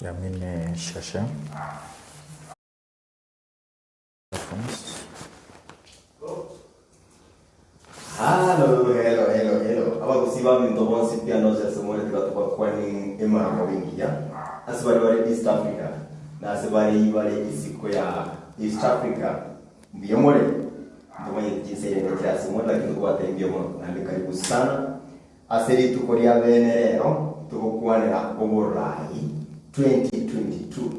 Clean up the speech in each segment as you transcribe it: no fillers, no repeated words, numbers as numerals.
Yamine Shasha. Alphonse. Hello, hello, hello, hello. Abagusii baminto bonsi pi ande onsi ase more tiga tobakwani emaraba engiya ase baria bare East Africa na ase baria bare isiko ya East Africa. Mbuya more? Ntomanyeti chinsa erende chire ase more lakini tokobatebia mbuya mono naende karibu sana ase rituko ria bene rero togokwanera oborai 2022.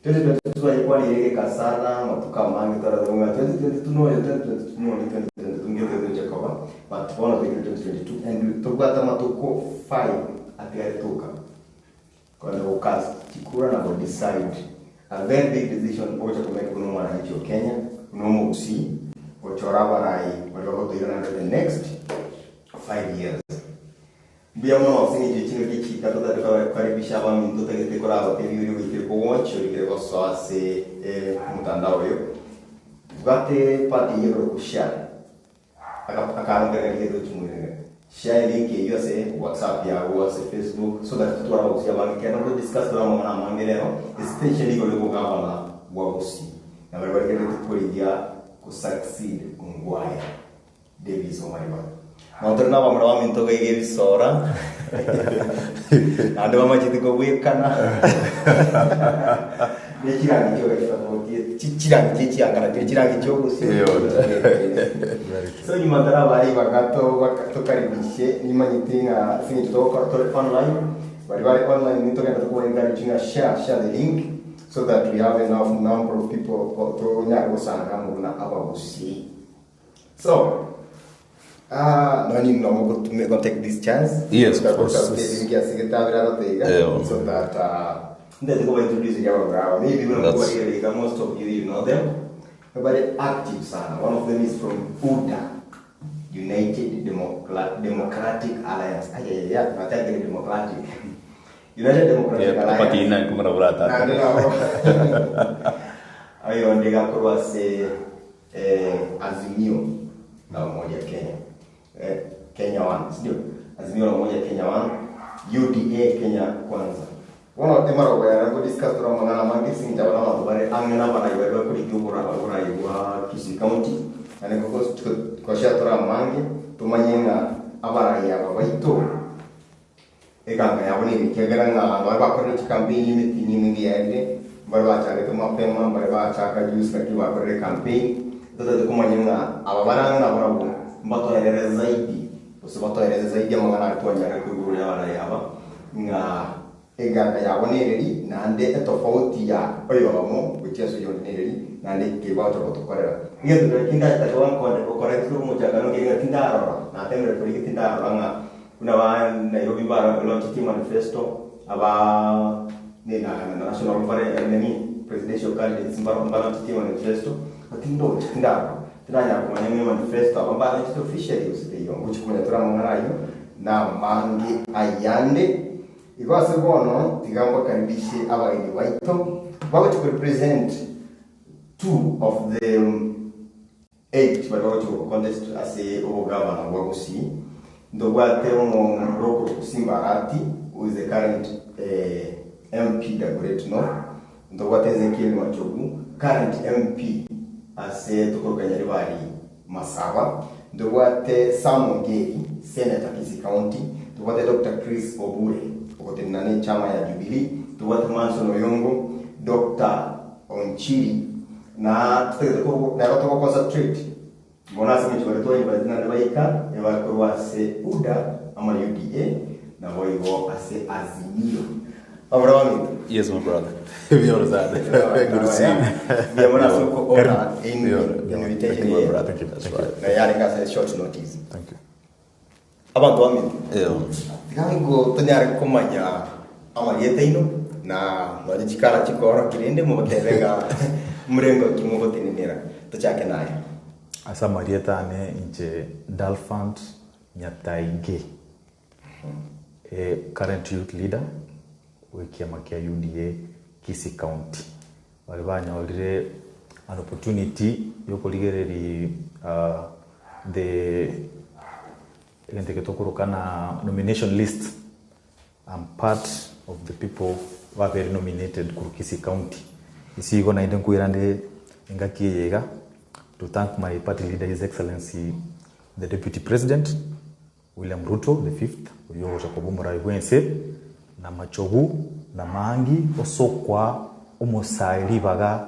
2022 twayekwaneire egeka sana amatuko amange twarorire ng'a 2022 noyo 2022 noyo 2022 ngete toche koba but bono toikire 2022 and tobwate amatuko 5 atigarete oka kogenda go cast chikura na go decide a very big decision ogocha ko make buna omwananchi o Kenya buna omogusii gochora abarai baria bagotoira naende the next 5 years. Mbuya mono ase engencho ye chingaki echi chika totari kokaribisha abaminto otagete korabatebie oria oikire kowatch orikire gosoa ase omotandao oyo. Tobwate part eyio ekorokwa share aka akaro nkere karigete gochia moino iga. Share elink eyio ase whatsapp yago ase facebook so that totware abagusii abange ekero to discuss tore amang'ana amange rero especially igoro yobogavana bwa gusii na baria barigereretie korigia go succeed Ongwae. Davis Omariba. Nabo tore nabamura baminto iga iga ebisora, naende bamachete kobwekana ne chirangi chioka chitofauti, chi- chirangi chia echianga nachio chirangi chia obosio. So nyuma ntarabaa ribaga tobaka tokaribishe nimanyete ng'a ase eng'encho togokora tore online, baria bare online nitogenda tokoba encourage ng'a share share the link so that we have enough number of people tonyare gosanga amo buna abagusii. So, ah, nonye inwe mogotume go take this chance. Yes, of course. Yeah. So that ndete kuba introduce ya bravo. Maybe when That's- I'm most of you you know them. Very active sana. One of them is from UDA. United Democratic Alliance. Ay, ay, ay, nataka Democratic. United Democratic Yeah, Alliance. patina kumara burata. Naende nabo. Ayo ndigakorwa ase Azimio la Umoja Kenya. Kenya One, sindio? Azimio la Umoja Kenya One, UDA Kenya Kwanza. Bono emarogo yane ngo discuss tore amang'ana amange ase eng'encho aba nabanto bare ang'e na abarai baria bakorigia oborai bwa Kisii County, naende goshare tore amange tomanye ng'a abarai aba baito Eganga yabo nigo ekiagera ng'a baria bakorire chikampeni emetienyi emenge yaerire, mbare bachagete mapema, mbare bachaka juzi lakini bakorire ekampeni, totagete komanya ng'a aba bare ang'e nabarabwo mbatoerere zaidi gose batoerese zaidi amang'ana aria twanyarire koigwa igoro y'abarai aba, ng'a eganga yabo nereri naende etofauti ya oyomo gochia ase oyonde nereri naende eke bagocha gotokorera. Egento keria kindachake gokore gokora ekero omochakano nkeri ng'a tindarora, natemire korigia tindarora ng'a Buna ba Nairobi ba launchetie manifesto, aba ne na na national bare nini presidential candidates mbaro mbalaunchetie manifesto, but ndoche tindarora tindanyara komanya ng'a emanifesto aba mbalaunchete officially gose teiyo. Ngochia komanya tore amang'ana ayio na amange ayande. Igo ase bono tiga mbakaribishe abageni baito bagochia korepresent two of the 8 baria bagochia gocontest ase obogavana bwa Gusii. Ntobwate omomura okorokwa Simba Arati who is the current MP Dagoretti North. Ntobwate Ezekiel Machogu current MP ase tokoroka Nyaribari Masaba. Ntobwate Sam Ongeri Senator Kisii County. Ntobwate Doctor Chris Obure ogotenena ne echama ya Jubilee. Ntobwate Manson Oyongo, Doctor Onchiri Na totagete ko nero togo concentrate bono ase eng'encho baria twa invite naende baika ebakorwa ase UDA ama UDA naboigo ase Azimio. Bamura baminto. Yes, my brother. Mbuya sana. Good to see you. Mbuya mono ase oko honor in Yeah. invitation Thank you, my eye. brother. Thank you. That's right. Na yarenge ase short notice. Thank you. Abanto baminto, Yeah. tiga nigo tonyare komanya amarieta aino na nonye chikara chikoorokia rende mobatebe ng'a mrengo ki mogotenenera. Tochake naye. Ase amarieta ane inche Dalphant Nyataige, eh, current youth leader bw'ekiama kia UDA Kisii County. Baria banyorire an opportunity yokorigereria the egento eke tokoroka na nomination list, I'm part of the people babere nominated korwa Kisii County. Ase igo naende nkoira nde engaki eye iga to thank my party leader His Excellency the Deputy President William Ruto the fifth oyio ogocha koba omorai bwense na machogu na maangi osokwa omosae ribaga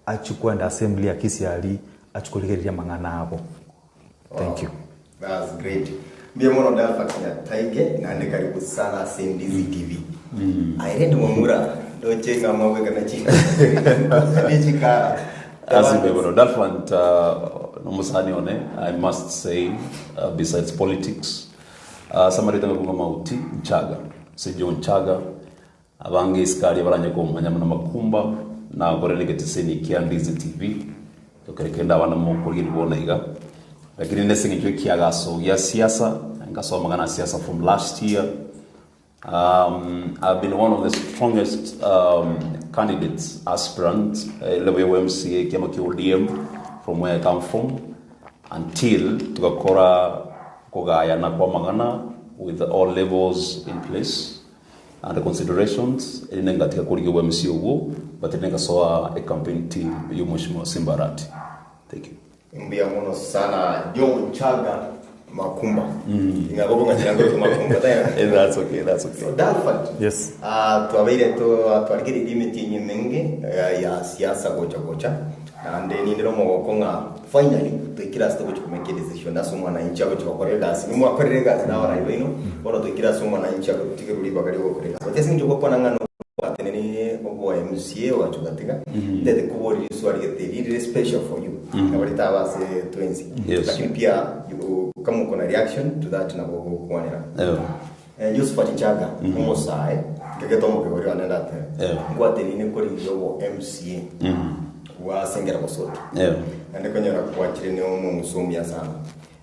achie kwenda assembly ya Kisii aria achie korigereria amang'ana abo. Thank you. That's great. Mbuya mono Dalfa Kinyataige naende karibu sana ase Ndizi TV. Aye rende momura ndoche ng'a mogwekana chi ne chikara. Asimbe bono Dalfant nomusani one I must say besides politics samarita ngakunga mauti Nchaga ase John Nchaga abange isikari abaranye komanya buna makumba na korende egeteseni kia Ndizi TV tokere kende abana mokorigeri bono iga lakini nese eng'encho ekiagaso gia siasa ngasoma ng'a na siasa from last year I've been one of the strongest candidates, aspirants, level ya MCA, kiama kia ODM, from where I come from, until tugakora kugayana kwa mang'ana with all levels in place and the considerations erinde ngatiga korigia obwa MC obwo but erinde ngasoa a campaign team ya Mheshimiwa Simba Arati. Thank you. Mbuya mono sana John Chaga Makumba. Ing'agogo ng'a chirango eke Makumba taiyo. Eh, that's okay, that's okay. So Dalford. Yes. Ah, twabeire to twarigereire emetienyi emenge eh, ya siasa gocha gocha naende nindire omogoko ng'a finally toikire ase togochi komake decision ase omwananchi agochi gokora egasi nimwakorire egasi na abarai baino bono toikire ase omwananchi agotigerwa ribaga riogokora egasi but ase eng'encho ogokwana ng'a Gwatenenire oboa MCA ogacha ogatiga ntete koboria riswali gete eri rire special for you nabo ritaba ase twensi Yes. lakini pia you, kama uko na reaction to that nabo ogokwanera Eh. Eh, Josephat Nchaga omosae nkegete omokegori one ndatebe Eh. ngwatenine korigia obo MCA bwasengera gosoki Eh. naende konyora kwachire ne omong'usu omuya sana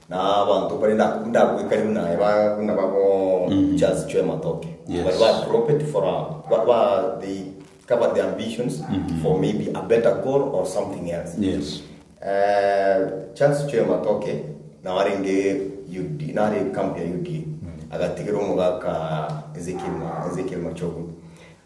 Na abanto baria ndagwekanie buna aye ba buna babo Charles Chwe Matoke. Yes. Bari ba drop it for a ba, ba they cover their ambitions for maybe a better goal or something else. Yes. Eh, Charles Chwe Matoke nao arenge UD nare camp ya UDA agatigera omogaka Ezekiel Ma, Ezekiel Machogu.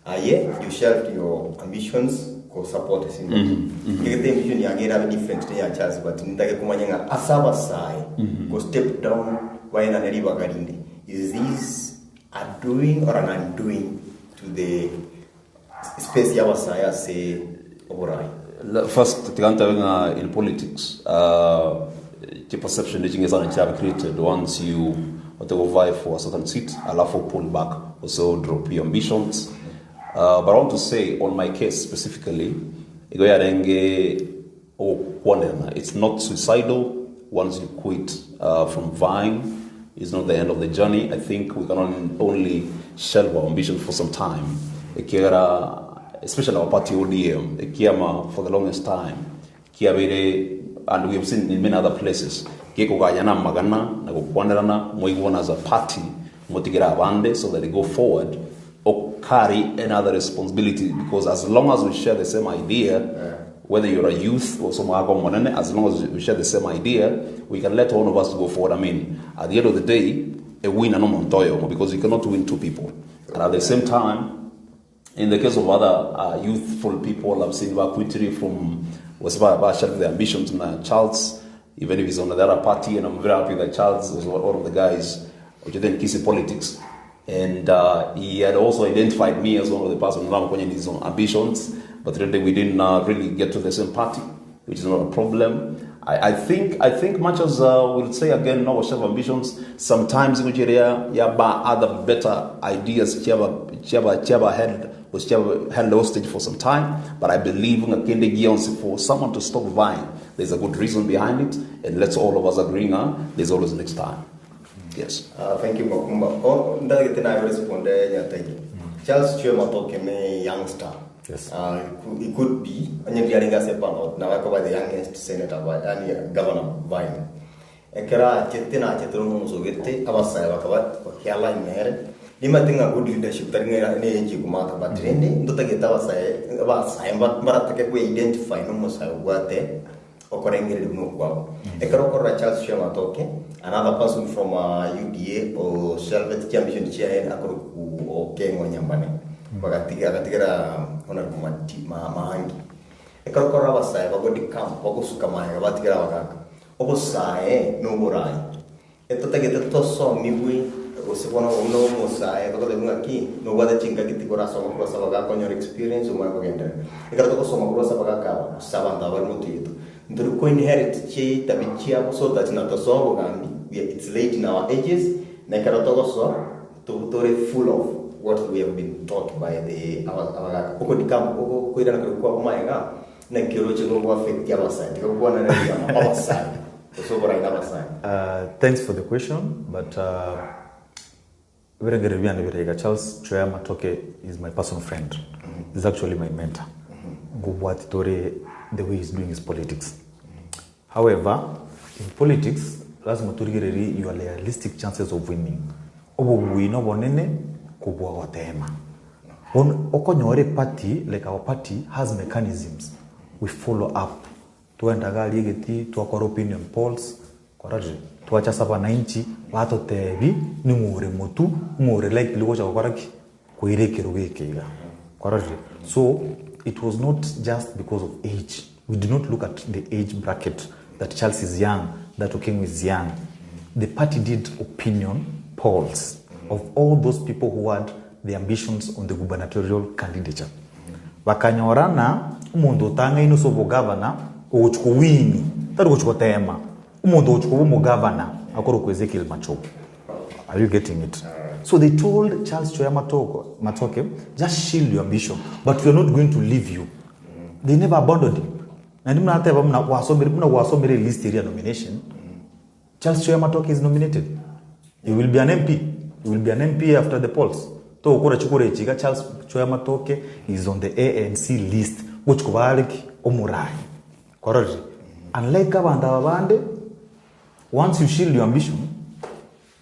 Aye you shelved your ambitions ko support ase Nkegete ambition yange erabe different ne ya Charles but nintake komanya ng'a ase abasae ko step down baenane ribaga rinde is this a doing or an undoing to the space ya abasae ase oborai? First, tiga ntabe ng'a in politics, chi perception echinge sana chiabe created once you ote go vie for a certain seat, alafu pull back, also drop your ambitions. But I want to say, on my case specifically, igo yarenge ogokwanerana. It's not suicidal once you quit from vying. It's not the end of the journey. I think we can only shelve our ambition for some time. Ekiagera, especially our party ODM, ekiama for the longest time, kiabere, and we have seen in many other places, gekogayana magana, na gokwanerana, moigwana as a party, motigera abande, so that they go forward, or carry another responsibility, because as long as we share the same idea, whether you're a youth or some other monene, as long as we share the same idea, we can let one of us go forward. I mean, at the end of the day, a winner no montoyo, because you cannot win two people. And at the same time, in the case of other youthful people, I've seen Bakwitiri from was about sharing their ambitions. Now, Charles, even if he's on the other party, and I'm very happy that Charles was one of the guys which then Kisii politics. And he had also identified me as one of the persons who had his own ambitions, but really we didn't really get to the same party, which is not a problem. I think much as we'll say again, no self ambitions, sometimes in area ya ba other better ideas chiaba chiaba chiaba held was chiaba held hostage for some time, but I believe in Kende Gionsi for someone to stop vying. There's a good reason behind it, and let's all of us agree now, there's always next time. Yes. Thank you Makumba. Oh, ndagete nayo responde Nyategi. Charles Chwe Matoke ne youngster. Yes. He could be onye ndiaringa sepa na wako by the youngest senator by yani governor Vine. Ekera chete na chete no musogete abasaya bakaba bakiala imere. Nimatinga good leadership taringa ne enji kumata but rende ndotageta abasaya abasaya mbaratake ku identify no musaya gwate okorengereri buno kwabo. Ekero korora Charles Chwe Matoke another person from UDA or Shelvet Champion Chair akoro ku Okengo Nyambane. Bagatiga agatigera Honorable Mati Ma Maangi. Ekero okorora abasae bagodecamp bagosuka magega batigera abagaka, obosae na oborai. Etotagete tosomigwe gose bono buna omosae togotebiwa ng'aki nobwate chingaki tikorasoma korwa ase abagaka onyore experience omanye kogenderera. Ekero togosoma korwa ase abagaka aba gose abanto aba bare motwe yaito, ntori ko inherit chitabi chiabo so that natosoa obogambi we are it's late in our ages na ekero togosoa tobe tore full of what we have been taught by the abagaka. Okodikam okoirana koria kwabo magega Naki oroche gogo affect abasae? Tiga gokwana ne ebiama, abasae gose oborai na abasae. Thanks for the question but ebirengererio biane bire iga Charles Choya Matoke is my personal friend he's actually my mentor ngobwati tore the way he's doing his politics however in politics lazima torigererie your realistic chances of winning obobui nobonene kobua gotema Bono okonyora eparty like our party has mechanisms we follow up twagenda iga aria egetii twakora opinion polls kwarorire twacha ase abananchi batotebi ning'o ore motu ng'o ore likely gocha gokora ki koira ekerogo eke iga kwarorire so it was not just because of age we did not look at the age bracket that Charles is young that Okengo is young the party did opinion polls of all those people who had the ambitions on the gubernatorial candidature. Bakanyora ng'a omonto otang'aine ase obogavana ogochia kowini, tari gochia goteema, omonto ogochia koba omogavana akorokwa Ezekiel Machogu. Are you getting it? So they told Charles Choya Matoko, Matoke, just shield your ambition, but we are not going to leave you. They never abandoned him. Naende buna nateba buna gwasomire buna gwasomire elist eria ya nomination, Charles Choya Matoke is nominated. He will be an MP. He will be an MP after the polls. Togokora chikura echi iga Charles Choya Matoke is on the ANC list gochi koba are ki? Omorai. Kwarorire? Unlike abanto aba bande, once you shield your ambition,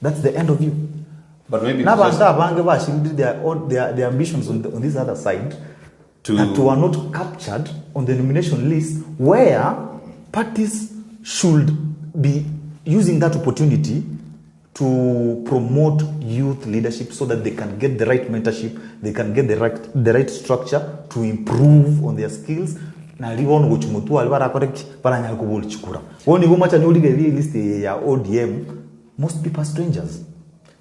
that's the end of you. But maybe Na just abanto abange bashielded their, own, their ambitions on, the, on this other side To- that were not captured on the nomination list where parties should be using that opportunity to promote youth leadership so that they can get the right mentorship, they can get the right structure to improve on their skills nari bono gochia motwe aria barakore ki baranyare koboria chikura. Bono nigo omachani origererie elist eye ya ODM most people are strangers.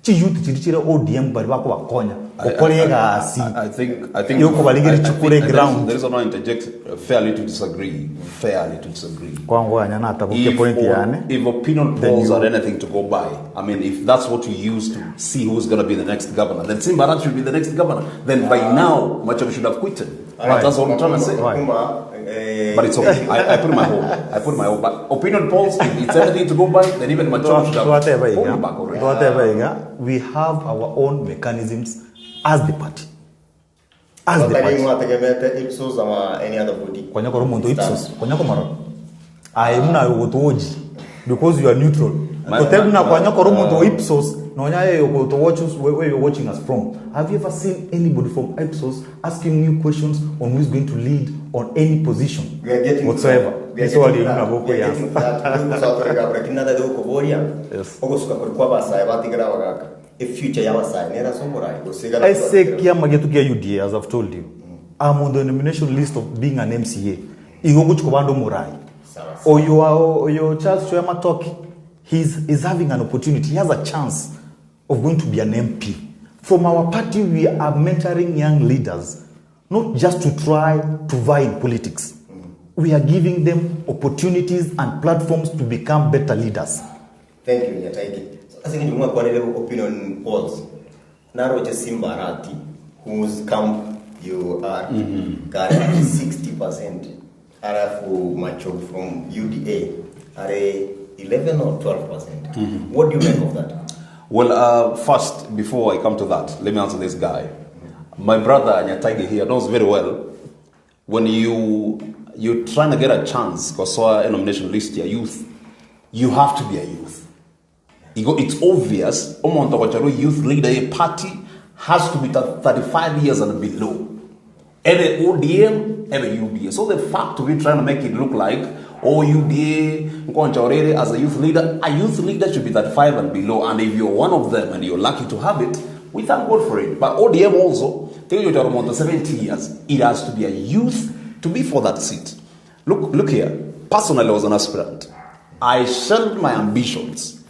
Chiyouth chiria chire ODM baria bakobakonya gokora egasi I think I think yokobarigeria chikura I think eground. The reason why I interject fairly to disagree, fairly to disagree. Kwangoanya natabokia If, point yane. if opinion Then polls you- are anything to go by, I mean, if that's what you use to see who's going to be the next governor, then Simba Arati should be the next governor. Then by now, Machar should have quitted. Right. That's what I'm trying to say. Right. Kumba, eh, But it's okay. I put my hope. I put my hope. But opinion polls, if it's anything to go by, then even Machar should have Twateba iga, pulled back already. twateba iga, we have our own mechanisms as the party. As the Batari party. mwategemete Ipsos ama any other body. Konya koro omonto Ipsos, konya komorora. Aye buna aye ogotowochi because you are neutral. Totebi buna konya koro omonto o Ipsos nonya aye ogotowochi where you are watching us from. Have you ever seen anybody from Ipsos asking you questions on who is going to lead on any position We are getting to whatsoever? that. We are This one getting to you that. nabo We are getting to that. Gosatoreka abwo, lakini natagete gokoboria Yes. ogosuka koria kwa abasae batigere abagaka efuture ya abasae nere ase oborai gose igana Ase ekiama gieto kia UDA as I've told you I'm on the nomination list of being an MCA igo ngochia koba ande omorai Sawa sawa. oyo oyo Charles Choya Matoke he's, is having an opportunity he has a chance of going to be an MP. From our party, we are mentoring young leaders, not just to try to vie in politics. We are giving them opportunities and platforms to become better leaders. Thank you, Nyataiki. So, ase eng'encho mwakwanire opinion polls, naroche Simba Arati, whose camp you are, kare at 60%, alafu Machogu from UDA are 11 or 12%. What do you make of that? Well, first, before I come to that, let me answer this guy. My brother Nyataige here knows very well when you you're trying to get a chance kosoa a nomination list ya youth, you have to be a youth. Igo it's obvious omonto ogochorwa youth leader ye party has to be 35 years and below. Ebe ODM, ebe UDA. So the fact of you trying to make it look like oh UDA nkonchorere as a youth leader, a youth leader should be 35 and below. And if you're one of them and you're lucky to have it, we thank God for it. But ODM also, Tiga gochora omonto 70 years, it has to be a youth to be for that seat. Look, look here, personally I was an aspirant. I shelved my ambitions.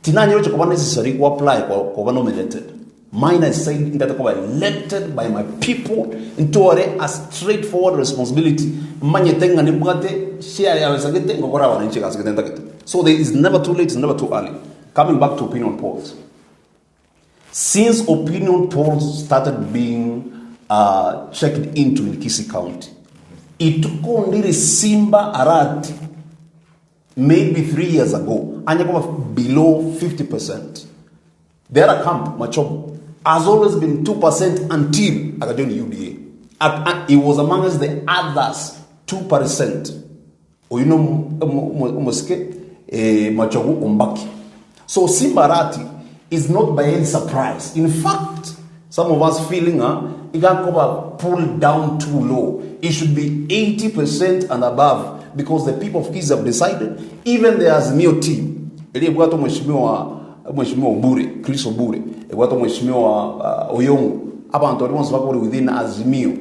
Tinanyeroche koba necessary go apply koba nominated. Mine I said ntete koba elected by my people ntware a straight forward responsibility manyete ng'a nimbwate share yabesagete ngokora abananchi egasi gete ntagete. So there is never too late, it's never too early. Coming back to opinion polls. Since opinion polls started being uh, checked into in Kisii County, ituko ndiri Simba Arati maybe 3 years ago anya koba below 50%. The other camp, Machogu, has always been 2% until akajoin UDA. At, he was amongst the others 2%. Oyu no omosike eh, Machogu Ombaki. So Simba Arati is not by any surprise. In fact, some of us feeling igakoba pulled down too low. It should be 80% and above because the people of Kisii have decided, even the Azimio team, iliyebwata mheshimiwa mheshimiwa Obure, Chris Obure, ebwata mheshimiwa Oyongo, abantu bari bonsi bakore within Azimio.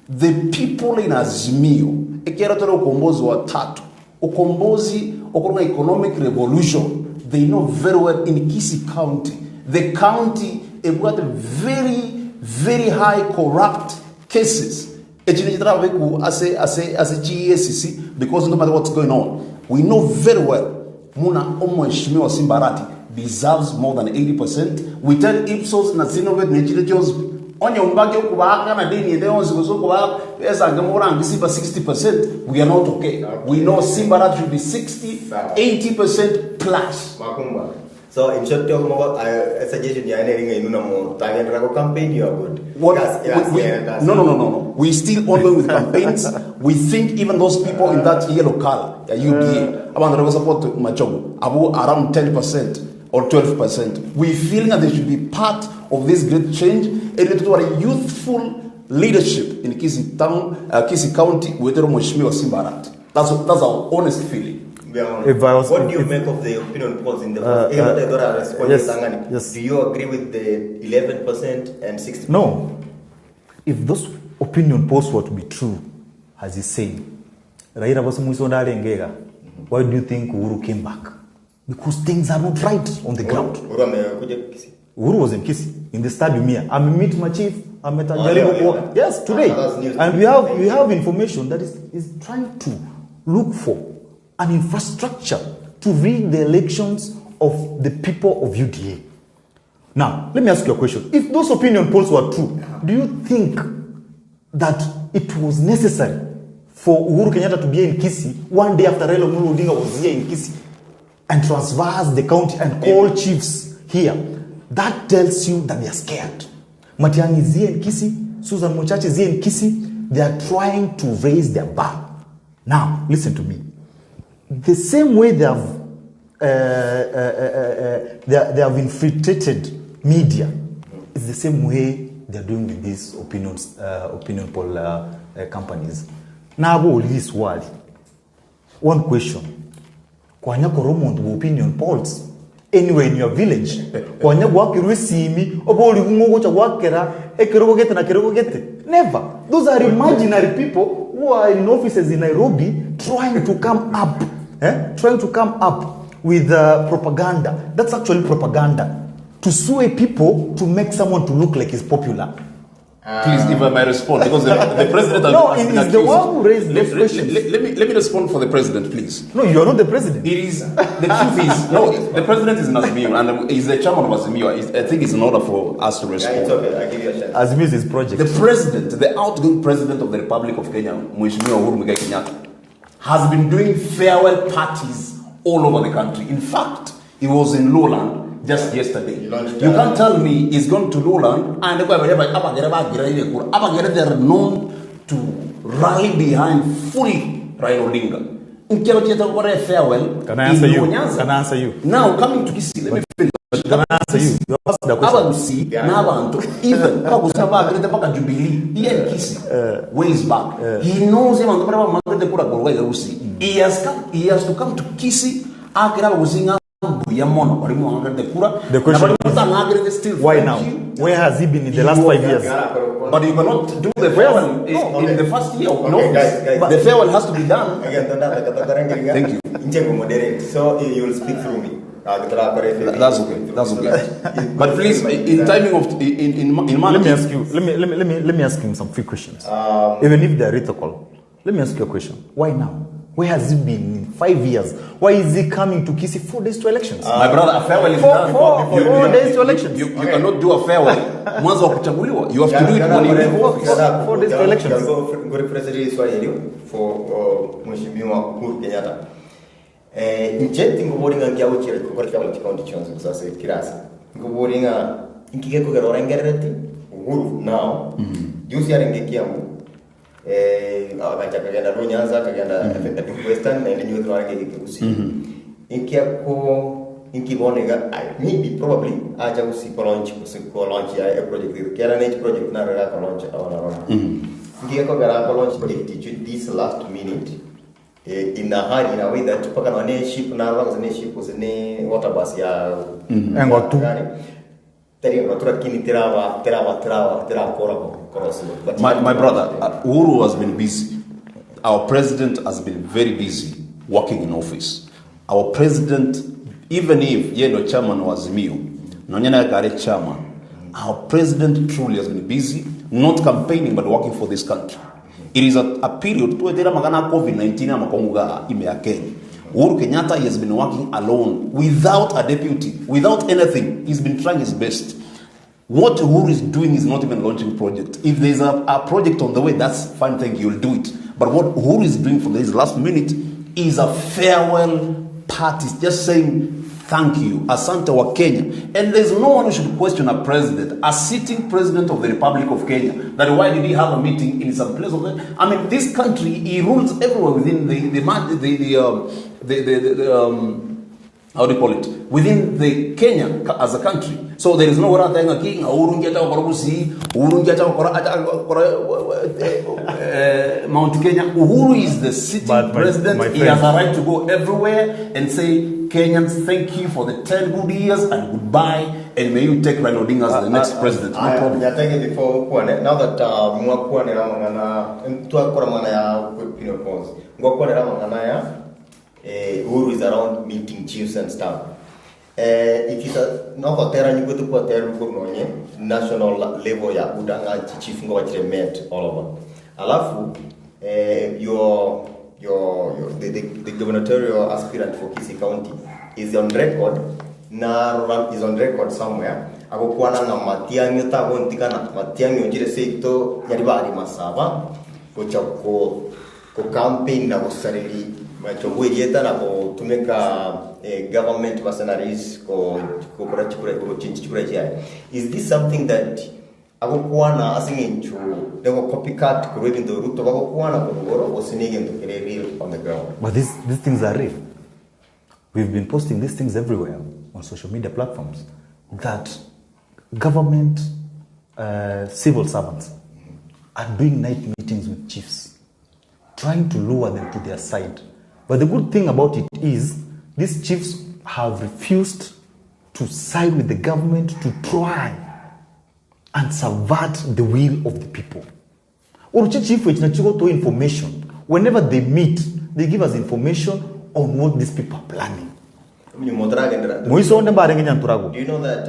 The people in Azimio, ekero tore ukombozi wa tatu, ukombozi okorwa economic revolution, they know very well in Kisii County, the county ebwate very very high corrupt cases. Echinde chitarabeku ase ase ase GEACC because no matter what's going on, we know very well muna omweshimiwa Simba Arati deserves more than 80%. We tell Ipsos na Synovate na echinde chionsi onye ombake okobaka na deni ende yonsi gose okoba esange morangi Simba 60%, we are not okay. We know Simba Arati should be 60, 80% plus. Makumba. So in short, talking about a suggestion ya ene ringa inuna mo tagendera ko campaign you are good. What, Yes, we, yes, no, no. We still ongoing with campaigns. We think even those people in that yellow color, the UDA, abantu mm. support Machogu, abo around 10% or 12%. We feel that they should be part of this great change. And it was a youthful leadership in Kisii town, Kisii County, wetero Mheshimiwa Simba Arati. That's our honest feeling. If I was- what do you if- make of the opinion polls in the first? yes, yes, yes. Do you agree with the 11% and 60%? No. If those opinion polls were to be true, as he said, Raila was Musonda why do you think Uhuru came back? Because things are not right on the ground. Uhuru amekuja Kisii. Uhuru was in Kisii, in the stadium here. I meet my chief, I met Oh, Ajaribu. yeah, yeah. Yes, today. Ah, that's news. And we have information that is trying to look for an infrastructure to rig the elections of the people of UDA. Now, let me ask you a question. If those opinion polls were true, do you think that it was necessary for Uhuru Kenyatta to be in Kisii one day after Raila Amolo Odinga was here in Kisii and transverse the county and call chiefs here? That tells you that they are scared. Matiang'i is here in Kisii, Susan Mochache is here in Kisii. They are trying to raise their bar. Now, listen to me. The same way they have they have infiltrated media, it's the same way they are doing with these opinion poll companies. Nabo swali. One question. Kwanya kora omonto bwa opinion polls anywhere in your village. Kwanya gwakirwa esimi oba ori ng'ogocha gwakera ekerogo gete na kerogo gete. Never. Those are imaginary people who are in offices in Nairobi trying to come up, trying to come up with propaganda. That's actually propaganda. To sway people to make someone to look like he's popular. Please, if I may respond, because the president has No, been it is the accused. one who raised those questions. Let me respond for the president, please. No, you are not the president. It is, the truth is, no, the president is in Azimio, and he's the chairman of Azimio. I think it's in order for us to Yeah, respond. it's okay. I'll give you a chance. Azimio is his project. The president, the outgoing president of the Republic of Kenya, Mheshimiwa Uhuru Muigai Kenyatta, has been doing farewell parties all over the country. In fact, he was in Lowland just yesterday. He launched, You can't tell me he's gone to Lowland and they are known to rally behind fully Raila Odinga. Farewell. Can I answer you? Can I answer you? Now coming to Kisii, let me finish. Can I answer you? You asked the question. Abagusi n'abantu even abagusi abagerete paka Jubilee here in Kisii ways back. He knows abantu bari bamagete kura gorwa Gusii. He has come, he has to come to Kisii akira abagusi nga mbuya mono bari mu angate kura. The question Na bari is, mutanga still Why thank now? you. Where has he been in the last 5 years? But you cannot do the farewell in, No, in okay. the first year of Okay, office. guys, guys. The farewell has to be done. Again, don't Thank you. Inche go moderate. So you will speak through me. That's okay. That's okay. But please, in timing of in Let me managing, ask you. Let me let me let me let me ask him some few questions. Even if they're rhetorical, let me ask you a question. Why now? Where has he been in 5 years? Why is he coming to Kisii 4 days to elections? my brother, a farewell is Four- done. four- 4 days to elections. You cannot do a farewell mwanzo wa kuchaguliwa. You have to do it when you leave office. 4 days to elections. Ngorefresh swali hilo for Mheshimiwa Uhuru Kenyatta. Inche tingobori ng'a nkiagochira gokora chiabana chikaunti chionsi gose ase kirasi nkobori ng'a nkige kogera orengerereti Uhuru now juzi arenge Kiambu, agacha akagenda Luo Nyanza, akagenda Western, naende nyuo twarenge Gusii inkiako inkibonega maybe probably acha gusi ko launch gusi ko launch ya a project kera ne project na rega ko launch awana rona ngiye ko gara ko launch project ichu this last minute, in a hurry, in a way that paka na ne ship na rona ne ship ne water bus ya Engo tu. Teri ngo turakini tirawa tirawa tirawa tirakora ko cross. But My brother, Uhuru has been busy. Our president has been very busy working in office. Our president, even if ye ndo chairman wa Azimio, nonya na kare chairman, our president truly has been busy, not campaigning but working for this country. It is a period tuetera magana COVID-19 amakonguga ime ya Kenya. Uhuru Kenyatta, he has been working alone, without a deputy, without anything. He's been trying his best. What Uhuru is doing is not even launching project. If there's a project on the way, that's fine, thank you, you'll do it. But what Uhuru is doing for this last minute is a farewell party, just saying thank you, asante wa Kenya. And there's no one who should question a president, a sitting president of the Republic of Kenya, that why did he have a meeting in some place of the, I mean, this country, he rules everywhere within the how do you call it, within the Kenya as a country. So there is no where tayanga king Uhuru ngiacha gokora Gusii, Uhuru ngiacha gokora acha gokora Mount Kenya. Uhuru is the sitting But president. my He has friend- a right to go everywhere and say, "Kenyans, thank you for the 10 good years and goodbye, and may you take Raila Odinga as the next president." No problem. Nyatenge before kwane now that mwakwanera mang'ana twakora mang'ana ya you pause ngwakwanera mang'ana ya Uhuru is around meeting chiefs and stuff, it is a nokotera nyugo tukwatera nonye national level ya udanga chief ngowachire met all over, alafu your the gubernatorial aspirant for Kisii County is on record na is on record somewhere agokwana ng'a Matiang'i otagontikana Matiang'i onjire seito nyaribari masaba gocha ko campaign na gosareri machobwerieta na gotumeka government mercenaries ko kokora chikura ko chinchi chikura chiaye. Is this something that agokwana ase ng'encho nego copycat korwa ebinto Ruto bagokwana korogoro gose na egento kere real on the ground? But these things are real. We've been posting these things everywhere on social media platforms that government civil servants are doing night meetings with chiefs, trying to lure them to their side. But the good thing about it is these chiefs have refused to side with the government to try and subvert the will of the people. Uruchi chief to information. Whenever they meet, they give us information on what these people are planning. Munyu Muisonde mbarenge nyanturago. Do you know that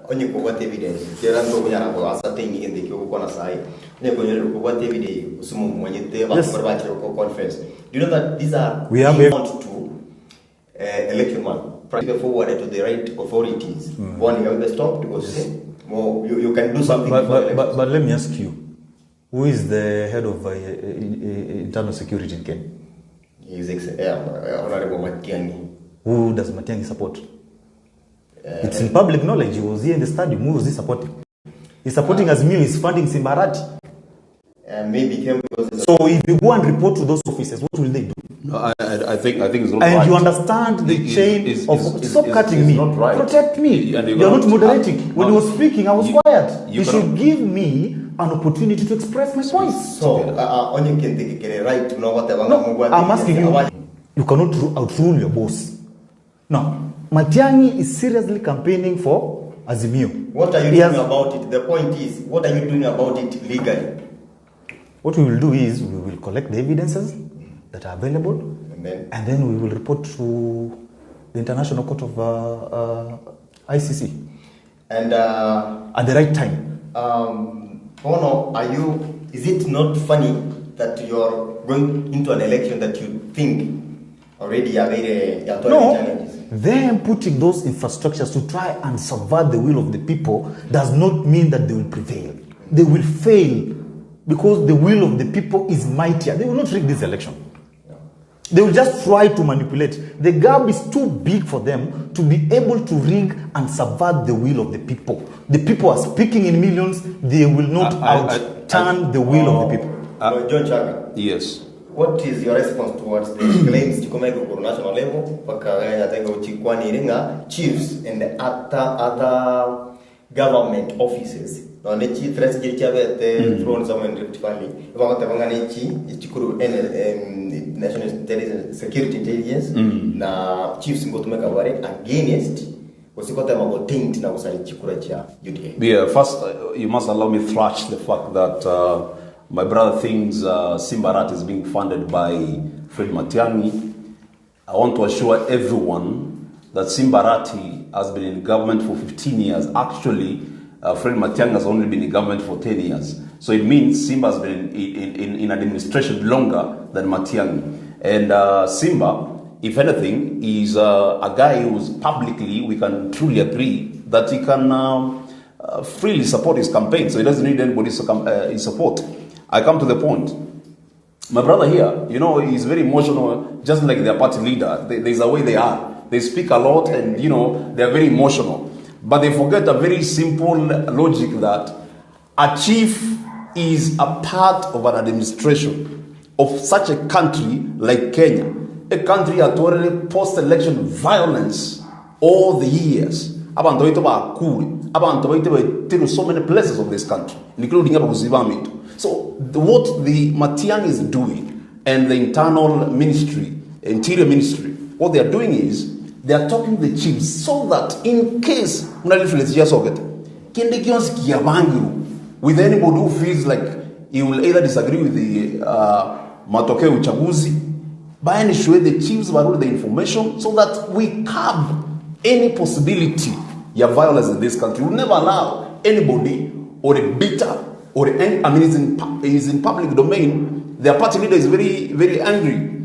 onye kobwata evidence kera ntokunyara ko ascertain igende kyo gukona sai onye konyera kobwata evidence usumu mwanyete bakora bakira ko conference? Do you know that these are We have want to election man forwarded to the right authorities one you have stopped because well, you can do something But, before but, the but, elections. but let me ask you, who is the head of internal security in Kenya? His Honorable Matiang'i. Who does Matiang'i support? It's in public knowledge. He was here in the stadium. Who was he supporting? He's supporting Azimio. He's funding Simba Arati. And maybe came because it's So if you go and report to those officers, what will they do? No, I think it's not And right. you understand the chain of stop cutting Is me. not right. Protect me. And you You are not cannot- moderating. When no, he was speaking, I was quiet. you You should give me an opportunity to express my points. So onye kente kikere right no whatever. No, I'm asking you. You cannot outrule your boss. Now, Matiang'i is seriously campaigning for Azimio. What are you He doing has- about it? The point is, what are you doing about it legally? What we will do is we will collect the evidences that are available And then? and then we will report to the International Court of ICC And at the right time. Bono, are you? Is it not funny that you are going into an election that you think already are very No, challenges? them putting those infrastructures to try and subvert the will of the people does not mean that they will prevail. They will fail because the will of the people is mightier. They will not rig this election. They will just try to manipulate. The gap is too big for them to be able to rig and subvert the will of the people. The people are speaking in millions. They will not outturn the will of the people. No, John Chaka. Yes. What is your response towards the claims chikomeka ku national level mpaka yatenga uchikwanire ng'a chiefs and other government offices nonye chi threats chiri chiabete thrown somewhere in Rift Valley bagoteba ng'a nechi chikuru National Intelligence Security Intelligence na chiefs ngotumeka bare against gosikotema gotaint na gosari chikura chia UDA. Yeah, first you must allow me thrash the fact that my brother thinks Simba Arati is being funded by Fred Matiang'i. I want to assure everyone that Simba Arati has been in government for 15 years. Actually, Fred Matiang'i has only been in government for 10 years. So it means Simba has been in administration longer than Matiang'i. And Simba, if anything, is a guy who's publicly, we can truly agree that he can freely support his campaign. So he doesn't need anybody's his support. I come to the point. My brother here, he's very emotional, just like their party leader. There's a way they are. They speak a lot and they're very emotional. But they forget a very simple logic that a chief is a part of an administration of such a country like Kenya, a country that already post-election violence all the years. Abantu baito bakure, abantu baito baitiru so many places of this country, including Abuzibamitu. So what the Matiang'i is doing and the internal ministry, interior ministry, what they are doing is they are talking to the chiefs so that in case with anybody who feels like he will either disagree with the matokeo uchaguzi, by any way the chiefs will the information so that we curb any possibility of violence in this country. We will never allow anybody or a bitter or any, I mean, it's in, it's in public domain. Their party leader is very, very angry.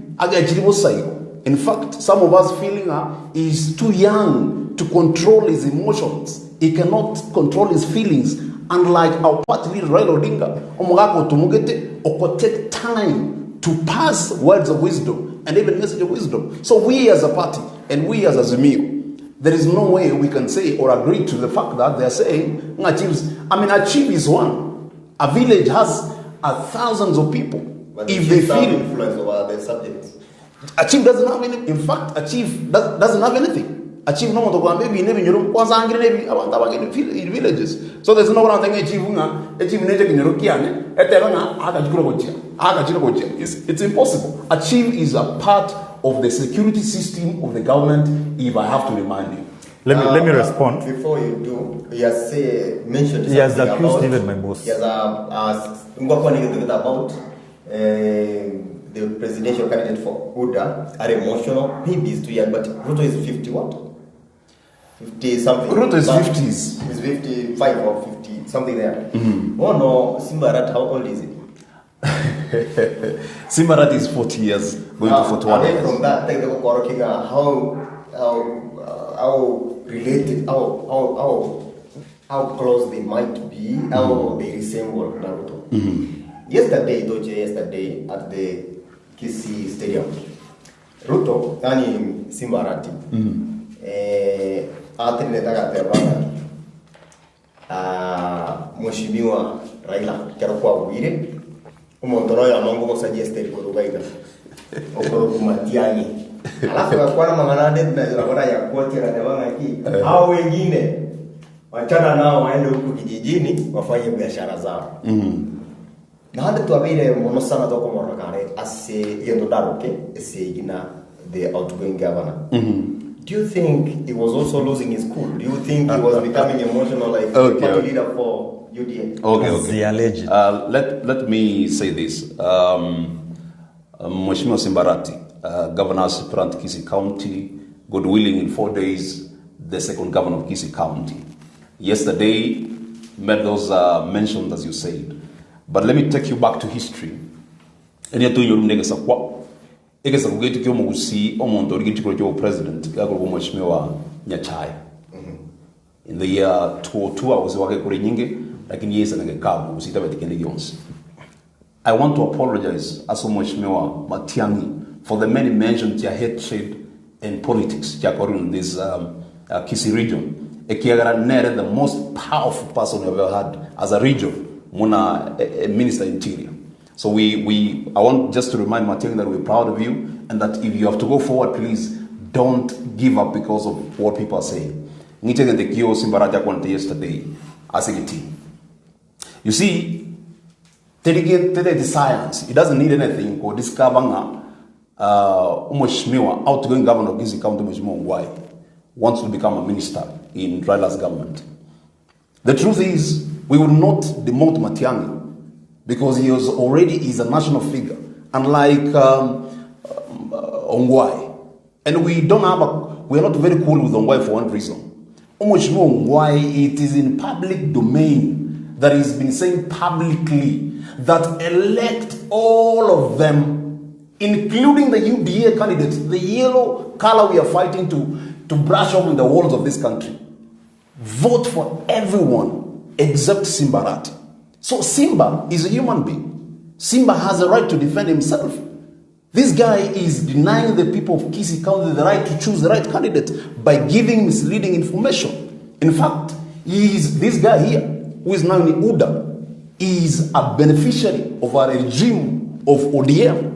In fact, some of us feeling he's too young to control his emotions. He cannot control his feelings. Unlike our party leader, Raila Odinga, Omogako Tumugete, Oko take time to pass words of wisdom and even message of wisdom. So we as a party and we as Azimio, there is no way we can say or agree to the fact that they are saying, Nga chiefs, I mean, a chief is one. A village has a thousands of people. But if the they chiefs have feel influence over the subjects. A chief doesn't have any. In fact, a chief doesn't have anything. A chief no one to maybe maybe you kwanza angry maybe abantu abangene in villages. So there's no one thing a chief nga a chief neje kinyoro kiane eteba nga akachikura gochia akachikura gochia. It's impossible. A chief is a part of the security system of the government. If I have to remind you. Let me respond. Before you do, he has mentioned He has something accused about even my boss. He has about the presidential candidate for UDA are emotional. Maybe he's too young, but Ruto is 50 what? 50 something. Ruto is But 50s. He's 55 or 50 something there. Oh no, Simba Arati, how old is he? Simba Arati is 40 years, going to 41 Away years. from that, take the Kokoro how related, how close they might be, how they resemble Naruto. Yesterday, Doje, yesterday at the Kisii Stadium, Ruto, yani Simba Arati, atrinetaka tebana, Mheshimiwa Raila kero kwa Bwire, umontono ya mango ko suggest ko rugaika. Okoro kumatiani. Alafu kwa na mangana nde na jira kwa ya kwa tira tebana ki. Hao wengine wachana nao waende huku kijijini wafanye biashara zao. Na hande twabire muno sana toko morokare ase yendo daruke ese igina the outgoing governor. Do you think he was also losing his cool? Do you think he was becoming emotional like the Okay, party okay. leader for UDA? Okay, As okay. he alleged. Let me say this. Mheshimiwa Simba Arati, Governor Aspirant Kisii County, God willing, in 4 days, the second governor of Kisii County. Yesterday, made those mentioned, as you said. But let me take you back to history. Eria toinyore buna egesakwa, egesaku giaito kia omogusii, omonto oria gechikoro kia obopresident, gakorokwa Omweshimiwa Nyachae. In the year 2002, agose goaka ekura enyinge, lakini yeisana gekaba, omogusii tabeti kende gionsi. I want to apologize ase Omweshimiwa Matiang'i for the many mentions chia hatred and politics chiakorire in this Kisii region ekiagera nere the most powerful person we have ever had as a region muna a minister interior. So we, we, I want just to remind Matiang'i that we're proud of you and that if you have to go forward please don't give up because of what people are saying. Ng'iche egento ekio Simba Arati akwanete yesterday ase egetii. You see, teri gento science, it doesn't need anything ko discover ng'a Omweshimiwa, outgoing governor of Kisii County Mweshimiwa Ongwae wants to become a minister in Raila's government. The truth is, we will not demote Matiang'i because he is already is a national figure, unlike Ongwae. And we don't have a, we are not very cool with Ongwae for one reason. Omweshimiwa Ongwae, it is in public domain that he's been saying publicly that elect all of them, including the UDA candidates, the yellow color we are fighting to brush off in the walls of this country. Vote for everyone except Simba Arati. So Simba is a human being. Simba has a right to defend himself. This guy is denying the people of Kisii County the right to choose the right candidate by giving misleading information. In fact, this guy here, who is now in UDA, is a beneficiary of our regime of ODM.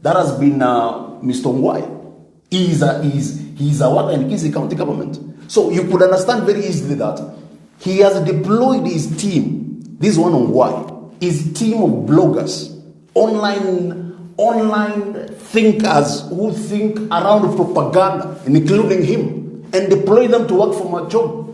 That has been Mr. Ongwae. He is a worker in Kisii County government. So you could understand very easily that he has deployed his team, this one Ongwae, his team of bloggers, online thinkers who think around propaganda, including him, and deploy them to work for Machom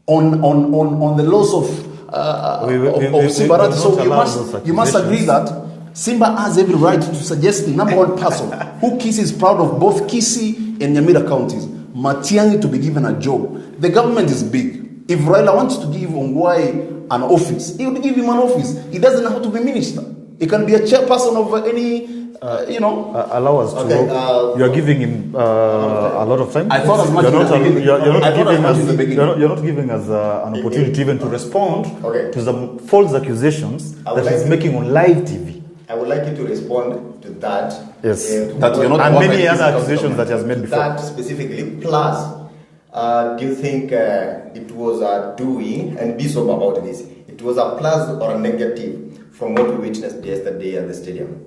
on the laws of Simba We Arati. will So not allow those you must agree accusations. that Simba has every right to suggest the number one person who Kisii is proud of, both Kisii and Nyamira counties, Matiang'i to be given a job. The government is big. If Raila wants to give Ongwae an office, he would give him an office. He doesn't have to be minister. He can be a chairperson of any, you know. Allow us to. Okay, you are giving him a lot of time. I thought as much You're in not the beginning. you're not I thought as giving much us in the beginning. You're not, you're not giving us an opportunity even to respond Okay. to some false accusations I would that he's like to making on live TV. I would like you to respond to that. Yes. To That you're not And working many in other this accusations that he has made before. That specifically. Plus, do you think it was a doing, and be sober about this, it was a plus or a negative from what we witnessed yesterday at the stadium?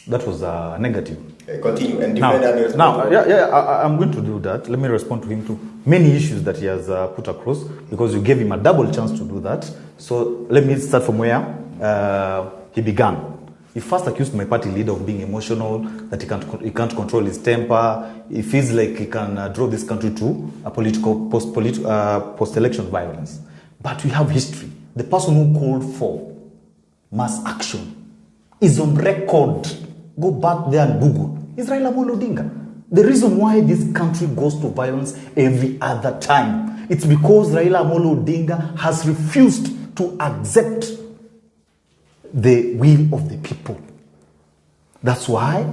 That was a negative. Continue and defend and respond. I'm going to do that. Let me respond to him to many issues that he has put across, because you gave him a double chance to do that. So let me start from where he began. He first accused my party leader of being emotional, that he can't control his temper. He feels like he can draw this country to a political post-election violence. But we have history. The person who called for mass action is on record. Go back there and Google. It's Raila Amolo Odinga. The reason why this country goes to violence every other time, it's because Raila Amolo Odinga has refused to accept the will of the people. That's why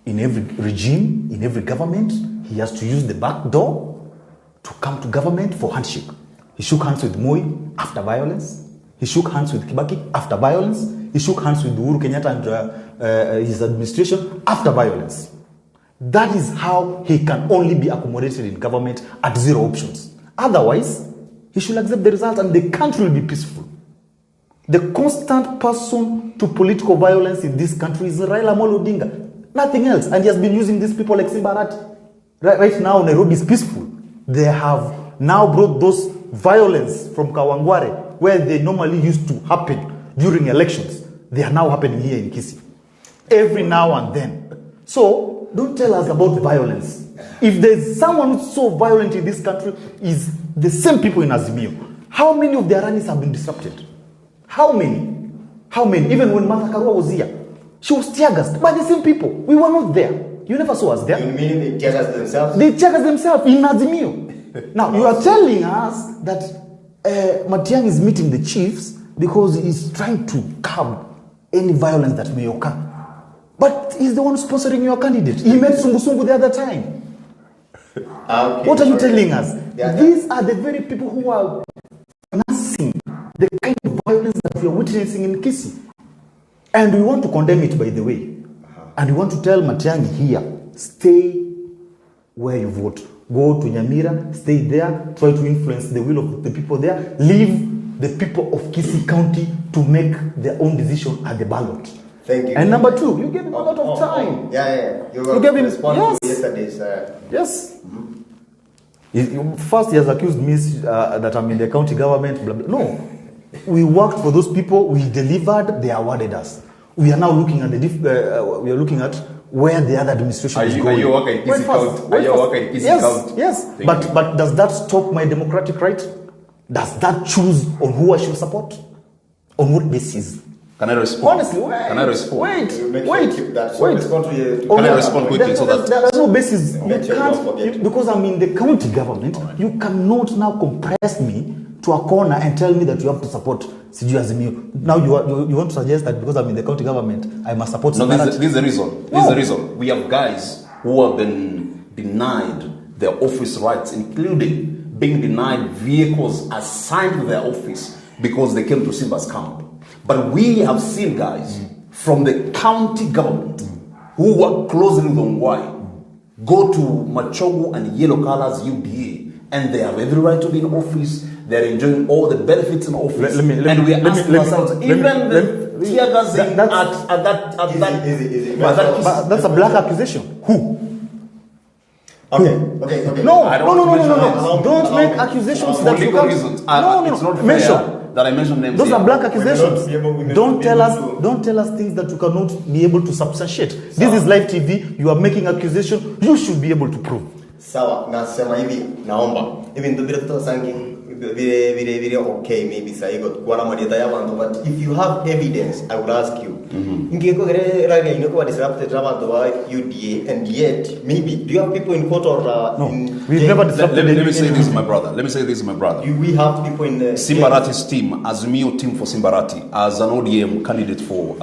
in every regime, in every government, he has to use the back door to come to government for handshake. He shook hands with Moi after violence. He shook hands with Kibaki after violence. He shook hands with Uhuru Kenyatta and his administration after violence. That is how he can only be accommodated in government at zero options. Otherwise, he should accept the result and the country will be peaceful. The constant person to political violence in this country is Raila Amolo Odinga. Nothing else. And he has been using these people like Simba Arati. Right now, Nairobi is peaceful. They have now brought those violence from Kawangware, where they normally used to happen during elections. They are now happening here in Kisii. Every now and then. So, don't tell us about violence. If there is someone who's so violent in this country is the same people in Azimio. How many of their rallies have been disrupted? How many? How many? Even when Martha Karua was here, she was tear-gassed by the same people. We were not there. You never saw us there. You mean they tear gas themselves? They check us themselves in Azimio. Now, you are telling us that Matiang'i is meeting the chiefs because he's trying to curb any violence that may occur. But he's the one sponsoring your candidate. He met Sungusungu the other time. Okay. What are you telling us? Yeah. These are the very people who are financing the kind of violence that we are witnessing in Kisii. And we want to condemn it, by the way. And we want to tell Matiang'i here, stay where you vote. Go to Nyamira, stay there, try to influence the will of the people there. Leave the people of Kisii County to make their own decision at the ballot. Thank you. And number two, you gave him a lot of Oh, oh, time. Yeah, yeah. yeah. You, You gave him- respond yes. to yesterday's. Yes. First, he has accused me that I'm in the county government. Blah, blah. No. We worked for those people. We delivered. They awarded us. We are now looking at the we are looking at where the other administration Are is you- are going. you a worker in Wait Kisii first, County? wait Are you a first. worker in Kisii Yes, County? yes. Thank But you. does that stop my democratic right? Does that choose on who I should support? On what basis? Can I respond? Honestly, wait. Can I respond? Wait, You make sure wait, you keep that. So wait. respond to your- On Can I what- respond quickly so that- there's no basis. You Make sure you can't, don't forget. you, because I'm in the county government, you cannot now compress me to a corner and tell me that you have to support Sijui Azimio. Now you want to suggest that because I'm in the county government, I must support No, Simbarati. this is the reason. This is the No. reason. We have guys who have been denied their office rights, including being denied vehicles assigned to their office because they came to Simba's camp. But we have seen guys from the county government who work closely with Ongwae go to Machogu and Yellow Colors UDA, and they have every right to be in office. They're enjoying all the benefits in office. Let and we are asking me, ourselves, let me, even the let me, tear gassing that, that's, at Easy, that, easy, easy. but that is- but that's a black accusation. Who? Okay. No, I no, don't no, no, want to no, no, mention no. names. Allow me, Don't allow make me. accusations For that you legal can't. reasons. No, no, It's not fair Mention. that I mention names Those here. are black We may not accusations. be able- we may Don't not be tell able us. to- Don't tell us things that you cannot be able to substantiate. This is live TV. You are making accusation. You should be able to prove. Sawa, nasema hivi, naomba hivi ndo vile tutasangi vile vile vile okay maybe sahi got kuwa na ya bantu but if you have evidence I would ask you ngeko gere rally ino kwa disrupted na bantu ba UDA and yet maybe do you have people in court or No, in we've jail? never Let, disrupted let me any- say this, my brother. Let me say this, my brother. Do we have people in the Simbarati's team, Azimio team for Simbarati, as an ODM candidate for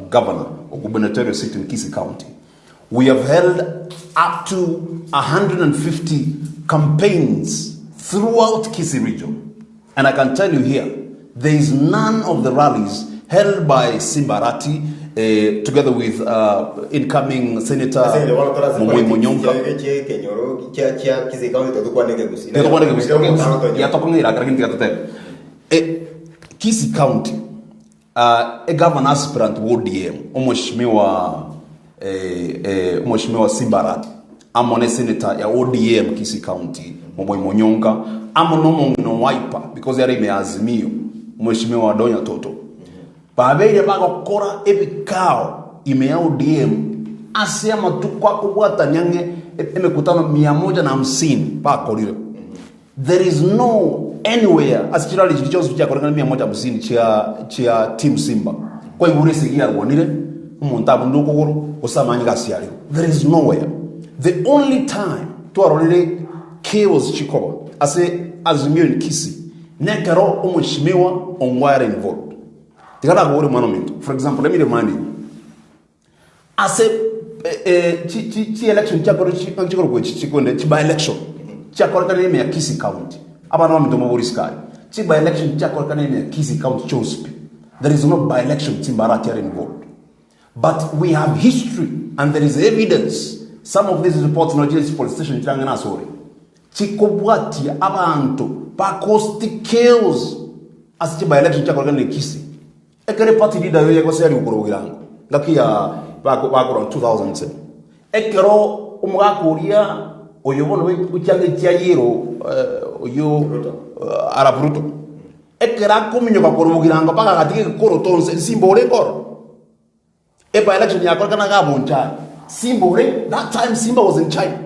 governor or gubernatorial seat in Kisii County, we have held up to 150 campaigns throughout Kisii region. And I can tell you here, there is none of the rallies held by Simbarati together with incoming Senator Mumoi Munyonga. Kisii County, a governor aspirant ODM, Mheshimiwa Simbarati, amone senator ya ODM Kisii County, Mumoi Munyonga, amono no Wiper because yari imeazimio Mheshimiwa Donya Toto. Babeire bagokora ebikao ime ya ODM asia matukwa kubwata nyange emekutano 150 bakorire. There is no anywhere as chirali chilichonse chakorekana 150 chia team Simba. Kwa hivyo resigia rwonire umuntu abundu kuguru usamanyi gasiariro. There is nowhere. The only time twarorire chaos chikoba ase Azimio in Kisii nekero omweshimiwa Ongwae involved. Tikada gore mwana minto. For example, let me remind you. Ase chi election cha koro chi chi koro chi konde chi by election. Cha koro kana ya Kisii County. Abana wa minto mabori skari. Chi by election cha koro kana ya Kisii County Chospi. There is no by election Simbarati are involved. But we have history and there is evidence. Some of these reports no just police station changana sorry. Chikobwati abantu ba cost chaos as chi by election cha koro kana Kisii. Ekere party leader yo yego seri ukoro girango. Ngakia bako bako 2007. Ekero umugakuria oyo bono uchange chia yero oyo Arap Ruto. Ekera kuminyoka koro girango paka gatike koro tonse simbore koro. E by election yakora kana gaboncha. Simbore that time Simba was in China.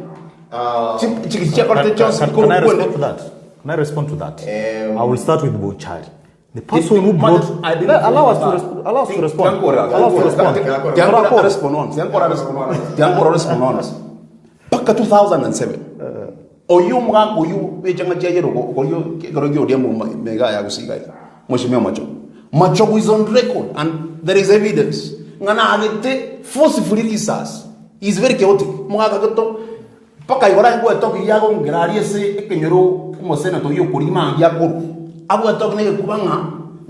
Chigisi chiakorete chionsi Can, korwa can I kwende. respond to that? Can I respond to that? I will start with Bochari. The person who brought I didn't Let- allow us to finish resp- allow us to respond. Tiankora, Allow us to respond. Tiankora Torakora. respond once. Tiankora respond once. Tiankora respond once. Mpaka 2007. Oyo omogaka oyio bw'echanga chia Yeriko okorio ekero kia oria mega ya gosiga iga. Mheshimiwa Machogu. Machogu is on record and there is evidence ng'a nagete forcefully risasi. He is very chaotic. Omogaka geto mpaka igoro aye gwetoki riagongera aria ase ekenyoro omosenator oyio okoria mambia akorwa. Abwatoki na egekuba ng'a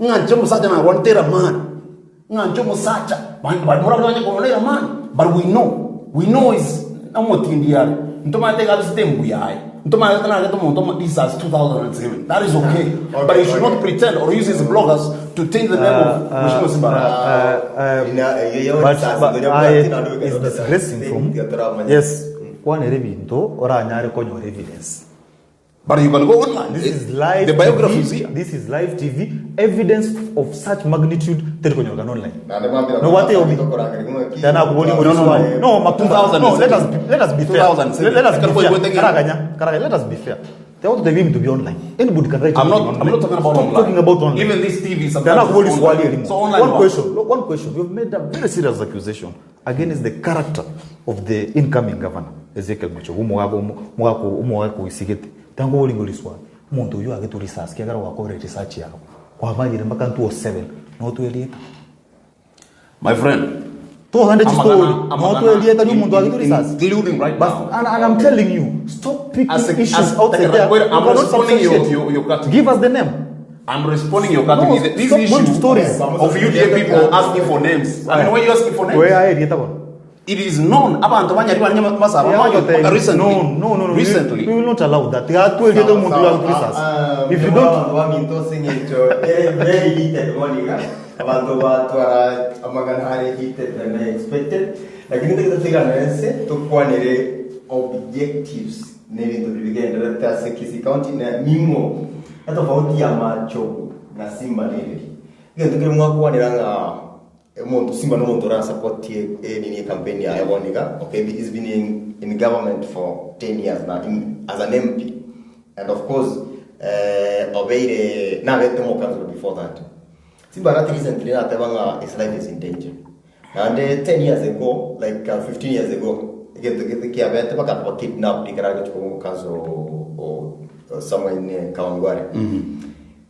ng'a inche omosacha narwanete eramani. Ng'a inche omosacha, morabanye korora eramani, but we know, we know is omotindi are. Ntomanyete iga abisete embuya aye. Ntomanyete narete omonto omo risasi 2007. That is okay. But you should not pretend or use his bloggers to taint the name of Mheshimiwa Simba Arati. But, but I is disgracing from yes kwanera ebinto oranyare konyora evidence But you can go online. This is live The biography is TV. here. This is live TV. Evidence of such magnitude teri konyorekana online. No what obi. Tena kuboli No, no, no. No, Makumba. No, let us be, let us be fair. 2007. Let, let us be fair. Karaganya. Karaganya. Karaganya. Let us be fair. They want the to be online. Anybody can write I'm anything not, online. I'm not talking about Stop online. talking about online. Even this TV Tena sometimes kuboli is swali online. elimu. So online One what? question. Look, one question. You've made a very serious accusation against the character of the incoming governor Ezekiel Machogu omogaka omogaka omogaka oisigete tango oringo riswali omonto oyio agetwe research kiagera gwakore research yago kwamanyire mpaka 207 notwerieta My friend, tohande Amagana- chistori amagana- notwerieta ri omonto agetwe in- research including right But, now. and, and I'm telling you stop picking As a- issues as- outside there. Wait, You I'm cannot responding your- substantiate. your- your cutting. Give us the name. I'm responding your cutting. No, This stop going to issue stories. of UDA people asking for names. I mean, why are you asking for names? Where are you? It is known. Abantu banyari banya masaba Yeah, manyo but, recently. No, no, no, no. Recently. We, we will not allow that. Gatwelieta omonto oyo agetwe research. If you don't baminto sing'encho ere very heated moniga abanto batwara amagana are heated than I expected lakini tagitatigana ense tukwanire objectives n'ebintu bibigenderete ase Kisii County na ning'o etofauti ya Machogu na Simba nereri egento kere mwakwanera ng'a omonto Simba nomonto orasupport nini ecampaign yaye boniga okay he's been in, in government for 10 years now in, as an MP and of course obeire nabete mokanzuro before that Simba Arati recently nateba ng'a his life is in danger and 10 years ago like 15 years ago egento gete kiabete bakaba kidnapped ikaraga chuko o, o somewhere in Kawangware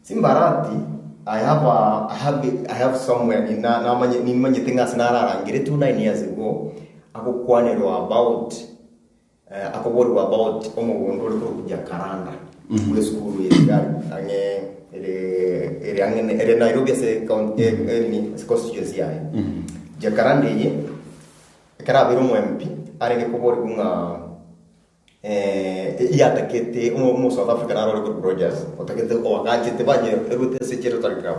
Simba Arati I have a, I have I have somewhere in na namanye nimanyete ng'ase nararangire 2 9 years ago agokwanerwa about akoborwa about omogondo ore korwa Jacaranda kure school ere ang'e ere ere ang'e ere Nairobi ase county ni ase constituency yaye Jacaranda eye ekero abeire omo MP arenge koborigwa ng'a yatakete omo South Africa naro ore korwa Rogers otakete oagachete banye erwete ase Rotary Club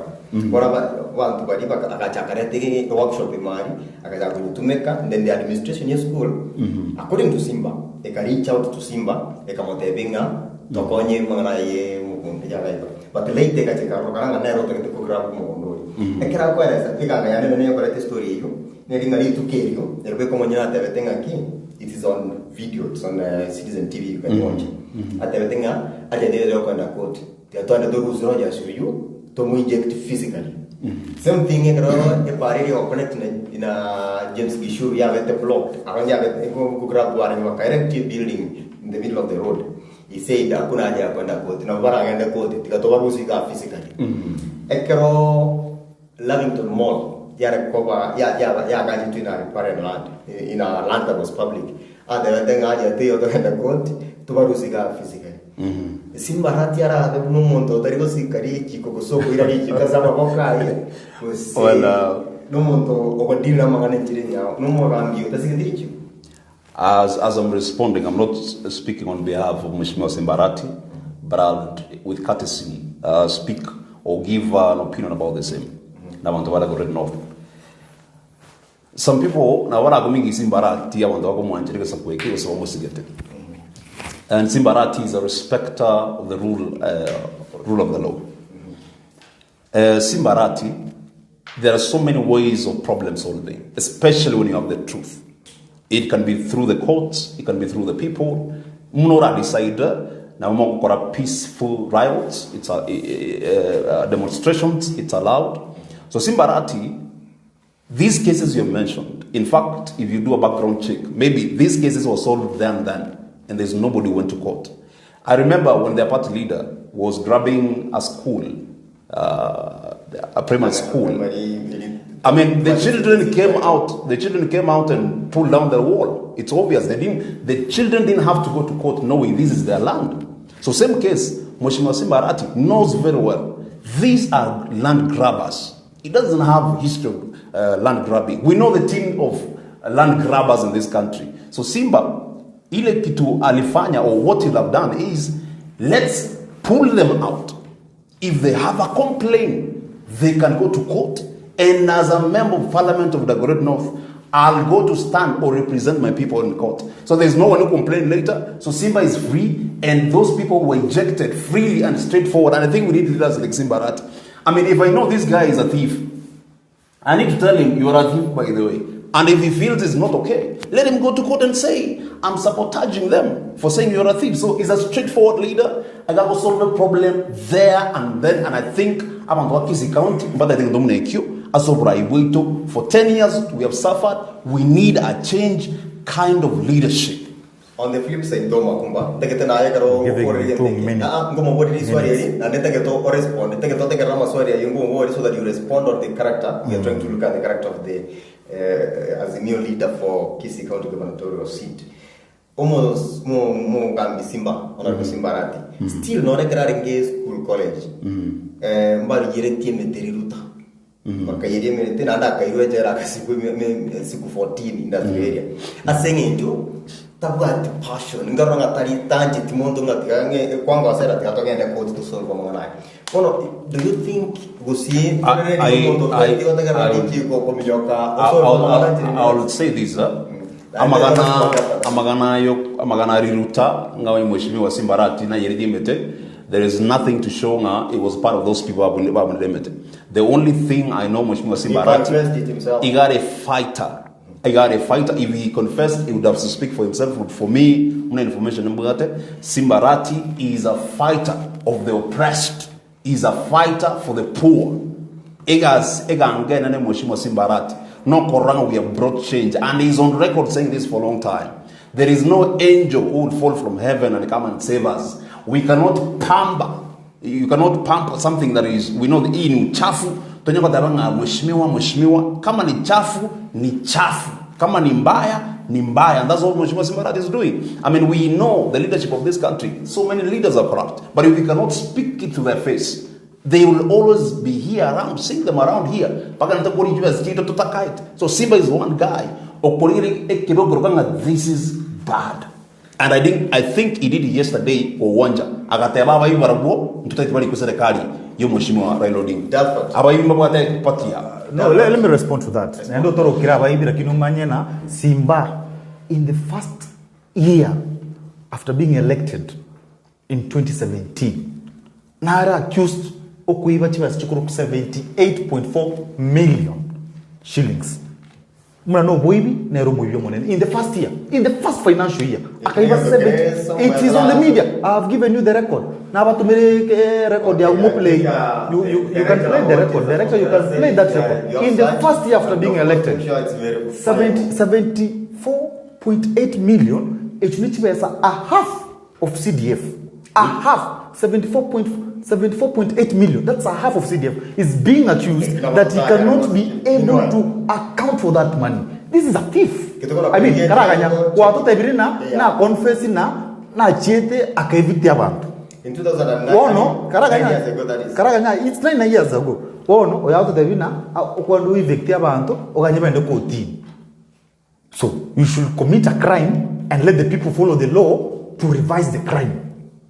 bora bantu bari agachaka rete workshop imari agachaka kuyitumika then the administration ya school according to Simba eka reach out to Simba ekamotebi ng'a tokonye mang'ana ye mukundu yabaiba but later ekacheka rokana ng'a nero otagete kograb omogondo oyo ekero akoeresa ekanga yane nene yakorete story eyo neri ng'a rituko erio ero bwekomonyera atebete ng'aki it is on video it's on Citizen TV you can watch atebete ng'a atetete okwenda court tiatwande torusi Rogers oyo tomuinject physically same thing ekero epara eria connect na, na James Gishuru yabete blocked aronye yabete kugrab warenge bakaerect building in the middle of the road he said hakuna haja ya kwenda court na baragende court tikatobarusi ka physically ekero Lavington Mall yarekoba ya ya ya gaji in a riparian land in a land that was public and then ngaja te otogenda court tubarusika physically Simba Arati arabe n'omonto otari gosika richiko gose okoira richiko ase amaboko aye gose Well, n'omonto ogodira amang'ana enchera enyao n'omogambi otasigete richiko As I'm responding, I'm not speaking on behalf of Mheshimiwa Simba Arati, but I'll, with courtesy, speak or give an opinion about the same. Na bantu bala written off. Some people, na wala kumingi Simba Arati, abantu bako mwanjirika sakweke, gose bamosigete. And Simba Arati is a respecter of the rule of the law. Simba Arati, there are so many ways of problem solving, especially when you have the truth. It can be through the courts, it can be through the people. Buna ora decide nabo mogokora peaceful riots, it's a, demonstrations, it's allowed. So Simba Arati, these cases you have mentioned, in fact, if you do a background check, maybe these cases were solved then then, and there's nobody who went to court. I remember when their party leader was grabbing a school, a primary school. I mean, the children came out. The children came out and pulled down the wall. It's obvious they didn't. The children didn't have to go to court knowing this is their land. So same case, Mheshimiwa Simba Arati knows very well these are land grabbers. He doesn't have history of land grabbing. We know the team of land grabbers in this country. So Simba, ile kitu alifanya or what he'll have done is let's pull them out. If they have a complaint, they can go to court. And as a member of parliament of Dagoretti North, I'll go to stand or represent my people in court. So there's no one who complained later. So Simba is free, and those people were ejected freely and straightforward. And I think we need leaders like Simba Arati. I mean, if I know this guy is a thief, I need to tell him, you are a thief, by the way. And if he feels it's not okay, let him go to court and say, I'm sabotaging them for saying you're a thief. So he's a straightforward leader. I got to solve the problem there and then. And I think abantu wa Kisii County, but I think Dominic asobra iwito for 10 years we have suffered. We need a change kind of leadership. On the flip side though Makumba ntegete naye karo Giving ngokoririe too nteke. many Ah, ngomoboririe iswali minutes. eri na ntegete o respond ntegete otegerera amaswali ayo ngomobori so that you respond on the character. We are trying to look at the character of the Azimio leader for Kisii County gubernatorial seat. Omo mo mo gambi Simba honorable Simba Arati still norekera ringe school college mbarigiretie meteriruta bakaiyeria emerete naende akairwa echera akasikwa siku 14 industrial area ase eng'encho tabwati passion nkarora ng'a tari tancheti monto ng'a tiga ng'e kwangosera tiga togende court to solve amang'ana aya. Bono do you think gose omonto otari gotegerera rikiko kominyoka osolve amang'ana nchera I'll say this amagana amagana yo amagana riruta ngawe mheshimiwa Simba Arati na yeridi mete. There is nothing to show nga it was part of those people abunidemete. The only thing I know Mheshimiwa Simba He Arati, confessed it himself. he got a fighter. He got a fighter. If he confessed, he would have to speak for himself. But for me, muna information mbugate, Simba Arati is a fighter of the oppressed. He's a fighter for the poor. Egas ega nane Mheshimiwa Simba Arati. No Koranga, we have brought change. And he's on record saying this for a long time. There is no angel who will fall from heaven and come and save us. We cannot pamper. You cannot pamper something that is, we know hii ni uchafu. Tonyoka daranga mheshimiwa, mheshimiwa. Kama ni chafu, ni chafu. Kama ni mbaya, ni mbaya. And that's what Mheshimiwa Simba Arati is doing. I mean, we know the leadership of this country. So many leaders are corrupt. But if we cannot speak it to their face, they will always be here around, seeing them around here. Paka nitakuwa nijue zikito tutakaite. So Simba is one guy. Okoriri ekibogoro this is bad. And I think he did it yesterday kwa uwanja. Akateba abayi barabwo mtutaiti bali kwa serikali yo Mheshimiwa Raila Odinga. Dalford. Abayi mbabwate patia. No, let me respond to that. Naendo toro kira abayi lakini umanye na Simba in the first year after being elected in 2017 nara accused okuiba chibasi chikuru 78.4 million shillings. Muna no boibi nero muibi monene in the first year, in the first financial year akaiba 70. It is on the media. I have given you the record. Na batumire record ya Okay, umuplay. I think, You can play the record. Director, you can play that record. In the first year after being elected, 74.8 million echo ni chibesa a half of CDF. A half, 74.8 million. That's a half of CDF. Is being accused that he cannot be able to account for that money. This is a thief. I mean, karaganya kwa ebiri na na confess na na chiete akaevict abantu. In 2009, Wono nine years ago, that karaganya is. karaganya it's 9 years ago. Wono oya ebiri na okwandu evict abantu oganye bende kotini. So you should commit a crime and let the people follow the law to revise the crime.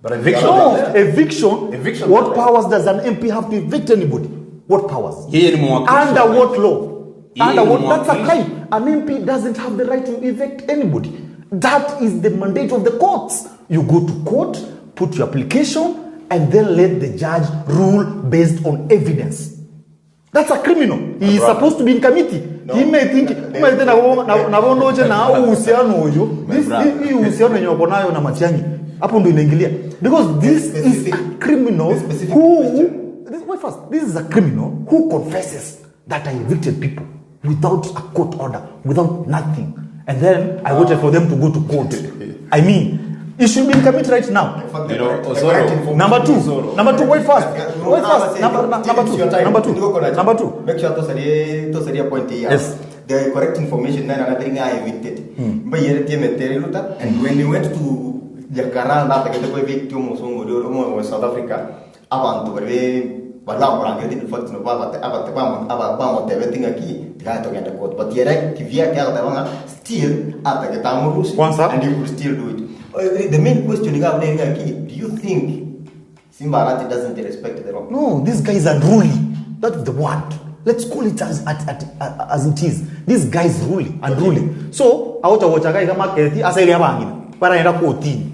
But eviction. No, eviction. Eviction. What powers does an MP have to evict anybody? What powers? Yeye ni mwakilishi. Under what law? Yeye Under ni what? That's a mwakilishi. crime. An MP doesn't have the right to evict anybody. That is the mandate of the courts. You go to court, put your application, and then let the judge rule based on evidence. That's a criminal. He is supposed to be in committee. No. He may think umaete nabo nabo ndoche na uhusiano uyu. This hii uhusiano yenye wako nayo na Matiang'i. Hapo ndo inaingilia. Because this is a criminal The specific who question. this, wait first. This is a criminal who confesses that I evicted people without a court order, without nothing. And then I waited for them to go to court. I mean, he should be in committee right now. In fact, You the know, correct- the Osoro. correct information Number two. is- Number two, wait first. No, Wait no, first. say, Number, it's number your two. time. Number two. Niko kona- Number two. Make sure tosarie point here. Yes. The correct information nine another thing I evicted. Mba yere tie metere luta and when he went to Jacaranda atakete ko evict omusungu rio omo wa South Africa abantu bari balamurangire in fact no baba abate bamo aba bamo tebe tinga ki tiga togenda court but yere kivyake agatebanga still atakete amurusi Kwanza. and you could still do it. The main question you have do you think Simba Arati doesn't respect the law? No, this guy is unruly. That's the word. Let's call it as, at, as it is. This guy is ruly, unruly. So, aocha wacha kai kama keti asa ile abangina. Para enda kotini.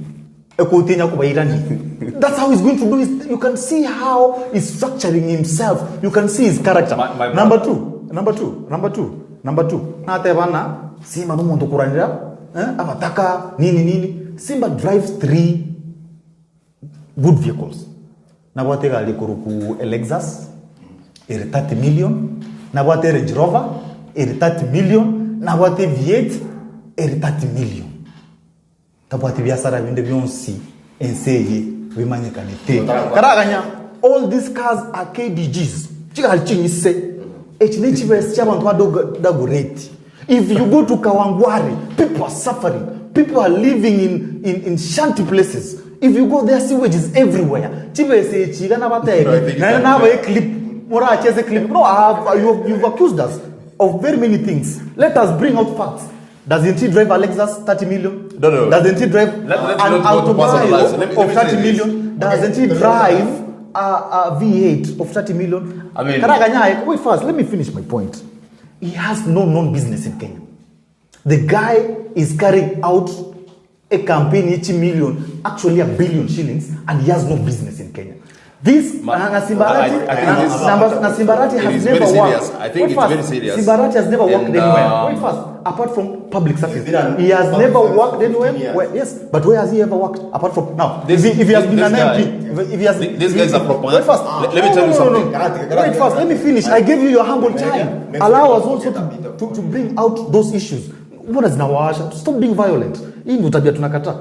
Ekotini akubaira ni. That's how he's going to do it. You can see how he's structuring himself. You can see his character. My number two. Number two. Number two. Number two. Natebana Simba no muntu kuranira. Eh? Abataka nini nini. Simba drives three good vehicles nabwate egari ekoruku Lexus ere 30 million nabwate Range Rover ere 30 million nabwate V8 ere 30 million tabwate biasara binde bionsi ense eye bimanyekanete karaganya all these cars are KDGs chigari chinyise echi nechibesi chabantu badagoreti if you go to Kawangware people are suffering people are living in, in shanty places if you go there sewage is everywhere chibesi echi kana No, I batebi think it's na unfair. naba a clip muracheze clip no I have, you've accused us of very many things let us bring out facts doesn't he drive a Lexus 30 million No, no. doesn't he drive Let's an not go to personalize. Autobio Let me of 30 say this. million doesn't he Okay. drive a, a V8 of 30 million I mean- Karaganya, wait first let me finish my point he has no known business in Kenya the guy is carrying out a campaign each million, actually a billion shillings, and he has no business in Kenya. This na Simbarati, I think this- na Simbarati it has is never very worked. serious. I think Wait it's first. very serious. Simbarati has never worked And, anywhere. Wait first, apart from public service, He's been an he has public never service worked for 15 anywhere. years. Where, yes, but where has he ever worked apart from now? This- if he has been this an guy- MP, if he has, This guy is a proponent. Wait first. Let me No, tell you no, no, no, something. no. Wait first, let me finish. I gave you your humble time. Next Allow week us also get a bit of to bring out those issues. Mbona zinawasha? Stop being violent. Hii ndio tabia tunakataa.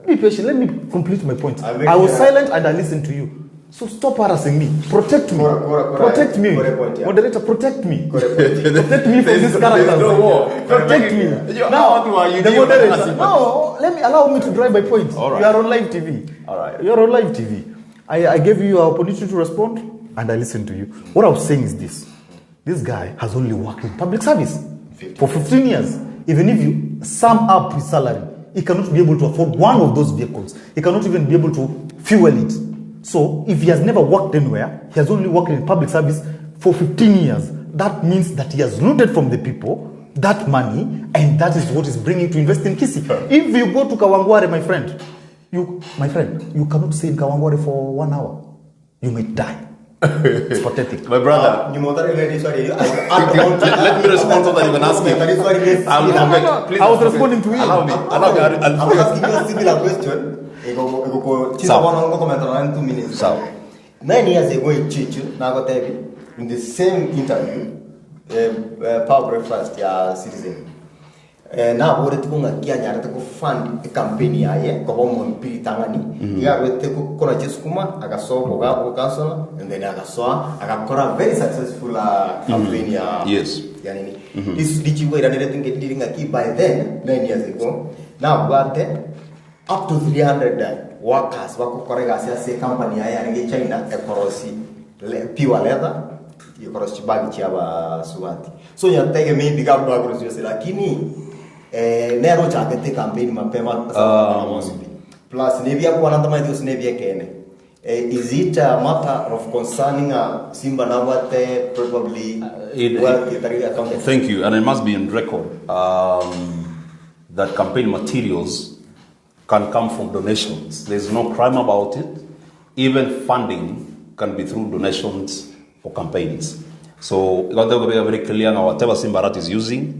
Be patient. Let me complete my point. I make I was sure- silent and I listened to you. So stop harassing me. Protect me. Kora, kora, kora. Protect me. Kora point, yeah. Moderator, protect me. Kora point. Protect me from There's- these characters. there's no war. Protect me. You- Now, how do I- you the deal with moderator. harassment? No, let me allow me to drive my point. All right. You are on live TV. All right. You are on live TV. I gave you your opportunity to respond and I listened to you. What I was saying is this. This guy has only worked in public service for 15 years. Even if you sum up his salary, he cannot be able to afford one of those vehicles. He cannot even be able to fuel it. So if he has never worked anywhere, he has only worked in public service for 15 years. That means that he has looted from the people that money, and that is what is bringing to invest in Kisii. If you go to Kawangware, my friend, you cannot stay in Kawangware for 1 hour. You may die. It's pathetic. My brother. Let Let me respond so that you can ask me. I'll forget. Please, I was forget. responding to him. Allow me. Allow me. I'll I'm forget. asking you a similar question. Sawa. Sawa. 2 minutes. Sawa. 9 years ago in Chichu, Nagotebi, in the same interview, Power Breakfast ya Citizen. Naborete kong'aki anyarete kofund ecampaign yaye koba omompiri tang'ani iga arwete gokora chisukuma agasoa boga bokansona and then agasoa agakora very successful campaign ya Yes. ya nini this dichiwairanirete ngediri ng'aki by then 9 years ago nabwate up to 300 workers bakokora egasi ase company yaye arenge China ekorosi pure leather ekorosi chibagi chia basubati so nyatege maybe kabla akorosi yose lakini nero chakete campaign mapema plus nebia kwana ndama hiyo nebia kene is it a matter of concerning Simba Nawate probably well accounted? Thank you, and it must be on record that campaign materials can come from donations. There's no crime about it. Even funding can be through donations for campaigns. So igo ntagete kobeka very clear ng'a whatever Simba Arati is using,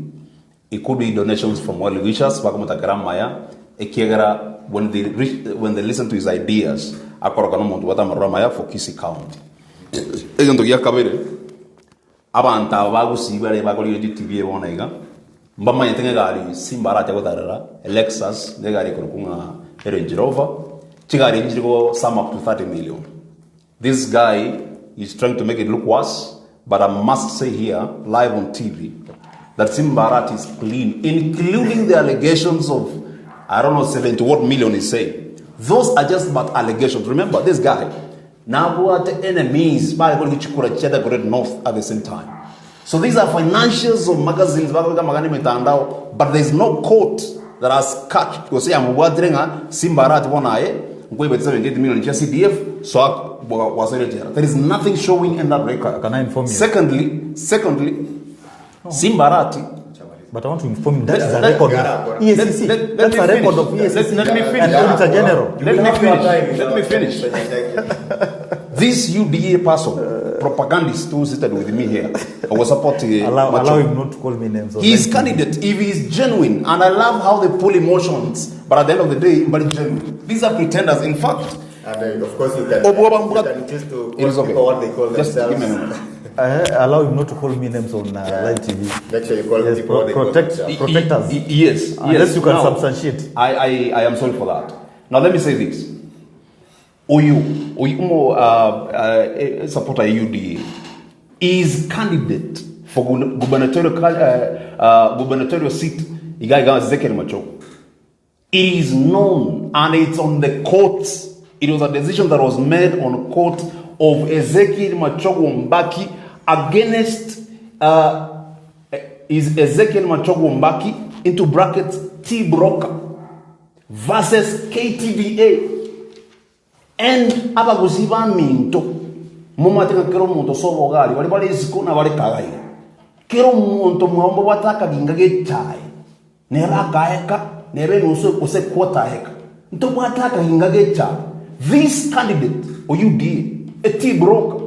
it could be donations from well wishers bakomotakera amaya, ekiagera when they reach, when they listen to his ideas, akoroka nomonto obwate amaroro amaya for Kisii County. Egento gia kabere, abanto aba bagusii bare bakorigereria TV eye bono iga, mbamanyete ng'a egari Simba Arati agotarera, Lexus, na egari ekorokwa ng'a Range Rover, chigari echi chiri go sum up to 30 million. This guy is trying to make it look worse but I must say here live on TV that Simba Arati is clean including the allegations of I don't know 70 what million he's saying. Those are just but allegations. Remember this guy nabwate enemies bare korigia chikura chia the great north at the same time. So these are financials of magazines bakobeka amagana emetandao but there is no court that has catch gose yamobwatire ng'a Simba Arati bono aye nkoibete 78 million chia CDF so gwasoire jela. There is nothing showing in that record. Can I inform you? Secondly, secondly, Simba Arati But I want to inform you that is a Let- record let- of EACC. let- let That's me a record finish. of EACC Let- let me finish. and Auditor General. Let me finish. Let me finish. This UDA person, propagandist who seated with me here, I was supporting Allow, Macho. allow him not to call me names. He is candidate if he is genuine, and I love how they pull emotions, but at the end of the day, but genuine. These are pretenders. In fact, And of course you can, Obuoba you Mbwa- can choose to It is call okay. people what they call Just give me a themselves. minute. Allow him not to call me names on live TV. Make sure you call Yes, people what they call protect- themselves. Protect us. Yes, Unless yes. you can Now, substantiate. I am sorry for that. Now let me say this. Oyu, oyu umo supporter UDA is candidate for gubernatorial gubernatorial seat iga iga Ezekiel Machogu. It is known and it's on the courts. It was a decision that was made on court of Ezekiel Machogu Mbaki against is Ezekiel Machogu Mbaki into brackets T Broker versus KTDA and abagusi baminto momate ng'a kera omonto ase obogari baria bare isiko na bare kagaire kera omonto mwao mbabwate akaginga g'echae nere akaeka nere enusu gose equarter eka ntobwate akaginga g'echae this candidate o UDA a tea broker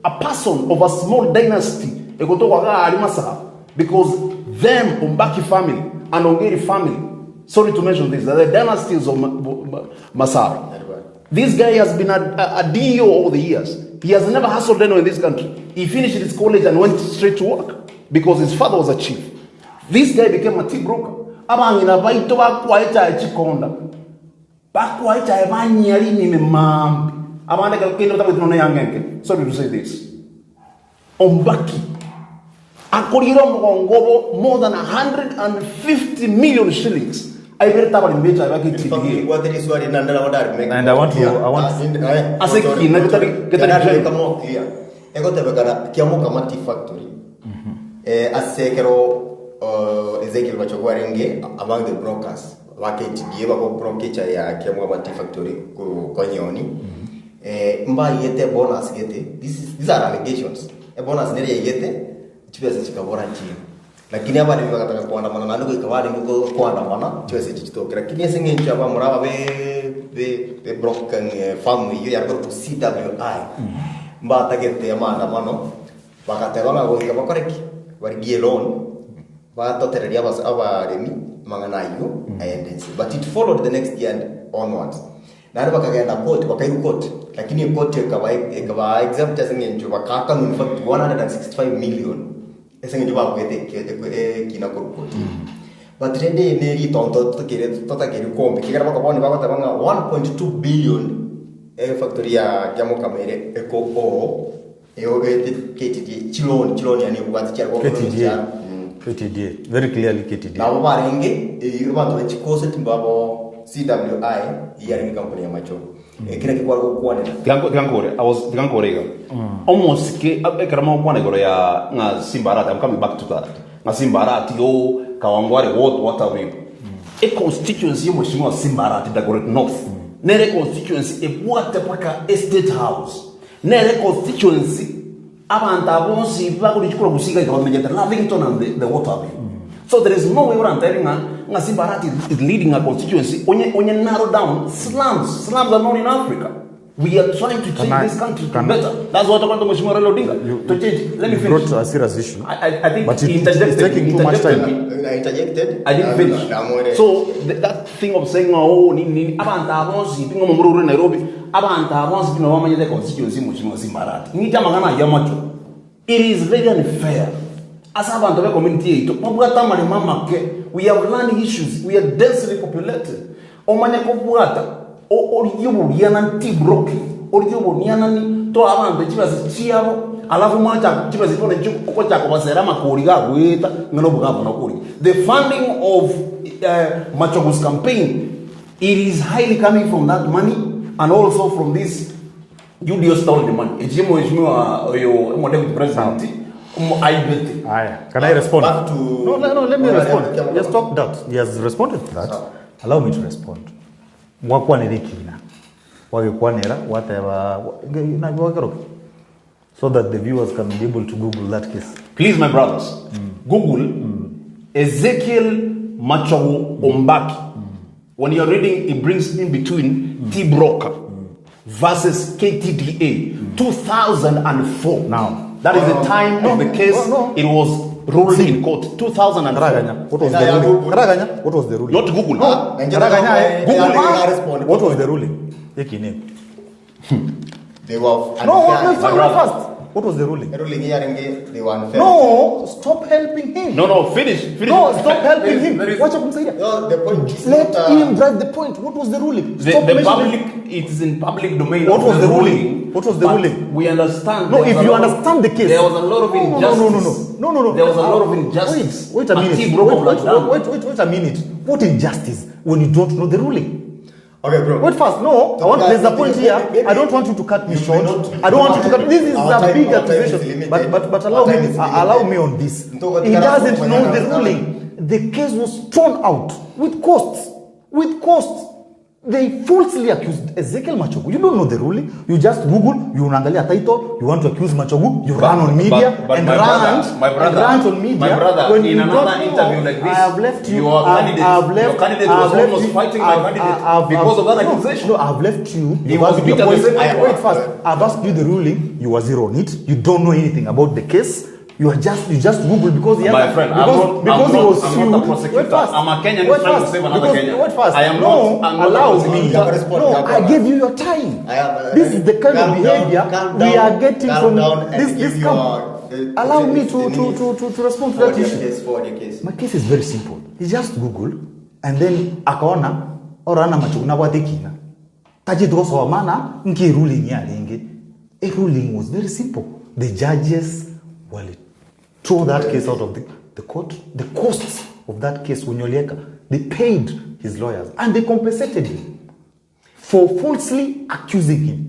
a person of a small dynasty egotokwa iga aria masaba because them Ombaki family and Ongeri family sorry to mention this the dynasties of Masaba This guy has been a DEO all the years. He has never hustled anyone in this country. He finished his college and went straight to work because his father was a chief. This guy became a tea broker. Abang'ina baito bakwa echae chikonda. Bakwa echae banyia rimime mambi. Abande kende batabweti nonya yang'enke. Sorry to say this. Ombaki akorire omogongo obo more than 150 million shillings aiberete abaremi b'echae ba KTDA. And I want to- I want- Ase kina getari- getari clear egotebekana kiamukama tea factory ase ekero Ezekiel Machogu arenge among the brokers ba KTDA bako broker echae ya kiamukama tea factory konyoni mbaiyete bonus gete this is, these are allegations ebonus nere yaiyete chibesa chikabora nchiyo lakini abaremi bagataka koandamana naende goika barenge koandamana chibesa echi chitoke lakini ase eng'encho abamura aba be be be broken farm eyio yakorokwa CWI mbatagete amaandamano bagateba ng'a goika bakore ki barigie loan batotereria abas abaremi amang'ana ayio aende inse but it followed the next year and onwards Naende bakagenda court, bakairwa court, lakini ecourt ekaba ekaba exempt ase eng'encho bakaakana in fact 165 million ase eng'encho babuete ekina korwa kotini. But rende eye ne ritonto totakeire totakeire kombe ekiagera baka bono bagoteba ng'a 1.2 billion efactory ya Kiamokama ere eko oo eyo KTDA chiloan chiloan yaani ebwate chiare KTDA. KTDA. Very clearly KTDA. Nabo barenge eyio abanto be chikosi timbabo CWI eyio yarenge company ya Machogu. Ekero ekio kware gokwanera. Tiga nkore, I was, tiga nkore iga. Omosike, ekero mogokwana igoro ya ng'a Simba Arati, I'm coming back to that. Ng'a Simba Arati o Kawangware what what have you. E constituency ya Mheshimiwa Simba Arati Dagoret North. Nere constituency ebwate mpaka e State House. Nere constituency Abanto aba bonsi bagorichia korwa gusii iga bamenyete Lavington and the what have you. So there is no way orantebi ng'a ng'a Simba Arati is leading a constituency onye onye narrow down slums. Slums are not in Africa. We are trying to change Can I- this country to can I- better. That's what according to Mheshimiwa Raila Odinga. You- to change. Let me you finish. brought a serious issue. I think But he it- it's interjected. taking He too much interjected time. me. I interjected. I didn't finish. Namwere. So that thing of saying oh nini nini abantu abonsi bingo mumururu Nairobi abantu abonsi bino bamanyete constituency Mheshimiwa Simbarati. Ngita mangana ya macho. It is very unfair. As abantu be community yetu babwata amalema make we have land issues we are densely populated. Omanye kobwata origie oborianani tibroke origie obonianani to abanto chibesa chiabo alafu mwacha chibesa bono inche ogochaka kobasera amakori gagoeta ng'a na obogavana okoria. The funding of Machogu's campaign it is highly coming from that money and also from this UDO stolen money. Echi mheshimiwa oyo omo deputy president omo aibete. Aya, can I respond? Back to- No, no, no, let me Honorable respond. Kiambu. He has talked that. He has responded to that. Allow me to respond. Mwakwanera ekina. Wagekwanera wateba na wakeroka. So that the viewers can be able to Google that case. Please, my brothers, Google Ezekiel Machogu Ombaki. When you're reading, it brings in between T Broker versus KTDA 2004. Now. that is the time of the case. No, no. It was ruled in court 2004. Karaganya, what was the Yeah, ruling? Google. Karaganya, what was the ruling? Not Google. Ah, Nigeria Karaganya, government- Google. They are respond. What was the ruling? Yekine. They were unfair. No, what, no, My fast, brother. fast. What was the ruling? Ruling hearing, they were unfair. No, stop helping him. No, no, finish. Finish. No, stop helping There is- him. there is- Wacha kumsaidia. No, the point is Let not, him drive the point. What was the ruling? The, Stop the mentioning- public, it is in public domain. What of was the ruling? What was the but ruling? We understand. No, there if was a you lot of- understand the case. There was a lot of No, injustice. No, no, no, no, no, no. There was a lot of Wait, injustice. Wait, a minute. Ati broke Wait, up wait, like that. wait, wait, wait a minute. What injustice when you don't know the ruling? Okay, bro. Wait first. No, I want. Guys, There's a point maybe- here. maybe I don't want you to cut me you may short. not- I don't want you to cut. This is Our a time- big our time is accusation. limited. But allow Our time me is allow limited. me on this. Mtoko He tikara doesn't kufanya know the na- ruling. The case was thrown out with costs. With costs. They falsely accused Ezekiel Machogu. You don't know the ruling. You just Google, you unaangalia title, you want to accuse Machogu, you run on media but and my rant, brother, my brother, and rant on media. my brother, when in you another don't know, interview like this, I have left you. your candidate- I've left, your candidate I've was left almost you, fighting my candidate because of that no, accusation. No, I've left you. He You've was asked your bitter the point. same way. Wait first. I've asked you the ruling. You were zero on it. You don't know anything about the case. You are just you just Google because he has My friend, I'm because, not- because I'm he not- was I'm sued. not a prosecutor. Wait first. I'm a Kenyan who's Wait trying to first. save another Because- Kenyan. Wait first. I am no, not- I'm not a allow prosecutor. me. You have a response. No, You have I a- gave you your time. I am, this is the kind of calm down, behavior calm we down, are getting calm from down and this give this your, camp. Allow me to respond to that Forward your issue. case, forward your case. My case is very simple. He just Google and then akaona orana Machogu nabwate ekina tachete gosoa mana nki ruling yarenge. A ruling was very simple. The judges wali throw that case out of the court. The costs of that case Unyolieka, they paid his lawyers and they compensated him for falsely accusing him.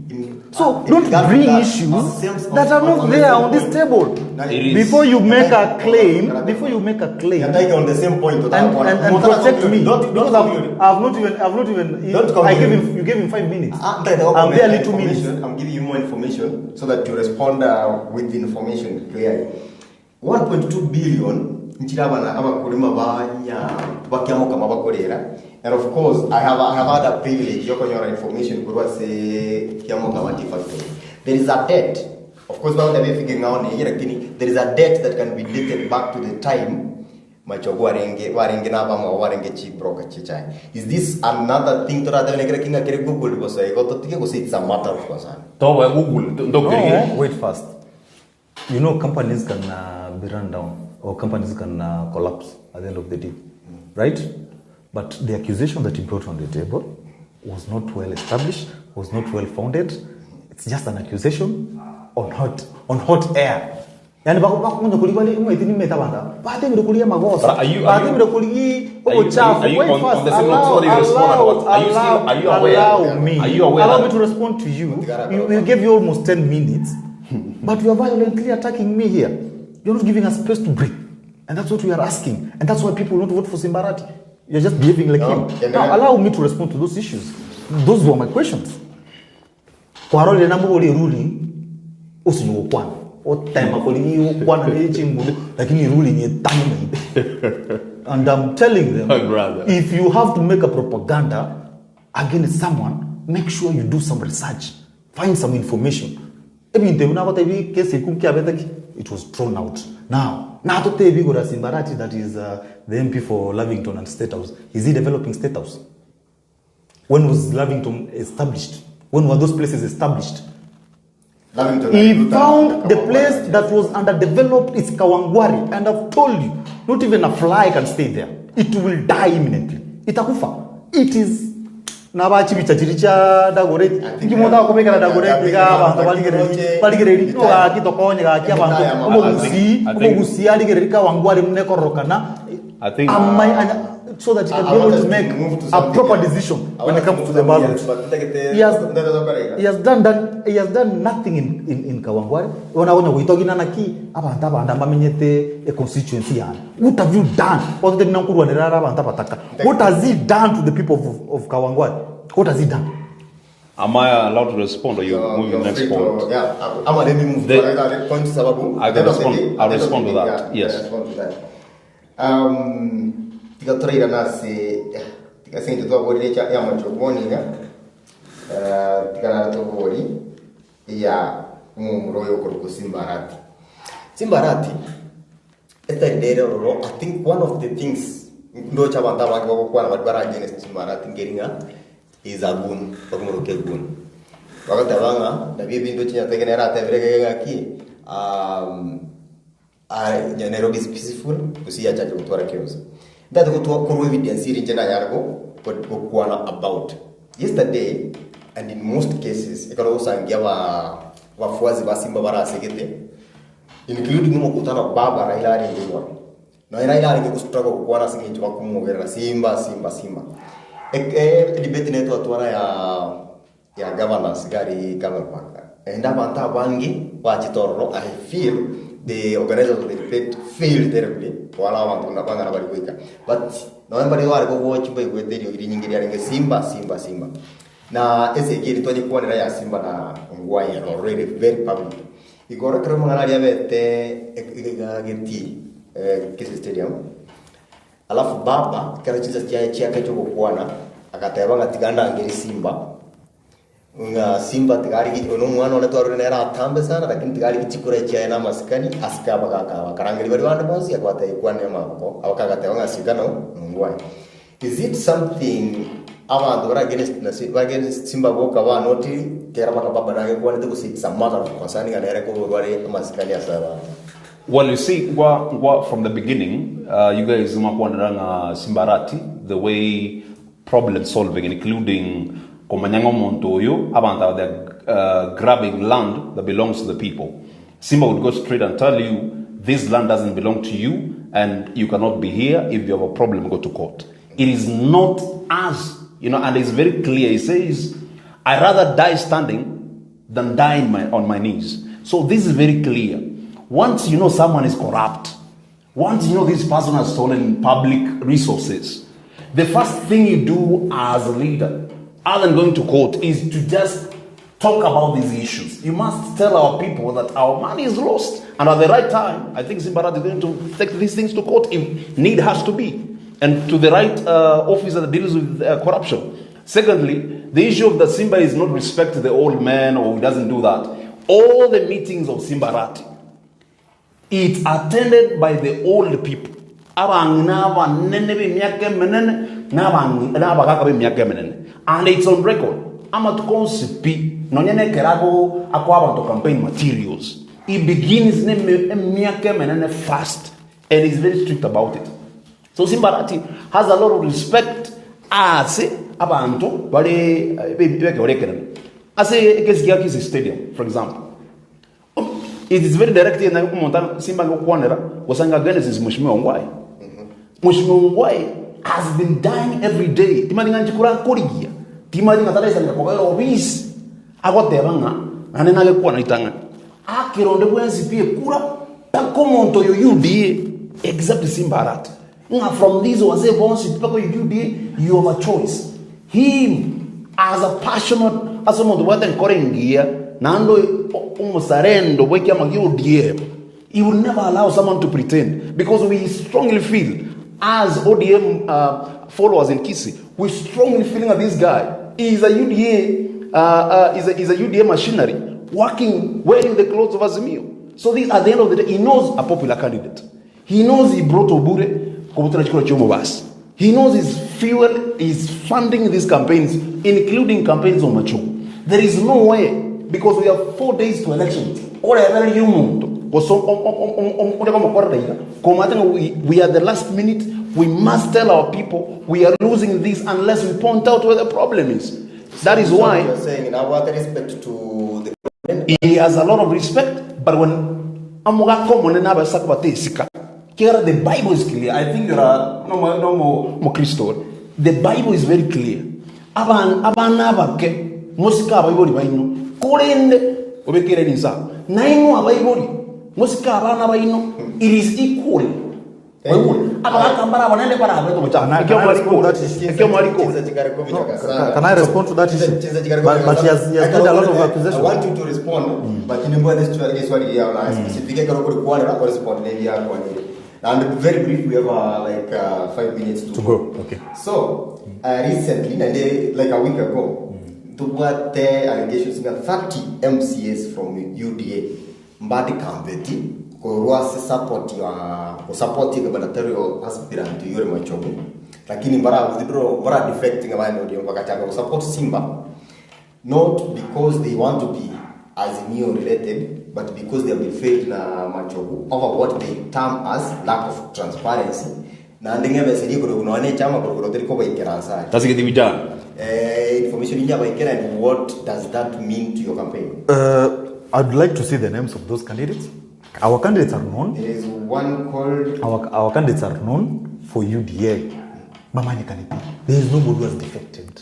So In don't regard to bring that, issues on the same- that are on not the there same on this point. table. Now, It is- Before you make a claim, Can I- before you make a claim, You're taking on the same point to that and, one. and Mutara, protect me. Don't, because don't I've, conclude. I've not even, Don't I conclude. gave him, you gave him 5 minutes. Ah, nita- I'm barely 2 information. minutes. I'm giving you more information so that you respond with the information clearly. 1.2 billion nchirabana abakulima banya bakiamukama bakorera and of course I have had a privilege yokonyora information kurwa se kiamukama tea factory. There is a debt. Of course baba ndabifige ngaone lakini there is a debt that can be dated back to the time Machogu warenge warenge na bamwe warenge chi broker chi chai. Is this another thing to rather nekere kinga kere Google because I got to think it's a matter of concern. Toba Google, don't No, wait first. You know, companies can be run down or companies can collapse at the end of the day, right? But the accusation that he brought on the table was not well established, was not well founded. It's just an accusation on hot air. Yani bakunja kulipa li mwe tini meta banda. Bate mire kulia magosa. But are you- Bate are you- mire kuli are you- ochafu. are you Wait on- first. on the same note? Allow, Sorry, respond allow, about- are you still- allow, are you aware? allow me. Are you aware Allow that- me to respond to you. You gave you almost 10 minutes, but you are violently attacking me here. You're not giving us space to breathe. And that's what we are asking. And that's why people don't vote for Simbarati. You're just behaving like No, him. can Now, I- allow me to respond to those issues. Those were my questions. Kwarole na mbuli ruling usinyokwana. Otema kuli ukwana ni chingulu lakini ruling ni tano. And I'm telling them, My brother. if you have to make a propaganda against someone, make sure you do some research. Find some information. Ebinto ebi nagotebi kese ekio nkiabete ki? It was thrown out. Now, natotebi igoro ya Simbarati that is the MP for Lavington and State House. Is he developing State House? When was Lavington established? When were those places established? Lavington He and found the Kawangware. place that was underdeveloped is Kawangware and I've told you not even a fly can stay there. It will die imminently. Itakufa. It is nabachibicha chiri chia Dagoretti. Inki monto akobekera Dagoretti iga abanto barigereri barigereri no gaki tokonye gaki abanto omogusii omogusii arigereri Kawangware buna ekororokana I think- amai anya so that he can I be able want to us to make move to a something proper else. decision I when want it us to comes move to the something ballot. else, but ndagete- He has, ndagete- he has done, done, he has done nothing in, in, in Kawangware. Ona onya goitogina naki abanto abande mbamenyete e constituency yane. What have you done? Otete buna nkorwanera are abanto abataka. What has he done to the people of, of Kawangware? What has he done? Am I allowed to respond or you You're- move you're the next free to- point? Yeah, ama let me move The- to another point sababu. I can At the end of the respond- day- I'll at the end of respond the to day, that, yeah, yes. I respond to that. Tiga turaira nase tiga sente twaborire cha ya machoboni ga. Tiga nara tobori ya mumuro yokoruko Simbarati. Simbarati etari roro I think one of the things ndocha abantu abange bagokwana bari bara against Simbarati ngeringa is a goon bakumoroke goon bagateba ng'a nabio ebinto chinyateke nere atebire gege ng'aki Nairobi is peaceful gose yachakire gotwara chaos ntagete gotwa korwa evidence ere inche nanyare go gokwana about yesterday and in most cases ekero ogosangia aba abafuasi ba simba barasegete including omokutano baba Raila arenge igoro nonya Raila arenge gostruggle gokwana ase eng'encho bakomogerera simba simba simba Ek- edebate nere twatwara ya ya governors iga aria Camel Park naende abanto abange bachete ororo I feel the organizers of the debate failed terribly kobara abanto buna bang'ana bari goika but nonya mbare bare kogochi mbaigwete eriogi rinyinge riarenge simba simba simba na esegi eria twanyekwanera ya simba na Ongwae ororo ere very public igoro ekero amang'ana aria abete iga getii Kisii Stadium Alafu baba ekero chinsa chiaye chiake chi'ogokwana, agateba ng'a tiga ndangerie Simba, ng'a Simba tiga arigie oyo nomwana one twarure nere atambe sana lakini tiga arigie chikura chiaye na amasikani asike abagaka aba. Akarangeria baria bande bonsi akabatebia kwane amaboko, abwo agateba ng'a sika no nongwae. Is it something abanto bare against na si bare against Simba boka banotiri, ekero mpaka baba nagekwanete gose it's a matter of concern ng'a nere koborwa are amasikani ase abanto? Well you see ngwa ngwa from the beginning uh, you guys mwakwanera ng'a Simbarati the way problem solving including komanya ng'a omonto oyo abanto aba they're uh, grabbing land that belongs to the people Simba would go straight and tell you this land doesn't belong to you and you cannot be here if you have a problem go to court it is not us you know and it's very clear he says I rather die standing than die in my, on my knees. So this is very clear. Once you know someone is corrupt, once you know this person has stolen public resources, the first thing you do as a leader, other than going to court, is to just talk about these issues. You must tell our people that our money is lost. And at the right time, I think Simbarati is going to take these things to court if need has to be, and to the right officer that deals with corruption. Secondly, the issue of the Simba is not respect the old man or he doesn't do that. All the meetings of Simbarati, it's attended by the old people. Abang'ina abanene b'emiaka emenene na abagaka b'emiaka emenene. And it's on record. Amatuko onsi pi, nonya nekero ago akoa abanto campaign materials, he begins ne emiaka emenene first and he's very strict about it. So Simbarati has a lot of respect ase abanto bare b'ekeoro ekenene. Ase ekesi gia Kisii Stadium, for example, it is very direct ng'a omonto Simba agokwanera gose anga against Mheshimiwa Ongwae. Mheshimiwa Ongwae has been dying every day. Timanyeti ng'a nchikure akorigia, timanyeti ng'a taraisaneka kobera obisi, agoteba ng'a naende nagekwana ritang'ani. Akera onde bwensi pi ekura mpaka omonto oyo UDA except Simba Arati ng'a from these wazee bonsi pi mpaka oyo UDA you have a choice him as a passionate ase omonto obwate enkoro engiya naende omosarendo bwa ekiama gia ODM he will never allow someone to pretend because we strongly feel as ODM followers in Kisii we strongly feeling that this guy is a UDA. is a, is a UDA machinery working wearing the clothes of Azimio. So this, at the end of the day, he knows a popular candidate. He knows he brought Obure kobutera chikoro chiomobasi. He knows his fuel is funding these campaigns, including campaigns on Machogu. There is no way, because we have 4 days to elections, orebererie omonto gose ore komokorera iga, komanyete ng'a we are the last minute, we must tell our people we are losing this unless we point out where the problem is. That is So why you're saying nabwate respect to the government. He has a lot of respect, but when omogaka omonene abasa kobata esika, ekiagera the Bible is clear. I think you're a nomo nomo mokristo ore. The Bible is very clear. Aban abana abake mosike abaibori baino, korende obekere rinsa. Nainwe abaibori mosike abana baino, it is equal. Thank you. Abagaka mbare abanene barabete omochando. Can I, Ekio can I respond to that issue? Ekio mwarikore. No, can I respond to that issue? But he has made a lot of accusations. I want you to respond, but in this one here, specific ekero kuri kwanera or respond maybe yakwanire. And very brief, we have like 5 minutes to, To go, okay. So recently, and like a week ago, tubwate allegations nga 30 MCAs from UDA mbadi kambeti korwa se support ya ko support gubernatorial aspirant Yore Machogu lakini mbara withdraw mbara defect nga bana ndio bakachaka ko support Simba not because they want to be Azimio related but because they have been failed na Machogu over what they term as lack of transparency na ndinge besiri kuri kunoane chama kuri kuri ko baikera ansari Does it get done? Information inja baikera and what does that mean to your campaign? I'd like to see the names of those candidates. Our candidates are known. There is one called Our candidates are known for UDA. Mamani Kanipi. There is nobody who has defected.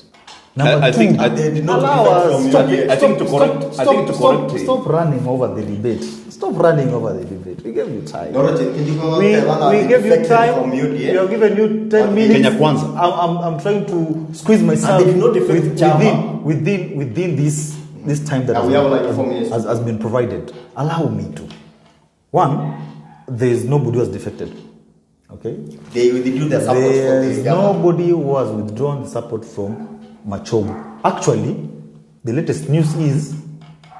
Number I two, think- They did not allow defect us. from Stop, UDA. I think to stop, correct- I stop, think to stop, correct him. stop running over the debate. Stop running over the debate. We gave you time. Noroche, did you go We, tell we they gave you defected time. from UDA? We have given you 10 And minutes. Kenya Kwanza. I'm trying to squeeze myself And they did not defect Chama. within this time that Now has we have been, like 4 minutes. has been provided. Allow me to. One, there is nobody who has defected. Okay? They withdrew their support There from is the government. nobody who has withdrawn the support from Machogu. Actually, the latest news is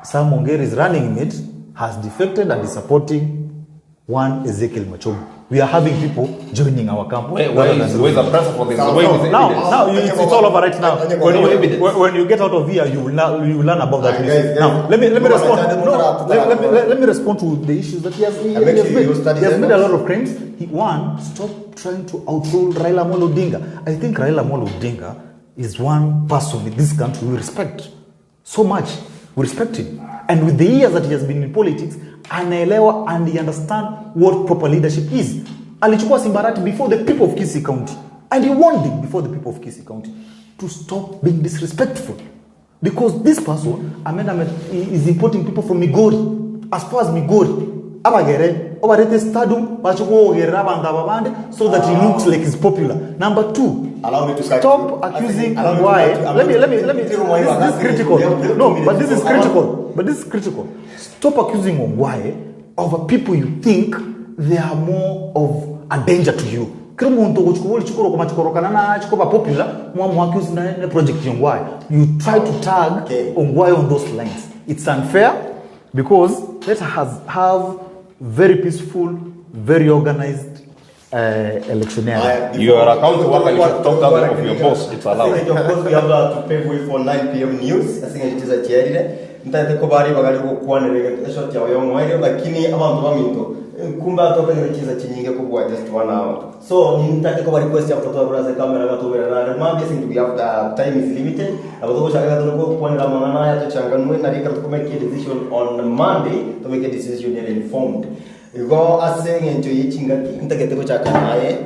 Sam Ongeri's running mate has defected and is supporting one Ezekiel Machogu. We are having people joining our camp. Where rather is, than where is the press for this? Now, Where is the now, evidence? now it's all over right now. When No you, evidence. when you get out of here, you will learn about that Ah, news. guys, guys. Now, let me No, respond. I- No, I- let me respond to the issues that he And make has sure you made. study He has the made a notes. lot of claims. He, one, stop trying to outrule Raila Amolo Odinga. I think Raila Amolo Odinga is one person in this country we respect so much. We respect him. And with the years that he has been in politics, anaelewa and he understand what proper leadership is. Alichukua Simba Arati before the people of Kisii County. And he warned him before the people of Kisii County to stop being disrespectful. Because this person, Ahmed Ahmed, is importing people from Migori. As far as Migori, abagere, obarete stadium, bachuko abantu ababande, so that he looks like he's popular. Number two, Allow me to cut stop you. accusing Allow me to why. cut you. I'm Let me, not- let me, let me. This This, this is critical. We have No, 2 but this minutes. is critical. But this is critical. Stop accusing Ongwae of people you think they are more of a danger to you. Kila muntu gochukubuli chikoro kwa machikoro kana na chikoba popular mwa mwa accuse na na project Ongwae. You try to tag Ongwae on those lines. It's unfair because let us have very peaceful, very organized electioneering. You are a county worker, you should talk down of your boss. It's allowed. Of course, we have to pave way for 9 p.m. news. Asinga chitiza chiarire. Ntate ko bari bagali gukwanire shot yawe yomwere lakini abantu baminto kumba atoka chiza chinyinge kubwa just one hour. So ntate ko request ya mtoto wa camera gatubera na mambi since we have the time is limited. Abato shaka tuko kwanira mangana ya tuchanganue na rika to make a decision on Monday to make a decision and informed. Igo ase ng'encho yechingaki ntagete gochaka naye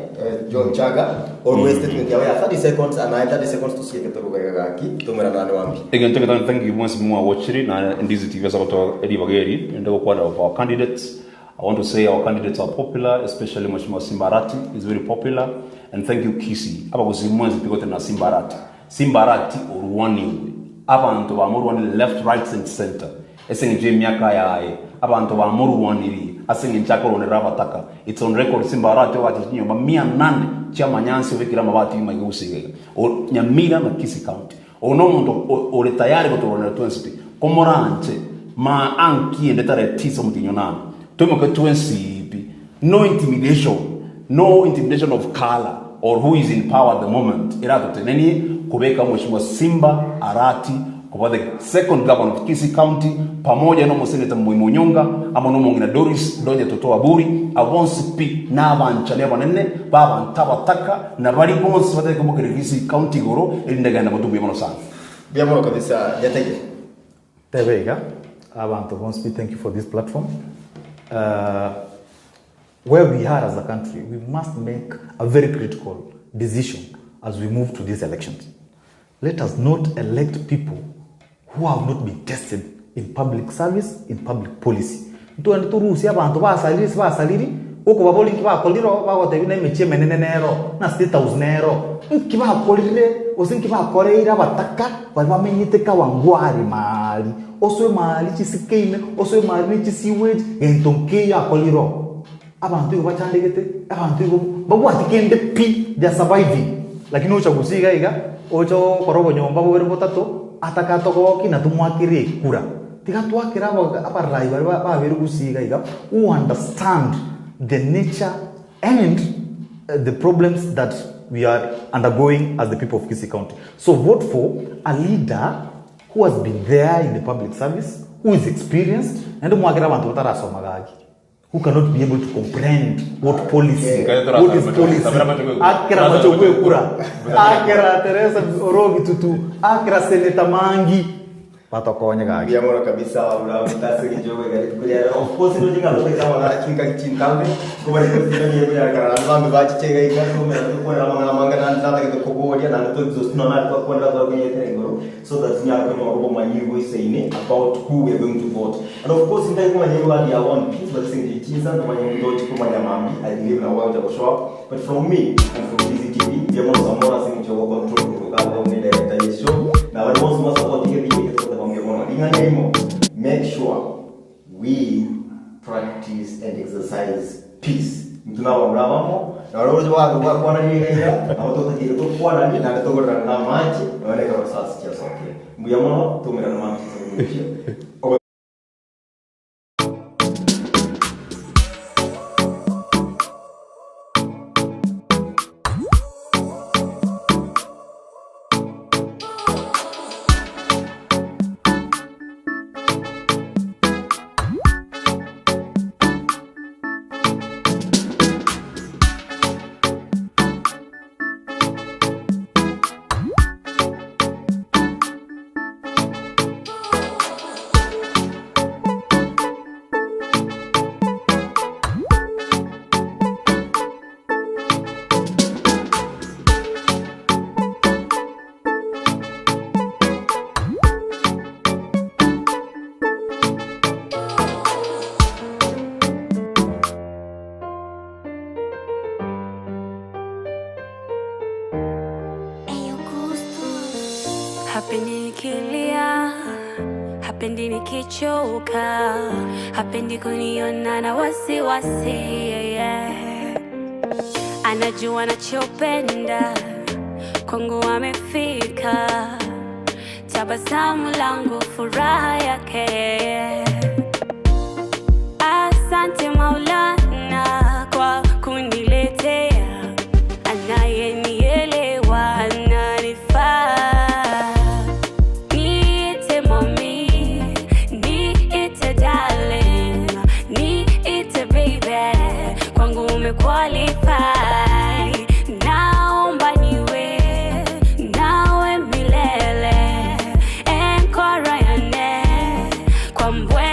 John Chaga or statement yawe ya 30 seconds and 30 seconds tusieke turugaga gaki tumera nane wambi. Again, thank you, thank you once more watching na Ndizi TV sabato Eddie Bageri and one of our candidates. I want to say our candidates are popular, especially Mheshimiwa Simba Arati is very popular. And thank you Kisii. Aba kusimwenzi pigote na Simba Arati. Simba Arati orwaniwe. Abantu bamurwanire left, right and center. Ese nje emyaka yaye. Abantu bamurwaniriye. Ase nchaka oronera abataka. It's on record Simba Arati wakati nyumba 800 cha manyansi obekira amabati yuma gusiga. Nyamira na Kisii County. Oyo nomonto ore tayari gotorwanera twensi pi. Komoranche ma anki ende tarehe tisa omotienyi onane toimoke twensi pi. No intimidation, no intimidation of colour or who is in power at the moment eratotenenie kobeka Mweshimiwa Simba Arati koba the second governor of Kisii County pamoja na omoseneta Moi Onyonga amo nomong'ina Doris Donya Toto Aburi abo bonsi pi nabanchani abanene babanto abataka na baria bonsi batari komokeria Kisii County igoro erinde genda motwe mbuya mono sana. Mbuya mono kabisa Nyatege. Tebe iga, abanto bonsi pi thank you for this platform. Where we are as a country, we must make a very critical decision as we move to these elections. Let us not elect people who have not been tested in public service, in public policy. Ntogende torusie abanto basarire ase basariri, okobaboria inki bakorire oo, bagotebia buna emechie emenene nero, na state house nero. Inki bakorire gose inki bakoreire abataka baria bamenyete Kawangware maari, osoe maari chisike ime, osoe maari ne chisewage, gento nkeiyo akorire oo. Abanto igo bachandegete, abanto igo mbabwati kende pi, they are surviving. Lakini ocha gusii iga iga, ocha gokora obonyomba bobere botato, atake atogoki na tomwakere ekura. Tiga twakere aba abarai baria babere gusii iga iga, who understand the nature and the problems that we are undergoing as the people of Kisii County. So vote for a leader who has been there in the public service, who is experienced, naende mwakere abanto batarasoma gaki. Who cannot be able to comprehend what policy, what is policy. Akera macho gwekura, akera Teresa Orogi Tutu, akera Senator Mangi. Batokonye gaki. Mbuya mono kabisa abamura abamito ase eng'encho y'ogoika rituko ria rero. Of course ndoche ng'a tobeke amang'ana chingaki chintambe, nkoba rituko ritang'ani ri'okonyarekana naende bambe bachiche iga iga tokomenya tokwanera amang'ana amange naende natagete koboria naende to exhaust nonya nari twakwanera twakonyetera igoro so that tinyare konyora obomanyi boisaine about who we are going to vote. And of course ntari komanya igo adi our own peace but ase eng'encho ye chinsa ntomanye ntochi komanya mambia I believe nabo bagocha go show up but from me and from DCTV mbuya mono Samora ase eng'encho yo go control korwa iga abwo buna edirector ye show na baria bonsi mwa support iga ebiya eria togoteba mbuya mono. Ring'ana erimo make sure we practice and exercise peace. Intwe nabamura abamo, na baria oroche bagokwanania iga iga, nabo totakeire tokwananie naende togorerane na amache, nonya na ekero risasi chiasokire. Mbuya mono, toumerane mambia chinsa buna echio. Hapendi nikilia, hapendi nikichoka, hapendi kuniona na wasiwasi yeah. Anajua nachopenda kwangu amefika, tabasamu langu furaha yake. Asante Maulana kwa kuniletea anayenielewa, ananifaa. Niite mami, niite darling, niite baby, kwangu umequalify. Naomba niwe nawe milele, enkora yane kwa mbwe.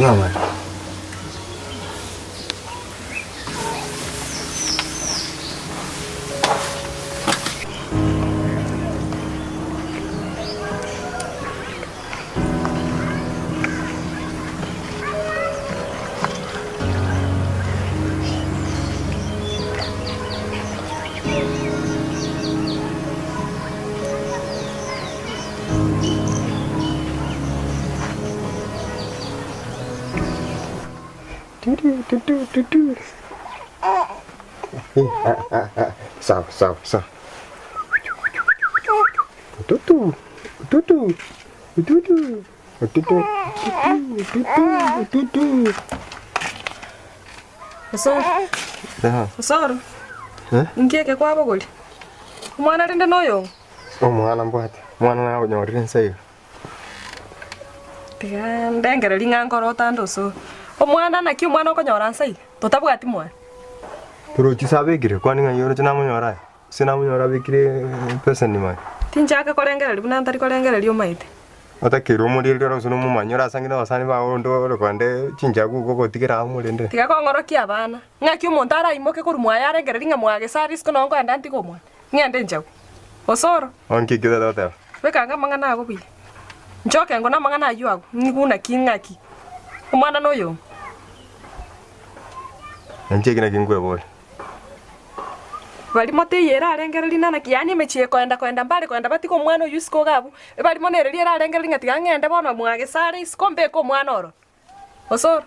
Mama. Sawa sawa sawa. Ututu ututu ututu ututu ututu ututu. Osoro, Osoro, inki eke kwabogoria? Omwana rende noyong'o? Omwana mbwate, omwana nagonyorire inse iga. Tiga ndengererie ng'a nkore otande osoro. Omwana naki omwana okonyora nse iga? Totabwati mwana. Torochi ase abekire, kwani ng'ai oroche namonyora aye? Ase namonyora abekire epeseni mani. Tinchaka korengereria buna ntari korengereria omaete. Otakeire omorende ore gose nomomanyia orasange nabasani bao onde ore konde chinchagu igo ogotigera aa omorende. Tiga kong'orokia abana, ng'aki omonto araimoke korwa mwaye arengererie ng'a mwagesa are isiko nonye nkoenda ntige omwana, ng'ende enchagu. Osoro. Onki ekio tata goteba. Beka ang'e amang'ana ago buya. Nchoke ngone amang'ana ayio agwo, ng'igu naki ng'aki. Omwana noyomo. Inche eki naki nkweboria. Barimo teiyo erarengererie nana ki, yaani emechie ekoenda koenda mbare koenda batige omwana oyio isiko iga abwo, ebarimo nere erarengererie ng'a tiga ng'ende bono mwagesa are isiko mbeke omwana ororo. Osoro,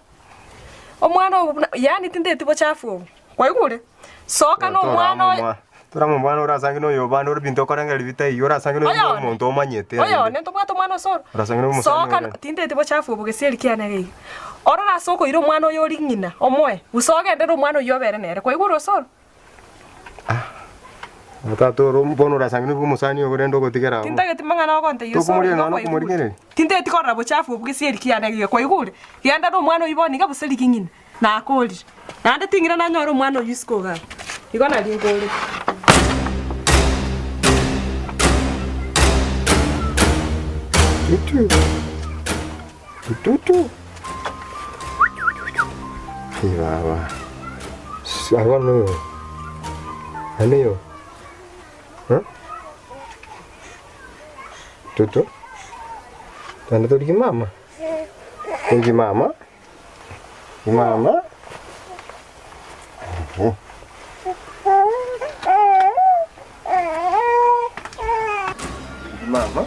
omwana obo buna yaani tinteti bochafu obo, kwaigure? Soka na omwana oyo. Torama omwana orasange na oyobande ore ebinto okorengereria bitaiyo, orasange na Oyone. omonto omanyete naende. Oyone ntobwate omwana osoro. Orasange na omosani Soka ore. tinteti bochafu obo gesieri kiane iga iga. Orore ase okoira omwana oyo ori ng'ina, omoe, gose ogendere omwana oyio obere nere. Kwaigure osoro? Tata oro bono orasange na omosani ogo rende ogotigera abwo. Tintageti mang'ana ogontebia osoro Tokomoria iga nonya kwaigure. nokomorigereria. Tintageti korora bochafu obo gesieri kiane iga iga. Kwaigure? Genda na omwana oyio bono iga gose rigia ng'ina. Nakorire. Naende ting'ira nanyore omwana oyio isiko iga abwo. Igo nario nkorete. Tutu. Tutu. Hey baba. Aba noyo. Aneyo. Huh? Tutu. Tanda torigi mama. Torigi mama. Mama. Mama.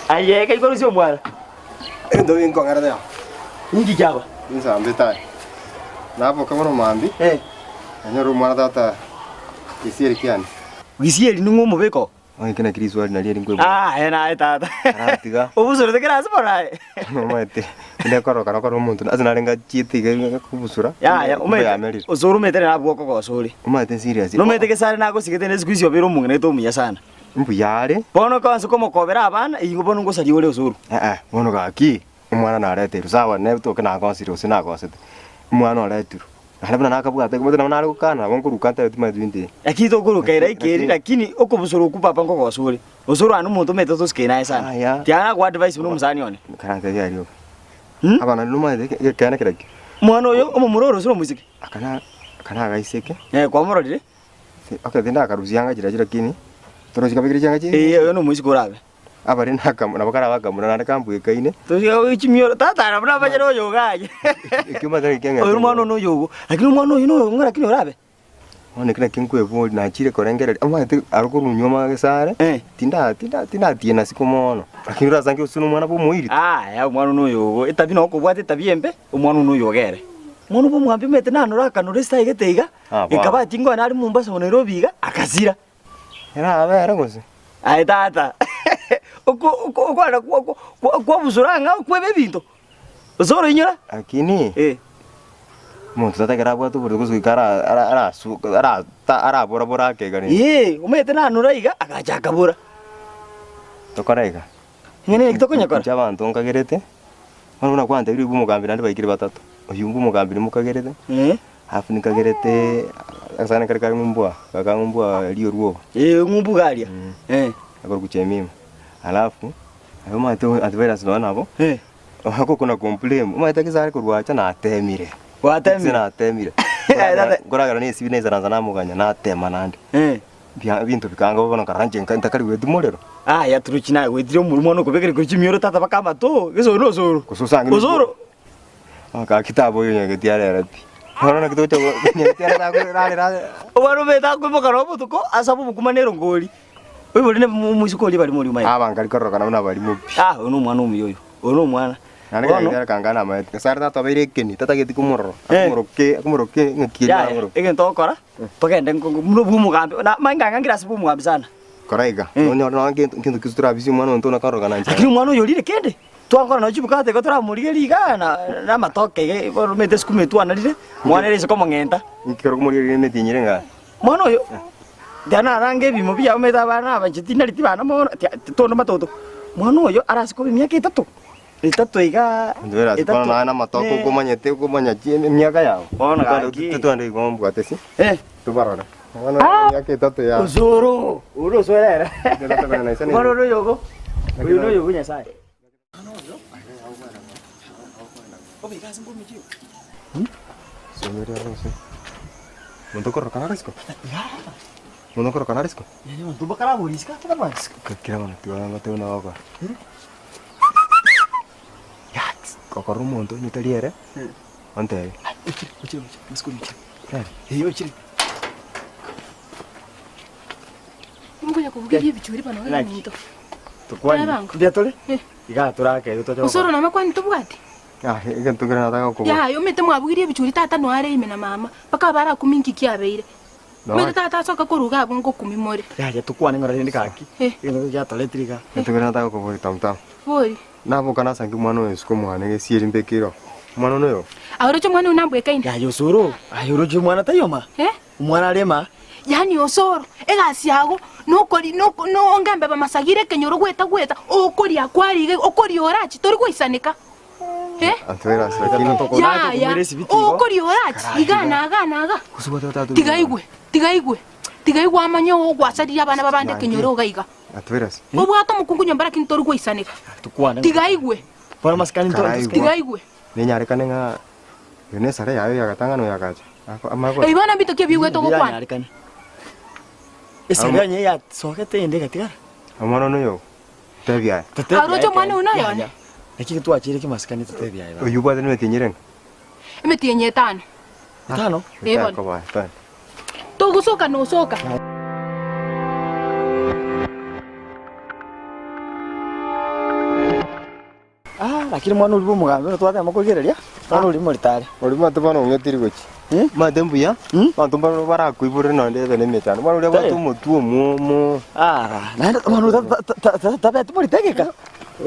Aye, kai kwarusia omwana. Endo binkong'erete aa. Inki kiaba? Insambe tae. Naboka bono mambia, Eh. nanyore omwana tata gesieri kiane. Gisieri ning'o omobeka oo? Onye eki naki riswali nario eri nkoigwa. Ah, aye naye tata. Aratiga. Obusurete kera ase bono aye. Omanyete, onde korokana kore omonto ase narenge achiete iga kobusura, Yaya, kumbe omanyete, yamerire. osore omanyete nabwo okogosa ore. Omanyete serious. Nomanyete gesare nagosigete ne siku hizi obeire omong'ina omuya sana. Mbuya are. Bono okoansa komokobera abana, igo bono ngosaria ore osoro. Eh, bono gaki, omwana nareterwe, sawa netoke nagosire gose nagosete, omwana oretirwe, naende buna nakabwate omanyete nabo nare gokana nabo nkoruka ntebe timanyeti binto ebi. Lakini tokoruka ere ekeri, lakini okobusura okwo papa nkogosa ore. Osoro aye nomonto omanyete tosike naye sana. Aya. Tiga nakoa advice buna omosani one. Karantebia aria obe. Hmm? Abana nomanyete ekeene kerakio. Omwana oyo omomura ore gose omoiseke? Aka na aka nagaiseke. Eh, kwamororire? Okay, tindakarusia anga chiria lakini torochi kabekire chianga chi. Eh, oyo nomoiseke orabe. Abare nakam nabo karabe akamura naende kambwekaine. Tochia chimioro tata nabo nabachera oyogo aye. Ekio omanyete naki kiang'ete Oyo omwana one oyogo, lakini omwana oyo noyo ng'a lakini orabe. Bono eki naki nkweboria nachire korengereria omanyete aro korwa nyuma gesare, Eh. tinda tinda tindatiena ase komono, lakini orasange gose na omwana bwa omoiri. Aya omwana one oyogo, etabi nabo okobwata etabi embe, omwana one oyogo ere. Omwana bwa omogambi omanyete nanora akanora esitari gete iga, Ah, bono. ekabati ngonya nare Mombasa o Nairobi iga, agasira. Erabe ere gose? Aye tata, oko oko okwana kwa kwa kwabusura ng'a okweba ebinto, gose oroinyora? Lakini Eh. omonto tatagera abwate oborito gose goika ara ara arasu ara ta arabora bora ake iga rende. Eeh, omanyete nanora iga, agacha akabora. Tokore iga. Ng'a naki tokonyakora? Inche abanto nkagerete, bono buna kwantebirie oyio bwa omogambi naende baikire batato, oyio bwa omogambi nimokagerete, Eh. alafu nikagerete agasani kare kare ng'umbu aa, kaka ng'umbu aa erio orwoba. Eh, ng'umbu iga aria. Eh. Akorokwa Jemima, alafu aye omanyete antivirus nonye nabo, Eh. agokona complain, omanyete ekero are korwa acha natemire, Gwatemire? natemire, Aye tata. nkoragera na esibi naisaransa namoganya natema naende. Eh. Bia ebinto bikaanga bono nkarora inche nka ntakari goetia morero. Aya turuchi naye goetire omorwe mwana okobekire korwa chimioro tata baka amato gese one osoro. Gose osange ne Osoro. Gaki taba oyo nyageti arere pi. Bono naki togocha go nyageti are nako rarera. Omwana omanyete akoimoka noro obotuko asabe obokima na erongori. Oibori ne omoiseke oria barimo oria omanyete. Aba nkari kororokana buna barimo pi. Ah oyo nomwana omuya oyo. Oyo nomwana. Naende Bono. nyageti are kanga namaete. Gose are tata obeire ekeni tatageti komorora. Eh. Akomoroke akomoroke ng'aki eria Yaya aramoroke. egento ogokora togende nko buna bwa omogambi na manye nganga nkere ase bwa omogambi sana. Kora iga, Eh. nonyore nonye nkento nkento ki torabisia omwana oyo ntona kororokana nchera. Lakini omwana oyo orire kende, twakora nonye chibukate igo toramorigerie igaa na na amatoke iga bono omanyete esukuma etwanarire, mwana ere ase komong'enta. Ekero okomorigereria emetienyi ere ng'a. Mwana oyo, tiga narange ebimo biaye omanyete abana aba inche tinareti bana mono, tia tonde matoto. Mwana oyo arase koba emiaka etato, etato igaa, Ase bono naye namatoke ne- okomanyete okomanya chi emiaka yao. Bono gaki. Totwende igo mbwate si. Eh. Tobarore. Omwana oyo emiaka etato ya. Osoro, ore osoro ere. Omwana ore oyogo, oyo noyogo Nyasaye. Monto okororokana are isiko? Monto okororokana are isiko? Kira bono tiga batebe buna bagokora. Yaks! Gokorora omonto onye tari ere, ontebie. Ngonya kobugeria ebichuri bono iga Naki? omonto. Tokwani. Ebango. Mbuya tore? Eh. Igaa torakebe toche Osoro gokora. name kwani tobwati? Ah, egento kere nataka gokobora. Yaya omanyete mwabugirie ebichuri tata noare ime na mama, mpaka abarakumia inki kiabeire. Noe. Omanyete tata asoka korwa iga abwo ngokumi more. Yaya tokwane ng'ora rende gaki. Eh. Egento giatoretire igaa. Egento kere nataka gokobori tamtamu. Bori. Naboka nasange omwana oyo isiko mwane gesieri mbeke iro. Omwana one oyo. Aoroche omwana oyo nambwekaine. Yaya osoro, aye oroche omwana taiyo ma? Eh? Omwana are ma? Yaani osoro, egasi yago nokori noko nongembe bamasagire ekenyoro gweta gweta, okoria kwariga okoria orachi tori goisaneka. Eh? Yaya, okoria orachi iga na iga na iga. Tiga aigwe, tiga aigwe, tiga aigwe amanye ogwasaririe abana babande ekenyoro iga iga. Obwate omokungu nyomba lakini tori goisaneka. Tiga aigwe, tiga aigwe. Nenyarekane ng'a eye nesare yaye yagatang'ana oyo agacha. Amanye Ebi bono mbito ki ebiigwete ogokwana? Omwana one oyo, tebia aye. Aroche omwana oyo noyone? Oyio obwate nemetienyi erenge? Emetienyi etano. Eh bono. Koba, etano. Togosoka nosoka. Ah, lakini mwana oria bw'omogambi buna twatema korigereria, mwana oria moritare. Oria mate bono ong'etiri gochia. Eh? Mate mbuya, Mm? abanto mbaro barakoiborere nonye ebe na emechando. Mwana oria abwate Tari. omotwe omwomo. Ah, naende mwana oria ta- ta- ta- tabeti moritegeka.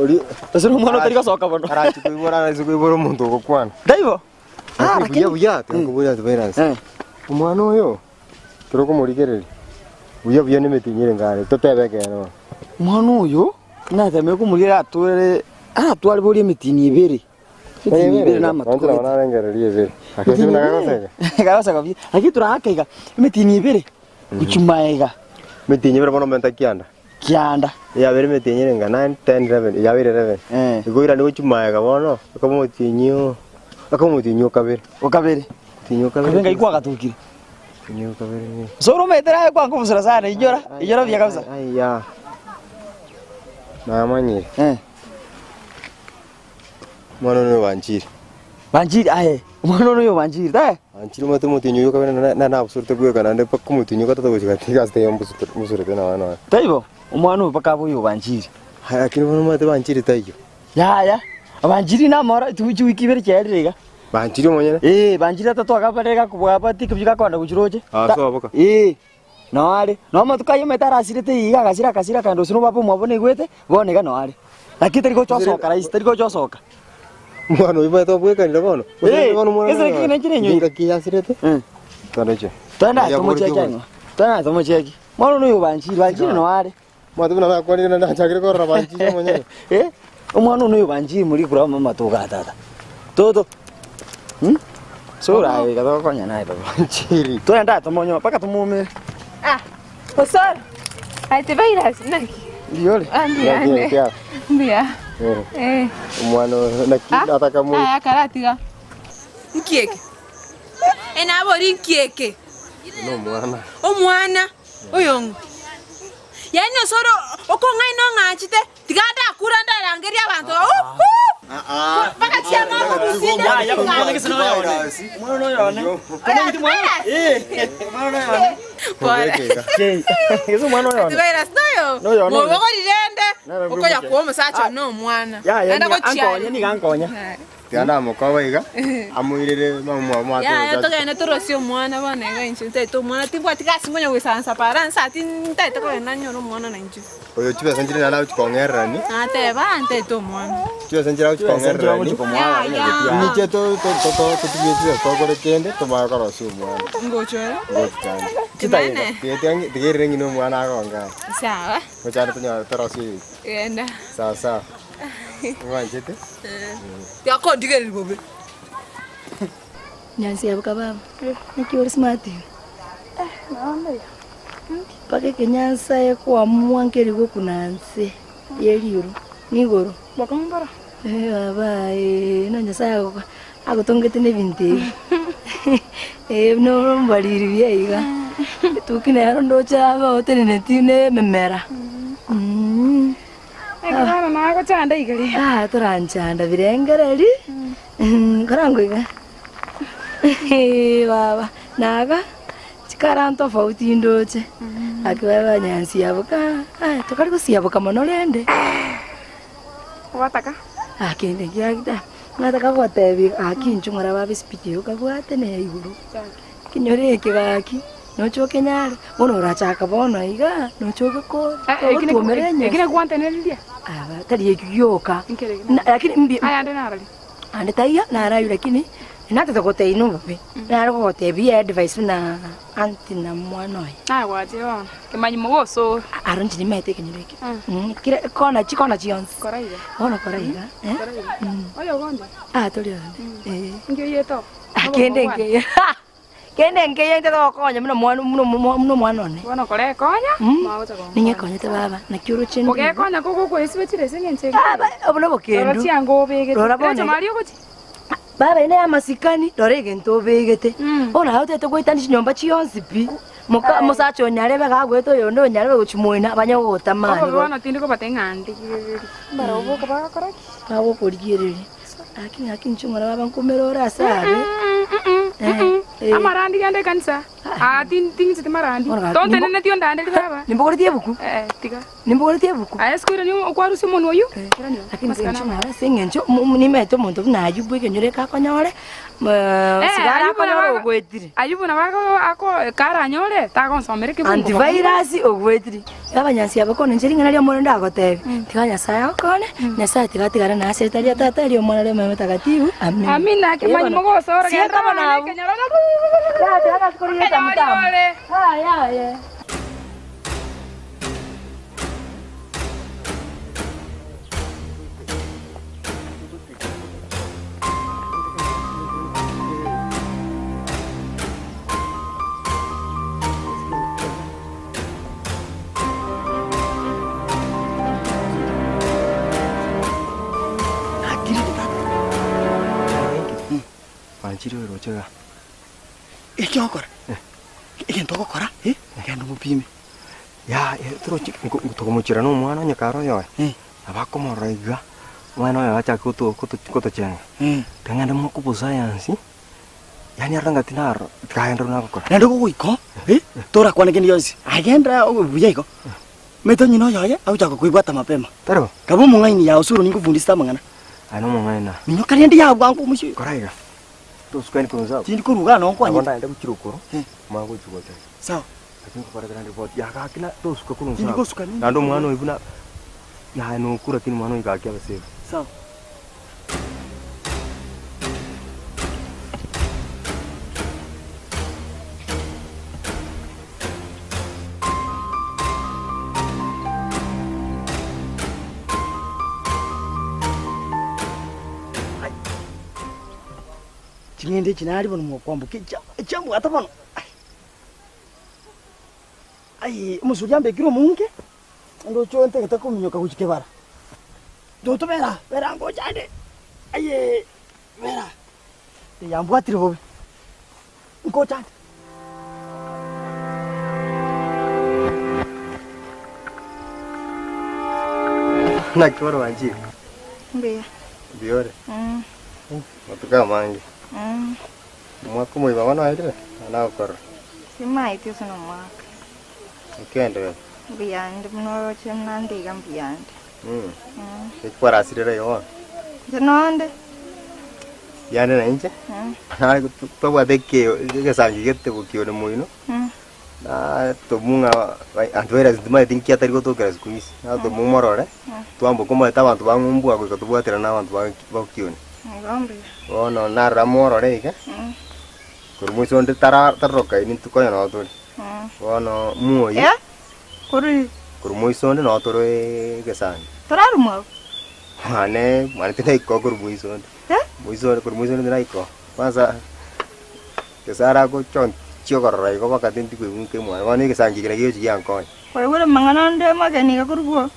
Oria Ase nomwana otari gosoka bono. arachi koibora arache koibora omonto ogokwana. Taibo? Ah, Lakini lakini buya buya, tiga antivirus. Eh. Omwana oyo, tore komorigereria, buya buya nemetienyi ere ngare, totebe ekeene bono. Omwana oyo natemire komorigereria atware aratware boria emitini ebere. Emitini ebere na amatuko Nonche nabo gete. narengereria ebere. Lakini Emitini buna ebere. gagoseka. Gagoseka buya. Lakini toragaka iga, emitini ebere gochia magega. Emetienyi ebere bono omenta kianda. Kianda. Yabere emetienyi ere nga 9, 10, 11, yabere 11. Eh. Igo oirane gochia magega bono, akaba omotienyi o, akaba omotienyi o kabere. O kabere. Omotienyi o kabere. Kabere ngai kwagatukire. Soro omanyete naye kwangobusura sana, inyora, inyora buya kabisa. Aiya. Namanyire. Eh. Omwana one obanchire. Banchiri aye, omwana one oyo obanchiri tae? Banchire omanyete omotienyi oyio kabere na na nabusurete bweka naende mpaka omotienyi ogatata gochia gati egasi taiyo mbusurete nonya nonya. Taibo, omwana oyo mpaka abe oyo obanchiri. Aya lakini bono omanyete banchiri taiyo. Yaya, banchiri namoro chiwiki ibere chiaerire iga. Banchiri omonyene? Ee, banchiri tata twakabare gakobua batiki gakoenda gochia roche. Ah, soboka. Ee, noo are. Noo amatuko ayio omanyete arasirete iga agasira agasira akaenda gose nobaba omwabo naigwete, bono iga noo are. Lakini tari gocha osoka rahisi, tari gocha osoka. Omwana oyio omanyete obwekanire bono. Ee, Bono omwana gese oyo naki nenchire enyoyo. Engaki yasirete. Eh. Twende inche. Twende aye Yabogoretie tomocheki obosi. ang'o. Twende aye tomocheki. Mwana one oyo banchiri, banchiri noo are. Omanyete buna nakwanire naende nachakire korora banchiri omonyene. Eh, omwana one oyo banchiri muri kurama amatuko a tata. Toto. Hmm? Sura aye iga togokonya naye baba. Banchiri. Twende aye tomonyo mpaka tomoumere. Ah, Osoro. Antivirus naki? Ndiyore. Ah, mbuya ande. Mbuya. Eh. Omwana oyo naki Ah, nataka moi. Aya karatiga. Nki eke? Enabori nki eke? Nomwana. Omwana oyong'o. Yaani osoro okong'aina ong'anchete tiga ndakure ndarangerie abanto mpaka chiamama Mobogorire ende okonya koa omosacha one omwana naende gochiaria. Tiga namokoba iga, amoirere mama omwabo Yaya togende torosie omwana bono iga inche ntaete omwana timbwati gasi nkonya goisaransa para nsa ati ntaete kogenda nyore omwana na inche. Oyo chibesa nchire naende agochi kong'ererani. Nateba ntaete omwana. Chibesa nchire agochi kong'ererani. Inche totumie chibesa tokore kende tomanye korosia omwana. Ngocha ore? Ngocha ande. Kimene. Tiga erere ng'ina omwana akong'aa. Sawa. Ngocha ande tonyore torosie ebi. Genda. Sawa sawa. Ngwanchete? Tiga kondigereria bobe. Nyansi yaboka baba, naki ore smart iga? Mpaka ekenyansa ekoamua nkeri gokuna nse ye riru nigoro. Eh baba eh, no Nyasaye agoka agotongete na ebinto ebi. Eh buna ore omobariri buya iga, etuki nero ndoche abe oteneneti na ememera. Ekero bono nagochanda iga riria. Ah, toranchanda birengereri, nkorango iga baba, naga chikara ntofauti ndoche, gaki baba nyansiaboka, ah tokari gosiaboka mono rende. Ogotaka? Ah kende nkiagita, nataka gotebia gaki inchuo ng'ora baba espeed eye okabwate neye igoro. Ekenyoro eke gaki, noche okenyare, bono orachaka bono iga, noche ogekore, ogotuomera enyasi. Eki nakwantenereria? Aba, tari ekio gioka. Nkere eki Na- lakini mbi- Ayande narari. ande taiyo, naraywo lakini, natete gotebia nobobe, nare gogotebia eadvice buna aunty na mwana oye. Naye gwachire bono, kemanyi mogosoro. Aro inche nimanyete ekenyoro eke, kera kona chikona chionsi. Kora iga. Bono kora iga, eh. Kora iga. Oyo ogoncha? Ah, tori onde, eh. Inki oyete oo? Kende nkeiyo kende nkeiyo intete gokonya buna omwana buna buna omwana one. Bono korekonya, Mm. mwagocha gonkonya. Ning'ekonyete baba, naki oroche ndi iga. Ogekonya kogokoesiba chire ase eng'encho eke. Baba, obo nobokendu. Rora chianga obegete. Rora bono Recho iga. maria ogochia. Baba ere neyamasikani, rora egento obegete. Bono aye otagete goetania chinyomba chionsi pi, moka omosacha onyarebe gagoeta oyonde onyarebe gochia moino abanye gogotama Obobe igo. bono tindi kobata ng'a ndigererie. Barabwo boka bagokora ki? Bagokorigereria. Gaki ng'aki inche omwana baba nkomere ore ase abe. Eh, eh. Amarandi genda ekanisa. Ah, tin- ting'iseti marandi. Bono gaki, Tonteneneti ondanderie baba. Nimbogoretie ebuku? Eh, tiga. Nimbogoretie ebuku? Aye siku irani okwarusia omonwa oyio. Irani Lakini masikani inche amaya. omwana ase eng'encho nimanyete omonto buna Ayubu ekenyoro eke akonyore, Eh, sigara Ayubu akonyore nabo- ogwetire. Ayubu nabo ako- ako karanyore tagonsomera ekebungo. Antivirus ogwetire. Abanyansi aba kono inche ring'ana ri'Omonene ndagotebie, tiga Nyasae agokone, Nyasae tiga atigare nase erieta ria Tata, eri'Omwana, eri'Omoyo Omotakatifu. Amina. Amina, Eh, kemanyi bono. mogosora Sieka genda bono abwo. ekenyoro Yaya, tiga korigia Ekenyoro tamutamu. ore. Yaya, yaya. Banchire oroche iga. Eki ogokora? Egento ogokora, eh, genda omopime. Yaya, torochi tokomochiera na omwana onye kare oyoye, nabo akomorora iga, omwana oyoye achake goto goto gotochenga. Tiga ng'ende moke obosayansi, yaani arore ng'a tinarora, tiga agende nagokora. Naende ogoika oo, eh, torakwane kende gionsi, aye genda obe buya igo. Omanyete onye noyoye, agochaka koibwata mapema. Tari bo? Kabe omong'aini yaye osoro ninkofundisete amang'ana. Aye nomong'aini aa. Minyoka rende yaye bwango omochie oyo. Kora iga, tosukani korwa inse abwo. Tindi koruga aa nonye Nabo nkwanyete. ndagende gochia rokoro, manye gochia gocha. Sawa. Lakini nkokora kera ripoti ya gaki na tosuka korwa Tindi inse abwo. gosuka nindi Naende omwana oyo buna yaye nokure lakini omwana oyo gaki abe safe. Sawa. Ching'ende echi nari bono mokwamboka echi echiambwata bono ai. Ai omosuri ambekire omonge, ndoche ontagete kominyoka gochia kebara. Toto bera, bera ngocha ande, aye bera, yambwatire bobe, ngocha ande. Naki ore Wanjiru? Mbuya. Mbuya ore? Amatuko amange. Omwaka omoiba bono oerire, nabo nagokorora. Timaeti ase nomwaka. Nkenderere. Mbuya inde buna oroche buna nde iga mbuya inde. Eki kwarasirire iga bono? Inche nonde. Yande na inche, nare twabwate ekeo egesangi gete bokione moino, na tomung'a antivirus ntimanyeti nki atari gotokera siku hizi, na tomomorore, twamboka omanyete abanto ba ng'umbu aa goika tobwaterane na abanto ba bokione. Igo mbuya. Bono narora morore iga, korwa moiso onde tara tarorokaini intwe konya noo tore. Bono moyio, Eh? Korwa korwa moiso onde noo tore egesangi. Torarumwa abwo? Mwane mwane tinaika korwa moiso onde. Eh? Moiso onde korwa moiso onde tinaika. Kwanza Nyasae aragochonchia okorora igo mpaka tindi koigwa nka mwane. Bono egesangi eke nakio gegochia giankonya. Kwaigure amang'ana ande amageni iga korwa bwo?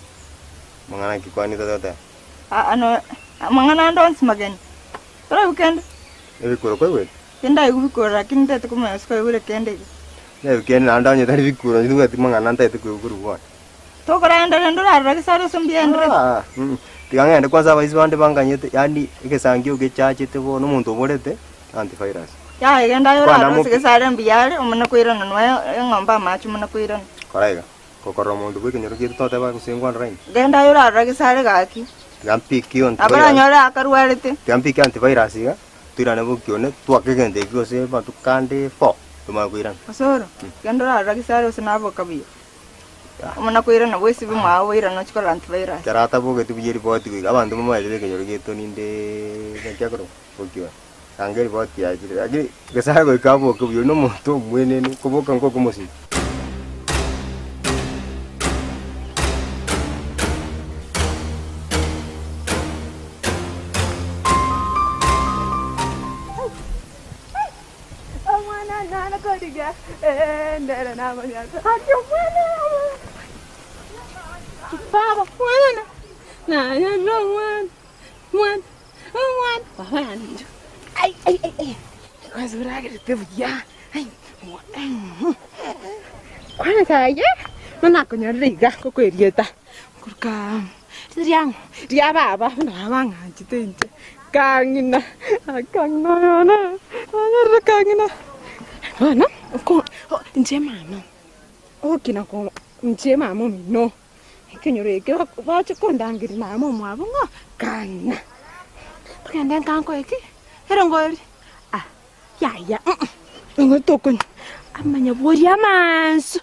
Amang'ana ki kwani tototeba? Aa no amang'ana ande onsi mageni. Toraigwe kende? Ebikuro kwaigwete? Tindaigwa bikuro lakini ntagete komanya gose kwaigure kende iga. Naigwe kende naende onye tari bikuro inche tibwati mang'ana ntagete koigwa korwa bwoye. Tokoraenda rende orarora gese are ase mbienderete. Ah, mm, tiga ng'ende kwanza abaisi bande banganyete, yaani egesangio gechachete bono omonto oborete antivirus. Yaya genda aye Kwana orarore ase mopi- gese are mbuya are, omana koirana noe eng'ombe amache omana koirana. Kora iga, gokorora omonto bwa ekenyoro kiaito toteba gose ngwanera inche. Genda aye orarore gese are gaki. Tiga mpiki antivirus. Abaranyore akarwarete. Tiga mpiki antivirus iga, toirane bokione, twake egento ekio gose amatuko ande four, tomanye koirana. Osoro, genda orarore gese are gose naboka buya. Omana koirana bwesibe mwao boirane ochie korora antivirus. Ekero atabogeti buya eripoti goika abanto bamaete b'ekenyoro giaito ninde naki akorokwa bokione. Anga eripoti yachire lakini Nyasaye goika aboke buya, oria nomonto omwenenu, koboka nkokomosibia. Omwana nare korigia endere namanyete ati omwana Baba mwana naye nomwana mwana omwana baba yandicho ai ai ai ai kwanza uragerete buya ai kwanza aye nonakonyorire iga gokwerieta koruka riria ria baba buna baba ang'anchete inche Kang'ina, kang'ina oyo one, nanyarire kang'ina. Bono, oko inche mama, ogokina ko inche mama omino, ekenyoro eke bache kondangeria mama omwabo ng'a kang'ina. Togende nka nkoe ki? Erongo eria, ah yaya nigo tokonywa amanyabwori amaansu.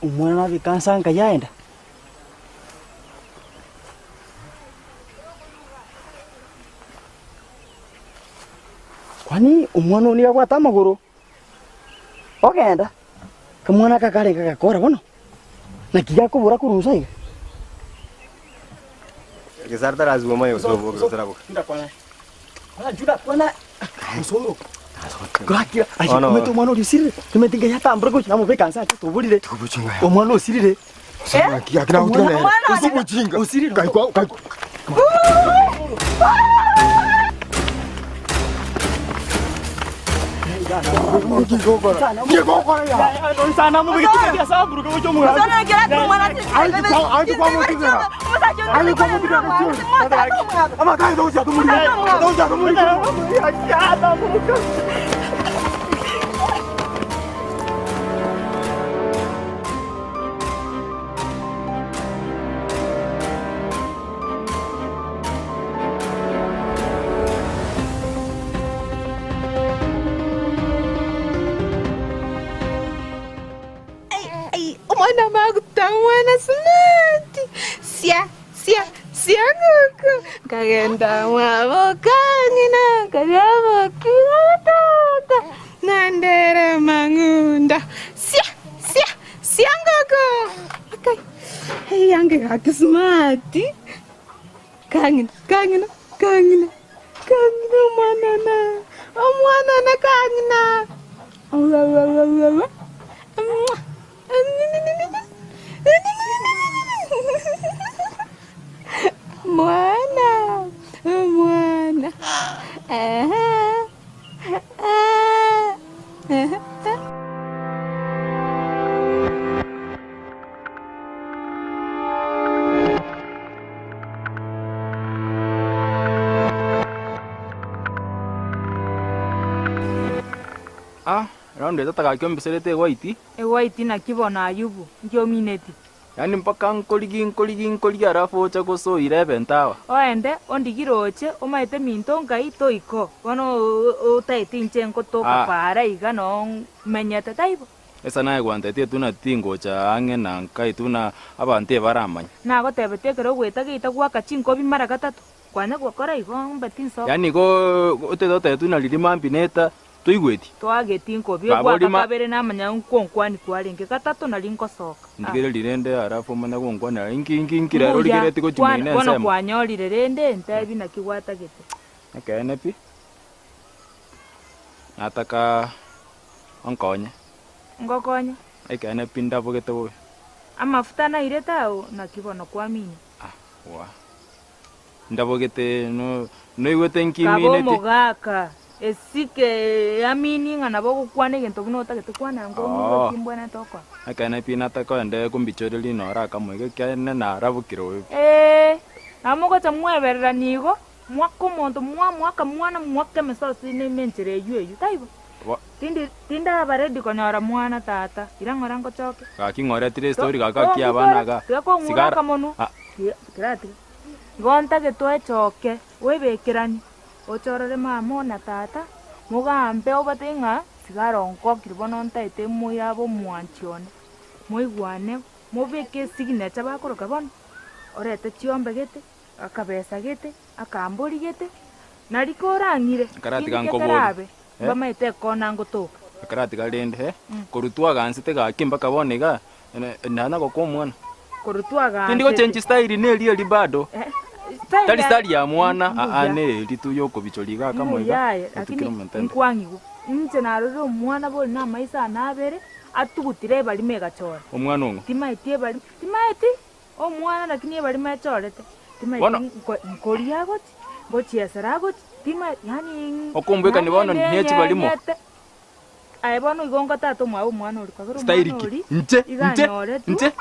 Omwana nabeka nsa nka yaenda. Kwani omwana oo nigo abwate amagoro? Ogenda, kamwana aka karenge agakora bono, naki gakobora korwa inse iga? Gesare tarasiwa omanye gose oboke gose taraboka. Juda kwana. Kwana Juda kwana. Osoro. Kwakira. Aye Ono. omete omwana oria osirire. Omete ngai atambure gochia namobeka nse ake toborire. Omwana osirire. Akina Osirire. Kaikwa kaikwa. Ai, omwana maguta omwana smart sia sia sia ngoko nkagenda mwaboka ng'ina nkaryabokira tata nandere mang'unda sia sia sia ngoko akai hey, yange gaki smart kang'ina kang'ina kang'ina kang'ina omwana na omwana na kang'ina Awa, awa, awa, awa. Mwana, mwana. Aha. Ah. Aha. Ah, round etatagaki ombiserete ewaiti ewaiti naki bono ayubu nkiomineti yaani mpaka nkorigi nkorigi nkorigi alafu ocha gosoira ebento awa oende ondigire oche omaete minto nkai toiko bono otaete inche nkotoka Ah. para iga no menyete taibo esa naye gwantetie tuna tingocha ang'e na nkai tuna abanto ebaramanya nagotebetie ekero ogweta geita gwaka chinkobi mara gatato kwanya gwakora igo mbe tinsoka yaani go otete otebe tuna riri mambi neta toigweti twageti nkobi Baba ogwaka orima- kabere namanya nkonkwani kwarenge gatato nari nkosoka ndigere rirende alafu omanye gonkwanera inki inki inki rero Mbuya, origereti gochimoina bono ensemo kwanyorire rende ntebi naki gwatagete ekeene pi nataka onkonye ngokonye ekeene pi ndabogete bobe amafuta nairete ao naki bono kwamina wa ndabogete no noigwete kaba nkimineti omogaka esike amini ng'a nabo ogokwana egento buna otagete kwana Oh. ngotimbwenete okora ekeene pi nataka oende kombichoreri nora akamoiga ekeene narabokire bobe ee namogocha mweberera nigo mwaka omonto mwamwaka mwana mwaka emesosi na enchera eywo eywo taibo Bo- tindi tindaba ready konyora mwana tata ira ng'ora ngochoke gaki ng'oretire estori gaka kia abana ga tiga kong'ura sigara akamonu Ah. kiratiga igo ntagete oechoke oebekerani ochorore mama na tata mugambe obate ng'a sigara onkokire bono ntaete moiraba omwanchi one moigwane mobeke esignature bakoroka bono orete chiombe gete akabesa gete akambori gete nari korang'ire Karatiga Kindi nkobori. ketarabe, Eh? mbamaete ekona ngotoka akaratiga rende eh Mm. korutwa gansete gaki mpaka bono iga nana gokwa omwana korutwa tindi gochenji style neri eri bado Style tari ya- style ya mwana Mbuya. aa neri tu yokobichori iga akamoiga Mbuyaye, lakini otukire omentende nkwang'iwa inche narorire omwana bori na amaisa anabere atugutire ebarima egachora omwana ong'o timaeti ebarima timaeti omwana lakini ebarima echorete timaeti Bono- nkoria agochi ngochiesera agochi timaeti yani Okombwekani bono nechibarimo. aye bono igo ngo tata omwabo omwana ori kwagera Style omwana ki? ori Nche, iga nche, anyoretwe, nche.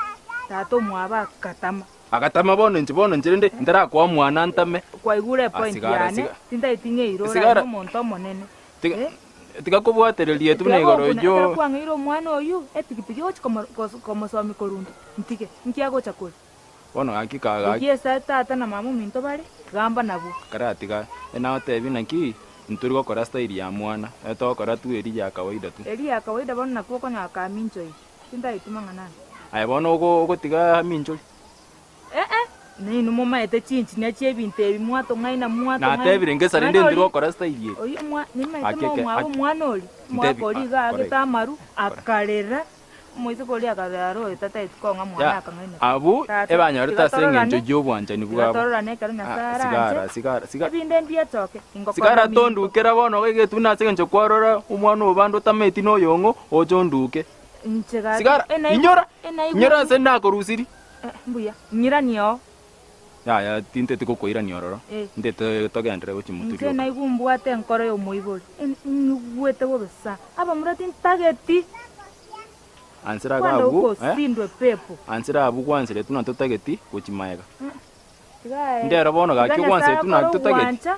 tata omwabo akatama agatama bono inche bono inche rende ndarakoa omwana ntame kwaigure point sigara, yane sigara. tintaeti ng'eire Sigara. orari omonto omonene Tiga- Eh? tigakobwatereria tu buna igoro jo kwang'eire omwana oyu epikipiki ochi komosomi korunda ntige nkiagocha kori bono gaki kagaki egiesa tata na mama ominto bare gamba nabwo karatiga enagotebi naki ntori gokora style ya mwana etogokora tu eri ya kawaida tu eri ya kawaida bono nakwo okonyora kamincho eye tintaeti mang'anani aye bono ogo- ogotiga minchori ee ninu momaete chinchinya chia ebinto ebi mwatong'aina natebire ngesa rende Mwana ndiri ori- gokora style eye oyu nimaete Ake- ake- momwabo ake- omwana ori Ntebi- mwaka ori ah, iga agete correct. amaru akarera Omoiseke oria akarora aro oyo tataeti kong'a mwana Ya, akang'ainete. abwo Tata, ebanyorete tiga ase eng'encho tororane, y'obwanchani tiga bwabo. tororane ekero Nyasae Ah, aranche, sigara, sigara, sigara. ebinde mbietoke, ingokora Sigara minto. tondukera bono iga egetuna ase eng'encho kwarora omwana o bande otameti noyong'o, oche onduke. Inche gaki, Sigara, enaigwa- inyora, enaigwa- inyora ase nakorusiri. Eh, mbuya, ng'iranie oo. Yaya, tinteti gokoirania ororo, Eh. ntete togenderere gochia moturi Inche oko. naigwa mbwate enkoro y'omoibori, ng'igwete bobe sana, abamura tintageti. Ansera Kwanda iga abwo, eh, okosindwa epepo. ansera abwo gwanseretwe na totageti gochia maega. Tiga Ndero bono tiga gaki Nyasaye ogwanseretwe na akore totageti. ogwancha,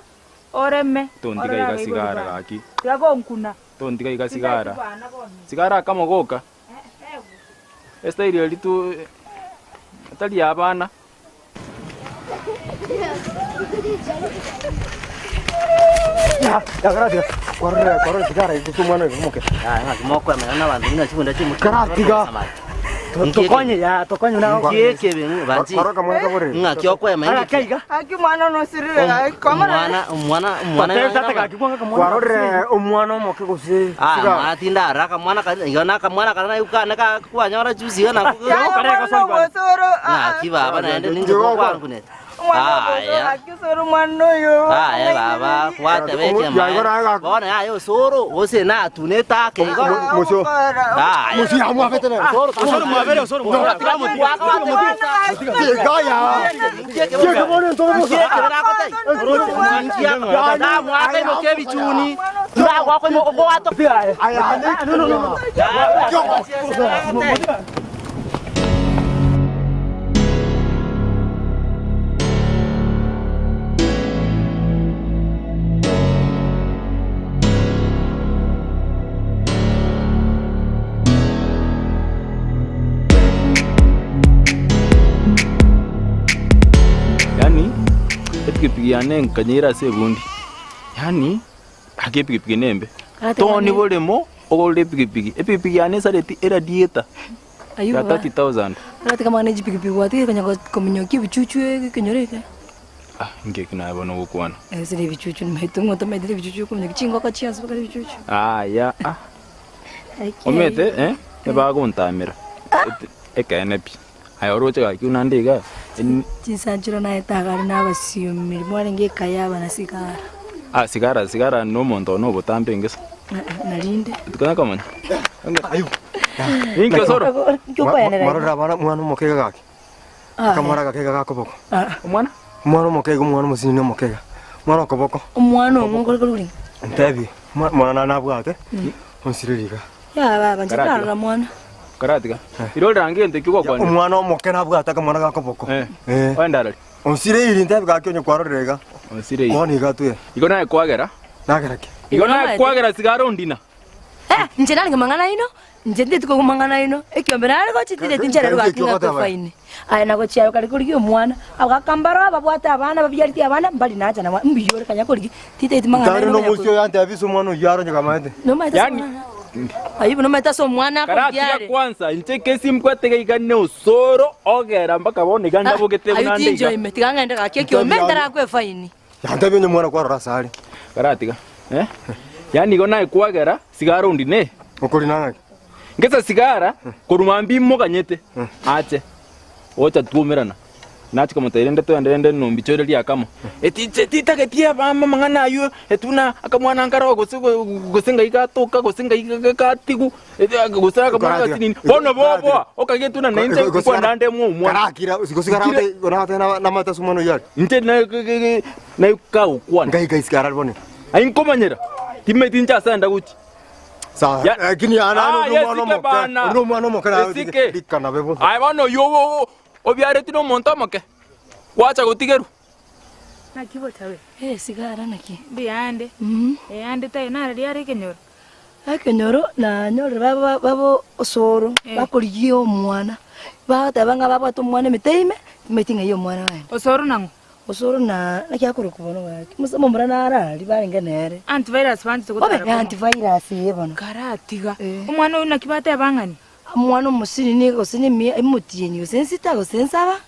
oreme, Tontiga orore iga abaibori sigara bane. gaki. Tiga gonkuna. Tontiga iga Tintageti sigara. bana bono. Sigara akamogoka. Eh, egwe. Estairi eri tu tari ya abana. Ya, gracias. Corre, corre, sigara, ikusu mwana ikumoke. mokwemera n'abantu bina chibunda chimutu Karatiga. Tokonye ya, tokonye na. Kieke binu banji. Koroka mwana kabore. Ng'a kiokwema Ara kaiga. Aki mwana nosirire gaki komora. Mwana mwana mwana. Kwarore omwana omoke gose. Ah, mwana tinda araka mwana ka yona ka mwana kana yuka na ka kwanyora juzi yona ku. Osoro. Ng'a ki baba naende ninje kwangu ne. Mwana osoro aki osoro mwana oyo. Ah, baba kwate beke ma. Bona ya yo soro ose na tuneta ke go. Muso. Ah, Muso ya mwafete ne. Osoro osoro mwabere osoro mwabere. Tiga ya. Tiga bone ntoro muso. No, no, no. Yani epikipiki yane nkanyira ase ebundi. Yani ake epikipiki nembe. Karate Toni kane. boremo ogorire epikipiki. Epikipiki yane esareti eradiator ya Ayuba. 30,000. Karate kama ne jipikipiki gwatire kanya kominyokia ebichuchu ekenyoreke. Ah, ngeki naye bono gokwana. Ese ni ebichuchu nimaete ng'oto maetire ebichuchu kominyokia chingoko chiansi bakare ebichuchu. Aya, ah. Aki Omete, eh? Ebagontamera. Ekeene pi. Aya oroche gaki unande iga. En- Chinsanchiro naete agare nabasiumiri mwarenge ekaya abana sigara. Ah, sigara, sigara nomonto one obotambe engesa. Narinde. Tukana kamanya. Ayo. Inke soro. Marora bana mwana omokega gaki. Kamwana gakega gakoboko. Omwana? Omwana omokega omwana omosinini omokega. Mwana okoboko. Omwana omwe okore Ntebi. Mwana nabwate. Onsiririga. Ya baba nje Karatiga. ndarora mwana. Karatiga. Irorera ngente kigokwana. Omwana omoke nabwate akamwana gakoboko. Eh. Eh. Oendarari. Onsiriri ntebi gaki onye kwarorera iga. Onsiriri. Bono iga tuye. Igo naye kwagera. Nagera ki? Igo naye kwagera sigara ondina. Eh, nje nari mang'ana ino. Nje nditi ko mang'ana ino. Ekiombe nari gochitire tinjere Kari rwakinga kio ko faini. Aya nago chiaro kari kuri omwana. Agakambaro ababwate abana babyariti abana mbali nacha na mbiyore kanya kuri tite iti mang'ana Tari ino. no musio yantebi so mwana oyo aronye kamaete. No maita. Yani Ayibu no maita so mwana Karatiga kogyare. kwanza inche kesi mkwatega iga ne osoro ogera mpaka bono iga ndabogete Ayu bunande tinjo iga. ime tigang'ende gaki ekiombe ndarakwe faini. Yantebi onye mwana kwarora sari. Karatiga. Eh? Yani igo naye kwagera sigara ondine. Okori nang'aki? Ngesa sigara koruma mbi moganyete. Ache. Ocha tuomerana. Nachi komotaire nde toendere nde nombi chore riakamo. Etiche titagetie abama mang'ana ayo etuna akamwana nkaro gose gose ngai gatoka gose ngai gatigu gose akamwana Karatiga. gatinini. Bono bobo okagetuna nainche kwanda nde mwo omwana. Karakira usigosigara onate na namata so mwana oyo ari. Inche na na kaukwana. Ngai kai sigara bone. Ainkomanyera. Timeti inche asenda guchi. Sawa. Lakini ana Ah, no yes, mwana ike omoke. bana. No mwana omoke na Esike. dikana bebo. Aye bono yo obiareti nomonto omoke. Gwacha gotigerwa. Naki botabe. Eh, sigara naki. Mbuyande. Mhm. Eyande tayo narari are ekenyoro. Ekenyoro nanyorire babo babo osoro bakorigia omwana. Bateba ng'a babwate omwana emete ime, timeti ng'ai omwana waye. Osoro nang'o? Osoro na nakiakoroka bono gaki. Musa momura narari barenge nere. Antivirus banchete Obe gotara komo. antivirus eye bono. Karatiga. Omwana oyo naki bateba ng'ani? Omwana omosinini gose ne emia emotienyi gose ensita gose ensaba.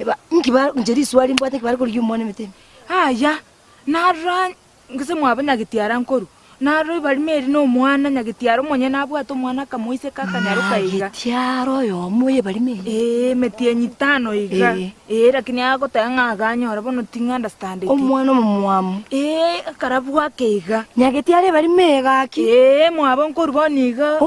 Eba nki ba nche riswali mbwate nki barikorigia omwana emete ime. Aya, narora ngise mwabo nyagetiara nkoru. Naro ebarimo eri nomwana, nyagetiara omonyene abwate omwana akamoiseka akanyaroka iga. Nyagetiara oyomo ebarimo eye? Ee, emetienyi etano iga. Ee. Ee, lakini agoteba ng'a aganyora bono ting understandeti. Omwana omomwamu. Ee, akarabwo ake iga. Nyagetiara ebarimo eye gaki? Ee, mwabo nkorwa bono iga.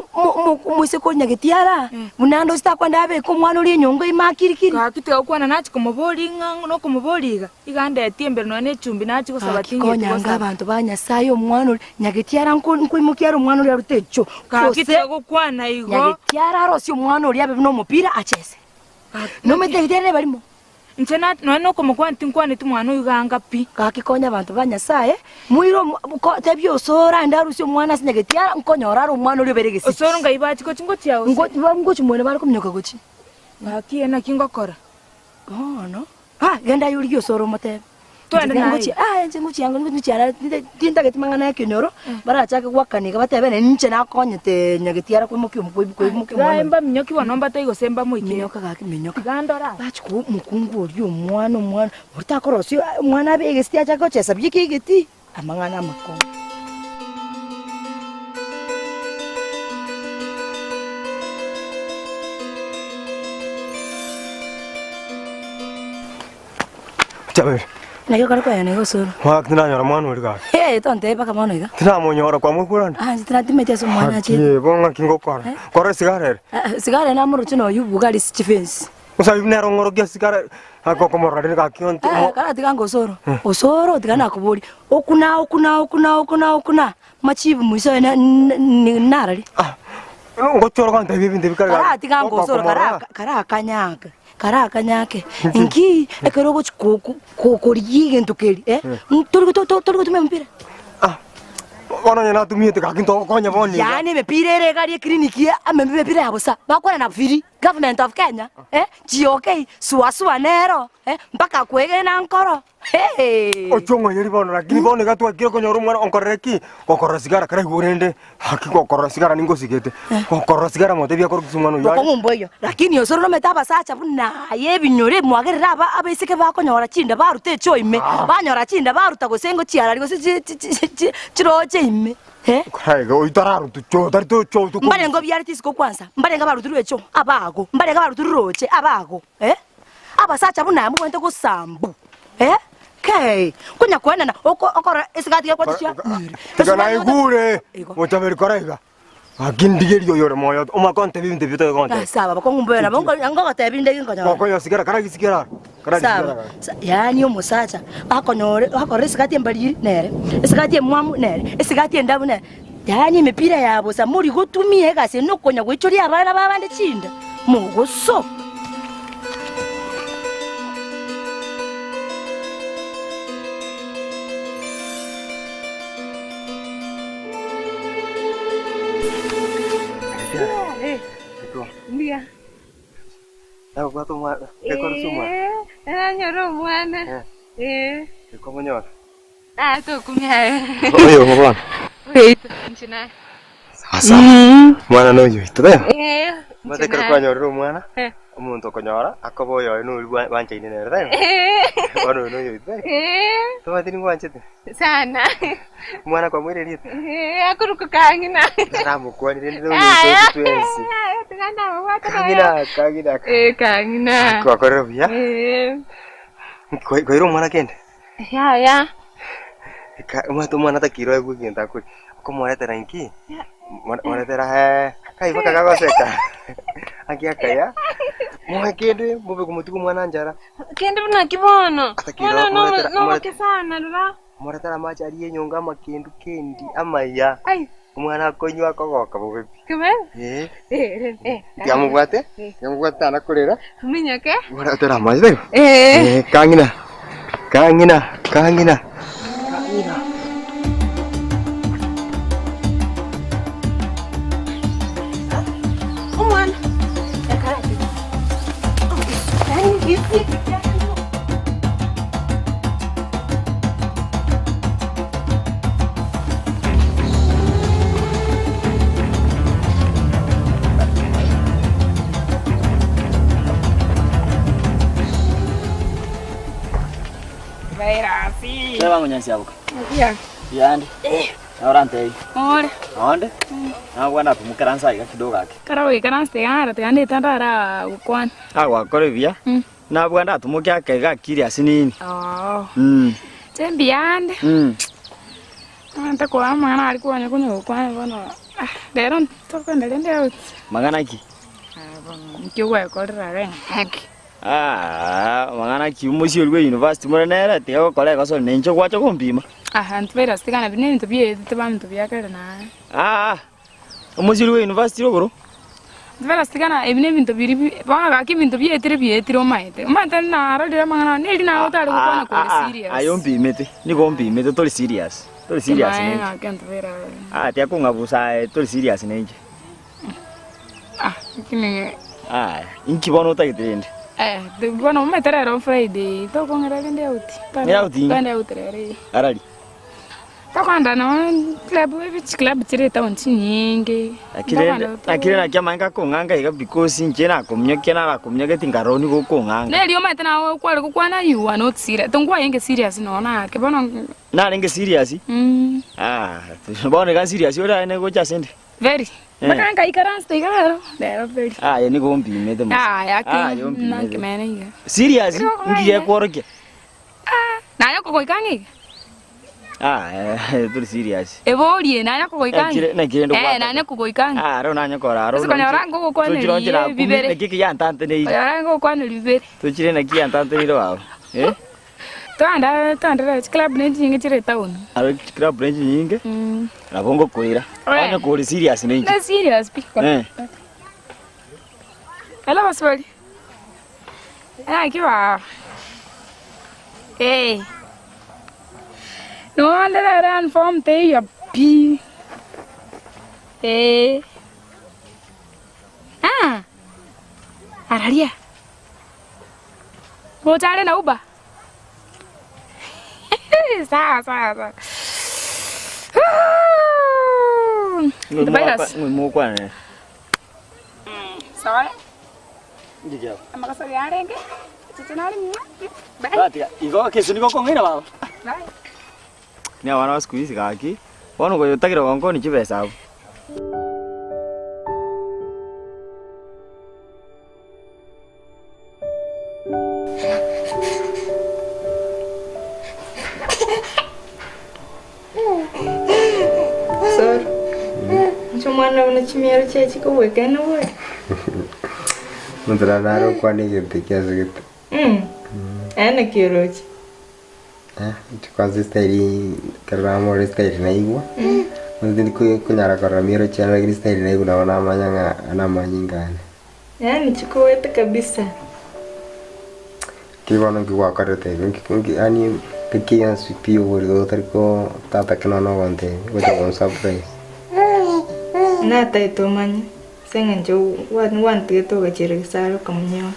Omoiseke o nyagetiara, buna ande ose takwenda abeke omwana oria enyongo ime akirikiri. Gaki tiga gokwana nachia komoboria ng'a nokomoboria iga. Iga ndetie embere nonya nechumbi nachie gosaba Gaki tingeti konya anga gosaba. abanto ba Nyasaye omwana oria nyagetiara nko nkoimokia are omwana oria arute echo Gaki gose tiga gokwana igo. nyagetiara arosie omwana oria abe buna omopira achese. Nomanyete nyagetiara nebarimo. Inche na nonya nokomokwana tinkwaneti mwana oyio ganga pi. Gaki konya abanto ba Nyasaye moire omo ko tebia osoro aende arusie omwana ase nyagetiara nkonyora are omwana oria obere egesiki. Osoro ngai bachia gochi ngochia gose. Ngo ngochi mwene bare kominyoka gochi. Gaki ee naki ngokora. Bono. Ah, genda aye origie osoro omotebe. Twende Inche naye. ngochia, ah, inche ngochia ango ngochia ara tinde tintageti mang'ana ya ekenyoro, barachake goakana iga batebe nere ninche nakonyete nyagetiara koimokia omo koibu koimokia Tiga omwana oyo. mbaminyoki bono mbatebie gose mbamoikere. Minyoka gaki minyoka. Tiga ndore aa. Bachia koa omokungu oria omwana omwana, oria takorosia omwana abe egesiti achake gochesa buya ekeegeti, amang'ana amakong'u. Chabere. Naki okare koyana iga osoro. Mwaka tinanyora mwana ori gaki. Ee, tontebie mpaka bono iga. Tinamonyora kwamokura nde. Ah, inche tinatimeti ase omwana achete. Gaki bo ng'aki ngokora. Kora esigara ere. Ah, sigara ere namoroche noywo bugari ase chifensi. Osabi nere ong'orokia sigara agokomorora rende gaki onte. Eh, karatiga anga osoro. Osoro tiga nakoboria. Okuna okuna okuna okuna okuna machibu mwiso oye narari. Ngochora gontebia ebinto ebi kare gaki. Karatiga anga osoro kara karakanyake. Karakanyake. Inki ekero ogochi korigia egento keria eh, tori gotumia omopira? Bono onye natumiete gaki ntogokonya bono iga. Yaani emepira ere iga aria eclinic ame emepira ya bosa, bakwana free, government of Kenya eh, GOK, sua sua nero eh, mpaka kwegena nkoro hee. Ochwe ong'onyeri bono lakini bono iga twakire konyora omwana onkorere ki? Gokorora sigara karaigwe rende haki gokorora sigara ningosigete. Gokorora sigara motebie akore gose omwana oyio are. Bokong'u mboiyo, lakini osoro nomanyete abasacha buna aye ebinyoro mwagerire aba abaiseke bakonyora chinda baruta echoo ime, banyora chinda baruta gose ngochiarari gose chi chi chi chi chiroche ime eh. Karaige oyio tararutu choo tari to choo toko. Mbarenge obiarete isiko kwanza, mbarenge abarutirwe echoo abago, mbarenge abarutirwe roche abago eh. Abasacha buna aye mobwenerete gosambu eh, kei, konya koenana oko okora esigati gekwete chia Tiga naigure mochaberi kora iga. Gaki ndigerie oyo ore moyo omanye kontebia ebinto ebi otagete gontebia. Sawa bokong'u mbuya nabo ngogotebia inde ginkonyora. Gokonya sigara kara gisigara aro. Kara Sawa. gisigara gaki. Yaani omosacha akonyore akore esigati embariri nere, esigati emwamu nere, esigati endabu nere, yaani emepira ya bosa mori gotumia egasi eye nokonya goichoria abana babande chinda, mogoso. Mbuya. Nabwate omwana, ekorosia omwana. Eh, nanyora omwana. Eh. Ekomonyora. Ah, tokumia aye. Oyo bono. Oyoito, inche naye. Sasa. Omwana noyo oito taibo? Eh. Omanyete ekero kwanyorire omwana, omonto okonyora akoba oyoye noria bwanchaine nere taibo? Eh. Bono oyo noyo oito taibo? Eh. Tomanyete ningwanchete? Sana. Omwana kwamoire erieta? Eh, akorokwa Kang'ina. Naramokwanire rende noyo oito twensi. Aya, tiga ndamobwate noyo. Kang'ina, Kang'ina. Eh, Kang'ina. Kwakorire buya? Eh. Kwaire omwana kende? Yaya. Omanyete omwana takire oegwe egento akoria, okomoretera inki? Moretera eh, akaiba kagagoseka, aki akaya, moe kende mobe komotiga omwana nchara. Kende buna ki bono? Atakire Bono moretera- nomoke sana rora. Moretera amache aria enyongo amakendu kendi amaya, Ai. omwana akonywa akogoka bobe pi. Kebe? Eh. Eh, eh. Tiamobwate, tiamobwate tana korera. Minyoke. Moretera amache taibo? Eh. Eh, kang'ina, kang'ina, kang'ina. Kang'ina. Omwana. Ekarate. Yaani Seba ngo nyansi yabuka. Yande. Orantebie. Ore. Onde? Nabwana atumokera nsa iga kidogo ake. Kare goikaransa iga naro tiga ndete ndara gokwana. Ah gwakora buya. Nabwanda atumoke ake iga akiri ase nini. Oo. Mm. Inche mbuyande. Ntakoa amang'ana aria kwanya konya gokwana bono ah rero ntokogenda rende out. Mang'ana ki? Ah bono nki ogwekorera iga ng'aki. Ah, mang'ana ki omosie oria bwa university more nere tiga gokora egosori na inche gwacha gompima. Ah antivirus tiga nabio nebinto biaetete baminto biakare naye. Ah, omosie oria bwa university rogoro. Antivirus tiga na ebi nebinto biria bi bono gaki ebinto biaetire biaetire omaete. Omaete narorire amang'ana aya neri naye otare gokwana kore serious. Aye ompimete, nigo ompimete tori serious, tori serious Ekeene nenche. gaki antivirus. Ah, tiga kong'abusa aye tori serious nenche. Ah, lakini Aya, inki bono otagete rende? Eh, bono omanyete rero Friday, tokong'era rende out. Ng'era out inki? Twende out rero eh. Arari? Tokogenda nonye club, chiclub chire etown chinyinge. Naki rende, naki rende naki amaene gakong'anga iga because inche nakominyokia narakominyogeti nkarora nigo okong'anga. Neri omanyete nawe kware gokwana you are not serious, tongwayenge serious nonye nake bono. Narenge serious? Ah, bono iga serious ore aye gocha ase nde? Very. Eh. Mpaka nkaikaransa iga rero, rero very. Aye nigo ompimete mose. Aye, ake Aye ompimete. nakimene iga. Serious? Nigo Nki gekworokia? Ah, naye okogoika ang'e iga? Ah, eh, tori serious. Eborie, naye okogoika ang'e? Nakire nakire ndo Eh, gwataka. naye okogoika ang'e. Ah, rero nanye kora aro. Ase konyora ngogokwaneria bibere. Naki kiyantanteneire. Konyora ngogokwaneria bibere. Tochire naki yantanteneire baba. Eh? Twanda twandire chiclub ne chinyinge chire etown. Aro chiclub ne chinyinge. Mm. Nabo ngokoira. Oe. Onye kore serious ne inche. Ne serious pi. Eh. Hello baswali. Naki baba. Eh. Nonde rero inform teiyo pi. Eh. Ah. Araria. Ngocha are na Uber? Sawa sawa sawa. Virus. Ng'we Sawa. Ndiyo. Amakasori arenge. Chiche nari mwa. Bye. Batiga, igo kesi nigo kong'ina baba. Bye. Ni abana ba siku hizi gaki. Bono goyotagera gonkoni chibesa abwo. Soro. Inche omwana buna chimiero chiaye chikobwekana bori. Omonto naro nare okwana egento ekio asegete. Mm. Aye naki oroche? Eh, inche kwanza estyle ekero namorora estyle naigwa, onye tindi konyara korora mioro chiane lakini estyle naigwa nabo namanya ng'a namanyinga ane. Yaani chikowete kabisa. Ki bono nki gwakorete igo nki nki yaani nki yonsi pi oborito otari ko tatake nonya ogontebia gocha gonsurprise. Nataete omanye ase eng'encho gwantigete ogachera gesare okamonyora.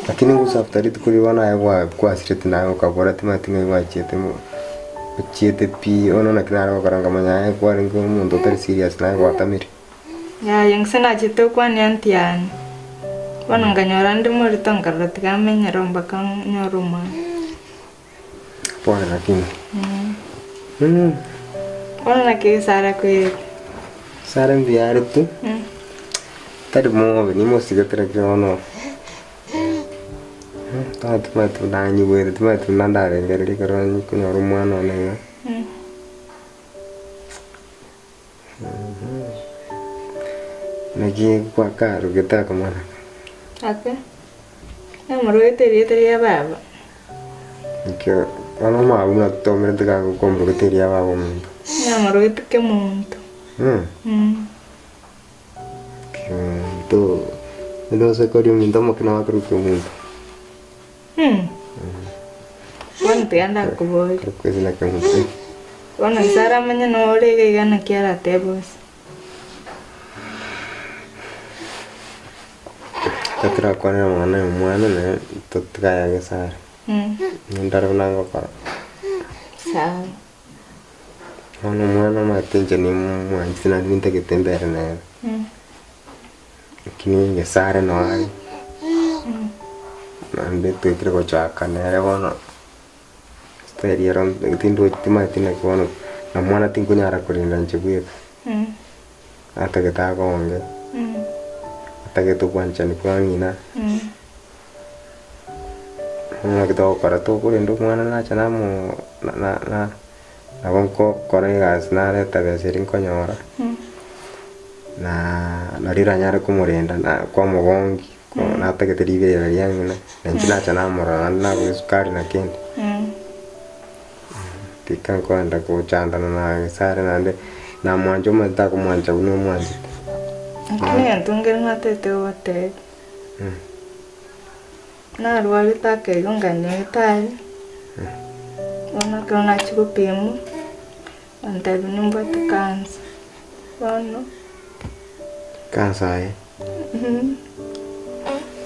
Lakini ngusu after rituko riria bono aye gwa gwasirete naye okabora timanyeti ng'ai gwachiete mo ochiete pi bono naki nare gokora nkamanya aye kwarenge omonto otari serious naye gwatamire. Yaya gose nachete gokwania aunty yane, bono nkanyora nde morito nkarora tiga amenyere mpaka nyore omwana. Pole lakini. Bono naki gesare akoirete? Gesare mbuya are tu, tari mobe nimosigete lakini bono timanyeti buna anyigwete timanyeti buna ndarengereria ekero nkonyora omwana one iga. Naki gwakarogete akamwana aka? Ake, namorogete erieta ria baba. Ekio bono omwabo buna totomerete gagokomorogete eria baba omonto. Namorogete kemonto. Kemonto, naende gose koria ominto omoke nabo akorokwa kemonto. Bono tiga ndakoborie. Korokwa ase na kemonto. Bono ase aramanye nore iga iga naki aratebe ase. Totorakwanera amang'ana ya omwana naye totigayage sare. Nindore buna ngokora. Sawa. Bono omwana omanyete inche nimwanchete naende nintagete mbere nere. Lakini Nyasaye noo are, naende twekire gochaka nere bono, style ero tindochi timanyeti naki bono Na omwana tinkonyara korenda inche bweka. Atagete agonge, atagete obwanchani bwa ng'ina. Bono naki togokora tokorenda omwana nacha namo na na nabo nkokora egasi nareta besa eria nkonyora, na nario oranyare komorenda na kwamogongi natagete riberera ria ng'ina, na inche nacha namorora naende nagora esukari na kende. Tika nkoenda gochandana na Nyasae naende namwancha omanyete takomwancha buna omwanchete. Lakini egento nkere natete gogotebia, narwarete akaigo nkagenda nyagetari, bono ekero nachia gopimwa, bantebia nimbwate cancer, bono. Cancer aye?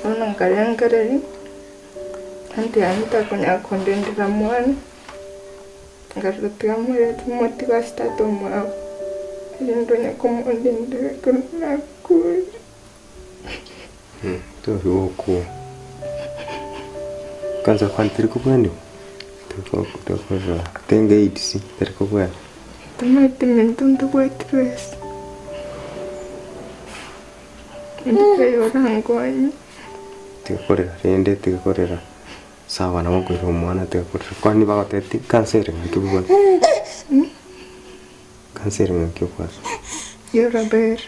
Bono nkarengereria. Antiani takonyara kondendera mwana, nkarora tiga morete motiga ase tata omwabo, erinde onye komondendera ekero nakure. Tori gokwa. Kwanza kwani teri kobweniwa? Tokorora tenge AIDS teri kobwena. Tomanyeti minto ntobwati besa, onde taiyo orankonye. Tiga korera rende tiga korera sawa nabo nkoira omwana tiga korera kwani bagotebeti kansa ere ng'aki obwate kansa ere ng'aki obwate. Yorobere.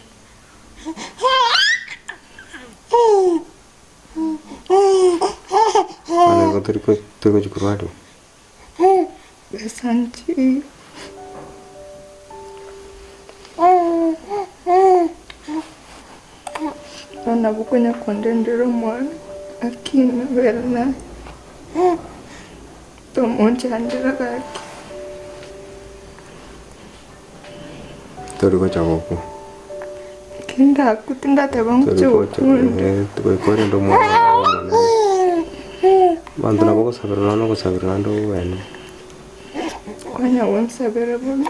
Bono igo tori ko tori gochia korwariwa. Besa nchiiyo. Bono nabo konya kondendera omwana, lakini nabere naye tomonchandera gaki. Tori gocha gokwa. Tindakwa tindateba Tori ngocha gocha gokwa onde. eh, goika orende omwana oo omonene. Abanto nabo ogosabera nonya ogosabera naende obwene. Konya gonsabera bobe.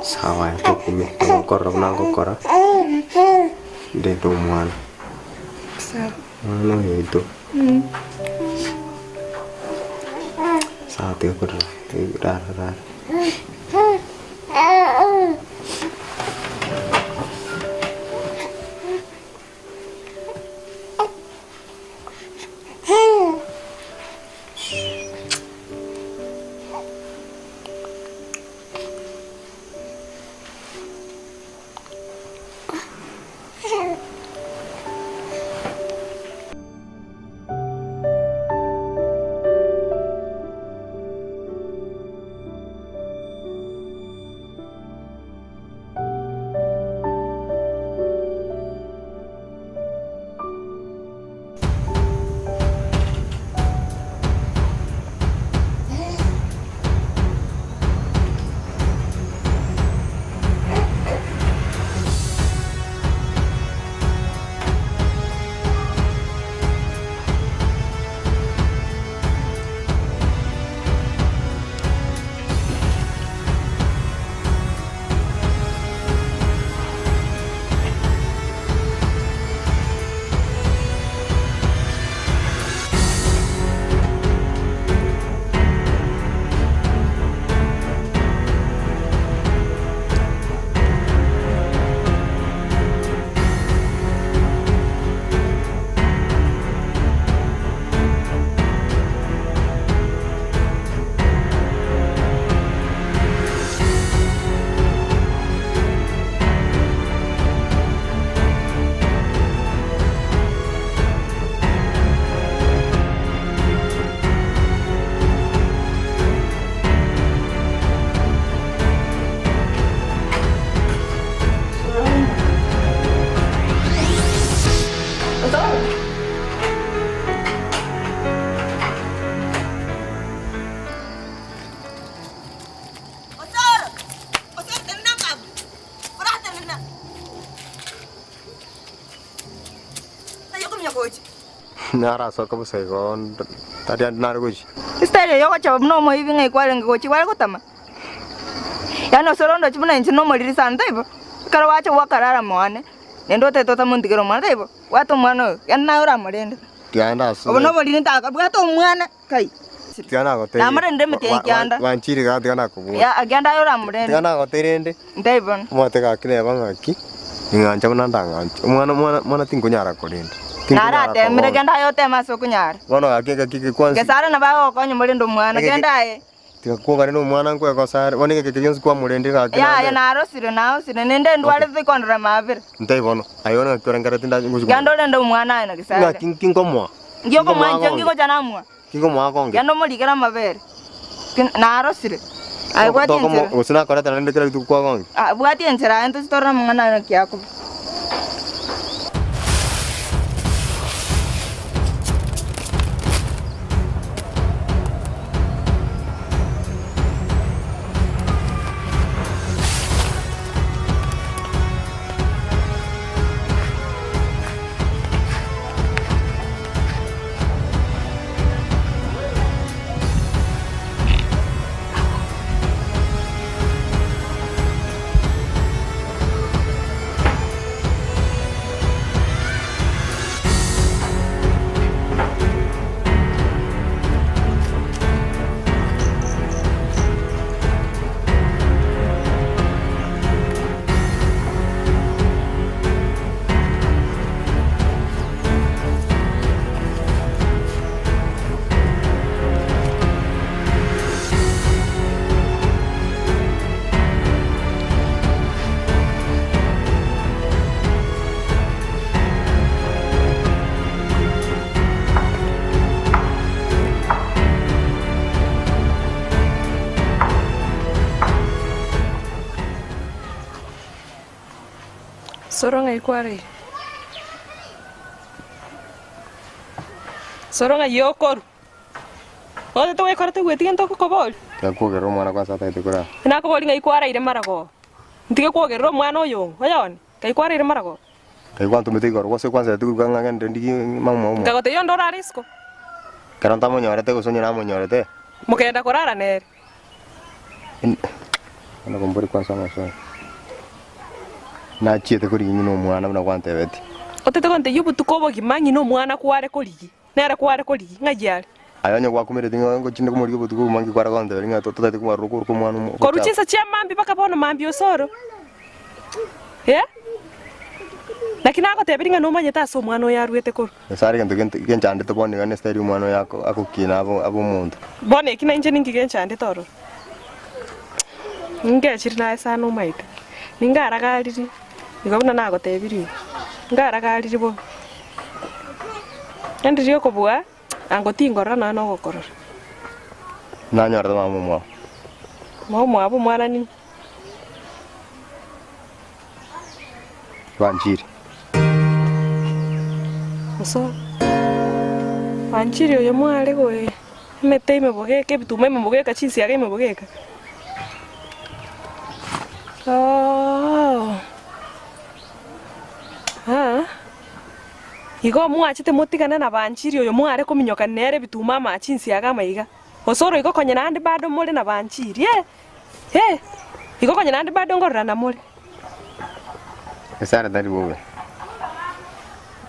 Sawa aye tokumia, nabo nkorora buna ngokora, ndende omwana. Sawa. Omwana oyo oito. Sawa tiga korera, rara rara. Narasoka bosa igo tari ande nare gochia. Estyle eye ogochaba buna omoibi ng'ai kwarenge gochia kware gotama? Yaani osore ondoche buna inche nomoriri sana taibo? Ekero gwacha gwakarara mwane, naende otagete otamontigera omwana taibo? Bwata omwana oyo, yaani naye oramorende. Tiga ndasube. Obo noboriri ntaka, bwata omwana kai. Tiga nagotebi. Namorendire emetienyi kianda. Wanchire iga tiga nakobua. Ya, genda aye oramorende. Tiga nagotebi rende. Ntebi bono. Omwate gaki neba ng'aki, ning'ancha buna ndang'anche. Omwana omwana omwana tinkonyara korenda. Tinkonyara Naratemire, kogonya. genda aye oteme ase okonyara. Bono gaki egaki eke kwansi. Gesare nabo agokonya omorende omwana, Egeki- genda aye. Tiga kwogania na omwana nkwegosa are, bono egeki eke gionsi kwamorendire gaki Yaya naende. narosire, naosire, nende ndwarete tikondora mabere. Ntebi bono, aye bono ng'aki orengereti ndache ngochi Genda komorenda. orende omwana aye na Gesare. Ng'aki nki nkomoa? Nki okomoa Nkomoa inche gonge? nki gocha namoa? Nkomoa gonge? Genda omorikere amabere. Ki- Narosire. Aye bwatia Tokomo- enchera. Gose nakoreta naende kera rituko kwa gonge? Ah, bwatia enchera aye ntochi torore amang'ana aye naki akoba. Soro ng'ai kwareire? Soro ng'ai okorwa? Gose togwekora toigweti gento ogokoboria? Tiga omwana kwansa atagete korara. Nakoboria ng'ai kwaraire maragoba? Ntige kwogerera omwana oyo ong'o, oyone? Ng'ai kwaraire maragoba? Ngai gwantomete igoro gose kwanserete koigwa ng'a ngende ndigie mama omo. Nkagotebia onde orare isiko. Ekero ntamonyorete gose onye namonyorete. Mokenda korara nere. Bono kombori kwansa amaswali. Nachiete korigia ng'ina omwana buna gwantebetie. Otete gontebia obotuko obogima ng'ina omwana kware korigia, nere kware korigia, ng'ai are? Aye onye gwakumereti ng'a ngochinde komorigia obotuko obogima nki kware gonteberia ng'a totagete komarora okoruka omwana omo Korwa ogochaka. chinsa chia mambia mpaka bono mambia osoro. Eh? Naki nagoteberia ng'a nomanyete ase omwana oyo aruete korwa. Nyasae are egento gente genchandete bono iga nestyle omwana oyo ako agokina abe abe omonto. Bono eki nainche ninki genchandete ororo? Ningechire naye sana omaete, ningaragariri, igo buna nagotebirie igo, ngaragaririe bobe. Endirie okobua, ango tingorora nonya na ogokorora. Nanyorete mama omwabo. Mama omwabo omwana ning'o? Banchiri. Osoro. Banchiri oyo mware goe emete ime bogeka ebituma ime bogeka chinsiaga ime bogeka. Ooh. Ah. Igo mwachete motigane na Banchiri oyo mware kominyoka nere ebituma ama chinsiaga ama iga. Osoro igo konya naende bado more na Banchiri eh. Eh. Igo konya naende bado nkorora namore. Nyasae tari bobe.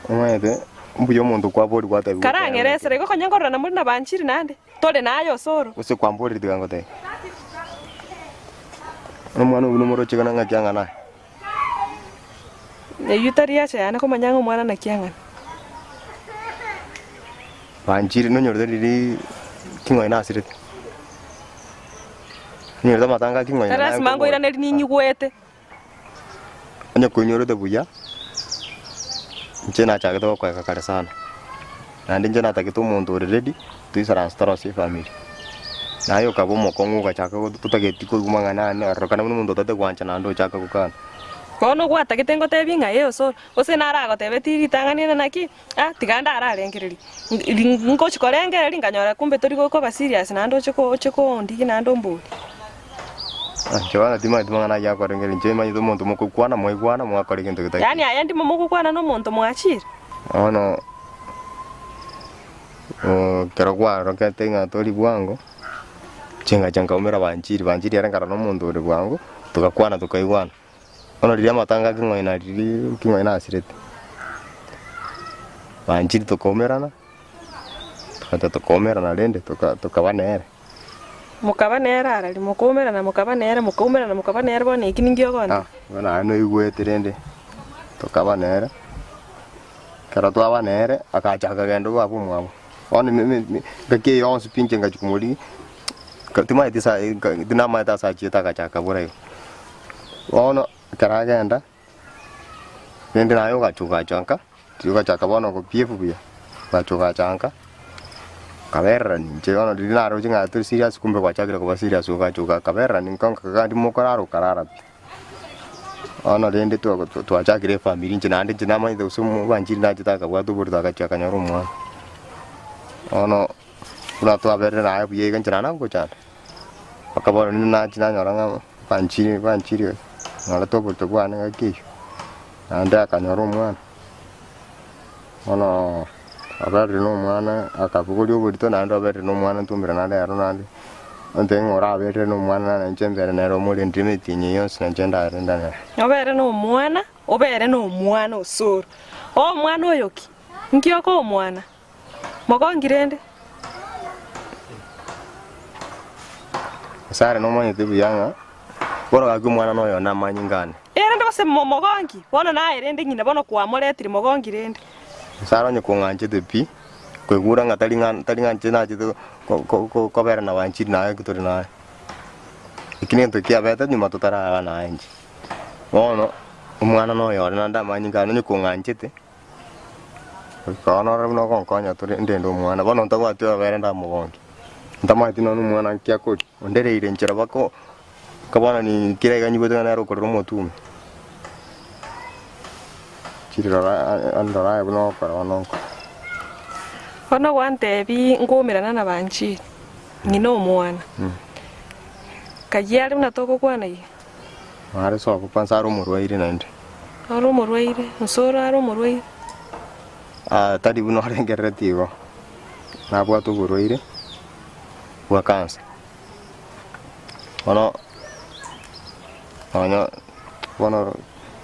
Omanyete, mbuya omonto kwabori gwatebiwa Karang'eresere, igo konya nkorora namore na Banchiri naende, tore naye osoro. Gose kwamborire tiga ngotebie. Omwana oyio nomoroche gana ng'aki ang'ana aye. Eyio tari acha yane komanya ng'a omwana naki ang'ana. Banchiri nonyorete riria king'oe nasirete. Nonyorete amatanga a king'oe Tari lasima ngoiranerie ninyigwete. Onye koinyorete buya, inche nachagete gokoeka kare sana, naende inche natagete omonto ore ready, toisaranse torosie efamiri. Naye okaba omokong'u ogachaka otageti koigwa mang'ana ane ororokana buna omonto otagete gwancha naende ochaka gokana. Bono gwatagete ngotebie ng'a ee osoro, gose naragotebeti ritang'ani ere naki, ah tiga ndararengereria, ngochi korengereria nkanyora kumbe tori gokoba serious naende oche ko oche kondigia naende omborie. Inche bono timanyeti mang'ana ayio akorengereria, inche nimanyete omonto mokokwana mwaigwana mwakora egento getari Yaani aye ndimo mogokwana na omonto mwachire? Bono ekero kwarokete ng'a tori bwango, inche ngacha nkaumera banchiri, banchiri ere nkarora omonto ore bwango, togakwana tokaigwana. Bono riria amatanga a king'oina riria king'oina asirete, banchiri tokaumerana. Togacha tokaumerana rende toka tokaba nere. Mokaba nere arari, mokaumerana mokaba nere, mokaumerana mokaba nere bono eki ninki ogontebia? Ah, bono aye noigwete rende, tokaba nere, ekero twaba nere, agacha akagenda baba omwabo. Bono ime ime ime engaki eye yonsi pi inche ngachia komorigia, nka timanyeti sa nka tinamaete ase achiete agacha akabora igo. Bono ekero agenda. Rende naye ogacha ogachanka, tigogachaka bono gopiefu buya, ogacha ogachanka, okabererania inche bono riria naroche ng'a tori serious kumbe gwachakire koba serious ogacha ogakabererania nka nka mokorara okarara pi. Bono rende twa twachakire efamiri inche naende inche namanyete gose omwanchiri nachete akabwata oborito agachia akanyora omwana. Bono buna twaberire naye buya iga inche naende nagochanda. Mpaka bono rende nachia nanyora ng'a banchire banchire nyorete oborito bwane ng'aki eyio, naende akanyora omwana, bono oberire na omwana akabogoria oborito naende oberire na omwana ntombera naende ero naende, ontebie ng'a oraberire na omwana nane inche mbere nere omorendire emetienyi eye yonsi na inche ndarenda nere. Obere na omwana, obere na omwana osoro. Omwana oyo ki? Nki okoa omwana? Mogongi rende. Sara nomanyete buya ng'a bono gaki omwana noyo one amanyinga ane. Erende gose mogongi, bono naye rende ng'ina bono kwamoretire mogongi rende. Sara onye kong'anchete pi, koigura ng'a tari ng'a tari ng'a inche nachete ko- ko- ko- kobera na banchiri naye ekio tore naye. Eki negento kiabete nyuma totaraba naye inche. Bono, omwana noyo one naende amanyinga ane onye kong'anchete. Bono orore buna ogonkonya tore ndende omwana, bono ntabwati obere ndamogonke, ntamanyeti nonya omwana nki akoria, ondereire nchera baka mpaka bono ni kera iga nyigwete ng'a nere okorera omotume. Chirora andora aye buna ogokora bono nkore. Bono gwantebi nkoumerana na banchiri, ng'ina omwana, kayio are buna togokwana iga. Are sobo kwanza are omorwaire naende. Are omorwaire, nsoro are omorwaire. Ah, tari buna orengereretie igo. Nabwate oborwaire bwa cancer. Bono nonya bono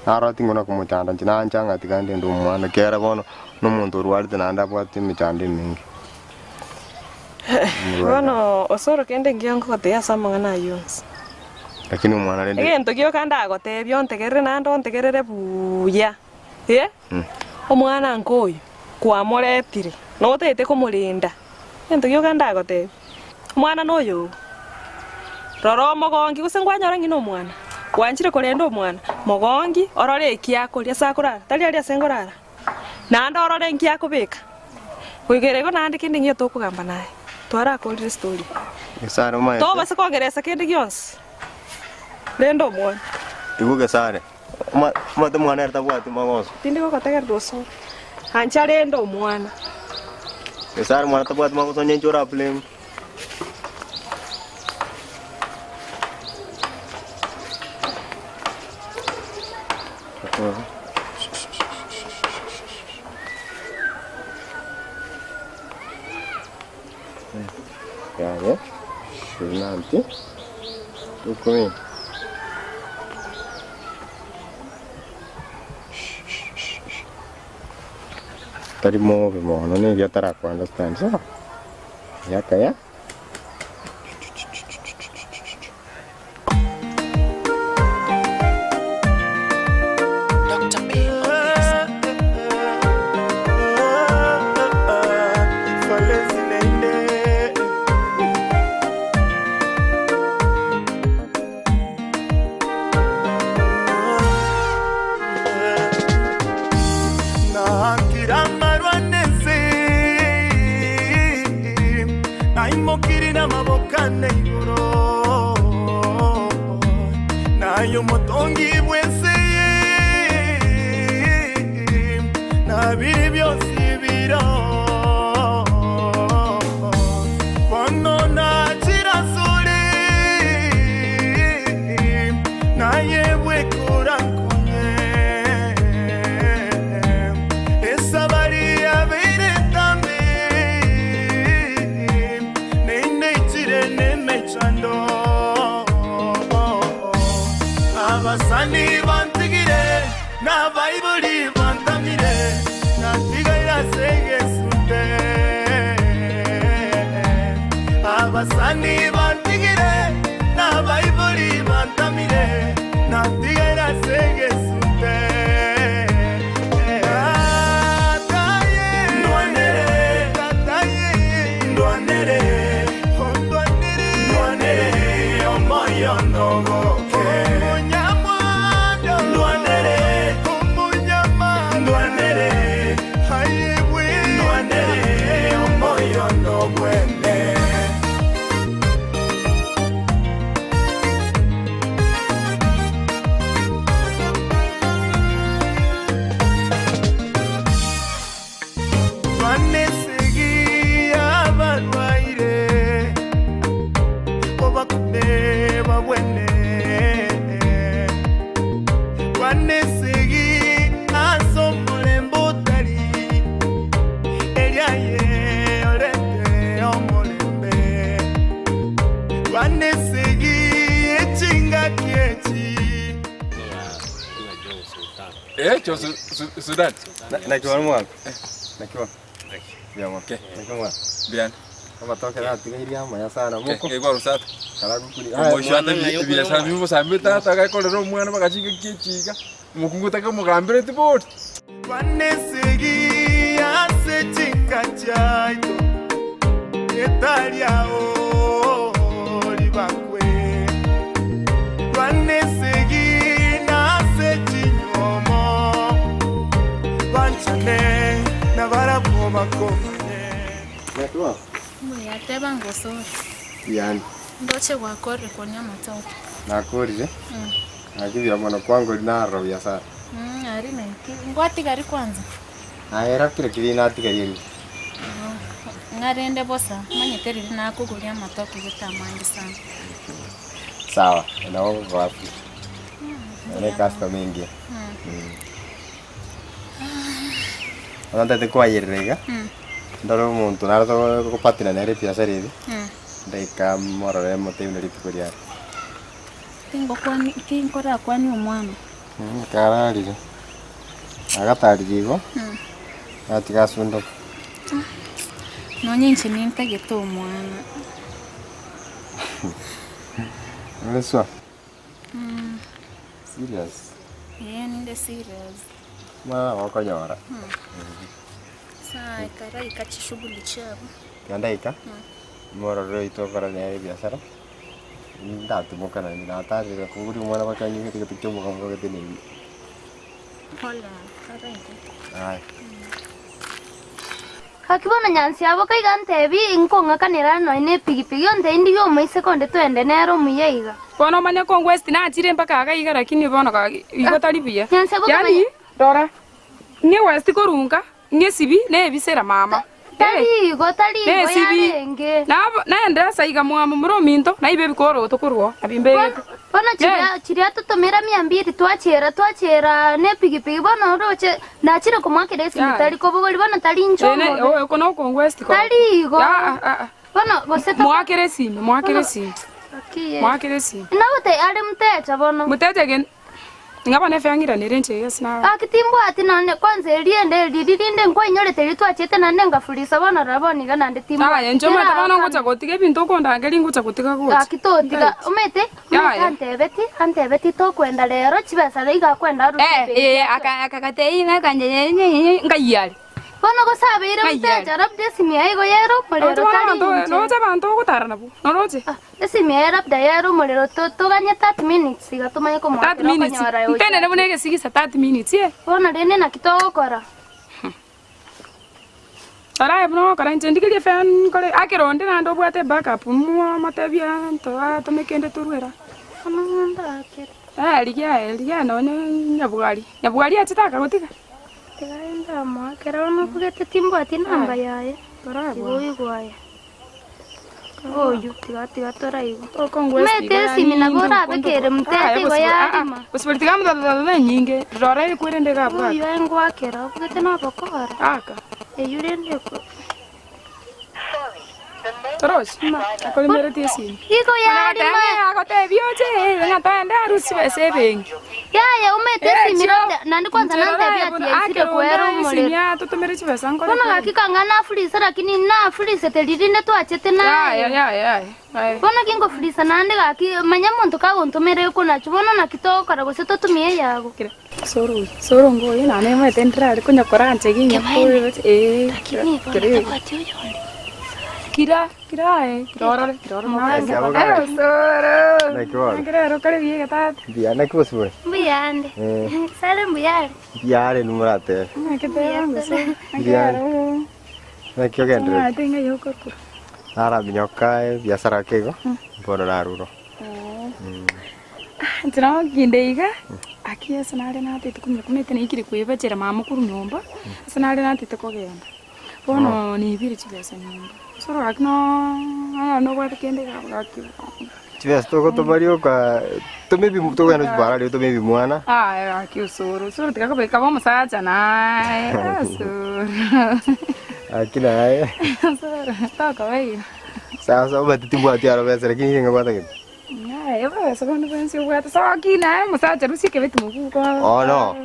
narora ting'o komochanda inche nancha ng'a tiga ndende omwana ekiagera bono na omonto orwarete naende abwate emechando emenge. Bono osoro kende ngiya nkogotebia ase amang'ana ayio onsi. Lakini omwana rende. Egento gioka ndagotebie ontegerere naende ontegerere buya, eh, omwana nkoyo kwamoretire, notagete komorenda, egento gioka ndagotebie, omwana noyo oo, rora omogongi gose nkwanyora ng'ina omwana, gwanchire korenda omwana, mogongi orore eki akoria ase akorara, tari aria ase nkorara, naende orore nki akobeka, goikera igo naende kende ngiya tokogamba naye, twarakorire story. Gesare omanyete. Tobasa kongeresa kende gionsi, rende omwana. Igo Gesare, oma- omanyete omwana ere tabwati magoso. Tindi gogotegerera osoro, ancha rende omwana. Gesare omwana tabwati magoso onye inche ora blame. Yaye, nanti, ukumi. Tari mobe mono nigo ataraku understand sawa? Yakaya. Naakire amarwa nense, naimokirie namaboko ane igoro, naye omotongi bw'ense na biria bionsi biro. Bono nachire asore, naye bweka orankonye. Esabari yabeire entambe, neineichire nemechando. Abasani bantigire, na abaibori bantamire, natigaire ase egesunte. Abasani bantigire, na abaibori bantamire, natigaire ase egesunte. Tata ye, ndwanere, Tata ye, ndwanere, ondwanere, ndwanere, omoyo nogoke. Omonyamwando, ndwanere, omonyamando, ndwanere, aye bwe, ndwanere, omoyo nobwene. Twanesegi abarwaire, obakune babwene. Twanesegi ase omolembe otari, eriaye orete omolembe. Twanesegi echingaki echi. Eh, cho Sudan. Nakiwa mwana. Nakiwa. Bia mwana. Nakiwa mwana. Bien. Amatoke natiga amaya sana moko. Eh, kwa rusata. Karagukuri. Omoshata ebiasara bimusambe tata agakorera omwana bagachinga kiechiga. Omokungu takamogambire tibori. Twanesegi ase chinka chiaito, etariao ribakwe. Twanesegi nase chinyuomo, banchane nabarabwo bakomane. Nakiwa. Muyateba ngosore. Yani. Ndoche gwakore kuonia matoke. Nakorire. Nakibia mono kwangu naro biasara. Ari naiki. Ngwatigari kwanza. Aera kire kiri natigarie. Ng'arende bosa manyete riri nakuguria amatoke getamangi sana. Sawa, na wako kwa wapi? Ene customer ingi. Anatete kwayerera iga. Ndoro omonto naro togopatina nere ebiasara ebi. Ndaika morore motebi na rituko riare. Tingokwani tinkorakwani omwana. Kararire. Agatarire igo. Natiga asundoka. Nonye inche nintagete omwana. Oleswa. Serious. Eh, ninde serious. Mwana wakonyora. Saa ikaraika chishughuli chabo. Yandaika. Morore oito okora nere ebiasara. Ndatimoka naende natarire kogori omwana bakanyigete gete kia omogambo gete nebi. Hola, karaika. Aye. Akibona nyansi abo kaiga ntebi nkong'akanera noine epigipigi onte indi yomoise konde twende nere omuya iga. Bono omanye kongwesti nachire mpaka iga iga lakini bono igo tari buya. Nyansi abo Yani rora ng'e westi korunga ng'e sibi nebisera mama. Tari igo tari igo Nesibi. yarenge. Nabo naende saiga mwamo muri ominto naibe ebikoroto korwo abimbegete. Bono chiria chiria tutumira mia mbili twachera twachera nepigipigi bono oroche nachire komwakera esimi tari kobogori bono tari nchomo. Oko nokongwesti ko. Tari igo. Ah ah. Bono gose Mwakere esimi mwakere esimi. Akiye. Mwakere esimi. Nabote ari mtecha bono. Mutecha gen ngaba nefyangiranire nche yes na. Akitimbwati nonde kwanza eriende ririnde nkwainyorete ritwachete nande ngafurisa bono raboniga nande timbwati. Aya ncho mata bono ngocha gotiga ebinto okondangeri ngocha gotiga gocha. Akitotiga omete Yaya. antebeti antebeti tokwenda rero chibesa iga kwenda Eh eh akakatei ngakanje ngayari. Bono gosabeire mutecha labda esimu yaigo yero omorero tari inche. Noche abanto ogotara nabo. Noroche. Esimu yaye labda yero omorero toganye 30 minutes iga tumanye 30 komwakera minutes. okonyora Ntene bune egesigisa 30 minutes ye. Bono rende naki togokora. Araye buno okora inche ndigerie fan nkore akeronde naende obwate backup mwa matebia nto atomekende torwera. Amang'anda akere. Eh rigia rigia nonye nyabwari. Nyabwari achete akagotiga. Tigaenda mwakera ono kugete timbwati namba yaye. Torabwa. Igo igwaya. Oyu tiga tiga toraigo. Okongwesti. Mete esimi nabo orabekere mutete igo yarima. Usibuli tiga nyinge. Rora ikwerende gabwa. Oyu engwakera obugete nobokora. Aka. Eyu rende ko. Torochi. Akorimerete esimi. Igo yarima. Agotebia oche ng'atoende arusi besa ebenki. Yaya umete Eh, esimi chio. labda nandi kwanza Nchero nantebia rae Ebati yaisire kwera omorero. Tutumire chibesa nkore. Bono gaki kanga nafurisa lakini nafurisete ririnde twachete naye. Yaya yaya yaya. Bono gingofurisa naende gaki manya monto kagontomera ekonacho bono naki togokora gose totumie eyago. Soro soro ngoye nane emanyete ndirare konya koranche ginya Kemaene. eh. Lakini bono Kere. tabwati oyonde. Kira kira aye kirorore kirorore. Naki abo kare. Eh soro. Naki bono. Naki rero kare buya egetata. Mbuya naki bosibore? Mbuyande. Eh. Sare mbuyare. Mbuyare nimuratebe. Naki teba ngose. Naki Mbuyare. rero. Naki ogenderete? Omanyete ng'ai okorokwa. Naraminyoka ebiasara ake igo, bono narure. Inche nabo nkinde iga, aki ase nare natete kominyoka omanyete naikire koebachera mama korwa nyomba, ase nare natete kogenda. Bono naibire chibesa nyomba, ase oro gaki nooo nobwate kende iga gaki bono. Chibesa togotoma rioka, tome ebi togenda chibara riria tome ebimwana. Aye gaki osoro, osoro tiga kobeka kaba omosacha naye, osoro. Gaki naye. Osoro, tokoba igo. Sasa omanyete timbwati aro besa lakini nigo ngobwate gete. Aye obobesa bonde bwensi obwate soki naye omosacha rusia ekebeti mobuko. Oh no.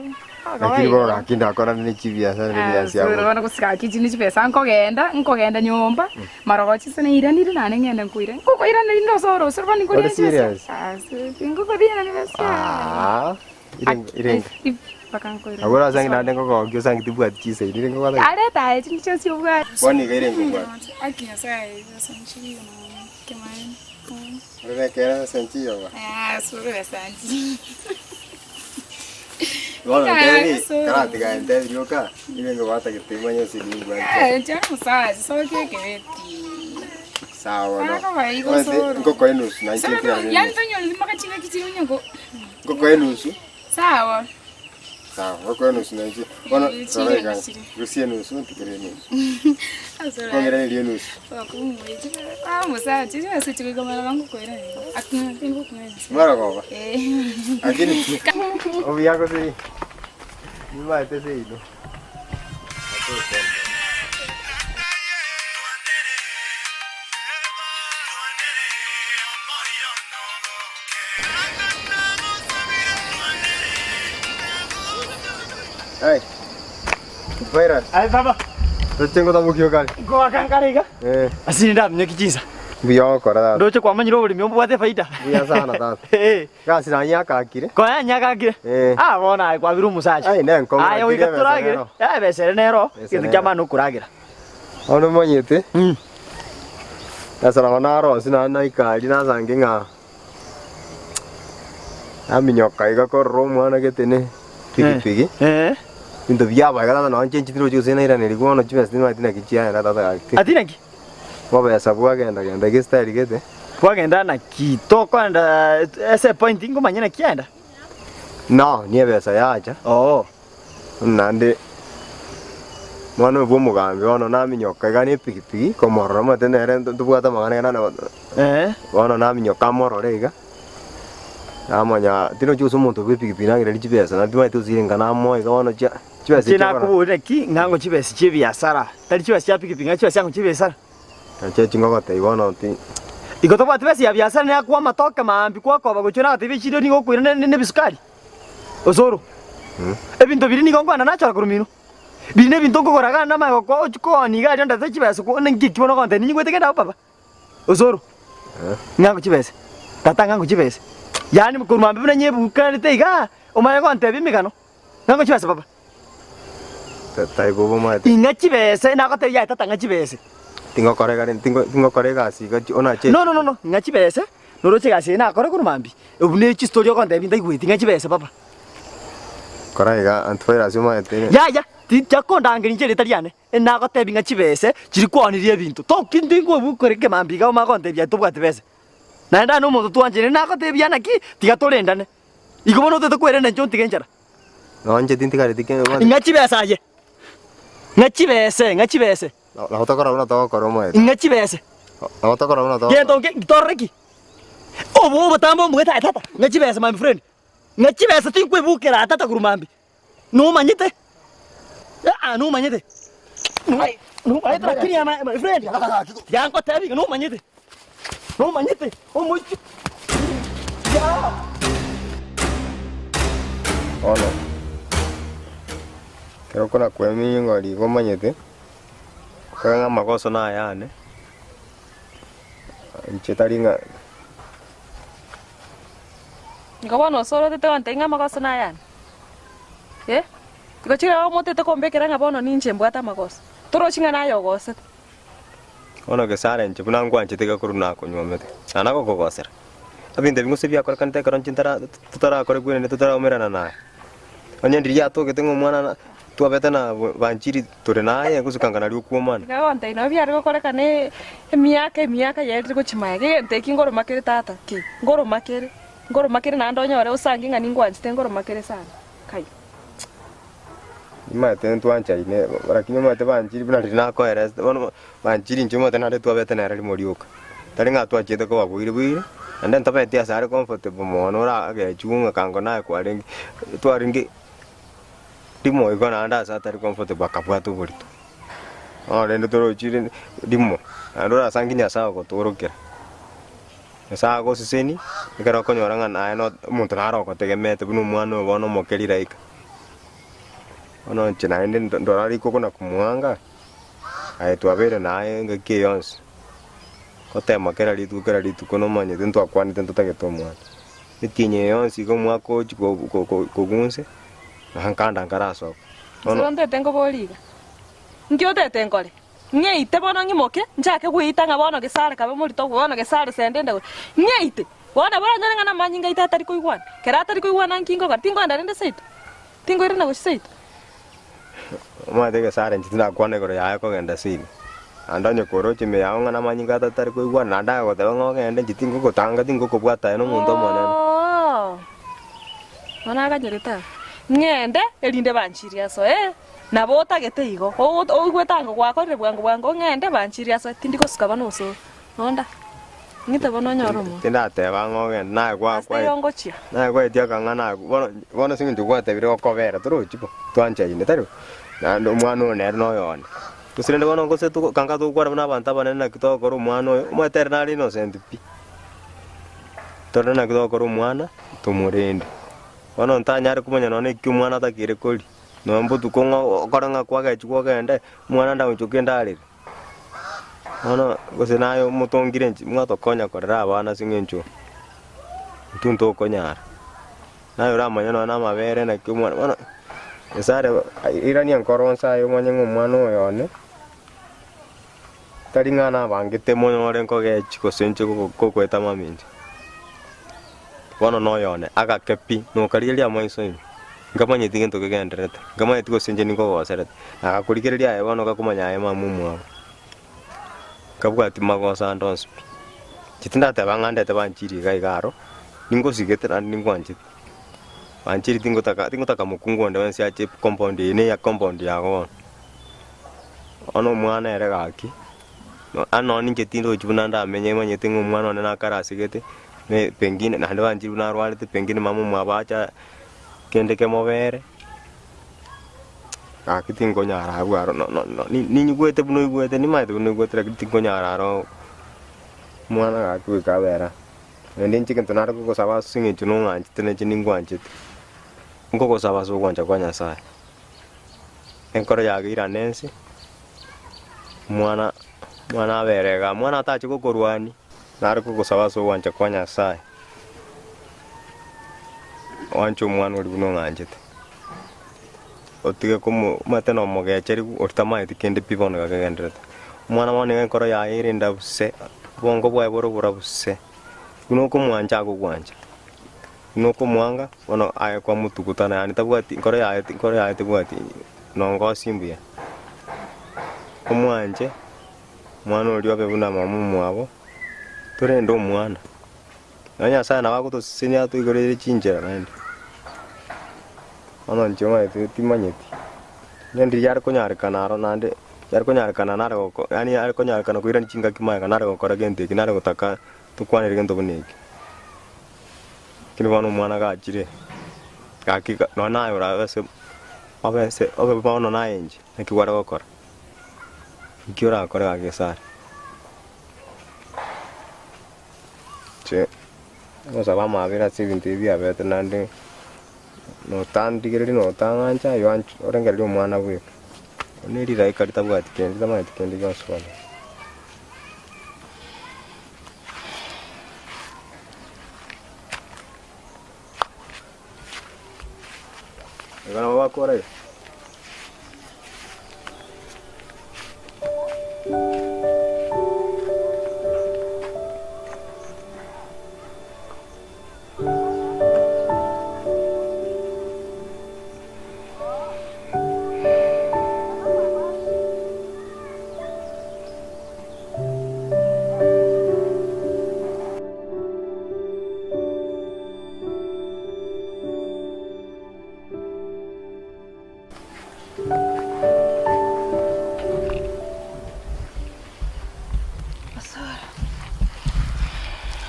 Lakini bono gaki ndakorana ne chibiasara ne ebiasi Soro amo. bono gose gaki echi ne chibesa nkogenda, nkogenda nyomba, marogoba chinse nairanire naende ng'ende nkoire. Nkokoirana rinde osoro osoro bono Ore nkoria serious? Tinkokoria besa. Ah, irenge irenge. Mpaka nkoirana. Abwo orasange naende nkogokia osange tibwati chisaini irenge obwate gete. Areta aye chinde chionsi obwate. Bono iga irenge obwate. Aki Nyasaye besa nchiyo nonya kemaene. Ore ekero besa nchiyo ba. Ah, soro besa nchiyo. Bono Ah, ntebi, soro. karatiga ntebi rioka, irenge obwate gete imanye ase ningwate. Eh, inche omosacha sokia ekebeti. Sawa bono. Akoba igo Omanyete soro. nkokoa enusu nainche Soro ntigare yani enusu. tonyori mpaka chingaki chire onye ko. Nkokoa enusu. Sawa. Sawa, nkokoa enusu nainche. Bono Eh, chire rora iga, chire. rusia enusu ntigere enusu. Nkong'iranerie enusu. Mwarogoba? Lakini obuya gose nimaete seino. Ai. Virus. Ai baba. Toche ngotabokia kare. Ngoaka nkare iga. Eh. Ase ndaminyoki chinsa. Mbuya ogokora tata. Ndoche kwamanyire oboremi obwate faida. Mbuya sana tata. Egasi nanyakakire. Konya nyakakire. Eh. Ah bono aye kwabire omosacha. Ai nenko. Aye goika toragere. Eh besa ere nero. Besa Egento nero. kia maana okoragera. Bono omanyete. Ase nabo narosie naende naika aria nasange ng'a naminyoka iga korora omwana gete ne pikipiki. Ebinto biaba iga tata nonye nchencheti roche gose nairaneria bono chibesa timanyeti naki chiaenda tata gaki. Ati naki? Obobesa bwagenda genda iga estyle gete. Kwagenda naki? Tokoenda ase epoint ngomanye naki aenda? No, ni ebesa yacha. Oo. Naende mwana oyo bwa omogambi bono naminyoka iga na epikipiki komorora omanyete nere ntobwate amang'ana iga nana bono naminyoka amorore iga, namanya tinochi gose omonto bwa epikipiki nang'ireri chibesa naende timanyeti gose inga namoa iga bono chia chibesa Inche echio bono. nakoboria naki ng'a ngo chibesa chia ebiasara, tari chibesa chia pikipiki ng'a chibesa chiango chia ebiasara. Nachio echi ngogotebia bono ti. Igo tobwati besa ya biasara neakwa amatoke maambia gwakoba gochia nagotebia echiro nigo okoira ne ebisukari. Osoro. Ebinto biria nigo nkogenda nachora korwa mino. Biria nebinto nkogora iga namanye gokoa ochia koonia iga aria ondete chibesa ko ninki eki bono ogontebia ninyigwete kende abwo baba. Osoro. Ng'a ng'o chibesa. Tata ng'a ng'o chibesa. Yaani korwa mambia buna nyebukanete igaa, omanye gontebia emegano. Ng'a ng'o chibesa baba. Tata igo omanyete. Ing'a chibesa, nagotebia aye tata ng'a chibesa. Tingokora iga rende, tingo tingokora egasi iga onache. No no no no, ng'a chibesa, noroche egasi eye nakore korwa mambia, obwo ne chistory ogontebia ntaigweti ng'a chibesa papa. Kora iga antivirus omanyete. Yaya, tichakondangeria inche erieta riane, enagotebia ng'a chibesa chiri kwanirie ebinto, toki ntingobukore ekemambia iga omanye gontebia aye tobwati besa. Naende aye nomonto twanchaine nagotebia naki, tiga torendane. Igo bono otete kwerenda inche ontige enchara. Nonche tintigareti kende bono. Ing'a chibesa aye, ng'a chibese, ng'a chibese. Nabo tokora buna togokora omanyete. Ing'a chibese. Nabo tokora buna togokora. Gento nge torore ki? Obo obotambe omogete aye tata, ng'a chibesa my friend. Ng'a chibesa tinkwebukera aa tata korwa mambia. Nomanyete? Aa nomanyete? Nomanyete lakini ya my friend? Tiga ngotebi iga nomanyete? Nomanyete? Omochie Bono. Ekero okona kwemia ing'o rigo omanyete, ekero ng'a amagoso nayane, inche tari ng'a. Igo bono osorotete gontebia ng'a amagoso nayane? Eh? Igo chiria omotete kombekera ng'a bono ninche mbwate amagoso, torochi ng'a naye ogosete. Bono gesare inche buna nkwanchete iga korwa nakonywomete, na nagokogosera. Ebinto ebi gose biakorekanete ekero inche ntara totarakore kwenene totaraumerana naye. Onye ndiria yatogete ng'a omwana na twabete na banchiri tore naye gose kanga nario okwomana. Iga gontebia nabo biare gokorekana emiaka emiaka yaerire gochia magega, egento eki nkoroma kere tata ki? Nkoroma kere, nkoroma kere naende onyore osange ng'a ningwanchete nkoroma kere sana, kai. Nimanyete ntwanchaine, lakini omanyete banchiri buna riria nakoeresete bono banchiri inche omanyete naende twabete nere rimo rioka. Tari ng'a twachiete koba boire boire, naende ntabeti ase are comfortable mono oragechwe ng'a kango naye kwarenge, twarenge rimo igo naende ase atari comfortable akabwata oborito. Bono rende torochi rende rimo, naende orasangi Nyasaye ogotoorokera. Nyasae agosesenie, ekero okonyora ng'a naye no omonto naro ogotegemeete buna omwana oyo bono omoke rilaika. Bono inche naende ndo ndora rikoko na komoanga, aye twabeire naye engaki eye yonsi, gotema kera rituko kera rituko nomanyete ntwakwanete ntotagete omwana. Etienyi eye yonsi iga omwaka ochi ko- ko- ko- kogunse, na nkanda nkarasoka. Bono ntete nkoborie iga, nki otete nkore? Ng'eite bono ng'imoke, nchake gweita ng'a bono gesare kabe morito, bono gesare sende ende gocha. Ng'eite! Bono nabo oranyore ng'a namanyinga aito atari koigwana. Kero atari koigwana nki ngokora? Tinkoenda rende seito? Tinkoirana gochia seito? Omanyete gesare inche tindakwana igoro yaye kogenda seino. Naende onye koroche ime yao ng'a namanyinga ato atari koigwana, naende agagoteba ng'a ogende, inche tingogotanga, tingokobwata aye nomonto omonene. Oo! Bono aganyorete aa, ng'ende erinde banchirie asoe. Nabo otagete igo, oigwete ango gwakorire bwango bwango ng'ende banchirie ase tindi gosuka bono osoro. Nonda. Ng'ite bono onyore omonto. Tindateba ng'a ogende, naye gwa Ase igo ngochia. naye gwaetia akang'ana ako, bono bono ase eng'encho gwatebire gokobera torochi bo, twanchaine tari bo? Naende omwana oyo nere noyo one. Gose rende bono gose togo kanga togokwana buna abanto abanene naki togokora omwana oyo, omanyete ere nare innocent pi. Torore naki togokora omwana, tomorende. Bono ntanyare komanya nonye na eki omwana atakeire koria. Nonya mbotuko ng'a okore ng'a kwagechigwa ogende, omwana ndagochoke ndarere. Bono gose naye omotongire inche mwatokonya korera abana ase eng'encho intwe ntokonyara. Naye oramanye nonya na amabere naki omwana bono Nyasaye are irania nkoro onsi aye omanye ng'a omwana oyo one, tari ng'a nabangete monyore nkogechi gose inche gokoeta mamincha. Bono noyo one, agake pi, nokarigereria amaiso ime, nkamanyeti gento kegendererete, nkamanyeti gose inche ninkogoserete. Agakorigereria aye bono gakomanya aye mama omwabo. Nkabwati magoso ande onsi pi. Inche tindateba ng'a ndete banchirie iga iga aro, ningosigete naende ningwanchete. Banchirie tingotaka tingotaka mokungu onde bwensi ache compound eye neya compound yago bono. Bono omwana ere gaki, Ande nonye ninche tindochi buna ndamenye manyete ng'a omwana one nakare asegete, ne pengine naende banchire buna arwarete pengine mama omwabo acha kende kemobere, gaki tinkonyara abwo aro no- no- no ninyigwete buna oigwete nimanyete buna oigwete lakini tinkonyara aro omwana gaki goika abere aa. Naende inche egento nare kogosaba ase eng'encho nong'anchete na inche ningwanchete, nkogosaba ase ogwancha kwa Nyasaye, enkoro yago eirane ense. Omwana omwana abere igaa, omwana atache gokorwania, nare kogosaba ase ogwancha kwa Nyasaye, oanche omwana oria buna ong'anchete. Otige komo omanyete na omogecheri oria tamanyeti kende pi bono iga kegendererete. Omwana bono nigo enkoro yaye ere endabu se, obongo bwaye bore oborabu se, buna okomwancha agogwancha, buna okomwanga bono aye kwamotugutana yaani tabwati nkoro yaye nkoro yaye tebwati nongosi mbuya. Omwanche omwana oria obe buna mama omwabo, torende omwana. Nonya Nyasaye nabo agotosesenia atoigoreire chinchera naende. Bono inche omanyete timanyeti, onye ndiria are konyarekana aro naende, yare konyarekana nare goko yaani are konyarekana koirania chingaki magega nare gokora gento eki nare gotaka tokwanere gento buna eki. Lakini bono omwana gachire, gaki nonya naye orabe ase obe ase obe bono naye inche, naki kware gokora? Nki orakore gaki Gesare? Inche ngosaba amabera ase ebinto ebi biabete naende. Notandigereria notang'ancha aye oanche orengererie omwana bweka. Bono eriraika ritabwati kende ritamanyeti kende gionsi bono. Igo nabo bakora iga.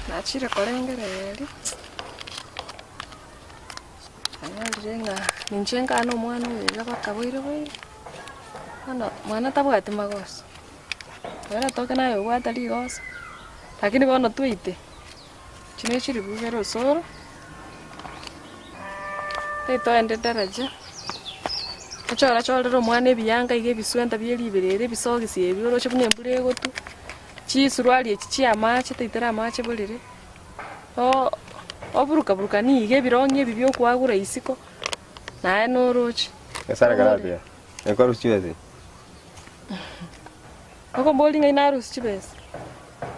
Nachire korengereria, nanyorire ng'a ninche nkane omwana oyo iga bakaboire boire, bono mwana tabwati magoso, ekero atoke naye obwate rigoso, lakini bono tweite, echi ne chiribu ibere osoro, toende daraja, ochora chorere omwana ebiyanga iga ebiswenta bie riberera ebisogisi ebi oroche buna embura egotwa. Chisuruari echi chi'amaache taitere amaache borere, o oburuka-burukanie iga ebirong'i ebi bi'okoagura isiko, naye noroche. Nyasae akararia, Ekwarusia chibesa echi? Okomboria ng'ai narusia chibesa?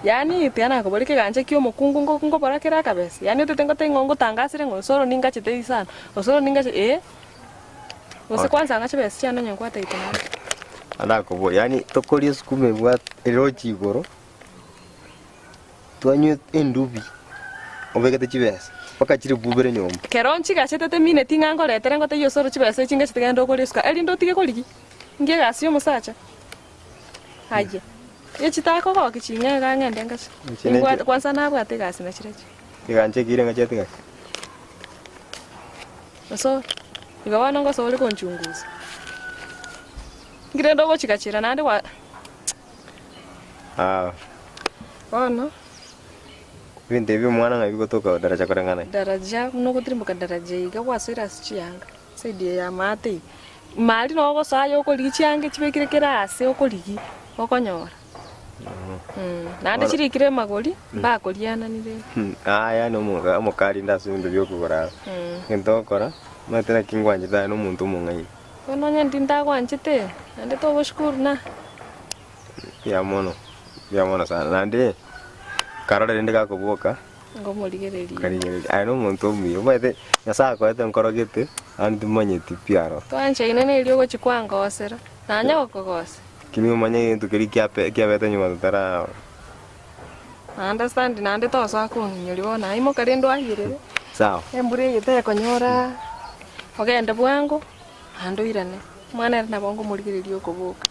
Yaani tiga nakoboria ekegancha kia omokungu ngo ngobora kere akabesa? Yaani otete ngotebi ng'o ngotangasere ng'a osoro ningachete isano, osoro ningache eh. Gose kwansa ng'a chibesa chiane onye nkwataete naende. Anakoboria, yaani tokoria esukuma ebwate eroche igoro, twanywa endubi obegete chibesa mpaka chiribubere nyomba. Kero nchigachete temineti ng'a nkoretere ngotebie osoro chibesa echi ngachete genda ogore esukari, erinde otige korigia inki egasi ya omosacha. Aye, echi takogokia ching'e iga ng'ende ngache. Echi ne Nimbwate kwansa nabwate egasi nachirochio. Egancha ekeire ngachete gaki. Osoro, igo bono ngosa ore konchungusa. Inki rende ogochigachera naende gwa Ah, bono ebinto ebi omwana ng'a bigotoka daraja koreng'ana ki? Daraja, buna ogotirimboka daraja iga gwasoire ase chianga, side eye ya maate iga. Mari noo ogosoa aye okorigia chianga chibekire kera ase okorigia, okonyora. Naende Bono- chirikire amagori, mbakorianani rende. Aya nomoga omokari inde ase ebinto bia okogora. Egento ogokora, omanyete naki ngwanchete aye nomonto omong'aini. Bono onye ndi ntagwanchete, naende togoshukuru na. Mbuya mono, mbuya mono sana. Naende, karore rende gakoboka, Ngomorigereria. karigereria. Aye nomonto omuya, omanyete Nyasaye akoete nkoro gete, naende timanyeti pi aro. Twanchaine nerio ogochia kwangosera, nanye gokogosa. Lakini omanye egento keria kiape kiabete nyuma totara. Understand naende tosoa kong'inyoria bono aye imoka rende oayerere. Sawa. Embura eye tekonyora ogende bwango naende oirane. Omwana ere nabo ngomorigereria okoboka.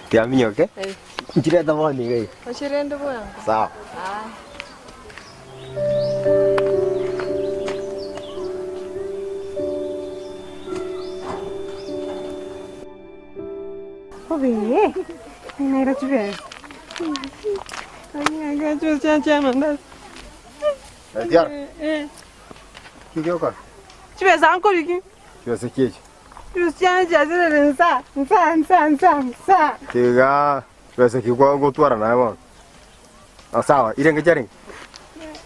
Tiaminyoke, Eh. nchireta bono iga iga. Oche rende bwango. Sawa. Aya. Obee, ng'aira chibesa. Ng'aira chibesa chia amandasi. Tiara, Eh, ki ogokora? Chibesa nkoriki. Chibesa ki echi? Chibesa chiane chiasirire nsa, nsa, nsa, nsa, nsa. Tiga chibesa ki kwa gotwara naye bono. Ah, sawa, irenge chiarenge?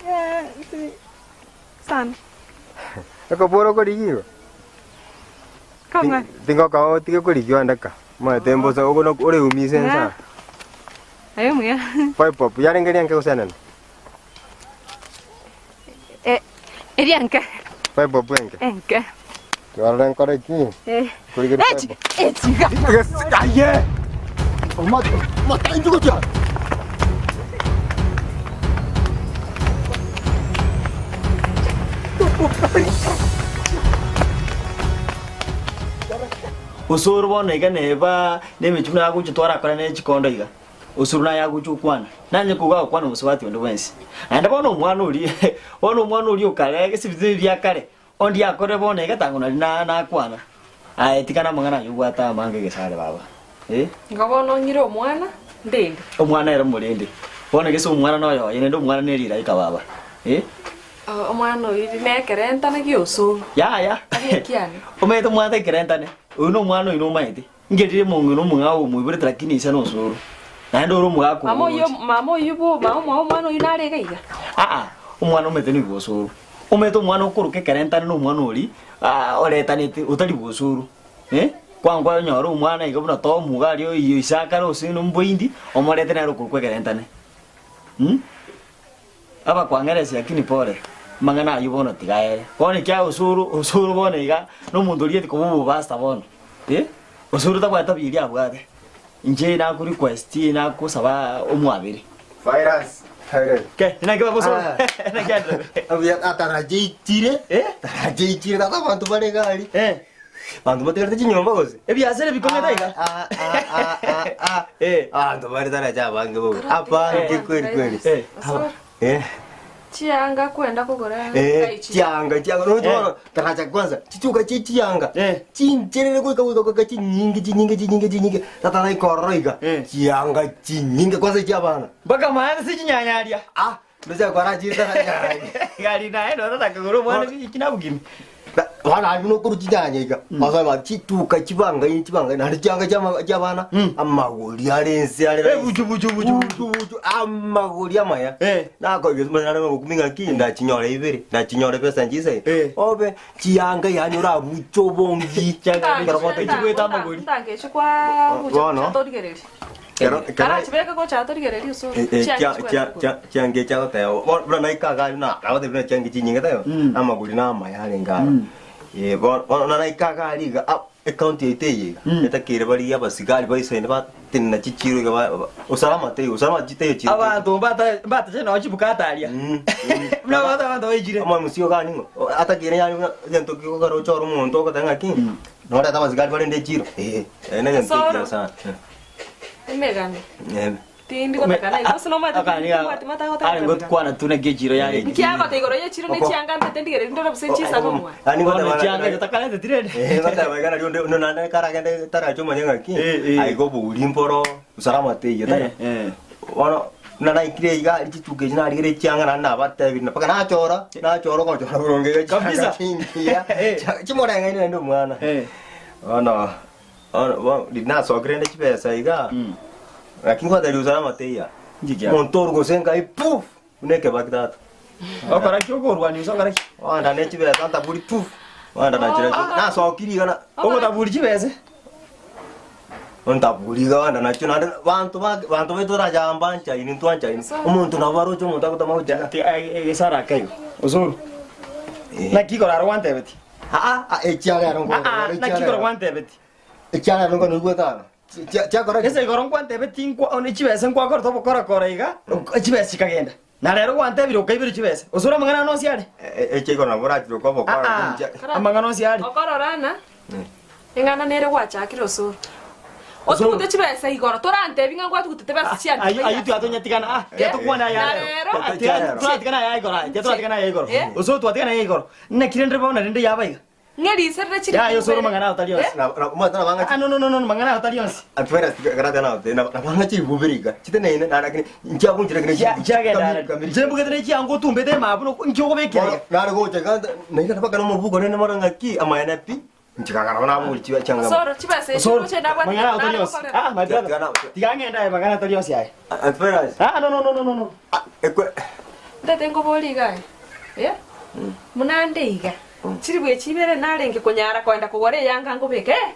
Eh, si- sana. Ekobora okorigia igo? Kang'ani. Tingoka otige korigia onde ka. Omanyete mbosa ogo nok oreumise ensa. Aye muya. Five bob yarenge rianke gose enene? Eh, erianke. Five bob enke. Enke. Tiwarora nkore ki? Eh. Korigeria Echi, five bob. echiga. Aye! Omata, mata injugo chia. Osoro bono iga neba nemechie buna agocha twarakore ne chikondo iga, osoro naye agocha okwana, nanye koga agokwana omosubati onde bwensi. Naende bono omwana oria bono omwana oria okare gese ebinto ebi bia kare, onde akore bono iga tango nari na nakwana. Aye tiga namang'ana ayio obwate amange egesare baba eh. Igo bono ong'ire omwana ndende. Omwana ere omorende. Bono gese omwana noyoye naende omwana ne rilaika baba eh. Omwana oyio nekerentane gi'osoro. Yaya. Tari ekiane. Omanyete omwana tari kerentane, oyo na omwana oino omanyete. Ngerire omong'ina omong'ao omoiborete lakini ise nosoro. Naende ore omogaka Mama oyio ogocha. mama oyio bo mama omwabo omwana oyio nare iga iga. Aa, omwana omanyete nigo osoro. Omanyete omwana okoroka ekerentane na omwana oria oretanete otari bosoro. Eh, kwango onyore omwana iga buna Tom iga aria oyio ise akare ase nomboindi, omorete nere okorokwa ekerentane. Mh. Abakwang'eresia lakini pore, amang'ana ayio bono tiga aere. Bono ekiagera osoro, osoro bono iga, na omonto orieti koba obobasta bono, eh, osoro tabwati tabia eria abwate. Inche naku request nakosaba omwabere. Virus. Virus. Ke, naki bagosoro? Naki aenderete? Abuya ataracheitire. Eh? Taracheitire tata abanto bare iga aria. Eh. Banto batigarete chinyomba gose? Ebiasara ebikong'ete iga. Eh. Abanto bare taracha abange bobe. Abange kweli kweli. Eh. Osoro. Eh. Chianga kwenda kogora Eh, ngai chi. chianga chianga roche bono taracha kwanza chituka chie chianga chincherere goika goika goika chinyinge chinyinge chinyinge chinyinge tata naikorora iga chianga chinyinge kwanza chia abana Mpaka maana si chinyanya aria. Ah, ndocha kwarachire taracha Gari naye ndotaka kogora omwana kinabugimi. Bono aria buna okorwa chinyanya iga, osoe ba chituka chibangaine chibangaine naende chianga chiama chiabana, amagori are ense are rahisi. Buchu, buchu, buchu, buchu, buchu, amagori amaya. Nakoiga ase nare nogokumi ng'aki, ndachinyore ibere, ndachinyore besa nchisaine, obe chianga yaani orabuche obongi, ekero gotebi. Ntangeche kwa bucha Bono. bucha torigereria. Kero- kero- Karachibeke gocha torigereria osoro. Eh, eh, Chianga chia- chikwenda chia- kogora. chia- chianga echi agoteba bo- buna naika iga aria na nagotebia buna chianga chinyinge taibo amagori na amaya arenge aro Eh, bono bono na naika iga aria iga ah, ecounty yaito eye iga etakeire barigie abasigari baisaine batenena chichiro iga ba- ba- usalama teiyo usalama chitaiyo chiro Abanto mbata mbatache nao chibukata aria. Buna abanto abanto baichire. Omomusi oga ning'o atakeire yaani buna egento kegokora ochore omonto ogoteba ng'aki norete abasigari barende echiro eh, ere na egento ekiya Osoro. sana. Emegano. Eh. Tindi gotakana igo gose nomanyete Akani ga- tindi matagotaka are ngotukwana tu naki echiro yare. Nkiagote igoro y'echiro ne chianga ntete ndigereri ndore gose chisabe omwana. Yaani Bono ngoteba- chianga chitakarete tirende. Eh, ngoteba iga nario onde onde naende karagende tarache omanye ng'aki, aiga obouri mboro, usalama teiyo tari. Bono buna naikire iga aria chituko echi narigere chianga naende nabatebirie mpaka nachora, nachora ogochora boronge iga chianga Kabisa. chingiya, chimoreng'aine naende omwana. Bono Bono bono riria nasokire rende chibesa iga, lakini ngotebia usalama teiyo. Omonto orwa gose nkai puf! Buna ekebaki tata. Okora ki okorwania gose okora ki? Wanda ne chibesa ntaburi puf! Wanda nachire Oh, nasokire iga na Ogotaburi chibesa? Ntaburi iga wanda nachio naende banto ba banto baito torachamba nchaini ntwanchaini. Omonto nabo baroche omonto agotama gochia. Egesara akeigo. Osoro. Naki igoro aro gwantebetie? Aa, ekiagera Aa, naki igoro gwantebetie? Ekiagera nkoigwete aro. Chiakora Ase igoro nkwantebetie nkwa one chibesa nkwakorete obokorakora iga, chibesa chikagenda. Na rero gwantebire okaibera chibesa. Osore amang'ana ane onsi are? Ekia igoro nabo orachire okobokora. Aa, amang'ana onsi are. Okororana, eng'ana nere gwachakire osoro. Otugute chibesa igoro, torantebi ng'a ngwatugutete besa chiane. Ayio ayio tiatonyatigana ah, tiatokwana aya Na rero. rero- Tia- Twatigana aya igoro aya, tiatwatigana aya igoro. Eh? Osoro twatigana aya igoro. Naki rende bono rende yaba iga. Ng'e riserere chiri Yaya osoro mang'ana ayo tari onsi. Ah, no no no no mang'ana ayo tari onsi. Chiagenda are. Nche mbugete ne chianga otumbete emabu no nki okobekera iga. Nare gocha iga naigana mpaka nomobuko rende mono ng'aki amaene pi nchikagara nabori chiba chianga. Osoro chibesa echi Osoro, roche nabwate mang'ana ayo tari nare onsi. gokorera. Ah, my brother. Tiga ng'ende aye mang'ana tari onsi aye. Ah, no no no no no no. Ntete nkobori iga aye. Eh? Buna nde iga, chilifu echi ibere narenge konyara koenda kogora eyanga ngobeke, eh?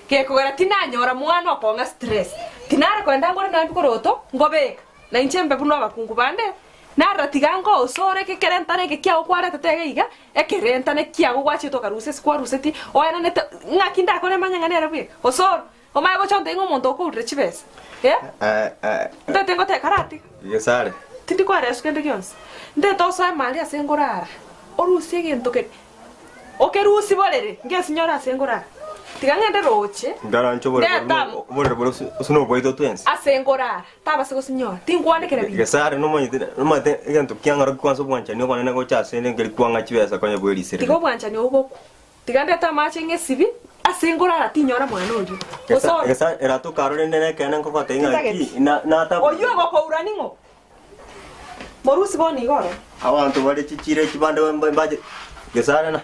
Gekogera tinanyora mwana okong'a stress, tinare koenda ngore naende bikoroto ngobeka, na inche mbe buna abakungu bande, narora tiga ngoosore eke kerentane eke kiago kwaretete iga iga, ekerentane kiago gwachete okarusia ase kwarusetie, oenanete ng'aki ndakore manye ng'a nere bweka, osoro, omanye gocha ontebie ng'a omonto okourire chibesa, eh? Ntete ngoteba karatiga. Gesare. Tindi koareswa kende gionsi. Ntete osoe mari ase nkorara, orusie egento keria, okerusie borere, ngesinyore ase nkorara. Tiga ng'ende roche, Ndaranche oborere Ndeta bore oborere bore ase nobwaito twensi. ase nkorara, tabase gosinyora, tinkwanekera binto. Gesare nomanyete nomanyete egento kiang'aroki kwansa obwanchani obonene gocha ase ende nkeri kwang'a chibesa konya bwerisereri. Tiga obwanchani obo bokwe. Tiga ndete amache ng'esibi, ase nkorara tinyora mwana oria. Osoro. Gesa eratoka arore rende nekeene nkogotebia ng'a Tintageti. ki na nata Oyio ogokoura ning'o? Morusi bono igoro. Abanto bare chichiira echi bande mbache gesare na.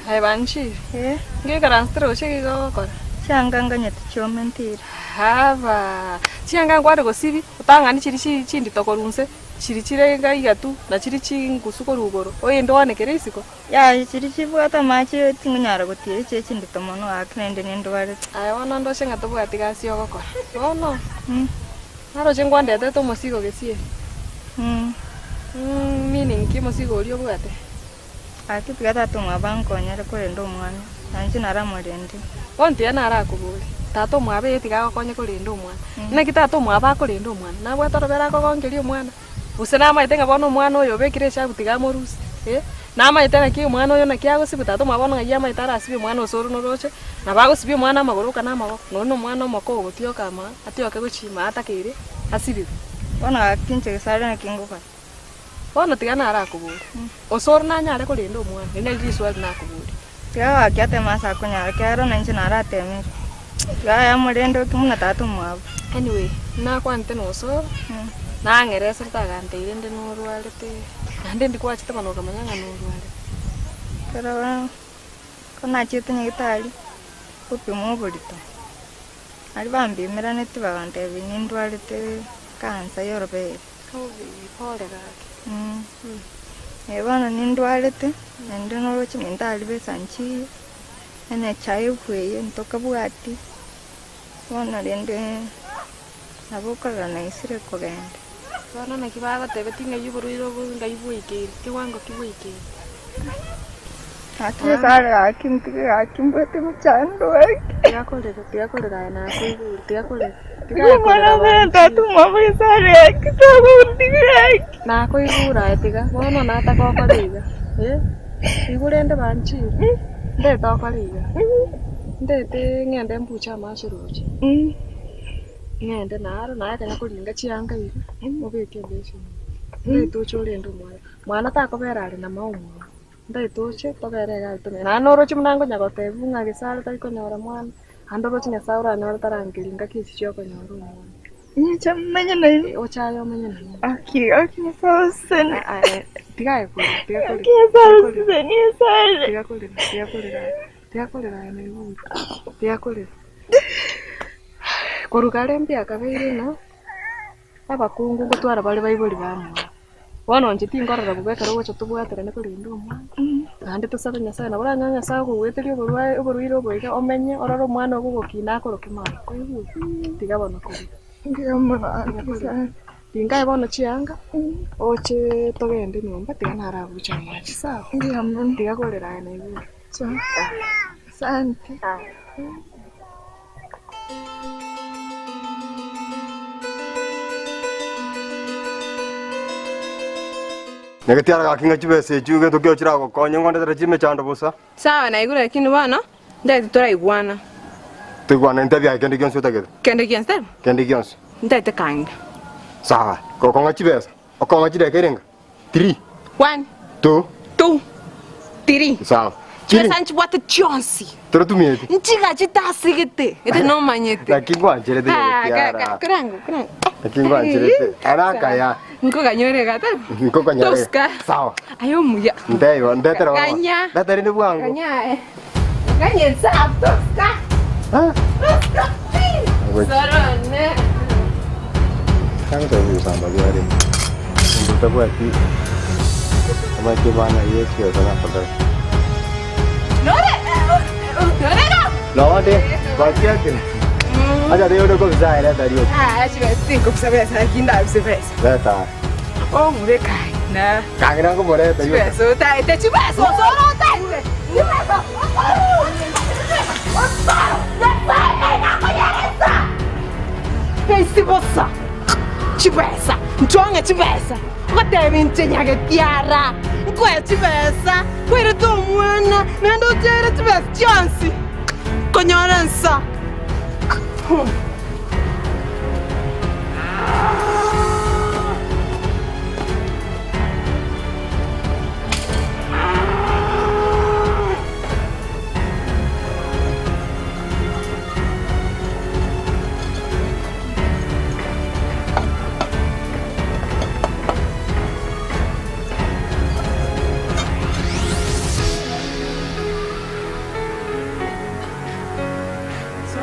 Aye banchire, ngeikaransete roche iga ogokora? Chianga nganyete chiome ntire. Haba! Chianga nkware gosibi, otang'ani chiri chi chindito korwa inse, chiri chire iga iga tu, na chiri chingusu korwa igoro, oyende oanekere isiko. Yaya chiri chibwate amache tingonyara gotiira echiria chindito mono gaki naende nindwarete. Aye bono ndoche ng'a tobwati gasi ogokora. Bono, naroche nkwandetete omosigo gesieri. Meaning ki omosigo oria obwate? Gaki tiga tata omwabo ankonyere korenda omwana, na inche naramorende. Bono tiga narakoborie, tata omwabo eye tiga agokonye korenda omwana. Naki tata omwabo akorenda omwana? Nabwate orobere akogonkeria omwana? Gose namaete ng'a bono omwana oyo obekire echabu tiga amorusie eh? Namaete naki omwana oyo naki agosibwa, tata omwabo bono ng'ai amaete arasibie omwana ase oro noroche, nabo agosibia omwana amagoro oka na amaboko, nonya na omwana omoke ogotioka ama atioke gochia ime atakeire asibigwe. Bono gaki inche gesare naki ngokora. Bono tiga narakoborie, ose ore nanyare korenda omwana? Eri nario riswali nakoborie. Tiga gaki ateme ase akonyara, ekiagera na inche naratemire. Tiga aye amorende oki buna tata omwabo. Anyway, nakwanete na osoro, nang'ereserete agantebi rende norwarete, naende ndikwachete bono okamanya ng'a norwarete. Ekero ko nachiete nyagetari, gopimwa oborito, aria bambimeraneti bagantebia nindwarete cancer ya orobere. Pole gaki. Ee bono nindwarete, naende noroche minto aria besa nchiiyo, enechae eye ntokabwati, bono rende nabo okorora naisire kogenda. Bono naki bagotebetie ng'ai oborwaire obo ng'ai bwaikeire, kewango ki bwaikeire? Gaki Nyasae gaki ntige gaki mbwate mochando gaki. Tiga korera, tiga korera aye nakoigure, tiga korera. Tiga Tiga omwana korera one banchire. tata omwabo Nyasae gaki tagontiga gaki. Nakoigure aye tiga, bono nataka okore iga, eh, igure ende banchire, ndete okore iga, ndete ng'ende mbuche amache roche, ng'ende naro naye ekero koringa chianga iga, obeke ebeseni, ndete oche orende omwana. Mwana takobera are na maomwa, Ntaete oche tobere iga aye tomanye. Naende noroche buna nkonya gotebigwa ng'a gesare tari konyora mwana, naende oroche Nyasae oranyore tarangeria ngaki echi chiokonyora omwana. Inche menye nainwe. Oche aye omenye nainwe. Aki, aki Nyasae osesenie. Aye, tiga aye korera, tiga korera. Aki Nyasae osesenie Nyasae. Tiga korera, tiga korera aye, tiga korera aye naigure, tiga korera. Korwa kare mbiakabeire ng'a abakungu ngotwara bare baibori bamwabo. Bono inche tinkorora bobe ekero ogocha tobwaterane korenda omwana, naende tosabe Nyasaye, nabo oranyore Nyasaye okogoeteria oborwae oborwaire obo iga omenye orore omwana ogo ogokina akoroke mama, kwaigure? Tiga bono korera. Mbuya mono Tiga korera. Ringa aye bono chianga, oche togende nyomba tiga narabuche amache, sawa? Mbuya mono. Tiga korera aye naigure. Sawa. Asante. Nyagetiara gaki ng'a chibesa echio egento kio chiragokonye ngondetera chimechando bosa. Sawa naigure lakini bono ntagete toraigwana. Toigwane ntebi aye kende gionsi otagete. Kende gionsi tari? Kende gionsi. Ntagete kang'ina. Sawa, gokong'a chibesa, okong'a chideka erenga? Three. One. Two. Two. Three. Sawa. Chibesa nchibwate chionsi. Torotumieti. Nchiga chitasigete. Ete nomanyete. Naki ngwancherete Ah, nyagetiara. ka- ka- Korango, korango. Naki ngwancherete. Arakaya. Nkoganyore gata. Nkokonyore. Toska. Sawa. Aye omuya. Nteibo, ndetere bono. Ganya. Ndete rinde bwango. Ganya eh. Ganya ensabu toska. Ah. Toska. Sorone. Kanga ebisamba biare. Omonto otabwati amache bana Yesu esa nakoteba. Nore. Norega. Nonde bakiakire. Acha rero ore kobisa aye reta rioka. Ah, chibesa tinkobusa besa lakini ndabuse besa. Reta. Omure kang'ina. Kang'ina nkomoreta rioka. Chibesa otaete chibesa osoro otaete. Chibesa osoro. Osoro. Nyasaye nakonyeresa. Besi bosa. Chibesa. Nchong'e chibesa. Ogoteba inche nyagetiara. Nkoe chibesa. Kwerete omwana naende ochere chibesa chionsi. Konyora nsa.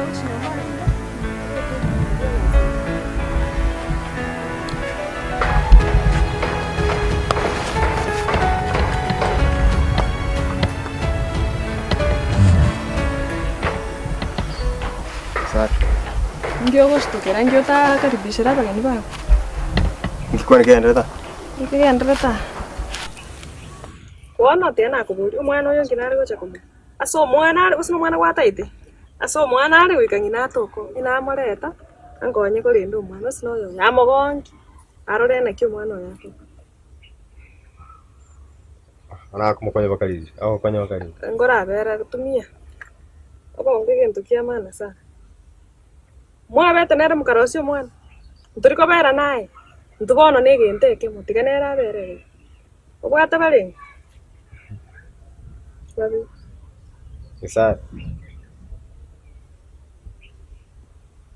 gochinyomba rende. Inki ogoshitokera inki otakaribishera abageni bago? Inki kwani kegenderete aa? Inki kegenderete aa? Bono tiga nakoboria, omwana oyo inki nare gocha komoa? Ase omwana are, gose nomwana gwataete? Ase omwana are goika ng'ina atoke, ng'ina amoreta, ankonye korenda omwana, gose noyo oye amogonki, arore naki omwana oyo akoba. Arakomokonya bakariri, agokonya bakariri. Nkorabera tumia obongo egento kia maana sana. Mwabete nere mokarosia omwana, ntori kobera naye, intwe bono na egento ekemo, tiga nere abere iga. Obwate barenge? Babere. Nyasae,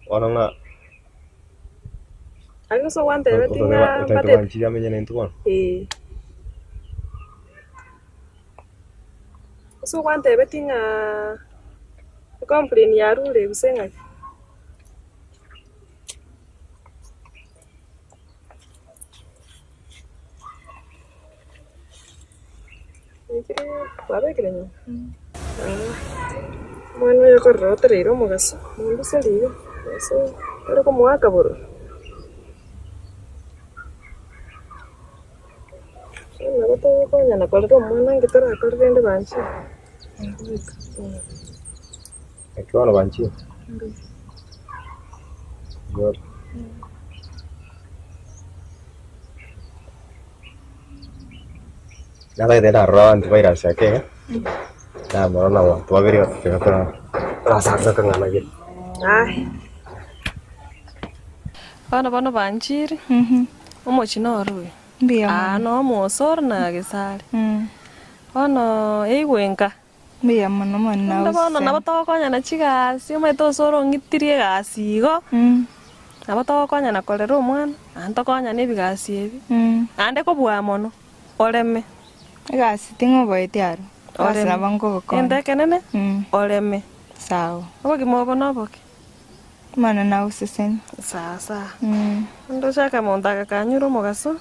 bono ng'a Aye gose gwantebetie ng'a otagete mbatete? gwanchiria amenye naintwe bono? Ee. Gose gwantebetie ng'a ecomplain yarure gose ng'aki? Kwabekire nyuma? Omwana oyo okorora otereire omogaso, mondusie rigo, gose ore komoaka bororo. Nabo togokonyana korera omwana nki torakore rende banchire. Naki bono banchire? Mbuya. Natagete narora abanto bairase ake iga, namorora na abanto babere iga torasansa akang'ana gete. Aye. Bono bono banchire, omochie noro oyo. Mbuya Aa mono. no omosoro na gesare. Bono eigwe nka. Mbuya mono mono Naende bono nabo togokonyana chigasi, omanyete osoro ong'itirie egasi igo, nabo togokonyana korera omwana, naende tokonyane ebigasi ebi, naende kobua mono, oreme. Egasi ting'oboeti aro, egasi Oreme. nabo nkogokonya. Egento ekenene, oreme. Sawa. Obogima obo noboke. Omwana nagoseseni. Sawa sawa. Ndoche akamonto aka kanyure omogaso,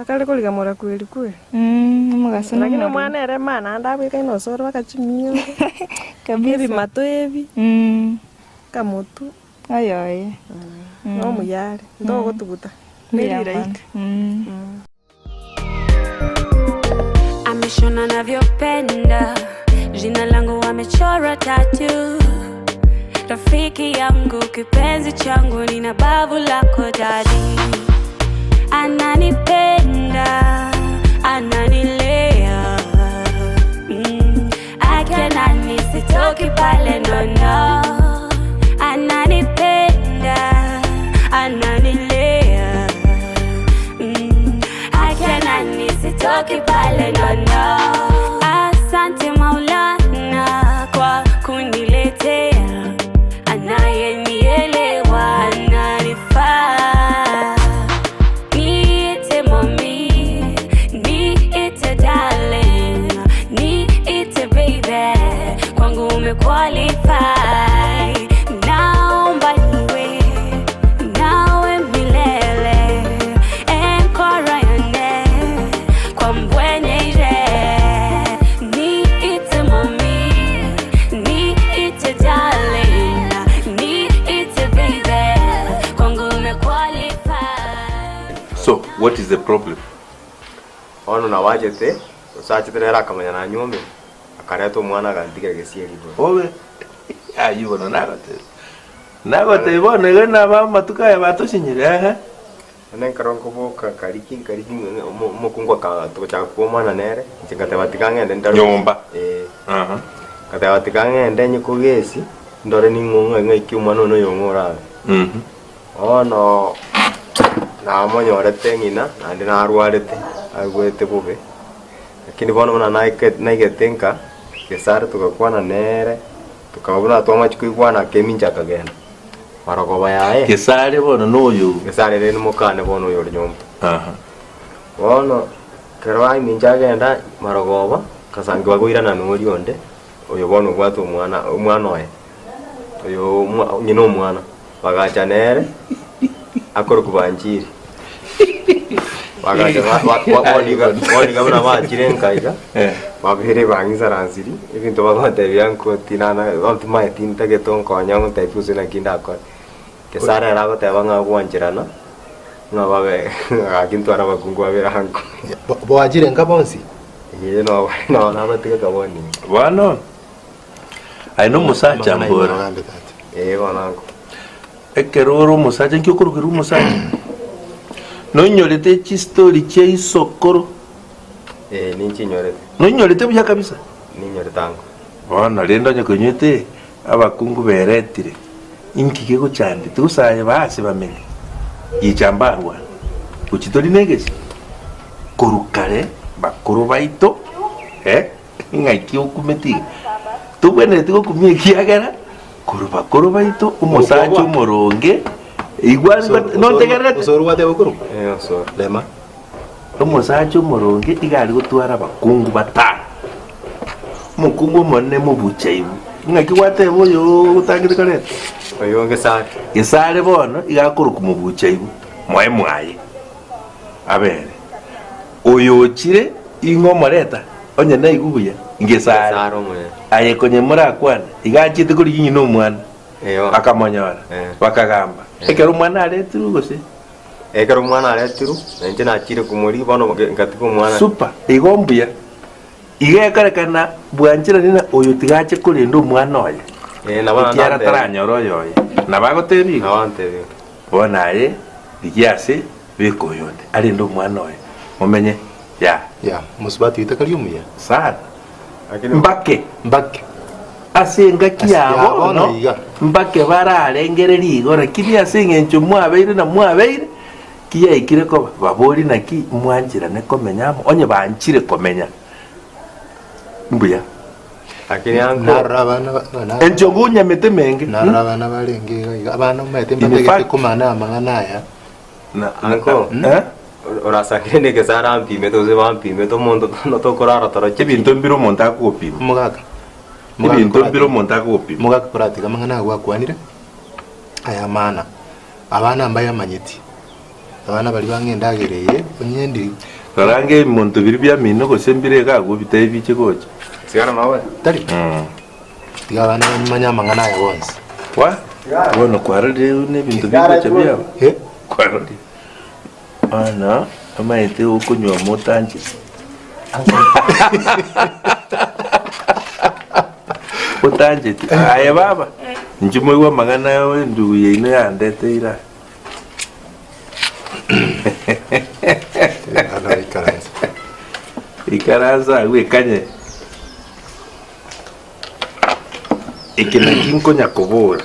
akare koriga morakweri kweri. Omogaso Lakini nomorero. omwana ere ma naende abwekaine osoro baka chimioro, Kabisa. ebimato ebi, akamotu. Oyoye. Nomuya are, ntogotuguta, neriraika. Ameshona navyopenda, jina langu amechora tatu. Rafiki yangu, kipenzi changu, nina bavu lako dadi. Ananipenda, ananilea akenani sitoki pale nono. Ananipenda, ananilea akenani sitoki pale nono. Asante Maulana kwa kuniletea anayenielewa ananifaa. Niite mami, niite darling, niite baby, kwangu umequalify. Naomba niwe nawe milele, enkora yane kwa mbwenyeire. Niite mami, niite darling, niite baby, kwangu umequalify. So, what is the problem? Bono nabo achete, gose achete nere akamanya nanyuomire, akareta omwana agantigera gesieri igoro. Obe, ayio bono nagotebia. Nagotebia bono iga naba amatuko aya batosinyire, ehe. Bono ekero nkoboka nkariki nkariki omokungu aka togochaka kwomana nere, inche ngateba tiga ng'ende ndore Nyomba. Eh. Aha. Ngateba tiga ng'ende nyekogesi, ndore ning'o ng'a ng'aiki omwana one oyong'o orabe. Mhm. Bono namonyorete ng'ina naende narwarete, aigwete bobe, lakini bono buna naike naigete nka, gesare togakwana nere, tokaba buna twamachia koigwana akemincha akagenda. Marogoba yaye. Gesare bono noyo. Gesare ere nimokane bono oyore nyomba. Aha. Bono ekero aimincha agenda marogoba, nkasangiwa koirana noria onde, oyo bono obwate omwana omwana oye. Oyo ng'ina omwana. Bagacha nere akorokwa Banchiri. Bagacha bono iga buna bachire nka iga, babere bang'isaransiri, ebinto bagontebia nkoti nana bono timanyeti ntagete onkonye ontebi gose naki ndakore. Gesare ere agoteba ng'a gwancherana, ng'a babe gaki ntware abakungu babere ango. Boachire nka bonsi? Ee, nabo nabo nabatiga bono iga. Bono, aye na omosacha mbora. Ee bono ango. Ekero ore omosacha, nki okorokerwa omosacha? Noinyorete chistori chia isokoro? Ee, ninchinyorete. Noinyorete buya kabisa? Ninyorete ango. Bono rende onye koinywete abakungu beretire, inki kegochandete? Gose aye baa ase bamenye, gicha mbarwane, gochia tori negesi? Korwa kare bakoro baito, eh, ng'aki okumeti iga? Tobwenereti gokumia ekiagera korwa bakoro baito omosacha omoronge igwa nontegererete? Omosacha omoronge iga are gotwara abakungu batano. Omokungu omonene mobucha ibu. Ng'aki gwateba oyo otangete koreta? Oyo Gesare. Gesare bono iga akorokwa mobucha ibu, moe mwaye abere. Oyo ochire ing'o omoreta onye naigwe buya? Ngesare. Gesare omonene. Aye konye morakwane, iga achiete korigia ng'ina omwana, akamonyora, bakagamba. Ekero omwana aretirwe gose? Ekero omwana aretirwe, na inche nachire komorigia, bono ngatiga omwana. Super, igo mbuya. Iga ekorekana bwancherani na oyo tiga ache korenda omwana oye, ekiagera taranyora oyoye. Nabo agotebia igo. Bono aye rigia ase beka oyonde arende omwana oye, momenye ya. Ya, mosubati oito kari omuya. Sana. Mbake. Mbake. Ase engaki Ase ya ya bono bono iga. mbake bararengererie igo, lakini ase eng'encho mwabeire na mwabeire, ki yaikire koba? Babori naki mwancherane komenya amo, onye banchire komenya mbuya. Lakini anko Narora abana ba- na- Enchogu nyamete menge. Narora abana barenge iga iga abana omanyete In mbatagete fact- komana amang'ana aya Na, Anko, eh? orasangire na egesare ampimete gose bampimete omonto tokorara toroche Ebinto mbire omonto akogopima. Omogaka. Omogaka Ebinto koratiga- mbire omonto akogopima. Omogaka koratiga amang'ana agwo akwanire aya maana. Abana mbayamanyeti. Abana baria bang'e endagera eye onye ndiri. Rora ange ebimonto biria biamino gose mbire iga agwo bitae biche gocha. Sigara nabo. Tari. Tiga abana bamanye amang'ana aya bonsi. Wa? Bono kwarorire buna ebinto bigocha biaba? Kwarorire. Bono omanyete okonywa motancheti. Otancheti. Aye baba, inche moigwe amang'ana endugu yaino yandeteire aya. Ikaransa agwo ekanye. Eke naki nkonya kobora,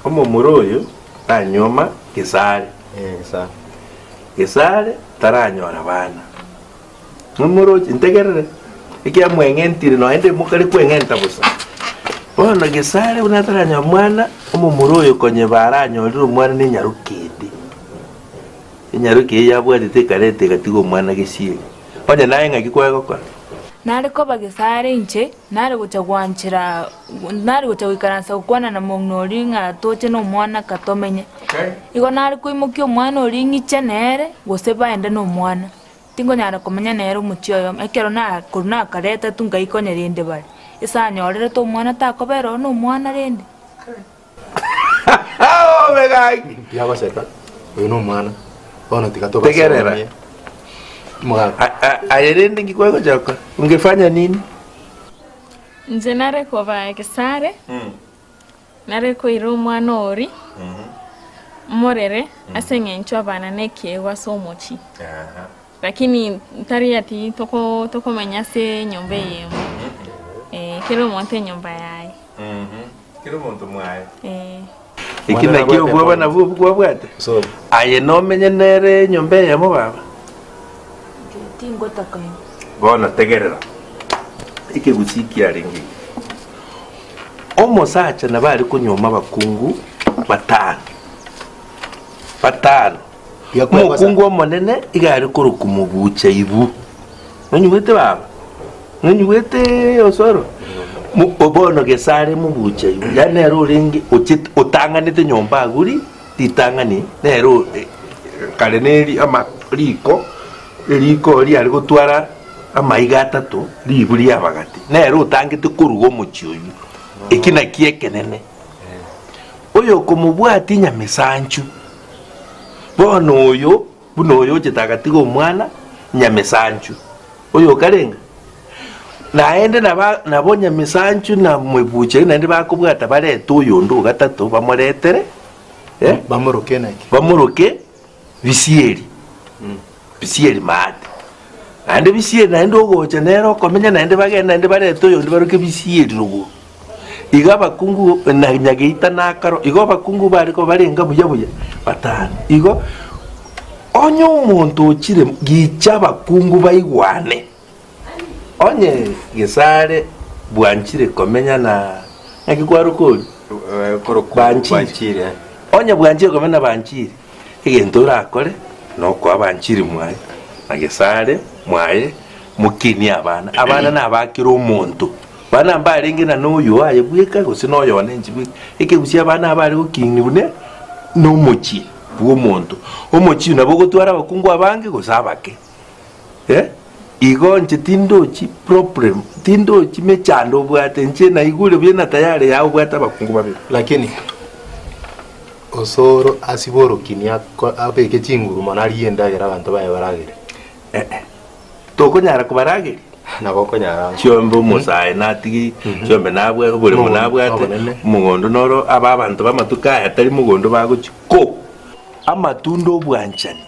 omomura oyo tanyuoma Gesare. Gesare taranyora bana. Nomoroche, ntegerere, ekiamweng'entire nonya inde mokare kweng'enta bosa. Bono Gesare buna ataranyora mwana, omomura oyo konye baranyorire omwana na enyaroka ende. Enyaroka eyio yabwatete ekareta egatiga omwana gesieri. Onye naye ng'aki kwegokora? Nare koba Gesare inche, nare gocha gwanchera, nare gocha goikaransa gokwana na mong'ina oria ng'a toche na omwana ka tomenye. Igo nare koimokia omwana oria ng'iche nere, gose baende na omwana. Tinkonyara komenya nere omochie oyomo, ekero na korwa nakareta tu nkaikonya rende bare. Ase anyorerete omwana takobera oo na omwana rende. Obe gaki. Tiagoseka, oyo nomwana, bono tiga Tegerera. tobasomie. Omogaka. A- a- Aye rende nki kwagocha gokora? Ungefanya nini? Inche nare kobaa egesare, nare koira omwana oria, morere ase eng'encho abana na ekeegwa ase omochie. Lakini tari ati toko tokomenya ase enyomba eyemo, eh, kera omonto enyomba yaye. Kera omonto mwaye. Eh. Eki nakio obwoba nabwo obwo kwabwate? Aye nomenye nere enyomba eyemo baba? Tingotaka inwe. Bono tegerera, ekegusii kiarenge iga, omosacha nabo are konyuoma abakungu batano, batano. Omokungu omonene iga are korokwa mobucha ibu. Nonyigwete baba? Nonyigwete osoro? Bono Gesare mobucha igo, yaani nere orenge ochete otang'anete nyomba agwo ri ritang'ani nere o kare neri ama riko, eriko riare gotwara amaiga atato ribu riabagati, nere otangete koruga omochie oywo, eki nakio ekenene. Oyokomobwatia nyamesanchu, bono oyo buna oyo ochete agatiga omwana nyamesanchu, oyo okarenga? Naende naba nabo nyamesanchu na mwebucheri naende bakobwata barete oyonde o gatato bamoretere eh, Bamoroke naki? bamoroke bisieri, bisieri maate. Naende bisieri naende ogocha nere okomenya naende bagende naende barete oyonde baroke bisieri rogoro. Igo abakungu na nyageita na akaro, igo abakungu bare koba barenga buya buya batano. Igo onye omonto ochire gicha abakungu baigwane, onye Gesare bwanchire komenya na naki kwaroka oria? Banchire. Onye bwanchire komenya na Banchire, egento orakore nokoa Banchire mwaye na Gesare mwaye mokinie abana. Abana nabakere omonto. Bana mbarenge na noyo aye bweka, gose noyo one inche bweka. Ekegusia abana abare goking'igwa ne nomochie bw'omonto. Omochie nabo ogotwara abakungu abange gose abake. Eh, igo inche tindochi problem, tindochi mechando obwate, inche naigure buya na tayari yaye obwate abakungu babere. Lakini osoro asibe orokini ako abeke chinguru mono arigie endagera abanto baye baragere. Eh eh. Tokonyara kobarageria? Nabo okonyara. Chiombe omosae natige, chiombe nabwate, oboremo Omogondo nabwate, obonene. omogondo noro aba abanto b'amatuko aya tari mogondo bagochia ko amatunda obwanchani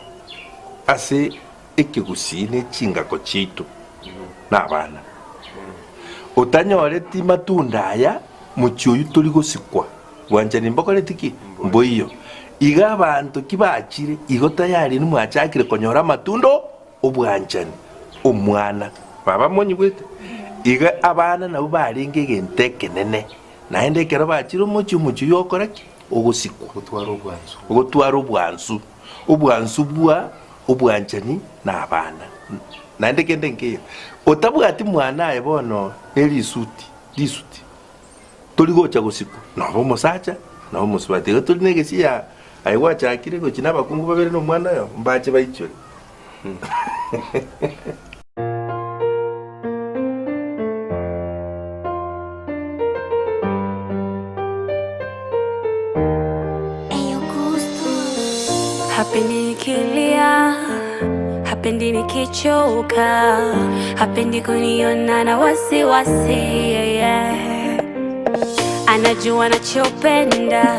ase ekegusii ne chingako chiaito na abana. Otanyoreti matunda aya mochie oyio tori gosikwa, bwanchani mbokoreti ki? Mboiyo. Iga abanto ki bachire igo tayari inwe mwachakire konyora amatunda obwanchani, omwana. Baba monyigwete? Iga abana nabwo barenge egento ekenene, naende ekero bachire omochie, omochie oyio okora ki? Ogosikwa. Gotwara obwansu. Gotwara obwansu. Obwansu bwa obwanchani na abana. Naende kende nkeiyo, otabwati mwana aye bono ne risuti, risuti, tori gocha gosikwa, noba omosacha, noba omosubati. Igo tori na egesia ya aye gwachakire gochia na abakungu babere na omwana oyomo, mbache baichore. Hapendi nikilia, hapendi nikichoka, hapendi kuniona na wasiwasi yeah. Anajua nachopenda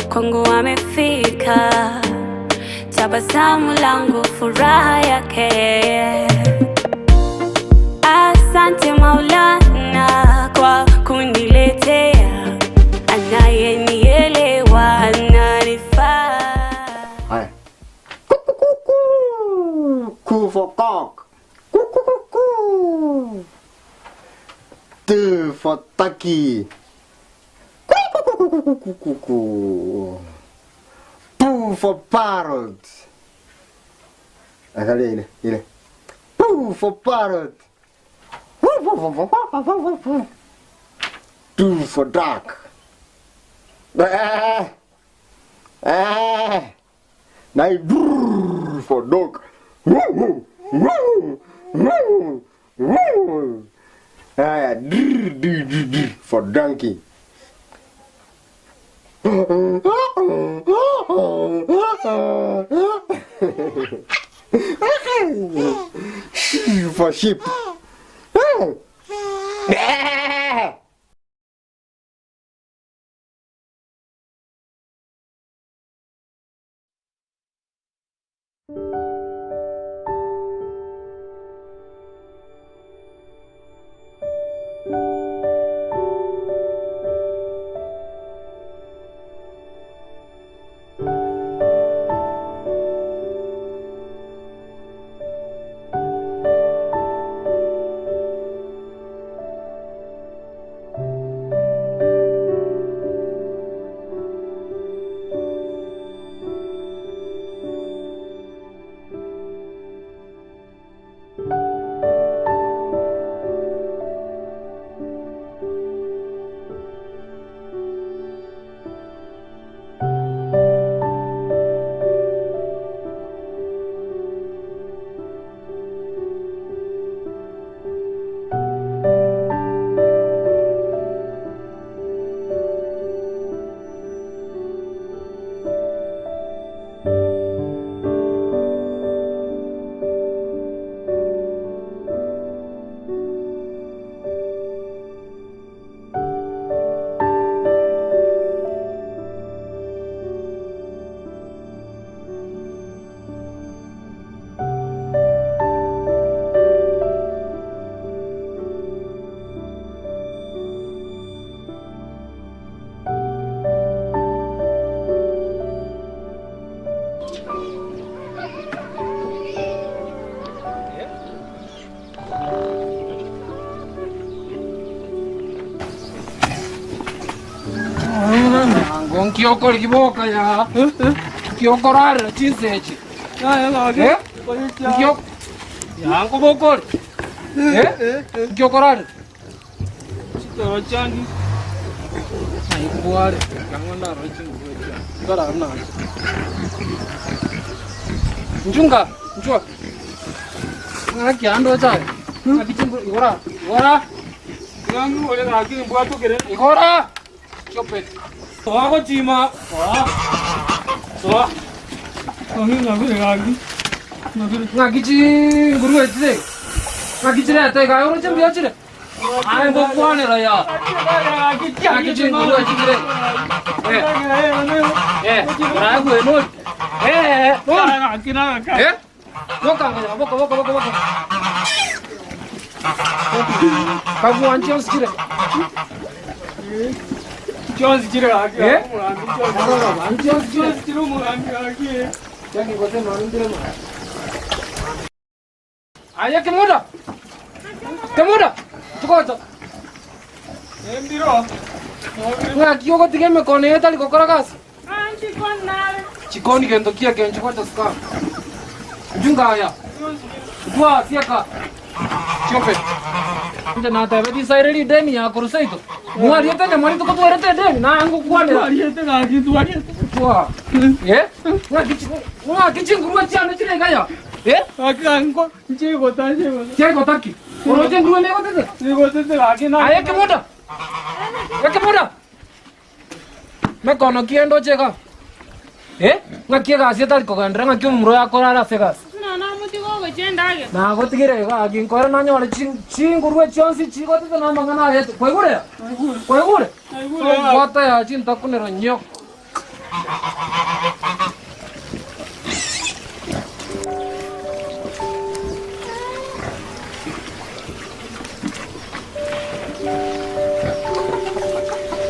kwangu amefika, tabasamu langu furaha yake. Asante Maulana kwa kuniletea anayenielewa, ananifaa. Haya. Ku for cock. Ku. T for turkey. Ku. P for parrot. Angalia ile ile. P for parrot. D for duck. Eh. Eh. Na D for dog. Haya, D, D, D, D for donkey. Sh for sheep. Yango nkiokori kiboka ya. Nkiokorarera chinsechi. Eh? Nkio Yango bokori. Eh? Nkiokorarera. Chitoro chandi. Naigware. Yango ndaro chinguo chia. Ndara nacho. Njunga, njua. Ng'aki ando chai. Ng'aki chingu igora, igora. Yangu ole ng'aki mbwatukire. Igora. Chope. Soa gochima. Soa. Soa. Ng'aki chinguru echire. Ng'aki chirete iga oroche mbuya chire. Aye ngokwanera ya. Ng'aki chinguru echire. Eh. Eh, oragwe nori. Eh, nori. Eh? Boka ngoja, boka boka boka boka. Kaguanchi onsikire. Eh? Aya kemuda. Kemuda. Tukoto. Ng'aki ogotiga emikono eye etari gokora gasi. Chikoni gento kia kencho gocha sukari. Njungaya. Dwa siaka. Chope. Nje natebe tisaire rideni ya kurusaito. Mwariete nyamwari tukotwerete edeni naye ngokwanera. Twariete gaki twariete. Twa. Eh? Ng'aki ng'aki chingurwe chiane chire igaya. Eh? Akango nchigota nchigota. Chegota ki? Oroche nguruwe negotete? Nigotete gaki na. Aye kemuda. Ekemuda. Mekono kiendo chega. Eh? Ng'aki egasi etari kogenderera ng'aki omomura oyo akorara ase egasi. Nagotigire iga agi nkore nanyore chingurwe chionsi chigotete na amang'ana ayete. Kwaigure ya? Kwaigure? Tobwata ya chintakunero nyoko.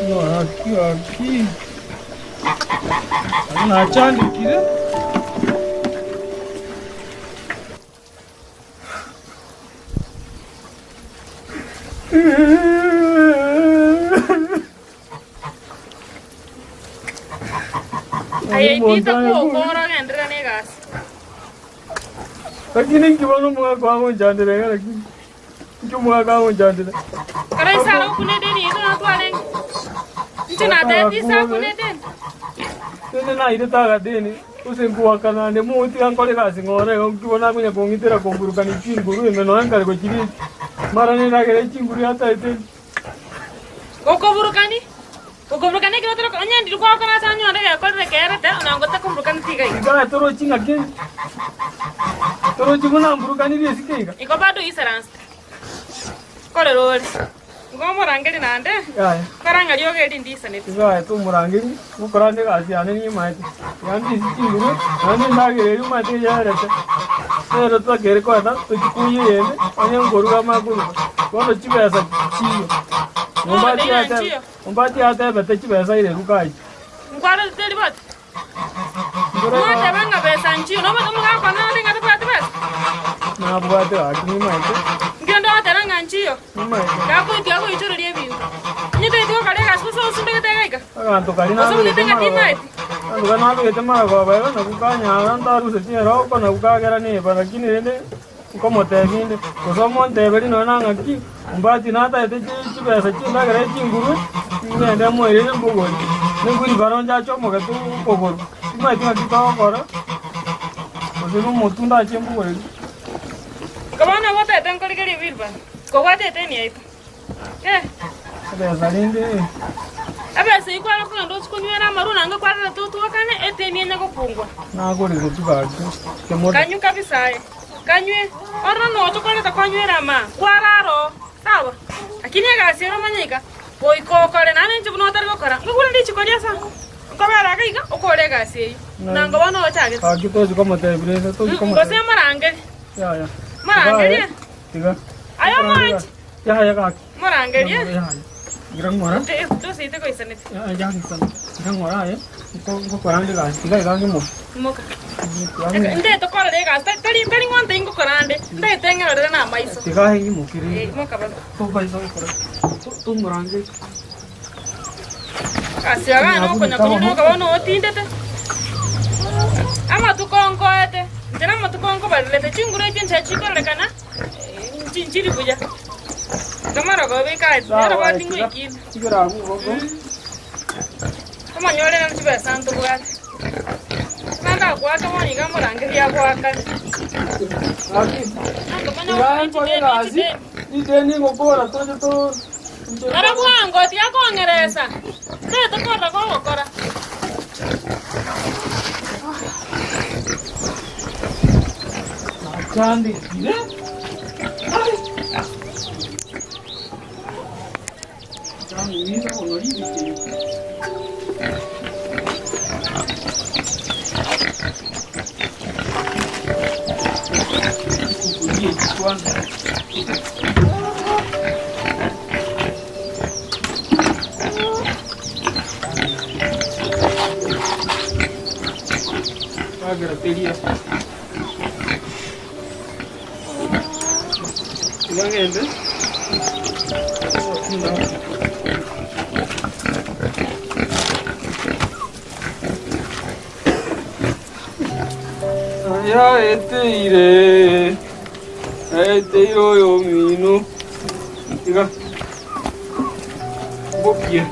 Gaki gaki. Nachandikire. Aye itita kuokora ogenderera na egasi. Lakini nkibona omwaka wagonchandire iga lakini nki omwaka agonchandire. Kare isare okuna edeni yaito natwarenge. Inche natebeti ise akuna edeni. Rende nairete agadeni gose nkoakana ande motiga nkore egasi ng'ora igo nkibona akonya kong'itera komburukania chinguru ime nonya nkare gochiria mara nendagera echinguru yataete. Gokoburukani, gokoburukani ekero otari onye ndiri gwakora ase anyore gekorire kerete onye gotakoburukani tiga iga. Iga torochi ng'aki torochi buna mburukanirie esike iga. Igo bado oisaransete. Nkorera ore. Igo omorangerie naende, Yaya. kora ng'a riogo eri ndiisaneti. Iga aye tomorangerie, gokora ande egasi yane nimaete. Iga ndisi chinguru, naende endagera eria omanyete eyarete. Nero totakere koeta, tochikunywe eyende, onye nkoruga amanye koruga. Bono chibesa chiyo. Omotebi ng'a nchiyo. Ombati atebete chibesa ireruka ayio. Nkwarorete riboti? Mwateba ng'a besa nchiyo, nobote omogaka one onde ng'a tabwati besa? Nabwate gaki nimaete. Nkende ogoteba ng'a nchiyo, Nimaete. gagoitia goichoreria ebinto. Onye taeti gokora egasi gose osundegete igaika, Aganto karia gose nabegete omanyete ng'a marogoba. timaeti. Aganto karia nabegete marogoba iga nakwo kanyara ntarusetie eroko nakwo kagera neba lakini rende Nkomotebia inde, gose omonteberie nonya na ng'aki, ombati nataete chibesa chi'endagera ye chingurue, ngende moirere mbogori, nengwe ribaro nchache omogete okogoro, timanyeti ng'aki togokora, gose nomotwe ndache mbogorerie. Inko bono ogotaete nkorigerie wheelbarrow, kobwate eteni yaito. Eh. Ebesa rende. Ebesa eyio kware kogenda ochie konywera amarwa naende kwarerete otwakane eteni enye gokungwa. Nagorire chibaki kemoda. Kanywe kabisa aye. Kanywe. Ororo noche kwareta kwanywera amaa. Kwarara oo. Sawa. Lakini egasi ere omanye iga. Goika okore naende inche buna otari gokora. Nkogure richiko ria asa. Nkobera iga iga okore egasi eyio. Nango bono ochagete. Gaki tochi komotebia rende tochi komotebia. Gose morangerie. Yaya. Morangerie. Tiga. Aye omwanchi. Yaya gaki. Morangerie. Yaya. Gira ng'ora. Toseite goisaneti. Yaya yagisana. Gira ng'ora aye. Ngokora ande gasi. Tiga iga ng'imoke. Imoka. Ndete korora egasi. Tari tari ng'o ntari ngokora ande. Ndete ng'erorere na amaiso. Tiga aye ng'imokere. Imoka baba. Tobaisa gokora. Tomorangerie. Egasi yago aye nokonya konywa rioka bono otindete. Amatuko nkoete, inche namatuko nkobarerete, chinguru echio inche chikororekana nchiri buya. Iga marogoba ekae, nere bwati ngoikire. Omonyore nere chibesa ntobwate. Buna ndagoaka bono iga morangerie agoakane. Ara bwango tiga kong'eresa, tete korora gogokora. Nachandekire. Ngende. Ya eteire. Eteire oyo omino. Iga. Bokie.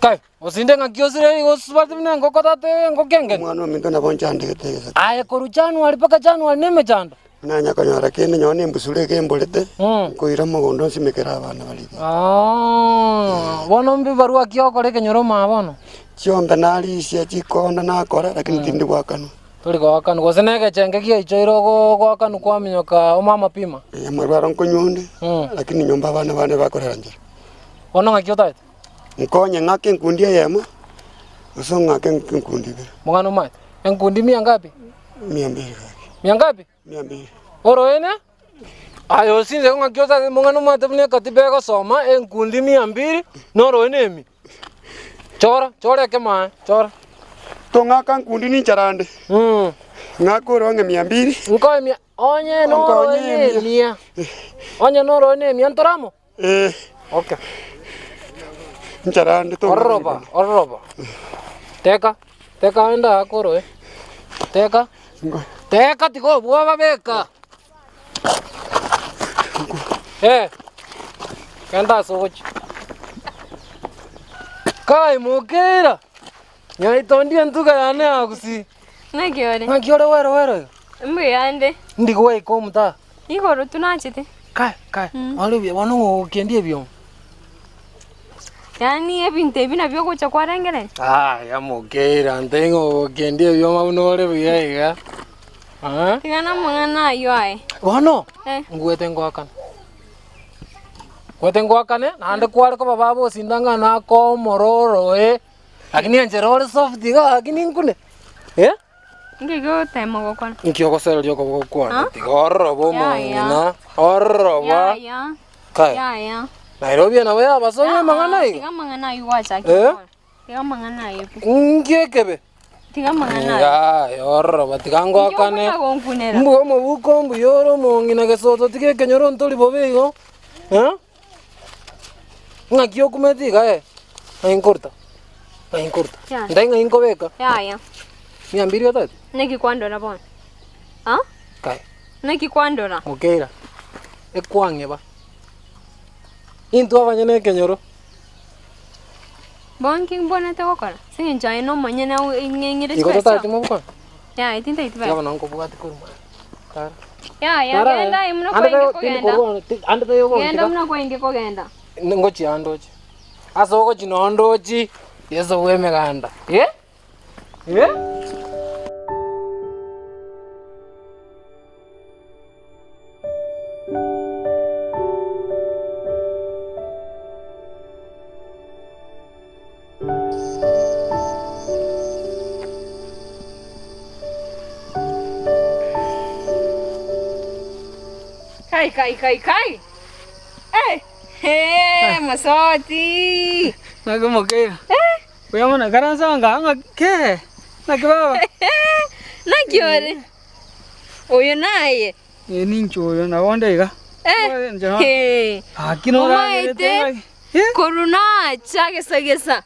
Kai, osinde ng'aki osire igo osubate buna engoko tata engoko engeni. Omwana ominto nabo nchandegete egesa. Aye korwa January mpaka January na emechando. Nanya konyora kende nonye na embusuro iga emborete, nkoira mogondo nsimekere abana baria. Ah, bono mbibarua ki okora ekenyoro omaa bono? Chiombe narisia, chikonda nakora, lakini tindi goakanwa. Tori goakanwa, gose na egechenge giaichoire ogo ogoakanwa kwaminyoka omama pima? Amarwaro nkonywa onde, lakini nyomba abana bane bakorera nchera. Bono ng'aki otagete? Nkonye ng'ake enkundi eyemo, gose ng'ake enkundi ibere. Omwana omanyete, enkundi mia ngapi? Mia mbili gaki. Mia ngapi? Mia mbili. Oroene? Aye osinze ng'aki otagete mong'ana omanyete buna ekatiba egosoma, enkundi mia mbili, na oroene emi. Chora, chora ekemae, chora. Tong'aka nkundi ninchara ande. Ng'aka ore ong'e mia mbili. Nkoe mia, onye noroene emia. Onye noroene emia ntoramo? Eh. Okay. Nchara ande tong'aka Ororoba, ororoba. Teka, teka enda akoroe. Teka. Teka tiga obwoba beka. Eh. Genda ase ogochia. Kai mokeira. Nyaito ndie entuga yane ya gusii. Naki ore? Naki ore wero wero iga? Mbuya ande. Ndi gwaika omotaa. Igoro tu nachete. Kai kai, ore buya bono ng'o ogokendia ebioma? Yaani ebinto ebi nabio ogocha kwarengereria? Aya mokeira nte ng'o ogokendia ebioma buna ore buya iga. Ah? Tiga namang'ana ayio aye. Bono Eh. ngwete ngoakane. Ngwete ngoakane naende kware koba baba osinda ng'a nakoa omororo eh, lakini enchera ore soft iga lakini nkune eh. Inki gotema gokora? Inki ogosereria okoboko kwane? Ah? Tiga ororobe omong'ina, ororoba. Yaya. Kai. Yaya. Nairobi nabo yabasomia amang'ana iga. Tiga amang'ana ayio gwachakire Eh? bono. Tiga amang'ana ayio pi. Inki ekebe? Tiga amang'ana ayio. Yaya, ororoba tiga ngoakane. Inki okonya gonkunera? Mbuya omobuko mbuya ore omong'ina gesoto tiga ekenyoro ntori bobe igo. Eh? Ng'aki okumete iga eh? Ng'ai nkoruta? Ng'ai nkoruta? Yaya. Ntai ng'ai nkobeka? Yaya. Mia mbiri otagete? Naki kwandora bono? Ah? Kai. Naki kwandora? Mokeira, ekwang'eba. Intwe abanyene ekenyoro. Bono nki mbwenerete gokora? Ase eng'encho aye nomonyene ng'eng'ire Igo chibesa. totageti mobokore? Yaya tintaeti Tiga besa. bono nkobwati korwa mambia. Tara. Yaya, Tara, genda aye buna ande kwaenge tayo- tindi kogenda. korwa- ti- ande tayo Genda gontiga. buna kwaenge kogenda. Ngochia ndoche. Ase ogochia noo ndochi, Yeso bw'emeganda. Eh? Eh? Kai, kai, kai, kai. Eh, eh, mosoti. Naki mokeira. Eh. Buya mono ikaransa anga ng'a ke. Naki baba. Naki ore? Oyo naye. Eh ninche oyo nabo onde iga. Eh. Gaki noragerete Omaete. ng'aki. Korwa nacha gesa gesa,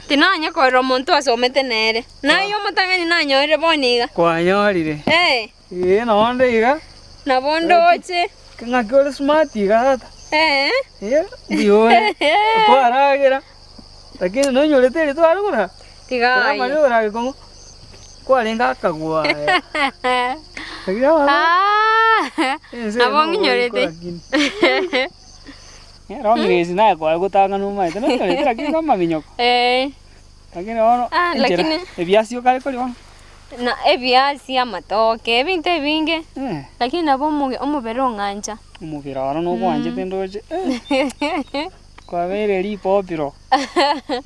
tinanya korora omonto asomete nere. Naye omotang'ani nanyorire bono iga. Kwanyorire. Eh. Ee, nonde iga. Nabo ndoche. Ng'aki ore smart iga tata. Eh. Eh, mbuya ore. Kwaragera. Lakini nonyorete eri tware korara. Tiga aye. Koramanya okorara gekong'u. Kwarenge akagwa aya. Lakini abana. Ah, Ense nabo eye ng'inyorete. Long race naye kware gotang'ana omaete nonyorete lakini na amaminyoko. Eh. Lakini bono Ah, enchera lakini- ebiasi okare koria bono. Na ebiasi, amatoke, ebinto ebinge. Lakini nabo omoge omobere ong'ancha. Omobere oro nogwanchete ndoche eh, kwabeire ripopiro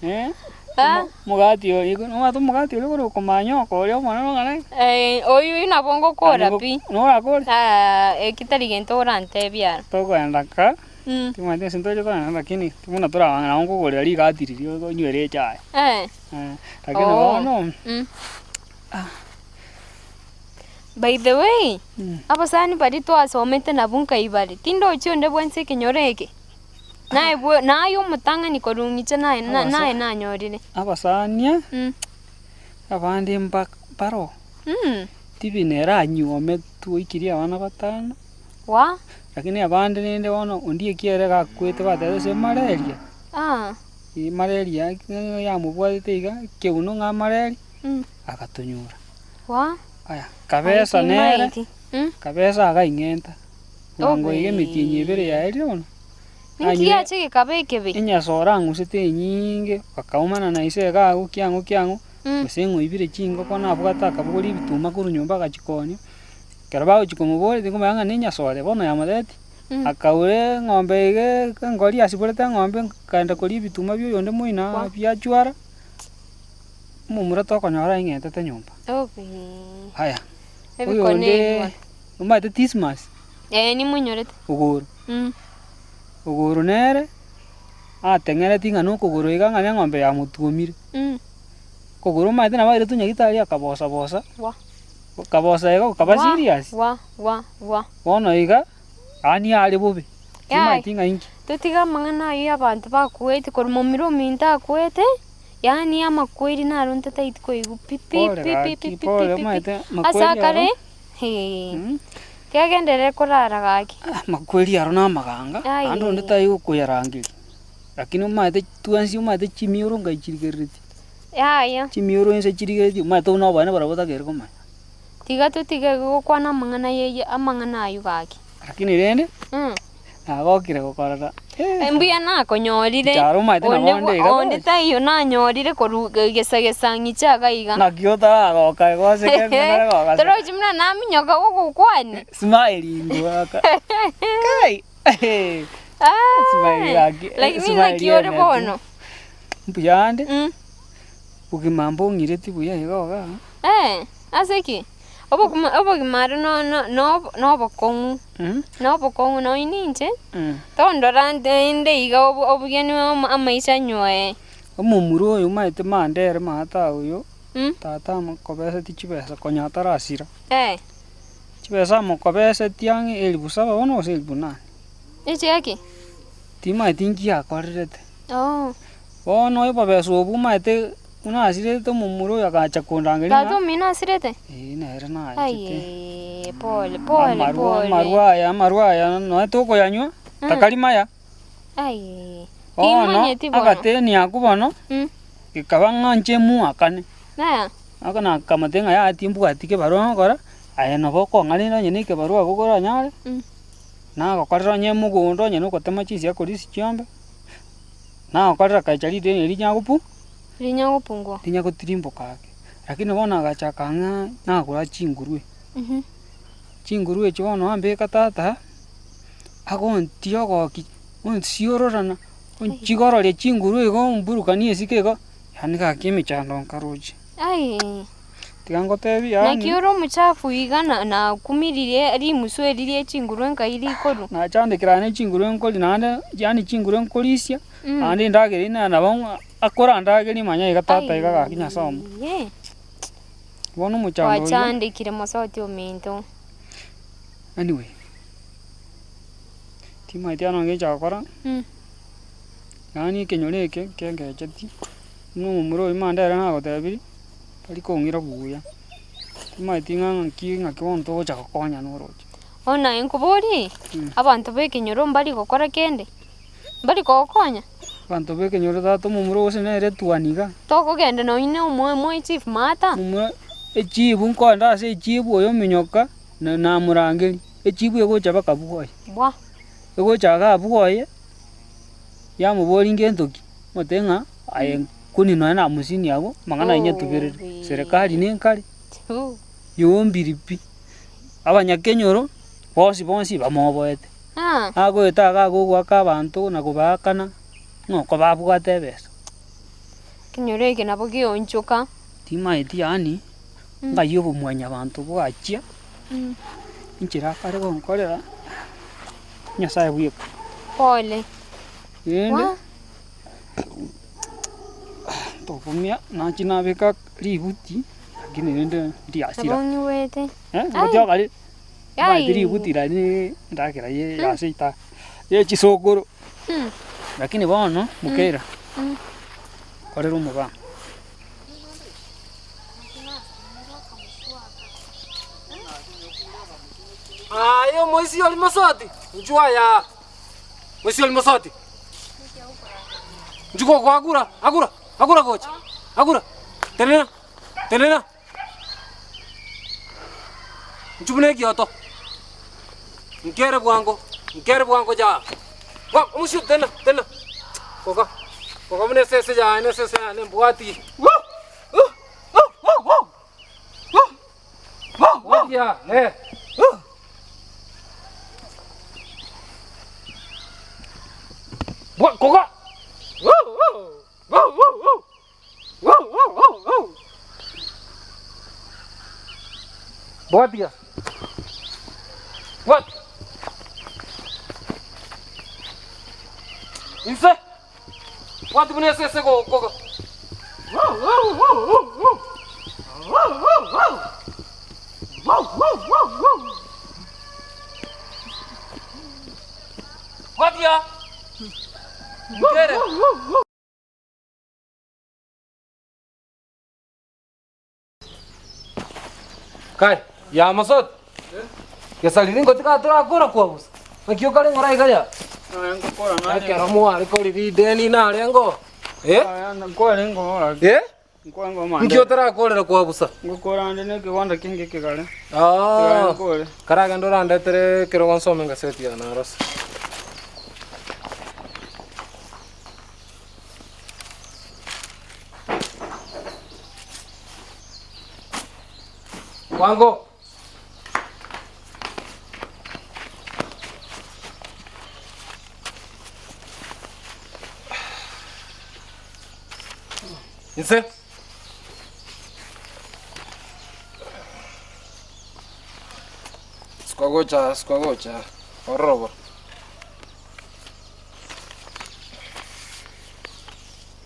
eh, Ah. omogati oria omanyete omogati oria okore okomanyoka oria omonene ong'ana Eh, oywo nabo ngokora pi. Norakore? Ah, eki tari gento orantebie aro. Tokoenda ka, Mm. timanyeti ase ntoche kogenda lakini buna torabang'ana nabo nkogorera rigati riria onywere echae. Eh. Eh, lakini Oh. bono Mm. By the way, abasani baria twasomete nabwo nkai bare, tindochi onde bwensi ekenyoro eke? Naye bwe naye omotang'ani korwa ng'iche naye na- Abasa- naye nanyorire. abasania Mm. abande mba baro Mm. tibi nere anywometwe oikirie abana batano Wa? lakini abande rende bono onde ekiagera gakwete bateba ase malaria, Ah. malaria yamobwatete iga ekeuno ng'a malaria Mm. agatonyora. Wa? Aya, kabesa Aye nere, timaeti. Mm. kabesa akaing'enta, bwango iga emetienyi ebere yaerire bono. Ninki Anywe- giacha gekaba ekebe? Enyasore ang'usete enyinge, bakaumana na ise iga agwo kiang'o kiang'o, Mm. gose ng'oibire chingoko nabwate akabogoria ebituma korwa nyomba agachikonia, ekero bagochia komoboria tikomanya ng'a na enyasore bono yamotebeti, Mm. akaura eng'ombe iga engori asiborete eng'ombe nkaenda koria ebituma bia oyonde moino biachwara, omomura tokonyora aing'entete nyomba. Obe. Aya, Ebikone oyonde ebi bono. omanyete Dismas, Eh, nimonyorete. ogoro, Mm. ogoro nere, ateng'ereti ng'a na okogoro iga ng'a na eng'ombe yamotwomire. Mm. Okogoro omanyete nabo airetwe nyagetari akabosa bosa, Wa. okabosa iga okaba Wa, serious. Wa, wa, wa. Bono iga, yaani are bobe, Yai. timanyeti ng'a inki. Totige amang'ana ayio ya abanto bakwete korwa momura ominto akwete, yaani amakweri naro ntataeti koigwa pi pi Pore pi pi gaki, pi pi pore pi pi. omanyete Ase makweri akare, aro. hee, tiagenderere korara gaki. Amakweri aro na amaganga, Ai. naende onde tari gokoyarangeria, lakini omanyete twensi omanyete chimioro ngai chirigereretie. Yaya. Chimioro inse chirigereretie, omanyete buna obonene barabwo botakeire komanya. Tiga totige gokwana amang'ana yeye amang'ana ayio gaki. Lakini rende, Mm. nagokire gokorora Mbuya nakonyorire, Charo omanyete nabo onde onde bwa iga onde taiyo nanyorire korwa gesa gesa ng'iche iga iga. Naki otaragoka igo ase kende nare goka se. Torochi buna naminyoka gogokwania? Smile ngoaka. Kai! Smile gaki. Lakini smile naki ore ene tu. bono? Mbuyande, bogima mbong'ireti buya iga igaa. Eh, ase ki? Obokima obogima aro no no no nobokong'u, nobokong'u nonye ninche, tondora nde inde iga obo obogeni ama amaisha nyoe. Omomura oyo omanyete manda ere maate oyo, tata amokobeseti chibesa konya atarasira. Eh. Chibesa amokobeseti ang'e elifu saba bono gose elifu nane. Echiaki? Timanyeti nki akorerete. Oh. Bono obobesa obwo omanyete buna asirete omomura oyo agacha kondangeria Tata ng'a omino asirete? eh nere naachete. Aye, pole pole Amarwa pole. amarwa aya amarwa aya nonye tokoyanywa, Mm. takari maya. Aye, Bono timanyeti bono. agateni akwo bono, Mm. gekaba ng'a inche moakane. Naya. Aka nakamotebia ng'a yaya timbwati kebarua ngokora, aye nabo okong'areria onye na ekebarua abwo koranyare, Mm. nagokorera onye mogondo onye na ogotema chinsiaga korisia chiombe, nagokorera kacha rideni erio rinyagopu Rinyagopungua. rinyagotirimboka ake. Lakini bono agacha akang'a nagora chingurue. Mhm. Chingurue echi bono ambeka tata, agontia ogoki, onsiororana, onchigororia chingurue igo omburukanie esike igo, yaani gaki emechando nkaroche. Aye. Tiga ngotebi Naki yaani ore omochafu iga na nakumiririe rimusu eri rie chingurue nkai rikorwa. Nachandekire aye ne chingurue nkori naende yaani chingurue nkorisia, Mm. naende endagera eye nabo ng'a akorandageria manya iga tata iga gaki Nyasaye omo. Aye. Bono omochando oyio. Gwachandekire mosoti ominto. Anyway, timanyeti ano ngecha gokora, Mm. Yaani ekenyoro eke nkengecheti, buna omomura oyio Mandera nagotebirie, tari kong'ira buya, timanyeti ng'a ng'aki ng'aki bono togocha gokonyana oroche. Bono naye nkoborie, abanto ba ekenyoro mbari gokora kende? Mbari kogokonya? Abanto ba ekenyoro tata omomura gose nere etuani iga. Tokogenda nonye na omoe moe chief maata? Momura echibu nkoenda ase echibu oyo ominyoka, na namorangeria, echibu egocha mpaka bwoye. Bwa. Egocha iga bwoye, yamoboria ngento ki, omotebia ng'a aye kuni nonye na hamsini abwo, amang'ana ayio nyatuberere, serikali nenkare, yombiri pi. Abanyakenyoro, bonsi bonsi bamoboete. Agoeta iga agogoaka abanto na kobaakana, ng'a oko babwate ebesa. Ekenyoro eke nabo gionchoka. Timaeti yaani, ng'ai obomwanyabanto bwachia, inchera akare gonkorera, Nyasaye bweka. Pole. Rende, tokumia nachi nabeka ributi, lakini rende ndiasira. Nabo onyuete. Eh, ngotioka ri, omanyete ributi riria endagera ye ya seita, ye chisokoro. Lakini bono, mokeira, korera omobango. Aye omoisia oria mosoti, inchuo aya, moisia oria mosoti, inchuo gokoa agura, agura, agura gocha, agura, tenena, tenena, inchuo buna ekioto, nkere bwango, nkere bwango jaa, bwa omoisia oyo tenena, tenena, boka, boka buna esese yane, esese yane mbwati. Bwatia, eh. Bwa, koga. Bwatia. Bwat. Inse. Bwati buna esese gokoga. Bwatia. Nkere. Kai, ya mosoti. Gesariri ngotiga torakora kwabusa. Naki okare ng'ora iga ya? Ekero mware korira ideni narengo. Eh? Eh? Nki otarakorera kwabusa? Ngokora nde nekegwanda kenge ekegare. Ah. Karagende orandetere ekerogo nsome engaseti ya narose. Wango. Inse. Sikagocha, sikagocha. Ororobo.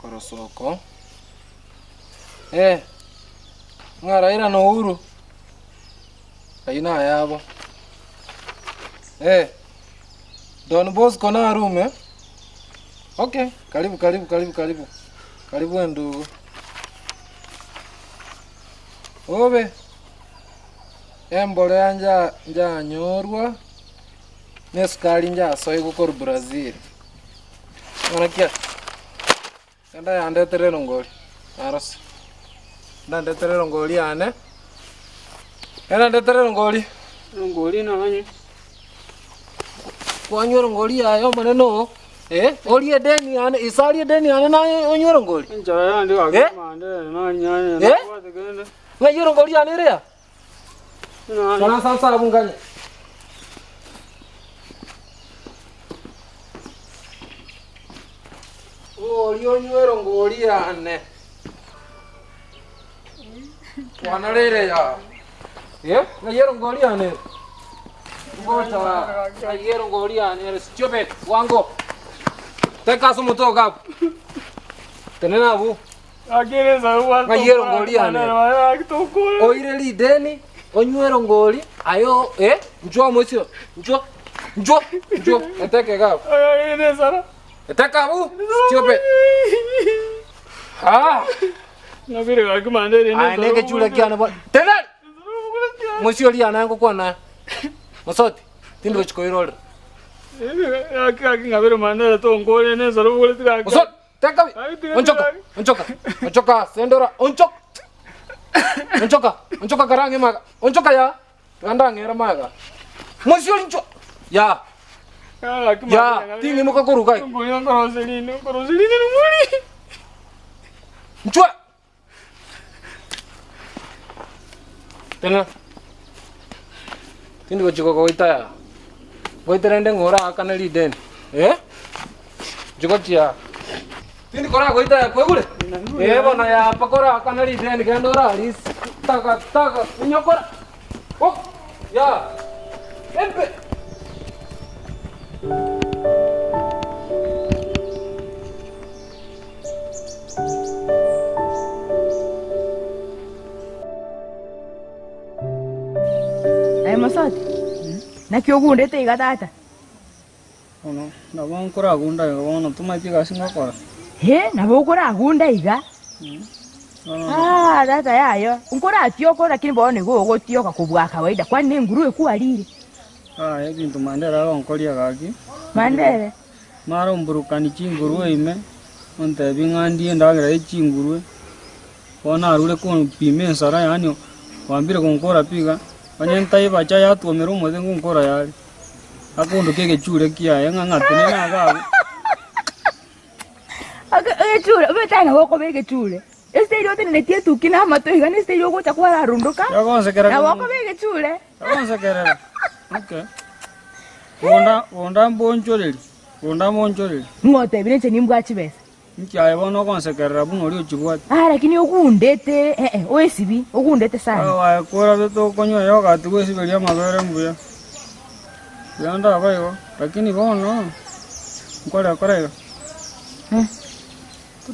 Korosoko. Eh, ng'a Raila na Uhuru ayio nayabo. Eh, Don Bosco narume. Okay, karibu karibu karibu karibu. Karibu endugu. Obe embolea nja njanyorwa na esukari njasoigwa korwa Brazil. Bono ki enda yandetere erongori narose, enda ndetere erongori yane, enda ndetere erongori. Erongori nonye. Kwanywa erongori yaye omonene oo, eh, orie edeni yane, ise arie edeni yane naye onywe erongori? Enchara yande Eh? gaki mandere Eh? Ng'ai erongori yane ere aa? Saransa nse abwo nganye. Oria onywe erongori yane. Kwana rere yaa. Eh, ng'ai erongori yane ere? Ngocha, ng'ai erongori yane ere? Stupid, bwango. Teka ase omotwe ogo abwo. Tenena abwo. Ng'ai erongori yane ere? Oire rideni, onywe erongori, aye o- eh, nchwo omoisio, nchwo, nchwo, nchwo, eteke iga abwo. Eteka abu, stupid. Ah. Ng'abire gaki mandere Aye ne egechure kiane bono. Tenena! Mosiori yane ngokwana. Mosoti, tindi gochi koirorera. Gaki gaki ng'abire mandere tonkore nensoro bogoreti gaki. Mosoti, teka bi. Onchoka, onchoka, onchoka, sendora, onchoka. Onchoka, onchoka karange maga. Onchoka ya. Tiga ndang'ere magega. Mosiori inchwo. Ya. Ya, ting'imoka korwa iga. Inchwe. Tenena. Tindi gochia gogoita yaa. Ngoite rende ng'a oraakane rideni. Eh? Inche gochia aa. Tindi koragoita yaa kwaigure? Eh bono yaa mpaka oraakane rideni genda orarisi taga taga minyokora. Oh! Yaa. Embe. Aye mosoti, naki ogundete iga tata? Bono nabo nkoragunda iga bono tomaeti egasi ngokora. He, nabo okoragunda iga? Ah, tata yayo, nkoratioka lakini bono igo ogotioka kobua kawaida, kwani nenguru ekwarire? Aye ebinto Mandera agonkoria gaki. Mandere? Mara omburukani chingurue ime, ontebie ng'a ndie endagera ye chingurue, bono narure kompima ensara yaani kwambire gonkora pi iga, onye ntaibacha yatwomera omote ngonkora yare. Akondoka egechure kiaye ng'a ng'atenene iga abwo. Egechure, omanyete aye nabo okoba egechure, ase erio otenenetie etuki na amato iga nase erio ogocha kwararundoka, Yagonsekerera nabo omonto. okoba egechure. Yagonsekerera. Okay. Bonda bonda mbonchoreri, bonda mbonchoreri. Ng'o otebire inche nimbwa chibesa? Inki aye bono ogonsekerera buna oria ochibwate? Ah, lakini ogundete, eh eh, oesibi, ogundete sana. Aye aye korabete okonywa yogati gwesiberia amabere mbuya. Buya ndaba igo, lakini bono nkore kora iga.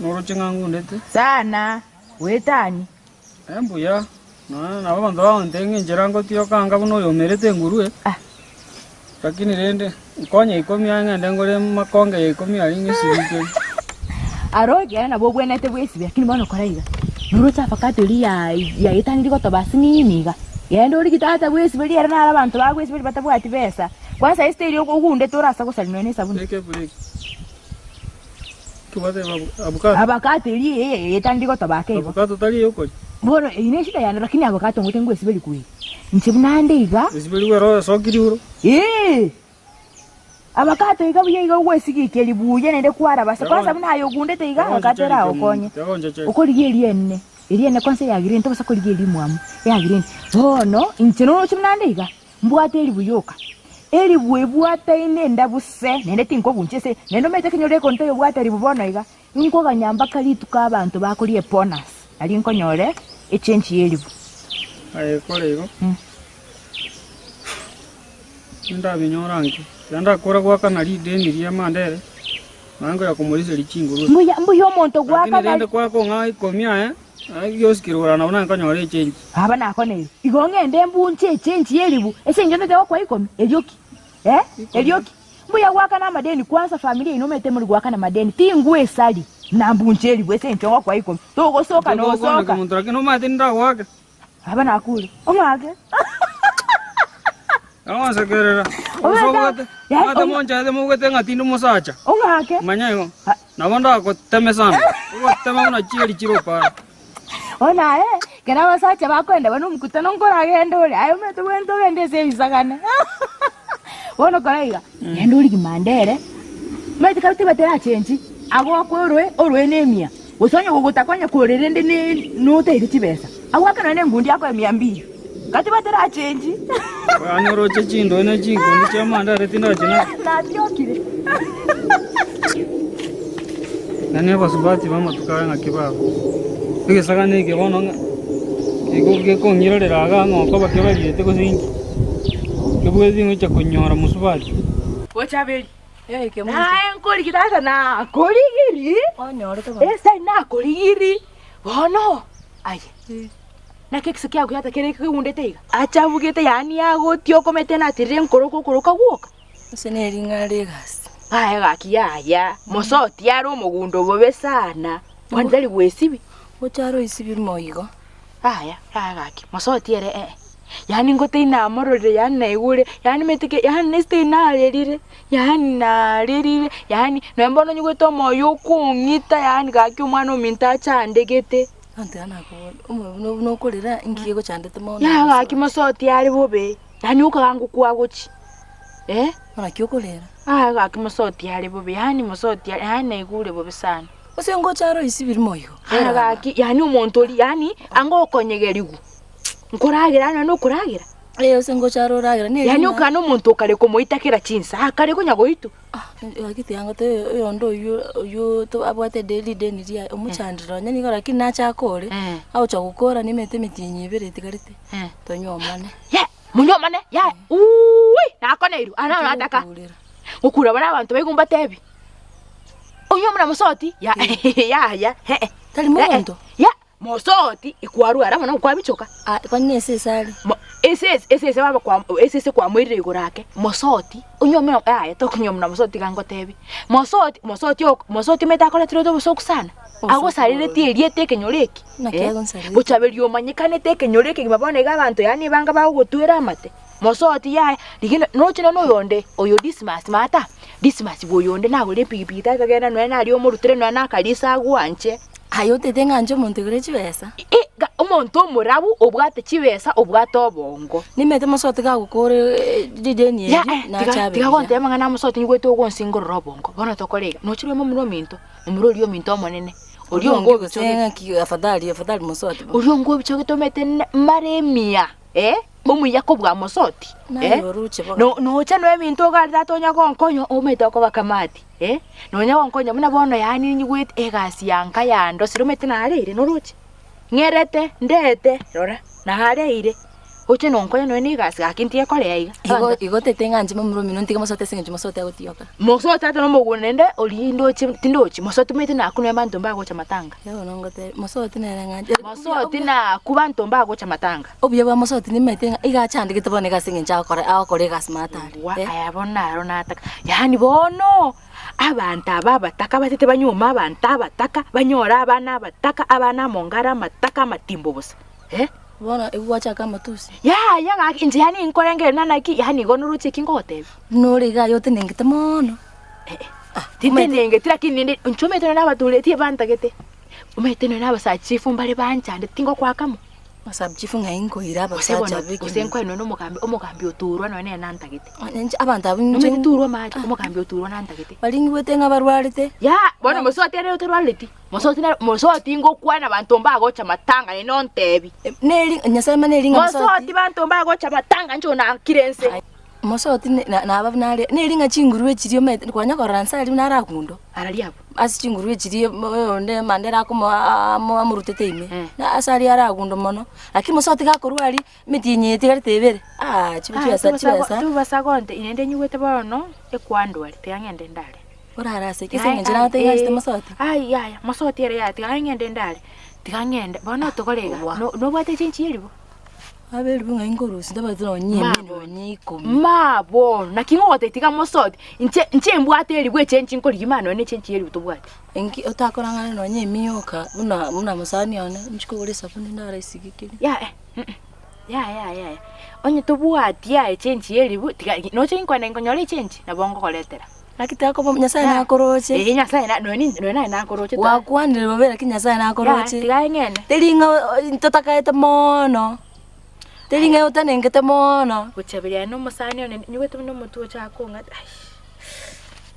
Noroche ng'a ngundete. Sana, goetani. Eh mbuya, nonya nabo abanto bagontebia ng'a enchera ngotioka anga buna oyomerete engurue. Lakini rende, nkonye ikomi aye ng'ende ngore makonge ya ikomi aria ng'esibie keri. Aro ekiagera nabo obwenerete bwesibia, lakini bono kora iga, noroche avocado eria yaetanirie gotoba ase nini iga, genda origie tata bwesiberie ere naro abanto bagwesiberia batabwati besa, kwanza ase eria ogundete orase gosaria nonya na esabuni. Beka ebreki. Tobwate avocado. Avocado eria eye yaetanirie gotoba ake igo. Avocado tari eyokoria. Bono eyio neshida yane lakini avocado ngote ngwesiberia kweri. Inche buna nde iga. Esiberigwe ero esokiri oro. Ee. Abakato iga buya iga ogwesigikia buya naende kwaraba ase kwansa buna aye ogundete iga abakato eragokonye. Okorigia eria ene, eria ene kwansa eya green tobaisa korigia eria imwamu, eya green. Bono inche noroche buna nde iga, mbwate eribu yoka. Eribu ebwataine endabuse naende tinkobuncha ase naende omanyete ekenyoro ekonto oyobwate eribu bono iga, Inkoganya mpaka rituko abanto bakoria ebonus, nario nkonyore echenji y'eribu. Aye kore igo, nindabinyore anke, ekero ndakora goakana rideni ria Mandere, naye nkoya komoriseria chingurue. Mbuya, mbuya omonto Lakini goakana rende kwakong'a ikomi aye, aye giosikire korana nabo naye nkonyora echenji. Baba nakoneire, igo ng'ende mbunche echenji y'eribu, ase eng'encho ntete gokoa ikomi, erio ki? Eh, erio ki? Mbuya goakana amadeni kwanza familia yaino omanyete more goakana amadeni tingwesari na mbuncheri bwe ase enchongo kwa ikomi togosoka nosoka. Omonto lakini omanyete nindagoake. Aba nakure ong'ake. Agonsekerera. Omanyete Omanyete monchaete mogwete ng'a tindi mosacha. Ong'ake. Manya igo. Nabo ndagoteme sana. Ogotema buna chieri chire opara. Bono aye ekero abasacha bakoenda buna omokutano nkoragende ore aye omanyete bwente ogende ase ebisagane. Bono kora iga, genda origie mandere, omanyete kare tibati erachenchi, agokwe oroe, oroe na emia, gose onye gogotaka onye kore rende ne notaete chibesa, agoake nonya na engundi akoe mia mbili, kare tibati erachenchi. Yaani oroche chindoe ne chinkundi chia mandere tindachina. Natiokire. Yaani abasubati b'amatuko aya ng'aki babo. Egesagane eke bono ng'a igo gekong'irorera iga ng'a okoba kebariete gose inki, kebwati ngocha konyora mosubati. Bochaberi. Naye nkorigi tata nakorigiri. Esai nakorigiri. Bono aye. Naki ekise kiago giata kere keundete iga. Achabugete yaani agotiokomete natirire nkoroko okoroka gwoka. Ase nering'ana ri'egasi. Aye gaki yaya, mosoti are omogundo bobe sana, kwani tari gwesibi? Gocha are oisibi moigo. Yaya, yaya gaki, mosoti ere eh. Yaani ngote inamororire yaani naigure, yaani meteke, yaani nesite narerire, yaani narerire, yaani nonya bono nyigwete omoyo okong'ita yaani gaki omwana ominto achandegete. Anto nakobori, omoyo buna buna okorera inki gegochandete mono? Yaya gaki mosoti are bobe, yaani okoganga kwagochi, eh. Naki okorera? Aya gaki mosoti are bobe, yaani mosoti are, yaani naigure bobe sana. Gose ngocha aro isibiri moigo? Aya gaki, yaani omonto oria, yaani anga okonyegeriwu, nkoragera nonya nokoragera. Eh, gose ngocha aro oragera ne Yaani okana omonto okare komoita kera chinsa, akare konya goitwa. Gaki tiga ngotebi oyonde oywo oywo to abwate ede rideni riaye omochandire nonye nigo lakini nache akore, agocha gokora nimete emetienyi ebere etigarete, tonyuomane. Ye, monyuomane, yaya, uuwi, nakoneirwe, aya naro nataka. Gokura bare abanto baigwe mbatebi, onyuomwe na mosoti, ya yaya, eh-eh. Tari monto? Ya, mosoti, ekwarwara mono kwabichoka. Ah, kwani na esese are? Mo, esese, esese baba kwa, esese kwamoirire igoro ake, mosoti, onyuome na yaya tokonyuoma na mosoti tiga ngotebi. Mosoti, mosoti ok, mosoti omanyete akoretire obosoku sana, agosareretie erieta ekenyoro eke, Naki eh, agonsareretie? bochaberia omanyekanete ekenyoro ekegima bono iga abanto yaani ebanga bagogotwera amate. Mosoti yaya, rigia noche nonya oyonde, oyo Dismas mata, Dismas bwa oyonde nagore epikipiki takagenda nonya naria omorutire nonya na akarisa agwanche. Aye otete ng'a inche omonto oigure chibesa? I ga omonto omorabu obwate chibesa obwate obongo. Nimete mosoti gagokora rideni Ya eri eh, nache tiga abe tiga buya. gontebia amang'ana a mosoti nyigwete ogonsingorora obongo, bono tokore iga, noche rwe momura ominto, momura oria ominto omonene, oria onga Oria gose obichogete. ng'aki afadhali afadhali mosoti bono. Oria onga obichogete omanyete ne mara emiya. Eh, omuya kobua mosoti, Naye eh, oroche bono. no nocha noe ebinto ogare tata onya gonkonya omanyete okoba kamati, eh, nonya gonkonya buna bono yaani nyigwete egasi ya nka yandosire omanyete nareire noroche? Ng'erete, ndete, rora, nareire, oche nonkonye nonya na egasi gaki ntige korea iga. Igo Abanto igo otete ng'a inche momura omino ntige mosoti ase eng'encho mosoti agotioka. Mosoti tata nomogondo naende oria ndoche tindochi, mosoti omanyete nakwo nonya abanto mbagocha matanga. Bono ngotebie, mosoti nere ng'anche. Mosoti nakwo banto mbagocha matanga. Obuya bwa mosoti nimanyete ng'a iga achandegete bono iga ase eng'encho agokora agokora egasi maate are. Wa aya bono naro nataka, yaani bono abanto aba abataka batete banyuome abanto abataka, banyore abana abataka, abana amonga are amataka amatimbo bosa, eh. Bono ebu gwachaka amatusi. Yaya gaki inche yaani nkorengereria na naki, yaani igo noroche eki ngogotebia. Buna ore iga aye otenengete mono. Tintenengeti lakini rende inche omanyete nonye na abatureti ebantagete, omanyete nonye na abasachifu mbare banchandete tingokoa amo. Abasachifu ng'ai nkoira Gose abasacha bono abeke gose nkoe nonye na omogambi omogambi oturwa nonye nere nantagete. Inche abanto abwo inche Nomanyete turwa amache, omogambi oturwa nantagete. Baria ngigwete ng'a barwarete. Yaya, bono mosubati ere otarwareti, mosubati nere mosubati ngokwana abanto mbagocha matanga naende ontebi. Neri Nyasaye mani eri ng'a mosubati. Mosubati banto mbagocha matanga inche onakire nse. Mosoti naba buna are, neri ng'a chingurue chiria omanyete kwanya korora nse aria buna aragundo. Araria abwo. Ase chingurue chiria oyonde Mandera akomoa amorutete ime, na ase aria aragundo mono, lakini mosoti gakorwa aria, emetienyi eye etigarete ebere, aah chibe chibesa chibesa. Tobasa gonte naende nyigwete bono ekwandwari tiga ng'ende ndare. Orare ase ki? Ase eng'encho nagotebia ng'a anchete mosoti? Ai yaya, mosoti ere yaya tiga ng'ende ndare, tiga ng'ende, bono tokore iga, nobwate echenchi ya eribu? Aberwe ng'a inkorusia ntabwati nonye emia nonye ikomi. Ma bono, naki ngogotebia tiga mosoti, inche inche mbwate eribu echenchi nkorigia mani nonye nechenchi y'eribu tobwati. Inki otakorang'ana nonye emia yoka buna buna mosani one, inchi kogora esabuni ndare isigikiri. Yaya yaya yaya yaya, onye tobwati yaya echenchi y'eribu tiga noche inkwane nkonyora echenchi, nabo ngokoretera. Naki takoba Nyasaye nakoroche. Ee Nyasaye na nonye nonye naye nakoroche ta. Gwakwanire bobe lakini Nyasaye nakoroche. Yaya tiga eng'ene. Teri ng'a totakaete moono, teri ng'a otanengete moono. Gochaberia aye na omosani one nyigwete buna omotwe ocha kong'ata ai.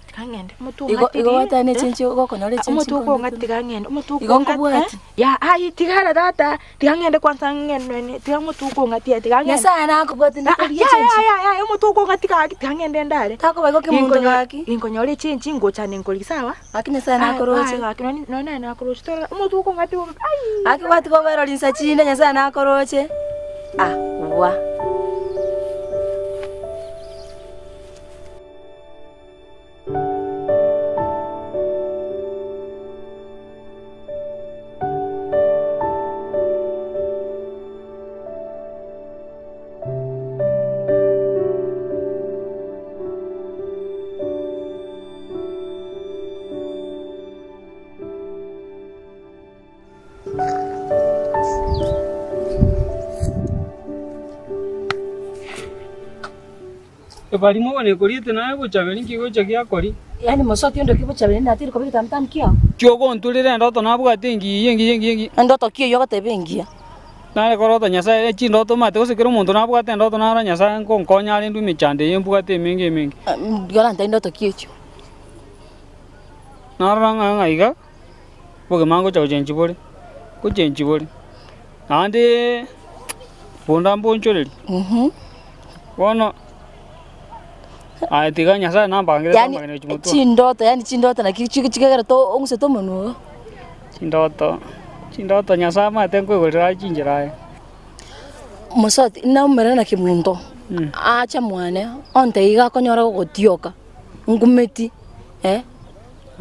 Tiga ng'ende omotwe Igo ong'atirie. igo gwateba ne echenchi ogokonyora echenchi Omotwe nkong'ete. okong'ati tiga ng'ende omotwe Igo okong'ati nkobwati. Ya ai tigara tata tiga ng'ende kwanza ng'ende nonye tiga omotwe okong'atia tiga ng'ende. Nyasaye nakobwati Ah ah ndikorigia yaya echenchi. yaya yaya omotwe okong'ati gaki tiga ng'ende ndare. Takoba igo kemonto gaki. Ginkonyora echenchi ngochane nkorigia sawa. Gaki Nyasaye nakoroche. Aye gaki nonye nonye naye nakoroche torora omotwe okong'ati bobe ai. Gaki gwatiga oberori insa chinde Nyasaye nakoroche ah wa. Ebarimo bono ekoriete naye bochaberi nki gocha giakori. Yaani mosoti onde ki bochaberi natiri koba egetamitamu kiao? Kiogonturera endoto nabwate engiya engiya engiya engiya. Endoto ki eyio ogoteba engiya? Nare korota Nyasae chindoto omanyete gose kera omonto nabwate endoto naro Nyasae nkonkonya arendwe emechando eye mbwate emenge emenge. Korantebie ndoto ki echio? Narora ng'a ng'a iga, obogima ngocha gochenchia bore, gochenchia bore, naende bonda mbonchoreria. Bono, aye tiga Nyasaye nambangere Yaani tambangere gochia motwe. chindoto yaani chindoto naki chikegera to ong'usete omonwe ogo. Chindoto, chindoto Nyasaye amanyete nkoigorera aye chinchera aye. Mosoti, naumera naki monto, acha mwane, ontebie iga akonyora gogotioka, ngumeti eh.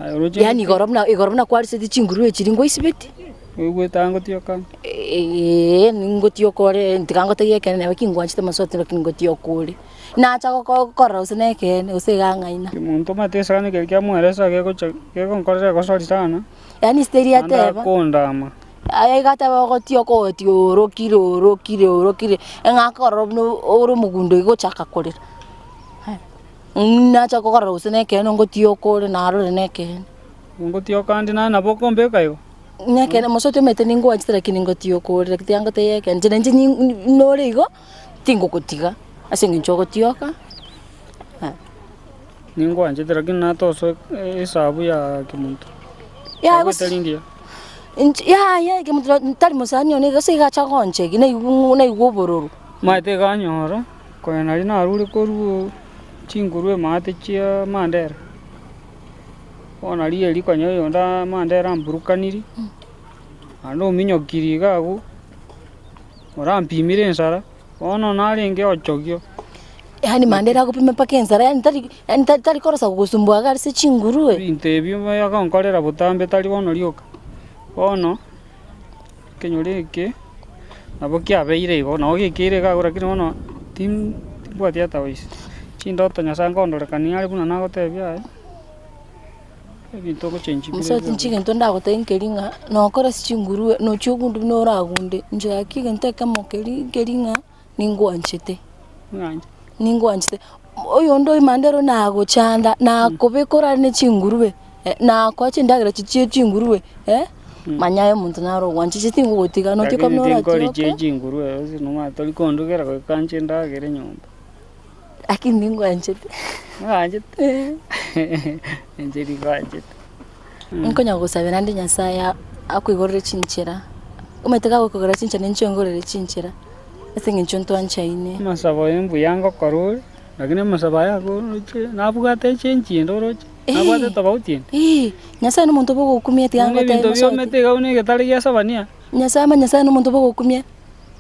Aye oroche Yaani igoro buna igoro buna kwariseti chinguru echi ngwaisibeti. Oigwete aa ngotioka? Eeh ningotioka ore tiga ngotebi ekeene neba ki ngwanchete mosoti lakini ngotioka ore. Nacha goko korora gose na ekeene gose iga ang'aina. Omonto omanyete esani ekero kiamoeresa gegocha gegonkorera egosori sana. Yaani siteri Naende ateba. akondama. Aye iga ateba ogotioka ogoti orokire orokire orokire, eng'a akorora buna ore omogundo iga gochaka korera. Nacha kokorora gose nekeene ngotioka ore narore nekeene. Ngotioka ande naye nabo okombeka igo? Nekeene mosoti omanyete ningwanchete lakini ngotioka ore lakini tiga ngotebie ekeene inche nainche nore igo, tingogotiga ase eng'encho ogotioka. Ningwanchete lakini natosoe esabu ya kemunto. Yaya Esabu gose etari engiya. inche yaya kemunto tari mosani one gose iga acha gonchegi naigwa naigwa obororo. Omanyete iga anyora. Konya naria narure korwa chinguru emate chia Mandera, bono naria erio konya oyonde Mandera amburukaniri, naende ominyokirie iga abwo, orampimire ensara, bono narenge ochogio. Yaani Mandera agopima mpaka ensara yaani tari yaani tari korosa gogosumbua iga ase chinguru eh. Ebinto ebio agonkorera botambe tari bono rioka, bono. Ekenyoro eke nabo kiabeire igo, nabo gekeire iga agwo lakini bono tim timbwati advice. Chindoto Nyasaye nkondorekania are buna nagotebia aye, ebinto ogochengi bire Mosoti inche egento ndagotebie nkeri ng'a nokore ase chinguru nochia ogunde buna oragunde, inche gaki egento ekemo keri nkeri ng'a ningwanchete. Ningwanchete. Oyonde oimande ero nagochanda, nakobeka orare ne chingurube, nakoa chindagera chiria chie chingurube, manya aye omonto naro ogwancha inche tingogotiga notiga Lakini buna tinkori oratioke. chie chingurube ase nomanyete tori kondugera goika nche ndagere nyomba. Lakini ningwanchete. Ngwanchete? Inche ningwanchete. Nkonya gosabera ande Nyasaye akoigorere chinchera, omanyete gagokoigorera chinchera ninche ongorere chinchera. Ase eng'encho ntwanchaine. Amasabo aye mbuya ngokora ore, lakini amasabo aya oroche nabwate echenji ende oroche, nabwate tofauti ende. Ee, Nyasaye nomonto bwogokumia tiga Buna ngotebie ebinto mosoti. biomete iga buna egetare gia Sabania. Nyasaye ama Nyasaye nomonto bwogokumia.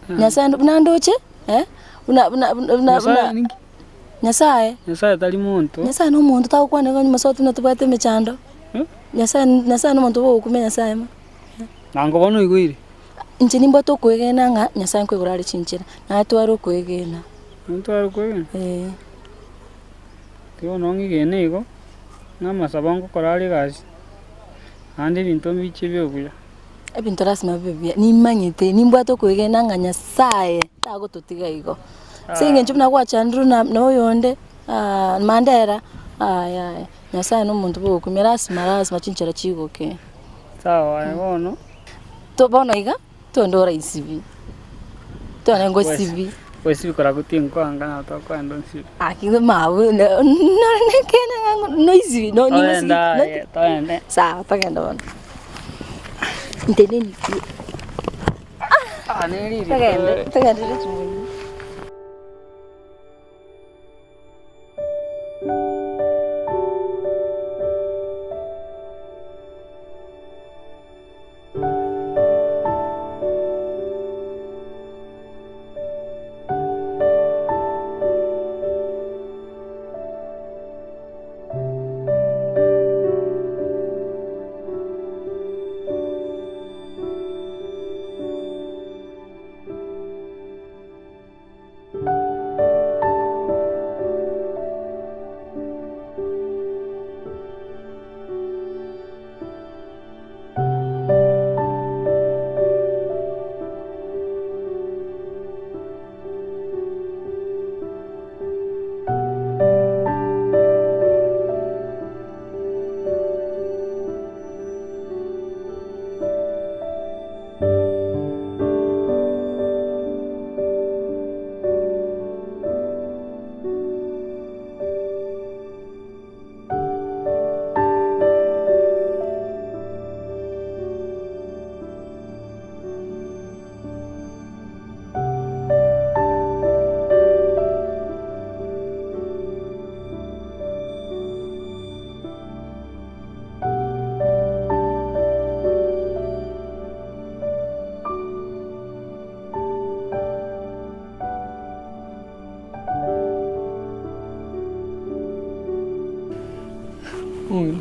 Nyasaye buna ndoche, eh, buna buna buna Nyasaye buna ninki? Nyasaye. Nyasaye tari monto. Nyasaye nomonto tagokwana igo mosoti buna tobwate emechando. Nyasaye Nyasaye nomonto bwogokumia Nyasaye ma. Nango bono oigwire. Inche nimbwate okwegena ng'a Nyasae nkoigoro are chinchera, naye tware okwegena. Ntware okwegena? Ee. Ki bono ng'igene igo, ng'a amasabo ngokora are egasi, naende ebinto mbiche bibe buya. Ebinto lasima bibe buya, nimanyete, nimbwate okwegena ng'a Nyasaye tagototiga igo. Ase eng'encho buna gwachandirwe na na oyonde Mandera, yaya, Nyasaye na omonto bwogokumia, lasima lasima chinchera chigoke. Sawa aye bono. To bono iga, twende oraisibi, twende ngosibi. Gosibi koragwo tinkwanga na tokoenda onsibi. Aki mabu nore nekeene ng'a noisibi no ningosibi. Toende aye, toende. Sawa togende bono. Nteneni pi. Ah, neriri. Togende, togende chimoni. Omong'ina,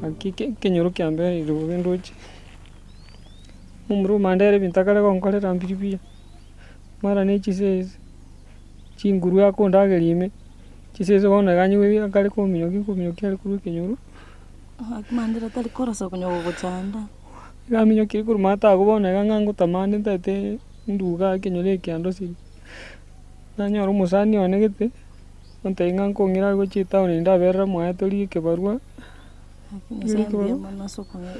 gaki ekenyoro kiambereire bobe ndoche, omomura omande ere ebinto akare gonkorera mbiri buya, mara na echisese, chinguru akondageria ime, chisese bono iga anywe akare kominyokia nkominyokia are korwa ekenyoro. Gaki Mandera tari korosa konya gogochanda. Iga aminyokirie korwa maate agwo bono iga ng'a ngotamande ntagete nduga ekenyoro eke andosirie. Nanyora omosani one gete, ontebia ng'a nkong'ira aria gochia etown ndaberera mwaye torie ekebarua, Gaki Nyasaye mbuya mono ase okong'a.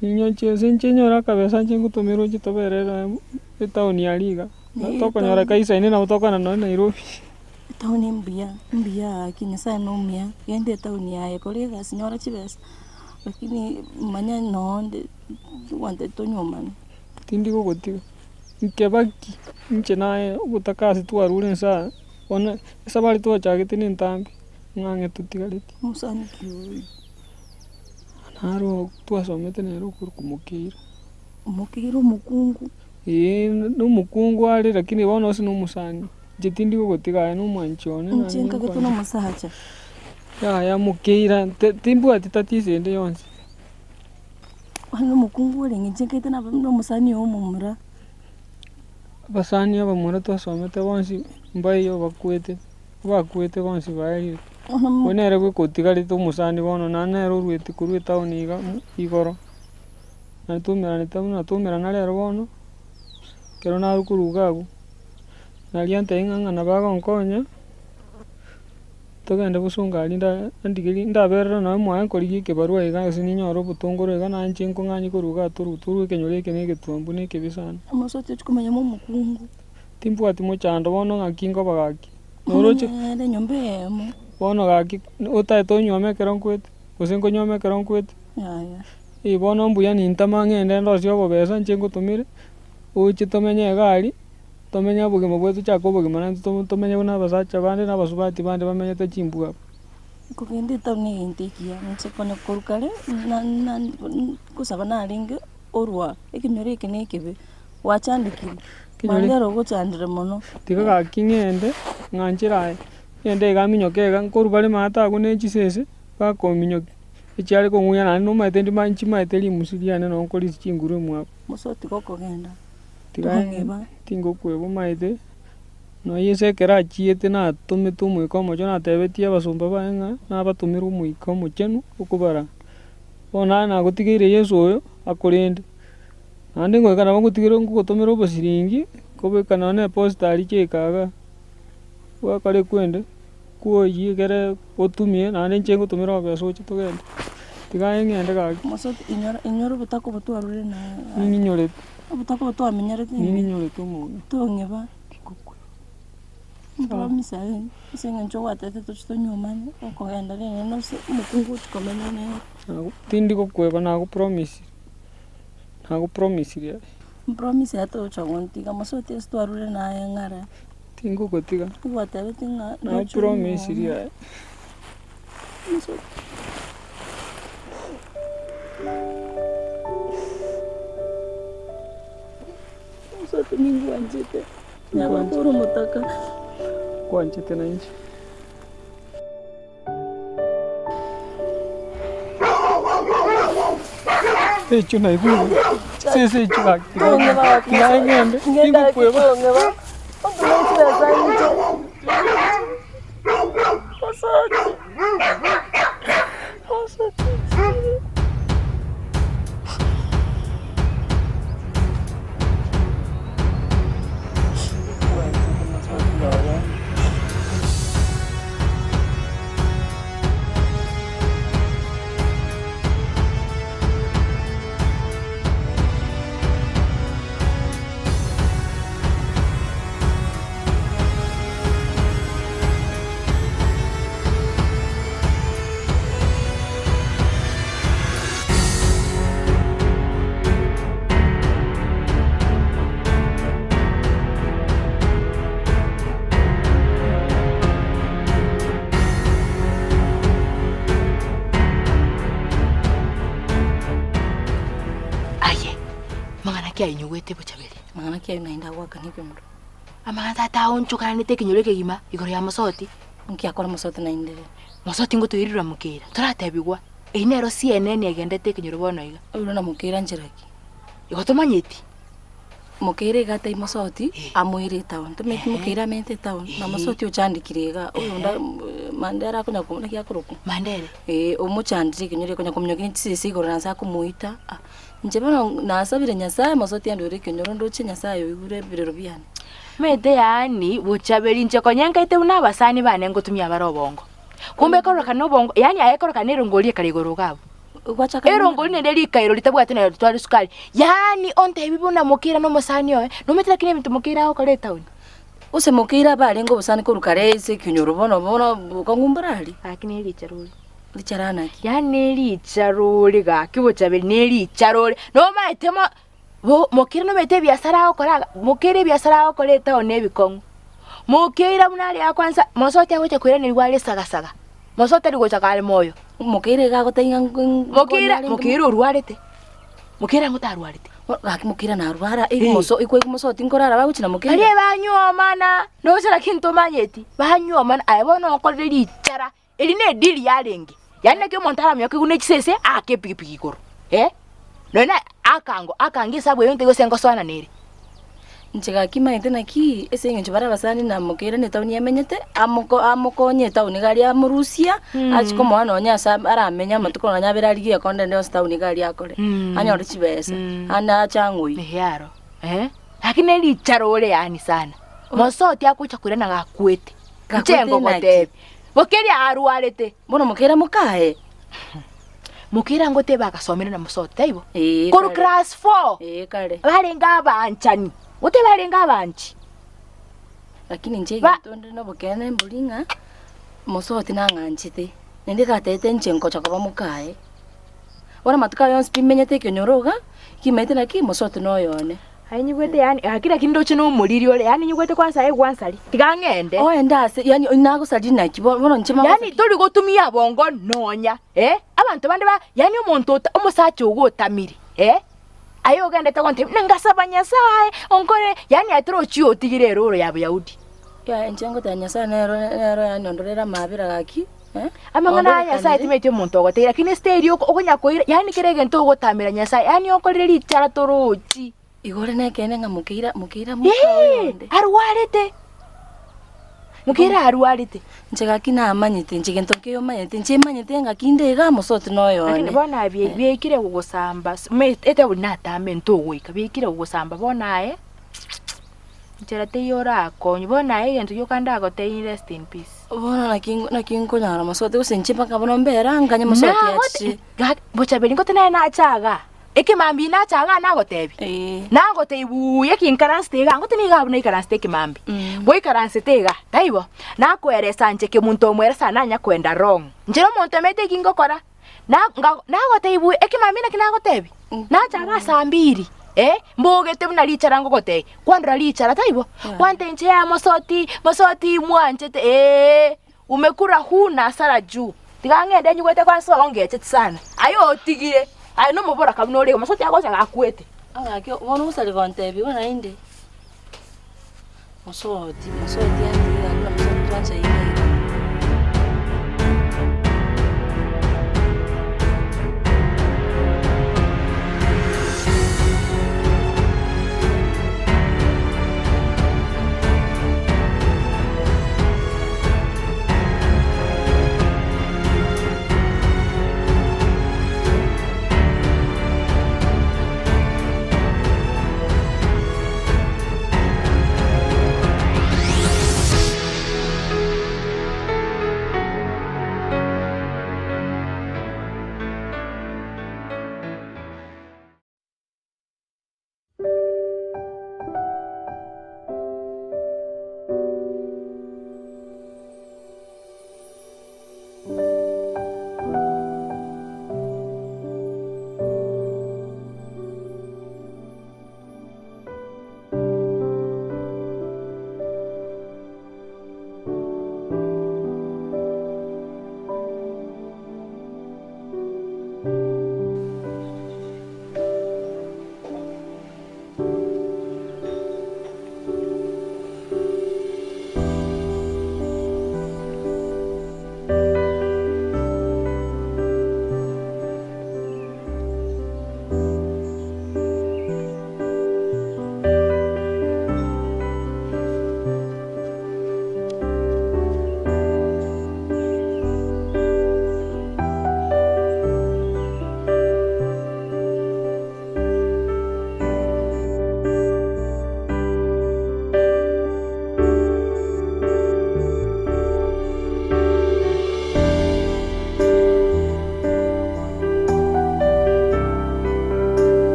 Ninyoche ase inche nyore akabesa inche ngotomerwa inche toberere etown aria iga, tokonyora kaisaine nabo tokogenda nonye Nairobi. Etown mbuya, mbuya gaki Nyasaye nomuya, genda etown aye kora egasi nyora chibesa, lakini manya nonde ogwancha tonyuomane. Tindi gogotiga, nkebaki inche naye ogotaka ase twarure inse aa, bono esabari twachagete na entambe, ng'ang'e totigareti. Omosani ki oyo? Naro twasomete nere okorokwa Mokeira. Mokeira omokungu? Eeh na omokungu are lakini bono ase na omosani, inche tindi gogotiga aye na omwanchi one Inche nkagete na omosacha. Yaya Mokeira timbwati tatizo ende yonsi. Onye omokungu orenge inche nkagete na omosani oyo omomura. Abasani abamura twasomete bonsi mbaiyo bakwete, bakwete bonsi baerire. Oyio nere bweka otigarete omosani bono naende nere oruete korwa etown iga igoro, naende twaumeranete buna twaumerana rero bono, ekero narwa korwa iga abwo, naria antebia ng'a ng'a nabo agonkonya, togende bosongo aria nda andigerie ndaberera nonye mwaye nkorigia ekebarua iga gose ninyore obotongoro iga naye inche nkong'anyie korwa igaa torwe torwe ekenyoro eke na egetuambu na ekebe sana. Omosubati ochia komenya mo omokungu. Timbwati mochando bono ng'aki nkoba gaki. Noroche? Nere enyomba eyemo. Bono gaki otaete onyuome ekero nkwete, gose nkonyuome ekero nkwete? Yaya. Eh bono mbuya nintama ng'ende ndosie obobesa inche ngotomere, oche tomenye iga aria, tomenye obogima bwaito tochake obogima naende tomenye buna abasacha bande na abasubati bande bamenyete chimbwa abwo. Kogenda etown na egento ekiya, inche konya korwa kare na- na nkosaba narenge orwa ekenyoro eke na ekebe. Gwachandekire, Mandera ogochandire mono. Tiga gaki ng'ende, ng'anchere aye, ng'ende iga aminyoke iga, nkorwa bare maate agwo ne chisese, bakominyokia, echiare kong'uya naende nomaete ndima nchimaete rimusu riane nonye nkorisia chinguru emwabo. Mose tiga okogenda, Tiga tokong'eba. tingokweba omaete, nonya Yeso ekero achiete natomete omoika omochenu natebetie abasomba baye ng'a nabatomere omoika omochenu okobara. Bono naye nagotigeire Yeso oyo, akorende. Naende ngoika nabo ngotigere ngogotomera obosiringi, nkobeka nonya na eposta aria chiaika igaa, gwakora ekwende, kwoyie ekere otumie naende inche ngotomere obesa oche togende, tiga aye ng'ende gaki. Mosoti inyora inyora obotaka obo twarure na Ning'inyorete. Obotaka obo twamenyerete ime. Ning'inyorete omong'ina. Tong'eba. Promise aye, ase eng'encho gwatebete tochi tonyuomane, okogenda rende nose omokungu ochi komenya nere. Nago tindi gokweba nagopromisire. Nagopromisirie aye. Mpromise aye togocha gontiga, mosoti ase twarure naye ng'ara. Tingogotiga. Gwatebete ng'a Nagopromisirie aye. Mosoti. Mosoti ningwanchete, nabo kore omotaka. Nkwanchete nainche. Ekio naigure, sese ekio gaki tiga ng'ende, tingokweba. Aye, mang'ana ki ainyugwete bochaberi? Mang'ana ki ayio naende agoakana ekenyoro? Amang'ana tata aonchokananete ekenyoro ekegima igoro ya mosoti. Nki akora mosoti naende? Mosoti ngotoirirwa mokeira, toratebigwa, Eyio nero CNN egendete ekenyoro bono iga. Oirwe na mokeira nchera ki? Igo tomanyeti. Mokeira iga atai mosoti, amoire etown. Tomanyeti mokeira amente etown, na mosoti ochandekire iga, oyonde Mandera akonya ko naki akorokwa? Mandere? Eh, omochandire ekenyoro akonya kominyokia ne chisese igoro na nse akomoita, ah, inche bono nasabire Nyasaye mosoti andwere ekenyoro ndoche Nyasaye oigure ebirero biane. Omanyete yaani bochaberi inche konya nkaete buna abasani bane ngotumia bare obongo. Kumbe ekorokana obongo, yaani aye ekorokana erongori ekare igoro iga abwo. Erongori naende rikairo ritabwati na ritware sukari. Yaani ontebi buna mokeira na omosani oye, nomanyete lakini ebinto mokeira agokora etown. Gose mokeira abe arenge obosani korwa kare ase ekenyoro bono bono bokong'u mborari. Gaki ne richa rore. Richa ranaki? Yaani ne richa rore gaki bochaberi ne richa rore. Nomanyete mo. Bo mokeira nomanyete ebiasara agokora iga, mokeira ebiasara agokora etown ebikong'u. Mokeira buna aria kwanza, mosote agocha koiranerigwa are sagasaga, mosote tari gocha kare moyo. Mokeira iga agotebia ng'a Mokeira, mokeira orwarete, mokeira ang'o tarwarete? Gaki mokeira narwara, imoso ikwaigwa mosoti nkorara bagochia na mokeira. Baria banyuomana, noche lakini ntomanyeti, banyuomana aye bono okorire richara. Eri nediri yarenge, yaani naki omonto aramioke buna echisese aake epigipigi igoro, eh, nonya na akango akange esabu eyo ntaiyo gose ngosoana nere. Inche gaki maete naki, ase eng'encho bare abasani na mokeira na etaoni amenyete, amoko amokonye etaoni iga aria amorusia, achie komoa nonye ase aramenye amatuko nonye abere arigie ekonda ende yonsi etaoni iga aria akore, anyore chibesa, ande ache ang'oyie. Ehe aro, eh, lakini nerichara ore yaani sana, mosoti agocha koirana gakwete, inche Gakwete naki? ngogotebia. Bokeria arwarete. Bono mokeira mokaye. Mokeira ngoteba agasomera na mosoti taibo? Ee, Korwa kare. class 4. Ee, kare. Barenge abanchani. Goteba barenge abanchi. Lakini inche egento nde nobokeene mbori ng'a mosoti nang'anchete, naende gatete inche ngocha koba mokaye. Bono amatuko aya yonsi pi menyete ekenyoro iga, kimanyete naki mosoti noyo one. Aye nyigwete yaani gaki lakini ndoche nomoriri ore yaani nyigwete kwanza aye gwansari tiga ng'ende. Oende ase yaani nagosaria naki bono inche Yaani tori gotumia bongo nonya eh, abanto bande ba yaani omonto ota omosacha ogo otamire eh, aye ogendete gontebia buna ngasaba Nyasaye onkore yaani aye torochi otigire eroro ya boyahudi. Yaya inche ngoteba Nyasaye nero nero yaani ondorere amabera gaki. Amang'ana aya Nyasaye timanyeti omonto ogotegia, lakini esiteri oko okonya koira, yaani kera egento ogotamera Nyasaye, yaani okorire richara torochi. Igo ore nekeene ng'a mokeira mokeira moka Ee, oyonde. arwarete, mokeira arwarete. Inche gaki namanyete, inche gento nkeiyo omanyete, inche manyete ng'a kinde iga mosoti noyo Lakini one. bono aye bie biaikire gogosamba ase omanyete etaoni natame ntogoika, biaikire gogosamba bono aye. Nchera teiyo orakonywe, bono aye egento gioka ndagotebie rest in peace. Bono naki naki nkonyora mosoti gose inche mpaka bono mbere anganye mosoti achiche. Nagote bochaberi ngote nere nache igaa, ekemambia nacha igaa nagotebia, nagotebia buya eki nkaransete igaa, ngote nigo abwo naikaransete ekemambia, goikaransete igaa, taibo? Nakoeresa inche kemunto omweresa nanya koenda wrong, inche na omonto omanyete eki ngokora. Nagotebia buya, ekemambia naki nagotebia? Nacha iga saa mbiri, eh, mbogete buna richara ngogotebia, kwandora richara taibo? Kwantebia inche yaya mosoti, mosoti mwanchete eeh, umekula huna hasara juu, tiga ng'ende nyigwete kwanza ongecheti sana, aye otigire, aye nomoboraka buna ore iga, mosoti agocha gakwete. Ng'aki bono gosari gontebia igo naende, mosoti, mosoti antigire gaki na mosoti twanchaine iga.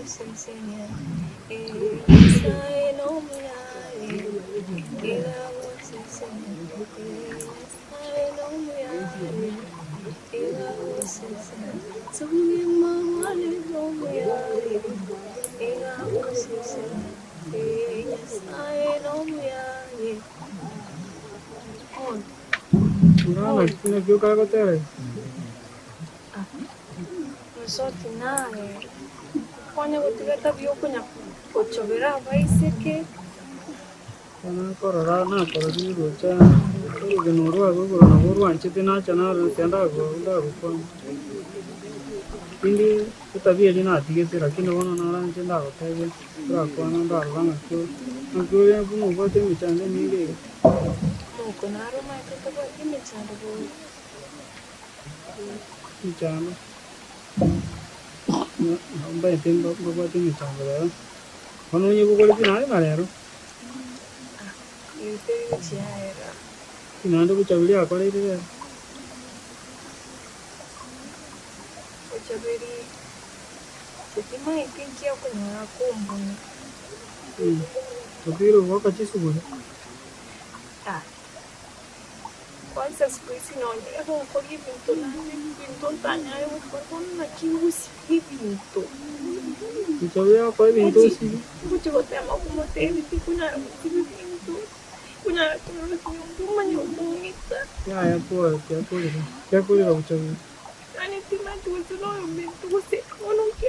agosesenia, eh, Nyasae nomuyaye, iga agosesenia, eh, Nyasae nomuyaye, iga agosesenia, Sobogima bwane nomuyaye, iga agosesenia, eh, Nyasae nomuyaye. Murana naki okagotera iga? Mosoti naye kwanya gotiga etabi okonya gochobera abaiseke. Nakorora nakororire roche orogena orwo rwa igoro nabo rwanchete nacha narosia ndagokwana. Rinde etabia eria natigete lakini bono naranche ndagotebia torakwana ndarora ng'aki ng'aki ore buna obwate emechando eminge iga. Moko naro omanyete tabwati emechando bobe. Emechando mbaete mbabwate emechando rero, bono onyebogoreti naende na rero. Eyio teri gochiaera. Naende bochaberi akoreire rero. Bochaberi timaeti nki okonyora kombuna. Otigire goaka chisuguri. Ah. Kwanza siku hizi nonye egokora ebinto naende ebinto ntanyare gokora bono naki ngosibia ebinto. Bochaberi agokora ebinto osibi. Ngochi gotema komotebia tikonyara gosiba ebinto, tikonyara korora chinyomba omanye gokong'ita. Yaya pole tiakorera, tiakorera bochaberi. Yaani timanyeti gose noyominto gose bono nki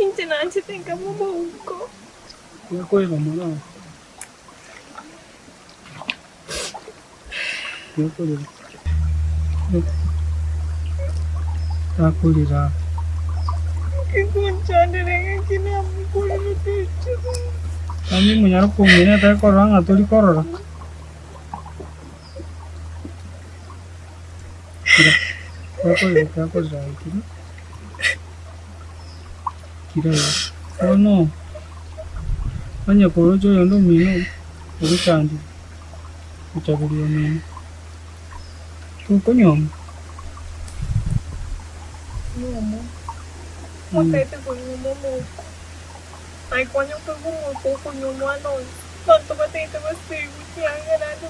inche nanchete nkaba omouko. Tiakorera mono. Tiakorera. Takorera. Nkonchandera ng'aki namokorerete inche. Yaani omonyare kong'ina atari korora ng'a tori korora. Kira, tiakorera tiakorera aye kira. Kira iga. Bono, onye koroche oyonde omino ogochandire, ochaberia omino, tokonyuoma. Nyuomo. Otagete konyuoma omouko. Aye kwanya okoigwa omouko okonywa omwana oye. Abanto batagete basigwe chianga naende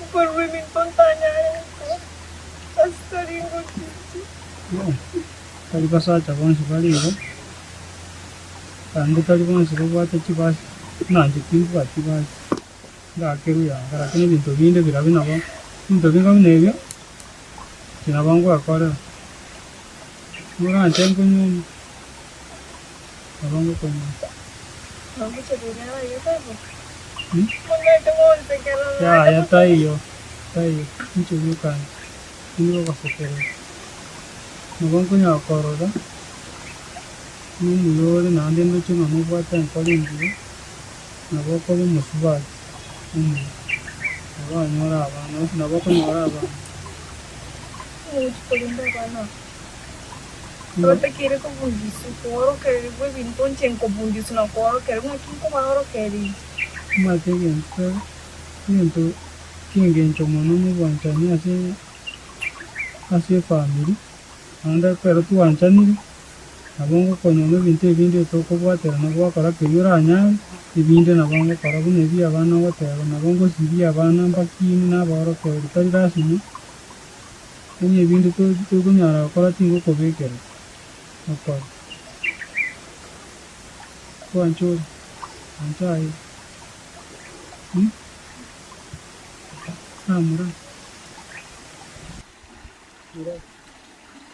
nkorwa ebinto ntanyare gokora ase tari ngochichi. Tari basacha bonsi bare igo, naende tari bonsi babwate chibasi, buna inche timbwati basi, ngakerwa yanga lakini ebinto binde birabe nabo, ebinto binga buna ebio, inche nabo ngoekorera. Moranche nkonyuoma, nabo ngokonyuoma. Yaya taiyo, taiyo, inche bweka nigo ogosekerera. Nabo nkonyara korora, nomuya ore naende ndoche ng'a nobwate enkoro engiya, nabo okoba omosubati omuya, nabo oranyore abana, nabo okonyora abana. Totakeire kobundiswa koorokererigwa ebinto inche nkobundiswa na koorokererigwa ng'aki nkobaorokereria. Omanyete egento egento ki'engencho mono nobwanchani ase ase efamiri, naende ekero twanchanire, nabo ngokonyora ebinto ebinde tokobwaterana gwakora keria oranyare, ebinde nabo ngokora buna ebi abana ogoteba, nabo ngosibia abana mbakini nabaorokereri tari lasima. Onye ebinto tokonyara gokora tingokobekera okore. Bwancha ore, bwancha aye. Namura. Mura.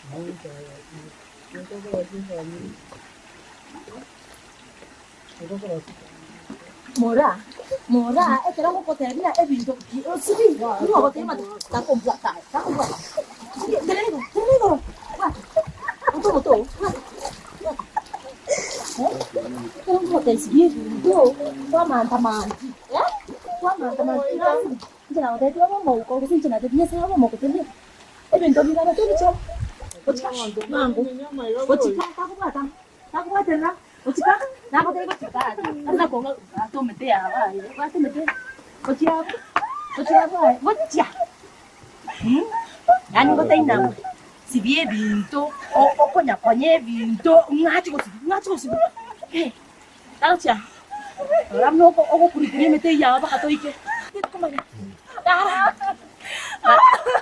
Bwancha aye. Mora, mora, ekero ngogotebia ebinto osibi, nigo ogoteba ng'a takombwata aye, takombwata. Sibi, tenena igoro, tenena igoro, bwata, bwata omote oo, bwata, bwata. Eh, ekero ngogotebia sibia ebinto, kwamantamanti, eh, kwamantamanti irasibi, inche nagotebetie obe omouko gose inche natebi Nyasaye obe omouko tenena. Ebinto bire tobichore, gochika mango, gochika takobwata. Takobwaterera gochika, nagotebia gochika aye, ase nakonga bwata omete yao aye, bwata emete gochia abwo, gochia abwo aye, gochia mh, yaani ngotainama, sibia ebinto, okonya konya ebinto, ng'achi gosibia, ng'achi gosibia. Tarochia. Rora buna ogokurikuria emete eyio yao mpaka toike. Tikomanya. Tara.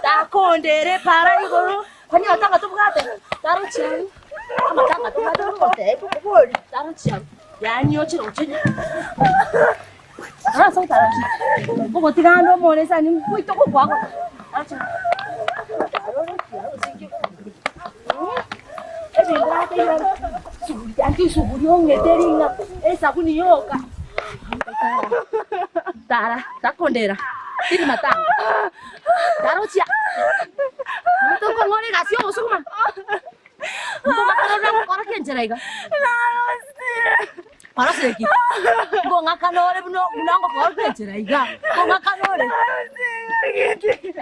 Takondere para igoro. Kwani amatanga tobwate? Tarochia abwo. Amatanga tobwate ogoteba okobori. Tarochia abwo. Yaani ochire gochenya. Rora ase otarochia. Ogotiga ande omore ase ani goita ogokoa Tarochia. Tara, takondera. Tiri matanga. Tarochia. Tokong'ora egasi y'ogosuguma. Nkomakarora gokora kenchera iga. Orosire ki? Ngong'akana ore buna buna ngokora kenchera iga. Ngong'akana ore.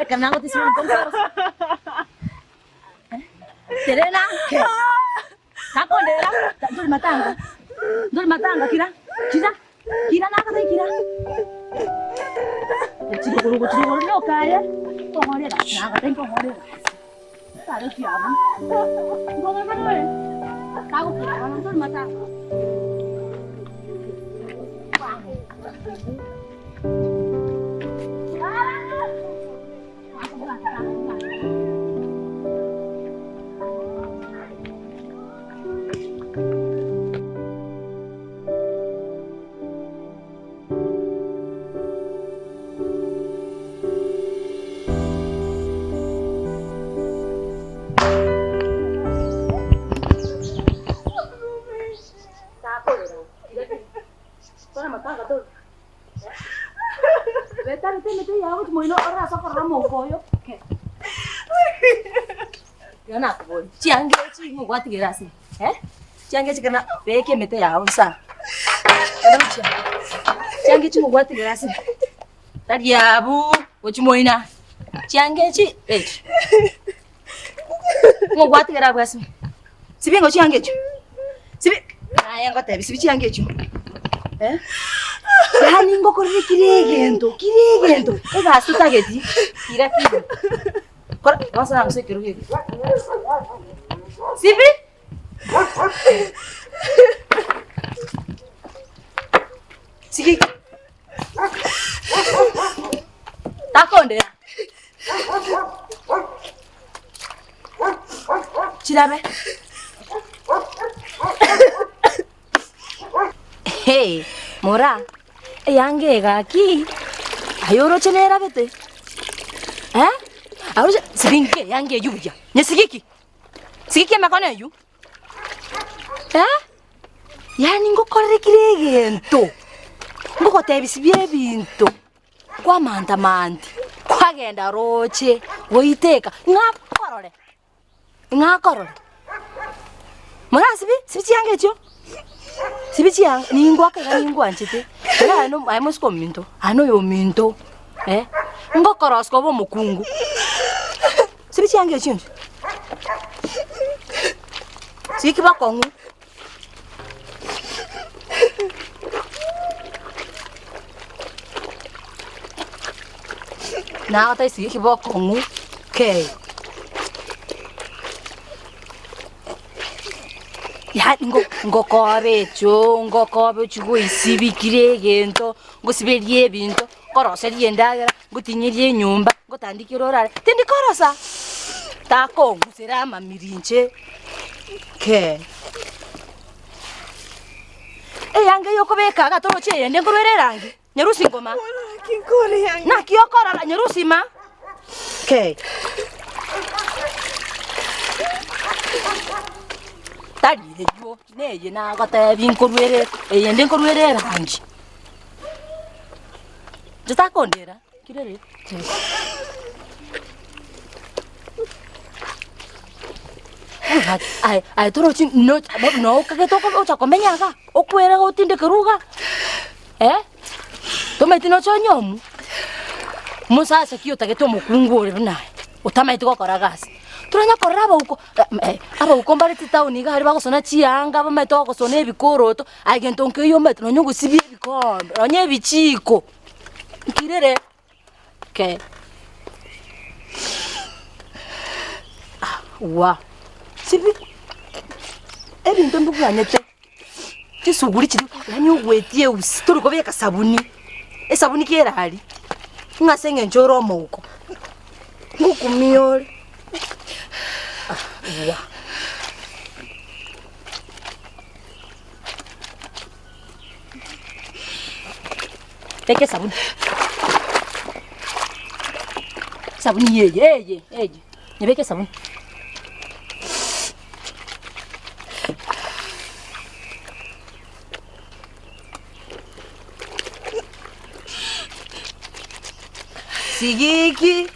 Ekero nagotisia omonto nkorosa. Terena ke. Takondera, tori matanga. Tori matanga kira. Kira. Kira nagotebia kira. Chirogoro gochirogoro nokaye. Nkong'orera. Nagotebia nkong'orera. Tare kiabu. Ngong'akana ore. Tagokira bono tori matanga. Chianga echi nigo gwatigera ase eh? Chianga echi kera beka emete yao nsa. Oroche. Chianga echi nigo gwatigera ase. Tari abwo gochia moina. Chianga echi echi. Nigo gwatigera abwo ase. Sibia ng'o chianga echio. Sibi naye ngotebi sibi chianga echio. Eh? Yaani ngokorere kira egento, kira egento, egasi totageti, kira kira. Kora, bosa nang'use ekerogo eke. Sibi! Sigiki. Takondera. Chirabe. Hey, mora, eyange egaki. Aye oroche nerabete. Eh? Aroche siringe eyange eywo buya. Nyesigiki. Sigiki emekono eywo. Eh? Yaani ngokorere kera egento. Ngogotebi sibia ebinto. Kwamantamanti, kwagenda roche, goiteka, ng'a korore, ng'a korore. Morasibi, sibi chianga echio, sibi chianga, ningwaka iga ningwanchete, ere aye no aye mosike ominto, aye noyo ominto eh, ngokorosia koba omokungu, sibi chianga echio inche, siki bokong'u. Nagotebi siki bokong'u kei. Yaani ngo ngokobe echoo, ngokobe ochie goisibi kera egento, ngosiberie ebinto, nkoroserie endagera, ngotinyerie enyomba, ngotandikere orare, tindi korosa, takong'usera amamiri inche kei. Eanga eye okobeka iga toroche eyende nkorwere erangi, nyarusi ngoma. Naki okorora nyarusi ma kei. Tari eywo, neye nagotebi nkorwere eyende nkorwere erangi. Inche takondera, kirere. Aye aye torochi no no okagete ocha komenya iga, okwere otindekerwe iga eh, tomanyeti noche onyomu, mosacha ki otagete omokungu ore buna aye, otamanyeti gokora gasi. Toranya korora abauko abauko mbare chitown iga aria bagosona chianga bamaete gogosona ebikoroto, aye gento nkeiyo omanyete nonye ogosibia ebikombe, nonye ebichiko, nkirere kee. Wa, sibi, ebinto mbigwanyete. Chisuguri chiria yaani ogwetie eusi tori kobeka sabuni, esabuni ki ere aria, ng'a ase eng'encho ore omouko, ngokumia ore ah buya. Beka esabuni, esabuni eye eye eye, nyebeke esabuni. Sigiki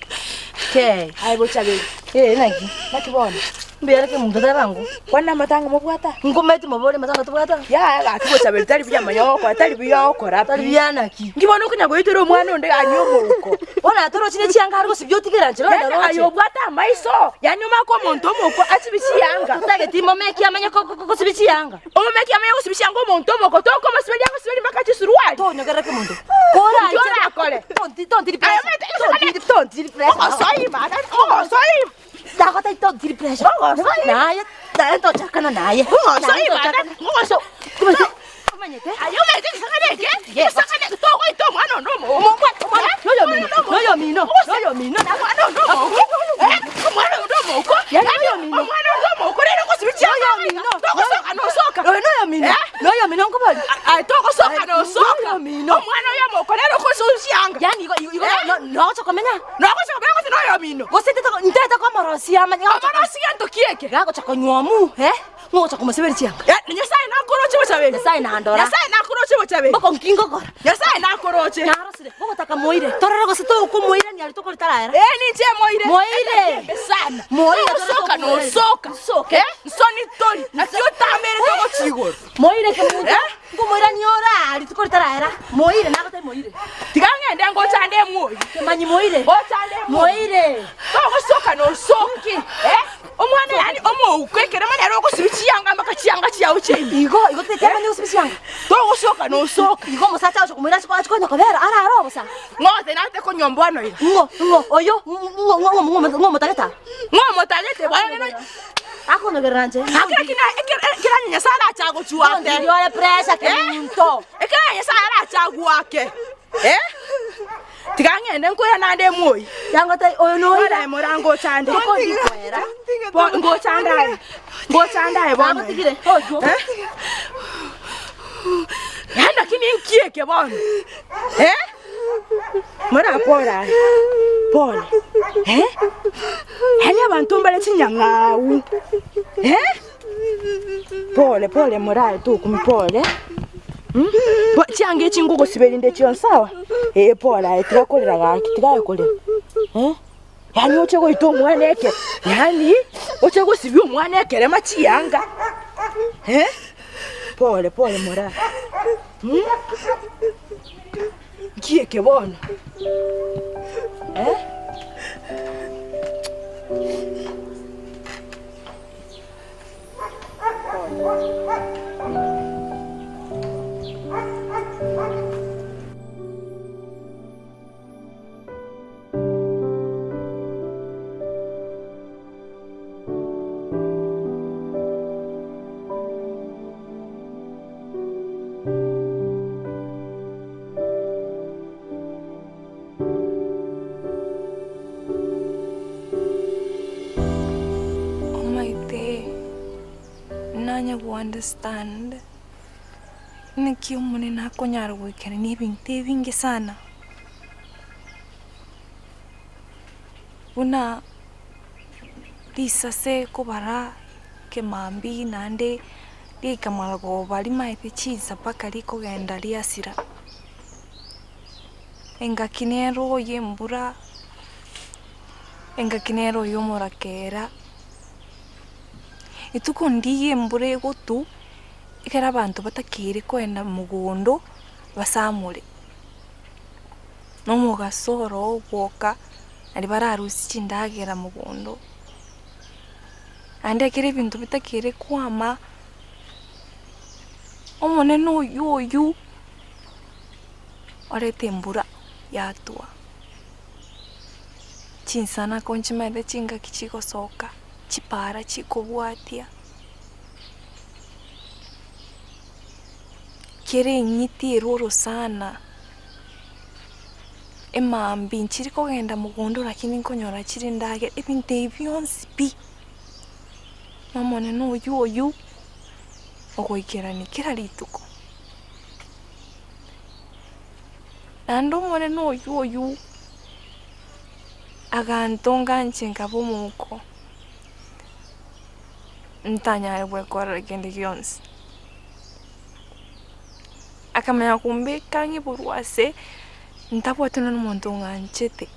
kei. Aye bochaberi. Eh, naki? Naki bono? Mbuya are kemonto teba ng'o. Kwani amatanga mobwata? Nkometi mobore amatanga tobwata? Yaya gaki bochaberi tari buya manya ogokora tari buya ogokora pi. Tari buya naki? Nki bono okonya goitera omwana onde gani omouko? Bono aye torochi ne chianga are gosibia otigere anchera Yaani ondaroche. aye obwate amaiso, yaani omake omonto omouko asibie chianga. Totageti momeki amanye gosibia chianga. Omomeki amanye gosibia chianga omonto omouko tokomosiberia agosiberia mpaka chisuruari. Tonyogerera kemonto. Inki orakore? Tontiri Aye pressure. omanyete Tontiri tontiri pressure. Ogosoima mana ogosoima. Ndagotebia tontiri pressure. Ogosoima. Naye naye ntochakana naye. Naye Ogosoima ntochakana. ogoso. Omanyete? Aye omanyete egesakane eke? Egesakane eke togoita omwana onde omouko. Omwana noyo omino, noyo omino, noyo omino. Omwana onde omouko. Eh, omwana onde omouko. Yaani noyo omino. Omwana onde omouko rero ogosibia chianga Noyo omino. Togosoka nosoka. Oyo noyo omino. Eh? Noyo omino nkobori. Aye togosoka nosoka. Noyo omino. Omwana oyo omouko rero ogosibia chianga. Yaani igo igo Eh? no nogocha komenya. Nogocha komenya gose noyo omino. Gose ntete komorosia amanye. Omorosia gento ki eke? Gagocha konywa eh? Ngocha komosiberia chianga. Eh, Nyasaye nakoroche bochaberi. Nyasaye nandora. Nyasaye nakoroche bochaberi. Boko nki ngokora. Nyasaye nakoroche. Narosire. Bogotaka moire. Torore gose tokomoirania aria tokoritarera. Eh, ninche moire. Moire. Embe sana. Moire. Osoka nosoka. Nsoke. Eh, nsoni tori. Naki otamere togochia igoro. Moire kemunto. Eh? Nkomoirania ore aria tokoritarera. Moire nagotebi moire. Tiga ng'ende ngochande emwoyo. Kemanyi moire. Ngochande emwoyo. Moire. Togosoka nosoka. Eh? Omwana yaani omouko ekerema nere ogosibia chianga mpaka chianga chiao chiaime. Igo igo tetiamanya gosibia chianga. Togosoka nosoka. Igo omosacha agocha komoira ase achi konya kobera arare obosa. Ng'ote nate konywa mbwano iga. Ng'o ng'o oyo ng'o ng'o ng'o ng'o ng'o Ng'o omotagete bwana neno. Akonyogerera nche. Akira kina ekera Nyasaye arachagochwate. Tontiri ore pressure kemunto. Ekera Nyasaye arachagwake. Eh? Tiga ng'ende nkoira nande emwoyi. Yangote oyo noira. Ora mora ngochande. Tokondikwera. Bo ngochande aye. Ngochande aye bono. Nagotigire. Oyo. Eh? Yaani lakini nki eke bono. Eh? Mora pole aye. Pole. Eh? Yaani abantu mbare chinyang'au. Eh? Pole pole morae tukumi pole. Hmm? Bo chianga echi ngogosiberinde chionsi sawa? Eh pole aye tigakorera gaki tigakorera. Eh? Yaani oche goita omwana eke. Yaani oche gosibia omwana ekerema chianga. Eh? Pole pole morae. Hmm? Nki eke bono? Eh? Omaete nanye go understand naki omonene akonyara goikerania ebinto ebinge sana. Buna risase kobara kemambi naende rikamara koba rimaete chinsa mpaka rikogenda riasira. Engaki nere oyo embura, engaki nere oyo omorakera, rituko ndiya embura egotwa, ekero abanto batakeire koenda mogondo basamore. Na omogaso oro ogwoka, naria bararusie chindagera mogondo. Naende ekero ebinto bitakeire kwama, omonene oywo oywo, oreta embura yatwa, chinsanako nchimaete chingaki chigosoka, chipara chikobwatia. Kere eng'iti erwe orosana, emambia nchiri kogenda mogondo lakini nkonyora chire endagera, ebinto ebi bionsi pi, na omonene oywo oywo ogoikerania kera rituko. Naende omonene oywo oywo agantonga inche nkaba omouko, ntanyare gwekorera kende gionsi. Akamanya kombeka ang'e borwa ase ntabwate nonye na omonto ong'anchete,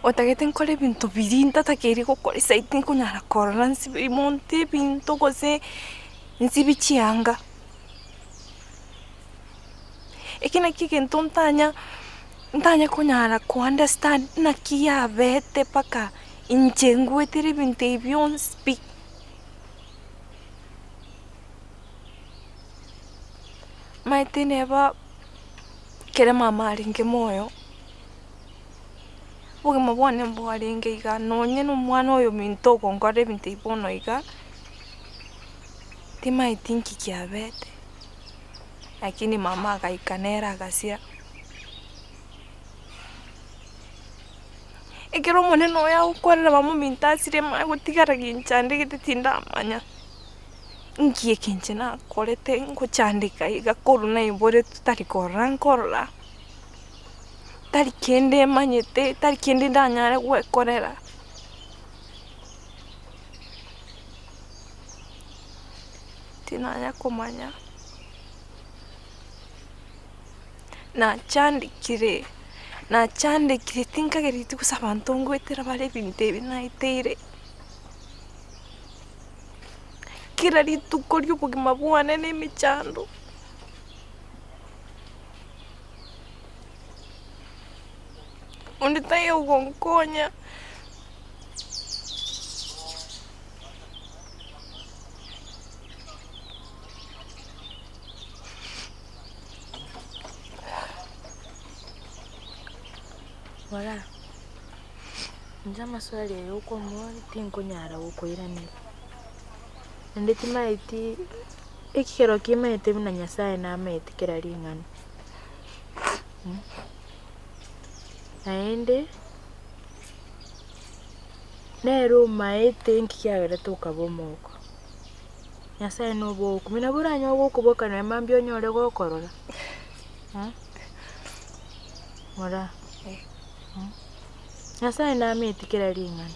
otagete nkore ebinto biria ntatakeire gokora esaidi tinkonyara korora nsibe monto ebinto gose nsibe chianga. Eki nakio egento ntanya ntanya konyara ko understand naki yabete mpaka inche ngwetere ebinto ebi bionsi pi. Omanyete neba ekero mama arenge moyo, obogima bwane mbwarenge iga nonye na omwana oyo ominto ogonkorera ebinto ebi bono iga, timanyeti nki kiabete. Lakini mama agaika nere agasira. Ekero omonene oyo agokwanera mama ominto asire manye gotigara ginchandegete tindamanya nki eke inche nakorete ngochandeka iga korwa naiboretwe tari korora nkorora, tari kende manyete, tari kende ndanyare gwekorera. Tinanya komanya, nachandekire, nachandekire tinkagereti gose abanto ngoetera bare ebinto ebi naeteire. Kera rituko ria obogima bwane na emechando. Onde taiyo ogonkonya. Rora, inche amaswali aya okomoria tinkonyara gokoiraneria, naende timaeti ekero kimaete buna Nyasaye namaete kera ring'ana, naende. Nere omaete inki kiagerete okaba omouko. Nyasae nobokumia, nabo oranyore gokoboka nonya mambia onyore gokorora Moraa Nyasae namaeti kera ring'ana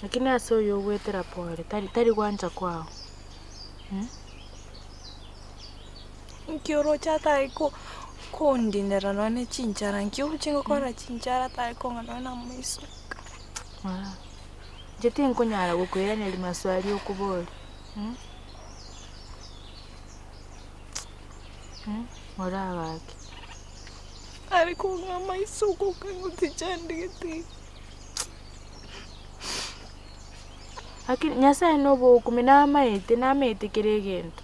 lakini ase oyo ogoetera pore tari tari gwancha kwao. Nki oroche atare kondinera nonya ne chinchara, nki oroche ngokora chinchara atare kong'a nonya na amaiso. Inche tinkonyara gokoiraneria maswali okoboria oragake. Are kong'a amaiso gokang'u tichandegete. Lakini Nyasaye nobokumia namaete namaete kera egento.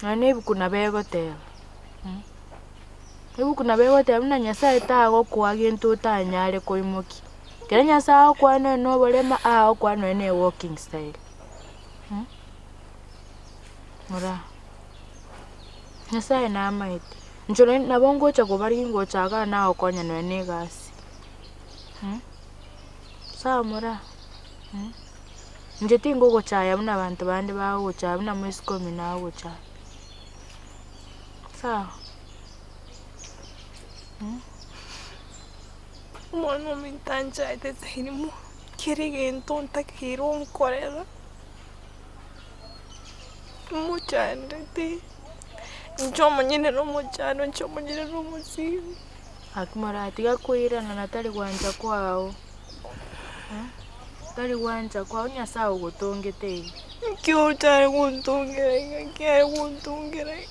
Nonya na ebuku nabo egoteba, ebuku nabo egoteba buna Nyasaye tagokoa gento otanyare koimokia. Ekero Nyasaye agokoa nonya na oborema, agokoa nonya na ewalking style, Moraa, Nyasaye namaete, inche nonye nabo ngocha kobarigia ngocha igaa nagokonya nonya na egasi, sawa moraa. Inche tingogochaya buna abanto bande bagogochaya buna moiseke omino agogochaya. Sawa? Omwana ominto anchaete saini mo, kera egento ntakeire onkorera, mochandete, inche omonyene nomochando, inche omonyene nomosibe. Gaki moratiga koirana na tari gwancha kwao. Tari gwancha kwao Nyasae ogotongete iga. Nki otare gontongera iga, nki are gontongera iga.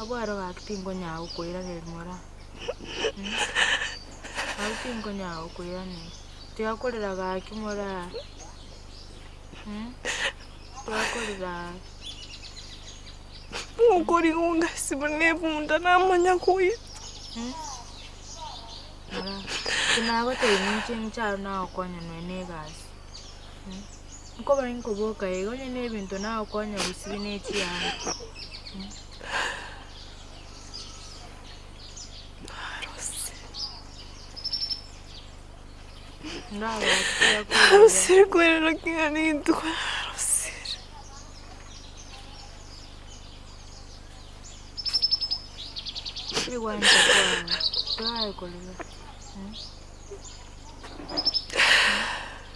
Abwo aro gaki tinkonyara gokoiraneria moraa. Gaki tinkonyara gokoiraneria. Tiga korera gaki moraa. Tiga korera gaki. Ngokoriga ongasi buna ebunda namanya goita. Nagotebi ninche inche aro nagokonya nonya na egasi. Nkoba inkoboka iga onye na ebinto nagokonya gosibia ne chianga. Narosire kwerera king'ana rituko narosire.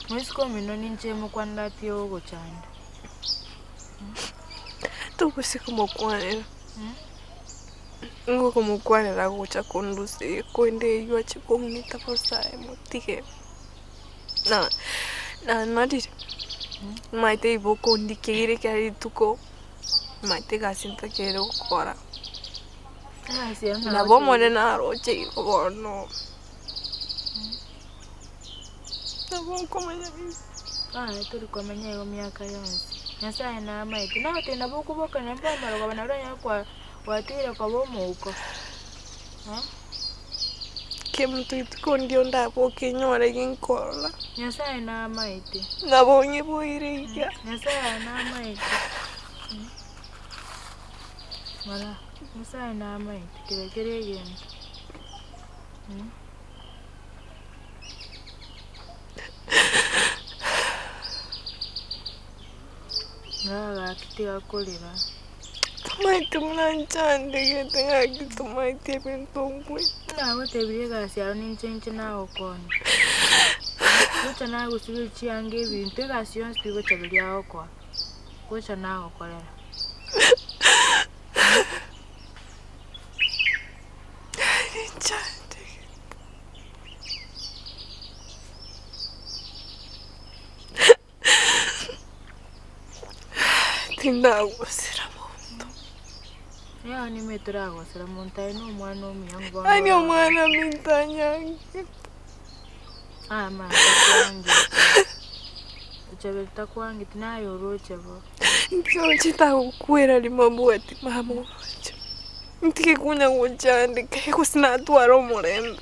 Moiseke omino ninche mokwanera ogochanda. Tobose komokwanera, nigo okomokwanera agocha kondusia korende eywo ache kong'ita bosa aye motige. Na nanarire, omanyete igo okondikeire kera rituko, omanyete egasi ntakeire gokora. Nabo omonene aroche igo bono, nabo nkomanya Aye tori komenya igo miaka yonsi. Nyasaye namaete. Nagotebia nabo okoboka naende amarogoba nario onye kwa gwatigire koba omouko. Eh? Kemunto rituko ndio ndaboke nyore ginkorora. Nyasaye namaete. Nabo nyiboire iga. Nyasaye namaete. Mara, Nyasaye namaete kera kera egento. Ng'agaki tiga korera. Tomaeti buna nchandegete ng'aki tomaeti ebinto nkwe. Nagotebirie egasi yao ninche inche nagokonya. Gocha nagosiberia chianga ebinto egasi yonsi pi gocha riria agokoa, gocha nagokorera. Tindagosera monto. Yaani omwana ominto anyangete. Inche tagokwera rimo mbwati mama oroche. Ntige konya gochandeka gose natwara omorembe.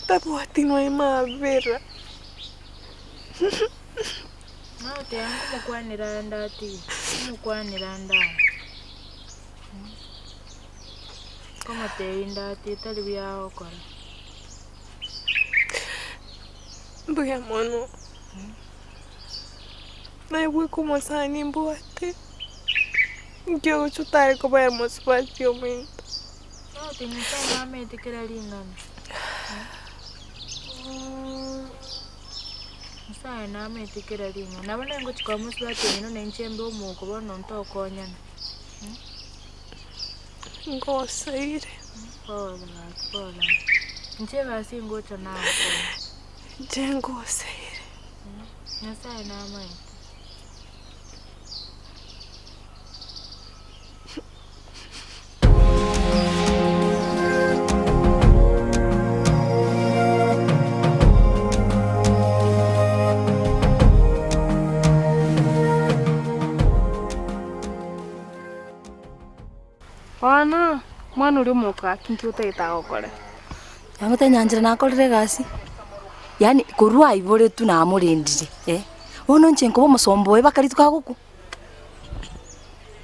Tabwati nonya mabera. Mbuya mono. Naye bweka omosani mbwate. Inki ogocha otare kobera mosubati ominto. Ngosaire. Inche ngosaire. Bono, omwana oria omoka gaki nki otagete agokore? Yang'ote nyanchera nakorire egasi, yaani korwa aiboretwe namorendire eh, bono inche nkoba omosomba oye mpaka rituko agokwa.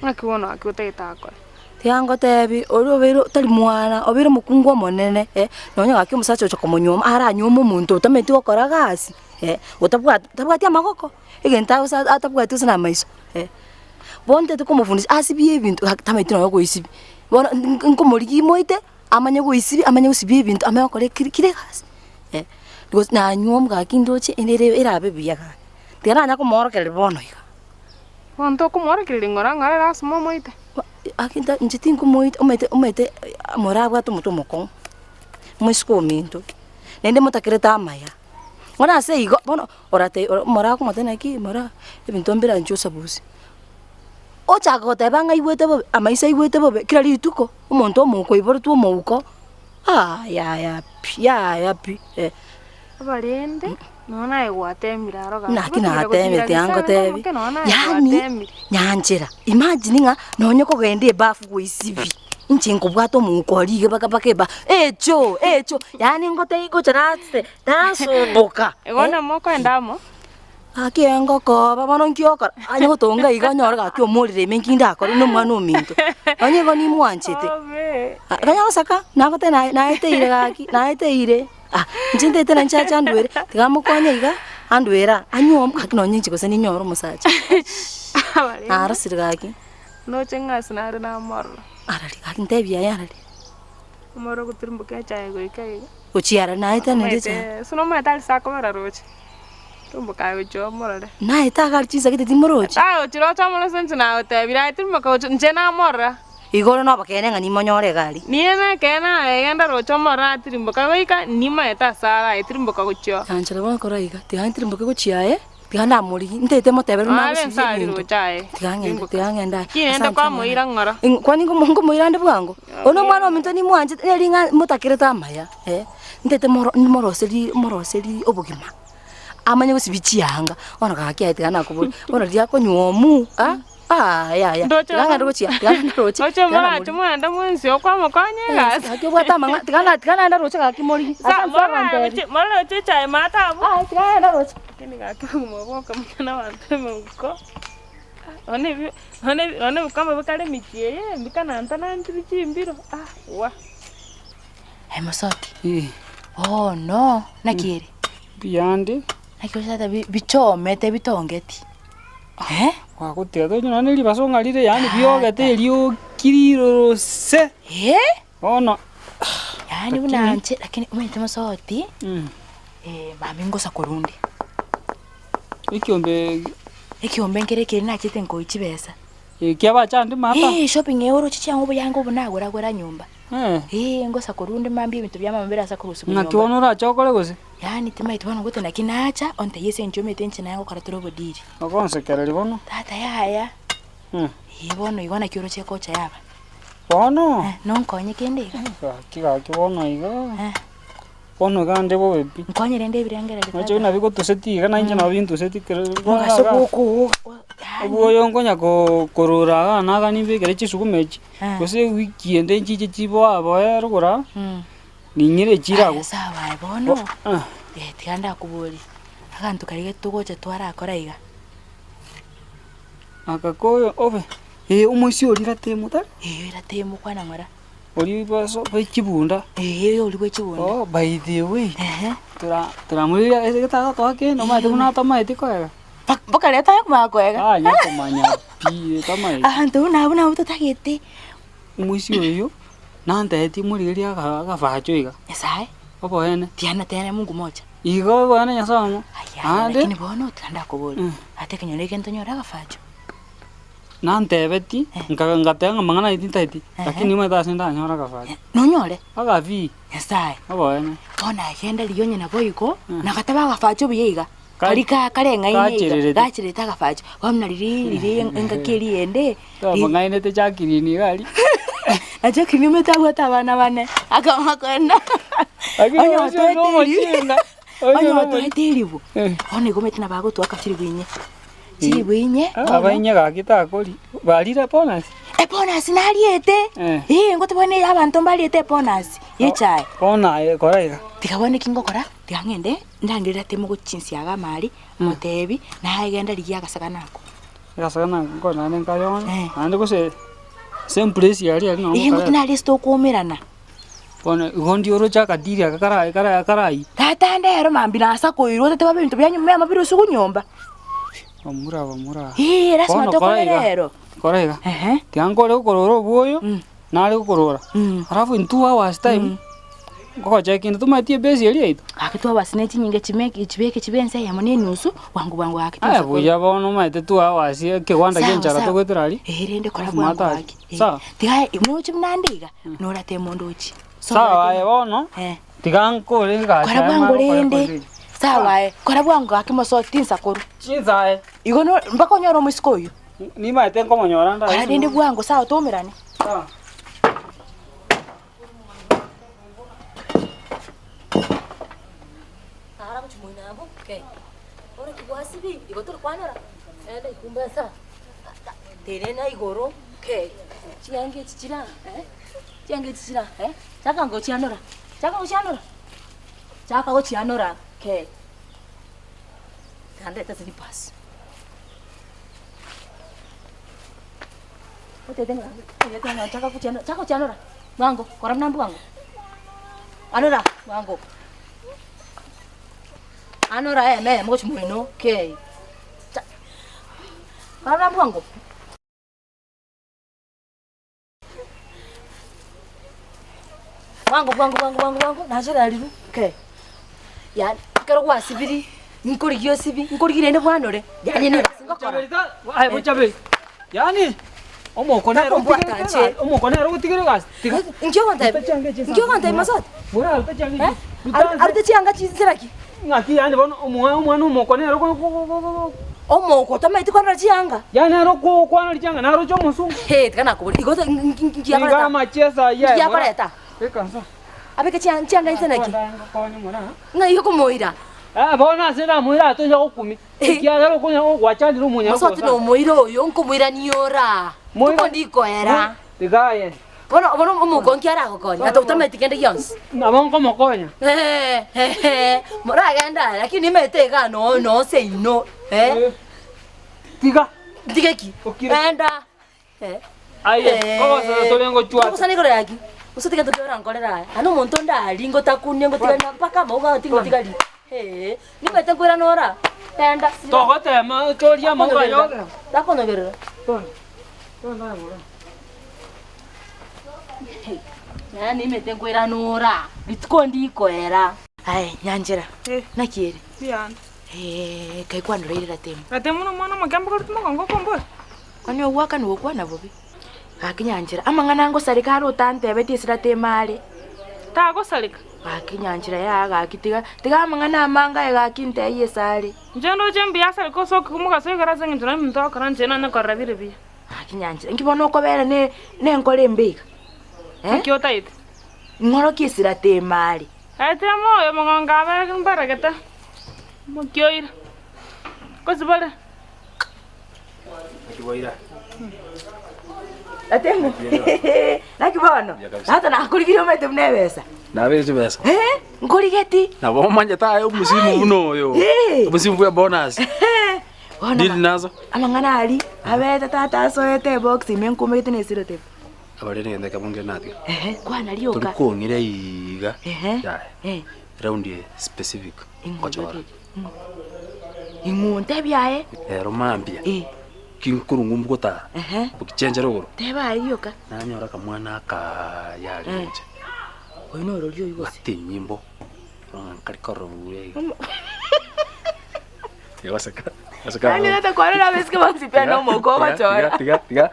Ng'aki bono gaki otagete agokore? Tiga ngotebi, oria obeire tari mwana, obeire omokungu omonene eh, nonya gaki omosacha ocha komonyuoma, aranyuome omonto otamanyeti gokora gasi eh, otabwati tabwati amagoko, egento agosa atabwati gose na amaiso eh. Bono ntagete komofundisha asibie ebinto gaki tamanyeti nonya goesibia, bono nkomorigia moite, amanye goesibia, amanye gosibia ebinto, amanye gokora kiri kira egasi eh. Gose nanyuomwa gaki ndoche ere erabe buya gaki, tiga nanya komoorokereria bono iga. Bono tokomoorokereria ng'ora ng'ora ere ase momoite? Aki nta inche tinkomoita omanyete omanyete morabwate omotwe omokong'u, moiseke ominto, naende motakerete amaya. Bono ase igo, bono orate morakomotebia naki mora ebinto mbire inche osabusie. Ochaka goteba ng'a aigwete bobe, amaiso aigwete bobe kera rituko, omonto omouko oiboretwe omouko, aah yaya pi yaya pi eh. Abarende, nonya naye gwatemire aro gaki. Naki natemire tiga ngotebi, yaani nyanchera, imagine ng'a nonye kogenda ebafu goisibia. Inche nkobwata omouko oria iga baka baka eba, echo echo, yaani ngotebi ngocha nase nasumbuka. Igo namokoenda amo? Gaki engokoba bono nki okora? Anye gotonga iga onyore gaki omorire ime nki ndakore na omwana ominto. Onye igo nimwanchete. Kanya goseka, nagotebia naye naeteire gaki, naeteire. Ah, inche ntaete na nchache andwere, tiga mokonye iga, andwera, anywe gaki nonye inche gose ninyore omosacha. Narosire gaki. Noche ng'a ase nare namorora. Arari gaki ntebie aye arari. Omorero ogotirimboka echaye goika iga. Gochia arari naete nende echaye. Omanyete ase nomanyete aria ase akobera roche, tirimboka aye gochia omorore. Naete iga aria chinsa gete timorochi. Aye gochia roche omorore ase inche nagotebirie aye tirimboka gochia inche namorora. Igo ore nobokeene ng'a nimonyore iga aria. Niye nekeene aye genda roche omorore atirimboka goika nimanyete ase are aye tirimboka gochia oo. Yanchera bono kora iga, tiga ntirimboke gochia aye. Tiga ndamorigie, ntaete motebere buna Are agosiria nse aria ebinto. roche aye, Tiga ng'ende, timboka. tiga ng'ende aye. Ki rende Asante kwamoira mwana. ng'ora? Ing- Kwani ngomo ngomoira ande bwango? Oyo na omwana ominto nimwanchete, neri ng'a motakerete amaya, eh, ntaete moro nimoroserie moroserie obogima, amanye gosibia chianga, bono gaki aye tiga nakoboria, bono riria akonywa omu, ah, ah yaya, Ndoche tiga ng'ende gochia, tiga ng'ende roche, Roche tiga morache namorigia. mwende mwensi okwamokonya egasi. Gaki obwate amang'ana, tiga na tiga naende roche gaki morigie, Sa ase ase agontebia. morache morache echae maate abwo. Aye tiga naende roche. Lakini gaki obogima bwokomenya na abanto emeuko, nonye ebi nonye nonye ebikombe bikare emechie eye mbikanantanantiri chimbiro ah wah. Aye mosoti, bono naki ere? Mbuyande. Naki osate bichomete bitongeti eh? Gwagotiga tonya nonye ribaso ng'a rire yaani biogete erioki rirorose. Eh? Bono Yaani buna inche lakini omanyete mosoti, mambia ngosa korwa onde. Ekiombe Ekiombe nkere ekeri nachete nkoyia chibesa. Ekiabacha ande mata? Eh, shopping eye oroche chiang'u oboyango obo nagora gora nyomba. Eh, ngosa korwa onde mambia ebinto bia mama bire ase korusia Ng'aki nyomba. bono orache okore gose? Yaani timaeti bono ngote naki nacha, ontebie ase eng'encho omanyete inche naye ngokora tore obodiri. Ogonsekereria bono? Tata yaya. Eh, bono igo naki oroche ekocha yaba. Bono? Nonkonye kende iga? Gaki gaki bono iga. Bono iga nde bobe pi. Nkonye rende ebirengererio Noche buna bigotuseti iga nainche nabo bintuseti kero Omogaso bwokowoka Obwoyo nkonya korora iga naga nimbekere chisukuma echi, gose ewiki ende nchiche chiboa boe rogoro aa, ninyire echire abwo. Sawa aye bono, tiga ndakoborie, aganto karia togocha twarakora iga. Aka koyo obe, eh omoisia oria ratemo tari? Eeh ratemo kwana ng'ora. Oria baso bwe chibunda. Eeh oria bwe chibunda. Oh by the way, tora toramorigia ase getagatoa kende omanyete buna atamaeti koega. Mpaka rero tari komanya koega. Tanya komanya pi tamaeti. Abanto buna abwo nabwo totagete. Omoisia oyio, nantebetie morigererie aga agafacho iga. Nyasaye. Oboene. Tiana tena Mungu moja. Igo oboene Nyasaye omo. Naende. Lakini bono tiga ndakoborie, ate ekenyoro eke ntonyore agafacho? Nantebetie, nkaga ngateba ng'a amang'ana ayio tintageti, lakini nimanyete ase ndanyore agafacho. Nonyore? Agabii. Nyasaye. Oboene. Bono agenda riria onye naboigo, nagateba agafacho buya iga. Karia ka kareng'aine iga, Gachererete. gachererete agafacho, bono nari riria engaki eria eyende, Twamong'ainete Jacqueline iga aria. Na Jacqueline omanyete abwate abana bane, akamokoenda. Lakini Onye omochie otoete nomochinga. Onye otoete eribu, bono igo omanyete nabo agotwaka chiribu inye. Chiribu inye, bono. Abainye gaki takori, barire bonus? Ebonus nariete, eh ngote bono abanto mbariete ebonus ya echae. Bono aye kora iga. Tiga bono eki ngokora, tiga ng'ende ndangerere temo gochinsiaga amari, motebi, naye genda rigia agasagana ako. Agasagana ako nkore naende nkayore, naende gose same place aria aria nabo Eh ngote nkareta. naria ase tokoumerana. Bono igo ndi oroche akadiri aka kara kara karayie. Tata ndero mambia nasa koirwa otateba ebinto bia nyomba ebiama bire ase onyomba. Bamura bamura. Eeh lasima Bono kora tokore iga, rero. kora iga. Tiga nkore gokorora obwoyo, nare gokorora. Alafu in 2 hours time, ngogocheki inde tomaeti ebase eria yaito. Gaki 2 hours ne chinyinga chimeke chibeke chibe ensa eyemo na enusu, bwango bwango gaki Aye tonsa korwa. buya bono omanyete 2 hours ekegwanda Sawa, kia enchara sawa. togoetera aria. Eeh rende kora Alafu bwango matari. gaki. Eh, Sawa. Tiga moche buna ande iga, norateme onde ochie. Sawa aye bono, tiga nkore egasi Kora aye bwango mara okore rende. kore. Sawa aye, kora bwango gaki mosoe tinsa korwa. Chinsa aye. Igo no mpaka onyore omoiseke oyio. Nimaete nkomonyora ndaye. Kora rende bwango sawa toumerane. Sawa. Tara gochia moino abwo, okay. Bono ki gwasibi, igo torikwanera, enda ikumbe nsa, tenena igoro, okay. Chianga echi chira eh, chianga echi chira eh, chaka ngochianora, chaka gochianora, chaka gochianora kee. Tandete slippers. Otete ng'a otete ng'a chaka gochianora, chaka gochianora, bwango, kora buna bwango. Anora, bwango. Anora eme eyemo gochia moino kee. Cha kora buna bwango. Bwango bwango bwango bwango bwango nachora riru kee. Yaani ekero gwasibiri, nkorigia osibi, nkorigia naende bwanore, yaani negasi ngokora. Aye bochaberi, yaani omoko nere Takombwata otigere inche. egasi, omoko nere ogotigera egasi, tiga. Inki ogontebia? Inki ogontebia Masoti? Eh? Arute chianga chinsera ki? Ng'aki yaani bono omwa omwana omoko nere go go go go go. Omoko tamaeti kwanora chianga? Yaani nere okwanora chianga naroche omosungu. Hee tiga nakoboria igo nki Iga akoreta? amachiesa ayio Nki aye mora. akoreta? Beka nsa. Abeke chianga chianga inse naki? Ngokonye mora. Ng'ai okomoira? Eh bono ase namoira atonya gokumia. Ekiagera okonya gwachandire omonyaka Mosoti nomoira oyo nkomoirania ora. Tokondi koera. Tiga aye. Bono bono omouko nki aragokonya? Ata otamanyeti kende gionsi. Nabo nkomokonya. Moragende aye lakini nimanyete igaa noo noo seino eh. Tiga. Ntige ki? Enda. Aye, kogosana tore ngochwata. Kogosana igoro yaki? Gose tiga ntoki orankorere aya. Ane omonto onde aria ngotakunia ngotigari mpaka amauga ao tingotigari. Hee, nimanyete nkoirana ora. Enda. Togotema torie amauga aye. Takonyogerera. Yaani nimanyete nkoirana ora. Rituko ndikoera. Aye, Nyanchera, naki ere? Mbuya. Eeh, kai kwandoreire Ratemo. Ratemo nomwana omoke ambogoretie mogongo okombora. Onye ogwakana gokwana bobe. Gaki Nyanchera, amang'ana ngosareka are otantebetie ase Ratemo are. Tagosareka. Gaki Nyanchera yaya gaki tiga tiga amang'ana amange aye gaki ntebie ase are. Inche ndoche mbuya asareke osoke komogaso igoro ase eng'encho nari omonto agokora inche nanye korora bire buya. Gaki Nyanchera, inki bono okobera ne nenkora embe iga? Eh? Naki otaete? Ing'orokie ase Ratemo are. Aye temo oyo mogongo abe mbaregete, mokioire, gosibore. Ratemo, naki bono? Tata nakorigirie omanyete buna ebesa. Nabere chibesa. Eh, nkorigeti. Nabo omanyete aye omusimu buna oyo. Eh. Omusimu bwa bonus. Bono Dili nazo. amang'ana aria abete tata asoete ebox ime nkumegete na eselotep. Abarende gento ekemo nkere natiga. Ehe, kwana rioka. Tori kong'ira iga. Ehe. Yaya. Eh. Round eye specific. Ngochora. Ing'o ntebie aye. Rero mambia. Eh. Kinkorwa ng'umbu gotara. Ehe. Bokichenchera igoro. Teba aye rioka. Nanyora akamwana akaya aria inche. Oyo norori oyio gose? Bwate enyimbo. Ng'a nkari korora buya iga. Tiga goseka. Goseka. Yaani tata kwarora abaiseke bonsi pi ande omouko ogochora. Tiga tiga tiga.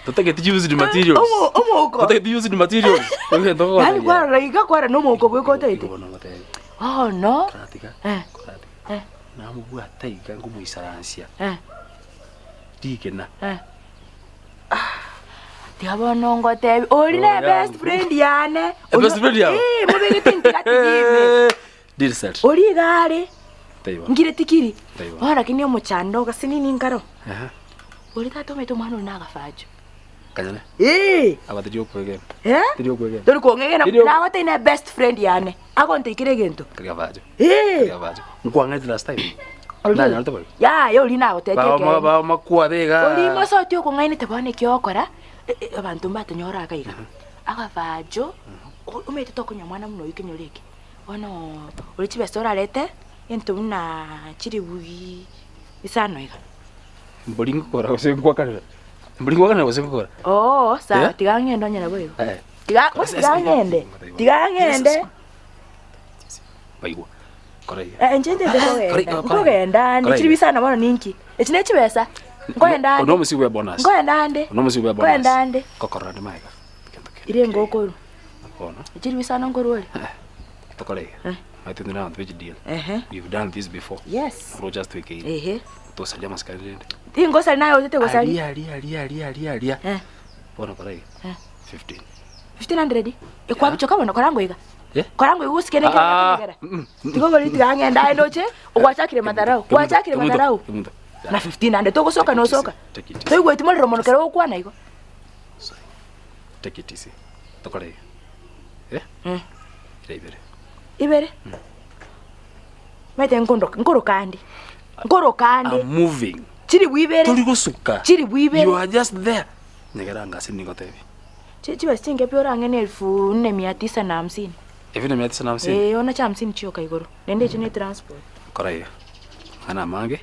Totageti used materials. Omo- omouko. Totageti used materials. Egento Yaani ogotebi. kwarora iga kwarora na omouko bweka otaete. Bono ngotebi. Bono. Koratiga. Eh. Koratiga. Eh. Namobwata iga ngomoisaransia. Eh. Rigena. Eh. Tiga bono ngotebi, ori ne best friend yane. Eh, best friend yao? Eh, mobegete ntigati ime. Deal set. Ori iga are. Taiba. Ngire tikiri. Taiba. Bono lakini omochando gasinini nkaro. Aha. Ori tata omanyete omwana oria nagafacho. Kanyane. Eh. Aba tiri okwegena. Eh? Tiri okwegena. Tori kong'egena Tiri ok- nagotebi ne best friend yane. Agonteikera egento. Kari gafacho. Eh. Kari gafacho. Nkwang'ete last time. Ori- Ndanyorete boigo. Yaya ori nagotetia Bao ekeene. bao makwabe iga. Ori mosoti okong'ainete bono eki ogokora, e- e- abanto mbatonyore iga iga. Agafacho, o- omanyete tokonywa mwana buna oyio kenyoro eke. Bono oria chibesa orarete, egento buna chilifu isano iga. Mbori ngokora gose ngwakanera. Mbori ngwakanera gose ngokora. Oo, sawa, Eh? tiga ng'ende onye nabo igo. Eh. Tiga, gose tiga ng'ende, tiga ng'ende. Baigwa. Kora iga. Eh, inche ntete Kora kogenda, iga, kora. nkogenda ande, Kora iga. chilifu isano bono ninki? Echi ne chibesa, nkogenda ande. Ono omosie bwa bonus. Nkogenda ande. Ono omosie bwa bonus. Nkogenda ande. Ngokorora ande magega. Ire ngokorwa. Bono. Chilifu isano nkorwa ore. Tokore iga. Maete tore abanto be chideal. Ehe. We've done this before. Yes. Roche ase twekeire. Ehe. Tosaria amasikani rende. Tingosari naye otete gosari. Aria aria aria aria aria aria. Eh. Bono kora iga. Eh. 15. 1500? Ekwabichoka bono kora ngoiga. Eh? Kora ngoiga osike nekero Ah, gekonyegera. Tiga obori tiga ng'ende aye ndoche ogwachakire madharau. Gwachakire madharau. Kemunto. Na 1500 togosoka nosoka. Take it. Toigweti morero mono kero ogokwana igo. Take it easy. Tokore iga. Eh? Eh. Ira ibere. Ibere? Maete nkondoka, nkoroka ande. Nkoroka ande. I'm moving. Chiribu ibere. Tori gosuka. Chiribu ibere. You are just there. Nyegera ngase nigotebi. Chi- Chibesa chinke pi orang'e na elfu nne mia tisa na hamsini. Elfu nne mia tisa na hamsini. Eh, ona cha hamsini chioka igoro. Naende echio ne transport. Kora iga. Mang'ana amange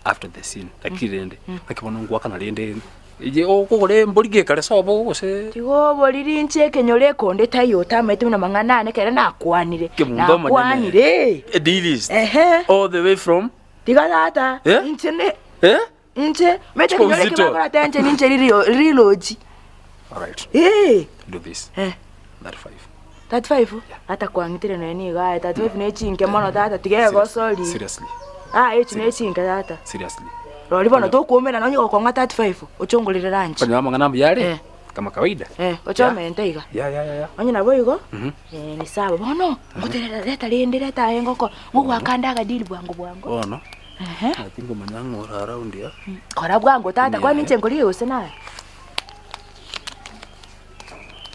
after the scene. Lakini rende, naki bono ngwakana rende Eye okogora embori gekare sobo gose. Tiga oboriri inche ekenyoro ekonde taiyo otamaete buna mang'ana ane ekero nakwanire. Kemunto omonyene. Nakwanire. A deal is Ehe. all the way from Tiga tata. Eh? Inche ne eh? inche mete ekenyoro eke Uzito. bakorata inche ninche ririo riroji. All right. Eh. Do this. Eh. 35. 35? Ata kwang'itire nonya nigo aye 35 ne chinke mono tata tiga egosori. Seriously. Ah, echi ne chinke tata. Seriously. Rori bono tokoumera nonye gokong'a 35 ochongorere lunch. Kwanyora amang'ana ambuya are kama kawaida. Eh, ochomente iga. Yeah, yeah, yeah, yeah. Onye nabo igo, eh, ni sawa. Bono, ngoterera reta rende reta aye ngoko ngogoaka nde agadili bwango bwango. Bono. Ehe. Naki ngomanya ng'a ore around ya. Kora bwango tata, kwani Yeah. inche nkorigia gose naye?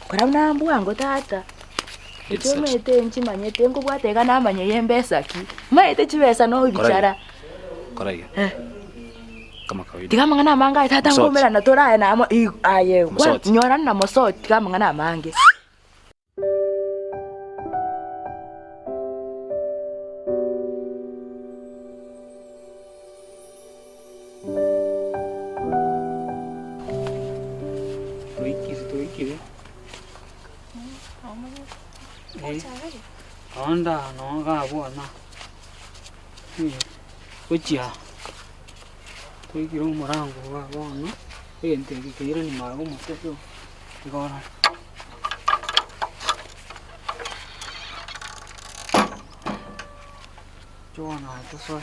Kora buna mbwango tata. Inche omanyete nchimanyete nkobwata iga namanya eye mbesa ki. Maete chibesa no ebichara. Kora iga. Kama kawaida. Tiga amang'ana amange aye tata Mosoti. nkomerana tore aye namo i- aye kwa Mosoti. nyorana na mosoti tiga amang'ana amange. Toikire toikire. Onda no gabwana. Gochia. Toikire omorango iga bono, egento eke keirani mara omote igo orore. Inche bono aye tosoe.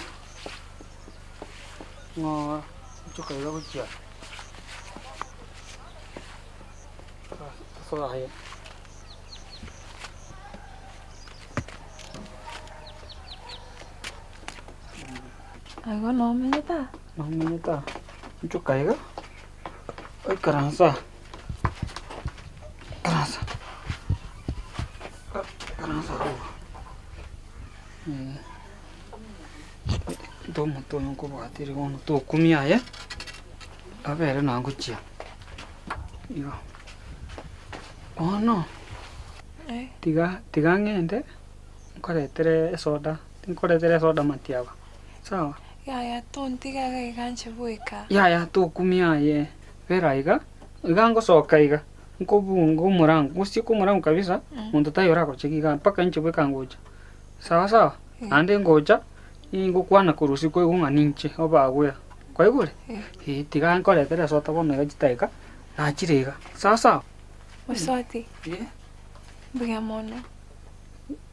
Ng'ora, inchoka iga gochia. Tosoe aye. Aigo nomenyete aa? Nomenyete aa, inchoka iga, oikaranse aa, ikaransa, ikaransa abwo, Into omote oyo nkobwatire bono tokumia aye, abere nagochia igo. Bono, tiga tiga ng'ende nkoretere esoda, tinkoretera esoda matiaba, sawa? Yaya tontiga iga iga inche bweka. Yaya tokumia aye, bera iga, iga ngosoka iga, nkobunga omorango, gosieka omorango kabisa, monto taiyo oragocheki igaa mpaka inche bweka ngocha. Sawa sawa, naende ngocha, ningokwana korwa isiko koigwa ng'a ninche obagwea. Kwaigure? Ee, tiga nkoretere esota bono iga chidakika, nachire iga. Sawa sawa? Mosoti, mbuya mono.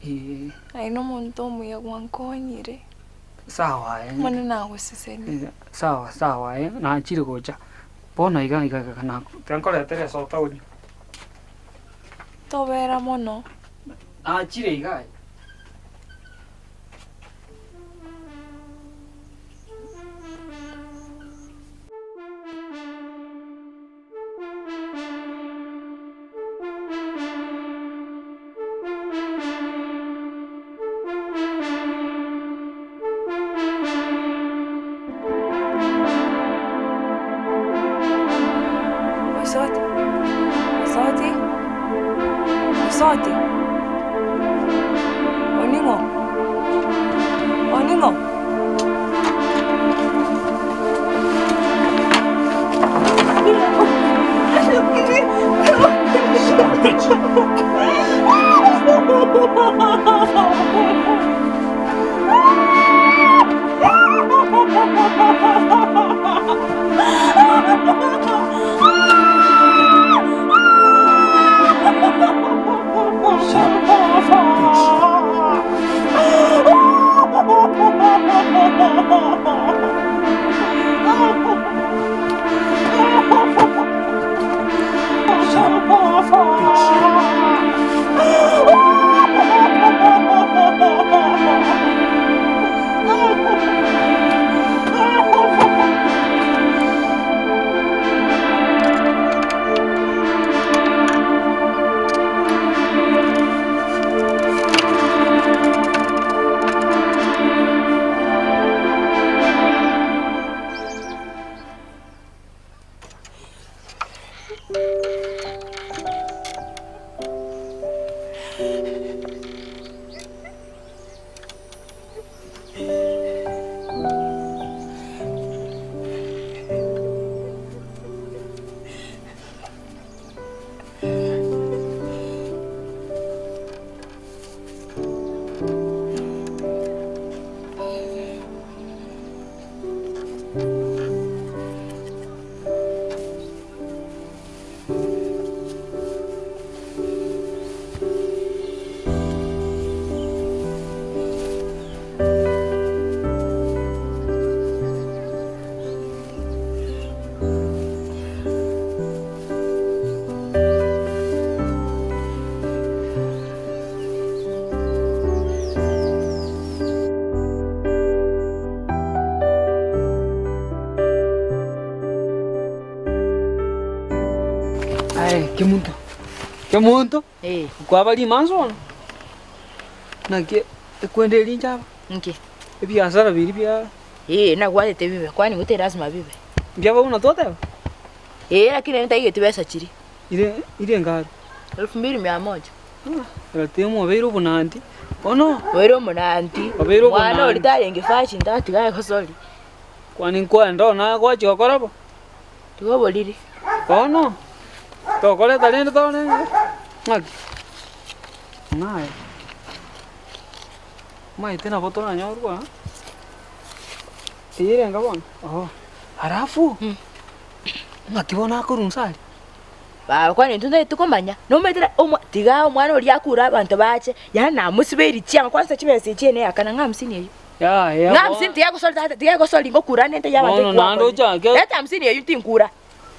Ee. Aye nomonto omuya gwankonyire. Sawa aye. Bono nagosesenia. Sawa sawa aye, nachire gocha. Bono iga iga iga na tiga nkoretere esota onywe. Tobera mono. Nachire iga aye. Mosoti. Mosoti. Mosoti. Oning'o. Oning'o. Kemunto. Kemunto? Eh. Kwaba rimanso bono. Naki ekwende erinche aba. Nki? Ebiasara biri bia Eh, nagwatete bibe, kwani gute lazima bibe. Mbiaba buna twateba? Eh, lakini ntaigeti besa chiri. Ire ire ngari. 2100. Ratemo obeire obonanti. Bono Obeire omonanti. Obeire Mwana obonanti. ori tarenge fashion tatigaye gosori. Kwani nkwenda ona gwachi gokora bo? Tiga oboriri. Bono tokoreta rende tore ng'aki? Ng'aye. Maete nabo toranyorwa. Eye erenga bono? Oo. Halafu ng'aki bono akorwa nse aria? Baba kwani intwe ntari tokomanya nomaete ra omwa tiga omwana oria akure abanto bache yaani namosibeiri chianga kwanza chibesa echi ene yakana ng'a hamsini eywo. Yaya Ng'a hamsini tiga gosori tata tiga gosori ngokura ande ntari abanto Bono naende ochake. Leta hamsini eywo tinkura.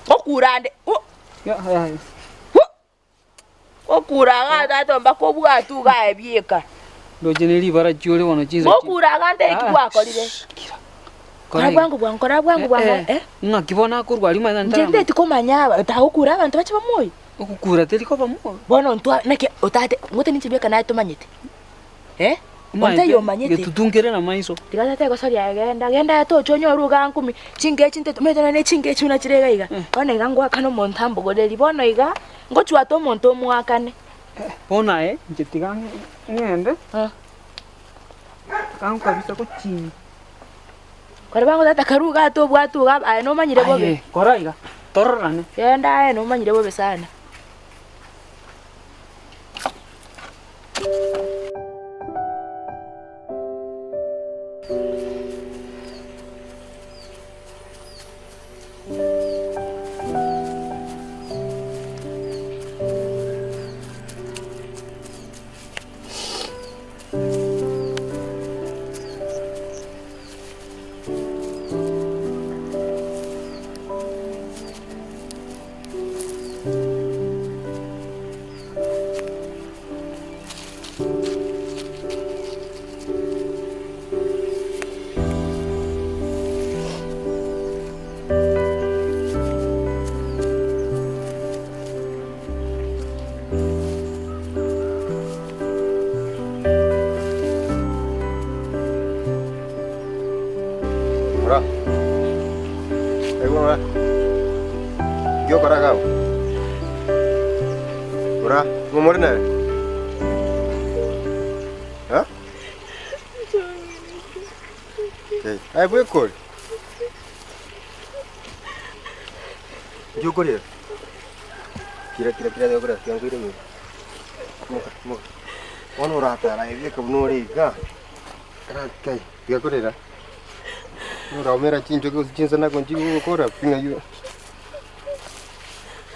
Ngokura ande o Yaya. Ngokura igaa tata mpaka obwatwe igaa aye bieka. Ndoche ne ribara chiore bono chinsa chi. Ngokura igaa ntari ki gwakorire. Kora bwango bwango kora bwango bwango eh. Ng'aki bono akorwa aria omanyete Inche ntara. nteti komanya aba tagokura abanto bache bamoyo. Ogokura teri koba moyo. Bono ntwa naki otate ngote ninche bieka naye tomanyete eh Omanyete onde omanyete. getutu nkere na maiso. Tiga tata egosoria aye genda genda aye tocha onyore iga nkumi chingechi ntete omanyete nonye ne chingechi buna chire iga iga bono iga ngoakane omonto ambogoreri bono iga ngochwate omonto omoakane. Bono aye inche tiga ng'ende. Tiga nkobisa gochinga. Kore bwango tata karue iga tobwate iga aye nomanyire bobe. Aye kora iga tororane. Genda aye nomanyire bobe sana. Ora. Aigwa ora. Nki okora iga abwo? Ora, ng'o more nere? Eh? Eh, aye bweka ore? Nki okorera? Kira kira kira tiga korera tiga nkoire nyomba. Moka moka. Bono oratara aye bweka buna ore iga. Kai, tiga korera. Oraumera chinchoki gose chinsanako nchigokora pi ng'ai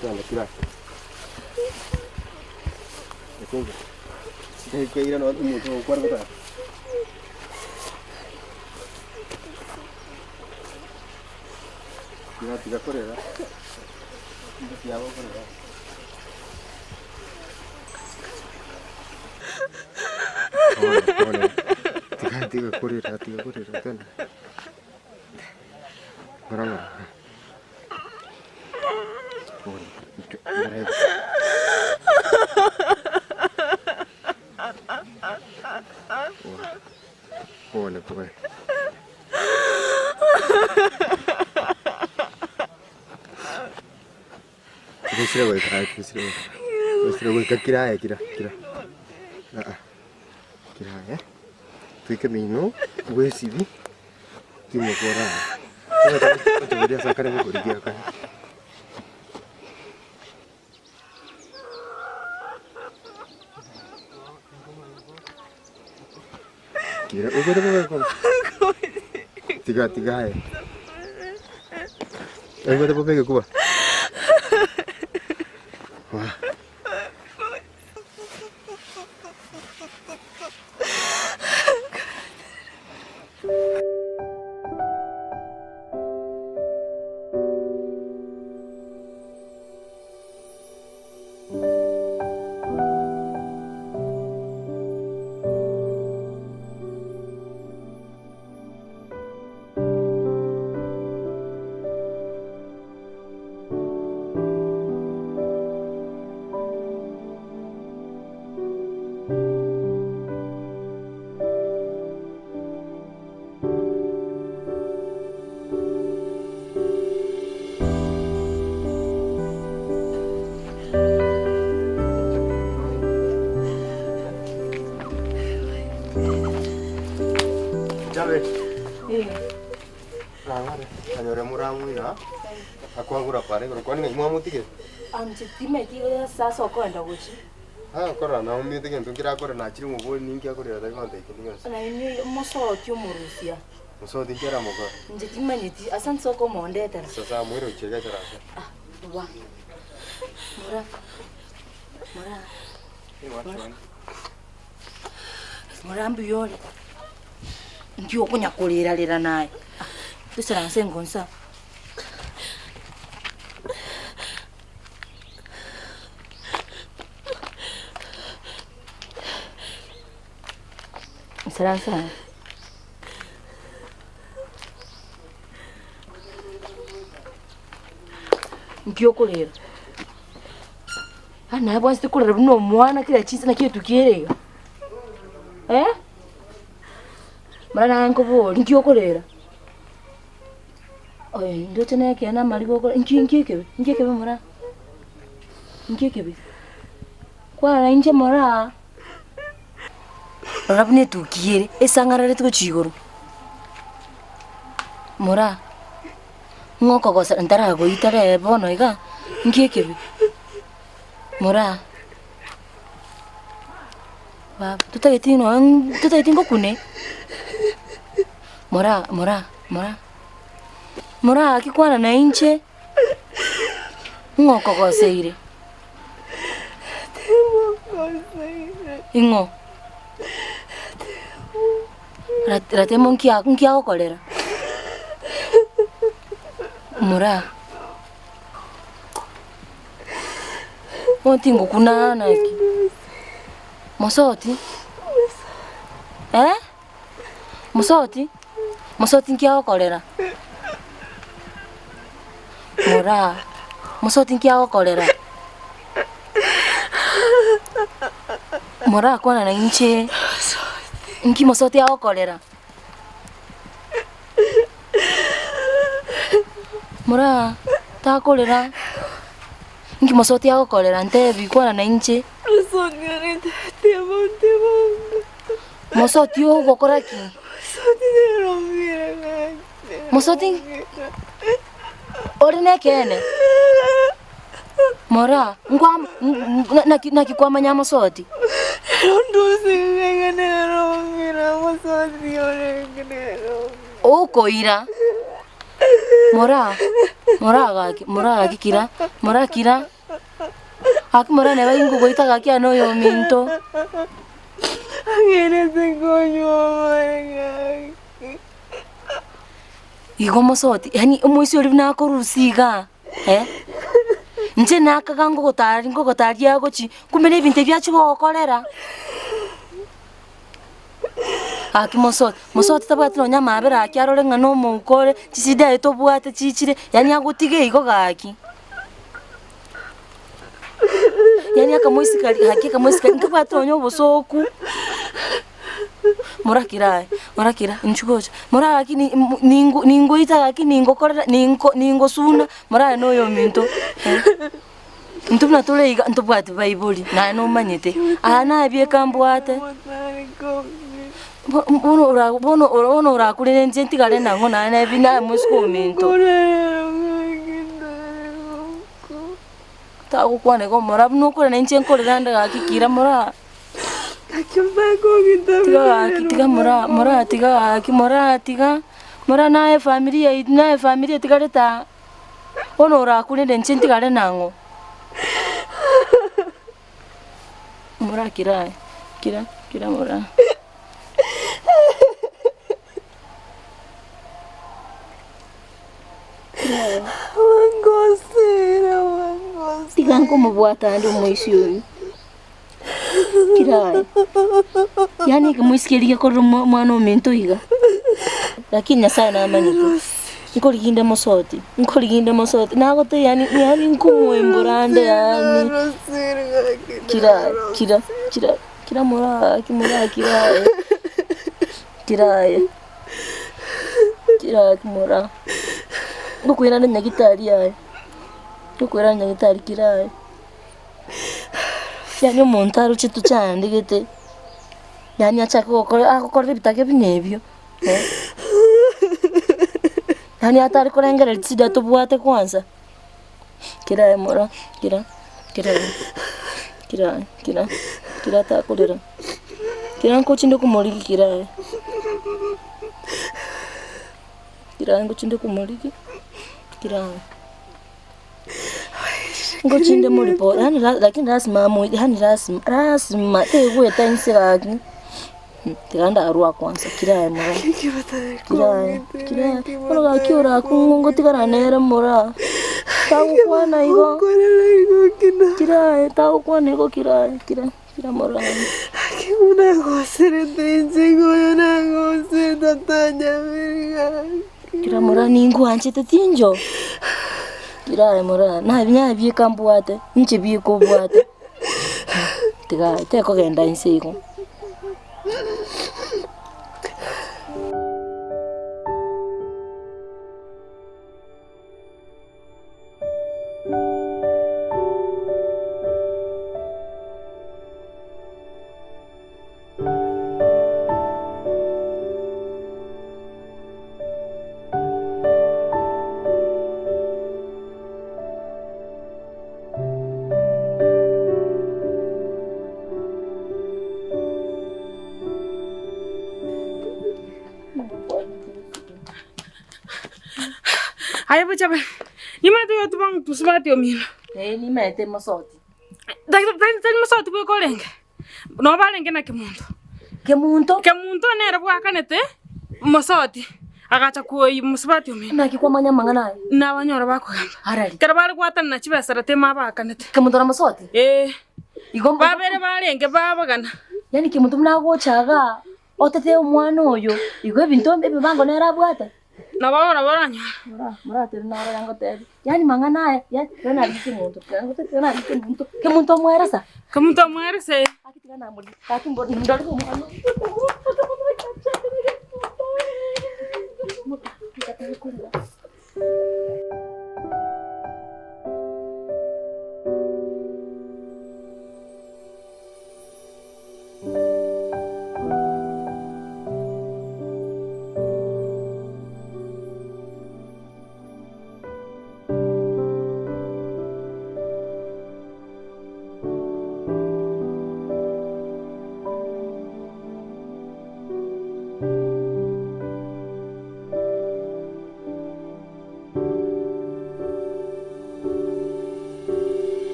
Genda kira. Ekenga. Ekeira no omonto ogokwana gotara. Tiga tiga korera. Tiga korera. Pole, pole. Tiga tiga korera, tiga korera tena. Ng'ora ng'ora. Pole. Ng'ora iga. Pole. Pole pole. Gosire goika aye, gosire goika. Gosire goika kira aye kira kira. Ah ah. Kira aye. Twike mino, bwesibi. Timokora. Otoberia ase akare gokorigia akare. Kira obere bobe koba. Tiga tiga aye. Oibwate bobe egekuba. Wa. Chabe. Rangare. Anyore muramwira. Akwagura pare igoro kwani ng'ai mwamotigete? Anche timeti igo sasa okoenda gochi. Ah, korora naumete gento nkirakore nachire mobori ninki akorera tari gonta ekindi gionsi. Na inye omosoti omorusia. Mosoti nki aramokore? Inche timanyeti ase nse okomondetera. Sasa moire gochia egechara ase. Wa. Mora. Mora. Mora. Mora mbuya ore. Nki okonya korera rera naye. Ah, toisaranse ngonsa. Isaransa aa. Nki okorera? Yaani naye bwanchete korera buna omwana kera chinsa naki etukia ere iga? Eh? Mara naye nkoborie, nki okorera? Oye ndoche na ekeene amariga okore nki nki ekebe? Nki ekebe moraa? Nki ekebe? Kwarora inche moraa, rora buna etukia ere, esang'arareti gochia igoro. Moraa, ng'o okogosera ntaragoita rero bono iga, nki ekebe? Moraa, baba totageti nonye totageti ngokune? Moraa moraa moraa, moraa gaki kwana na inche, ng'o okogoseire? Ing'o? Rat- Ratemo nki nki agokorera? Moraa. Bono tingokuna naki? Mosoti? Eh? Mosoti? Mosoti nki agokorera? Moraa, mosoti nki agokorera? Moraa kwana na inche, nki mosoti agokorera? Moraa, takorera, nki mosoti agokorera ntebi kwana na inche. Mosoti ogokora ki? Mosoti ore nekeene? Moraa, nkwa naki naki kwamanya mosoti? Okoira, moraa, moraa gaki, moraa gaki kira, moraa kira. Gaki morane bai ngogoita gaki ane oyominto. Igo mosoti, yaani omoisia oria buna akorusia igaa eh, inche nakaga ngogotari ngogotaria agochi, kumbe na ebinto ebi achia gogokorera. Gaki mosoti, mosoti tabwati nonye amabera gaki arore ng'a na omouko ore, chisida aye tobwate chichire, yaani agotiga igo gaki. Yaani akamoisika ri gaki akamoisika nkabwate nonye obosoku, morakire aye, morakira inchuo gocha, mora gaki ni mo ningo ningoita gaki ningokorera ninko ningosuna, moraye na oyominto eh. Intwe buna tore iga ntobwati baibori, naye nomanyete, aya nabieka mbwate, bo- bono ora bono bono orakurere inche ntigare nang'o naye nebi naye mosike ominto. Tagokwana igo mora buna okorera inche nkorera ande gaki kira mora. Tiga gaki tiga mora mora tiga gaki mora tiga, mora naye efamiri yaito naye efamiri etigarete aa. Bono orakurere inche ntigare nang'o? Mora kira aye, kira, kira mora. Tiga nkomobwata ande omoisia oyo. Kira aye. Yaani ekemo isiko eria gekorera omwana ominto iga. Lakini Nyasaye namanyete. Nkoriginde mosoti, nkoriginde mosoti, nagotebia yaani yaani nkomoembora ande yaani. Kira aye, kira, kira, kira moraa ki moraa kira aye. Kira aye. Kira aye moraa. Ngokoirana nyagitari aye, ngokoirana nyagitari kira aye. Yaani omonto aroche tochandegete, yaani achake gokora agokorera ebitake buna ebio. Eh? Yaani atari korengereria chida tobwate kwanza. Kira mora, kira, kira, kira, kira, kira takorera. Kira nkochinde komorigi kira. Kira nkochinde komorigi. Kira. Ngochinde moripo, yaani lakini lazima amu, yaani lazima, lazima tegweta inse gaki. Tiga ndarwa kwanza kira mora. Kira, kira, bono gaki orakung'u ngotigara nere mora. Tagokwana igo. Kira, tagokwana igo kira, kira, kira mora. Kira mora ningwanchete tinjo. Kira mora, nabieka mbwate, inche bieka obwate. Tiga tekogenda inse igo. Aye bochabe. Nimate yo tubang tusubati omino. Eh nimete mosoti. Tari mosoti bwekorenge. No barenge na kemunto. Kemunto? Kemunto nere bwakanete mosoti. Agacha kuoyi musubati omino. Naki kwamanya mang'ana aya? Nabanyora bakogamba. Arari. Kero bare gwatana na chibesara tema bakanete. Kemunto na mosoti? Eh. Igo babere barenge babagana. Yaani kemunto mnagochaga otete omwana oyo igo ebinto ebibango nere abwate. Nababora baranyora. Mora, mora teri naro ngotebi. Yaani mang'ana aya, yaani tena alike muntu, tena alike muntu. Kemunto mweresa. Kemunto mweresa. Akitigana muri. Kakimbo ndori omwana.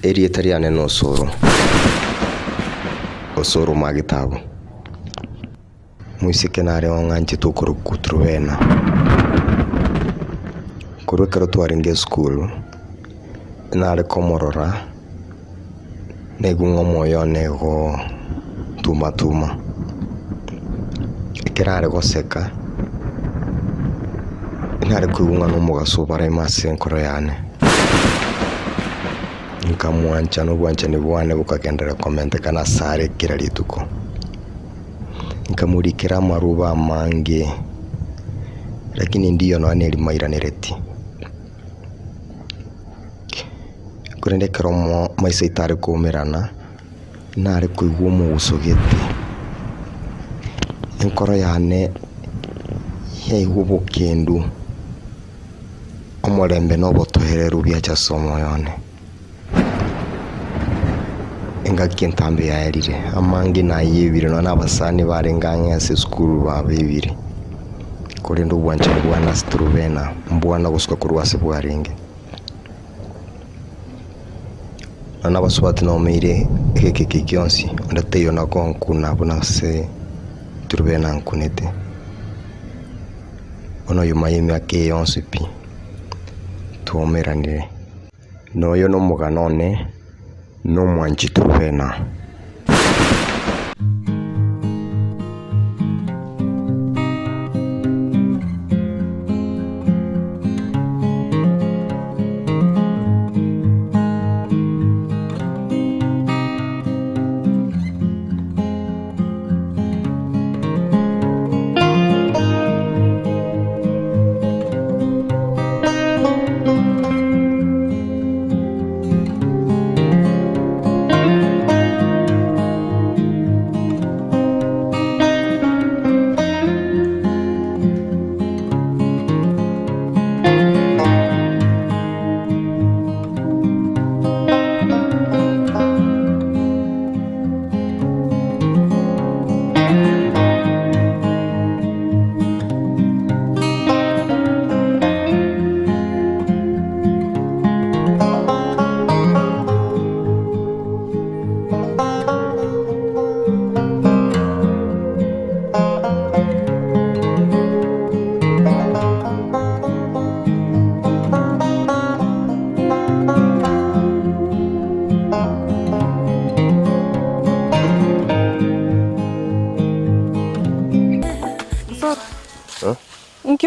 Erieta riane na osoro, osoro magetabu. Moiseke nare ong'anchete okorokwa Truvena. Korwa ekero twarenge esukuru, nare komorora, naigwa ng'a omoyo one igo tuma tuma. Ekero are goseka, nare koigwa ng'a na omogaso obaraime ase enkoro yane. Nkamwancha na obwanchani bwane bokagenderera komentekana ase are kera rituko. Nkamorikera amaruba amange, lakini ndiyo nonya na erimairanereti. Korende ekero mo maiso aito are koumerana, nare koigwa omoguso gete. Enkoro yane yaigwa obokendu, omorembe na obotoereru biacha ase omoyo one. Engaki entambe yaerire, amange nayebire nonya na abasani barenge ang'e ase esukuru babebire. Korende obwanchani bwane ase Truvena, mbwana gosuka korwa ase bwarenge. Nonya abasubati nomeire egeke eke gionsi, onde taiyo nagonkuna buna ase Truvena ankunete. Bono nyuma ya emiaka eye yonsi pi, twaomeranire. Noyo na omogano one, na omwanchi Truvena.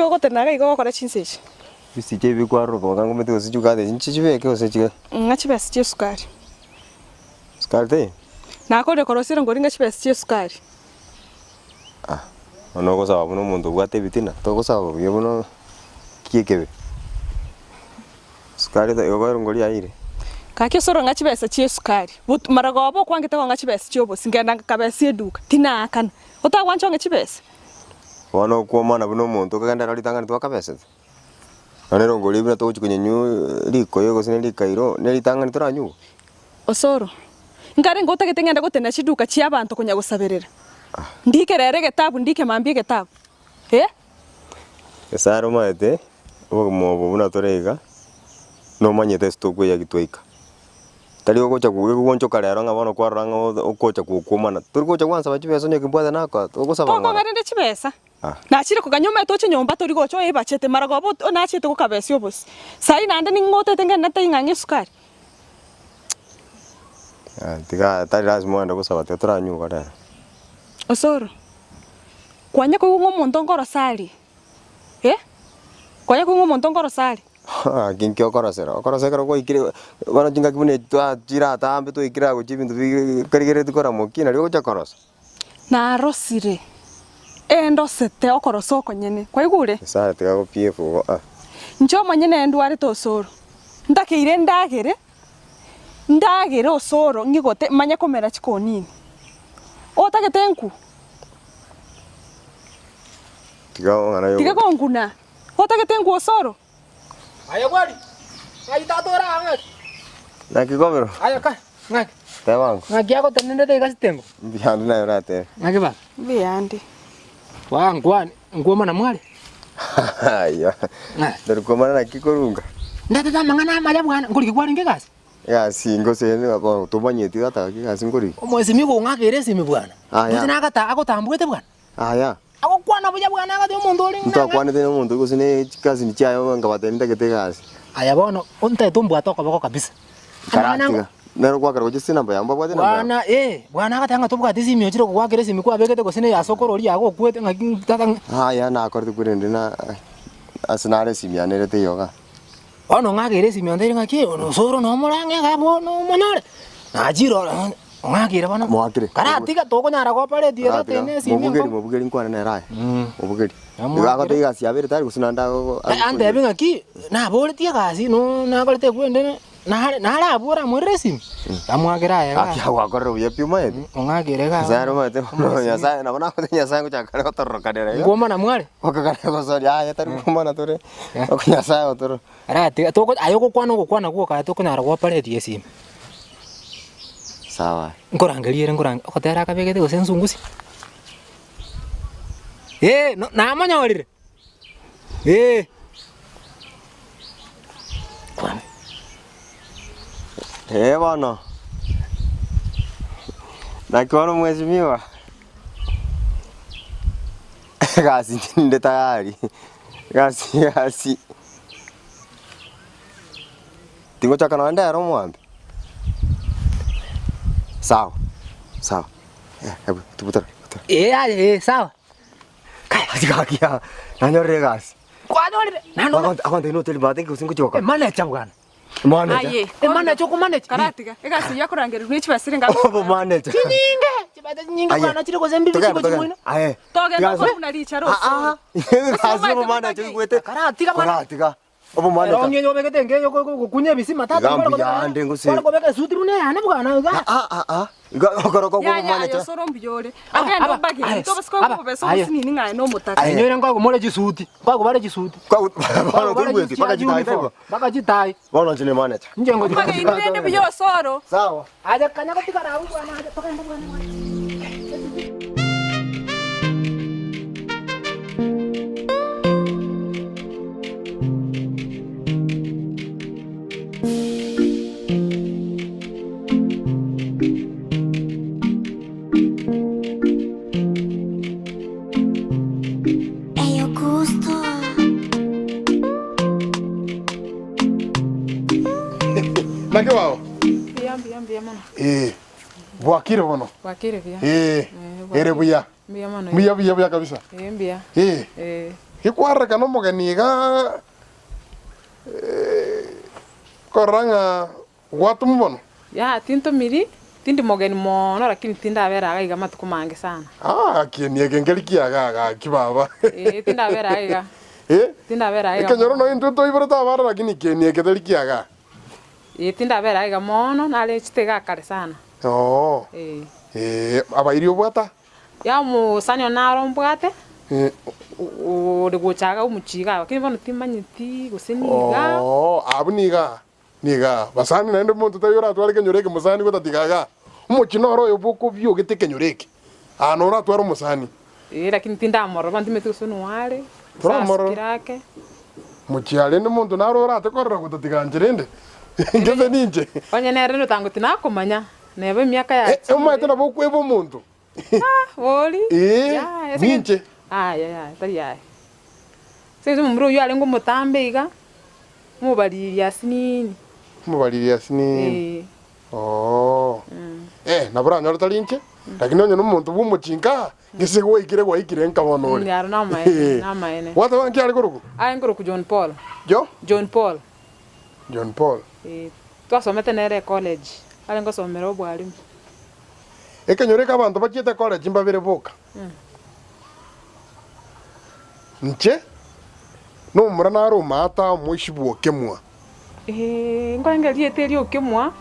ogotenena iga igo ogokora chinsa echi? Bisiche ebi bikwaroroka boka ngomete gose chikate echi nchibeke gose chige. Ng'a chibesa chia esukari. Sukari teiyo? Nakorire korosia erongori ng'a chibesa chia esukari. Ah, bono ogosaba buna omonto obwate ebitina, togosaba buya buna ki ekebe? Sukari teiyo igo erongori yaiyire. Gaki osoro ng'a chibesa chia esukari. But maragoba okwangete kong'a chibesa chia obosie, ngenda ngakabesia eduka, tinaakana. Otagwancha ong'e chibesa? Bono okwomana buna omonto okogenda ero ritang'ani twakabesete. Nonya erongori buna togochia konyanywa rikoyo gose ne rikairo, ne ritang'ani toranywe. Osoro, Nkarenge otagete ng'ende gotenena chiduka chi'abanto konya gosaberera. Ndike rero egetabu, ndike mambia egetabu. Eh? Nyasae are omanyete obogima obo buna tore iga, nomanyete ase tokweyaki twaika. Tari ogocha goonchoka rero ng'a bono kwarora ng'a ogocha gokwomana. Tori gocha gwansaba chibesa onye kimbwate nakoa, togosaba ng'ora. Tokong'a rende chibesa. Nachire koganya omanyete oche nyomba tori gocha oebachete maragoba ot nachiete gokabesia obosie. Sai naende ning'o otete ngende tari ng'a ng'e esukari. Tiga tari lasima ogende gosaba tiga toranywe igo rero. Osoro, kwanya koigwa ng'a omonto nkorosa aria? Eh? Kwanya koigwa ng'a omonto nkorosa aria? Gaki nki okorosera? Okorosa ekero gwaikire bono chingaki buna echi twachire atambe twaikire agochia ebinto bi karigereretie koramokia nario ogocha korosa. Narosire, ee ndosete okorosa okonyene. Kwaigure? Nyasae tiga agopie efugo ah. Inche omonyene ndwarete osoro, ntakeire ndagere, ndagere osoro ng'igote manye komera chikonini. Otagete nku? Tiga ong'ana Tiga yogo. gonkuna. Otagete nku osoro? Aye gwari, ng'ai tata ore aa ng'aki? Naki kobero? Aye ka, ng'aki? Teba ango. Ng'aki agotenenete iga sitengo? Mbuya ande naye oratebe. Ng'aki baba? Mbuya ande. Waa nkwani, nkwomana mware? Ayio. Tori kwomana naki korunga? Ndetete amang'ana amaya bwana, nkoriki kwarenge egasi? Egasi ngose bono tomanyeti tata gaki egasi nkoriki. Omwesimi gong'akera esimi bwana. Aya. Gose nagata agotambuete bwana. Aya. Agokwana buya bwana agotebia omonto ore ng'a. Ntwakwanete na omonto gose ne chikasini chiaye nkabatebia ntagete egasi. Aya bono ontaete ombwate okoboko kabisa. Amang'ana Karatiga. Nere ogoakera gochia ase enamba yabo mbabwate enamba yabo. Bwana eh, bwana agateba ng'a tobwate esimi ochire gogoakera esimi kwabegete gose neye ase okoro oria agokwete ng'aki tata ng'a. Aya nakorete korende na ase nare esimi yane ere teiyo igaa. Bono ng'akere esimi ontebirie ng'aki osoro nomorang'e iga bono omonyore, nachire oro ong'akere bono. Moakere. Karatiga tokonyara gopareti iga Karatiga. tene esimi Mobugeri enkong'u. mobugeri nkwane nere aye. Mobugeri. Namoakere. Igo agoteba egasi yabo ere tayari gose naende ago Antebi ng'aki, naboretie egasi no nakorete ekwende nare nare abwo oramoirere esimi, namoakera aye iga. Gaki agwakorire buya pi omanyete. Ong'akere iga. Nyasaye omanyete bono Nyasaye nabo nagote Nyasaye ngochaka kare gotororokanera iga. Nkwomana mware? Okagana gosoria aye tari kwomana tore, oko Nyasaye otoro. Aratiga toko aye ogokwana ogokwana gwoka aye tokonyara gopareti esimi. Sawa. Nkorangeria ere nkorange ogotera akabegete gose nsungusia. Eh, no namonyorire, eh. Kwana. Eh bono, naki bono mheshimiwa, egasi inche ninde tayari, egasi egasi, tingochaka nonye ndero omwambe, sawa sawa, ebu butora butora. Eh aye eh sawa. Gaki aa, nanyorire egasi. Kwanyorire? Naende Agonte agonte inwe bahati gose ngochia gokora. Manager bwana. Manager. Aye. Manager okomanage. Karatiga, egasi eyio akorangererwa ne chibesa ere ng'a Obo manager. Chinyinge, chibesa chinyinge Aye. bwana chire gose mbibi Togenda chiko togenda. chimoino. Aye. Togenda Tiga okore buna richara Ah ah. Egasi obo manager oigwete. Karatiga bwana. Karatiga. Obo manager. Erongi eye obegete enga eye ogokunya ebisima tata Iga mbuya ande ngose. Kware kobeka esuti buna eyane bwana iga. Ah ah ah. Iga okoroko Ya kwa ya manager. aye osoro mbuya ore. Ogende ombagere tobase koigwa obobesa obosinini ng'a aye nomotaka. Aye nyoire nkogomore chisuti. Nkogobare chisuti. Bono toigweti mpaka chitai taibo. Mpaka chitai. Bono inche ne manager. Inche ngochi. Ombagere rende buya osoro. Sawa. Aye kanya gotigara abwo bwana aye togende bwana bwana. Eyo gusto. Naki wao? Mbuya mbuya mbuya mono. Eh, bwakire bono. Bwakire buya. Eh, Eh, ere buya. Mbuya mono. Mbuya buya buya kabisa. Eh, mbuya. Eh. Eh. Gekwarorekana omogeni iga korora ng'a gwatomwa bono. Yaya tintomiri, tindi mogeni mono lakini tindabera iga iga amatuko mange sana. Ah, kieni eke nkeri kiaga gaki baba. Ee, tindabera iga iga. Eh? Tindabera iga Ekenyoro nonya intwe toiborete abana lakini kieni eke teri kiaga. Ee, tindabera iga mono, nare chete iga kare sana. Oo. Ee. Ee, abairi obwata? Ya omosani one naro mbwate, Eh. ore gocha iga omochie iga, lakini bono timanyeti gose niga. Oo, abwo niga, niga. Basani naende omonto taiyo oratware ekenyoro eke mosani gotatiga igaa. Omochie noro oyo bokobiogete ekenyoro eke. Aa noratware omosani. Ee, lakini tindamorora bono timanyeti gose noare, gose Toramorora. asukire ake. Mochie rende omonto naro orate korora gotatiga inche rende, ngese ninche. Onye nere notango tinakomanya, neba emiaka Eh, yachire. omanyete nabo okweba omonto. Ah, bori? Ee, Yaya, ase ninche. Aya, yaya, tari yaya. Ase eng'encho omomura oyio arenge omotambe iga, omobariri asinini. Omobariri asinini. Ee. Oo. Eh, nabo oranyore tari inche, lakini onye nomonto bw'omochinka, gese gwaikire gwaikire nka bono ore. Mm, aro namaene, namaene. Gwateba nki are korokwa? Are nkorokwa John Paul. Jo? John Paul. John Paul. Eh, twasomete nere ecollege, are ngosomera obwarimu. Ekenyoro eke abanto bachiete college mbabere boka. Inche, nomomura nare omaata omoishi bw'okemwa. Ee, nkorenge rieta erio okemwa,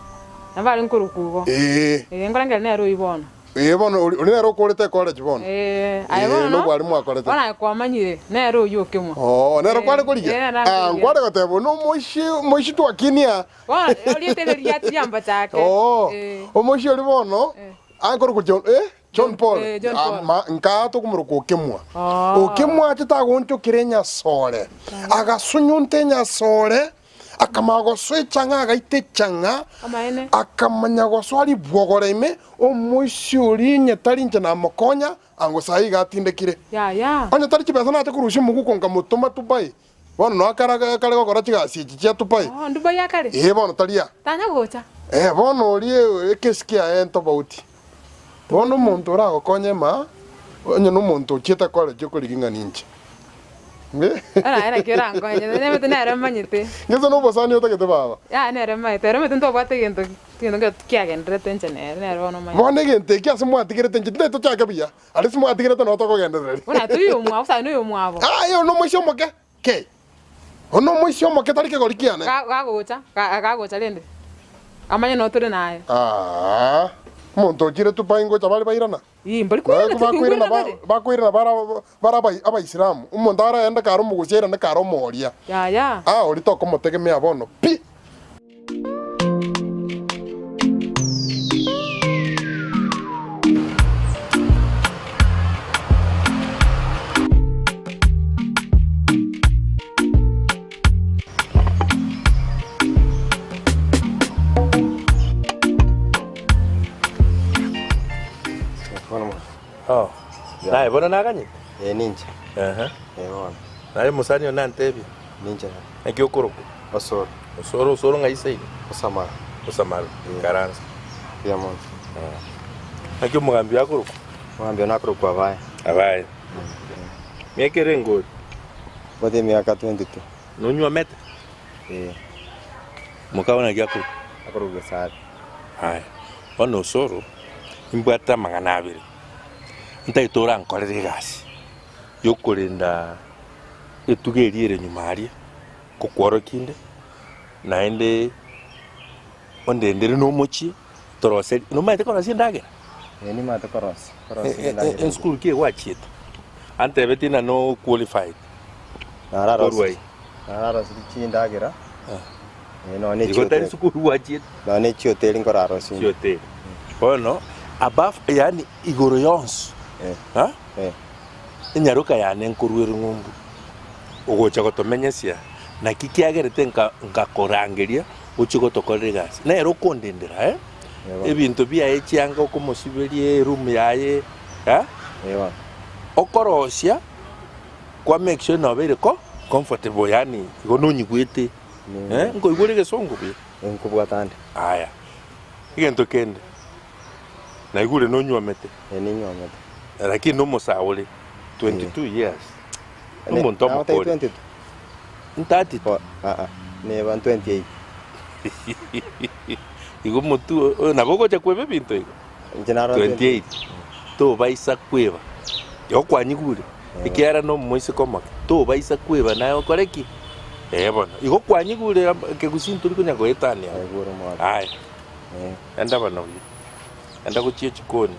nabo are nkorokwa igo. Ee. Ee, nkorenge nere oyio bono. Ee, bono ori ori nere okorete ecollege bono. Ee, aye Ee, bono, nobwarimu akorete. bono aye kwamanyire, nere oyio okemwa. Oo, nere kware korigia? Ee, nere Ah, akorigia. nkware goteba one omoishi omoishi twakinia. Bono, orieta erio riachi riambacha ake. Oo, Ee. omoishi oria bono, akorokwa John, eh? John Paul, Eh, John Paul. ama nkaa tokomoroka okemwa. Oh. Okemwa achete agonchokera enyasore, agasunyunta enyasore, akamanya gosoa echang'a agaita echang'a, Amaene. akamanya gosoa ribwogore ime, omoisia oria onye tari inche namokonya, ango saii iga atindekire. Yaya. Onye tari chibesa nache korusia omoguko nkamotoma Dubai, bono noe akare akare gokora chigasi echi chia Dubai. Oh, Dubai akare? Ee bono tari aa. Tanya gocha. Eh, bono oria ekesi kiaye ntofauti. Bono omonto oragokonye ma, onye nomonto ochiete college okorigia ng'a ninche. Ere naki orankonye, nemete nere manyete. Gese nobosani otagete baba. Yaya nere manyete, ere omanyete ntobwate egento egento nkero kiagendererete inche nere, nere bono omanyete. Bono egento eki ase mwatigerete inche tintagete tochake buya, aria ase mwatigerete noo tokogendereria. Buna toiyo omwabo, gose aye noyo omwabo. Aye oyo nomoisia omoke ki? Oyo nomoisia omoke tari kegori kiane. Gagocha, gagocha rende, amanye noo tore naye. Aah, omonto ochire Dubai ngocha bare bairana? Ii, mbari koirana, Naye bakoirana tikoigwerana bare. bakoirana bara bare abai abaisilamu, omonto araende kare omogusia airane kare omoria. Yaya. Ah, oria tokomotegemea bono pi. Oh. Naye bono naganyete? Ee ninche. Ehe. Ee bono. Naye omosani one nantebie. Ninche. Naki okorokwa? Osoro. Osoro, osoro ng'ai seino? Osamaro. Osamaro, ikaransa. Mbuya mono. Naki omogambi akorokwa? Omogambi one akorokwa Abaye. Abaye. Miaka ere engori? Mbwate emiaka 22. Nonywomete? Ee. Mokao naki akorokwa? Akorokwa Gesare. Aya, bono osoro, nimbwate amang'ana abere, ntagete orankorere egasi yokorenda etugo eria ere nyuma aria, ngokworokia inde, naende ondendere na omochie, toroserie, nomanyete korosia endagera? Ee nimanyete korosia, korosia endagera. Esukuru ki egwachiete? Antebetie ng'a no qualified. Korwa Nararosirie, nararosirie chindagera, eh, nonya ne Igo tari chihoteli. sukuru gwachiete. Nonya ne chihoteli nkorarosie. Chihoteli. Bono above yaani igoro yonsi ha? Enyaroka yane nkorwa ere ng'umbu ogocha gotomenyesia naki kiagerete nka nkakorangeria ochie gotokorera egasi. Nere okondendera eh, ebinto biaye chianga okomosiberia eroom yaye eh, okorosia kwa make sure nobeire ko comfortable yaani igo nonyigwete eh, nkoigwa ore egesongo buya. Nkobwata ande. Aya, egento kende, naigure nonywomete. Ee ninywomete. Lakini nomosae ore, 22 years. Omonto omokori. Ntati tu. Aa, neba 28. Igo omotu oyo nabo ogocha kweba ebinto igo. Inche naro 28. Tobaisa kweba. Igo kwanyigure, ekiagera na omoiseke omoke, tobaisa kweba naye okore ki? Ee bono. Igo kwanyigure ekegusii ntori konya goetania abwo. Aya. Enda bono buya. Enda gochia echikoni.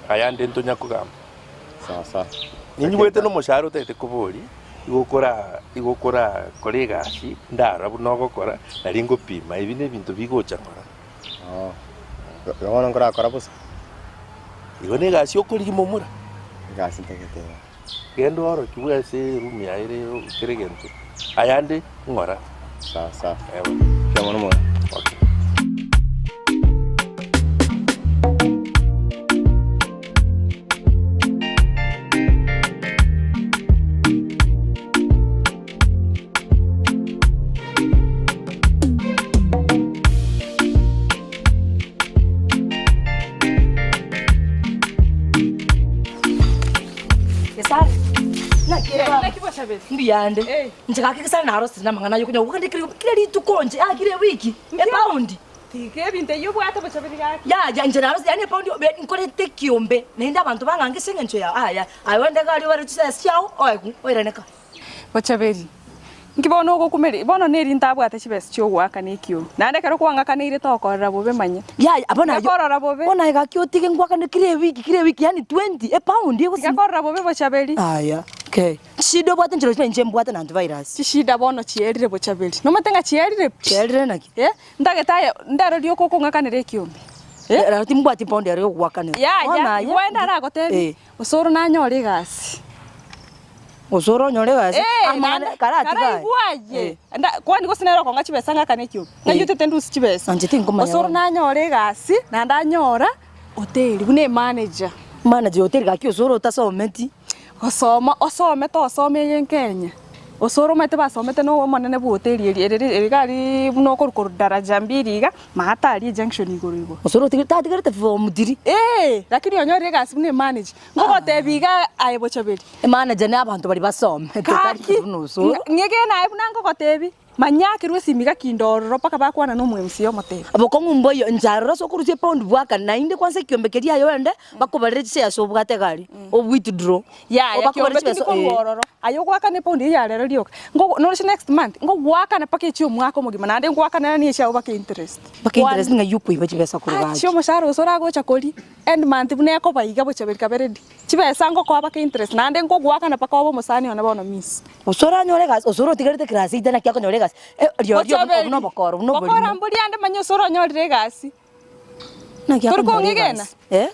Ayande ntonya kogamba. Sawa sawa. Ninyigwete na omoshahara otagete koboria, igo okora igo okorakora egasi ndara buna ogokora, nari ngopima ebi na ebinto bigocha ng'ora. Oo. Igo bono nkorakora bosa? Igo na egasi okorigia momura? Egasi ntagete iga. Genda oorokigwe ase eroom yaye ere kera egento, ayande ng'ora. Sawa sawa. Eeh. Mbuya mono mono. Okay. Gesare, naki ere baba? Mbuyande. Inche gaki Gesare narosire namang'ana aye okonya gokenda kera kera rituko inche ah kera ewiki, epaundi. Tiga ebinto eyio obwate bochaberi gaki. Yaya inche narosire yaani epaundi obe nkorete ekiombe naende abanto bang'ange ase eng'encho yao aya aye onde iga aria obare chisese chiao oegwe oirane ka. Bochaberi, Nki bono ogokumeria? Bono neri ntabwate chibesa chi'ogoakana ekiombe, naende ekero kwang'akaneire tokorora bobe manya. Yaya, bono aye, Tigakorora bobe. bono aye gaki otige ngwakane kera ewiki, kera ewiki, yaani twenty, epaundi egosi. Tigakorora bobe bochaberi. Aya, okay. Chishida obwate nchero chire inche mbwate na antivirus. Chishida bono chierire bochaberi. Nomanyete ng'a chierire pi? Chierire naki? Eh, ntagete aye, ndero rioka okong'akanera ekiombe. Eh? Rero timbwati epaundi ero yogoakanera. Bono Yaya, aye, igo ende aragotebie, eh. osoro nanyore egasi. Gose oronyore egasi, Eh, amang'ana naende karatiga aye. karaigwe aye. Nda- kwani gose nere okong'a chibesa ng'akane ekiombe? Ng'ai otete ndusie chibesa? Inche tinkomanya Osoro bono. nanyore egasi, naende anyora hoteli buna emanager. Manager ya hoteli gaki osoro otasometi. Gosoma, osomete osome eye Kenya. Osoro omanyete basomete na omonene bwa hoteli eria erere ere iga aria buna okorwa korwa daraja mbili iga, maate aria ejunction igoro igo. Osoro otigire tatigerete form three. Eeh, lakini onyorire egasi buna emanager. Ngogotebi iga aye bochaberi. Emanager na abanto baria basomete tari Gaki, buna osoro. ng'egene aye buna ngogotebi, manya akerwe esimi gaki inde ororo mpaka bakwana na omo MCA omotebi. Obokong'u mboiyo, inche aroro ase okorusia epaundi bwakane, naende kwanza ekiombe keria aye oende, bakobarere chisese obwate egari, o withdraw. Yaya, Obakobarere kiombe tindi chibesa, korwa eh. ororo, aye ogoakana epaundi eyio ya rero rioka, ngogo noroche next month, ngogoakana mpaka echia omwaka omogima, naende ngoakanera na echiago mpaka interest. Mpaka interest ng'ai okoiba chibesa korwa Achia gaki. omoshahara gose oragocha koria, end month buna ekoba iga bochaberi kabe ready. Chibesa ngokoa mpaka interest, naende ngogoakana mpaka obe omosani one bono miss. Gose oranyore egasi, gose orotigerete class eight naki akonyora egasi, eh rirorio Bochaberi, obwo nobokoro buna bokora oborimo. mbori ande manya ase oronyorire egasi. Naki Tori akonyora kong'egena? egasi, eh.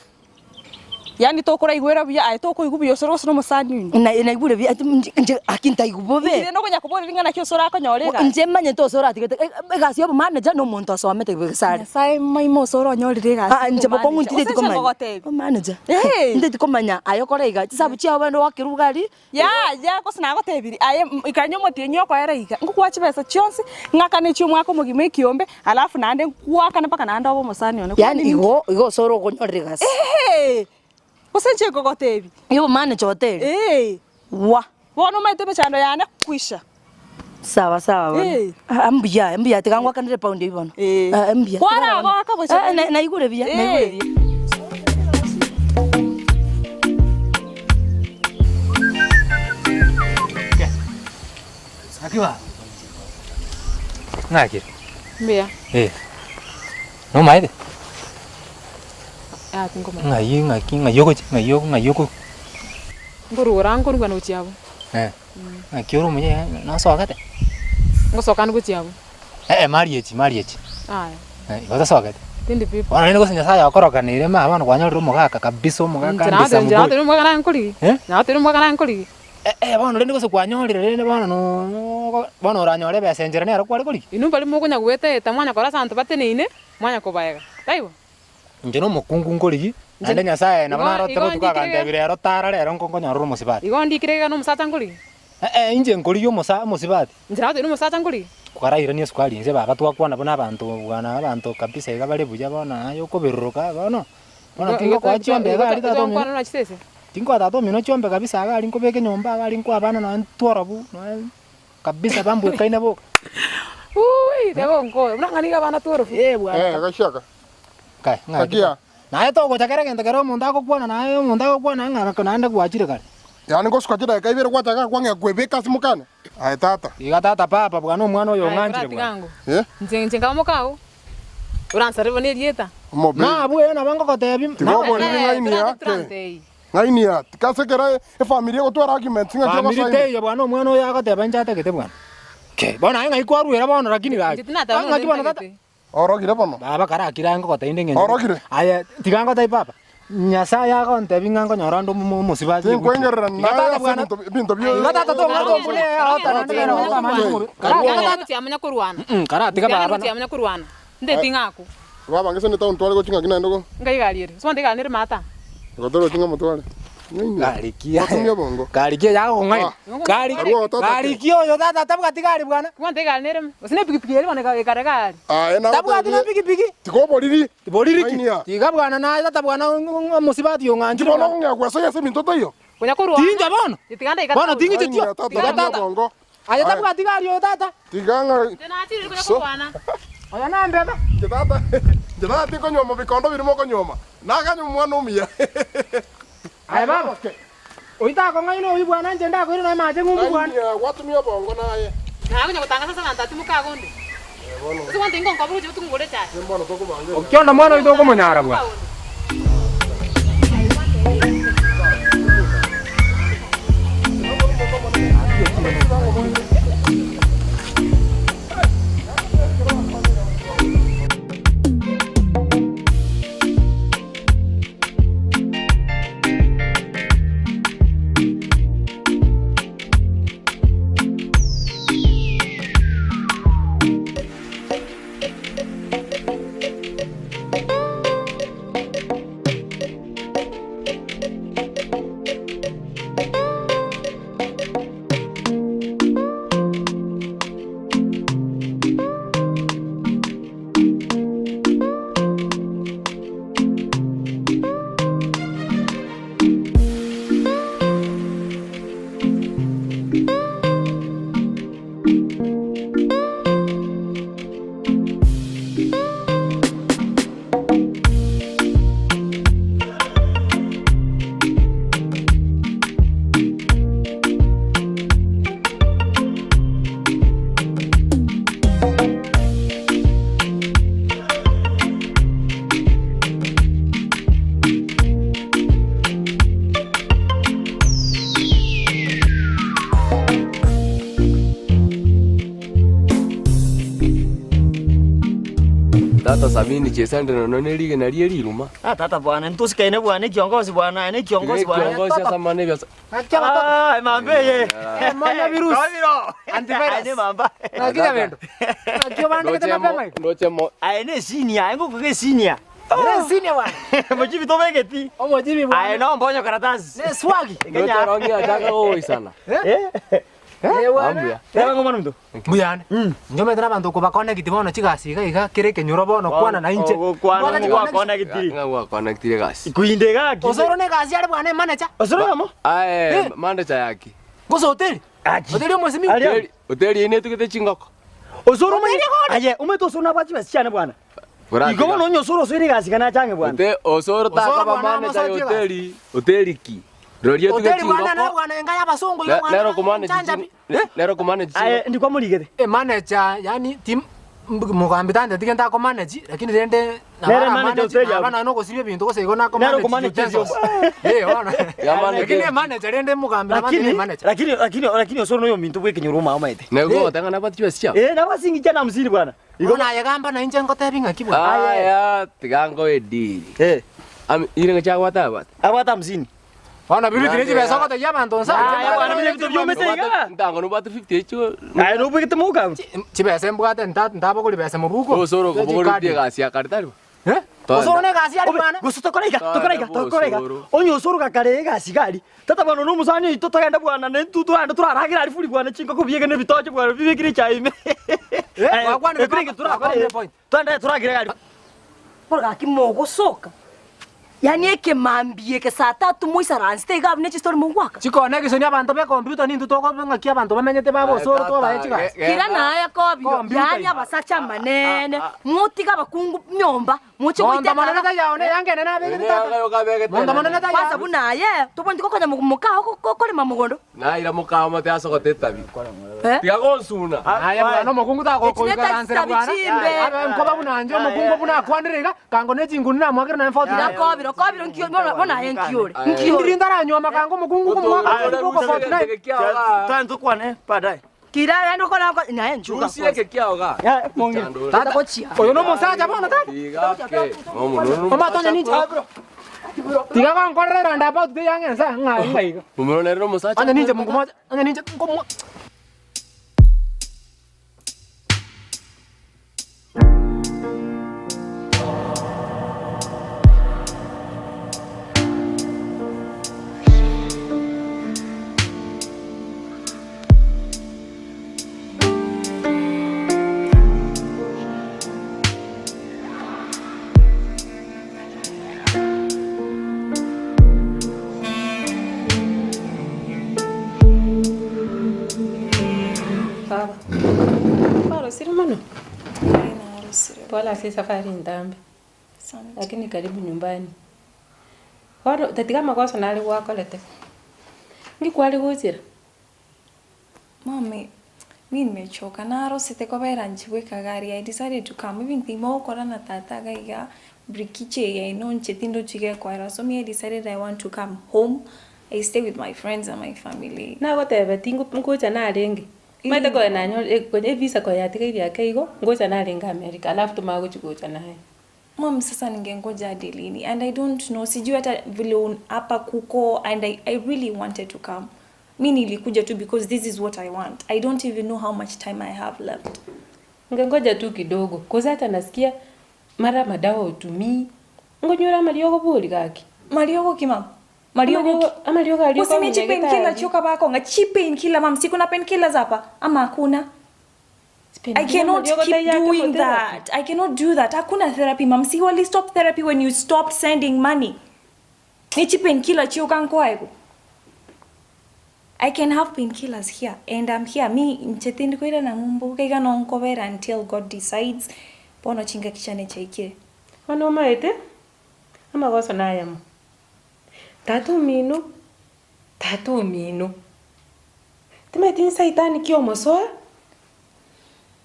Yaani tokoraigwera buya, aye tokoigwa buya osore gose na omosani oino. Na naigure buya ati inche inche aki ntaigwa bobe. Inche rende okonya koboria ng'a naki ase orakonyora egasi. Inche manyete ase oratigete egasi ya obomanager na omonto osomete gesare. Nyasaye maima ase oronyorire egasi Aa inche bokong'u ya ntiteti obomanager. Gose inche komanya. ngogotebia. Omanager, Eeh. ntiteti komanya aye okore iga, chisabu chiago bande oakerwe iga aria. Yaya, gose nagotebirie, aye ikanya omotienyi okoera iga, ngokoa chibesa chionsi, ng'akane chi'omwaka omogima ekiombe, alafu naende nkwakane mpaka naende obe omosani one. Yaani igo igo ase ore okonyorera egasi. Eeh! Gose inche nkogotebia. Igo omanager hoteli. Eeh! Wah! Bono omanyete emechando yane kwisha. Sawa sawa bono. Eh. Ah, mbuya, mbuya tiga ngwakanere epaundi eyio bono. Eh. Ah, mbuya. Kwaragoka bocha Eh, na- naigure buya, naigure Eh. buya. Ng'aki ba? Ng'aki? Mbuya. Eh. Nomaete? Yaya tinkomanya. Ng'ai ng'aki ng'ai ogochia ng'ai ng'ai okorwa? Nkorwa nkorwa gochia abwo. Eh. Naki ore omuya nosogete? Ngosoka ande gochia abwo. Eh, marriage, marriage. Aya. Eh, igo otasogete? Tindi pi. Bono rende gose Nyasaye okorokaneire ma bono kwanyorire omogaka kabisa omogaka Inche ande nagotebi some inche boy. nagotebi omogaka naye nkorigi. Eh? Nagotebi omogaka naye nkorigi. Eh, eh, bono rende gose kwanyorire rende bono no bono oranyore ebesa enchera nero kware korigia? Inwe baria mokonya goeta-eta mwanya korora ase abanto bateneine, mwanya kobaega. Taibo? Inche nomokungu nkorigi, naende Nyasae nabo Igo- narote igo botuko ndikire agantebia rero tara rero nko nkonyorere omosibati. Igo ndikire iga nomosacha nkorigi? Eh, inche nkorigi omosa omosibati. Inche nagotebi nomosacha nkorigi? Kwarairania esukari inse baba twakwana buna abanto bwana abanto kabisa iga bare buya bono aye okoberoroka bono, bono Igo- tingokoa igo- chiombe igo- iga aria igo tata omino. nkwana na chisese? Tinkoa tata omino chiombe kabisa iga aria nkobeka enyomba iga aria nkoa abana nonye ntworobu nonye kabisa bambwekaine boka. Wuuii tiga gonkoya buna ng'a nigo abana tworobu. Eh bwana. Eh, gasiaka. Kae, ng'aki Akia. bono. Naye togocha kera egento kere omonto agokwana naye omonto agokwana ng'a naende gwachire kare. Yaani ngosuka chidakika ibere gwachaka kwang'ea kwebeka ase mokane? Aye tata. Iga tata papa bwana omwana oyo Aye ong'anchire tiga bwana. ango. Eh? Inche inche nkaba mokao. Oransarere bono erieta. Omobe. Nabwo eh nabo ngogotebia. Tiga oboriri ng'aini ya ke. Ng'aini ya. Tiga ase kera efamiri egotwara arguments ng'aki Famiri ogosaini. teiyo bwana omwana oyo agoteba inche atagete bwana. Ke bono aye ng'ai kwaruera bono lakini gaki. Inche tinateba Ng'aki bono tata. ntagete. Orogire bono. Baba karakire aye ngogotebia inde eng'encho. Orogire. Aye tiga ngotebi papa. Nyasaye agontebia ng'a nkonyora onde omosibati Tinkwengererani Iga naye tata ase bwana. ebinto ebinto bio. Iga tata tong'ata ombune aotana nere otamanya omobe. Karatiga tiamanya korwana. Karatiga baba. Tiamanya korwana. Ndeti ng'aku. Baba ngese ne town tware gochia ng'aki naende go. Ngai gari ere. Soma ndigari nere mata. Gotore gochia ng'a motware. Garikia. Batumia bongo. Garikia yagokong'aina. Gari Arua tata. Garikia oyo tata tabwati gari bwana. Soma ndigari nere. Gose ne pikipiki ere bono ekare gari. Aye na Tabwati na pikipiki. Tiga oboriri. Boriri ki? Ng'ainia. Tiga bwana naye tata bwana omosibati ong'anchire. Bono ng'ea gwesoia ase ebinto taiyo. Konya korwana. Tincha bono. Tiga ndaika. Bono ting'iche tio. Ng'ainia tata Tiga tumia tata. bongo. Aye tabwati gari oyo tata. Tiga ng'a Tinachire konya So. korwana. Oyo nambebe. Inche tata, inche tata tinkonyuoma bikondo biria mokonyuoma. Naganye omwana omuya. Aye baba. Oyio takong'aina oyio bwana inche ndakoire nonya mache ng'umbu bwana. Ng'ainia gwatumia obongo naye. Naye konya gotangasa ase abanto ati mokagonde. Gose gwanto ingo nkoba gochia botuko ngore echae. Bono tokobanga. Okionda mwana oito okomonyara bwana. Tata Sabini chesande nono ne rigena rie riruma. Ah, tata bwana, ntusikaine bwana, ekiongozi bwana, ene ekiongozi bwana. Ekiongozi ase amang'ana ebiasa. Ah, emamba eye. Monya virusi. Kabiro. Antivirus. Aye, nemamba. Nakija bendo. Nakio bandikete mapema igo. Ndoche mo. Aye, ne senior, aye ngokuga esenior. Ne senior bwana. Mochibi tobegeti. Omochibi bwana. Aye, no mbonyo karatasi. Ne swagi. Ndoche rongi achaka gogoisana. Eh? Ambuya. Teba ngoma nomto. Mbuyane. Njomete nabanto okobaconnect bono chigasi iga iga kere ekenyoro bono kwana na inche. Kwana gwakonectiri. Ng'a gwakonectire gasi. Kuinde gaki. Osoro ne gasi are bwana emanager. Osoro amo. Aye, manager yaki. Gose hoteli. Hoteli omosimi. Hoteli, hoteli ine etugete chingoko. Osoro omenye. Aye, omanyete osoro nabwate chibesa chiane bwana. Igo bono onye osoro osoire egasi gana achange bwana. Ote osoro takaba manager ya hoteli, hoteli ki? Roria etuge Hoteli bwana na chingoko. bwana enga y'abasongo iga bwana. Nero kumanage Chanja chi- Nero kumanage Aye, ndikwa murigete. E manager yani tim mugambi tande tige ntako manage lakini rende Nere manager hoteli abo. abana no gosibia ebinto gose igo nako Nero manage kumanage utensils. Eh bono. Ya manager. Lakini e manager rende mugambi nabande Lakini ne manager. lakini lakini lakini osoro noyo minto bwekenyoro omao maete. Nego gotanga nabwate chibesa chiabo. Eh, nabasingi chana hamsini bwana. Igo naye gamba na inche ngotebi ng'aki bwana. Aya, tiga ngoe deal. Eh. Am ire ng'acha abwate abwate. Abwate hamsini. Bono bibi tire chibesa ogotegia abanto nsa. Aya bwana bine bintu byomete iga. Ntango nobwate 50 echo. Aye nobwegete moka. Chibesa mbwate ntabogori besa mobuko. Osoro kobogori egasi ya kare tari. Eh? Osoro ne egasi ari bwana. Gose tokora iga, tokora iga, tokora iga. Onye osoro gakare egasi gari. Tata bwana no musani oito togenda bwana ne ntu twagenda turaragira ari furi bwana chingoko biege ne bitoche bwana bibekire chai ime. Eh, wakwanire Ekure papa, turakora. wakwanire point. Twende turagira gari. Bono gaki mogosoka. Yaani ekemambia eke saa tatu moisaransete iga abwo ne chistori mogwaka. Chikona egesoni abanto be computer nintwe tokoba ng'aki abanto bamenyete baba osoro twabae chigasi. Kira naye kobi yaani abasacha amanene motige abakungu nyomba moche Monto goiteka monene taiyo one eanga enene abegete tata. Monto monene taiyo. Kwanza buna aye tobwenereti gokonya mokao korema mogondo. Naira mokao mote ase gotetabi. Eh? Tiga gonsuna. Aye bwana omokungu tagokoikaransera Echine bwana. tari chimbe. Abe nkoba buna inche omokungu buna akwanire iga, kango ne chinguru namwakire naye 49. Tiga kobira, kobira nkio bono bono aye nkiore. Nkiore. Ndiri ntaranyuoma kango omokungu komwaka boko 49. Twani tukwane baadaye. Kira naende okora oko naye nchuga. Rusia eke kiao ga. Tata, oyo nomosacha bono tata. Omatonya ninche. Tiga gonkorera roundabout teyang'e ensa ng'a ng'a iga. Omoro nere nomosacha. Onye ninche mungu moja, onye ninche nkomwa. Baba, kwarosire mono? Pole ase esafari entambe, lakini karibu nyumbani. Bono tatiga amagoso nare gwakorete, nki kware gochera? Mami, mi nimechoka narosete kobera inche bweka gari I decided to come even timogokora na tata iga iga brikiche eye yaino inche tindochi gekoera so me I decided I want to come home I stay with my friends and my family. Nagotebeti ngocha narenge, omanyete konya nanyore konya evisa konya yatigaire ake igo, ngocha narenge America alafu tomanye gochi gocha naye. Mom sasa ningengoja hadi lini and I don't know sijui hata vile hapa kuko and I, I really wanted to come mi nilikuja tu because this is what I want I don't even know how much time I have left Ngengoja tu kidogo cause hata nasikia mara madawa utumii ngonyora amariogo bori gaki. Mariogo ki mum? Mariogo ki? Amariogo aria Usini chi okonywa painkiller nyagetari. chioka bako nga chi painkiller mam si kuna painkillers hapa ama hakuna I cannot Mariogo keep tayari doing therapy. that. I cannot do that. Hakuna therapy mam. Si wali stop therapy when you stopped sending money. Ni chi painkiller chioka nkoaiko. I can have painkillers here and I'm here. Mi nche koira na ng'umbu kaiga no nkobera until God decides. Bono chinga kichane chaikire. Bono omaete, amagoso nayamo. Tata omino, tata omino, timaeti nsaitani ki omosoa,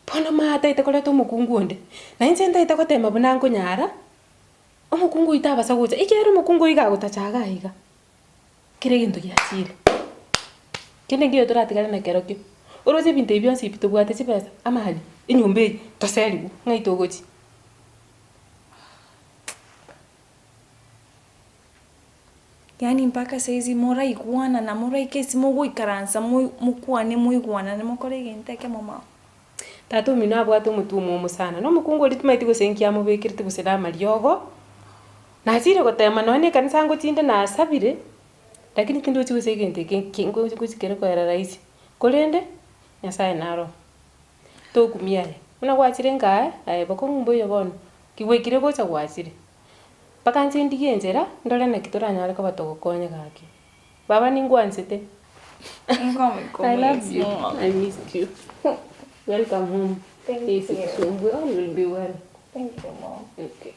bono mataete koreta omokungu onde, na inche ntaete gotema buna nkonyara, omokungu oyio tabasa gocha, ekiagera omokungu oyio iga agotacha iga iga, kera egento giachire. Kende nkeiyo toratigare na kerokio, oroche ebinto ebi bionsi ebi tobwate chibesa, amari, enyomba eye, toserigwe, ng'ai togochia. Yaani mpaka saizi moraigwana na moraika ase mogoikaransa mokwane moigwanane mokore egento ekemo mama. Tata omino abwate omotwe omomo sana, na omokungu oria timaeti gose nki amobekerete gose na amariogo, nachire gotema nonya na ekanisa ngochinde nasabire, lakini tindochi gose egento eke nki ngochi kere koera rahisi, korende, Nyasaye naro. Tokumia aye, buna gwachire nkaye, aye bokong'u mboiyo bono, ki gwaikire gocha gwachire. Mpaka inche ndigie enchera, ndore naki toranyare koba togokonya gaki. Baba ningwanchete. I love you. I missed you. Welcome home. Thank Yes, you. Kisumbwe. All will be well. Thank you, mom. Okay.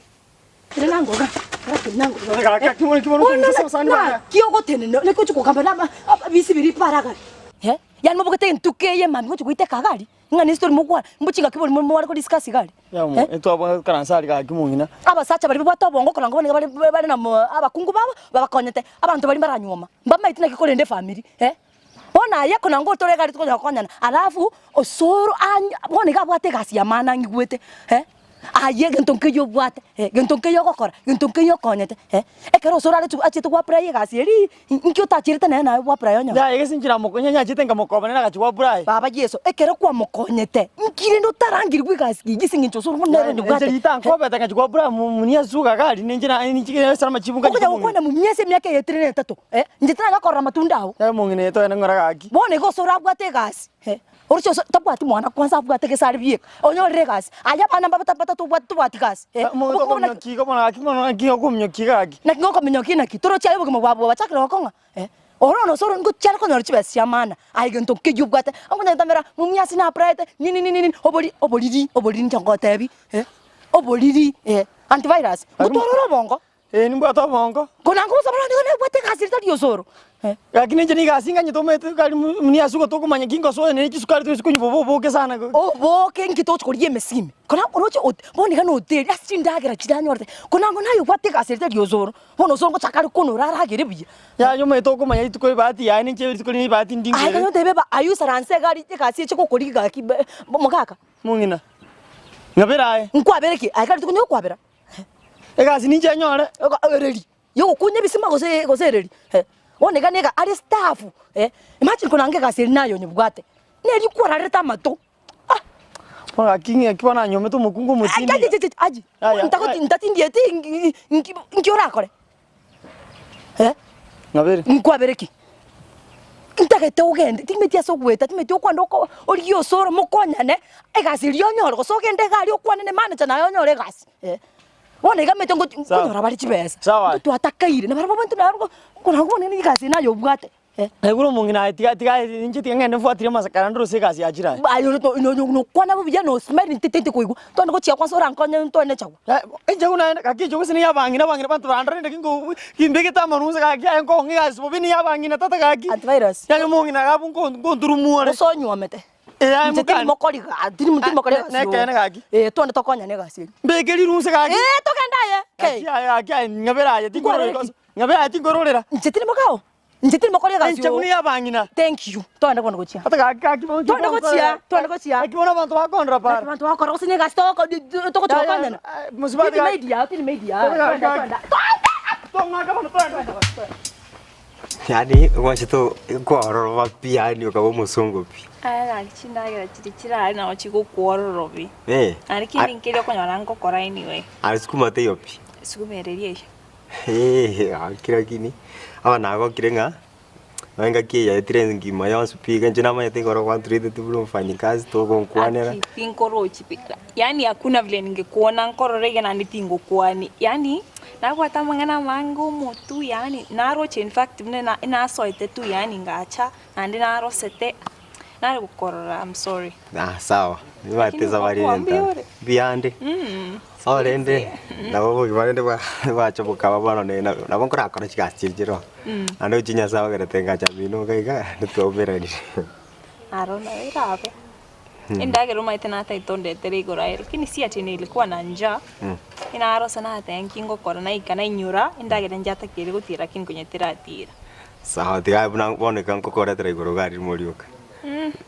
kiogotenena nikochi kugamba na bisibiri paragari he yani mobogete entuko eye mami gochi goiteka agari ng'a ne story mogwana mbuchinga ki bori mware ko discuss gari Yamo, etwabwa karansa ari gaki mong'ina. abasacha bari babwate obongo koranga bono nigo bare bare na abakungu babo babakonyete abanto baria mbaranyuoma mbamaeti naki korenda efamiri eh. Bono aye kona ngotore egari tokonyara gokonyana alafu osoro anya bono iga abwate egasi ya maana ang'igwete eh. Aye egento nkeiyo obwate eh, gento nkeiyo ogokora, gento nkeiyo okonyete eh. Ekero osoro are achete go apply egasi eria inki otachierete nere naye go apply onyore? Yaya gese inche namokonya nyachete nkamokoba nere agachi go apply. Baba Yeso, ekero kwamokonyete, nki rende otarangirigwe egasi eyio ase eng'encho osoro buna nere Inche obwate? ritankobete ngachi go apply munia suga gari ninche na ninche esara amachibu ngachi Okonya komong'ina. gokwana mumia ase emiaka eye etire na etato eh, inche tinanya korora amatunda ao. Yaya omong'ina oyo toende ng'ora gaki. Bono igo osoro abwate egasi eh. Oroche tabwati mwana kwanza abwate gese are bieka, onyorire egasi, aye abana mbabe. tobwati tobwati gasi eh. Omonto okominyokia iga bono gaki bono naki okominyokia iga gaki. Naki ngokominyokia naki? Torochi aye obogima bwabo bwachakire gokong'a eh. Oro bono osoro ngochiare konyora chibesa chia maana, aye gento nkeyio obwate, omonto agotamera mumia ase na applyete nini nini nini, obori oboriri oboriri inche ngotebi eh, oboriri eh, antivirus, ngotwara ore obongo. Eh, nimbwate obongo. Kona ngosaba nigo nabwate egasi ere tari osoro eh. Lakini inche nigo ase inganyete omanyete gari muna ase ogotokomanya ki ngosoa ne chisukari toise konywa bobe oboke sana. Oboke inki togochi korigia emesimi, kona oroche ot bono iga noteri ase chindagera chiranyorete, kona ngo naye obwate egasi ere tari osoro, bono osoro ngochaka are konora aragere buya. Yaya omanyete okomanya rituko ebahati yaye ninche rituko rinde ebahati Aye ndingere. kanya otebe ba aywo isaranse egari egasi eche gokorigia gaki be mogaka. Mong'ina, ng'abere aye. Nkwabere ki? Aye kare rituko nyokwabera. Egasi ninche nyore. Ereri yogokunya ebisima gose gose ereri eh. Bono iga niga are staff eh, imagine konanga egasi eri naye onyebwate, neri kwararete amato ah. Bono gaki ng'aki bono nanyomete omokungu omotindi iga. Achi achi Yaya, ntagoti ntatindieti nki nki orakore eh. Ng'abere. Nkwabere ki? Ntagete ogende, timeti ase ogoeta, timeti okwenda oko origie osoro mokonyane, egasi eria onyore gose ogende iga aria okwane ne manager naye onyore egasi eh. Bono iga omanyete ngochi Sawa. nkonyora bare chibesa, Sawa. intwe twatakaire, na barabwo abanto naro nkorora bono egasi eye naye obwate eh. Naigure omong'ina aye tiga tiga inche tiga ng'ende mfuatirie amasakara ndore ase egasi yachire aye. Aye ore to nokwana bo buya no smile intwe tindi koigwa, twende gochia kwanza orankonye ntwane chagwa. Enchegu naende gaki enchegu gose niya abang'ina abang'ina abanto barandore ndeki nko kimbegete amarunse gaki aye nkong'a egasi bobe niya abang'ina tata gaki. Antivirus. Yaani omong'ina iga abwo nko nkonturumua ore. Gose onyuomete. Eh aye Inche tindi mokani. mokori ga tindi tindi mokori egasi Nekeene gaki. Eh twende tokonyane egasi eria. Mbeke rirunse gaki. Eh togende aye. Gaki aye gaki aye ng'abere aye tinkorora Nkwarora rikoso. Ng'abere aye tinkororera. Inche tindi mokao. Inche tindi mokori egasi Enchegu oo. niya abang'ina. Thank you. Twende bono gochia. Ata gaki gaki bono Twende gochia, twende gochia. Gaki bono abanto bakondora para. Naki abanto bakora gose negasi togoko togochia Ya, ya, gokonyana. mosubati Tindi gaki. maid yao, tindi maid yao. Twende Twende, gaki. twende. Tong'aka bono twende. Yaani gwachete kwaroroba pi yaani okaba omosongo pi. Aye gaki chindagera chiria chirare nabo chigokwororobi. Eh. Naende kende nkeria okonyora ngokora anyway. Aye sukuma teiyo pi. Sukuma ereria eyio. Eeh gaki lakini aba nagokire ng'a nonye engaki eye yaetire engima yonsi pi iga inche namanyete igoro gwantreateti buna omofanyikazi togonkwanera. Aki tinkorochi pi, yaani hakuna vile ningekuona nkorora iga naende tingokwani, yaani nabwate amang'ana amange omotwe yaani naroche infact buna na nasoete tu yaani ngacha naende narosete nare gokorora I'm sorry. Ah sawa, nibaete Lakini esabari ere okwa mbuya entambe. ore. Mbuyande. Bono rende, nabo obogima rende bwa bwacha bokaba bono ne na nabo nkorakora chigasi chiria chire oo. Naende gochia Nyasaye ogerete ngacha mino iga iga, ntitwaumeranire. Aro nabo erabe. Endagera omanyete natagete ondetere igoro aye lakini si ati nilikuwa na njaa, inarosa nateba nki ngokora naika nainyora endagera njatakeire gotira lakini konya teratira. Sawa tiga buna bono iga nkokoretera igoro iga aria morioka.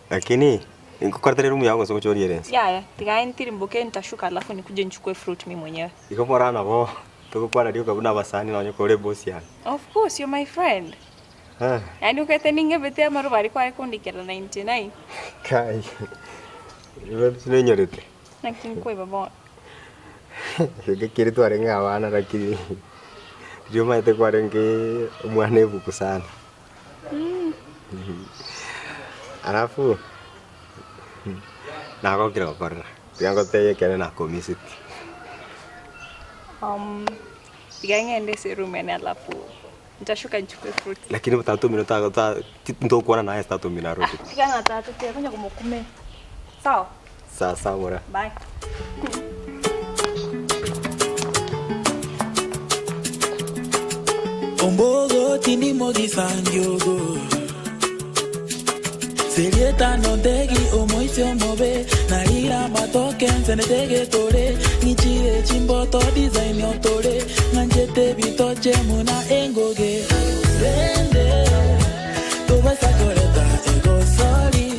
Lakini. Nkokoretera erumu yao gose gocha oriere inse? Yaya, tiga ntirimboke nitashuka alafu nikuje nichukue fruit mi mwenyewe. Igo mora nabo togokwana rioka buna abasani nonye kore ebosi yane. Of course, you're my friend. Ah. Yaani okete ningebete amaroba aria kware kondikera 99. Kai. Igo sinenyorete. Naki nkoiba bono. Geke keri twarenge abana lakini riria omanyete kwarenge omwana ebuku sana. Alafu nagokire gokorora, tiga ngotebie ekeene nakomiseti. Um, tiga ng'ende ase eroom ene alafu nitashuka nichukue fruits. Lakini tata omino ta ta ntokwana naye ase tata omino aroche. Tiga ng'a tata tiga konya komokumera. Sawa? Sawa sawa mora. Bye. Ombogo tindimo gisangiogo Serieta nontegi omoisi omobe Narira matoke nsenetege tore Ngichire chimboto design otore Ng'anchete bitoche muna engoge Rende tobasa koreta egosori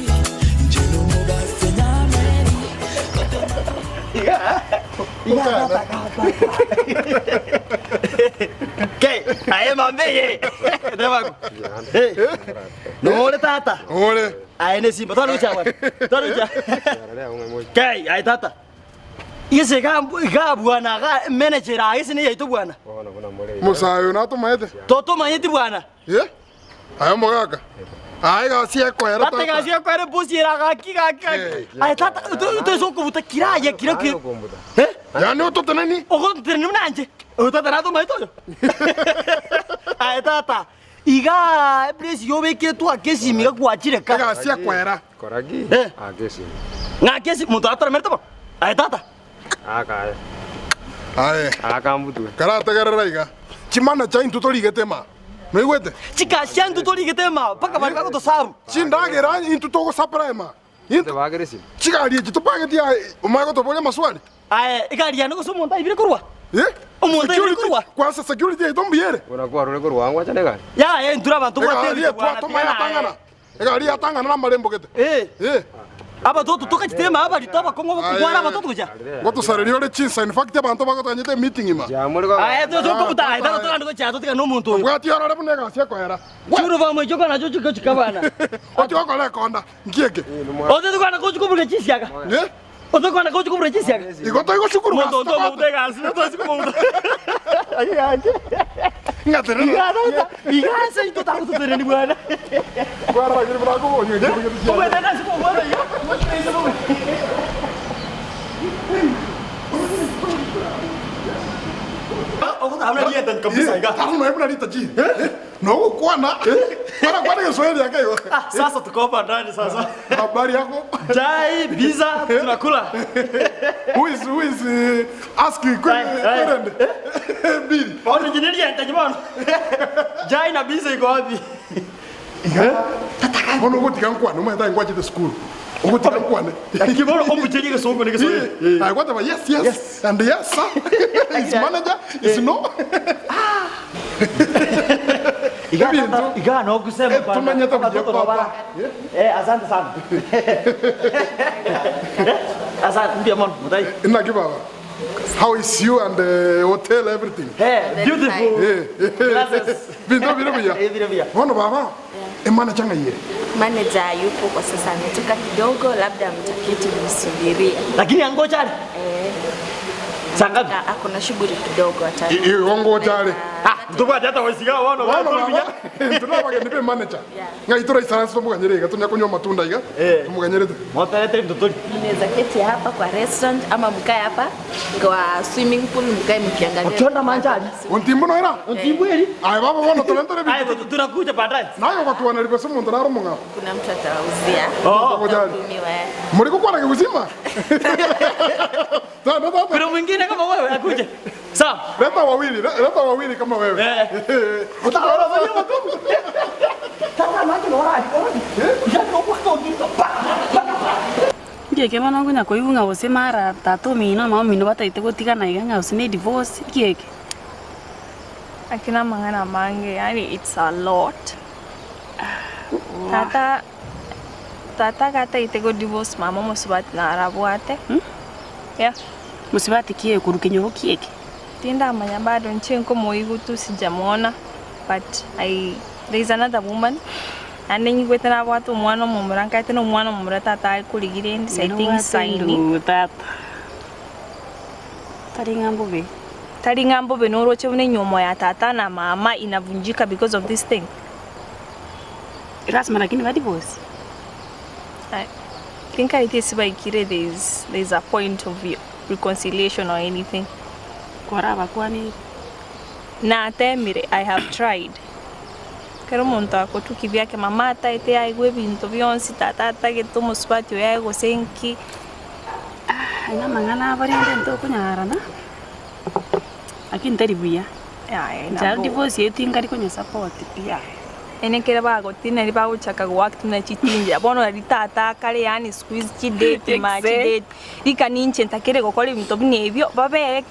Ke, aye mambe ye. Tebako. Eh. Nore tata. Ore. Aye ne simba twarucha bwana. Twarucha. Ke, aye tata. Gese ga ga bwana ga manager aye gese ne yaito bwana. Musayo natomaete. Totomanyeti bwana. Ye? Aye omogaka. Aye egasi ekoera Tata egasi ekoera epusi era gaki gaki gaki. Aye tata toise okobuta kira aye kira kira. Eh? Yaani ototeneni? Ogototeneni buna inche? Oyo tata natomaete oyo? Aye tata, igaa eplace iga obeketwe ake esimi iga gwachire ka. Egasi ekwera. Kora ki? Eh. Aka esimi. Ng'ake esimi, monto atoremerete bo? Aye tata. Aka aye. Aye. Aka mbutwe. Karategerera iga. Chimanacha intwe torigete ema. Noigwete? Chikasi chia intwe torigete ema, mpaka baria bagotosaru. Chindagera intwe togosapera ema. Chigari echi topangeti aye omanye gotoboria amaswali. Aye egari yane gose omonto aibire korwa? Eh? Omonto aibire Security, korwa? kwanza security yaito mbuya ere? Buna kwarure korwa ang'o acha negari? Yaya intwe abanto bwate Egari ebinto bwana etwatoma tiga naye. yatang'ana. Egari yatang'ana na amarembo gete. Eh. Eh. Abatoto tokachitema abarito abakong'u abakogwara abatoto gocha. Ngotosareria ore chinsa in fact abanto bagotanyete emeeting ima. Aye tokobuta aye tata torande gochia totigane nomonto oyo. Obwati orore buna egasi ekoera. Churu bamwe choko nacho chiko chikabana. Otige gokora ekonda. Nki eke? Otete kwana gochi koburuka chisiaga. Eh? Otete kwana gochi koburuka chisiaga. Igo toigoshukuru Monto gasi oto omobuta egasi, tosi komobuta. Aye yanche. Ng'aterere. Iga tata, iga ase intwe tagototereni bwana. Kwaragire buna akoboria Obwete nase kobwana iga. Nogokwana barakwana Kiswahili ake igo. Sasa tuko hapa ndani sasa. Habari yako? Chai, biza, tunakula. Who is who is uh, asking kwerende? Bili. Bono engineer entaji bono. Jai na biza iko wapi? Bono ogotiga nkwane omanyete aye nkwachete sukuru. Ogotiga nkwane. Lakini bono omucheri egesongo na egeswahili. Aye gwateba yes yes and yes sir. Is manager is no. Iga no kusema bwana. Tumanyete buya Watoto papa. baba. Eh, asante sana. Asante mbia mono mutai. Naki baba. How is you and the hotel everything? Hey, beautiful. Glasses. Binto bire buya. Eh, bire buya. Bono baba. Emana changa iye. Manager yupo kwa sasa, ametoka kidogo, labda mtaketi msubiria. Lakini angoja ale. Eh, Saa ngapi? ako na shughuli kidogo ata. Igongo chale. Ah, ntobwate hata waisiga bono. Bono baba. Tunabageni be manager. Ng'a itura isaransi tumuganyere iga tunya kunywa matunda iga. Tumuganyerete. Motarete mtotori. Mnaweza keti hapa kwa restaurant ama mkae hapa kwa swimming pool mkae mkiangalia. Okiona manjari. Ontimbo noera? Ontimbo eri. Aye baba bono turentere Aye tunakuja baadaye. Nayo kwatuana ribese omonto naro omong'ao. Kuna mtu atawauzia. Oh. Mtahudumiwa, eh. Muri gukwana kigusima? Kuna mwingine kama wewe akuje. Sawa. Leta wawili, leta wawili kama wewe. Eh. Ngieke bono nkonya koigwa ng'a gose mara tata omino mama omino bataete gotigana iga ng'a gose na edivorce, nkieke? Akina mang'ana mange, yani it's a lot. Tata tata gataite go divorce mama omosubati narabwate. Yeah. Mosubati ki ekoru kenyoro kieke? Tindamanya bado nche nkomoigwa tu sijamwona but I there is another woman naende nyigwete nabwate omwana omomura nkaete na omwana omomura tata akorigire ndi I think saini. Tata. Tari ng'a mbobe. Tari ng'a mbobe noroche buna enyomo ya tata na mama inavunjika because of this thing. Rasma lakini ba divorce. I think I this baikire there's there's a point of reconciliation or anything. Kwaraba kwani natemire I have tried. Kero omonto akotuki biake mama ataete aigwe ebinto bionsi tata atagete omosubati oyo aye nki Aina mang'ana abarende ntokonyarana. Lakini tari buya. Aye, Ncharo nabo. divorce yetu ingari konya support pia. ene kere bagotina ri bagochaka goact na chitinja bono ri tata kare yani squeeze chidate ma chidate rika ninche ntakere gokora ebinto buna ebio babere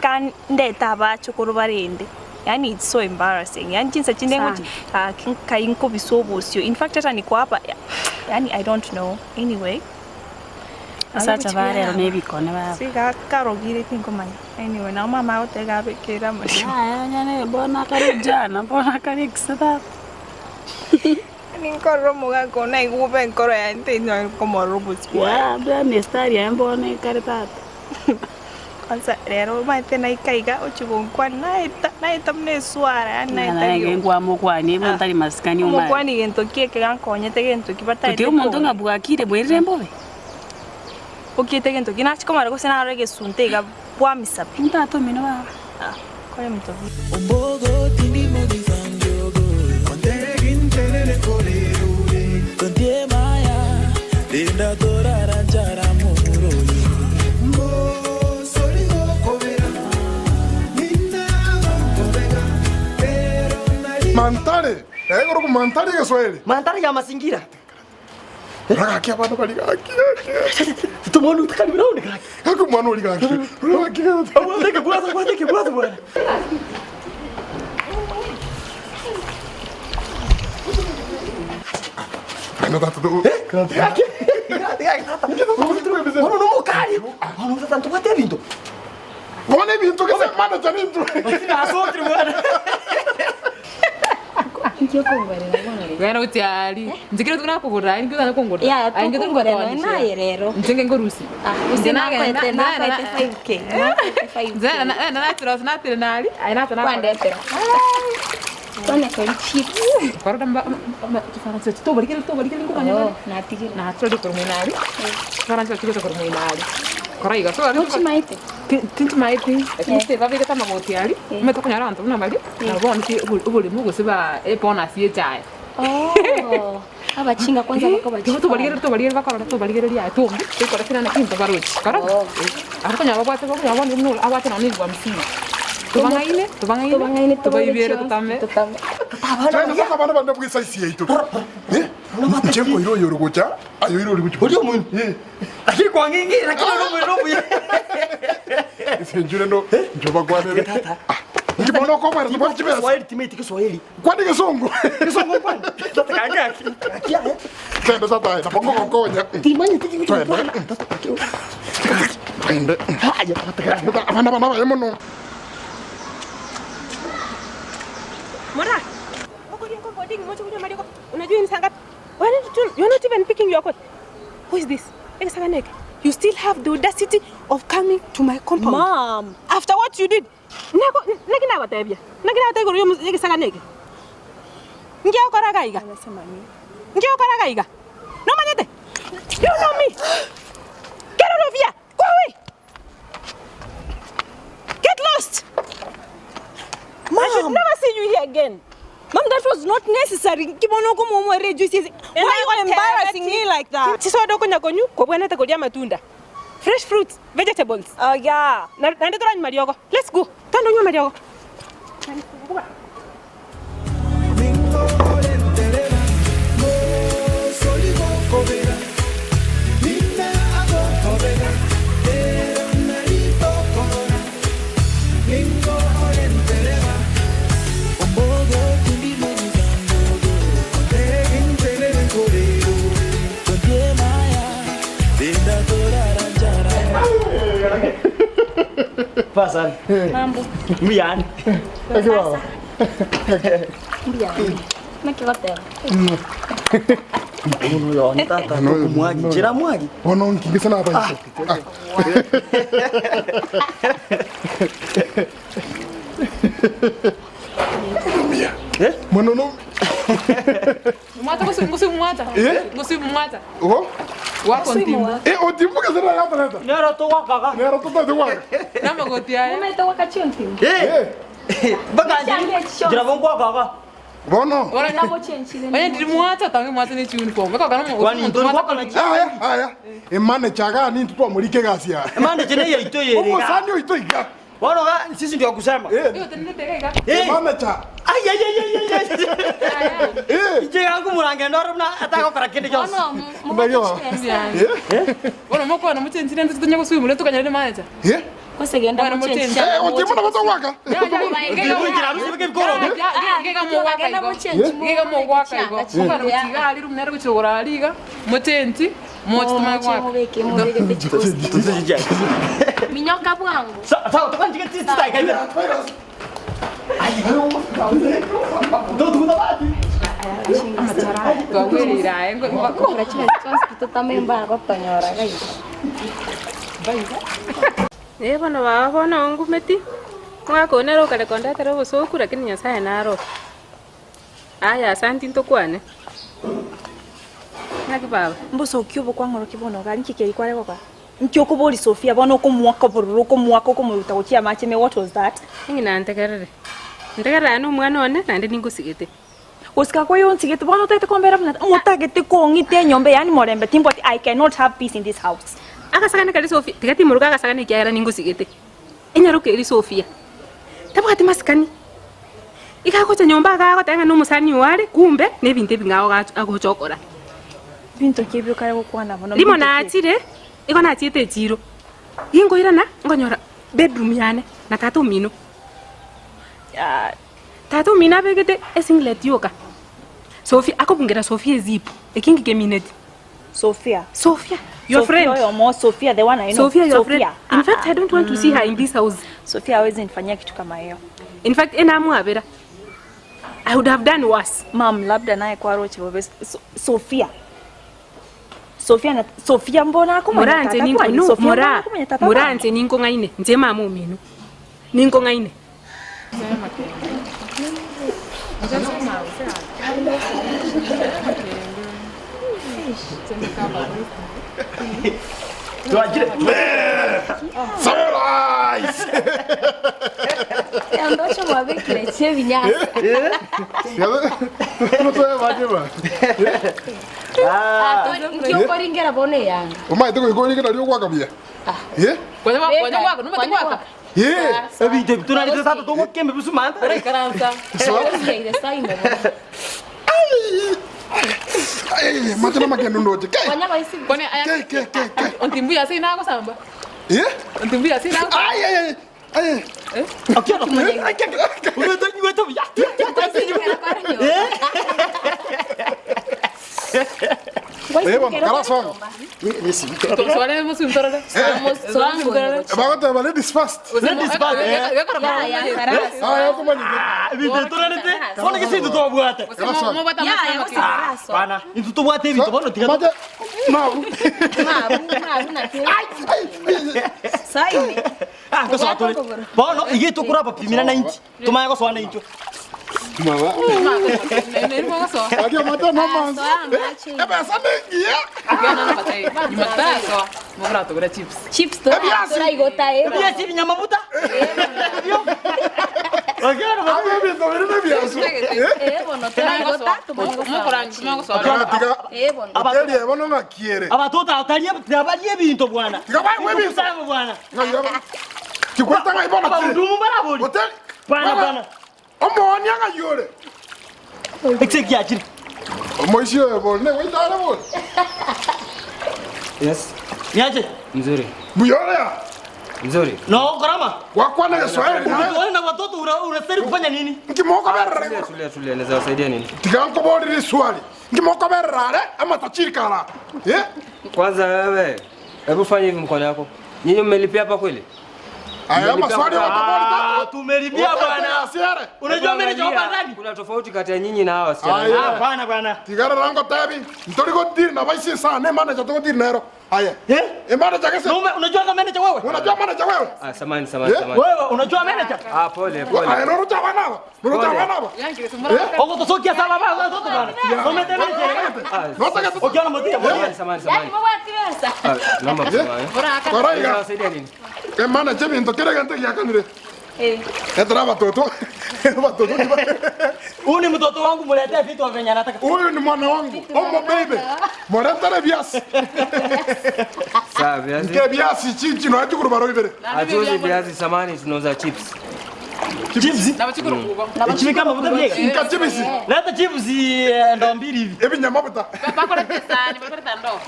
ndeta abachokoro barende yani it's so embarrassing yani chinsa chinde ngochi kai nkobisa obosio in fact hata niko hapa yani i don't know anyway Asacha barero nebikone baba. siga karogire tinkomanya anyway nao mama agotega abekera amasho Aya nyane mbona kare jana mbona kare kisata. ninkorora omogaka one naigwa enkoro yante komorora obosio bwaye Ya bwa mistari ya mbona kare tata. Kwanza rero maete naikaiga ochigonkwana naeta naeta muna eswara yani naeta Naye rioka. ngwa mokwani bo ntari masikani omari. Omokwani gento kieke gankonyete gento ki bataete Tuti omonto ng'a bwakire bwerire mbobe. okiete gento ki nachikomara gose narora egesunte iga Okwamisa pi. Tata omino baba. Ah, kore mtobi. Mantare, egoro mantare Kiswahili. Mantare ya mazingira. Ragaki abana bari gaki. Tumonu utakali brown gaki. Hako mwana uri gaki. Ragaki. Awateke bwaza awateke bwaza bwana. Kana tata do. Gaki. Gaki tata. Ono no mukali. Ono tata ntubate bintu. Bone bintu kese mana chanintu. Asotri bwana. Wena utiari. Nzikira tunakugura, ingi tunakugura. Ya, tukugura naye rero. Nzenge ngorusi. Ah, usinakwete nakwete 5k. Nakwete 5k. Nzena na na tira na tira nali. Ai na tira. Kwandetera. Kone kori chips. Koro damba kifaransa to bari kile to bari kile ngukanya. Oh, natigire. Na tira dikoro mwinali. Kifaransa tiko tokoro mwinali. Koro iga so Ntuchimaite. Tinchimaite. Lakini babike tamagoti ari. Umetokonyara antu na bali. Na bona ki ubulimu gusiba e bonus ye chai. Oh. Abachinga kwanza bako bachinga. Tubarigere tubarigere bakora tubarigere ria tumbi tukora kina na kintu baruchi. Koro. Ariko nyaba bwate bako nyaba ni abwate na ni gwa msini. Tubangaine tubangaine Tubangaine tubaibere tutame. Tutame. Chana sasa bana bana bwisa isi yaitu. Eh? Chengo iro yoro gocha. Ayo iro ri kuchi. Uri omuntu. Lakini kwa ngingi lakini uri omuntu omuntu. Senjure no njoba kwanere. Ngibona ko bari bari chibesa. Kiswahili timeti Kiswahili. Kwani kisungu? Kisungu kwani? Tata kanga. Twende sasa tapongo kokonya. Timanyi tiki Twende. Twende. Haya tata. Abana bana baye muno. Mora. Unajua ni saa ngapi? Why not you, you're not even picking your coat. Who is this? Eke You still have the audacity of coming to my compound. Mom. After what you did. Nako nagina watebia. Nagina watebia yo eke saganeke. Ngia okora gaiga. Ngia okora gaiga. No manyete. You know me. Get out of here. Go away. Get lost. Mom. I should never see you here again. Mom, that was not necessary. Kibono ko mo reduce. Why are you embarrassing me like that? Chisodo konya konyu kobwana ta kodia matunda. Fresh fruits, vegetables. Oh yeah. Na na ndo rani mariogo. Let's go. Tando nyuma mariogo. Pasal. Mambo. Mbiani. Akiwa. Mbiani. Nakigotera. Uno yo tata kumwagi. Chira mwagi. Ono nkingisa na hapa. Eh? Mwana no. Mwata kusi kusi mwata. Eh? Kusi mwata. Oh? Wako ntimu. Eh, otimu kasera hapa leta. Nero to wakaga. Nero to to waka. Namagoti aya. Umete wakachio ntimu. Eh. Baka njira bongo wakaga. Bono. Oye ndiri mwata tange mwata ni uniform. Baka kana Kwani ndo waka na Aya, aya. Emane chaga ni mtoto amulike gasi ya. Emane chene ya ito yere. Umo sani ito iga. Wano ga sisi ndio kusema. Eh. Yo tenete gaiga. Emane cha. Ay ay ay ay ay. Eh. Ije yangu murange ndoro na ataka kora kindi kyose. Ndayo. Eh. Bono moko na muchenchi nende tunya kusuimule tukanyare manager. Eh. Kosegenda muchenchi. Eh, otimu na bato waka. Ngega mugwaka igo. Mugana gutiga ari rumwe ari gucogora ariga. Muchenchi mochi tumagwaka. Minyoka bwangu. Sawa, tukanjike tita ikaibera. Ay, ndo tukunda bati. Twagwirira Kura chine chonsi tutamemba gotonyora gaiga. Eh bono baba bono ngumeti. Mwakonera okare kondetera obosoku lakini Nyasaye naro. Aya asanti ntokwane. Ng'aki baba. Mbosoki obo kwang'oroki bono gari nkikeri kware goka. Nki okobori Sophia bono okomoaka obororo okomoaka okomoruta gochia amache ime what was that? Ng'ina ntegerere. Ntegerere aye nomwana one naende ningosigete. Gosika kwaye onsigete bono otagete kombera buna motagete kong'ita enyomba eye yaani morembe timbwati I cannot have peace in this house. Agasagane karia Sophia, tiga timoroka agasagane ekiagera ningosigete. Enyaroka eria Sophia tabwati masikani. Iga agocha nyomba iga agoteba ng'a nomosani oo are kumbe nebinto ebing'ao agocha okora. Binto ki ebio okare gokwana bono? Rimo Mbinto ki ebi? nachire, igo nachiete echiro, ginkoirana nkonyora bedroom yane na tata omino. Tata omino abegete esinglet yoka, Sophia akobungera Sophia ezip, eki nkemineti. Sophia. Sophia, your Sophia friend. oyomo, Sophia the one I know. Sophia, your friend. Sophia. In fact, I don't want to see her in this house. Sophia hawezi nifanyia kitu kama hiyo. In fact, enamwabera. I would have done worse. Mam, labda naye kwaroche bobe. So, Sophia. Sophia na Sophia mbona akomanya Mora tata nche ninko kwani? no Sophia mbona mora akomanya tata mora kwani? nche ninkong'aine nche mama omino ninkong'aine. Surprise! Ambacho mwabekire chebinyasa. Nkiokoringera bono eyanga. Omaete goikoringera rio gwaka buya. Eh? Eh. Ebinto ebi torarete tata togokembe bisumanta. Ai, macho na makendo ndoche. Kai. Ontimbuya asina agosamba. Eh? Ontimbuya asina agosamba. Ai ai ai. Ai. Akiona Wewe wewe Eh, bon, karaso. Tosware musuntorore. Bagoteba ladies first. Ladies first, eh. Ah, yakumanyite. Ebinto torarete bono gese intwe twabwate. Bana, intwe tobwate ebinto bono tiga. Mabu. Saime. Ah, gosoa tore. Bono iga tokoraba pimira 90. Tumanye gosoa na intwe. Mama. Adio mata mama. Ebesa nengiya. Chips toraigota eh. Ebiasi binyamabuta. Ayo bintu biri nebiasu. Eh bono toraigota tumanye Tiga. Eh bono. Hoteli ebono ng'akiere. Abatoto ataria tabaria ebinto bwana. Tiga baigwe ebinto. Kusaba bwana. Kikwata ng'aibona ki? Abahudumu barabori. Hoteli. Bwana bwana. Omooni ang'ayore. Ekise kiachire. Omoishi oyo bori ne goitare bori. Yes. Niaje? Mzuri. Buyorea. Mzuri. No, gharama. Wakwana Kiswahili na Wewe na watoto unastahili kufanya nini? Nkimoko berere. Tulia, tulia, tulia. Naweza wasaidia nini? Tiga nkoborire swali. Nkimoko berere ama tachirikara. Eh? Kwanza wewe, hebu fanya hivi mkono yako. Nyinyi mmelipia hapa kweli? Aya maswali Ah, tumelipia bwana. Unajua mimi ni hapa ndani. Kuna tofauti kati ya nyinyi na hawa wasichana. Aya. Hapana bwana. Tigara rango tabi. Ntori godiri na baisi sana ne manager to godiri nero. Aya. Eh? E manager kese. Unajua kama manager wewe? Unajua manager wewe? Ah, samahani, samahani, Eh? samahani. Wewe unajua manager? Ah, pole, pole. Aya noro chawa naba. Noro chawa naba. Ogo tosokia saba baba watoto bwana. Somete manager. Ukiona motia Samahani, samahani, samahani. Ah, naomba msamaha. eh. Koraiga. Naweza wasaidia nini? E manager bintu kire gente giakanire. Eh. Etera batoto. Batoto. Huyu ni mtoto wangu, mletee vitu venye anataka. Huyu ni mwana wangu. Omo baby. Muretere biasi. Sawa, viazi. Nke biasi chinchi no ajukuru baro ibere. Hatuuzi viazi, samahani, tunauza chips. Chips? Chipsi kama mafuta biega. Nka chips. Leta chips ndo mbili hivi. Ebi nyamabuta.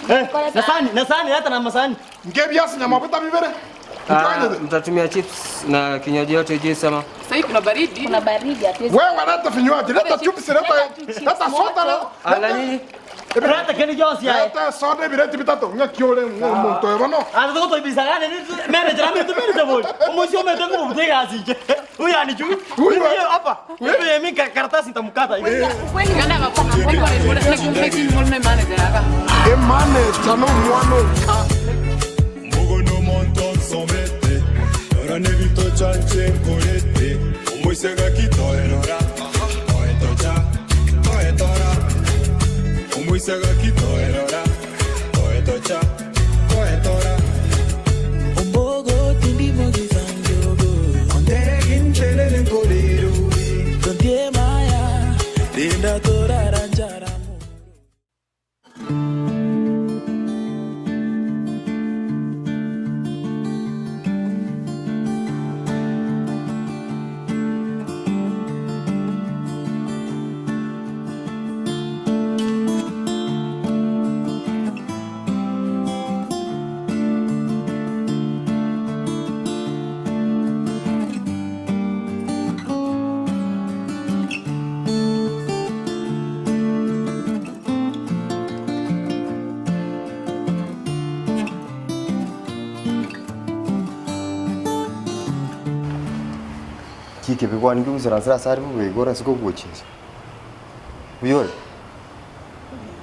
Eh, na sahani, na sahani leta na masahani. Nke biasi nyamabuta bibere. Ah, mtatumia chips na kinywaji yote juice ama? Sasa kuna baridi. Kuna baridi hatuwezi. Wewe leta vinywaji, leta chips, leta leta soda, leta Ah, na nyinyi? Leta keni josi ya. Leta soda bireti bitatu. Ngakiole muntu ebono. Ah, tuko toibisagane ni manager ame tu manager boy. Omosi omete nguvu mtega asije. Huyu anijui. Huyu hapa. Wewe mimi karatasi nitamkata hivi. E manager no mwana ka. Mugono monton somete Ora nevito chanche korete Omoisega kitoerora Toetocha, toetora Omoisega kitoerora Toetocha, toetora. Nki ekebe kwane kegosaransera ase are bobe igo orase kogocha inse? Buya ore?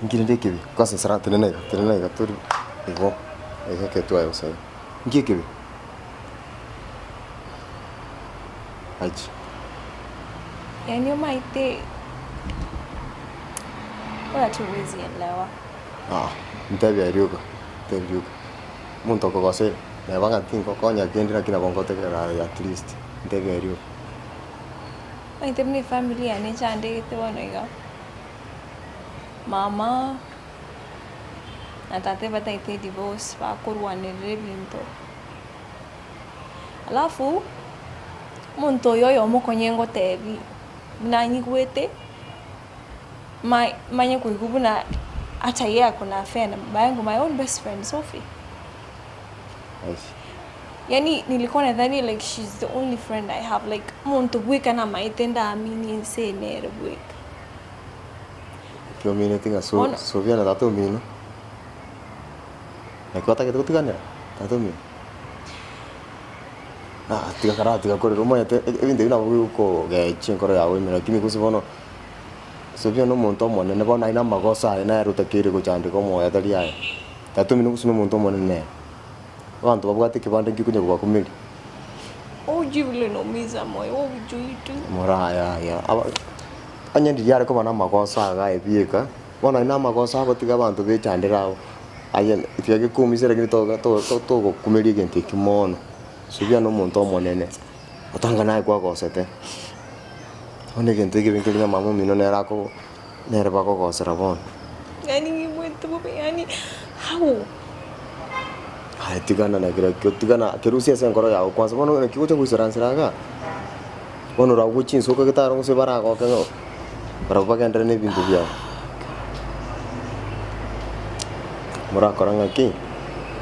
Nki rende ekebe? Kwasensera tenena iga, tenena iga tori igo, iga ekero twaye gose iga. Nki ekebe? Achi. Yaani omaete wewe hata huwezi elewa. Aa, ntebia rioka, ntebia rioka. Omonto okogosera, neba ng'a tingokonya kende lakini nabo ngotegerera aye at least, ntebia rioka. Omanyete buna efamiri yane echandegete bono iga, mama na tata ebatagete edivorce bakorwanerera ebinto. Alafu, omonto oyo oyomo konya ngotebi buna anyigwete, ma- manye koigwa buna ata yeye ako na affair na baba yangu my own best friend Sophie. Yaani nilikuwa nadhani like she's the only friend I have like omonto bweka namaete ndaamini ense eye nere bweka. Ekio omineti ng'a so- Bono- Sophia na tata omino, naki otagete gotiganera tata omino? Ah tiga karatiga korera omanyete ebinto ebio nabo bigokogechia enkoro yago ime lakini gose bono Sophia na omonto omonene bono aye na amagoso aye nere otakeire gochandeka omoyo atari aye. Tata omino gose na omonto omonene nere. Abanto babwate ekebande nki okonya kobakumeria. Hujui vile inaumiza moyo, wewe hujui tu. Moraya aya aba onye ndiria are koba namagoso iga aye bieka, bono aye namagoso agotiga abanto bechandere abwo, aye tiga gekumise lakini toga to- to- togokumeria egento ekio mono. Subia na omonto omonene, otanga naye kwagosete, bono egento ekebe nkeri ng'a mama omino nere ako nere bakogosera bono. Yaani ng'imwete bobe yaani how? Aye tigana na kerokio, tigana kerusie ase enkoro yago kwanza. Bono naki ogocha goisaransera igaa, bono oragwe chinsuka getaro gose baragoke ng'a barabwo bagenderere na ebinto biabo. Morakora ng'aki?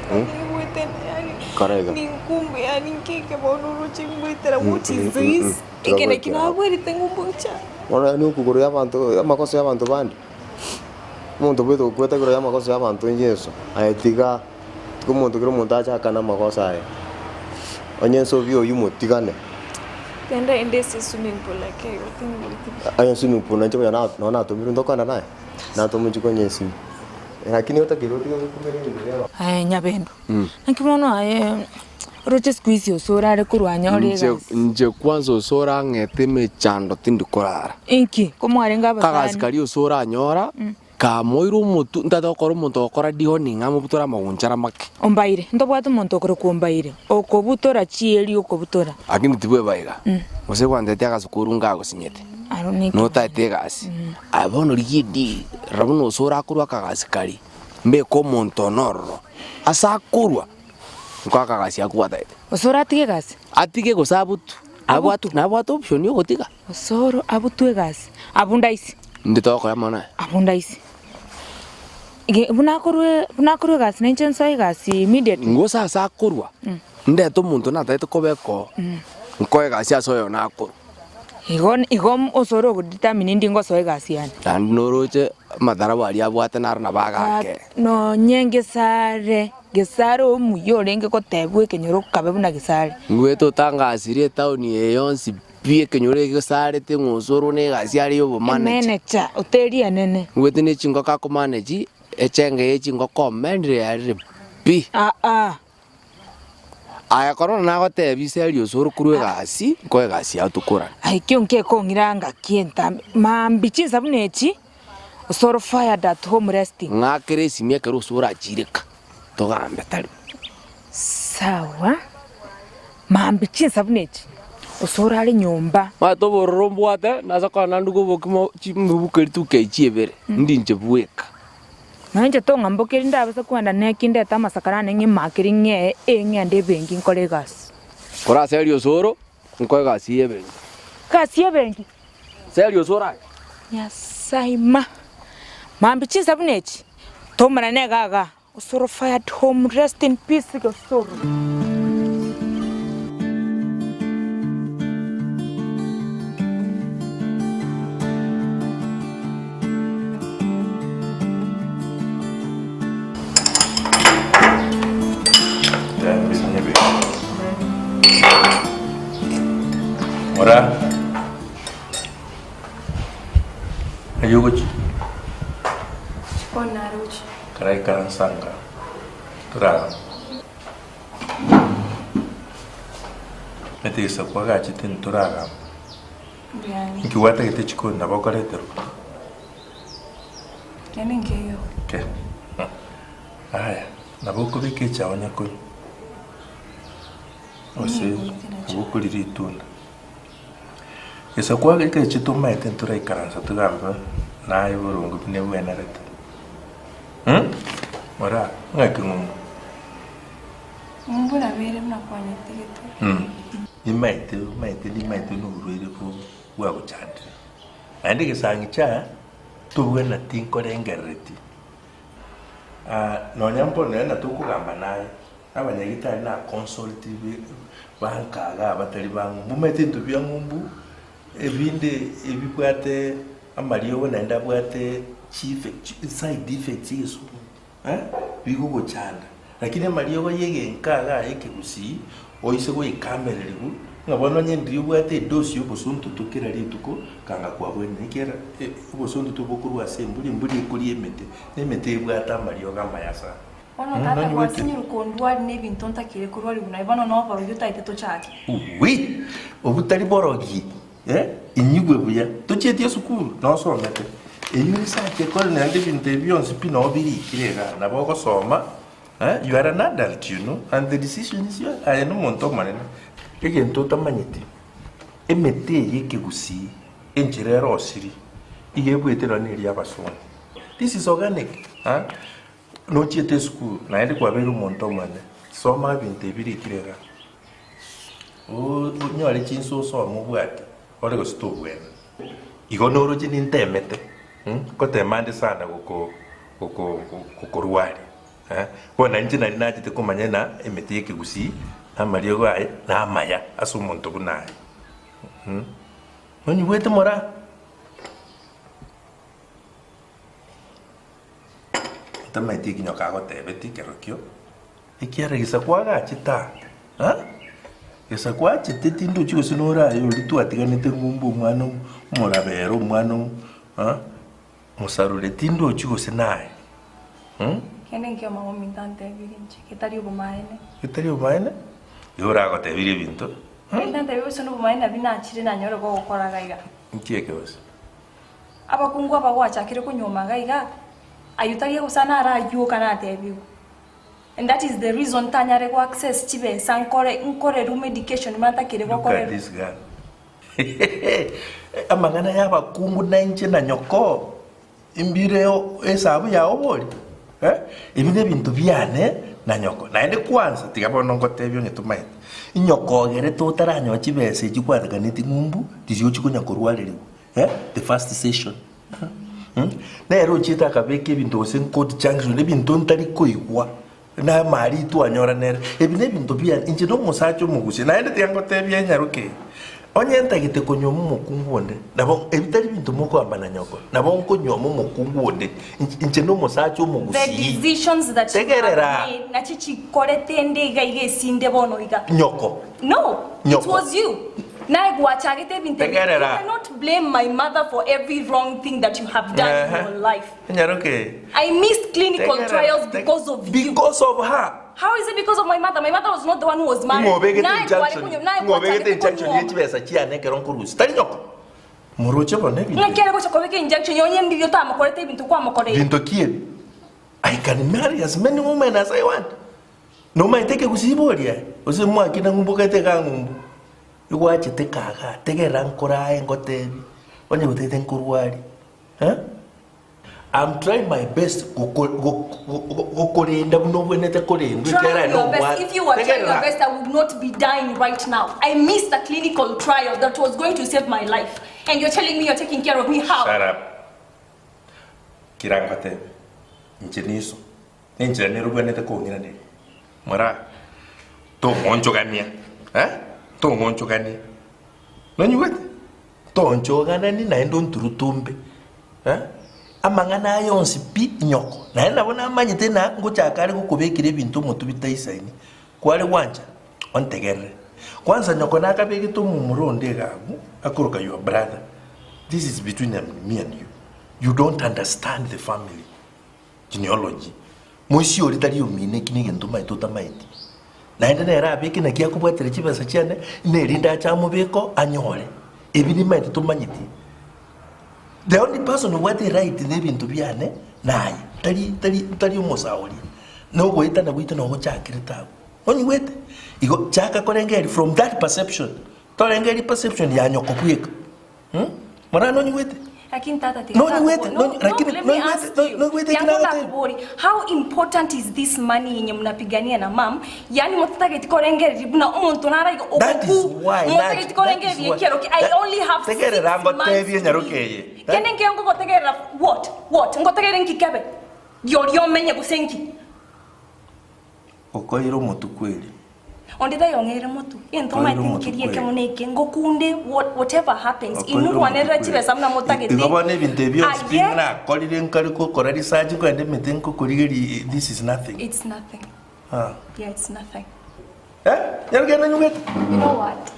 Ng'imwete yaani Kora iga. ninkumbe yaani nkeke bono oroche ngwetera Mm, what mm, is mm, this? mm. Eke naki Tiga goikera abwo. nabwerete ng'umbucha. Bono yaani okogoro ya abanto amakoso ya abanto bande. Omonto obwate gokweta igoro y'amagoso y'abanto Yeso, aye tiga, tiga omonto kera omonto ache akane amagoso aye. Onye ensobi oyio motigane. Genda ende ase eswimming pool ake igo ting'uti. Aye swimming pool nainche konya na nonye natomirwe ntokogenda naye, natoma inche konya esimi. Lakini otakeire otige gokumera ebinto biabo. Aye nyabendo, naki bono aye oroche siku hizi ase orare korwa anyore Inche egasi. inche kwanza ase orang'ete emechando tindi korara. Inki? Komwarenge Kagasi abasani? karia ase oranyora, kamoire omotwe, ntagete gokora omonto ogokora dehorning amobutora amagunchara make. Ombaire, ntobwate omonto okorokwa ombaire, okobutora chieri okobutora. Lakini tibweba iga, gose gwantetia agasukuru ngagosinyete, Aro neke. notaete egasi. Aye bono rigia edeal, rora buna ase orakorwa akagasi karia, mbeke omonto one ororo, ase akorwa, nkoa akagasi akwo gwataete. Gose oratige egasi? Atige gose abutwe, nabwate nabwate option ya ogotiga. Osoro abutwe egasi, abwo ndaisi. Inde togokora mono aye. Abwo ndaisi. Ge buna akorwa buna akorwa egasi nainche nsoe egasi immediately. Gose ase akorwa, ndete omonto natagete kobeka oo, nkoe egasi ase oyo nakorwa. Igo igo osore ogodetermine ndi ngosoa egasi yane. Naende noroche amatarabu aria abwate naro nabo agake. Nonye ngesare, gesare omuya orenge gotebwa ekenyoro kabe buna gesare. Ngwete otangasirie etaoni eye yonsi pi ekenyoro eke gesarete ng'a osoro na egasi are ya obomaneja. Emeneja, hoteli enene. Ngwete ne chingoko akomaneji, echenge ye chingoko omenire yarire pi. Aa. Aye korora nagotebia ise aria osoro korwa egasi, nkoe egasi yao tokorane. Aye ekio nkekong'ira ngaki entambe, maambia chinsa buna echi, osoro fired at home resting. Ng'akere esimi ekero osoro achire ka, togambe tari. Sawa, maambia chinsa buna echi, osoro are nyomba. Omanyete obororo mbwate, nase korora nduge obokima chimibuko rituko echi ibere, ndinche bweka. Nonya inche tong'ambokerie ndabase kogenda neki ndete amasakara ane ng'imakeri ng'ee eng'ende ebenki nkore egasi. Kore ase erio osoro, nkoe egasi y'ebenki. Egasi y'ebenki? Ase erio osoro aye. Nyasae ma! Mambia chinsa buna echi, tomerane iga igaa, Osoro fired home, rest in peace Osoro. Mora. Aye ogochia? Chikoni naroche. Karaikaransa anga toragamba. Omanyete egesaku agachete ntoragamba. Mbuya Inki gwatagete chikoni nabo okoreterwa? Kende nkeiyo. Ke. Aya, nabo okobeka echae onye konywa. Gose nabo okoria ritunda. Gesaku agechete omaete ntoraikaransa togambe naye boronge buna ebwenerete. Ora, ng'aki ng'umbu? Ng'umbu nabeire buna kwanyetigete. Nimaete, omaete nimaete noborwaire bwagochandire. Naende egesang'i chia tobwenereti nkorengerereti. Nonya mbono ere natokogamba naye, abanyagitari na consult banka igaa batari ba ng'umbu. Omanyete ebinto bia ng'umbu, ebinde ebibwate amariogo naende abwate chieffect side effects egesumu bigogochanda. Lakini amariogo ya egenka igaa ya ekegusii, oise goikamererigwa, ng'a bono onye ndiria obwate edosi ya obosontoto kera rituko, kanga kwabwenire ekiagera obosontoto bokorwa ase embori, embori ekoria emete, na emete ebwate amariogo amaya sana. Bono tata gwasinyirwe kondwaria nebinto ntakire korwarigwa naye bono noborogi otaete tochake. Uwi! Obwo tari borogi, eh, inyigwe buya. Tochieti esukuru, nosomete. Eyio research ekore naende ebinto ebi bionsi pi noo birikire igaa. Nabo ogosoma, eh, you are an adult you know, and the decision is yours. Aye nomonto omonene. Egento otamanyeti, emete eye ekegusii, enchera erosiri, iga ebwete nonye na eria abasongo. This is organic, ah. Nochiete esukuru naende kwabeire omonto omonene, soma ebinto ebi birikire igaa. Onyore chinsa osome obwate ore gose tobwene. Igo noroche nintemete, ngotema nde sana gokorwaria. Bono inche nari nachete komanya ng'a emete y'ekegusii na amariogo aye na amaya ase omonto buna aye. Nonyigwete moraa? Otamaeti eki nyoka agotebetie kerokio, ekiagera gesaku agachete aa, ah, gesaku achete tindochi gose nore aye oria twatiganete ng'umbu omwana omorabere omwana ah, mosarure tindochi gose naye mh. Kende nkio mama ominto antebirie inche, getari obomaene. Getari obomaene? Igo oragotebirie ebinto? Kende antebirie gose nobomaene nabio nachire nanyore gogokora iga iga. Nki eke gose? Abakungu aba gwachakire konyuoma iga iga, ayio tari egosana naro ayio oka natebigwe. And that is the reason ntanyare go access chibesa nkore nkorerwe medication buna ntakire Look at gokorerwa. this girl. Amang'ana y'abakungu na inche na nyoko mbire esabu yao bori eh? Ebi nebinto biane na nyoko. Naende kwanza tiga bono ngotebie onye tomaete. Nyoko ogerete otaranyoa chibesa echi kwatekaneti ng'umbu riria ochia konya korwarerigwa. Eh, the first session. Hmm? Nere ochiete akabeka ebinto gose court junction, ebinto ntari koigwa na amari twanyora nere. Ebi nebinto biane, inche nomosacha omogusia, naende tiga ngotebia enyaroke eye. Onye ntagete konyuoma omokungu onde, nabo ebi tari binto mokoamba na nyoko, nabo nkonyuoma omokungu onde, inche nomosacha The omogusii. decisions that you have Tegerera. made nachi chikorete ende iga iga esinde bono iga. Nyoko. No, it Nyoko. was you. Naye gwachagete ebinto ebi. You Tegerera. cannot blame my mother for every wrong thing that you have done in Ehe. your life. Enyaroke. I missed clinical Tegerera. trials because of you. Because of her. How is it because of my mother? My mother was not the one who was married. Ng'obegete Naye kware injunction. kunyo- naye Ng'obegete gwachagete injunction kunyuoma. ye chibesa chiane ekero nkorusia. Tari nyoko. Moroche bono ebinto. Ng'aki are gocha kobeka injunction yonye ndiria otamokorete ebinto kwamokoreire. Binto ki ebi? I can marry as many women as I want. Nomaete ekegusii boria aye, gose mwakina ng'umbu okaete igaa ng'umbu, igwachete kagaa, tegerera nkorae ngotebie, onye gotagete nkorwarie eh. I'm trying my best goko go go gokorenda buna obwenerete korendwa ekiagera Trying aye your best. nomwana. If you were trying your Tegerera. best, I would not be dying right now. I missed a clinical trial that was going to save my life. And you're telling me you're taking care of me. How? Shut up. Kira ngotebie, inche niso. Nenchera nere obwenerete kong'iraneria. Moraa, tong'onchogania, eh, tong'onchogania. Nonyigwete? Toonchoganani naende onturutumbe, eh, amang'ana aya onsi pi nyoko. Naende nabo namanyete ng'a ngochaka are gokobekera ebinto omotwe bitaisaini. Kware gwancha, ontegerere. Kwanza nyoko nakabegete omomura onde iga abwo, akoroka your brother. This is between me and you. You don't understand the family genealogy. Moisia oria tari omino eki negento omaete otamaeti. Naende nere abeke naki akobwatera chibesa chiane, nerinde ache amobeke oo anyore. Ebi nimaete tomanyeti. The only person obwate eright na ebinto biane naye, tari tari tari omosae oria. Na ogoetana gwaito nabo gochakirete abwo. Onyigwete? Igo chaka korengereria from that perception, torengereria perception ya nyoko bweka. Morana onyigwete? Lakini tata tiga Nonyigwete? takubo- No, Nonyi- lakini no, let me nonyigwete? ask you. Nonyigwete Tiga eki nagotebia? ntakobori, How important is this money yenye mnapigania na mam? Yani mototageti korengereria buna omonto naraiga That is ogoku. why, Mototageti that- that is korengereria why. ekiaro ki I That- only have six Tegerera months ngotebie to nyaroke live. eye. Kende nkeiyo ngogotegerera what? What? Ngotegerere nki kebe? Riorio omenye gose nki? Okoire omotu kweri. Onde tayong'eire motu. Egento Okoire omanyete omotu nkeria kweri. ekemo na eke, ngokunde what, whatever happens, Okoire inwe omotu rwanerera kweri. chibesa buna motagete. Igo bono ebinto ebi bionsi pi Aye. nakorire nkare gokora research nkoenda emete nkokorigeria this is nothing. It's nothing. Ah. Yeah, it's nothing. Eh? Nyarugenda nyugete? You know what?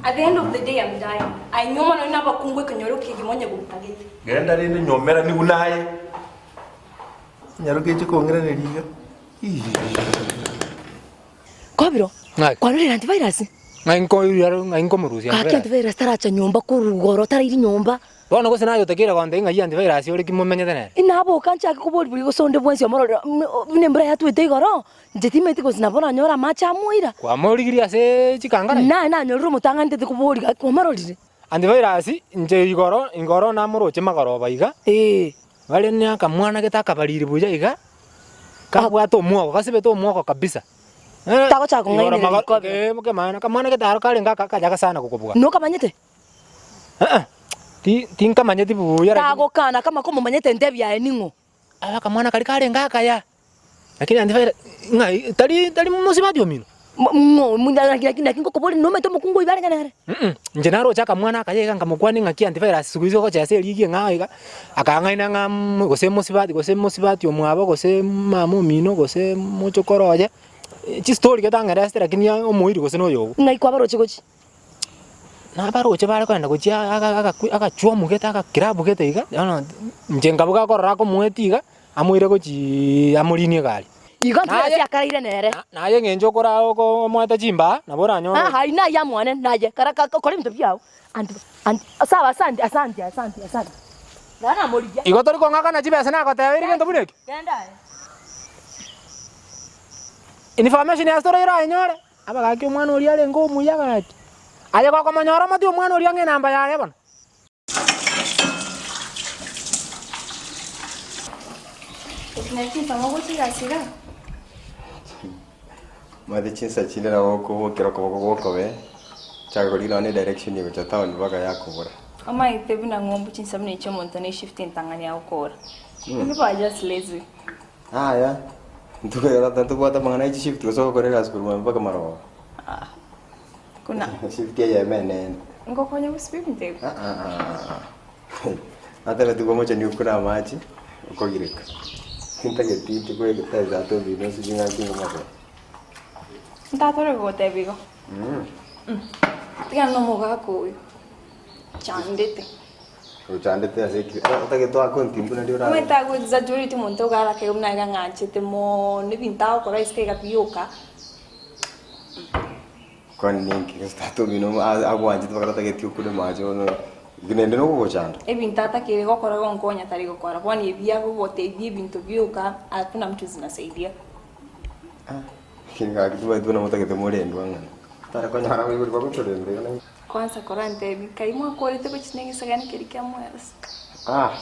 At the end of the day, I'm dying. Ainyoma nonya abakungu ekenyoro kegima onye gotagete. Genda rende nyomera nigu naye. Nyaroke eche kong'iraneria iga. Kobiro, kwarorire antivirus? Ng'ai nkoiruria ng'ai nkomorusia Gaki antivirus taracha nyomba korwa igoro tarairi nyomba. Bono gose naye otakeire gontebia ng'ai antivirus ore ki momenyete nere? Inaboka nchake koboria boria gose onde bwensi omororere buna embura yatwete igoro, inche timanyeti gose nabo nanyore amache amoira. Kwamorigirie ase chikangara? Naye nanyorire omotang'ani ntete koboria gaki kwamororire? Antivirus inche igoro igoro namoroche magoroba iga, bare na akamwana gete akabariri buya iga, kabwate omwogo gasibete omwogo kabisa. Tagochaka Igoro kong'ainereria mago- rikobero. eh, kemana akamwana gete aro karenge aka akayaga sana gokobua. Nokamanyete? Ti tinkamanyeti buya lakini. Tagokana kama komomanyete entebi yaye ning'o? Aba akamwana karia karenge akaya, lakini antivirus ng'ai tari tari mosibati omino. Ng'o naki naki ngokoboria nomanyete omokungu oyo barenge nere? Inche naroche akamwana akaya iga nkamokwania ng'aki antivirus siku hizi ogochesa erigi eng'ao iga, akang'aina ng'a gose mosibati gose mosibati omwabo gose mama omino gose mochokoro oye, chistori gete ang'eresete lakini omoiri gose na oyogo. Ng'ai kwabaroche gochia? Nabaroche bare kogenda gochia agachwomu gete agakirabu gete iga, bono inche nkabuga akorora akomoetia iga, amoire gochiiii amorinie egari. Igo antivirus akaraire nere. Naye eng'encho okora omoete chimbaa nabo oranyore. Aa ayio naye amwane naye kara kora ebinto biao anti anti sawa asante asante asante asante naro namorigia. Igo tori kong'akana chibesa nagotebeire gento buna ekio? Genda aye. Information ase tore orayenyore, abagaki omwana oria arenge omuya gaki. Aye gokomonyora omotwe omwana oria ng'a enamba yaye bono. Omanyete chinsa chinde nabo okobokera okoboko gwokobe, chaka korigia nonye na edirection gocha town mpaka yakobora. Omanyete buna ng'umbu chinsa buna echi omonto ne shift entang'ani agokora. People are just lazy. Yaya, ntobwate amang'ana ye chishift gose ogokora egasi korwa mambia mpaka marogoba. Kuna Shift eyemo enene. ngokonya gosiba ebinto ebi. Natebeti komochani okure amache, okogireka. Tintageti inche koegete tata omino sijui ng'aki ngomotebia. Ntatore gogotebia igo. Tiga nomogaka oyo. Chandete. Ochandete ase ki? Otagete oake ontimbu nario orabe. Omanyete ago exaggerate omonto iga arakege buna iga ng'anchete mono ebinto agokora isiko iga bioka. Kwani ninki gose tata omino agwanchete mpaka tatageti okure amache bono naende nogogochanda? Ebinto atakeire gokora gonkonya tari gokora bono ebi agogotebia ebinto bioka hakuna mtu zinasaidia. Lakini gaki timanyeti buna motagete morendwe ang'ana. Tare konyora abaibori bagotorenda iga naki. Kwanza korantebie kai mwakorete gochia na egesagani keria kia mwasi. Ah,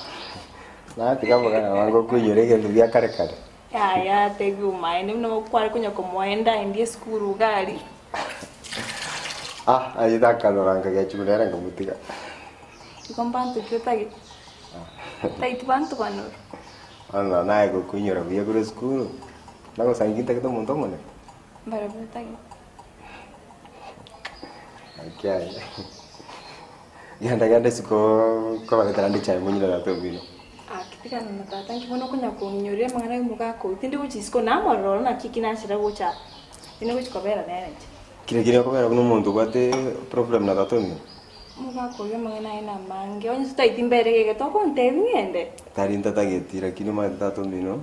natiga amagana abange okoinyora egento gia kare kare. Yaya tebia omaene buna kware konya komoenda aendie esukuru iga aria. Ah, aye takanora nkagechigwa nere nkamotiga. Igo mbanto ki otagete? Taiti banto banoro. Bono naye gokoinyora buya korwa esukuru, nagosangi ntagete omonto omonene. Mbarabwo otagete. Gaki aye. Genda genda isiko nkobaretera nde echae monywe na tata omino. Aki tigana na tata nki bono okonya kong'inyoria amang'ana ya omogaka oyio. Tindi gochia isiko namorora oro naki eki nachera gocha aa. Tindi gochia kobera nere inche. Kire kire okobera buna omonto obwate problem na tata omino. Omogaka oyio amang'ana aye namange, onye totaeti mbere gege togontebia ng'ende. Tari ntatageti lakini omanyete tata omino,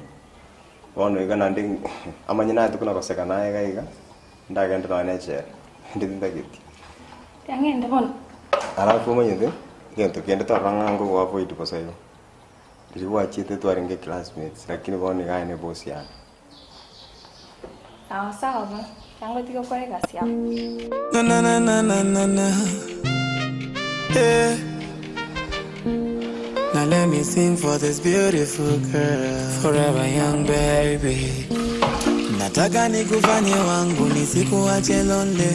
bono iga naende amanye naye tokona goseka naye iga iga, ndagende nonya na echela, inde tintageti. Tiga ng'ende bono. Alafu omanyete, egento kende torora ng'a ngogo avoid bosa igo, riria gwachiete twarenge classmates lakini bono iga aye ne boss yane. Sawa sawa bono, tiga ngotige gokora egasi yao. Na na na na na na na. Yeah. Now let me sing for this beautiful girl, forever young baby. Nataka nikufanye wangu nisikuache lonely.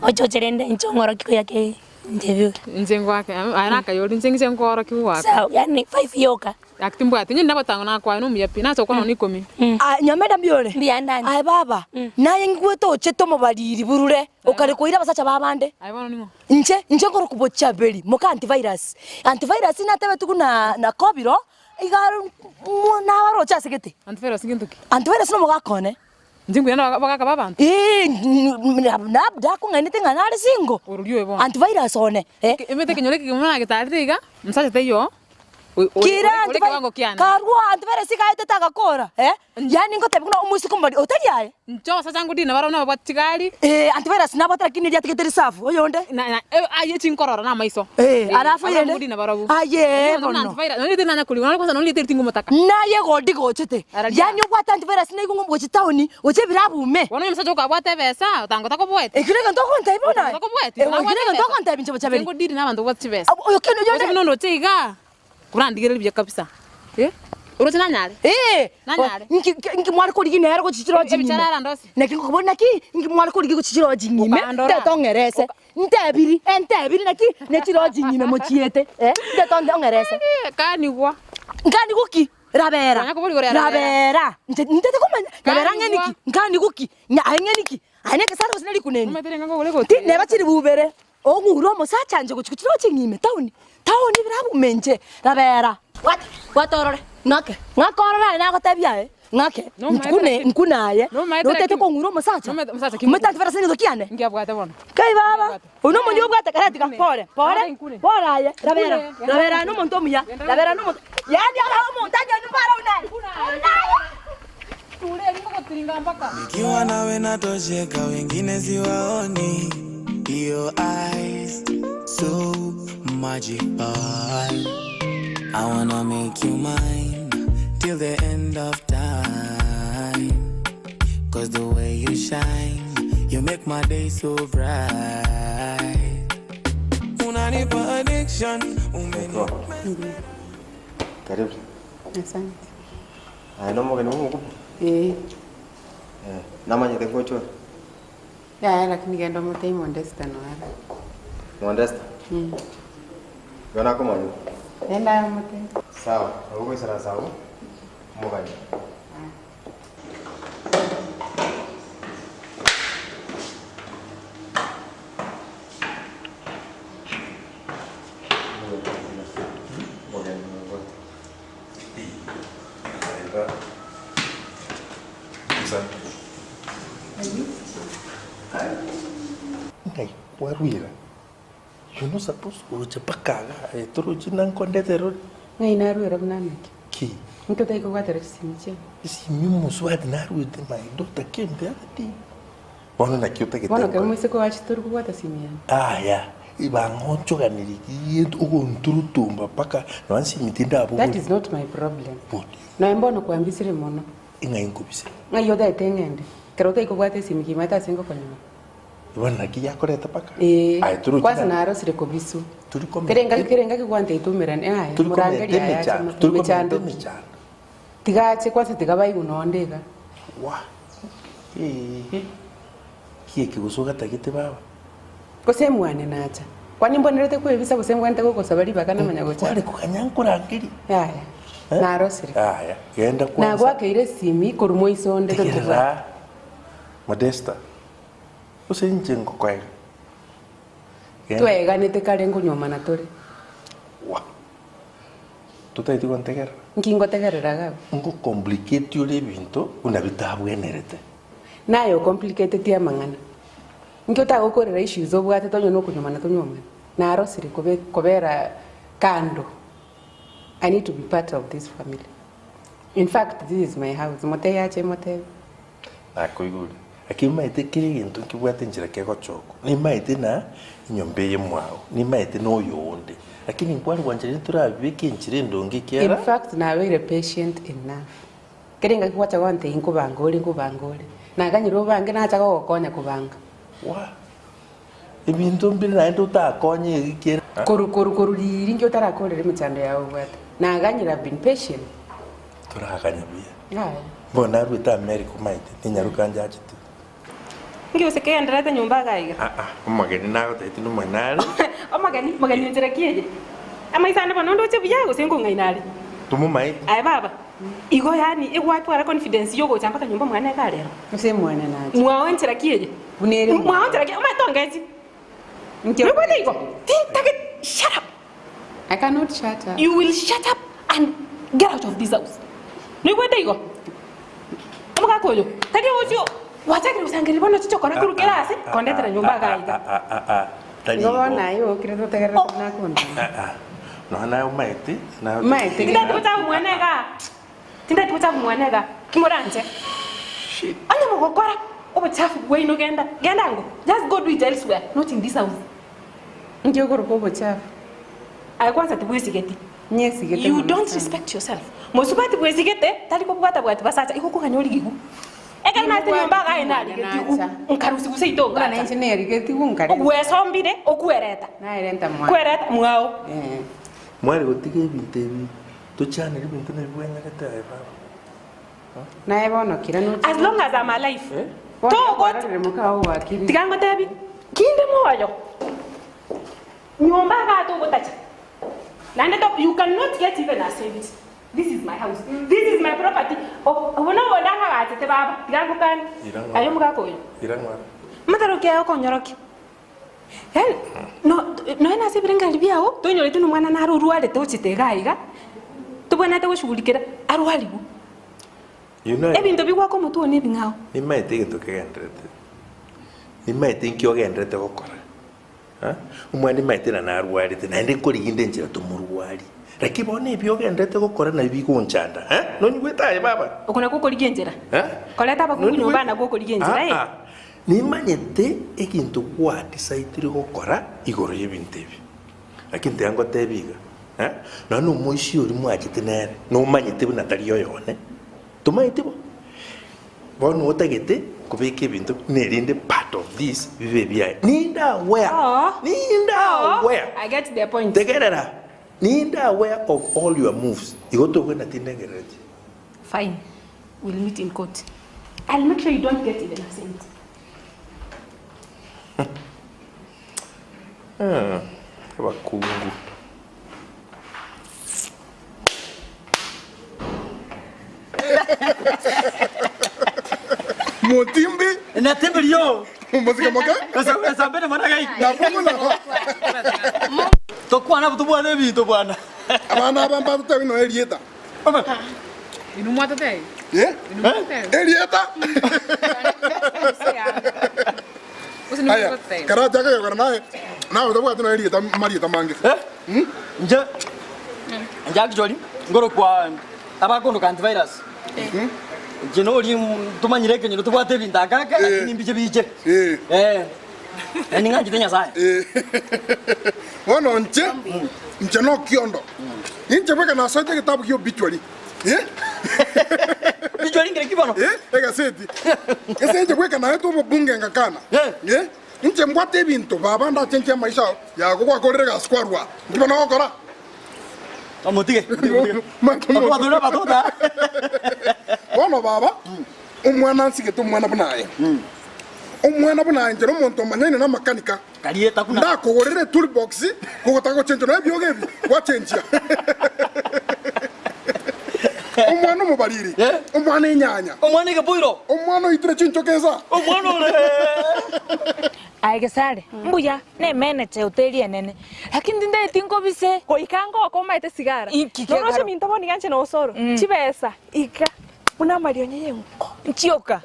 Ochoche rende inche ong'oroki koyake interview. Inche ngoake, aye nakayori inche ng'iche nkoorokia goaka. Sawa, yaani five yoka. Gaki timbwati, inche nagotango nakwane omuya pi, nase gokwana nonya ikomi. Aye Nyameda mbuya ore? Mbuya nde Aye baba, naye ngigwete ochete omobariri burure, okare koira abasacha b'abande. Aye bono ning'o? Inche, inche nkorokwa Bochaberi, moka antivirus. Antivirus natebetwe buna na kobiro, iga nabaroche ase gete. Antivirus ngento ki? Antivirus nomogaka one. Inche nkoirana abagaka b'abanto. Ee, labda akong'ainete ng'a nare single. Orori oyo bono. Antivirus one, eh. Emete ekenyoro eke kegima nagetarire iga, omosacha taiyo, Kira ore ekewango kiane. Karua antivirus iga aetete agakora, eh. Yaani ngotebia buna omoiseke omobari otari aye. Inche abasacha ngodi nabarabwo nababwate chigari. Ee, antivirus nabwate lakini eria atigete reserve, oyonde. Aye chinkororo na amaiso. Ee, alafu eyende. Ngodi nabarabwo. Aye bono. Antivirus, nonye rieteri nanya korigwa, nonye kwanza nonye rieteri tingomotaka. Naye godi gochete. Yaani obwate antivirus naigo ng'o gochia town, gochia ebirabu ime. Bono onye omosacha okabwate ebesa, otango takoboeti. Ekio negento ogontebia bono aye? Takoboeti, Ekio negento ogontebia inche Bochaberi? Inche ngodiri na abanto babwate chibesa. Oyo kende oyonde. Gose buna ondoche igaa. Korandigererie buya kabisa. Eh? Oroche nanyare? Ee, Nanyare. nki nki mware korigia nere gochia chiroji Ebichara ng'ime? arandosie. Naki nkokobori naki nki mware korigia gochia chiroji ng'ime? Okandora. Ntete ong'erese. Ntebiri, entebiri naki ne chiroji ng'ime mochiete. Eh, ntete onde ong'erese. Kanigwa. Nkanigwa ki? Rabera. Konya kobori igoro ya rabera. Rabera. Inche ntete komanya. Rabera ng'eni Kanigwa. ki? Nkanigwa ki? Nya aye ng'eni ki? Aye nekesare gose nerikuneni? Omanyete ring'ana nkogora egoti Ti eye. neba chilifu ibere. Ong'ure omosacha inche gochia gochia roche ng'ime town, town birabume inche, rabera. Bwata, bwata orore, ng'ake, ng'ake orore aye nagotebia aye, ng'ake, nkune, nkune aye, notete kong'ura omosacha, omanyete antivirus ase egento kiane? Kai baba, oyio nomonto obwate kare tiga, pore, pore, pore aye, rabera, rabera aye nomonto omuya, rabera nomonto, yaani ara omonto anyore mbare oyio naye, oyio naye. Nikiwa nawe natosheka, wengine siwaoni. Your eyes so magical. I wanna make you mine till the end of time. Cause the way you shine, you make my day so bright. Unanipa addiction, umeni Karibu. Asante. Aye nomogeni bwa omokubo? Eh. Eh, namanyete ngochore. Yaya lakini genda omotebie Modesta noara. Modesta? Mm. Igo nakomanya. Genda aye omotebie. Sawa, nabo ogoisaransa abwo, omogani. Ng'ai kwarwire? You no suppose gocha mpaka iga aye torochi nankondete rori. Ng'ai narwera buna naki? Ki? Inki otari kobwatera chisimi chiane? Esimi omosubati narwete my daughter came the other day. Bono naki otagete Bono nkore? kero moiseke oachete tori kobwata simi yane? Aya, bang'onchoganirie ki ogonturutumba mpaka nonya nsimi tindabogori. That is not my problem. Nonya mbono kwambisire mono. Ng'ai nkobise? Ng'ai otaete ng'ende? Ekero otari kobwata esimi kimanyete ase ngokonyora. Bono naki yakoreta mpaka? Ee, Aye torochi kwanza na- narosire kobiswa. Tori komenta- Kere engaki kere engaki gwanteita omerane, yaya, Tori komenta morangerie aye ache emechando, mote tori komenta emechando ki? emechando. Tiga ache kwanza tiga baigwe nonde iga. Wa! Eeh! Ki eke gose ogatagete baba? Gose emwane nacha. Kwani mbonerete kwebisa gose mbwenerete gogosaba ribaga namanya gocha? Kware koganya nkorangerie. Yaya, narosire. Yaya, genda kwanza. Nagwakeire esimi korwa moiso onde Tegerera, totobwate. Modesta, gose inche ngokoega. Genda. Tweganete kare nkonyuomana tore. Wa! Totaeti gontegerera? Nki ngotegerera iga abwo? Ngocomplicate ore ebinto buna bitabwenerete. Naye ocomplicateti amang'ana. Inki otagokorera issues obwate tonye nokonyomana tonyomane? Narosire kobe kobera kando. I need to be part of this family. In fact this is my house, motebie ache motebie. Nakoigure. Lakini omanyete kera egento nkebwate enchera kegochokwa. Nimaete na enyomba eye mwao, nimaete na oyonde, lakini nkware gwancha riria torabibeke enchera endonge In ekiagera. fact nabeire patient enough. Kera engaki gwacha gontebia nkobanga ore nkobanga ore, naganyire obange nacha gogokonya kobanga. Wah! Ebinto mbire naende otakonye ekiagera. Koru koru koru riiri inki otarakorera emechando yao obwate. Naganyire I've been patient. Toraganye buya. Yaya. Bono naruete America omanyete, ninyaroka njachete. Inki gose kegendererete nyomba iga iga? Aa, omogeni nagotebetie nomogeni nare. Omogeni, mogeni enchera ki eye? Amaiso ane bono ndoche buya gose nkong'aina are? Tomomaeti. Aye baba, igo yaani egwatwara confidence yogocha mpaka nyomba mwane iga rero? Gose mwane nache. Mwao enchera ki eye? Buna ere Mwao mwao. enchera ki? Omanyete ongechi? Inki Noigwete igo? okogecheria? Tintageti, shut up! I cannot shut up. You will shut up and get out of this house. Noigwete igo? Omogaka oyo, tari ogochia gwachakire gosangereria bono chichokora korwa kera ase kondetera nyomba iga iga. Tari Igo igo. bono aye okire totegererete buna akondama. Nonya naye omaete, naye Omaete otagete Tindati gochaka mwane igaa. Tindati gochaka mwane igaa. Ki moranche? Onye mogokora obochafu bwaino genda, genda ango. Just go do it elsewhere, not in this house. Inki okoroka obochafu? Aye kwanza tibwesigeti. Nyesigete You mono don't sana. respect yourself. Mosubati bwesigete tari kobwata bwati basacha igo okoganya origigwe. Ekero naete nyomba iga aye narigetigwe nkarusigwa seito Buna ngacha. nainche nerigetigwe nkarenta. Gwesombire okwereta. Naerenta mwao. Kwereta mwao. Eh. Mware gotiga ebinto ebi, tochanere ebinto nabibwenerete aye baba. Naye bono kira noche. As long as I'm alive. Bono Togot kwarorire moka oo gwakirire. tiga ngotebi kinde moyo. Nyomba iga togotacha. Naende to you cannot get even a cent. This is my house. This is my property. Obo nobo ndakagachete baba. Tiga ngokanie. Ira ng'ora. Aye omogaka oyo. Ira ng'ora. Mataro kiaye okonyorokia. Yaani no nonya nase ebirengererio biao tonyoreti buna omwana nare orwarete ochete iga iga, tobwenerete goshughulikera arwarigwe. You know, Ebinto bigwaka omotwe one ebing'ao. Nimaete egento kegenderete. Nimaete inki ogenderete gokora. Eh? Omwana nimaete na narwarete, naende nkoriginde enchera tomorwari. Lakini bono ebi ogenderete gokora nabi bigonchanda. Eh? Nonyigwete aye baba? Oko nakwo okorigia enchera. Eh? Koreta abakungu nyomba Nonyigwete? nakwo okorigia enchera, eh. Ah, ah. Nimanyete egento gwadisaitire gokora igoro y'ebinto ebi. Lakini tiga ngotebie iga, eh, nonya na omoisia oria mwachete nere, nomanyete buna tari oyone, tomanyeti bo? Bono otagete kobeka ebinto buna erinde part of this bibe ebiaye. Ninde aware, ninde aware, I get the point. tegerera, ninde aware of all your moves, igo tobwena tindengerereti. Fine. We'll meet in court. I'll make sure you don't get even a cent. Ah, abakungu. Motimbi. Natimbi rio. Mosike moke. Esambene mana gai. Nabwo Tokwana butubwana ebinto bwana. Abana aba mbatotebi noe erieta. Inwe mwatotebi? Eh? Erieta. Gose inwe Aya, mwatotebi? karachaka gokora naye. Nawe tobwati noe erieta marieta mange. Nje nje actually ngorokwa abakondoka antivirus. Nche nori tumanyire ekenyoro tobwate ebinto akake lakini mbiche biche. Eh. Yaani ng'anchete Nyasaye. Bono nche, nche nokiondo. Inche bweka nasoete egetabu kia obituary. Eh? Obituary ngere ki bono? Eh, egaseti. Ase inche bweka naetwe obobunge ngakana. Eh? Inche mbwate ebinto baba ndachenchie amaisha ao yago gwakorire egasi kwarwa. Nki bono ogokora? Omotige. Omotige. Bono baba, omwana nsigete omwana buna aye. Omwana buna aye inche nomonto omanyaine na amakanika. Ndakogorera etoolbox, kogotaka gochenchia nonya ebiogo ebi, gwachenchia. Omwana omobariri, omwana enyanya. Omwana egepoiro. Omwana oitire chinchoka esa. Omwana ore. Aye Gesare, mbuya nemeneche hoteli enene, lakini tindageti nkobise. Goika ngoka omaete sigara. Inki Noroche kegaro? minto bono iga inche na osoro. Chibesa iga. Buna amarionya y'enko. Nchioka.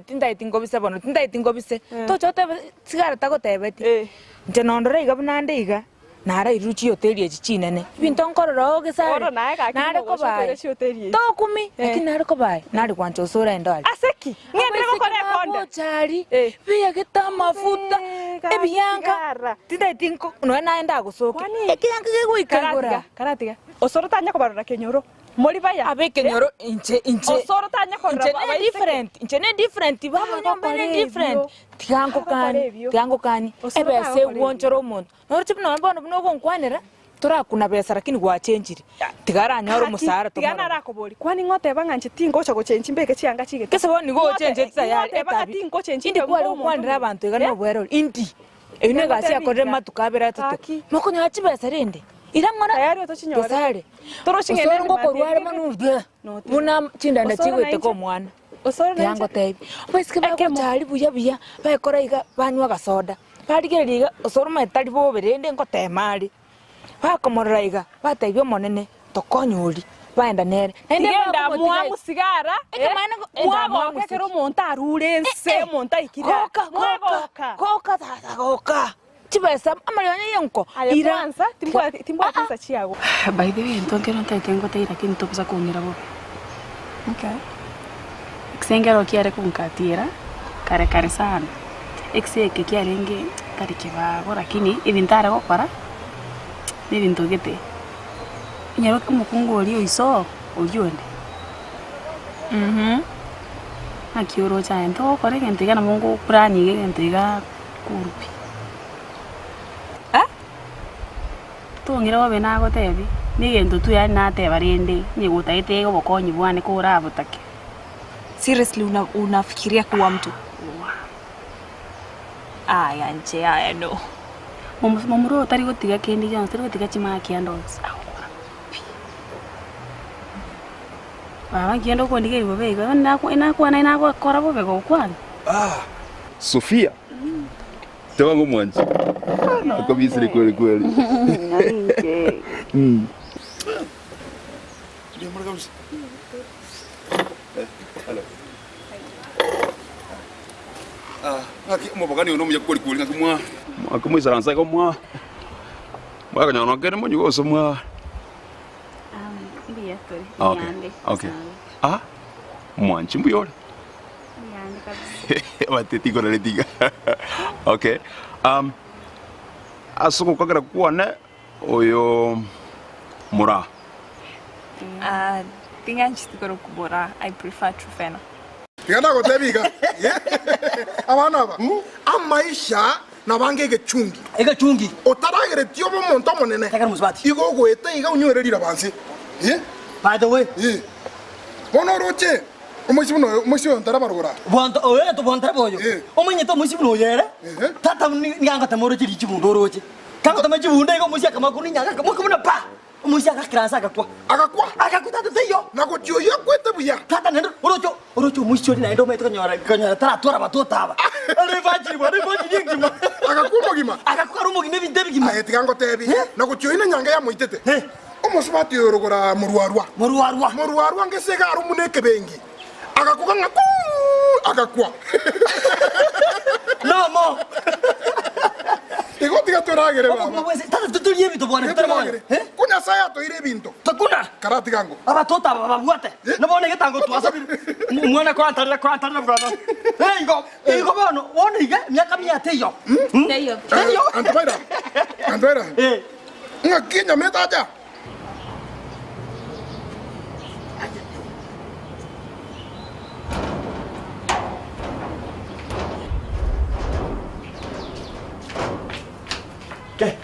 Tintaeti nkobise bono, tintaeti nkobise. Tocha otebe sigara tagotebeti. Inche nondore iga buna ande iga, narairwe chihoteli echi chinene. Ebinto nkorora oo gese are, Bono naye gaki nare nigo ogocha koba okoira aye. chihoteli echi. Tokumi, lakini nare koba aye, nare gwancha ase oraende aria. Ase ki? Ng'endere gokora ekonda. Abaiseke bagocha aria, beyagete amafuta, ebianka, tintaeti nko, nonya naye ndagosokia. Ekianka kegoika igoro aa. Karatiga, karatiga. Osoro tanya kobarora kenyoro. Mori baya. Abe ekenyoro inche inche. Osoro tanya korora Inche ne abaiseke. different, inche ne different, baba nyomba ne different. Tiga nkokanie, tiga nkokanie. Ebesa egwonchora omonto. Noroche buna bono buna ogonkwanera, torakuna besa lakini gwachenchire. Tiga aranyore omosara Tiga tomorore. narakoborie, kwani ng'o oteba ng'a inche tingocha gochenchia mbeke chianga chigete? Gese bono nigo ochencheti tayari Ng'o oteba ng'a etabi. tinkochenchia Indi mbe kware omonto gokwanera omuya? abanto iga nobwerori, indi? Eyio negasi yakorire matuko abere atato. Mokonyora chibesa rende? Ira ng'ora gesare. Osoro ngokorwa are mono bwe buna chindanda chigoiteka omwana. Tiga ngotebi. Abaiseke bagocha aria buya buya baekora iga banywa agasoda. Barigereria iga osoro omanyete tari bobe rende ngotema are. Bakomorora iga batebia omonene tokonye oria. Baenda nere. Naende Tiga bakomotiga endamwamu sigara, Ekemaene ngo- endamwamu mwagoka ekero omonto arure ense, omonto aikire aa. Goka, goka, Mwagoka. goka tata goka. Chibesa amarionya yenko Aye ira. kwanza, timbwati timbwati nsa chiago. By the way, intwe nkero ntaete ngotebi lakini tobosa kong'ira bobe. Okay. Ekise nkero kiare konkatiera, kare kare sana, ekise eke kiarenge tari kibago lakini ebinto are gokora, na ebinto gete. Onye omokungu oria oiso oria onde, naki oroche aye ntogokora egento iga nabo ngoplan iga egento iga kuru pi. Tong'ira bobe nagotebia, na egento tu yaani nateba rende, onye gotagete iga obokonyi bwane korabotake. Seriously una, unafikiria kuwa mtu? Aya nche aya no. Momura oyo tari gotiga kende gionsi, tari gotiga chimaki ande onsi, agokora pi. Baba nki kende okondigeria bobe iga, bono nakwana nagokora bobe gokwana. Sofia, teba ng'a omwanchi. Nakobisire kweli kweli. Mm. Ng'aki omobogani oyo nomuya kweli kweli ng'aki mwa mwakomoisaransa igo mwa mwakonyora nonye kende monywe gose mwa Mbuya tore. Okay, Mbuya ande. okay. Ah, mwanchi mbuya ore? Mbuya ande kabisa. Bateti igoro tiga. Okay. Um, ase ogokagera kwane oyo moraa. Ah, ting'ancheti korokwa moraa, I prefer Trufena. Tiga nagotebia iga, abana aba, amaisha nabange egechungi. Egechungi. Otarageretie obe omonto omonene, igo ogoeta iga onywere riraba nse. By the way. Bono oroche omoisia buna oyo, omoisia oyo ntarabarora. Bwanto oyo bwanto oyo. Omanyete omoisia buna oyo ere. Tata niga ngotema oroche richibunda oroche. Kangotema chibunda igo omoisia akamakuru ninya akamoka buna pa. Omoisia agakira ase agakwa. Agakwa? Agakwa tata taiyo. Na gochia oyio akwete buya. Tata naende oroche oroche omoisia oria naende omanyete konyora konyora taratwara abatoto aba. Ore evangeli bwana evangeli engima. Agakwa omogima? Agakwa are omogima ebinto ebigima. Aye tiga ngotebi, na gochia oyio nenyange yamoitete. Omosubati oyo orogora morwarwa. Morwarwa. Morwarwa ngese iga are buna ekebengi. Agakuga ng'a kuu! Agakwa. Nomo. Igo tiga toragere baba. Tata totorie ebinto bwana Tiga toragere. Ko Nyasaye atoeire ebinto. Tokuna. Karatiga ngo. Abatoto aba babwate. Nabono egetango twasabire. Omwana koantarera koantarera bwana. Eh igo igo bono bono iga miaka mia teiyo. Teiyo. Teiyo. Antobaira. Antobaira. Ng'aki enyama etacha?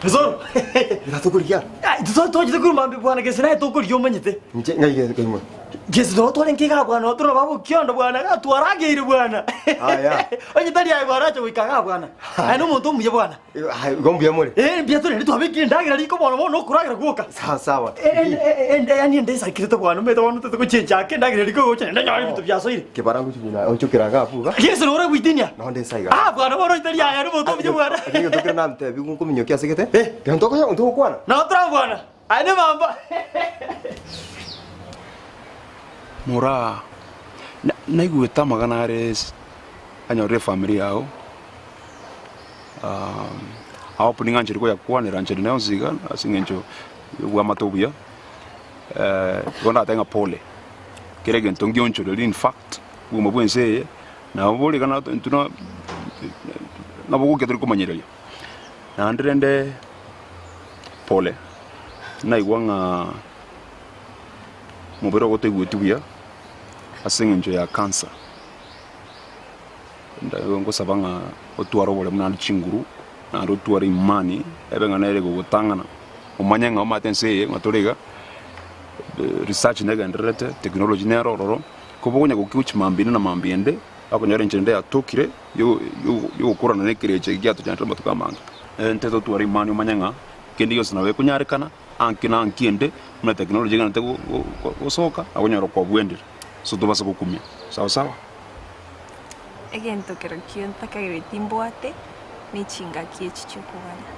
Nzoro. Ira Ai, tuzo tochete korwa mambia bwana gese naye tokorigia omanyete. Inche ng'ai gese koimwa. Gese noo twarenge igaa bwana tore na baba Okiondo bwana igaa twarageire bwana. Aya. Onye tari aye bwana acha goika igaa bwana. Aye nomonto omuya bwana. Igo mbuya more? Eh, mbuya tore naende twabekire endagera riko bono bono okoragera gwoka. Sawa sawa. Yaani ende esakirete bwana omanyete bono totete gochencha ake endagera riko gocha naende nyore ebinto biasoire. Kebara ngochi buna onchokera iga abwo iga. Gese nore goitinia? Nonde nsa iga. Ah bwana bono tari aya nomonto omuya bwana. Egento kere namtebi nkominyokia ase gete. Gento okonya ntogokwana. Nabo tore bwana. Aye nemamba. Moraa. Naigwete amagana are anyorire efamiri yao, I hope ning'anchire koyakwanera nchera ende yonsi iga ase eng'encho ya obwamate obuya, igo ndatebe ng'a pole, kera egento ngionchoreria in fact, obogima bwa ense eye, nabo bore iga intwe na nabo ogokia tori komanyereria. Naende rende pole, naigwa ng'a omobere ogo toigweti buya ase eng'encho ya cancer, ngosaba ng'a otware oboremu naende chinguru, naende otware imani ebe ng'a nere egogotang'ana, omanye ng'a omanyete ense eye ng'a tore iga, research negendererete, technology nere ororo, ko bokonya gokia gochia mambia ende na mambia ende, bakonyora enchera ende yatokire yogokorana na ekerecha eke giatochandire amatuko amange. Ntete otware imani omanye ng'a kende gionsi nabo ekonyarekana. Anki na anki ende, buna technology egendererete gosoka, nakonyora kwabwendire, so tobase gokumia. Sawa sawa. Egento kerokio ntakagereti mbwate, ne chingaki echi chi'okoganya.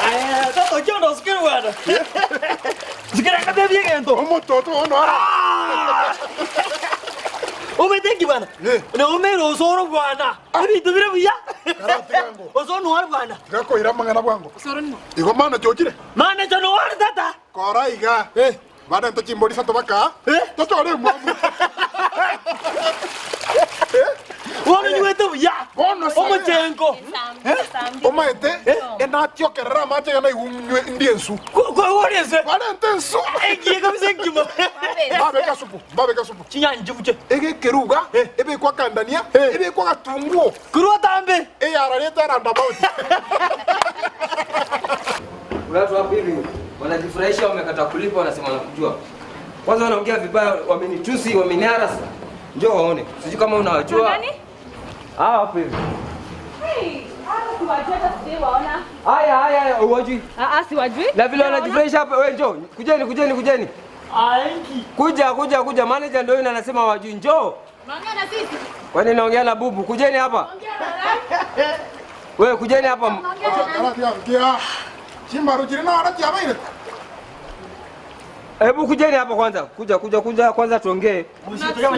Aya, tata okio ndo sukuru bwana. Sukuru akatebia egento. Omototo ono ara. Omete ki bwana? Ne omere osoro bwana. Ebinto bire buya. Osoro noare bwana. Tiga koira amang'ana bwango. Igo manager ochire? Manager noare tata. Kora iga. Barente chimbori isato bakaa, tochore emwamu. Bono nywete buya. Bono sare. Omochengo. Omaete enatiokerera amache iga naigwe nywe ndie ensu. Kore ensu. Barente ensu. Ekiye kabisa ekimo. Babeka supu, babeka supu. Chinyanya chibuche. Egekeruga, ebekwa akandania, ebekwa agatunguo. Korwa tambe. Eyararete roundabout. Kuna watu hapo hivi wanajifurahisha, wamekata kulipa, wanasema wanakujua. Kwanza wanaongea vibaya, wamenitusi, wameniarasa. Njoo waone, sijui kama unawajua. Nani? Hawa hapo hivi. Hey, hawa siwajui hata sijaiwaona. Haya, haya, haya, huwajui. Ah, ah, siwajui. Na vile wanajifurahisha hapa, wewe njoo. Kujeni, kujeni, kujeni. Kuja, kuja, kuja. Manager ndio yule anasema hawajui. Njoo. Unaongea na sisi? Kwani naongea na bubu? Kujeni hapa. Wewe kujeni hapa. Chimbaru chiri na ara chiabaire. Hebu kujeni hapa kwanza. Kuja, kuja, kuja kwanza tuongee.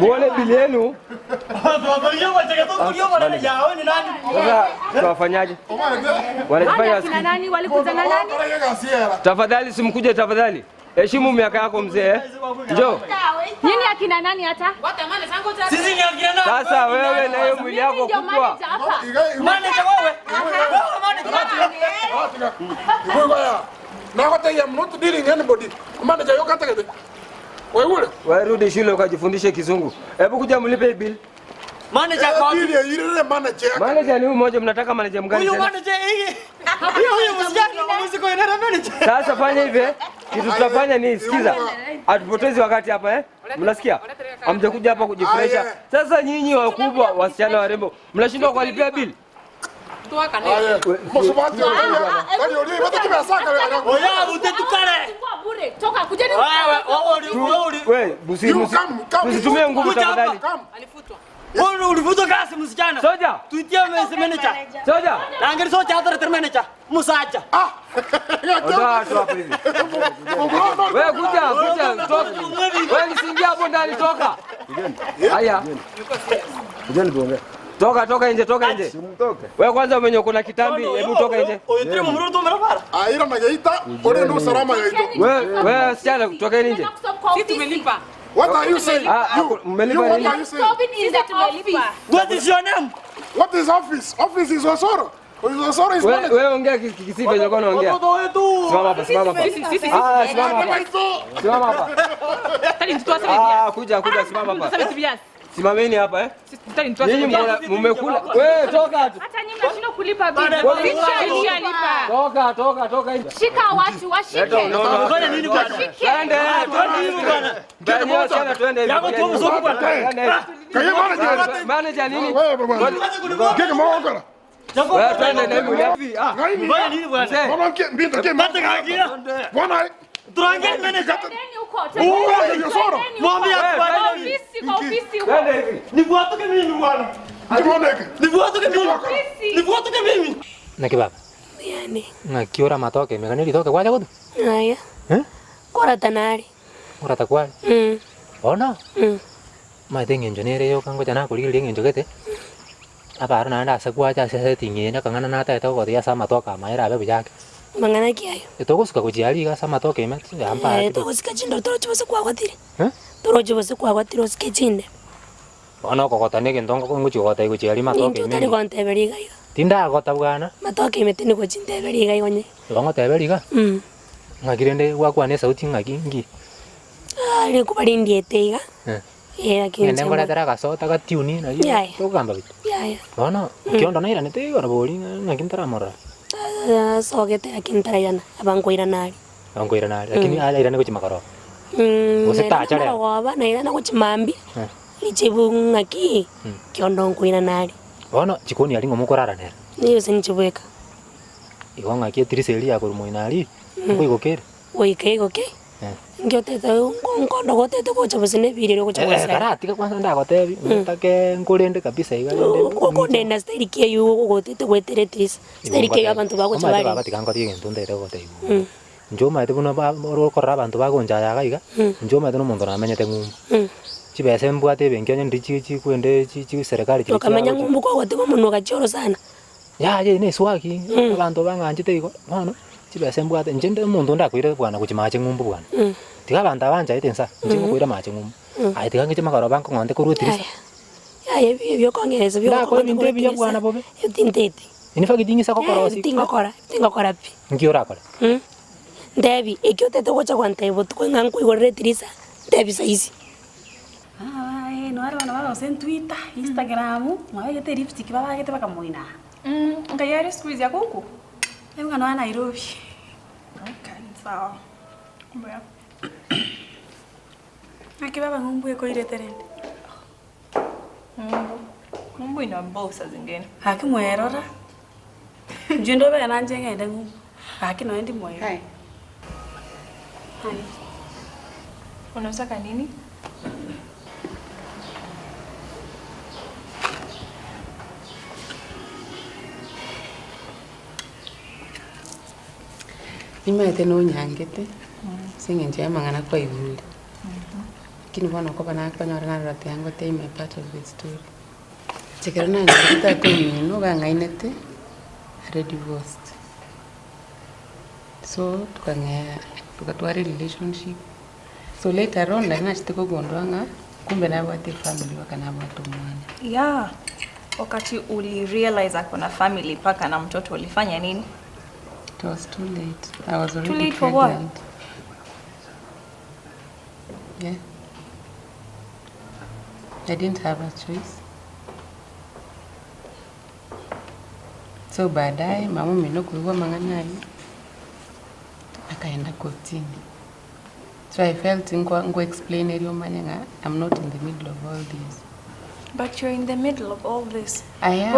Muone bili yenu. Sasa tuwafanyaje? Wanajifanya Akina wasikii. nani walikuja na nani? Tafadhali simkuje tafadhali. Heshimu miaka yako mzee. eh. Njoo. Nyinyi akina nani hata? Sisi ni akina nani? Sasa wewe na hiyo mwili yako Mimi ndio kubwa. manager hapa. Manager wewe. Wewe manager. Igwe Nagotegia I'm not dealing anybody. Manager yokategete. Wewe Wewe rudi shule ukajifundishe kizungu. Hebu kuja mlipe hii bill. Manager kwa Bili ile manager. Manager ni huyu mmoja, mnataka manager mgani Huyu tena? manager hii. Huyu huyu msichana muziki ina manager. Sasa fanya hivi eh. Kitu tutafanya ni sikiza. Hatupotezi wakati hapa eh. Mnasikia? Hamjakuja hapa kujifurahisha. Sasa nyinyi wakubwa, wasichana warembo, mnashindwa kuwalipia bili? Musubati Bali uri bata kibasaka. Oya utetukare. Bure, toka kujeni. Wewe, msitumie nguvu tafadhali. Wewe ulifutwa kazi msichana. Soja. Tuitie manager. Soja. Angeri soja atare manager. Musacha. Ah. Ondoa watu hapo hivi. Wewe kuja, kuja, toka. Wewe nisiingie hapo ndani, toka. Haya. Kujeni tuongee. Toka, toka nje, toka nje. Wewe kwanza mwenye uko na kitambi, hebu toka nje. Aira na geita, ore ndo salama yaito. Wewe, wewe wasichana, tokeni nje. Sisi tumelipa. What are you saying? Ah, ah, You, mmelipa you, what nini? are you saying? Sisi tumelipa. What is your name? What is office? Office is Osoro. Osoro is Wewe manager. wewe ongea Kisii venye ulikuwa unaongea. Watoto wetu. Simama hapa, simama hapa. Sisi, sisi, Ah, simama hapa. Simama hapa. Tani mtoto aseme Ah, kuja, kuja, simama hapa. Sasa viasi. Simameni hapa eh. Tani mtoto Nyinyi aseme mna- mmekula. Wewe toka. Hata nyinyi mnashindwa kulipa bili. Sisi tushalipa. Toka, toka, toka nje. Shika watu washike. Leta unono. Fanya nini bwana? Washike. Twende, twende hivi bwana. Twende wasichana, twende hivi. Yako tu mzungu bwana. Twende hivi. Kaye manager. Manager nini? Wewe bwana. Ngeke mawakala. Wewe twende na hivi. Hivi, ah. Ngaini. Fanya nini bwana? Mzee. Bwana mke mbinto ke. Bata kagira. Bwana. Turange manager. Twendeni huko. Wewe Osoro. Mwambie Wewe, bwana. Kwa ofisi, kwa ofisi huko. Twende hivi. Nifuatuke mimi bwana. Ndimoneke. Nifuatuke mimi. Ofisi. Nifuatuke mimi. Naki baba. Yani. Ng'aki ore amatoke ime, gani ritoke gwacha gotwa? Aya. Eh? Korata nare. Korata kware? Mm. Bono, Mm. omanyete eng'encho nere yoka ngocha nakorigereria eng'encho gete, abaro naende ase gwacha ase esetting eye akang'ana natagete gogotebi ase amatoke amaye erabe buya ake. Mang'ana ki ayo? Etogosuka gochia aria iga ase amatoke ime, Eh, togosika chinde toroche gose kwagotire. Eh? Toroche gose kwagotire osike chinde. Bono okogota na egento ngochia gogotebia gochia aria matoke Ninki ime otari ime. gonteberia iga iga? Tindagota bwana. Matoke ime tindi gochinteberia iga iga onye. Igo ngoteberia iga? Mm. Ng'aki rende gwakwana esauti ng'aki nki? Ah, rikuba rindiete iga. Eh. Eh, lakini Ng'ende inche nkoretere agasota gatiuni nari Yaya. tokogamba buya. Yaya. Bono, okiondo nairanete igoro bori ng'aki ntaramorora. Asogete lakini ntarairana, aba nkoirana aria. Aba nkoirana aria, lakini airane gochia magoroba. Gose Nairana tacha rero. marogoba, nairana gochia mambia, Eh. richibu ng'aki, kiondo nkoirana aria. Bono, chikoni aria ng'o mokorara nere? Nigo ase inche bweka. Igo ng'aki etirisa eria ya korwa moino aria, nkoigoka ere? Goika igoke, Eh. inki otete nkondo gotete gocha gose na ebiiri erio ogocha Eh, gosera. karatiga kwanza ndagotebi, ntake nkorende kabisa iga rende. Okondenda style ki eywo ogotete goetera etirisa, style ki eywo abanto bagocha Omanyete bare. baba tiga nkotige egento ntagete gogotebi bono. Inche omanyete buna ba ore okorora abanto bagonchaya iga iga, inche omanyete na omonto namenyete ng'umbu. Chibesa mbwate ebenki onye ndiri chi chikwende chi chi serikali chiria Okamenya chiagocha. ng'umbu kogotiga omonwa ogachia orosana. Yaya eye na eswagi, abanto bang'anchete igo, bono chibesa mbwate, inche nde omonto ndakoire bwana gochia mache ng'umbu bwana. Tiga abanto aba banchaete insa, inche ngokoira mache ng'umbu. Aye tiga ng'iche magoroba nkong'onte korwa etirisa. Yaya ebi ebiokong'eresa Ndakore ebinto ebiya bwana bobe. Tinteti. In fact ting'isa gokorosia. Tingokora, tingokora pi. Nki orakore? Ntebi, eki otete gocha gontebia botuko ng'a nkoigorere etirisa, ntebi saisi. Aye nore bono barose Twitter, Instagram, mwabegete lipstick babagete bakamoina. Ngai are siku hizi ako huku? Ng'a nonya Nairobi. Okay, sawa. Mbuya. Naki baba ng'umbu ekoirete rende? Ng'umbu. Ng'umbu ina bore saa zingine. Gaki mwerora, inche ndobe nanche ng'ende ng'umbu, gaki nonye ndi moyo. Hi. Unataka nini? Nimaete nonyangete, ase eng'encho ya amang'ana kwaigure. Lakini bono okoba nakonyora narora tiga ngotebi my part of the story. Inche ekero nanyorete tata omino iga ang'ainete, are divorced. So tokang'ea togatwara erelationship, so later on nari nachete kogundua ng'a kumbe nabwate efamily mpaka nabwate omwana. Yeah. Wakati uli realize ako na family paka na mtoto ulifanya nini? It was too late. I was Too already late for what? pregnant. Yeah. I didn't have a choice. So baadaye mama omino koigwa amang'ana aywo akaenda kotini. So I felt nkwa nko explain erio omanye ng'a I'm not in the middle of all this. But you're in the middle of all this. I am.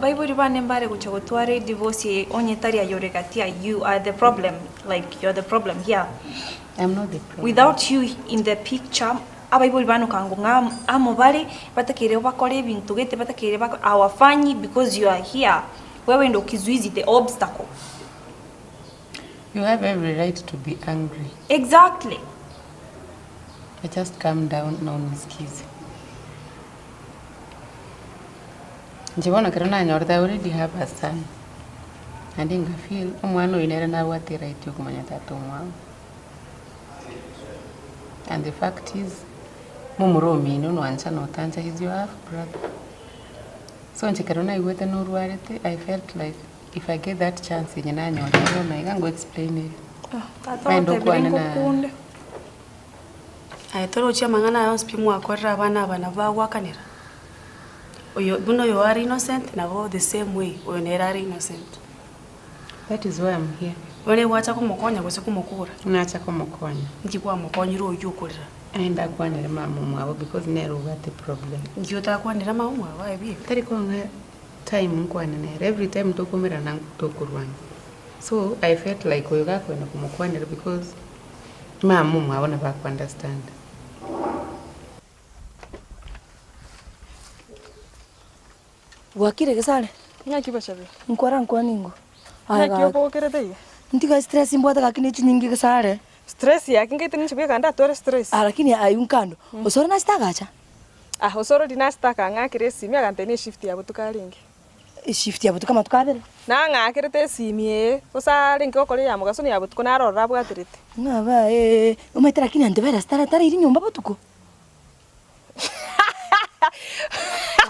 Baibori bane mbare gocha gotwara edivorce eye onye tari aye ore gati aye you are the problem like you're the problem here. I'm not the problem. Without you in the picture abaibori bane okango ng'a amo bare batakeire bakore ebinto gete batakeire bako hawafanyi because you are here. Wewe ndo kizuizi the obstacle. You have every right to be angry. Exactly. I just calm down na unisikize. Inche bono ekero nanyorete I already have a son. Naende nga feel omwana oyo nere nabwate eright ya okomanya tata omwabo. And the fact is, momura omino nwancha notancha he's your half brother. So inche ekero naigwete norwarete, I felt like if I get that chance enye nanyorire bono iga ngo explain ere. Tata Naende otebire okwane na nkokunde. Aye torochi amang'ana aya onsi pi mwakorire abana aba nabo bagwakanera. Oyo buna oyo are innocent nabo the same way oyo nere are innocent. That is why I'm here. Bono egwacha komokonya gose komokora? Nacha komokonya. Nki kwamokonyire oyio okorera? Aye ndakwanere mama omwabo because nere obwate problem. Nki otakwanera mama omwabo aye bieka? Tari kong'a time nkwane nere, every time tokomerana tokorwana. So I felt like oyo gakoenda komokwanera because mama omwabo nabo ako understand. Bwakire gesare? Ng'aki bashabiri. Nkwara nkwane ingo. Aye Naki gaki. obokerete iga? Ntiga stress mbwate gaki ne chinyingi gesare. Stress yaki ngaite ninche bweka ndatware stress. Ah lakini aywo nkando, osore nasete agacha? Ah osoro riria nasete akang'akera esimi agantebia ne eshift ya botuko arenge. Eshift ya botuko amatuko abere? Nang'akerete esimi ee, gose arenge gokora eya mogaso na eya botuko naro ororo abwaterete. Ng'a bae, omanyete lakini antivirus tara tarairi nyomba botuko?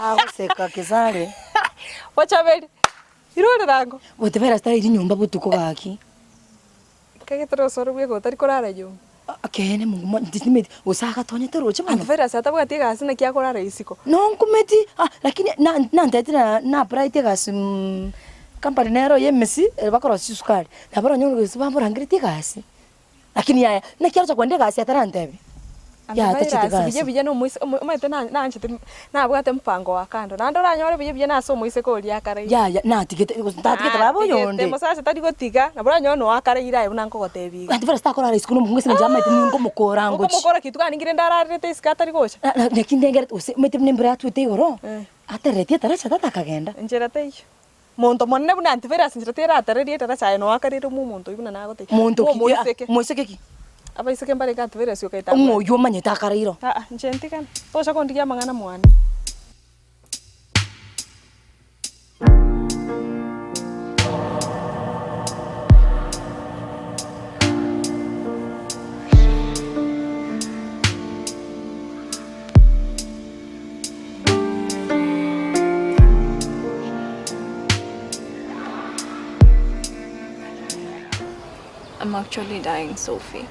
Agoseka Kesare. Bochaberi, irorera ango. Antivirus tarairi nyomba botuko gaki. Nkagetera osoro bweka otari korara nyomba. Ekeene Mungu mwa ntisimeti gose agatonyete roche bono. Antivirus atabwati egasi naki akorara isiko. Nonkumeti ah lakini na nanteti na na applyete egasi mh company nero ya emesi ere bakorosia chisukari, nabo oranyore gose bamborangeretie egasi. Lakini yaya, naki aroche kwenda egasi atarantebia? Yaya tacheti Antivirus gasi. buya buya na omoise omo omanyete na naanchete nabwate mpango wa kando, naende oranyore buya buya nase omoiseke oria akaraire. Yaya natigete gose ntatigete baba Natigete, oyonde. mosacha tari gotiga, nabo oranyore noyo akaraire aye buna nkogotebia iga. Antivirus takorara isiko na omokungu ase eng'encho amaete ninkomokora ngochia. Okomokora ki? Twaningire ndararerete isiko atari gocha? Na na naki ndengerete gose omanyete buna embura yatwete igoro, atereretie etaracha tata akagenda. Enchera teiyo. Monto monene buna antivirus nchera teratererie etaracha aye noyo akarire omo omonto oyio buna nagotebia. Monto ki? Omoiseke. Moiseke ki? Abaiseke mbarenge antivirus okaita Ng'o oyio omanyete akaraire oo? Aa, inche ntigane. Tocha kondigia amang'ana mwane. I'm actually dying, Sophie.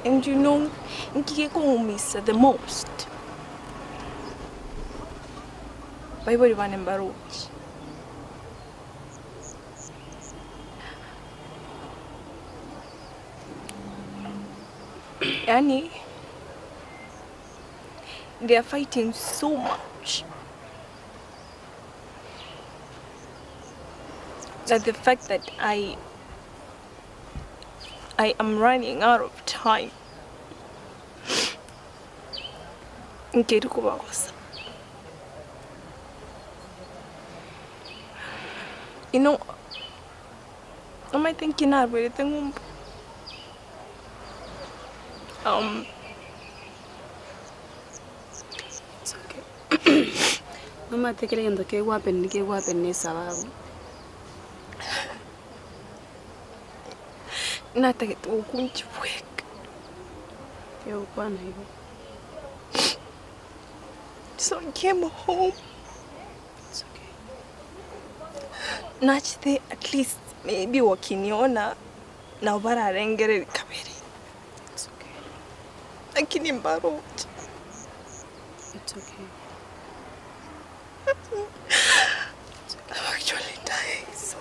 And you know, nkige kong'umisa the most. Baibori bane mbaroche. Yaani they are fighting so much that the fact that I I am running out of time nkeri kobagosa. You know, omanyete nki narwerete ng'umbu? Um, It's okay. Nomanyete kera egento kegohappen kegohappen na esababu. Natagete gokunchia bweka. Tigokwana igo. So I came home. It's okay. Nachete at least maybe wakiniona nabo bararengereri kabere. It's okay. Lakini mbaroche. It's okay. I'm actually dying so.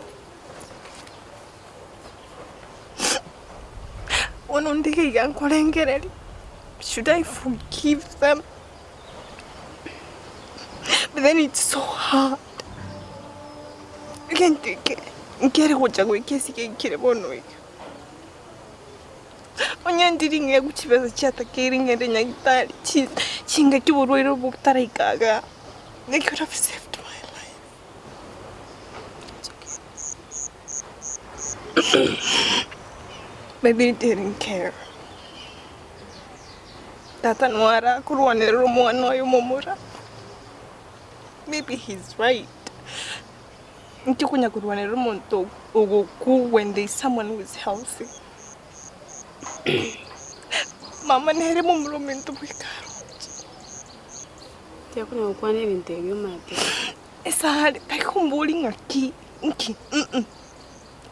Bono ndige iga nkorengereria, should I forgive them? But then it's so hard. Egento eke nkere gocha goika esike nkere bono iga. Onye ndiri ng'egwe chibesa chiatakeire ng'ende nyagitari chi chingaki oborwaire obo botaraika igaa, they could have saved my life. But they didn't care. Tata nwara korwanerera omwana oye omomura. Maybe he's right. Inki okonya korwanerera omonto ogokwa when there is someone who is healthy? Mama nere momura ominto bweka aroche. Tiakonya gokwana ebinto ebio omanyete. Esare tari komboria ng'aki nki mm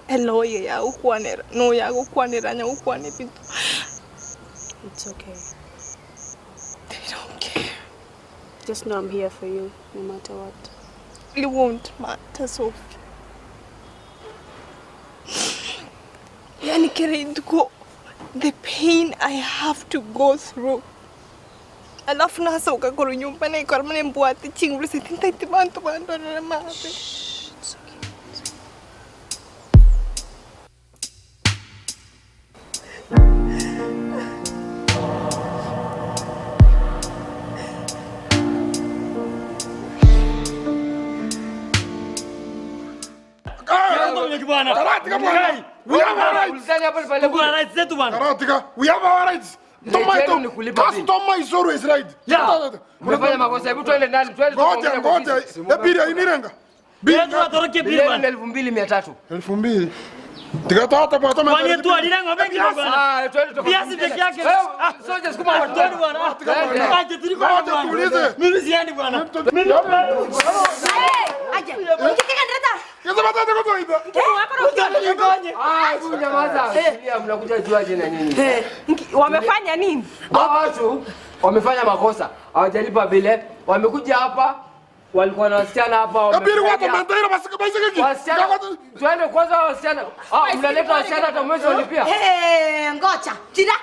eloya yagokwanera noyagokwanera anya gokwana ebinto. It's okay. They don't care. Just know I'm here for you no matter what. It won't matter Sophie. Yaani kera rituko the pain I have to go through alafu nasoka korwa nyomba naikora buna embwate chinguru ase tintaeti banto bandorere mabe. bwana. Karatiga bwana. We have our rights. Tuko na rights zetu bwana. Karatiga, we have our rights. Yenu ni kulipa bill. Customer is always right. Yeah. Mmefanya makosa, hebu twende ndani, twende Ngoja, tukaongee kwa ngoja. ofisi. Ebiri inirenga. Bill yenu ni 2300. 2000. Tikatata bwana. Kwani tu aliranga mengi bwana. Ah, twende tuka- Viazi peke yake. Eh, soja sukuma watu. Twende bwana. Aje tulikuwa Ngoja bwana. tuulize. Mimi siendi bwana. Mimi Ah, hebu nyamaza. Tulia, mnakuja juaje na nyinyi? Wamefanya nini? Hawa watu wamefanya makosa, hawajalipa bile, wamekuja hapa walikuwa na wasichana hapa. Ebiri wamefanya- watu mandaira basika basika. Wasichana, twende kwanza wasichana. Ah, mnaleta wasichana hata mwezi walipia. Eh, ngoja. Jira.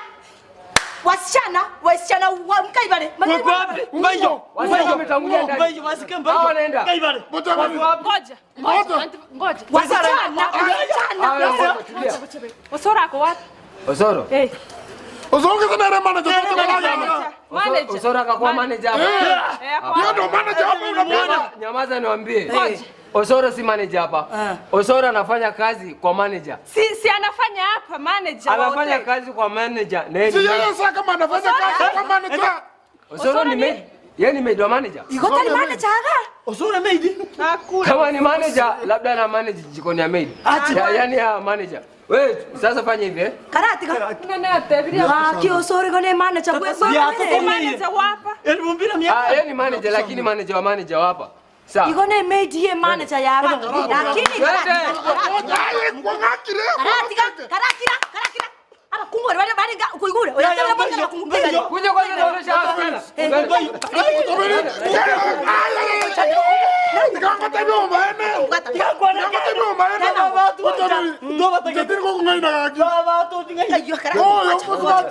Wasichana, wasichana wa mkaibale. Wako wapi? Mbayo. Wasichana wametangulia ndani. Mbayo wasike mbayo. Hao wanaenda. Kaibale. Ngoja. Ngoja. Ngoja. Ngoja. Wasichana, Ah, wasichana. ngoja, tulia. Osoro ako wapi? Osoro. Eh. Usongeze na manager Manager. Osoro akakuwa manager hapa. Eh, ako Yeye ndo manager hapa unapenda. Nyamaza niwaambie. Ngoja. Osoro si manager hapa. Osoro anafanya kazi kwa manager. Si si anafanya hapa manager wa Anafanya hoteli. kazi kwa manager. Na yeye Si ni yeye manager. sasa kama anafanya kazi kwa manager. Osoro ni maid. Yeye ni maid wa manager. Iko tali manager aga. Osoro maid. Hakuna. Kama ni manager, labda ana manage jikoni ya maid. Ya, yani ya manager. Wewe sasa fanya hivi eh. Karatika. Nani atebiria? Ah, kiosori kone manager kwe. Si manager wa hapa. Ah, yeye ni manager lakini manager wa manager wa hapa. Sawa. Iko ne maid ye manager ya aga. Lakini Twende. karatika. Karatika, karakira, karakira. Aba kungore bale bale kuigure. Oya tebele bale kungure. Kuja kwanza naonesha hapa tena.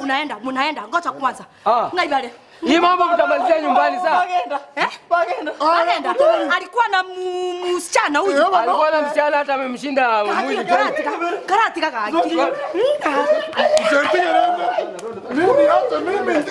Unaenda, munaenda. Ngoja kwanza. Ah. Ngaibale. Hii mambo mtamalizia nyumbani sawa? Eh? Bagenda. Alikuwa na msichana huyu. Alikuwa na msichana hata amemshinda mwili. Karatika. Karatika kaki. Mimi hata mimi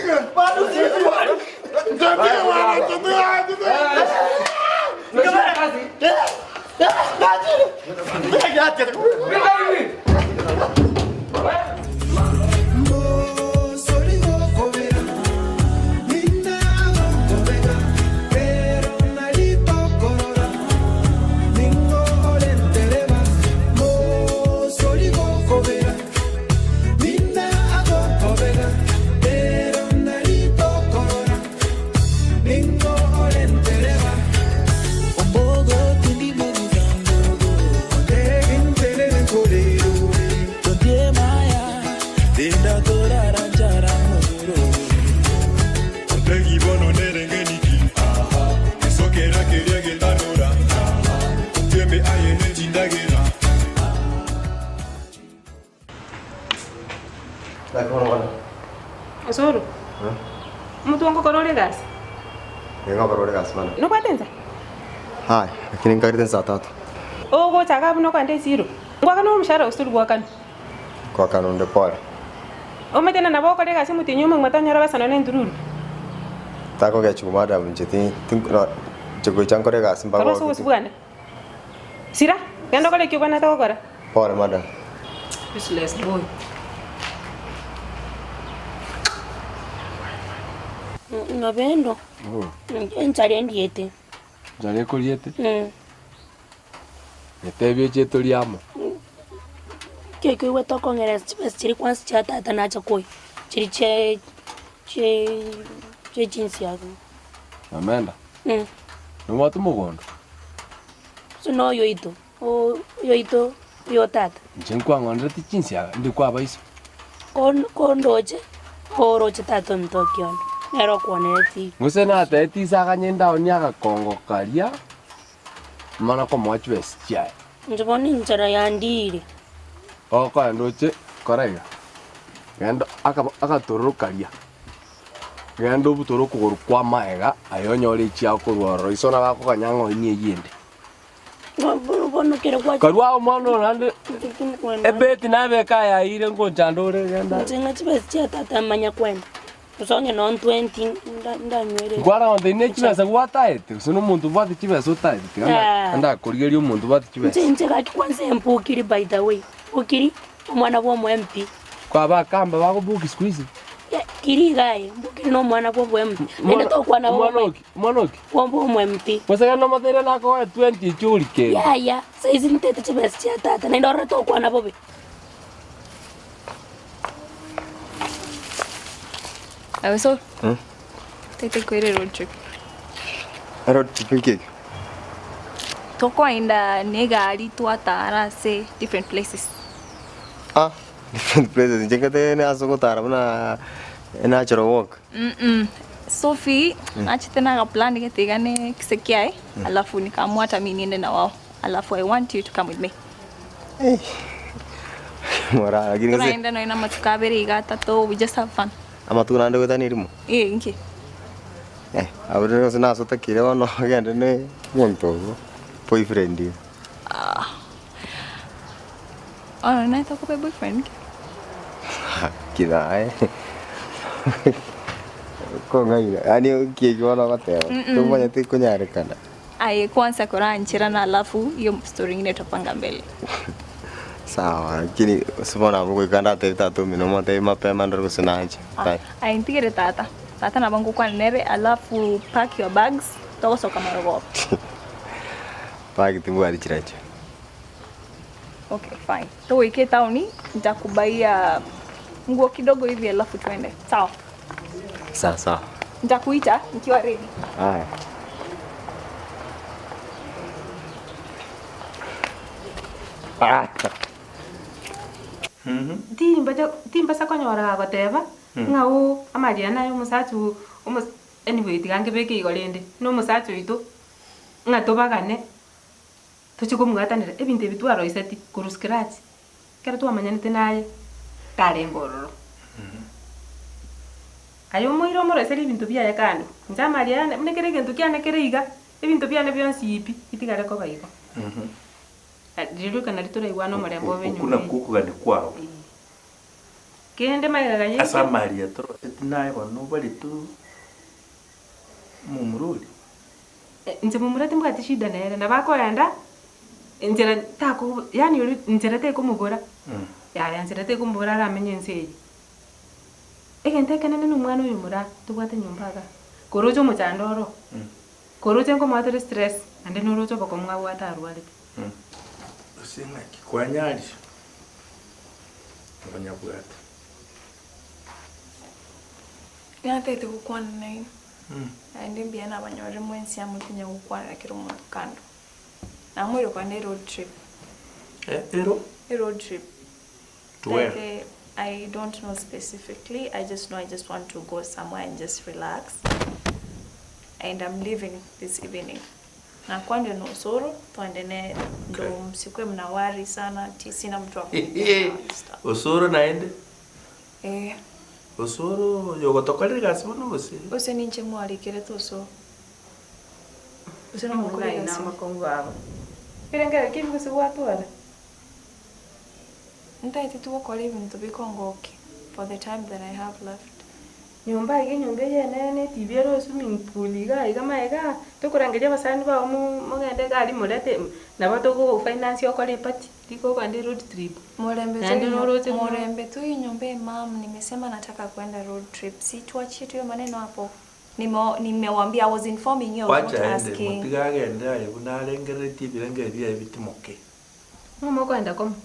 Osoro. Mtu wangu korore gasi. Ng'abarore gasi bana. Nokwatenza. Hai, lakini nkarite saa tatu. Ogocha kabu nokwande zero. Ngwakana omushara usuri gwakana. Kwa kanunde pole. Omete na nabo okore gasi mutinyi omong'ima tonyora basana na entururu. Tako gechuku madam nche ti no chogocha nkore gasi mpaka Koro ase bwana. Sira, genda okore ekio obwanate gokora. Pole madam. Useless boy. Nobendo. Enchari endiete. Njara ekoriete Mm. nyetebia eche amo Keke iwe tokong'era chibesa chiri kwansi chia tata nacha koi. Chiri che che che jinsi yako. namenda Mm. nobwate omogondo So no yoito. O yoito yo tata. inche nkwang'onerete chinsiaga ndi kwabaiso Kon kondoche oroche tata omitokiona. Nero kuonera ti. ng'use natete isakanye endaoni agakongo karia mana komoa chibesa chiaye Njibona injara yandire. okoenda oche kora iga genda agatororo karia genda obutore okogoro kwa maega aye onyore echiakorwa ororo iso nabakoganya ng'oini eywo ende Bono kere kwa karwa omwana oyo naende ebeti nabeka yaire ngonchanda ore genda Njenga chibesa chia tata manya kwenda. Gose onye no 20 ndanywere. Nkwara gonte ne chibesa gwataete gose na omonto obwate chibesa otaete tiga Ah. ndakorigeria omonto obwate chibesa. Inche inche gaki kwanza embukiri by the way, mbukiri omwana bwa omo MP. Kwa abakamba bagobuki siku hizi. Kiri iga aye, mbukiri na omwana bwa omo MP. Naende tokwana Omwana bobe. oki? Omwana oki? Bwa omo MP. Gose genda omoteire nakoe 20 echio ori kende. Yaya, saizi ntete chibesa chia tata naende orore tokwana bobe. Awe so, Hmm? tete kwere road trip. Road trip nki ekio? Tokoenda negari twatara ase different places. Ah, different places. Inche ngate ase ogotara buna natural walk. Mm-mm. Sophie, Mm. nachete na plan gete iga ne kise kiaye, alafu nikaamua hata mi niende na wao. Alafu I want you to come with me. Mora, lakini gose Turaenda noina amatuko abere iga atato, we just have fun. amatuko naende goetania erimo. Eh, inki? Eh, abwo rende gose nase otakire bono ogende ne omonto ogo, boyfriend iga. Ah. Oh, naye tokobe boyfriend? Ki naye. Kong'aina, yaani ki ekio bono ogoteba, Mm-mm. tomanyete konyarekana. Aye, kwanza korancherana alafu hiyo story ingine tutapanga mbele. Sawa, lakini ase bono abwo goika ndatebie tata omino motebie mapema ndore gose nache. Ah, aye ntigere tata. Tata nabo ngokwana nere alafu pack your bags togosoka marogoba. Bag timbwati chirecho. Okay, fine. Togoika etaoni nitakubaia nguo kidogo hivi alafu tuende. Sawa. Sawa sawa. Nitakuita nikiwa ready. Haya. Ah. Timba timbasa konyora gagoteba ng'a oo amariana aye omosacha oo omo anyway tiga nkebeke igo rende, na omosacha oito ng'a tobagane tochie komwatanera ebinto ebi twaroiseti korwa scratch, ekero twamanyanete naye tarenge ororo. Aye omoire omoroiserie ebinto biaye kando, inche amariana buna kera egento kiane kere iga, ebinto biane bionsi pi, bitigare koba igo. Rirorio ekero nario toraigwane omorembe obe Okwo enyomba nakwo eye. okogania kwao. Kende magega Ase yaito. amaria toroseti naye bono obarete omomura oria. Inche momura timbwati shida nere, nabo akoenda enchera tako yaani oria enchera tekomobora, yaya enchera tekomobora aramenye ense eye. Egento ekenene na omwana oyo moraa tobwate nyomba igaa, koroche omochando oro, koroche nkomoa tore stress, naende noroche obokong'u abwate arwarete. Gose ng'aki kwanyaria okonyabwata. Natagete gokwana nainwe, naende mbuya nabanyorire mwensi amo tinya gokwanera kera omonto kando. Namoire kogenda eroad trip. Ero? Eroad trip. To where? Tete, I don't know specifically, I just know I just want to go somewhere and just relax. And I'm leaving this evening. Nakwanire na Osoro, twende nere ndo msikuwe mnawari sana ati sina mtu wa kuongea na stuff. Osoro naende? Eh, Osoro oyo ogotokorera egasi bono gose? gose ninche mwarikerete Osoro. Gose nomokore Omong'aini egasi. amakongu abo. Ebirengererio ki ebi gose gwatwara? Ntaete tugokora ebinto bikongokia for the time that I have left. Nyomba iga enyomba eye enene etibi ere swimming pool iga iga magega, tokorangeria abasani bao mo mogende iga aria morete nabo togogofinance okore eparty, riko okogenda eroad trip. Murembe Naende noroche buna. Murembe tu hii nyumba mam, nimesema nataka kwenda road trip. Si tuachie tu hiyo maneno hapo. Nimewambia I was informing you, I was not Wacha aende, asking. motiga agende aye buna arengereretie ebirengererio biaye bitimoke. Ng'o mokoenda komo?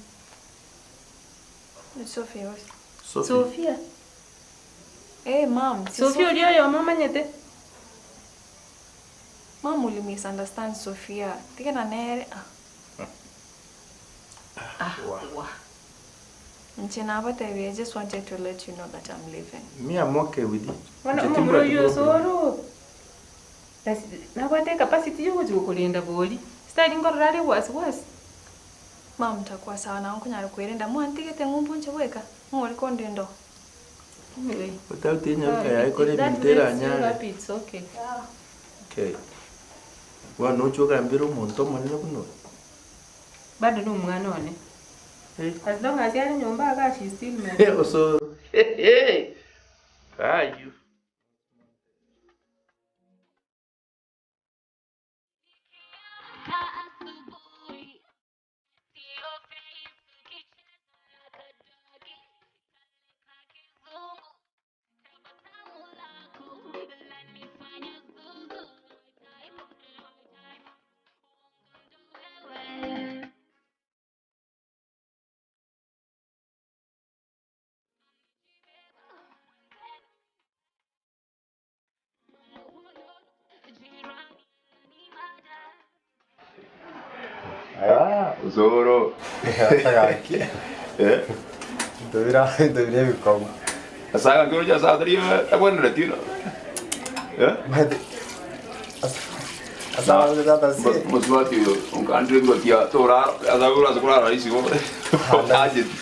Sophia. Sophie. Sophia. Eh, mam, si Sophia oria oyomo omanyete? Mam, uli misunderstand Sophia. Tigana nere. Ah. Ah, wa. Nche nabatebia, I just wanted to let you know that I'm leaving. Me I'm okay with it. Bono Inche omomura timbwati oyio problem. osoro. Nabwate ecapacity ya ogochi gokorenda bori. Style nkorora are wasi wasi. Mam, ntakuwa sawa na nkunyara kwerenda mwantigete ng'umbu nche bweka. Ng'ori kondendo. Anyway. Without enyaruka Ah, yaye if kore that ebinto makes you eranyare. happy, it's okay. Okay. Bono oche ogambere omonto omonene buna oyo. Bado na omwana one. As long as yare nyomba iga she is still my Osoro. Aye. Osoro. Gaki. Eh? Ntobira ntobira ebikomo. Ase agake oroche ase atari tabwenereti no. Eh? Mosubati oyo onkandire ngotia tora ase ase korara isiko. Otacheti.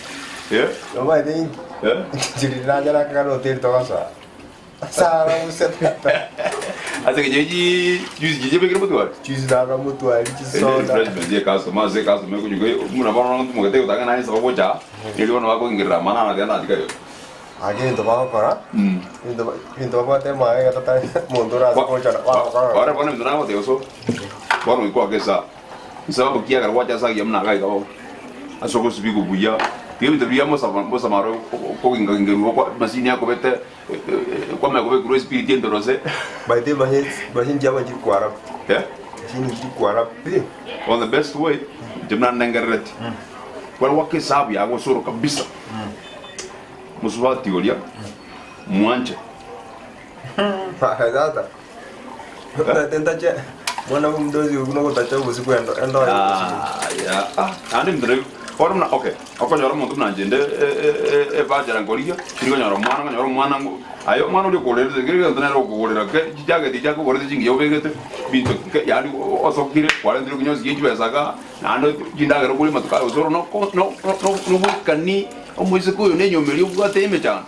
Eh? Omanyete inki? Eh? Chiri nachara akagana hoteli togosoa. Sara gose tata. Ase ekenyoro chi juice chiche bekire motwari? Juice naka motwari chisoda. Refreshment ye customer ase customer ekonywa buna bono ntumogete gotanga naye nsabe gocha erio bono bakoingerera amang'ana naria natikayo. Ake ebinto bagokora, ebinto ebinto babwate emaega totari monto orase gocha bagokora. Ore bono ebinto nagoteba so bono goika oake esabu. Esabu kiagera gwacha ase agiya buna iga iga bono ase ogosibigwa buya tiga ebinto biria mosaba mosamaro okogingagingerwa okwa emashini yakobete kwamanya kobekerwa espiriti entorose. By the way, machine chiabo nchiri kwara pi. Eh? Machine nchiri kwara pi. On the best way, inche buna ndengerereti, kware goaka esabu yago osoro kabisa. Mosubati oria, mwanche. Sasa ntache mwana bwa omonto oyo buna ogotacha obosie bwa endo endo aye obosie. Ah, ya, ah, naende ebinto nabio, bono buna okay, okonyora omonto buna inche inde ebachera nkorigia, tirikonyora omwana, nkonyora omwana ngo aye omwana oria okorerete kera egento nere okogorera ke chijacket echi akogorete chingiya obegete, binto ke yaani osokire, kwarentire ekenyonsi gie chibesa igaa, naende chindagera okoria amatuko aya gose ore noko no no noboikani, omoiseke oyo nenyomeria obwate emechando.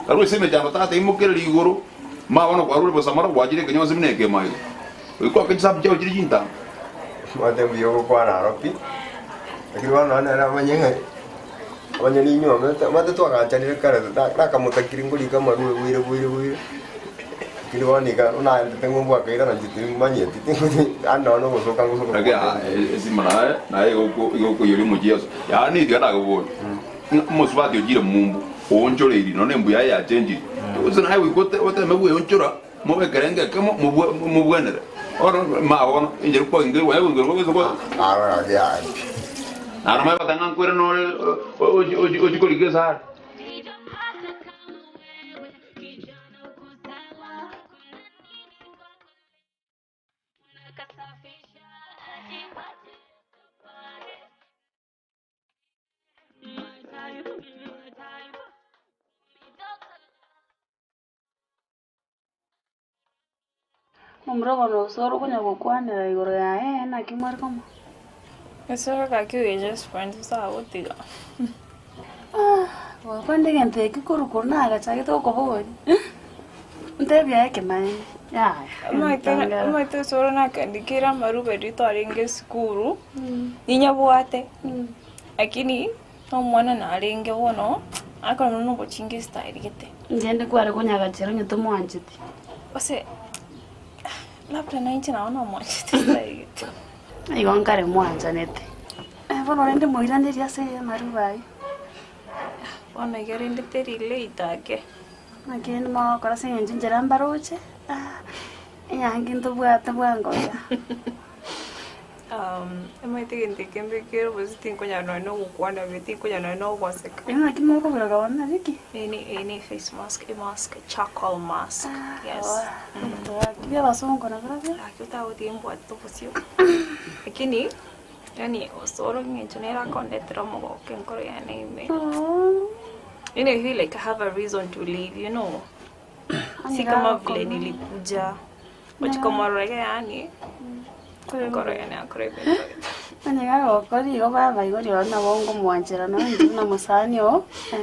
Karue ase emechando tata imokereri igoro, ma bono kwarure bosa mara gwachire ekenyonsi buna ekemo iga. Goika oake chisabu chiao chire chintambe. Omanyete mbuya ogokwana aro pi, lakini bono nonye nere amanye ng'a onye ninyuomete, omanyete twaganchanire kare nakamotakire nkorika amarube bwaire bwaire bwaire, lakini bono iga buna aendete ng'umbu akairana inche timanyeti yaani nonye na ogosoka ngosoka Lakini kwane. esimo naye naye igoko igokoiyoria omochie ase yaani tiga nakoboria ng'a omosubati ochire mumbu oonchoreiri nonya embu yaye yachenchiri gose naye goika ote oteme bweonchora mobe ekerengo ekemo mobwe mobwenere bono ma bono enchera kwagengerwa onye kogengerwa gose kwa Naro omanye goteba ng'a nkwere nore ochi ochi ochi korika esare. Momura bono osoro okonya gokwanera igoro yaye naki mware komo. Osoro gaki we just friends tosagotiga. Gokwana egento eki korwa korwa nagachagete gokoboria, ntebie aye ekemanyererio, yaya. Omanyete osoro nakandikire amarube riria twarenge esukuru, ninyabwate, lakini nomwana narenge bono, akore buna nobochinga estyle gete. Inche inde kware konyagachera onye tomwancheti. Gose labda nainche nabo nomwanchete estyle gete. Igo nkare mwanchanete. Bono rende moiranerie ase amarube ayio. Bono iga rende teri late ake. Naki rende mogokora ase eng'encho inchera mbaroche, enyangi ntobwate bwango iga. Omanyete egento eke mbekere obosie tinkonyara nonye na ogokwana buya, tinkonyara nonye na ogoseka. Ere naki mokobera bono naki ki? Eye ne face mask, emask, charcoal mask, yes. Gaki bia abasongo nabarabwo. Gaki otagotiga mbwate obosio. Lakini yaani osoro eng'encho nere akondetera omogoko enkoro yane ime. Yaani I feel like I have a reason to live, you know. Si kama vile nilikuja. Gochia komorora iga yaani enkoro yane yakora ebinto gete. Onye gagokora igo baba igo rirorio nabo ngomwanchera nonya inche buna omosani oo eh.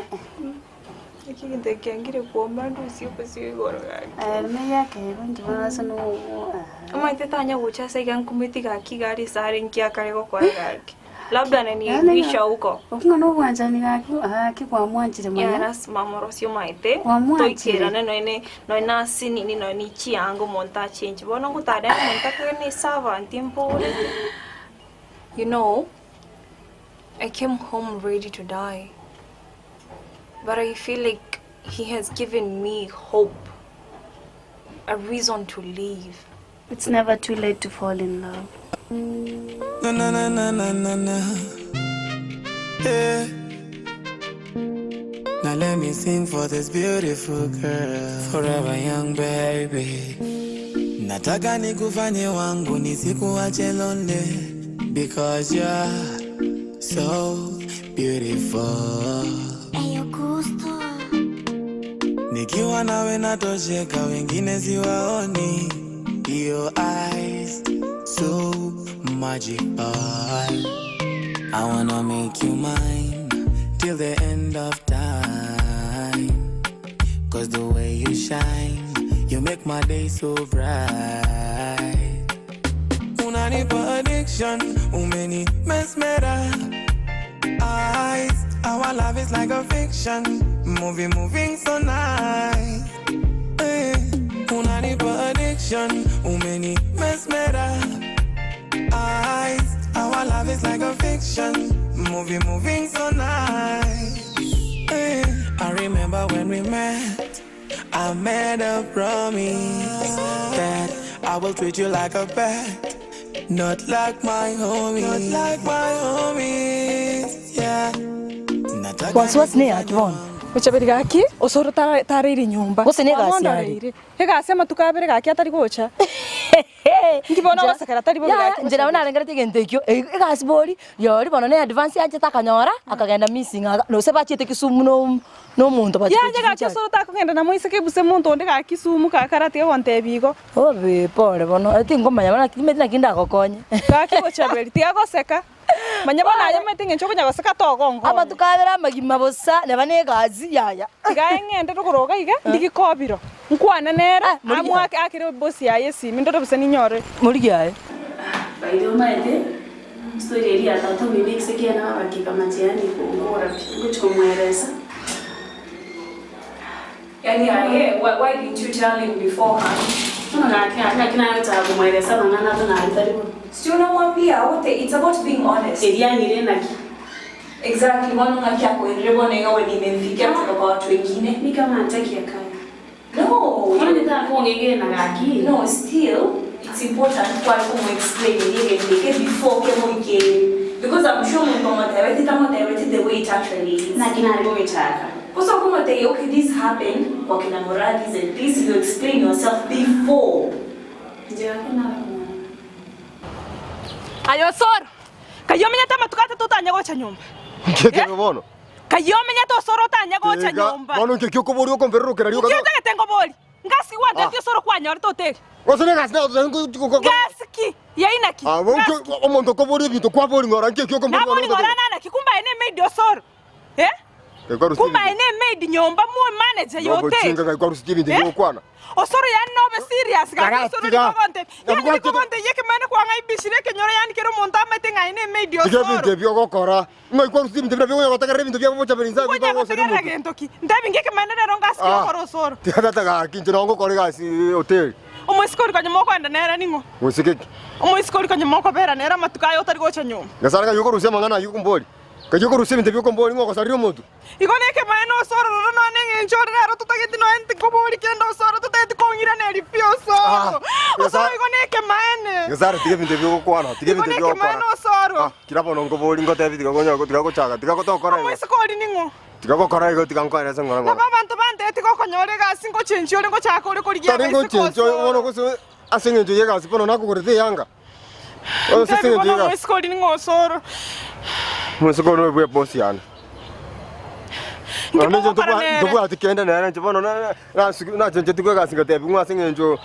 Naki egento eke kiangire kwoma ndusie obosio igoro gaki. Ere neye ekeegwa inche bono ase nogo eh. Omanyete tanya gocha ase iga nkumeti gaki iga are ase are nki akare gokora gaki. Labda ananiaibisha huko. Okwo ng'a nobwanchani gaki gaki kwamwanchire mono. Yeah, lasima morosie omaete Kwamwanchire. toikerane nonya nonya na ase nini nonya ne chianga omonto achenche bono ngotara omonto akage ne eservant mborete. You know, I came home ready to die but I feel like he has given me hope, a reason to live. It's never too late to fall in love. Na na na na na na na. Yeah. Now let me sing for this beautiful girl. Forever young baby. Nataka nikufanye wangu nisikuache lonely because you're So beautiful. Nikiwa nawe natosheka, wengine siwaoni. Your eyes so magical. I wanna make you mine till the end of time. Cause the way you shine, you make my day so bright. Unanipa addiction, umeni mesmera. Eyes, our love is like a fiction. Movie moving so nice. Eh, Unanipa addiction, umeni mesmera. Eyes, our love is like a fiction. Movie moving so nice. Eh, I remember when we met. I made a promise that I will treat you like a pet, not like my homies. Not like my homies, yeah. Wasiwasi nĩ yake bono Gochaberi gaki osoro tarĩire nyũmba Gose nĩ Wamona egasi are? ndoreire. Egasi amatuko abere gaki atari gocha Nkibona gosakara tari bobe gaki njira ona arengeretie gento ekio egasi bori yori bono ne advance yanchete akanyora akagenda missing aga nose bachiete Kisumu no no omonto Yanje gaki osoro takogenda na moiseke buse monto onde gaki Kisumu kakaratiga gontebia igo obe pole bono tingomanya bono timeti naki ndagokonye gaki gochaberi tiga goseka manya bono aye maete ng'encho okonya goseka togongo amatuko abere amagima bosa neba na egasi yaya tiga eng'ende rogoro iga iga ndigikobiro nkwane nere amwake akere bosi yaye esimi ndore buse ninyore morigi aye By the way, story eri ya tata mimi na babakika matiani kungora kuchikumweresa. Yani aye, why, why didn't you tell him beforehand? kumweresa mang'ana tunalitaribu. Si unamwambia wote, it's about being honest. Erianire naki. Exactly, mwana ng'aki akoenre bona ingawa nimemfikia kutoka kwa watu wengine. Ni kama hataki akae. No. Mbona nitaka kuongea gaki? No, still it's important kwa kumuexplain yeye ndike before kemo ike because I'm sure muntu amadirect amadirect the way it actually is. Na kina alivyoitaka. Kwa sababu kama they okay this happened kwa kina Moradis and this you explain yourself before. Ndio kina ayo osoro kayo omenyete amatuko atatu otanya gocha nyomba Nkeke bono. kayo omenyete osoro otanya gocha nyomba Bono nkeke okobori okombererokera rioka. nkiotagete ngobori ngasi gwateti osoro kwanyorete oteri Gose ne gasi na go. ngasi ki yainaki Ah, bonke omonto okobori ebinto kwabori ng'ora nkeke okombori. nabori ng'ora nanaki kumba ene maid osoro eh kumba ene maid nyomba muwe manager yote Chinga kaikwarusitie ebinto biokwana. osoro yani nobe serious gaki Kara, osoro tiga. nikogonte yani Nabwo nikogonte yeke mane kwang'aibishire ekenyoro yani kero omonto amaete ng'a ene maid Tiga ebinto osoro ebio ogokora. Ng'aikwarusitie ebinto bira biogotegerera ebinto biabo bochabera insa Ngonya gotegerera gento ki ntebi ngeke mane rero ngasiki Ah. okora osoro Tiga tata gaki nche nongokora egasi hoteli. omoisiko ori konya mokoenda nere ning'o Gosike omoisiko ori konya mokobera nere amatuko aye otari gocha nyomba Gasara kayokorusia amang'ana aywo kombori. Kayokorusia ebinto biokombori ng'ogosarire omonto. igo neke maene osoro roro none ng'encho ore rero totageti noe ntikobori kende osoro totageti kong'iraneri pi osoro osoro igo neke maene Gasara tiga ebinto biogokwana, tiga igo ebinto neke maene biogokwana. osoro Kira bono nkobori ngotebi tiga gonya tiga gochaka tiga gotokora igo. omoisiko ori ning'o Tiga gokora igo tiga nkoeresa ng'ora nabo ng'ora. abanto banteti gokonyora egasi ngochenchi ore ngochaka ore korigia Tari abaisiko ngochenchi bono gose ase eng'encho ya egasi bono nakogorete eyanga. Ase Ntebi eng'encho bono ya egasi. omoisiko ori ning'o osoro Mosiko no bwe boss yana. None nje Ngikogokora nere. ntobwati kende nere nche bono nachenchetie egasi ngatebi ng'o ase eng'encho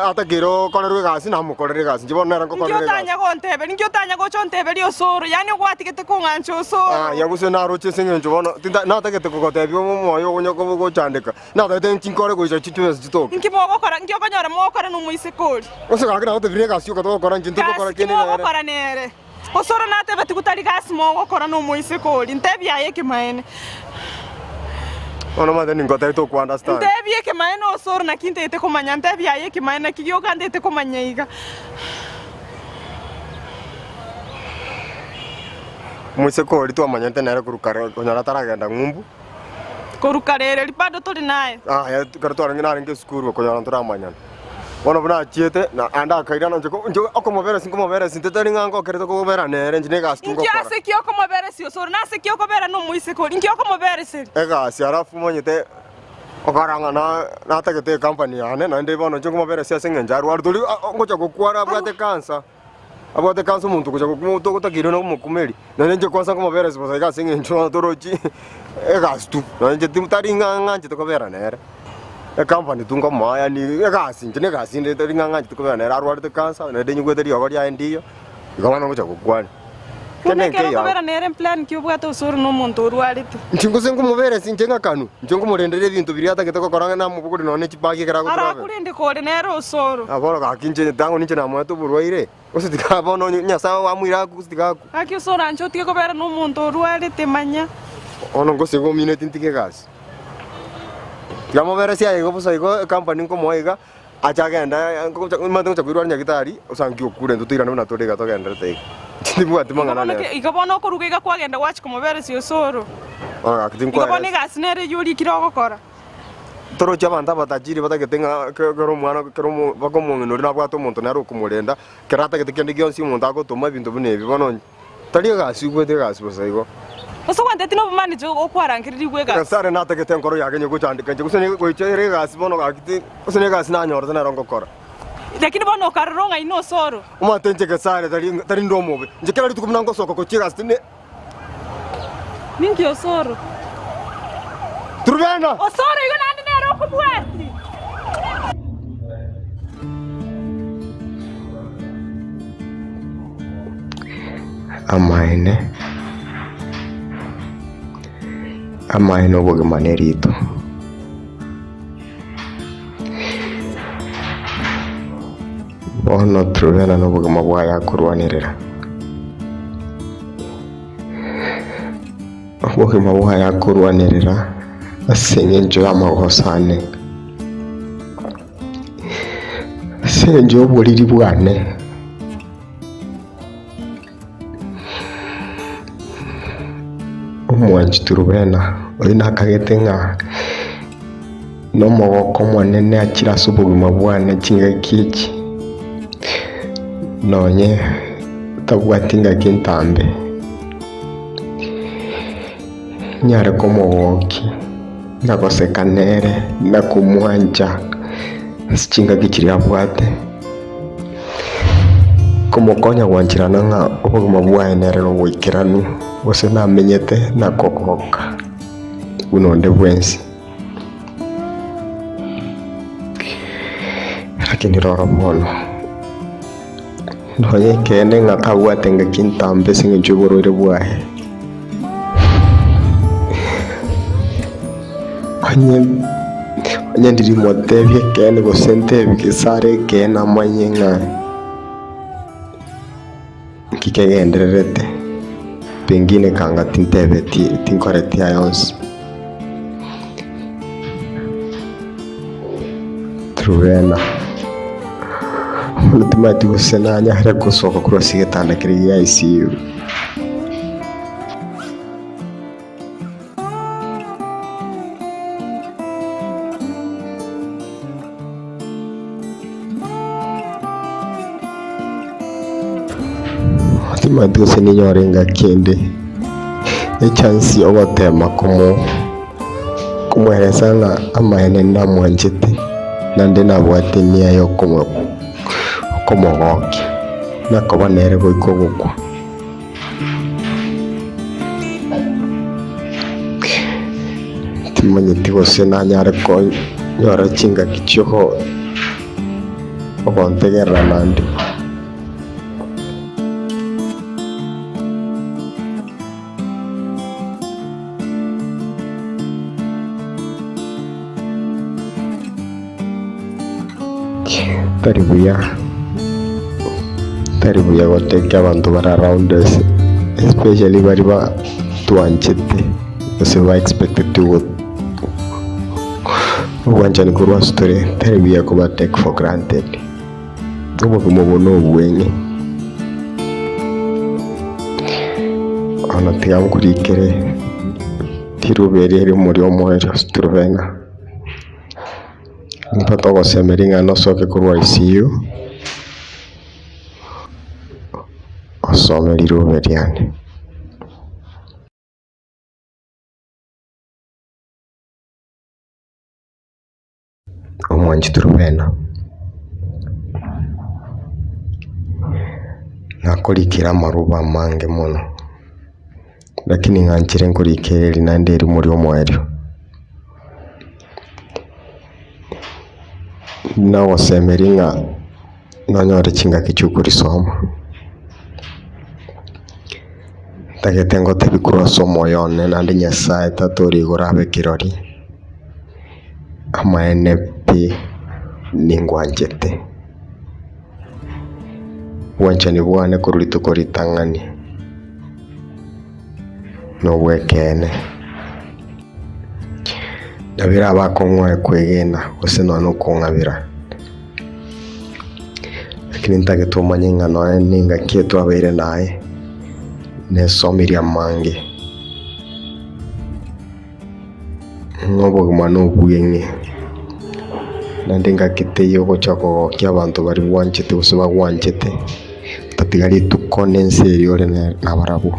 atakire okorerwa egasi namokorera egasi nche bono nere nkokorera egasi. Nkiotanya gonteberi nkiotanya gocha onteberi osoro yani ogwatigete kong'ancha osoro Ah, ya gose naroche ase eng'encho bono natagete kogotebia omoyo ogonya gochandeka natagete nchinkore goicha chibesa chitoke nki mogokora nki okonyora mogokora na omoiseke ori gose gaki nagotebire egasi yoka togokora nche ntogokora gasi ki kende nere mogokora nere osoro natebeti gotari gasi mogokora na omoiseke ori ntebi aye ekemaene bono mate ningotebi toku understand ntebi ekemaene osoro naki ntaete komanya ntebi aye ekemaene naki gioka ntaete komanya iga omoiseke ori twamanyete nere korwa kare onyora taragenda ng'umbu koruka rere bado tori naye aya kare twarenge narenge esukuru okonyora ntoramanyana bono buna achiete ande akairana nche nche okomoberesi nkomoberesi ntetari ng'a ngokerete kobera nere nche na egasi nki tungokora ase ki okomoberesi osoro nase ki okobera na omoiseke ori nki okomobereseri egasi alafu manyete okarang'a natagete ecompany yane naende bono nche nkomoberesi ase eng'encho arware tori ngocha gokwara abwate cancer Abwate kansa omonto ogocha gokuma togotakeire na omokumeri. Nonye inche kwansa nkomobera ase bosa iga ase eng'encho bono torochi egasi tu. Nonye inche tim tari ng'a ng'anchete kobera nere. Ecompany tu nkomoa yaani egasi inche na egasi inde tari ng'a ng'anchete kobera nere arwarete cancer naende nyigwete riogo riaye ndiyo, igo bono ngocha gokwania. Bono Kende ekero nkeiyo okobera nere mplan ki obwate ase ore na omonto orwarete? Inche gose nkomobera ase inche ng'akanwe, inche nkomorendera ebinto biria atagete gokora ng'a namobogori nonye ne chibagi ekero agotravel. Arakorende kore nere osoro. Ah bono gaki inche tango ninche namoete oborwaire, gose tiga bono Nyasaye oamoire akwe gose tiga akwe. Gaki ase oranche otige kobera na omonto orwarete manya. Bono gose gomineti ntige egasi. Tiga mobere ase aye igo bosa igo ecompany nkomoa iga, Ache agende omanyete ngocha koirwa nyagitari osanki okure intwe toirane buna tore iga togenderete iga. Tibwati mang'ana nere. Iga bono okoruga iga kwagenda gwachia komoberesia osoro. Bono gaki Iga bono tinkwaresa. egasi nere eyio orikire ogokora. Torochi abanto abatajiri batagete ng'a kera omwana kera omo mpaka omong'ina oria nabwate omonto nere okomorenda, kera atagete kende gionsi omonto agotoma ebinto buna ebi bono tari egasi igwete egasi bosa igo. Gose gwanteti nobomaneti okwarangererigwe egasi. Nyasae natagete enkoro yake onye gochandeka inche, gose gocha ere egasi bono gaki ti, gose negasi nanyorete nero ngokora. Lakini bono okarora ong'aini osoro. Omanyete inche Gesare tari tari nde omobe, inche kera rituko buna ngosoka gochia egasi tine. Ninki osoro? Turubena! Osoro igo naende nere okobwati. Amaene, amaene obogima nerito. Bono Truvena nobogima bwaye akorwanerera. Obogima bwaye akorwanerera ase eng'encho y'amagoso ane. Ase eng'encho y'oboriri bwane. Omwanchi Truvena oyio nakagete ng'a nomogoko omonene achire ase obogima bwane chingaki echi, nonye tabwati ngaki ntambe, nyare komogokia na goseka nere na komwancha ase chingaki chiria abwate. Komokonya gwancherana ng'a obogima bwaye nere noboikeranu, gose namenyete na kogoka buna onde bwensi. Lakini rora bono, nonya ekeene ng'a tabwate ngaki ntambe ase eng'encho y'oborwaire bwaye, onye onye ndirimotebia ekeene gose ntebi gese are ekeene amanye ng'a nki kegendererete, pengine kanga tintebeti tinkoreti aya onsi. Truvena, bono timanyeti gose nanyare gosoka korwa ase egetanda keria gia ICU. Timanyeti gose ninyore engaki ende echance yogotema komo komoeresa ng'a amaene namwanchete naende nabwate enia ya okomogokia nakoba nere goika ogokwa. Timanyeti gose nanyare konyora chingaki chi'ogo ogontegerera naende. Tari buya, tari buya gotebia abanto bare around us, especially baria batwanchete gose ba expected go obwanchani korwa ase tore, tari buya koba take for granted. Obogima obo nobweng'e. Bono tiga nkorikere riruba eri erimo riomoerio ase Truvena. Nigo togosemeria ng'a nosoke korwa ICU, osome riruba riane. Omwanchi Truvena. Nakorikire amaruba amange mono, lakini ng'anchire nkorikere eri naende erimo ri'omoerio. Nagosemeria ng'a nonyore chingaki chiokorisoma, ntagete ngotebi korwa ase omoyo one naende Nyasaye tata ore igoro abe kirori, amaene pi ningwanchete. Obwanchani bwane korwa rituko ritang'ani nobw'ekeene. Nabere abakong'u aye kwegena gose nonya na okong'abera, lakini ntagete omanye ng'a nonya na engaki eye twabeire naye, nesomirie amange, ng'a obogima na obweng'e, naende engaki teiyo ogocha kogokia abanto baria bwanchete gose bagwanchete, otatiga rituko na ense eria ore nabarabwo.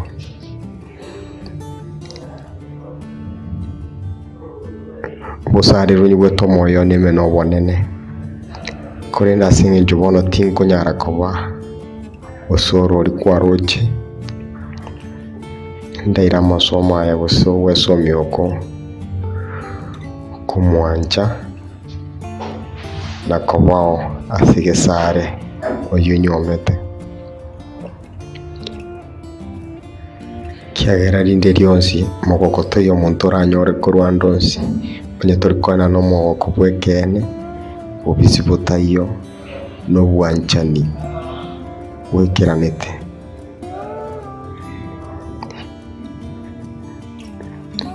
Obosarerwa onyigwete omoyo one ime nobonene, korende ase engencho bono tinkonyara koba gose orori kwaroche, ndaire amasomo aya gose ogwesomia oko komwancha na kobao ase gesare oyio onyuomete. Ekiagera rinde rionsi omogoko toiyo omonto oranyore korwa ande onsi, onye tori koenana omogoko bw'ekeene, bobisi botaiyo, na obwanchani bwaikeranete.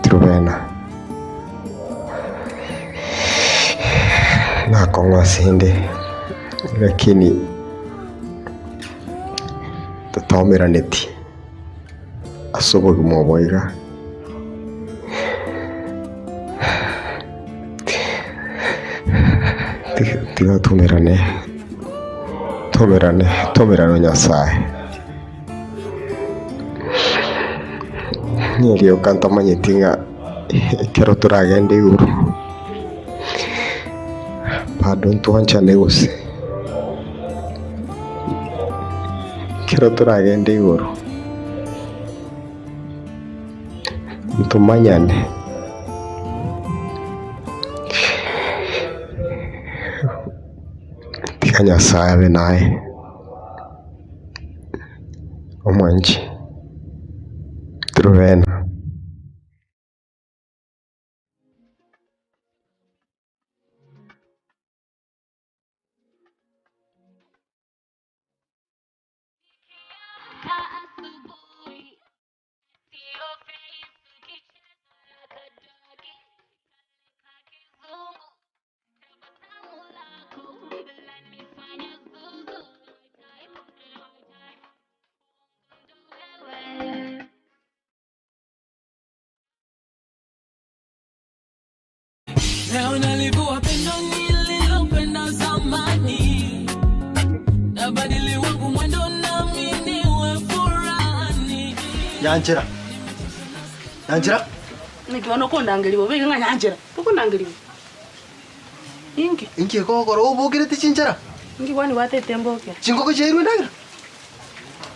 Tirobena nakong'u ase 'nde, lakini totaomeraneti. Ase obogima obo iga. Tiga tomerane, tomerane, tomerane o Nyasae. Nerioka ntamanyeti ng'a ekero toragende igoro, bado ntwanchane gose. Ekero toragende igoro, ntomanyane, tiga Nyasae abe naye, omwanchi, Truvena. Leo nalivua pendo nililopenda zamani, nabadili wangu mwendo nami niwe furani. Nyanchera. Nyanchera. Naki bono okondangeria bobe iga ng'a nyanchera, tokondangeria bobe. Inki? Inki ekogokora obokereti chinchera? Inki kwani gwatete mbokera? Chingoko chiairwe endagera?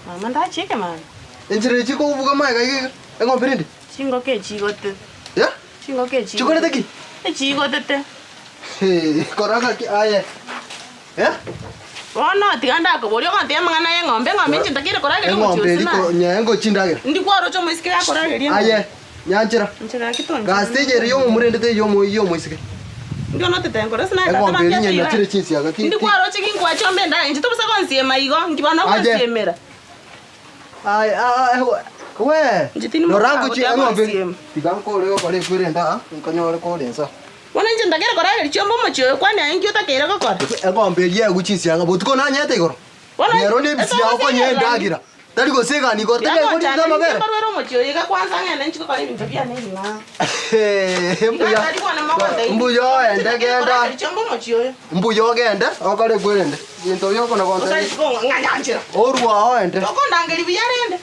Mama ndachiike mambia. Enchera eye chikobuga magega iga iga, eng'ombe rende? Chingoko echigote. Eh? Chingoko echigote. Chikorete ki? Echigotete. Hee, kora gaki aye. Eh? Bono tiga ndakoboria ogontebia amang'ana y'eng'ombe, eng'ombe inche ntakeire korageria omochie Eng'ombe ose eri naye. ko nyengo chindagera. Ndi kwaroche omoiseke gakorageria eng'ombe. Aye, nyanchera. Inche gaki tonchera. Gasi eye ere y'omomura ende teiyo y'omoiseke. Ndi onotete nkore ase naye tata Eng'ombe eri bambiate nyenya iga. chire chinsiaga ti Ndi ti. kwaroche ginkwachomba endagera inche tobosa gonsiema igo, nki bono Aye. ogonsiemera. Aye, aye, we. Inche tindi Rora mokago ngochi eng'ombe eri. tiagonsiema. Tiga nkore okore ekwere enda aa, nkonyore kore insa. Bono inche ntakeire korageria chiombe omochie oyo, kwani aye inki otakeire gokora? Eng'ombe eria yaegwa chinsiaga, botuko nanyete igoro. Bono Nero nebisi yao konya endagera. Tari gose egani igoro, tari aigwa Tiagochanda rinto ninche amabere. nkorwere omochie oyo iga kwanza ng'ende nchie gokora ebinto biane ebing'ao. Mbuya. Iga tari bono mogotebi. Mbuya oende Ntakeire genda. korageria chiombe omochie oyo. Mbuya ogende okore ekwerende. Ebinto biokona Otari gontebia. kong'a nyanchera. Orwa oende. Tokondangeria buya rende.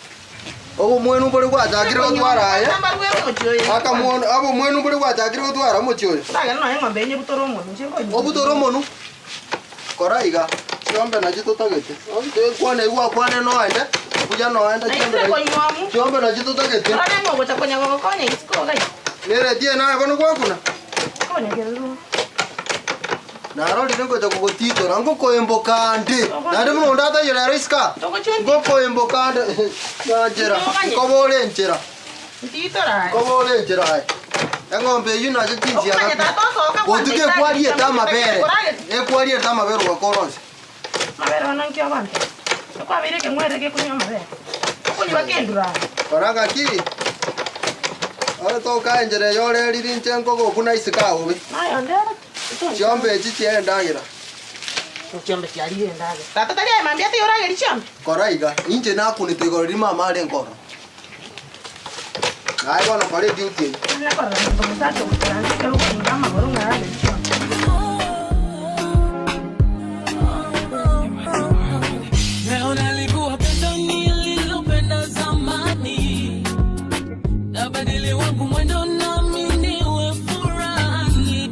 Obomwenu mbore gwachakire gotwara aye. Mbarwere omochie oyo. Akamwono abomwenu mbore gwachakire gotwara omochie oyo. Ndagere nonya eng'ombe enye butore omonu inche nkoyia. Obutore omonu. Kora iga. Chiombe nachi totagete. Kwana igwa kwane noende. Buya noende chiombe. Naitire Chiombe nachi totagete. Rora ng'ogocha konya gogokonya isiko iga. Neretie naye bono gwakuna. Konya kerero. Narorire ngocha kogotitora ngokoemboka nde. Naende buna onde ataiyo rero isika. Ngokoemboka nde. Nanchera. Nkobore enchera. Ntitora. Nkobore enchera aye. Eng'ombe eyio nacho chinsiaga. Okomanya tata osoka Gotuka ekwariete amabere. Ekwariete amabere ogakora onsi. Mabere ono nkio abanto. Okwabeire ekeng'were gekonywa amabere. Okonywa kendura. Kora ng'aki ore toka enchera eye orerire inche nkogokuna isiko aobe. Naye ondere. Chiombe echi chia endagera. Chiombe chiarire endagera. Tata tari aye mambia taiyo orageri chiombe. Kora iga, inche nakunete igoro riria mama are nkoro. Naye bono kora eduty eye. Nare korora monto mosacha ogoikaransa ekero okoringa amagoro ng'a arageri chiombe. Leo nalikuwa pendo nililopenda zamani, nabadili wangu mwendo nami niwe furani,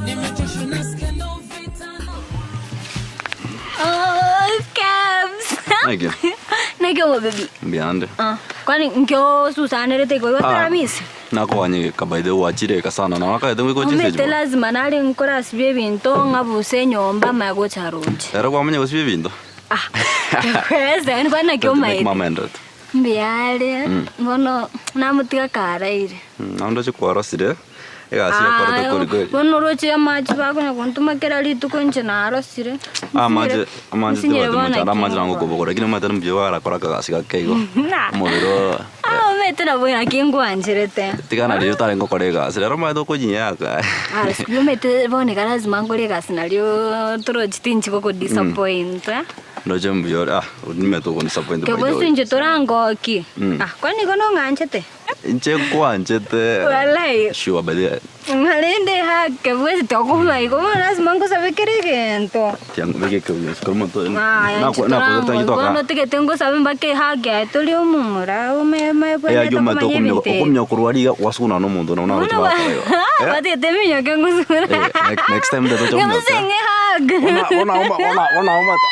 nimechoshwa na skendo vita Oh, Cabs. Naki? Naki omo baby. Mbiande. Ah, kwani nkio susanerete igo Ah. otaramisi? Nakoganye by the way wachire sana na wakaete ngoiko Omete chinsecho. lazima nare nkorasibia ebinto ng'abuse enyomba maya gocha roche. Ero kwamanya gosibia ebinto. Kweza yani kwani nakio Make omaete. mama endete. Mbiare Mm. bono namotiga karaire. Naende oche kwarosire egasi yakorete kori kweri. Bono oroche amache bakonya gontoma kera rituko inche narosire. Amache amache Nsinyire tibati bono mochando amache naki nango kobogora lakini omanyete mbuya barakora akagasi gake igo. Na. Omobere oo Ah, omanyete nabo naki ngwancherete. tigana riria otare gokora egasi rero omanyete okonyiaka. Ah, sikubi omanyete bono iga lazima nkore egasi nario torochi tinchi gokodisappoint eh. Ndoche mbuya ore ah nimete okondisappoint by the Kebwesi way. inche torangoki. Mm. Ah, kwani igo nong'anchete? Inche nkwanchete. Walai. Sure by the way. Rende ha kebwesi tokobua igo bono lazima nkosabe kera egento. Tiang beke kebwesi kore omonto Aya, inche torangoki bono tigete nkosabe mpaka ehug yaye tori omomura Eyagi omanyete omanyete okominyoka okominyoka korwa riga gwasuguna na omonto nabo naroche Bono bakora igo. Eh? batigete minyoke ngosuguna. Eh, next time ndetoche Ngebusa ominyoke. ng'e hug. Ona ona ona ona omata.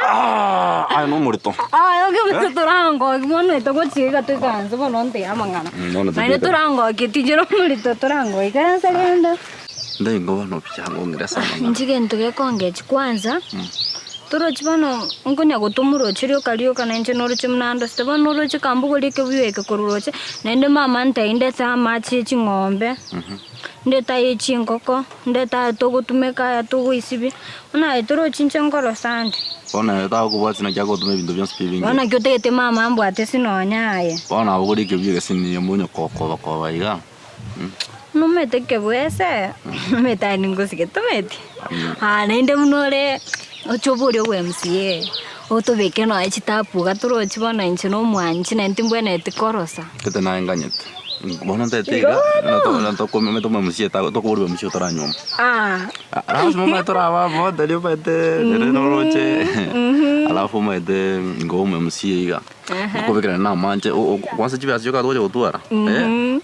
Ah, aye nomorito. Aya, okebusa torangoki bono etogochiga toikaranse bono ntebi amang'ana. Bono Naende tobwate. torangoki tinchire omorito torangoki ikaransa rende. Ndaingo bono picha ngong'ira sana. Inche gento gekongechi kwanza, torochi bono nkonya gotoma oroche rioka rioka nainche noroche buna ndosete bono oroche kambogoria ekebuyu eke korwa roche, naende mama ntebia ndete amache ya ching'ombe, ndete aye chingoko, ndete aya togotumeka aya togoisibia, bono aye torochi inche nkorosa nde. Bono ere tagokobwatia naki agotoma ebinto bionsi pi ebinge. Bono naki otagete mama ambwate ase nonya aye. Bono nabogoria ekebuyu egesini omonye kokoba iga. Nomanyete kebwese, nomanyete aye ningosike tomanyeti? Aa naende buna ore oche obore obo MCA, otobeke nonya chitapu iga torochi bono inche na omwanchi naende timbwenereti korosa. Gete naye nganyete. Bono ntaete Igo iga, bono. omanyete omo MCA tokoborwa MCA otaranyuoma. Ah. Lazima omanyete oraba bo tari omanyete ere noroche. Alafu omanyete nigo omo MCA iga. Ngokobekerana na amanche kwanza chibesa chioka togocha gotwara.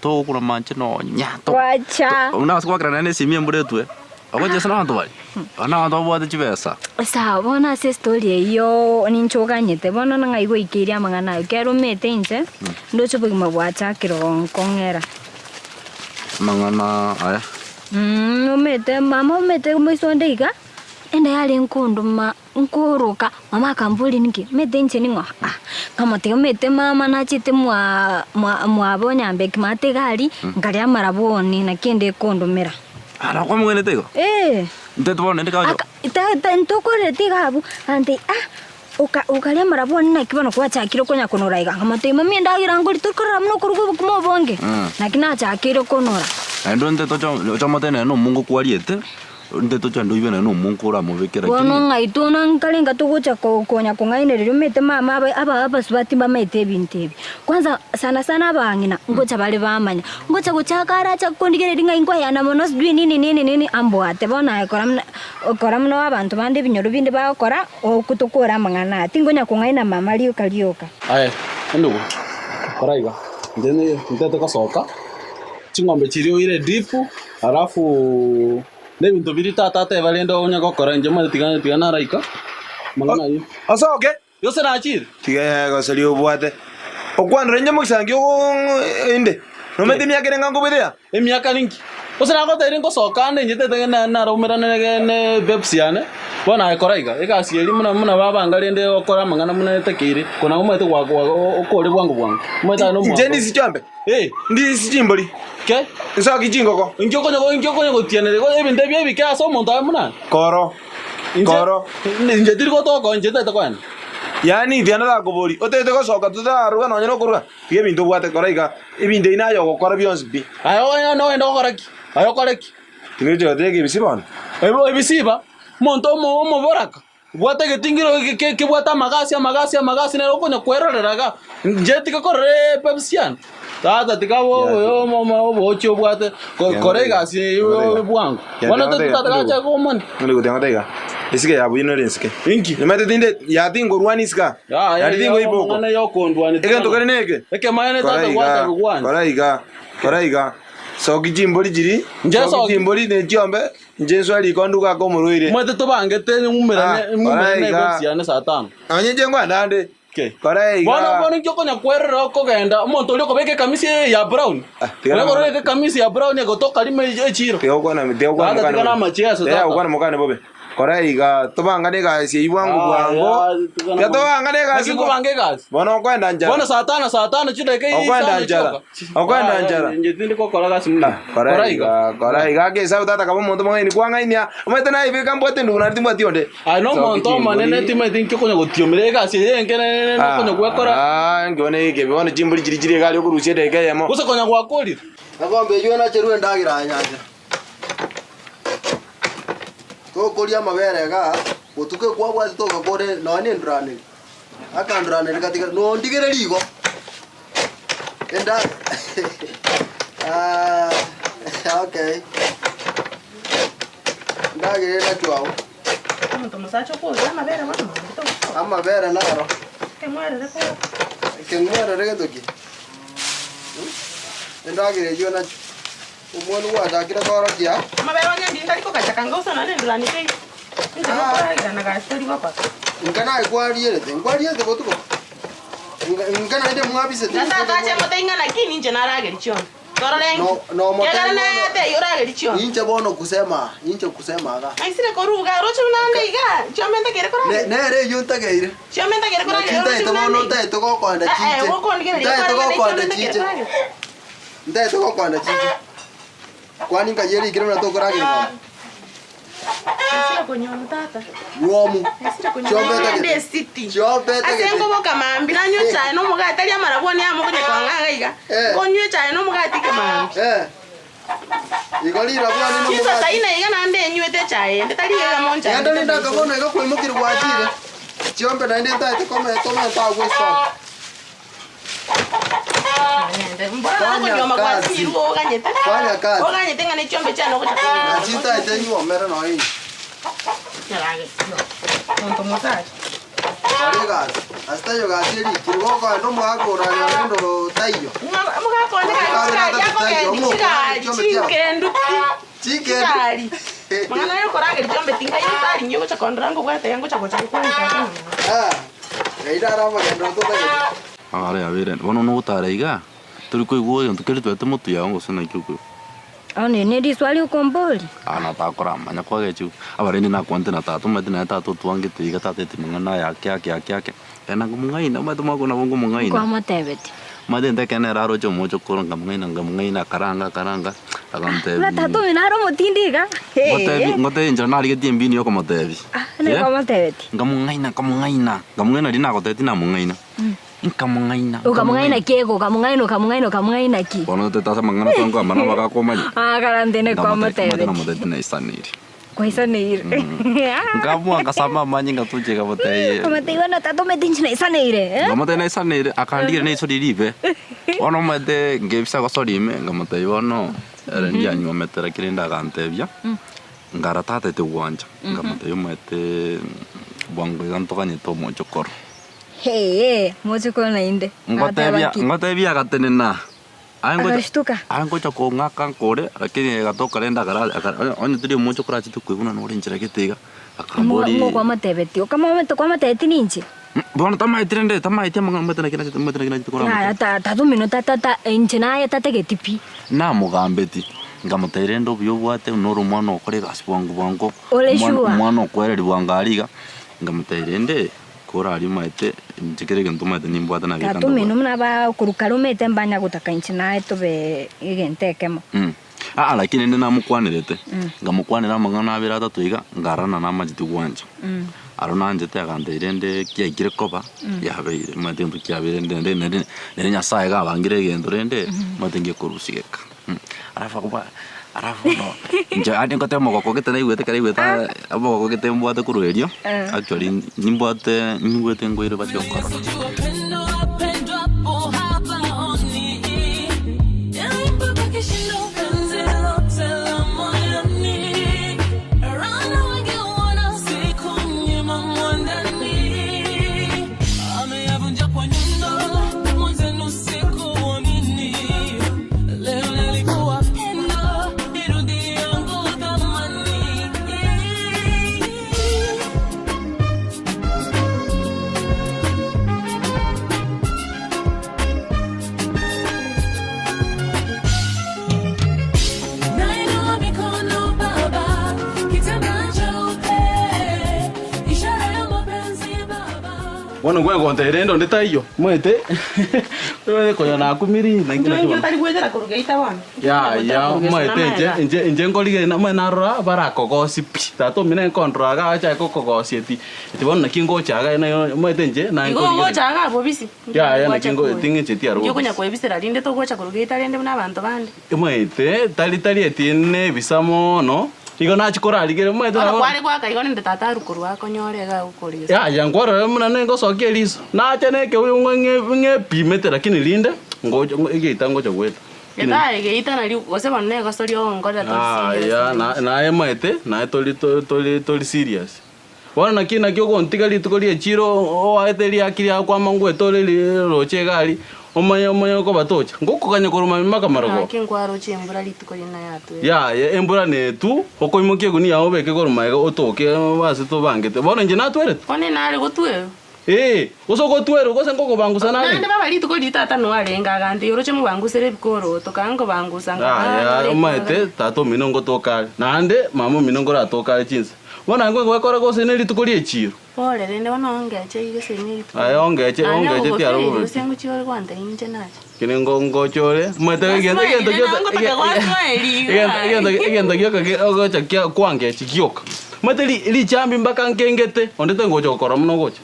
Togokura amanche nonya. Wacha. Buna ase goakerana na esimi embura etwe. Ogochesa na abanto baria. Aba na abanto babwate chibesa. Sawa bono ase estory eyio ninche oganyete bono ng'ai goikeirie amang'ana ayio ekero omete inche, ndoche obogima bwachakire gonkong'era. Amang'ana aya. Omete mama omete moiso onde iga, ende yare nkondoma nkoroka, mama akamboria ninki, omanyete inche ning'o ah, nkamotebia omanyete mama nachete mwa mwa mwabo onyambeki maate iga aria, nkaria amaraboni naki ende ekondomera. Ah, nakwamogwenete igo? Eh. Ntaete bono naende kagocha. Aka ta ta ntokorereti iga abwo, agantebia ah, oka okaria amaraboni naki bono kwachakire konya konora iga, nkamotebia mami endagera nkori torikorora buna okoruga obokima obonge, naki nachakire konora. Naende onde tocha ocha omotebie nere na omongo kwariete, onde tocha onde oibe nere na omongo oramobekere Bono lakini. ng'ai tono nkarenga togocha ko konya kong'ainereria omanyete mama aba aba abasubati mbamaete ebinto ebi. Kwanza sana sana abang'ina ngocha bare bamanya, ngocha gochaka aracha kondigereria ng'a inkoyana mono sijui nini nini nini ambwate. Bono aye kora buna kora buna abanto bande ebinyoro binde bagokora, okotokora amang'ana aya. Tinkonya kong'aina mama rioka rioka. Aye, endugu, kora iga, inche ntete gosoka, ching'ombe chiria oire edip, alafu. Nebinto biria tata ateba rende onye gokora inche omanyete tiga tiga naraika amang'ana ayio. Osoke. Gose nachire. Tiga goseria obwate. Okwanera inche mogisangi oo inde. Nomanyete emiaka ere ng'a nkobwete aa? Emiaka ninki? Gose nagotebirie ngosoka ande inche tete naraumerane ne babes yane, bono aye kora iga, egasi eria buna buna babanga rende okore amang'ana buna etakeire, kona omanyete gwa gwa okore bwango bwango. Omanyete aye Inche nomwango. ndisi chiombe? Eh. Ndisi chimbori? Ke? Nsoki chingoko? Inki okonya inki okonya gotianera igo ebinto ebi ebike ase omonto aye buna? Koro. Koro. Inche tiri gotoka inche ntagete kogenda. Yaani tiga ndarakoborie, otagete gosoka totararuga nonye nokoruga? Tiga ebinto obwate kora iga, ebinto ebi naye ogokora bionsi pi. Aye ogende ogokora ki? Aye okore ki? Tiga gocha ebisiba bono. Ebisiba? Omonto omoboraka, obwate egetingiro kebwate amagasi amagasi amagasi nere okonya kwerorera iga. Inche tiga korora epepsi yane. Tata tiga obochie obwate kora egasi eye bwango. Bono tata gacha komani. Nonde gotiga iga. Esike ya buya nore ensike. Inki? Nimanyete tinde ya tingorwania isike aa. Naende tingoiba oko. Egento kere neke. Ekemaene Kora tata iga, gwata bigwani. kora iga, kora iga. Soki chimbori chiri, Nche soki soki. chimbori ne chiombe, inche nswe riko nduge ake omorwaire. Omanyete tobangete ng'umerane Ah, kora ng'umerane iga. ebepsi yane saa tano. Nonye inche nkoenda ande. Kora iga. Bono bono inki okonya kwerera okogenda omonto oria okobeka ekamisi eye ya brown? tiga Oria na- okorora ekamisi ya brown egotoka rimo echiro. Tiga gokwana tiga gokwana Tata, mokane tiga bobe. namacheso, Tiga tata. gokwana mokane bobe. Kora iga tobangane egasi eyio bwango bwango. Tiga tobangane egasi. Naki nkobanga egasi? Bono okoenda nchara. Bono saa tano saa tano chidakika Okwenda isano nchara. chioka. Okwenda nchara. Inche tindi gokora gasi muno. Kora iga, kora iga ake esabu tata kaba omonto omong'aini kwang'ainia. Omanyete naye mbwate endugu naende timbwati onde. Aye nomonto omonene timanyeti inki okonya gotiomera egasi eye enke nokonya gwekora. Ah, nkiona ekebi bono chimbori chiria chire iga aria okorusia edageka eyemo. Gose konya gwakorire. Egombe eyio enacherwe endagera ya nyanchera. Tokoria amabere igaa, botuko ekwabwate togakora nonya na enduraneri. Akanduraneri gatiga nondigereria igo. Enda ah, okay. Endagera enachwe agwo. Omonto omosacha okoria amabere bono mambia togosoka. Amabere naro. Ekeng'werere korwa. Ekeng'werere gento ki? Endagera eyio enachwe. Omwana gwachakire koorokia. Amabere onye ndiri tari kogacha kanga gose nonya endurani teiyo. Inche nokoragera na gasi tari gokora. Inka naye kwarierete, nkwarierete botuko? Inka naende mwabisete. Na tata ache mote ing'a lakini inche narageria chionsi. Torore inki? No- no mote Kiagera bono- naye atebie orageria chionsi. Inche bono kusema, inche kusema iga. Naisire koruga, oroche buna ande iga, chiombe ntakeire Ne- korageria. nere eyio ntakeire. Chiombe ntakeire Naki korageria, oroche ntaete buna bono ande iga. ntaete gokonda Eh, eh, chiche. gokondigereria Ntaete kwarenge ne gokonda chiombe ntakeire chiche. korageria. Ntaete gokonda chiche. Kwani nkaiyera ikire buna tokorageria ng'ombe. Naisire konyuoma tata. Nywomu. Naisire konyuoma. Chiombe Ngende etagete. esiti. Chiombe Ase etagete. nkoboka mambia nanywa echae na omogati tari amarabwoni amo konya kwang'a iga iga. Nkonywa echae na omogati kemambia. Igo rirabwani na Chinsa omogati. saa ine iga naende enywete echae ende tari iga moncha. Genda rinde akabono iga kwaimokire gwachire. Chiombe naende ntaete komenta omenta agwo esoko. Mbora kazi. oganyete Fanya kazi. oganyete ng'a nechiombe chiane ogocha Nachi ntaete nyuomere nonya inche. Monto mosacha. Kora egasi. Ase taiyo gasi erikire gokoenda omogaka orarire rende taiyo. Omogaka one gari chigari akogendi chigari chinkendu pi. Chigari. Mang'ana aye okorageria chiombe tinga yotari nyi ogocha kondora ngobwate iga ngocha gocha gokwana tata na mama. Amagare yabere, bono nogotara iga, tori koigwa egento keria twete motwe yao gose naki okoigwa. One ne riswali okombori. Ah, natakoramanya kwagechiwa. Abarende nakwante na tata, omanyete naye tata otwangete iga tateti mang'ana aya ake ake ake ake. Ena ngomong'aina, omanyete omwaka nabo ngomong'aina. Kwamotebeti. Omanyete nte ekero nere aroche omochokoro nkamong'aina nkamong'aina akaranga akaranga, agantebi Buna tata oyo nare omotindi iga. ngotebi ngotebi enchera narigetie embinu ya okomotebi. Nere kwamotebeti. Nkamong'aina nkamong'aina, nkamong'aina riria nagotebi tinamong'aina. Nkamong'aina Okamong'aina ki igo okamong'aina okamong'aina okamong'aina ki? Bono totete ase amang'ana twankwa amana bagakomanya. Ah karante ne Nkamotebia kwamotebeti. namotebia tinaisaneiri. Kwaisaneire. Nkamoa ngasamba amanye ngatuche nkamotebia. Omatebia bono tata omanyete inche naisaneire eh? Nkamotebia naisaneire akandigeria na iso riria ribe. Bono omanyete nkebisa gosori ime nkamotebia bono ere ndianyuomete lakini rende agantebia, nkara tatete gwancha. Nkamotebia omanyete bwango iga ntoganyete omochokoro. Hee, mochokoro naende. Ngotebia Agateba ki? ngotebia agatenena. Agashtuka. Aye ngocha kong'aka nkore, lakini egatoka rende akara akara onye tari omoche okorachete koigwa buna nore enchera gete iga, akambori Ng'o kwamotebetie? Okamomete kwamotebetie ninche? Bono tamaeti rende, tamaeti amang'ana omanyete naki nachete omanyete naki nachete korwa Yaya amache. ta tata omino ta ta ta inche naye tatageti pi. Namogambeti, nkamotebia rende obuya obwate nore omwana ogokora egasi bwango bwango, Ore omwana sure? omwana okoereria bwango aria iga, nkamotebia rende. Koraria omanyete, inche kera egento omanyete nimbwate nabeka Tata omino ndobwate. buna abakorwa kare omanyete mbanya gotaka inche naye tobe egento ekemo. Mm. Aa lakini rende namokwanerete, Mm. nkamokwanera amang'ana abere atato iga, nkarorana namacheti gwancha. Mm. Aro nanchete agantebia rende kiaikire koba, Mm. yabeire, omanyete egento kiabeire rende rende nere nere Nyasaye gabangire egento rende, Mm. omanyete ngekorusia geka. Alafu akoba alafu bono inche yaani ngoteba omogoko gete naigwete ekero naigwete omogoko gete mbwate korwa erio, actually nimbwate nyigwete ngoire bachia gokorora. Nainua mikono Baba, kitambaa cheupe, ishara ya mapenzi Baba. Bono nkwegontera rende onde taiyo, omanyete konya nakumiri naki naki Inche bono. otari gwetera korwa geita bono. Yaya, omanyete inche inche inche nkorigereria omanyete narora barakogosie pi, tata omino enkondora iga achake kokogosia eti eti bono naki ngocha iga naye omanyete inche naye Igo nkorigereria. ogocha iga abwo bisi. Yaya naki ngo ting'encheti arwo Inki okonya obisi. koebisera rinde togocha korwa geita rende buna abanto bande. Omanyete tari tari eti nebisa mono, igo nachia korarigereria omanyete Bono nabo. kware goaka igo rende tata arwe korwa akonyore iga agokorigesa. Yaya nkwarora buna nengosokia eriso, nacha nekeuyo ng'o ng'e ng'epimete lakini rinde ngocha egeita ngocha goeta. Getae geita nario gose bono negosoria ogonkorera tori serious. Yaya na naye maete naye tori tori tori serious. Bono naki naki ogontiga rituko ri'echiiro oaete riaki riao kwama ngwete ore roche egari, omanye omanye okobatocha? Ngokoganya korwa mambia mpaka marogoba. Naki nkwaroche embura rituko rina yatwete. Yaya, embura netu, okoimokia egunia yao obeke korwa magega otoke ase tobangete. Bono inche natwerete? Bono inare gotwerwa. Ee, gose ogotwerwa, gose nkokobangusa nare? Naende baba rituko riria tata noe arenge agantebia, Oroche mobangusere ebikoroto, kanga nkobangusa Yaya, nkanyora omaete tata omino ngotoka are, naende mama omino nkoratoka are chinsa. Bono naye nkoigwekora gose nerituko ri'echiiro. Pole rende bono ongeche iga ase nerituko. Aye ongeche, Naende ongeche tiaro ogofeiri bobe gose pi. ngochia ore gwantebia inche nache. Kere ngo ngocha ore, omanyete egento egento Waswahili, gioka nangotaka gwaswahili iga. egento egento egento gioka ge ogocha kia kwangechi gioka. Omanyete ri richambi mpaka nkengete, onde tangocha gokora buna ogocha.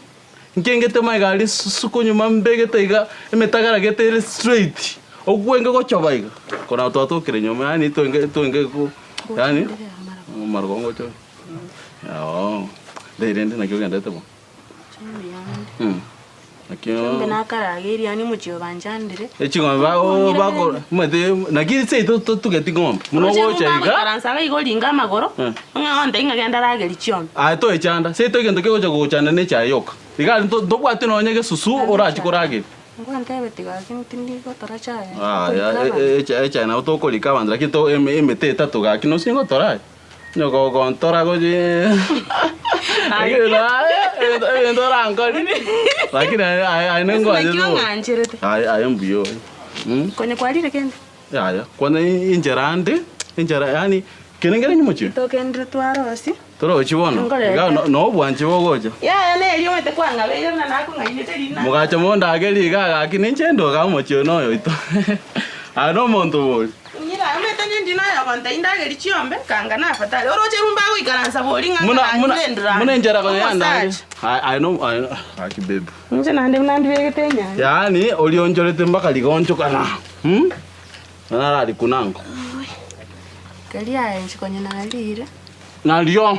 Nkengete magega aria susuku nyuma mbegete iga, emetagara gete ere straight, okwenge gochoba iga, kona twatokire nyuma yaani twenge twenge ko yaani amarogo ngocha ore. Oo, riria rende naki ogenderete bo? Naki Chiombe nakarageire yaani omochie oyo banchandire. Eching'ombe ba- bakora omanyete naki seito totugeti ng'ombe buna Oche ogocha iga bagoikaransa iga igo oringe amagoro, ng'a onte ng'a genda ragerie chiombe. Aye toechanda, seito egento kegocha gogochanda ne echae yoka. Iga aria ntobwati nonye gesusu orachi korageria. Ngwantebeti gaki tindi gotora chae. Aya echae nabo tokorika abanto lakini to emete etato gaki nosinye gotora aye. Onye gogontora gochia egento orankore lakini aye aye Naki ningwanchete bobe. ong'ancherete? Aye aye mbuya ore. Konya kwarire kende? Yaya, kwanza inchera ande, inchera yaani kende nkere nyimochie? Tokendire twarosia. Torochi bono, Nkorete. iga no nobwanchi bogocha. Yaya neri omanyete kwang'abeire buna nakong'ainete rina. Mogacha mondagerie iga gaki ninche ndoga omochie oyo noyo oito. Aye nomonto bori. Nyira omanyete onye ndi noyo ogontebia indagerie chiombe, kanga nafatari. Oroche rumba agoikaransa bori ng'a Muna muna ng'anyure endurani. muna enchera konya yandageria. Omosacha. Aye aye no aye gaki babe. Inche naende buna ndibegete enyanga. Yaani orionchorete mpaka rigonchokana. Mh? Nararikuna ango. Keria aye inche konya narire. Nario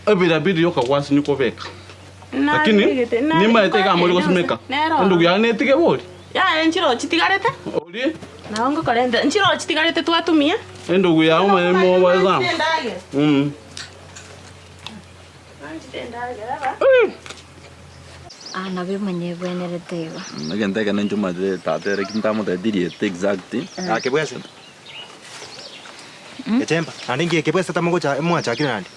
ebira biria okagwasinywa kobeka. Lakini Narigete, na- nimaete iga mori gosimeka. Nero. Endugu yane netige bori. Yaya nchiro chitigarete? Ori Nabo ngokorenta nchiro chitigarete twatumia. endugu yao omanye mobae sana. Endagera. Mm. Nanchete endagera ba. Ah, nabo emanye ebwenerete igo. Egento ekene inche omanyete tata ere ki ntamotebetie rieta exact. Gaki bwese. Gechemba, naende inki eke bwese tamogocha mwachakire naende?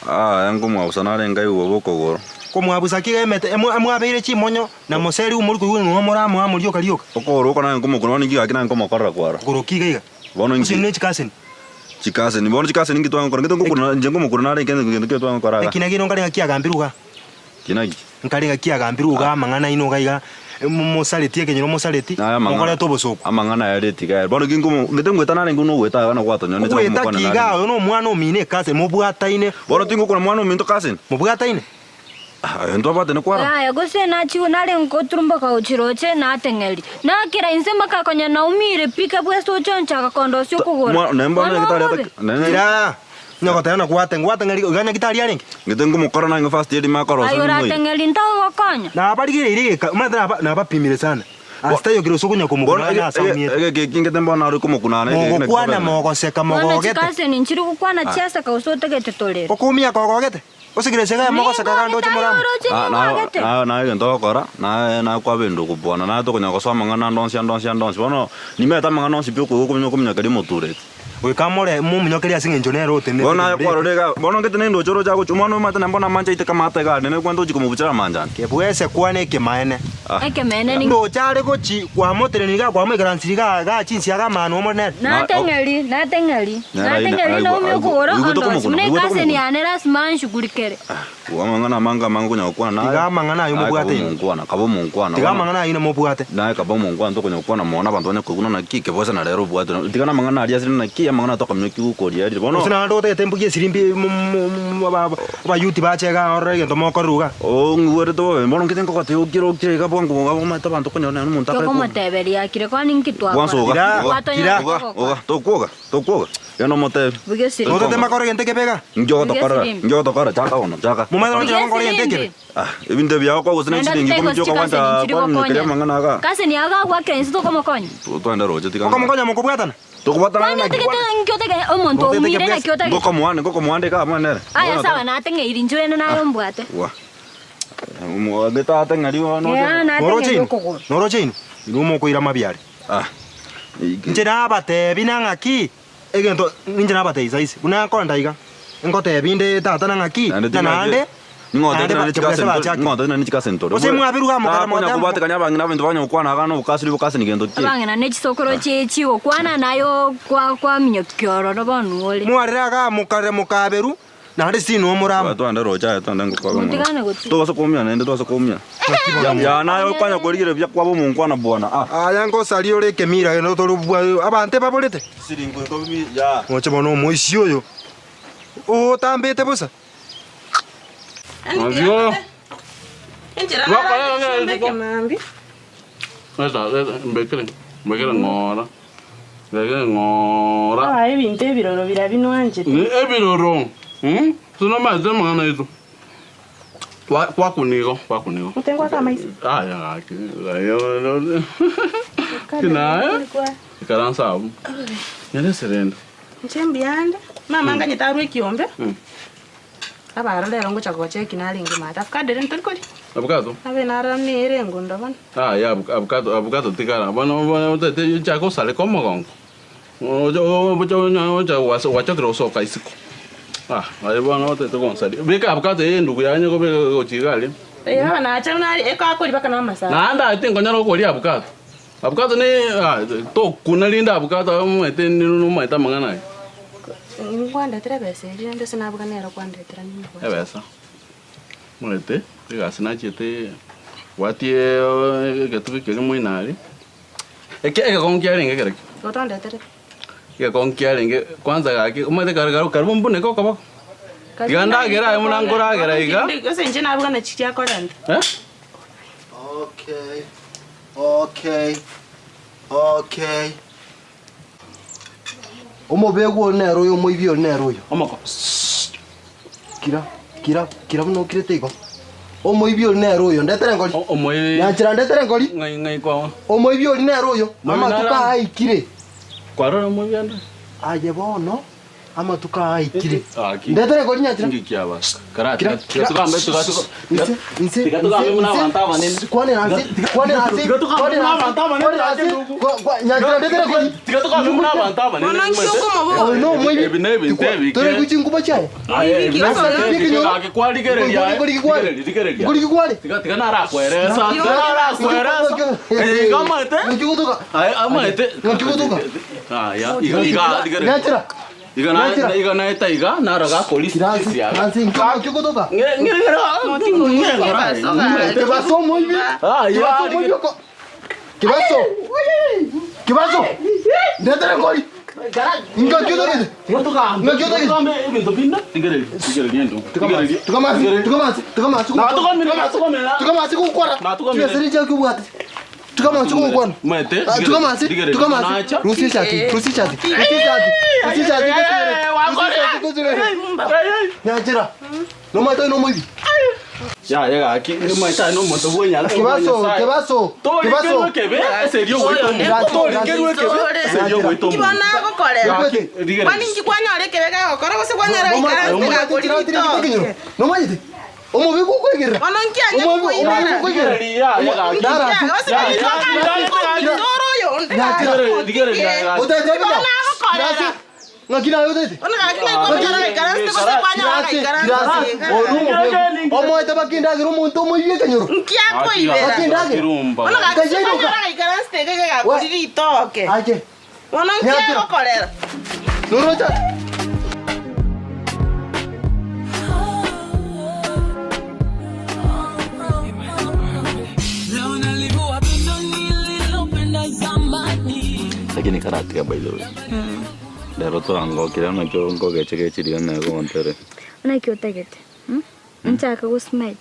Aye nkomwabusa nare nkaigwa bobe okogoro. Komwabusa ki iga emete mwabeire chimonyo na moseri omori koigwa ng'a more amo amo rioka rioka. Okogoro oko naye nkomokuna bono inki gaki naye nkomokorera kwaro. Okogoro ki iga iga? Bono inki? Gose ne chikaseni? Chikaseni, bono chikaseni inki twagokora? Inki tokokuna inche nkomokuna nare ekento gento ki twagokora iga? Ekina kino nkare ng'a kiagambirwe igaa. Kina ki? Nkare ng'a kiagambirwe igaa amang'ana aino iga iga, mosareti ekenyoro mosareti, mokorete obosoku. Amang'ana aya reti iga ere. Bono ki nkomo ngete ngoeta narenge buna ogoeta iga na gwatonyora ninche Ogoeta nakomokwana ki narenge. igaa oyo na omwana omino ekaseni mobwataine. Bono tingokuna mwana ominto kaseni? Mobwataine? Ah, ntwabwatane kwaro. Yaya, gose nachigwe nare ngoturumboka gochia roche, nateng'eria. Nakera inse mpaka konya naumire pi kebwesa ochoncha agakondosia okogoro. Mwa- ne mbono Bono nyagetari obobe. ata- ne- ne- Ira, onye goteba na gwate- gwateng'eria iga nyagetari arenge? Ngete ngomokora nange first aid makorosa Aye nimoire. orateng'erie ntagogokonya. Nabarigereire egeka, omanyete naba- nabapimire sana. Ase taiyo kere ase okonya Bono komokuna ege- ase ege- aumiete. egeke eki ngete mbono nare komokuna ane egeke naki Mogokwana kobera. mogoseka Bono mogogete. chikaseni nchiri gokwana Ah. chiaseka gose otagete torere. Okoumia kogogete. Osigire esege eyemo goseka gande oche moramo. Na- na- naye naye egento ogokora, naye naye kwabenda okobwana, naye tokonya gosoa amang'ana ande onsi ande onsi ande onsi. Bono nimanyete amang'ana onsi pi okoigwa okominyoka okominyokeria omotureti. Goika more mominyokerie ase engencho nere otenenete Bono naye kegori kwarora iga, bono ngete nende oche oroche agochia, omwana oyo omanyete naende bono amanche aiteke amato iga aria, nere kwenta ochia komobuchera amanche ande. Kebwese kwane ekemanene. Ah. Ekemenene ninki? Ndoche are gochi kwamotenenia iga kwamoikaransiri iga iga chinsiaga amano omore nere. Nateng'eri, nateng'eri, Nere aye- nateng'eri aye- naumia aye- okogoro oigwete ondosi komokuna, buna oigwete ekaseni komokuna. yane lasima nshughulikere. Amang'ana amange amange okonya gokwana naye. Tiga amang'ana ayio Naye mobwate kaba inwe. omonkwana, kaba omonkwana. Tiga Bono- amang'ana ayio mobwate. Naye kaba omonkwana tokonya gokwana mono abanto banya koigwa naki kebose na rero obwate. Tiga na amang'ana aria asire naki amang'ana tokamenya gokoria arire. Bono Gose naende otagete mbugie esirimbi abayuti bache igaa orore egento mokorerwa igaa. Oo ng'igwerete bobe bono nkete nkogotebia okire okire iga bwango bwango omanyete abanto okonyora nonye omonto akare Tokomoteberia akire kwani inki twakora? Kwanza oga, oga, Twatonyara oga, gokora. oga, tokwoga, tokwoga. Genda omotebi. Bugia esirimbi. Notete makore egento ekebe igaa? Inki ogotokorera? Bugia esirimbi. Inki ogotokorera? Chaka bono, chaka. Momanyete Bugia nonye nkore egento ekebe? esirimbi. Ah, ebinto ebi biago kwagosana Naende chiringi totaigo ikomi chioka chikaseni gwancha nchiri kwaminyokeria gokonya. amang'ana igaa. Kaseni iga agwakera inse tokomokonya. Twende roche tiga. Okomokonya mokobwatana? Tokobwatana Kwani naki? otagete inki otagete omonto oumire naki otagete? Ngokomoande, ngokomoande iga abwo nere. Aya sawa nateng'eiri inche rende naye ombwate. Wa. Omwagete ateng'eri bono. Yeah, nateng'eri Noroche inwe? okogoro. Noroche inwe? Inwe mokoira amabiare. Ah. Inche nabatebi na ng'aki, egento ninche nabatebi saisi, buna nkonda iga, ngotebi inde tata na ng'aki, na naende, naende ba- kebwese bachake. Gose mwaberwa iga mokare Konya moteba- kobwatekania abang'ina abanto banya gokwana iga na obokasiri obokasini gento ki. Abang'ina ne chisokoro chie chigokwana naye okwa kwaminyokia ororo bono ore. Mwarire iga mokare mokaberwa, Naende sinwe omoramo. Twende roche aye twende ngokwaba ng'ora. Motigane gotira. Tobasa koumia naende tobasa koumia. Ya ya naye okwanya korigereria buya kwaba omonkwana bwana. Ah. Aya ngosaria ore ekemira gende tore bwa abanto ebaborete. Siringo ikomi ya. Moche bono omoisia oyo otambete bosa. Mazio. Enchera Bakora narare ng'e chimbeke rituko. mambia. Leta, leta, mbekere, mbekere ng'ora. Mbekere ng'ora. Aye ebinto ebiroro biria binwanchete. Ni ebiroro. Mm? Sinomanyete amang'ana aito. Kwa kwakunigo, kwakunigo. Otengwaka amaiso. Aya gaki. Ayo. Kinaye. Ikaransa abu. Nyerese rende. Inche mbuyande, mama nganyete arwe ekiombe, Mm. Abaro rero ngocha gocha eki narenge maate avocado ere ntori koria? Avocado? Abe naro nere engondo bono. Ah, ya, avocado, avocado tigara. Bono, bono, otete chaka osareka omogongo. Ocha, ocha, ocha, ocha, gwachakire gosoka isiko. Ah, aye bono otete gonsaria. Beka avocado eye endugu yanye kobeka gochia iga aria. Eh, aba nacha buna aria, ekakori mpaka na amasaga. Naende aye tinkonyara gokoria avocado. Avocado ne ah, tokuna rinde avocado aye omanyete nomaete amang'ana aya. Nkwandetere ebesa eria rende ase nabuga nero kwandetera nimbwate. Ebesa, omanyete egasi nachiete bwatie egetugi keria moino aria, eke egekongo kiarenge kerokio. Otondeterete. Egekongo kiarenge kwanza gaki omanyete kare kare karibu mbuneke okoboko. Tiga ndagere aye buna nkoragera iga. Gose inche nabuga nachi chiakorenta. Eh? Okay. Okay. Okay. Omobegwa oyo nere oyo, omoibi oyo nere oyo. Omoko. Kira, kira, kira buna okirete igo. Omoibi oyo nere oyo, ndetere engori. Omoibi. Nyanchera ndetere engori. Ng'ai ng'ai kwao. Omoibi oria nere oyo, Moibi amatuko nare aya aikire. Kwarora omoibi ande? Aye bono. Amatuko aya aikire. Ndetere kori nyachira. Kira, kira. Inse, inse, inse, kwanera nse, kwanera nse, kwanera nse, kwanera nse, nyachira ndetere kori. Oyo no moibi. Tore guchinkuba chiaye. Nyachira. Iga naeta iga naraga polisi Kibaso moibi. Kibaso moibi oko. Kibaso. Kibaso. Ndetere kori. Ngakyo Tukamasi gukora. Tuyasiri chaki bwate. Tukamasi gukwana. Tukamasi, tukamasi. Rusi shati, rusi shati. Rusi shati. Rusi shati. Nyachira. No mata no moibi. Kibaso, kibaso. Kibaso. Kibona agokorera kwani inki kwanyora ekebe gagokora gose kwanyora gaikarante gakori ritoke Nomanyete. Omobi gukwegerera. Bono nkianya Omoete bakindagera omonto omoibi ekenyoro. ritoke bono nkiagokorera Norocha. Leo nalivua pendo nililopenda zamani. Lakini karatiga by the way. Rero twangokire nakio ngogechegechirie negontere. Naki otagete nchaka gosmile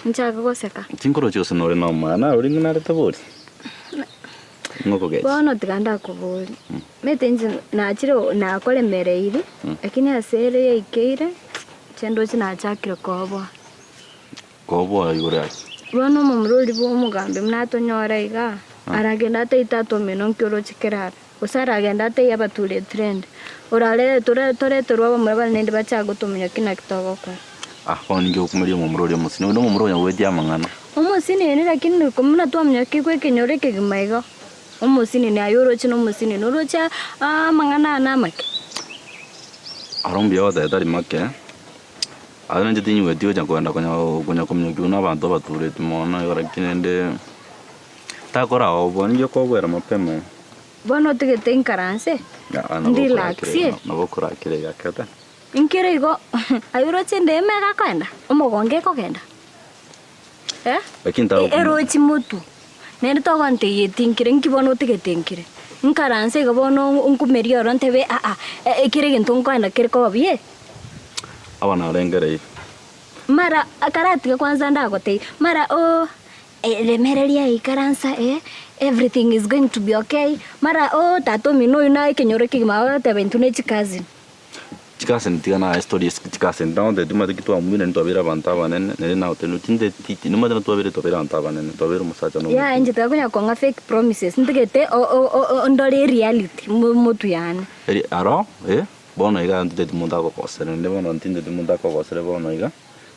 nchaka goseka Tinkoro chiose nore no mwana uri ng'inarete bori. Ngokogechi. bono tiga ndakobori mete inche nachire nakoremereire lakini ase ere yaikeire chendochi nachakire koboa Koboa igoro yaki. bono omomura bwa omogambi muna atonyora iga aragenda ateite atomino nkiorochi kerabe gose aragenda atei abature trend orarere toreterwa abamura bare naende bachagotomenya ki naki togokora Ah, bono ninki okumeria omomura oria omosini. Oyo nomomura onyagoetia amang'ana. omosinini lakini muna twamenya ki gwekenyoro ekegima igo omosinini aye oroche na omosinini oroche amang'ana ane amake Aro mbuya goteba tari make. Aye ninche tinyigweti gocha kogenda konya konya kominyokiwa na abanto abatureti mono igo lakini rende takora obwo ninki okobwera mapema. bono otigete inkaranse Ah, Ndilaxie. Nabo okorakire iga kete. nkere igo aye oroche ndeme egakoenda omogongo ekogenda eh? Lakini ta erochi motu naende togonteyeti nkire nki bono otigete nkire nkaranse igo bono nkumeria oro ntebe aa ekere egento nkoenda kere koba buya aba narengereire. mara karatiga kwanza ndagotei mara oh, remereria ikaransa eh, everything is going to be okay mara oh, tata omino oyo naye ekenyoro ekegima agoteba intwe na echikazini Chikaseni tiga na story chikaseni ndaonde tumate kitwamwire nitwabire abantu abanene nere nawe tinde titi nimate natwabire twabire abantu abanene twabire omusacha no ya inche tigakonya kong'a fake promises ntigete ndore reality motu yane Eri aro eh bono iga ntite mundu agokosera nde bono ntinde mundu akogosere bono iga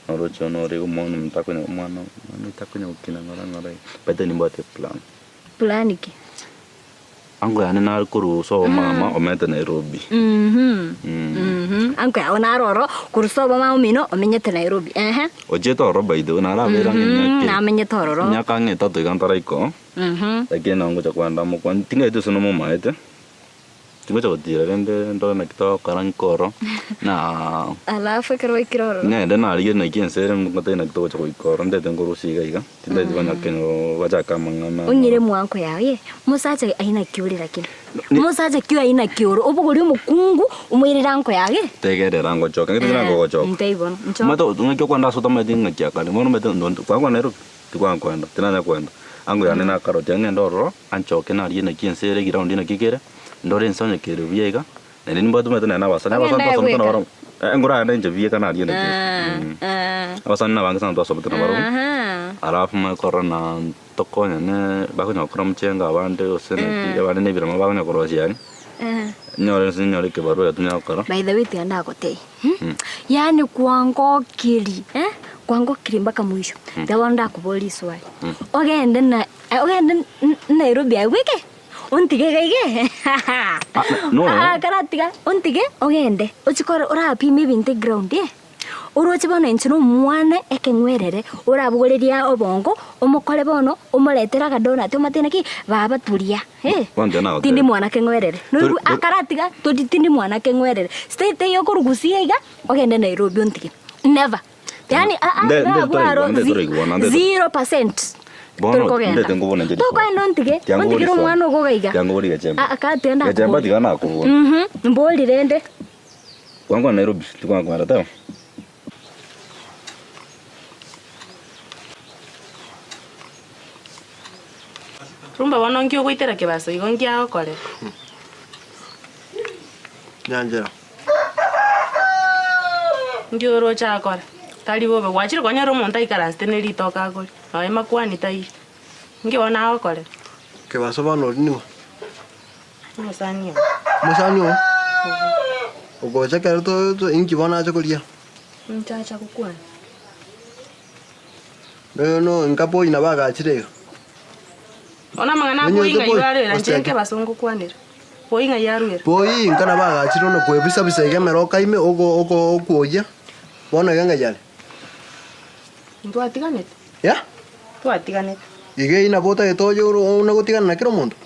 noroche nore omwana mtakonya omwana omwana itakonya gokina ng'ora ng'ora but nimbwate plan plan ki ango yane nare korwa sobo mama omete Nairobi. Mhm. Mhm. Anko yago naroro korwa sobo mama omino omenyete Nairobi. Ehe. Ochete ororo by the way narabera ng'a Mhm, emiaka namenyete ororo. emiaka ng'a etato iga ntaraiko Mhm. lakini nongocha kwenda mokwa tingaete ase nomomaete tingocha gotira rende ndore naki togokora nkoro na Alafu ekero waikire ororo. ng'ende narigeria naki ense ere ngotebi naki togocha goika ororo ndete nkorusia iga iga tindeti konya kenyo bachake amang'ana Onyire mwanko yawe ye. Musacha aina kiuri lakini. Musacha kiu aina kiuru. Obogori omokungu omoirere anko yage. tegerera ngochoka ng'ete ngogochoka Ntei bono. Nchoka. Mato ng'aki okwenda ase otamanyeti ng'aki akare bono omanyete ndo kwakwa Nairobi tikwankwenda tinanya kwenda ango yane nakarotia ng'ende ororo anchoke narie naki ense ere eground naki kere ndore ense onye kere buya iga naende nimbwate omanyete naende abasani abasani Ogende twasomete bweka. nabarabwo ngoragende inche buya narie naki abasani nabange sana twasomete nabarabwo Aha. alafu mae korora tokonyane bakonya gokora omochengo abande gose naki abande na ebirama bakonya korosia aria. Eh. Nyore ase nyore ekebarua yatunya gokora. By the way tiga ndagotebie hmm? Yaani kwangokiri eh? Kwangokiri mpaka mwisho. Tiga bono ndakoborie riswali. Ogende na eh, ogende n- Nairobi aye bweke? Ontige iga iga? No. Ah, karatiga ontige ogende ochie kore orapime ebinto eground eh? Oroche bono inche na omwana ekeng'werere, orabogorerie obongo, omokore bono, omoretere akadonati omotebie naki, baba turia eh, Bono tiga nagotebia. tindi mwana keng'werere. Noigwe Tori- tori- akaratiga tori tindi mwana keng'werere. State teiyo okorwa Gusii iga, ogende Nairobi ontige, never. Yaani aa Nde- nde iga abwo aro toraigwana, nde toraigwana, nde tora- 0% Bono, torikogenda. ndete nkobona inche riswali. Tokogenda ontige, Tiga nkobore ontigere riswali. omwana ogo iga iga. Tiga nkobore gechemba. Aa katiga Gechemba ndakoboria. tiga nakobora. Mhm, mbori rende. Kwangwa Nairobi, tikwangwara tao. Rumba bono nki ogoitera kebaso igo nki agokorera? Nyanchera. Nki oroche akore? Tari bobe, gwachire konyora omonto aikaransete ne ritoke akoria, nonya makwani taiyo. Nki bono agokorera? Kebaso bono oria ning'o? Omosani oo. Omosani oo? Ogocha ekero to to inki bono ache koria? Inche acha gokwana. No no nka boy nabo agachire iga. Bono amang'ana a boy ng'ai arwera inche nke basongokwanera. Boy ng'ai arwera. Boy nka nabo agachire one kwebisa bisa iga emere okaime ogo ogo okwoyia, bono iga ng'ai are? Ntwatiganete. Yeah? Twatiganete. Iga eyio nabo otagete oye oro one gotigana na kera omonto?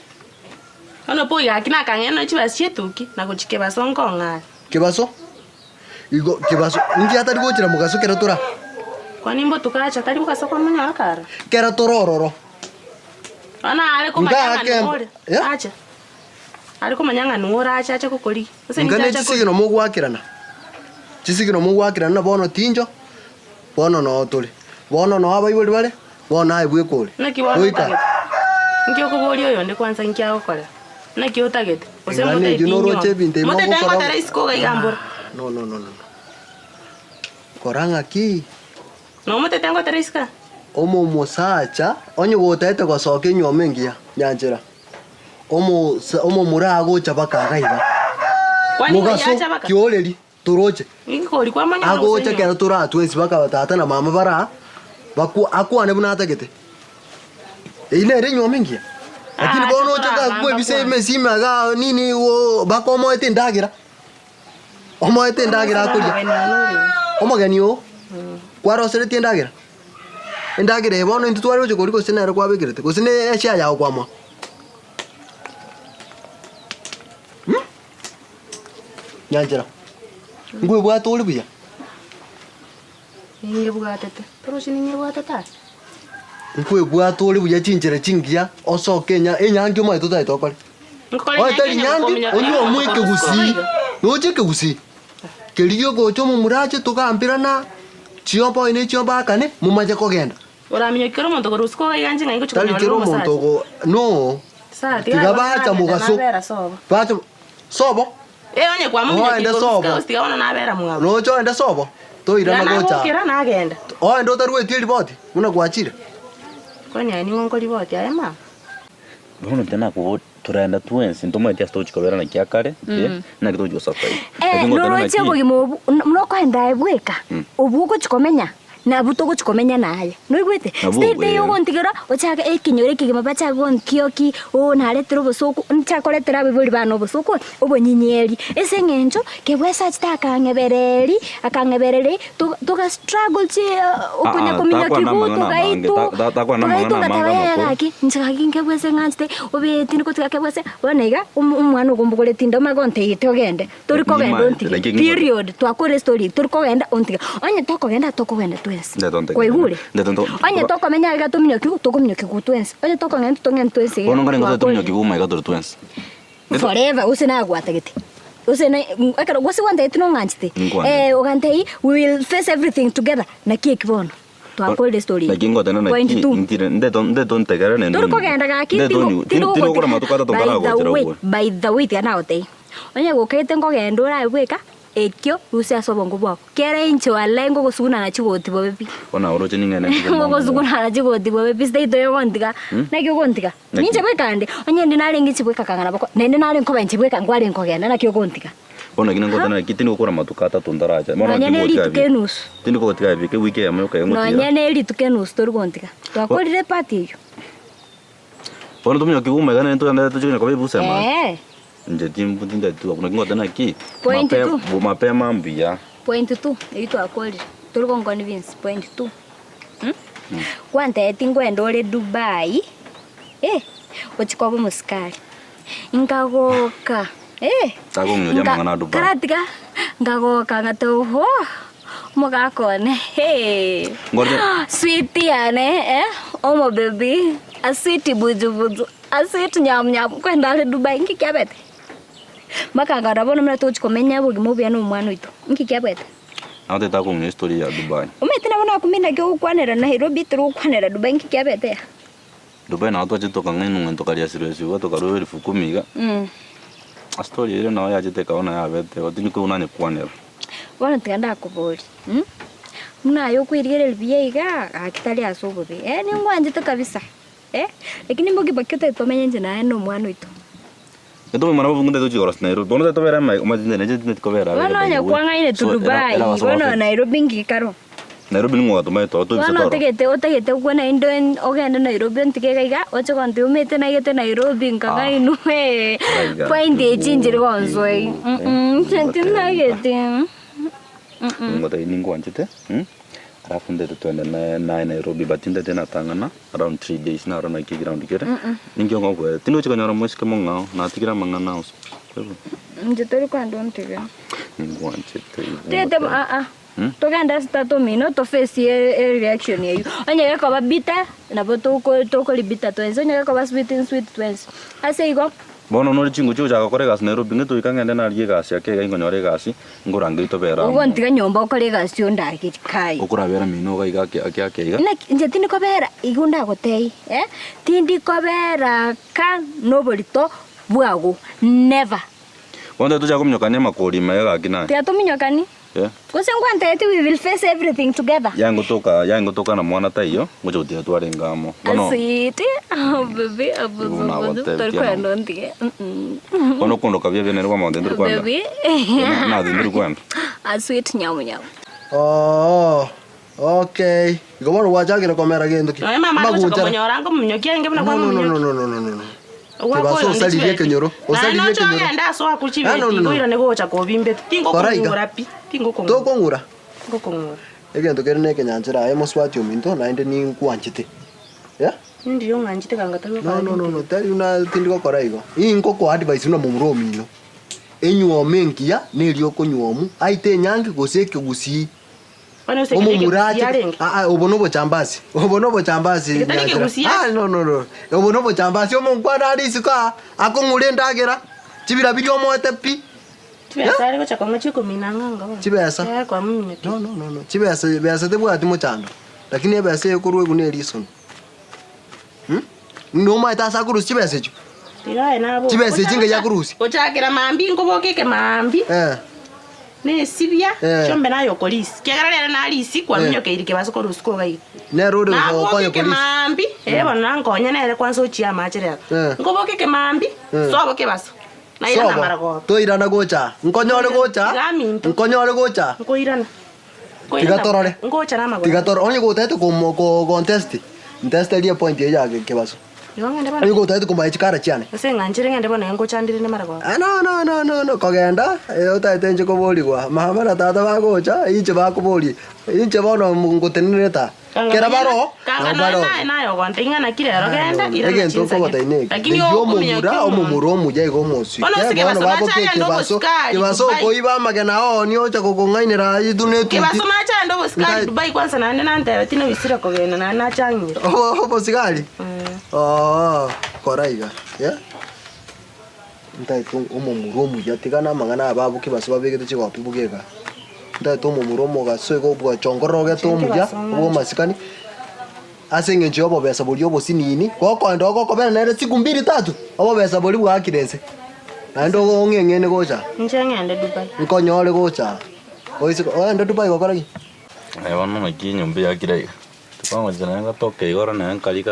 Bono boy gaki nakang'ena nonya chibesa chi'etuki na gochia kebaso nkong'are. Kebaso? Igo kebaso inki atari gochera mogaso kera tora? Kwani mbotuko acha tari mogaso komonyora kare? Kera tora ororo. Bono are komanya ng'a Ng'ake ning'o ore Yeah? acha. Are komanya ng'a ning'o orache ache gokorigia. Ase Inka eng'encho ne acha chisigino mogwakerana, chisigino mogwakerana na bono tincho, bono noo tore, bono noo abaibori bare, bono aye bweka ore. Naki bono Goika. otagete? Nki okoboria oyonde kwanza nki agokorera? Naki otagete? Gose Eng'ana motete eyio noroche inywe? ebinto ebi Motete mogokora ngotere isiko iga iga mbora. No, no, no, no, no. Kora ng'aki? Nomotete ngotere isiko aa? Omomosacha onye gotagete gosoka enyuomo engiya, nyanchera, omosa omomura agocha baka iga iga. Kwani ng'ai Mogaso acha baka? kioreri. Toroche. Inki kori kwamanya buna gose Agocha nyuma? kero toraa twensi bakaba tata na mama baraa, baku akwane buna atagete. Eyio nere enyuomo engiya. Lakini Ah, bono acha oche toragamba kwebisa kwanza. emesime igaa nini igo baka omoete endagera, omoete endagera akoria. Omogeni one orenge. Omogeni oo, kwaroseretie endagera? Endagera eye bono intwe tware gocha koria gose nere kwabekerete, gose ne eshare yago kwamoa? Nyanchera, nkwebwate ore buya? Ningebwatete. Torochi ningebwatete ase? Nkwebwate ore buya chinchera chingiya, osoke enya enyangi omanyete otagete okore. Nkore Oye tari enyangi nyangi, kominyoka onywe omwe ekegusii, iga. noche ekegusii, kerigia ogocha omomura ache togambirana, chiombe oye ne chiombe akane, momanye kogenda. Oraminyoki kera omonto korwa usiku iga iga inche ng'ai ngochia Tari konyora kera omonto omosacha. ogo no, Saa tiga tiga bono bacha nagenda mogaso, nabera sobo. bacha sobo. Eh onye kwamominyokia Oende igoro sobo. usiku tiga bono nabera mwabo. Roche oende sobo, Tiga toirana gocha. nagokera nagenda. Oende otarueti eriboti buna gwachire. Kwani aye ning'o nkoriboti aye mama? Bono inche nakoboria torenda twensi ntomaeti ase togochia kobera naki akare, Mm. naki togochia gosurvive. Eh, Lakini ngoteba noroche naki- obogima obu, nokoenda aye bweka, Mm. obwo ogochia komenya. Nabwo togochia komenya naye. Noigwete? Nabwo, State eye eh. ogontigera, ochake ekenyoro ekegima bachake gonkioki, oo naretire obosoku, nchake koretera abaibori bane obosoku oyo, obonyinyeri. Ase eng'encho, kebwesa achete akang'ebereri, akang'ebereri, toga toga struggle chi okonya Ah, ah, kominyokia takwana igo, amang'ana amange, togaitwa, ta- ta- takwana amang'ana togaitwa ngateba amange yaya amakoro. gaki, inche gaki nkebwese ng'anchete, obe tindi gotiga kebwese, bono iga, omo omwana ogombogoreti inde omanye gontegetie ogende. Tori kogenda Nimanyete, ontige. lakini Period. Twakora estory eye, tori kogenda ontige. Onye tokogenda tokogenda twensi. Ndeto nte- Kwaigure? ndeto nto- Onye tokomenya iga tominyokiwu, tokominyokiwu twensi. Onye tokong'enda tong'ende twensi iga. Bono nkare ngote Twakorire. tominyokiwu omaiga tore twensi. Forever, gose nagwatagete. Gose na ekero gose gwantagete nong'anchete. Nkwanchete. Eh, ogantebia we will face everything together. Naki eki bono? Twakorire estory eye. Naki ngoteba Point naki two. ntire ndeto ndeto ntegerere naende Tori onywe. kogenda gaki Ndeto tingo onywe. tingo Tingo gokora matuko atato By the nkaragochera way, ogwe. by the way tiga nagotebia. Onye gokagete nkogenda orabe bweka. Ekio rusia ase obongo bwao. Kera inche walai ngogosugunana chigoti bobe pi. Bono oroche ning'ende ntige mwango Ngogosugunana chigoti bobe pi sitaito yogontiga. Hmm? Naki ogontiga? Naki? Ninche bweka ande, onye inde narenge inche bweka kang'ana boko, naende nare nkoba inche bweka nkware nkogenda naki ogontiga? Bono naki nangotana naki tindi gokora amatuko atato ntaracha. Bono Nonya naki ne ngotiga rituko bi. enusu. Tindi kogotiga bi, ewiki eyemo yoka iga ngotiga. Nonya ne rituko enusu tori gontiga. Twakorire eparty eyio. Bono tomonyoki buma iga naende togende tochie konya koba ebusa emani. Eeh. Inche timbu tintageti gokwa naki ngoteba naki, Point mape two. bo mapema mbuya. Point two, eyio twakorire, tori gonconvince, point two mh, kwantebetie nkoenda ore Dubai, eh, ochie koba omosikari, nkagoka eh, Takong'ioria nka amang'ana a Dubai. karatiga, nkagoka ngoteba oho, omogaka one hee, Ngote- sweet yane eh, omobaby, a sweet bujubuju. Ase etinyamu-nyamu nkwenda are Dubai, inki kiabete? Mpaka nkarora bono buna togochia komenya obogima obuya na omwana oito, inki kiabete? Nabo tari takong'ina estory ya Dubai. Omanyete nabo nakumia naki ogokwanera Nairobi tari gokwanera Dubai, inki kiabete yaa? Dubai nabo twachete tokang'ainwa tokaria sirwesi igo tokarua elfu kumi iga. Story ere nabo yachete ekaba buna yabete igo tindi kobuna nyekwanera. Bono tiga ndakoborie, buna aye okoirigereria buya igaa, gaki tari ase obobe, eh ningwanchete kabisa. Eh, lakini mboki baki otari tomenye inche naye na omwana oito. Etobe mana bobu ng'ende tochie korosia Nairobi. Bono tobere ama omanyete inche nainche tindeti kobera abere Bono by onye the way. kwang'ainetwe So, era Dubai, era baso bono bafe. Nairobi nki karo? Nairobi ning'o ogatomaete oo toebisa Bono toro. otagete otagete okwane naende ogende Nairobi ontige iga iga, oche gontebia omanyete naigete Nairobi nkang'ainwa eh, Iga, point echi nchiri gonsoa iga inche tintageti. Ningotebia ningwanchete. Alafu ndete twende naye naye Nairobi but ndete natang'ana around 3 days naro naki eground kere ninki ogokwera tindochi konyora moiseke mong'ao natigire amang'ana onsi pi kwaigu. Inche tori kwenda ontige. Ningwanchete igo Tete ngoteba. aa togende ase tata omino toface ereaction eywo onye gekoba bitter nabo toko tokori bitter twensi onye gekoba sweet nsweet twensi ase igo. Bono nore chingochi ogochaka gokora egasi Nairobi ng'e toika ng'ende narigie egasi ake iga inkonyora egasi nkorangeria tobere amo. Ogontiga nyomba okore egasi ondageri kai. Okorabera mino iga iga ake ake ake iga. Naki inche tindi kobera igo ndagotebie eh, tindi kobera ka noborito bwago never. Bono tochake kominyokania amakori ime gaki naye. Tiga tominyokani. Eh. Gose ngwantebetie we will face everything together. Yangotoka yangotoka na mwana taiyo ngocha gotiga twarenge amo. Bono Sweet, oh baby, Igo nagotebitie tori nabo. kwenda ontige. Bono okondoka buya buya nere kwamanya tindi kwenda. Baby. Na tindi kwenda. A sweet nyamu nyamu. Oo, okay. Igo bono gwachakire komera gento ki? Nonya mama agocha Amagunchara. komonyora nkomonyokia aenge buna No, no, no, kwamonyokia. no, no, no, no, no. Ogwaka Kebaso oyo osaririe ndichibeti. ekenyoro, Naende osaririe noche ekenyoro. ogende ase oakwe Ah, no, chibeti no, no. nkoirane gocha kobimbeti. Kora iga. Tingokong'ura pi. Tingokong'ura. Tokong'ura? Tingokong'ura. Egento kere na ekenyanchera aye mosubati ominto naende ninkwanchete. Yeah? Nindiria ong'anchete kanga tari No, gokora no, no, binto no, tari buna tindi gokora igo. Ingokoa advice buna momura omino. Enywomo engiya neria okonywomu, aite enyangi gose ekegusii. Bono ase ekero Omomura ekegusii ache arenge. Ah, ah, obo nobochambasi, obo nobochambasi Eke tari Nyanchera. ekegusii Ah, no, no, no. Obo nobochambasi, omonkwana are isiko aa, akong'ura endagera, chibira biria omoete pi. Chibesa are gocha kong'a chikomina ng'a anga bono. Chibesa? Eh, kwamominyokia. No, no, no, no. Chibesa, besa tebwati mochando, lakini ebesa ekorwa egwe ne erisono. Mh? Nomaete ase akorusia chibesa echio? Tiga aye nabo. Chibesa echi ngai akorusia? Gochakera mambia nkoboka eke mambia. Eh. Nesibia, Eh. chiombe naye okorisia. Kiagera rero narisia Eh. kwaminyokeire kebaso korwa isiko iga iga. Nere ore Naboka gokonya eke korisia. maambi, eh bono nankonye nere kwanza ochie amache rero. Eh. Nkoboka eke maambi, Eh. sobo kebaso. Nairana Sobo, maragoba. toirana gocha aa. Nkonyore gocha aa. Tiga aminto. Nkonyore gocha aa. Nkoirana. Tiga torore. Ngocha namagoro. Tiga torore. Onye gotagete komo ko kontest, ntesterie epoint eye ya kebaso. Igo ng'ende bono. Onye gotagete komanya chikara chiane. Ase ng'anchire ng'ende bono ngochandire ne maragoba. Ah, no, no, no, no, no. Kogenda, eh, otagete inche koborigwa. Mama na tata bagocha, inche bakoboria. Inche bono ngotenerete aa. Kera baro, Kanga nabo baro. naye naye ogonte ing'a naki rero genda irana Egento chinsagete. okogotebia neke, Lakini rigia okominyokia omomura, omonto. omomura omuya iga omosike, Bono ase bono kebaso baboke nacha agende ekebaso, obosikari kebaso Dubai. okoiba amagena aonie ocha gokong'ainera aywo tu netuti. Kebaso nacha agende obosikari Nkai- Dubai kwanza naende nantebe tinawisire kogenda naende nacha ang'ire. Obo- Obosigari? Oo, kora iga, yeah? Ntaete omomura omuya, tiga namang'ana aya babokia baso babegete chigopi bogeka. Ntaete omomura omogaso iga obwachongororogete omuya, obw'amasikani, ase eng'encho y'obobesa boria obosinini, gokoenda ogokobera nere siku mbiri tatu, obobesa boria bwaakire inse. Naende ong'eng'ene gocha. Inche ng'ende Dubai. Nkonyore gocha. Oise ogende Dubai gokora ki? Aye bono naki enyomba eyakire iga, tikongochia naye ngatoke igoro naye nkari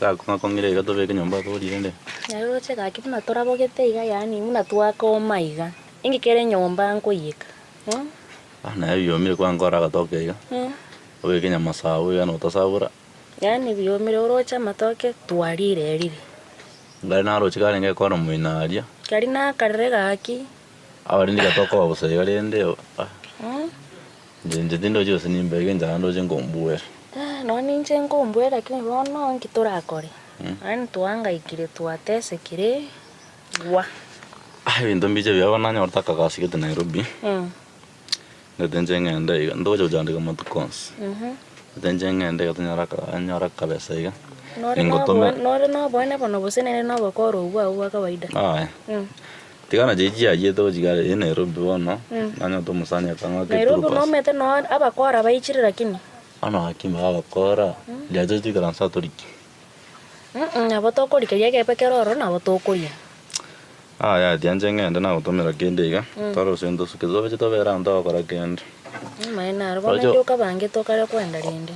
gakong'akong'ire iga tobeke nyomba ase orire nde. Nari roche gaki buna torabogete iga yaani buna twakoma iga, inki kere nyomba nkoiyeka eh? Ah naye biomire kwankora agatoke iga, obeke nyamasabo iga na otasabora. Yaani biomire oroche amatoke twarire erire. Ngare naroche karenge ekona moino aria. Kari nakarire gaki. Abarindi gatokoba bosa iga rende ah. Inche inche tindochi gose nimbeke enchara ndoche nkombuere. Nonya ninche nkombuere lakini bono nki torakore? Yaani twaangaikire twatesekire gwa. Ah ebinto mbiche buya bono nanyorete akagasi gete Nairobi, ndete inche ng'ende iga, ntogocha gochandeka amatuko onsi, ndete inche ng'ende iga tonyore aka nyore akabesa iga, Nore ningotome. noboe nore noboene bono gose nere nobokora obwo abwo bwa kawaida? Aye. Tiga nache chiachiete gochika ere Nairobi bono, nanyora omosani akang'aka Nairobi eturupas. nomanyete noo abakora baichire lakini. Bono gaki mbaka abakora, riria tochi toikaranse aa toriki. Nabo tokorika erio ekebe kere ororo nabo tokoria. Yaya tiga inche ng'ende nagotomera kende iga, tore gose ntosuke tobeche tobere abanto bagokora kende. Amaene naro, bono Roche inde okabangete okare kwenda rende.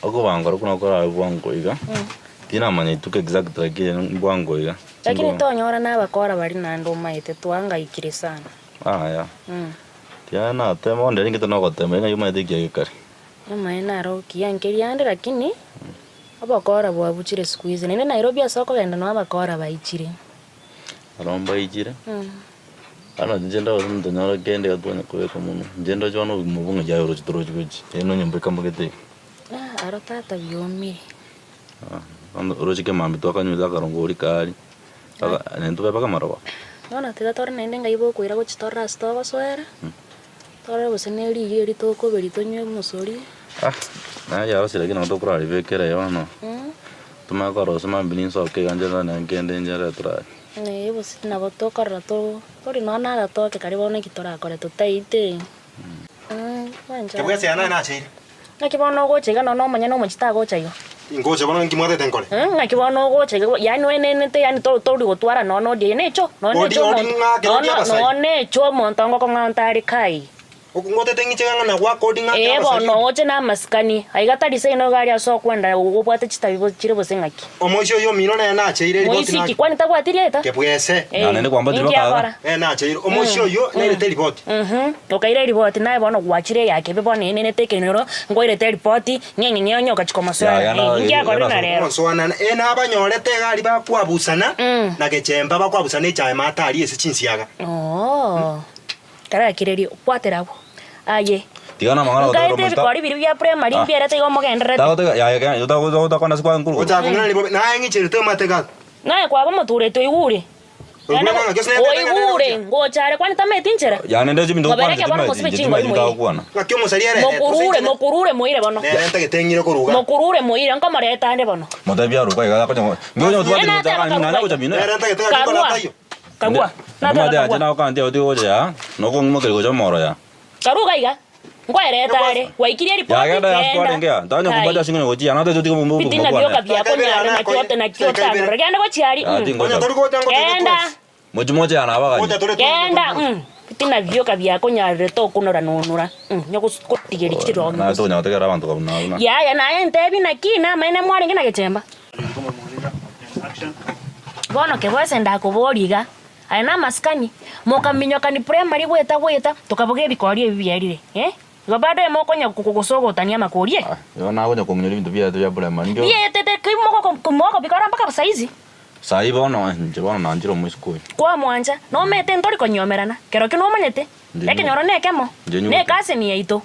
Okobanga oro buna okorabe bwango iga, tinamanya rituko exact lakini mbwango iga. Lakini tonyora nabakora baria naende omaete twangaikire sana. Aya, tiga natema onde ringete nogotema ng'ai omaete ekiage kare. Amaene naro kiya nkeria ande lakini, obokora bwabuchire siku hizi naende Nairobi ase okogenda noo abakora baichire. Aro mbaichire, bono inche ndore omonto nyore kende iga twanya kobeka monwe, inche ndoche bono obogima obwo ng'ai aye oroche torochi gochia, eye nonyomba ekamogete iga. Aro tata biomire. Bono oroche kemambia twakanywete akarongo oria karia, mpaka naende tobe mpaka marogoba. Bono tiga tore naende ng'ai bokoira gochia torore ase togosoera, torore gose ne riyo eri tokoberia tonywe omosori. Naye riarosire lakini nabo tokoraribekera iga bono, tomanye korosia mambia ninsoke iga nche nonye nkende inche rero torare. Ee gose nabo tokorora to tori nonya na agatoke karia bono eki torakore totaite. Kebwese yane nacheire. Naki bono ogocha iga nonya omonyene omochie tagocha igo? Ingocha bono ninki mwatete nkore? Ng'aki bono ogocha iga yaani oenenete yaani to tori gotwara nonya odia eye necho nonya Odi- necho odi omonto ng'ake odi nonya abasai. nonya necho omonto ngokong'aonta are kai. Ngotete ng'iche ng'a ng'a gwaka odi ng'ake Ee abasai. bono oche namasikani, aiga tari seino iga aria ase okwenda obwate chitabi bo chire gose ng'aki. Omoisia oyo omino nere nacheire eriboti Moisiki, nake. kwani tabwati rieta? Kebwese. Eh, Na naende kwambatire inki bakaga. akora? Nere nacheire. Omoisia oyio nairete eriboti. Mhm, okaira eriboti naye bono gwachire eyakebe bono enenete ekenyoro, nkwairete eripoti, ng'eng'eng'e onye ogachia komosoera. Ya, Eh, inki akorire na rero? Omosoanana, eh, nabanyorete iga aria bakwabusana na gechemba bakwabusana echaye maate aria ase chinsiaga. Oo, karakirerie, bwatera abwo. Aye. Tiga namang'ana gotebera Nkaete omonto. ebikori biria bia primary Ah. mbierete igo mogendererete. Tagotega yaya kenya otakwana ase kwaye nkoruga. Gochaka kong'ina ribobe, naye ng'icherete omate gaka. Naye kwaba omotureti oigure. Oigure ng'a ng'aki ase nere Oigure ngocha are kwani tameti nchera. Yane ndeche ebinto Ngobereke gokwana bono timanyeti mosibe inche chingo timanyeti imoire. ntagokwana. Ng'aki omosari ere Mokurure mokurure moire bono. Nere ntagete ng'ire koruga. Mokurure moire nkomoreta ande bono. Motebi aruka iga akonya nginya otwate Nere gocha nateba nanya karua gocha mino. Nere ntagete ng'aki Karua. taiyo. Karua. Nateba Omwate karua. ache nagokantia otige gocha yaa nokong'imokeria gocha omoro yaa. Karua iga iga. Nkwerete are. Gwaikirie eripoti Yagenda genda. yatwarenge yaa ntanya Kai. kombwatia ase ng'onye gochia yaa natete otige obogima Bitina bwane. bioka biakonyarire nakio ote nakio otanore. Genda gochia aria. Ah, tingocha. Genda. Mochi moche yaa nabaganye. Genda. Bitina bioka biakonyarire tokunora nonora. Nyogotigeria chirongi. Naye tokonya gotegera abanto kabuna buna. Yaya naye ntebi naki namaene mwarenge na gechemba. Bono kebwese ndakoboria iga, aye namasikani, mokaminyokani primary goeta goeta, tokaboga ebikori ebi bierire eh? Igo bado emokonya gosogotania amakori eh? Igo nagonya kong'inyora ebinto biaye bia primary nkio. Bietete ki mogoko mogobikora mpaka saizi? Saii bono inche bono nanchire omoiseke oyo. Kwamwancha, nomete ntori konyomerana, kerokio nomanyete, Inche ekenyoro nekemo, Inche ne ecousin yaito.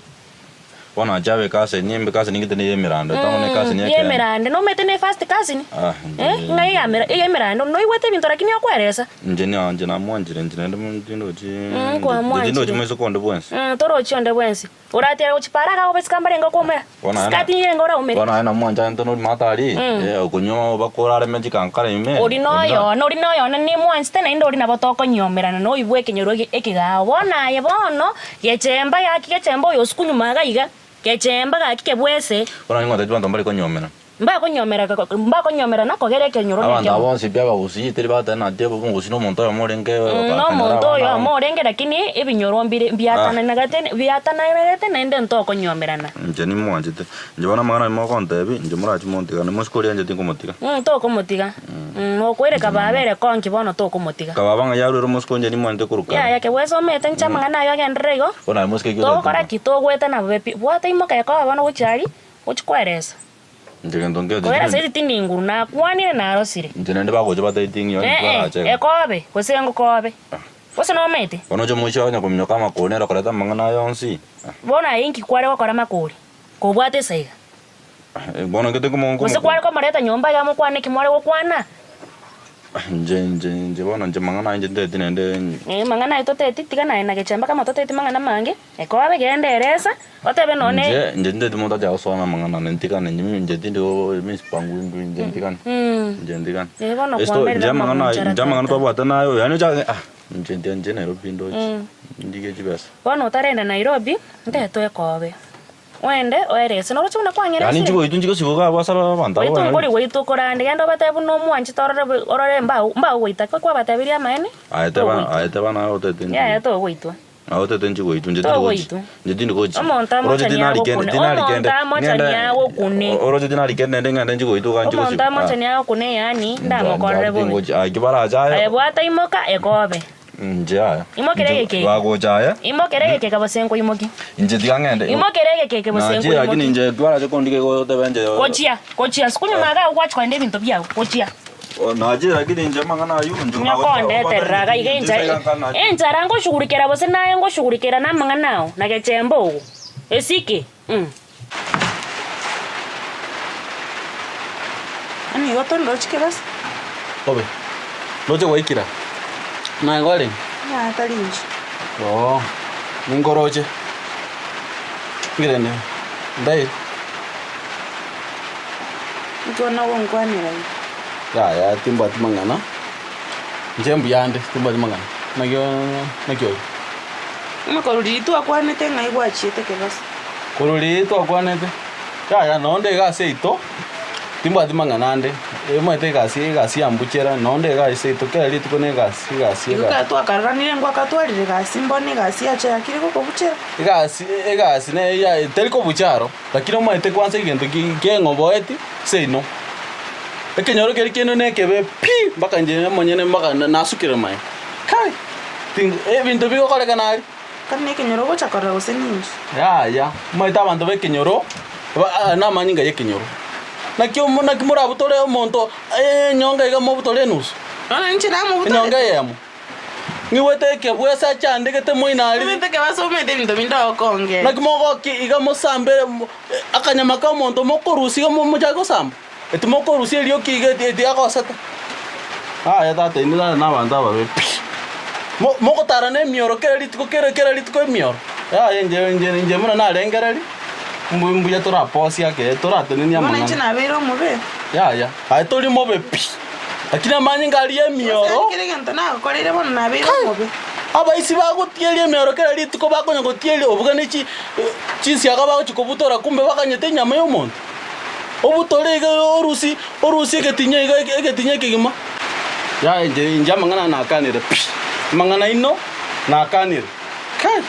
Bono ache abe ecousin, nimbe cousin ngite neye emerando, tang'o ne cousin ya ekeene. Yemerande, nomanyete ne first cousin, Ah, eh, ng'ai yamera eyemerande, noigwete ebinto lakini okweresa. Inche na inche namwanchire inche naende tindochi kwamwanchire. tindochi moiseke onde bwensi. Torochi onde bwensi. Oratiare gochipara akagoba isiko ambarenge okoumera. Bono aye na- Sikati nigo oraumere. Bono aye namwanchante nori mato aria, eh, okonywa obakore areme chikankara ime. Ori noyone, ori noyone nimwanchete naende ori nabo tokonyiomerana noibwe ekenyoro eke ekegao. Bono aye bono, gechemba gaki gechemba oyo osukunyuma iga iga, gechemba gaki kebwese. Bono nigo ngotebi abanto mbare konyiomerana. Mbakonyomera mbakonyomerana kogera ekenyoro Abanto nekemo. aba bonsi pi abagusii teri bateba nati omogusii na omonto oyomo orenge Na omonto oyomo orenge lakini ebinyoro mbire mbiatananagete biatananagete naende ntokonyomerana. Inche nimwanchete. Inche bono amang'ana aye mogontebia, inche morache montigane. Mosike oria inche tinkomotiga. Tokomotiga. Okoireka baba ere konki bono tokomotiga. Kababa ng'a yarwere omosike inche nimwanchete korwa kare. Yaya kebwesomete inche amang'ana ayo agenderere igo, Bono aye mosike ki togokora otatimoka? ki? Togoetana bobe pi. Bwata imoka ekoba bono gochia aria, gochia kweresa. Inche gento nkere Kogera tindi saisi tindi nguru, nakwanire narosire. Inche naende bagocha bataeti ng'a Eh, eh, barache iga. ekobe, gose ngokobe. Gose nomanyete? Bono oche mochie onya kominyoka amakori nere okoreta amang'ana aya onsi. Bono aye inki kware gokora makori, kobwate esaiga? Bono inche tinkomo Gose kware komoreta nyomba iga mokwane eki mware gokwana? Inche inche inche bono inche mang'ana aya inche nteti naende. Eh, mang'ana aye toteti, tiga naye na gechemba kama toteti mang'ana mange, ekobe genda eresa, otebe nonye. Inche inche nteti monto acha gosoa namang'ana ane ntigane inche inche tindi mi sipangui mbu inche ntigane. Inche ntigane. Eh, bono Esto kwamerera inche amang'ana aya amagunchara inche amang'ana tata. twabwate naye yaani ochake ah inche ntiga inche Nairobi ndoche, ndigie chibesa. Bono otarenda Nairobi, ntete ekobe. Oende oerese, noroche buna Yaani kwang'eresire. nchigoitwa nchigosiboka abwo ase abanto abwo Goitwa Nairobi. nkori goitwa korande, genda obatebie buna omwanchete orore bo orore mbao mbagogoita ko kwabatebirie amaene, Aye teba togoitwa. aye teba naye otete nchi Yaya togoitwa. Aye otete nchigoitwa inche tindi gochi Togoitwa. inche tindi gochi. Omonto Oroche amochani tinari kende agokune, tinari omonto kende amochani ng'ende agokune. oroche tinari kende naende ng'ende nchigoitwa iga Omonto nchigosiboka. amochani agokune yaani ndamokorere bobe. Tingochi aye ki barache aye Aye bwata imoka ekobe. Inche aya. Imokera Inche egekeke. bagocha aya. Imokera egekeke gose nkoimokie. Inche tiga ng'ende. Imokera egekeke gose Nachire lakini nkoimokie. inche twarache kondika igo otebe inche. Gochia, gochia, sukunyuma iga agwo gwachia korenda ebinto biago, gochia. Nachire lakini inche amang'ana aywo inche Nyokondeterera iga iga enchara, enchara ngoshughulikera gose naye ngoshughulikera na amang'ana ao, na gechemba ogo. Esike, mm. Yaani igo tondochi kebasi. Obe. Ndoche gwaikira. Naye kwarenge? Yaya tari inche. Oo. Ninkoroche. Ngirende. Ndaire. Inki bono ogonkwanera iga? Yaya timbwati mang'ana. Inche mbuya nde, timbwati mang'ana. Naki naki ore? Ng'a korwa riria twakwanete ng'ai gwachiete kebasi. Korwa riria twakwanete, yaya nonde iga ase yaito, timbwati mang'ana ande, omanyete egasi egasi yambuchera, nonde iga ase yaito kera rituko na egasi egasi Igo egasi. ekero twakaroranire ngwakatwarire gasi mbono egasi yacha yakire gokobuchera. Egasi egasi neye ya teri kobucha aro, lakini omanyete kwanza egento ki keng'oboeti seino. Ekenyoro keria kiaino nekebe pi, mpaka inche omonyene mpaka nasukire maye, kai! Ting ebinto bigokorekana aria. Tari nekenyoro ogocha korora gose ninki? Yaya, omanyete abanto b'ekenyoro, ba aya namanyinga y'ekenyoro. Naki omo naki morabutore omonto enyonga iga mobutore enusu? Bono inche namobutorete. Enyonga eyemo. Ng'igwete ekebwesa achandegete moino aria. Omanyete ekebasa omanyete ebinto binde ogokongera. Naki mogokia iga mosambere mo akanyama ka omonto mokorusia iga mochake gosamba? Eti mokorusia erioki iga eti eti agosete. Yaya tata inwe tata na abanto ababe pi. Mo mogotara na emioro kera rituko kera kera rituko emioro. Yaya inche inche inche buna narengereria, mbu mbuya toraposie ake toratenenia Bono inche amang'ana. nabeire omobe. Yaya, aye tori mobe pi. Lakini amanyinga aria emioro. Gose kera egento nagokoreire bono nabeire omobe. Abaisi bagotieria emioro kera rituko bakonya gotieria obuga ne chi chinsiaga bagochia kobutora kumbe bakanyete enyama ya omonto. Obutore iga orusie orusie egetinya iga egetinya ekegima. Yaya inche inche amang'ana aya nakanire pi, amang'ana aino nakanire. Kai!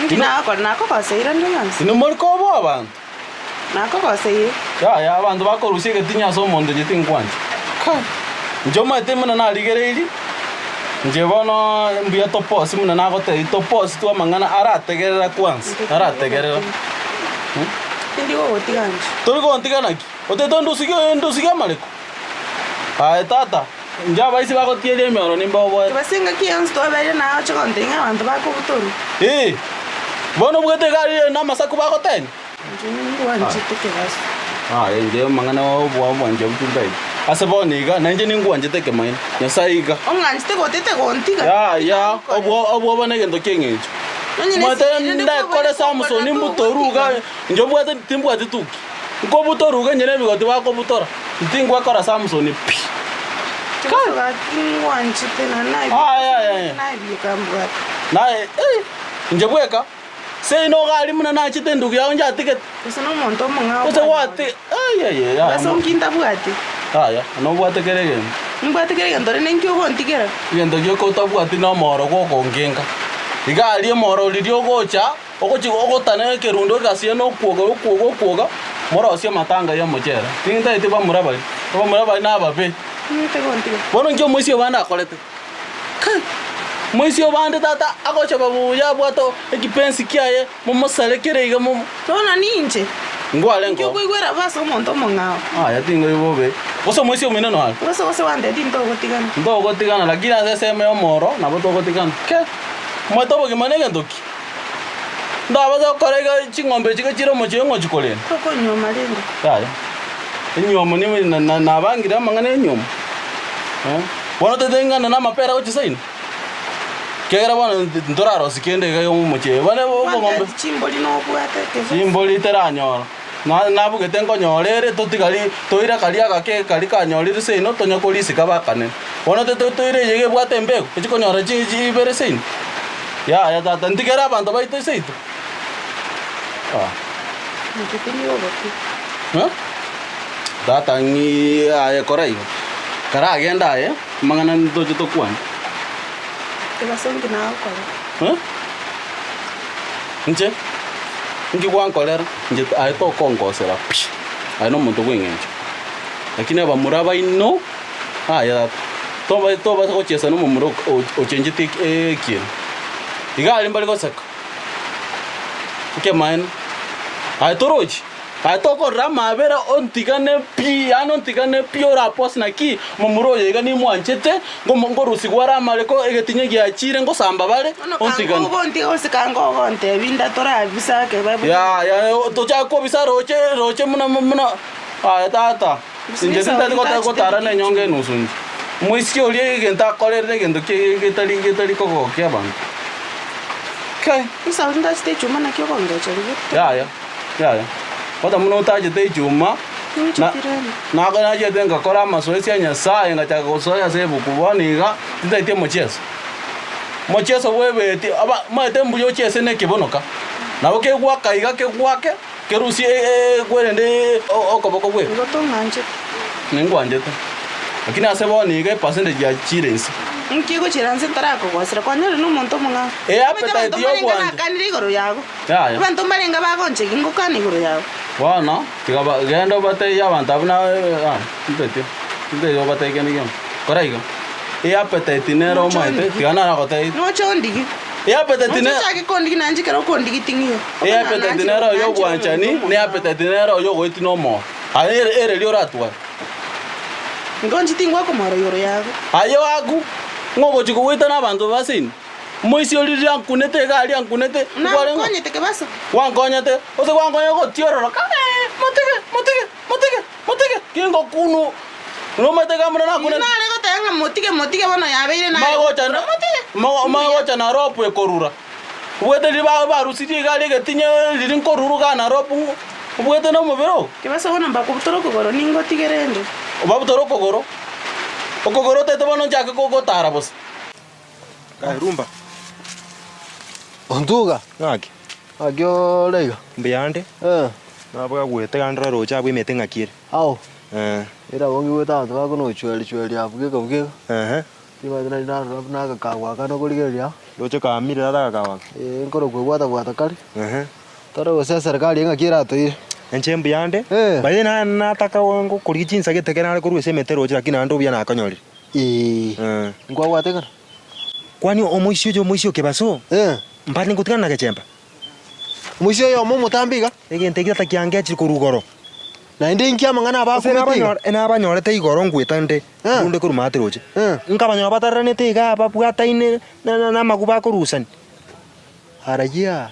Inki nagokora? Nakogoseire onde yonsi? Inwe mori koboa abanto? Nakogoseire. Yaya abanto bakorusia egetinya ase omonto inche tinkwancha. Kai! Inche omanyete buna narigereirie, inche bono mbuya toposi buna nagotebia toposi tu amang'ana arategerera kwanza, arategerera. Tindi gogotiga inche. Tori gontiga naki? Otete ondusigie ondusigie amareko? Aye tata, inche abaisi bagotieria emioro nimbaoboete. Kebase engaki yonsi twabeire naye oche gontebia ng'a abanto bakobutorwa. Ee, bono obwate egari eye namasaku bagotenya? Inche ningwanchete kebase. Aye inche amang'ana obwa obwanchwa butintaiyo. Ase bono iga, nainche ningwanchete ekemaene. Nyasae iga. Ong'anchete gotete gontiga. Yaya, obwo obwoba negento ki'eng'encho. Nonye Omanyete nesiri rende ndakore kwabwate Samson kokorera mbutoru iga, togotiga. inche obwate timbwati tuki. Nkobutoru iga inche nebigoti bakobutora, ntingwekora Samson pi. Kebase gaki ngwanchete na Aye, aye, aye. naye bieka mbwate. Naye, eh, inche bweka. Seino iga aria buna nachete endugu yao njatigete. Gose nomonto omong'ao Gose gwati ayayaya. Gose onki ntabwati. Yaya, nobwate kera egento. Nimbwate kera egento rende inki ogontigera? Egento gioka otabwati nomoro gwokongenka. Iga aria omoro riria ogocha, ogochi ogotana ekerundo egasie na okwoga okwoga okwoga, morosie amatanga y'omochere. Tintageti bamura baria, abamura baria nababe. Bono inki omoisia obande akorete? Kai! Moisia obande tata agochaba buya abwate ekipensi kiaye, momosarekere iga momo. Bono ninche. Ngware Inki nko. okoigwera bo ase omonto omong'ao? Aya tinkoigwa bobe. Gose omoisia omino noare. Gose gose gwantebia tintogotigana. Ntogotigana lakini ase esemo y'omoro nabo togotigana. Ke! Omanyete obogima negento ki? Ndabase gokora iga ching'ombe echi iga chire omochie ng'ochi korenda. Tokonyuoma rende. Yaya. Enyuomo nigo na- na- nabangire amang'ana y'enyuomo. Eh, bono toteng'ana namapera gochia seino? Ekiagera bono ntorarosie kende iga omochie oyo. Bono obong'ombe. Gwantebia chimbori nobwate kebesa. Chimbori teranyora. Na nabugete nkonyora ere totigari toire karia agake karia kanyorire seino tonya korisika bakane. Bono to toire eye iga ebwate embego echi konyora chi chi ibere seino. Yaya tata ntigere abanto baito seito. Ah. Inche tindi ogotiga. Eh? Tata ng'i aye kora igo. Karagende aye amang'ana ntoche tokwane. Tibasongi nagokora. Eh? Inche, inki gwankorera? Inche aye tokongosera pi, aye nomonto bw'eng'encho. Lakini abamura baino, aye tata, toba tobasa gochiesa na omomura ochencheti ekieni. Iga aria mbare goseka, ekemaene, aye torochi. Aye tokorora amaabera ontigane pi, yaani ontigane pi orapose naki momura oyo iga nimwanchete, ngomo ngorusigwa are amareko egetinya giachire ngosamba bare, Bono ontigane. kango ogontiga gose kango ogontebia inda torabisa ake babe. Ya ya tochake kobisa roche roche muna muna aye tata, inche tintari gota gotara na enyonga enusu inche. Omoiseke oria egento akorerire egento ki getari getari kogokia abanto. Kai. Esau ntachete echuma naki okongecha riria. Yaya. Yaya, bata buna otachete echuma, na nako nachete ngakora amasoesi a Nyasaye, ngachaka gosoa ase ebuku bono iga, tintageti omochieso. Omochieso bw'ebeti, aba omanyete mbuya ochiese na ekebonoka, nabo kegwaka iga kegwake, kerusie kwerende okoboko bweka. Igo tong'anchete. Ningwanchete, lakini ase bono iga epercentage yachire inse. Inki egochira inse ntarakogosera? Kwanyorire nomonto omong'ao. E Omanyete appetite abanto mbarenge y'obwanchani. nakanire igoro yago. Yaya. Abanto mbarenge bagonchegi ngokana igoro yabo. Bono, tiga ba, genda obatebie abanto abwo na ah, ntetio, ntetio obatebie kende gionsi. Kora iga, eappetite nere omaete, tiga naragotebie. Noche ondigie. Eappetite Noche ochake kondigia nainche ekero okondigia ting'iyo. Eappetite nere oyo obwanchani, na eappetite nere oyo ogoetia na omoro. Aye ere ere riria oratware. Igo inche tingwakomora igoro yago. Aye oaku, ng'o ogochia kogoita na abanto ba seino? Omoisia oria riria ankunete iga aria ankunete, nkwarenge Nankonyete kebaso. Gwankonyete, gose gwankonya gotiororoka, ee, motige, motige, motige, motige, kingokunu, nomanyete iga buna nakunete. Nare goteba ng'a motige, motige bono yabeire nare Magocha gokura, motige. magocha na rope ekorura. Obwate riria ba barusirie iga aria egetinya riria nkoruru iga na rope obwate na omobere oo. Kebaso bono mbakobutora okogoro ningotigere inde. Obabutore okogoro, okogoro otaete bono nchake gotara bosa. Kae rumba. Ontuga. Ng'aki? Ng'aki ore iga? Mbuyande. Eh. Nabo agwete gande roche abwo emete ng'aki ere. Ao. Eh. Ere abwo ngigwete abanto bakona gochweri chweri abwo geka bugeka. Ehe. Timanyeti nari narora buna agakagwa aka nokorigereria. Roche kaamire tata agakagwa aka. Ee nkorokwa bwata bwata kare. Ehe. Tore gose eserikari eye ng'aki eratoire. Inche mbuyande. Eh. By the way naye nataka ngokorigia chinsa gete ekero nare korwa ase emete roche lakini naende obuya nakonyorire. Ee. Nkwabwate ng'ana? Kwani omoisia oyo omoisia o kebaso? Eh. Mbare ngotigana na gechemba? Omoisia oyomo omotambe iga? Egento ekio tata kiangechire korwa igoro. Naende inki amang'ana aba Ase akumete iga? nabanyorete igoro ngweta nde, ngunde korwa maate roche. Nkabanyora batararanete iga babwataine na amaguba akorusani. Arayia.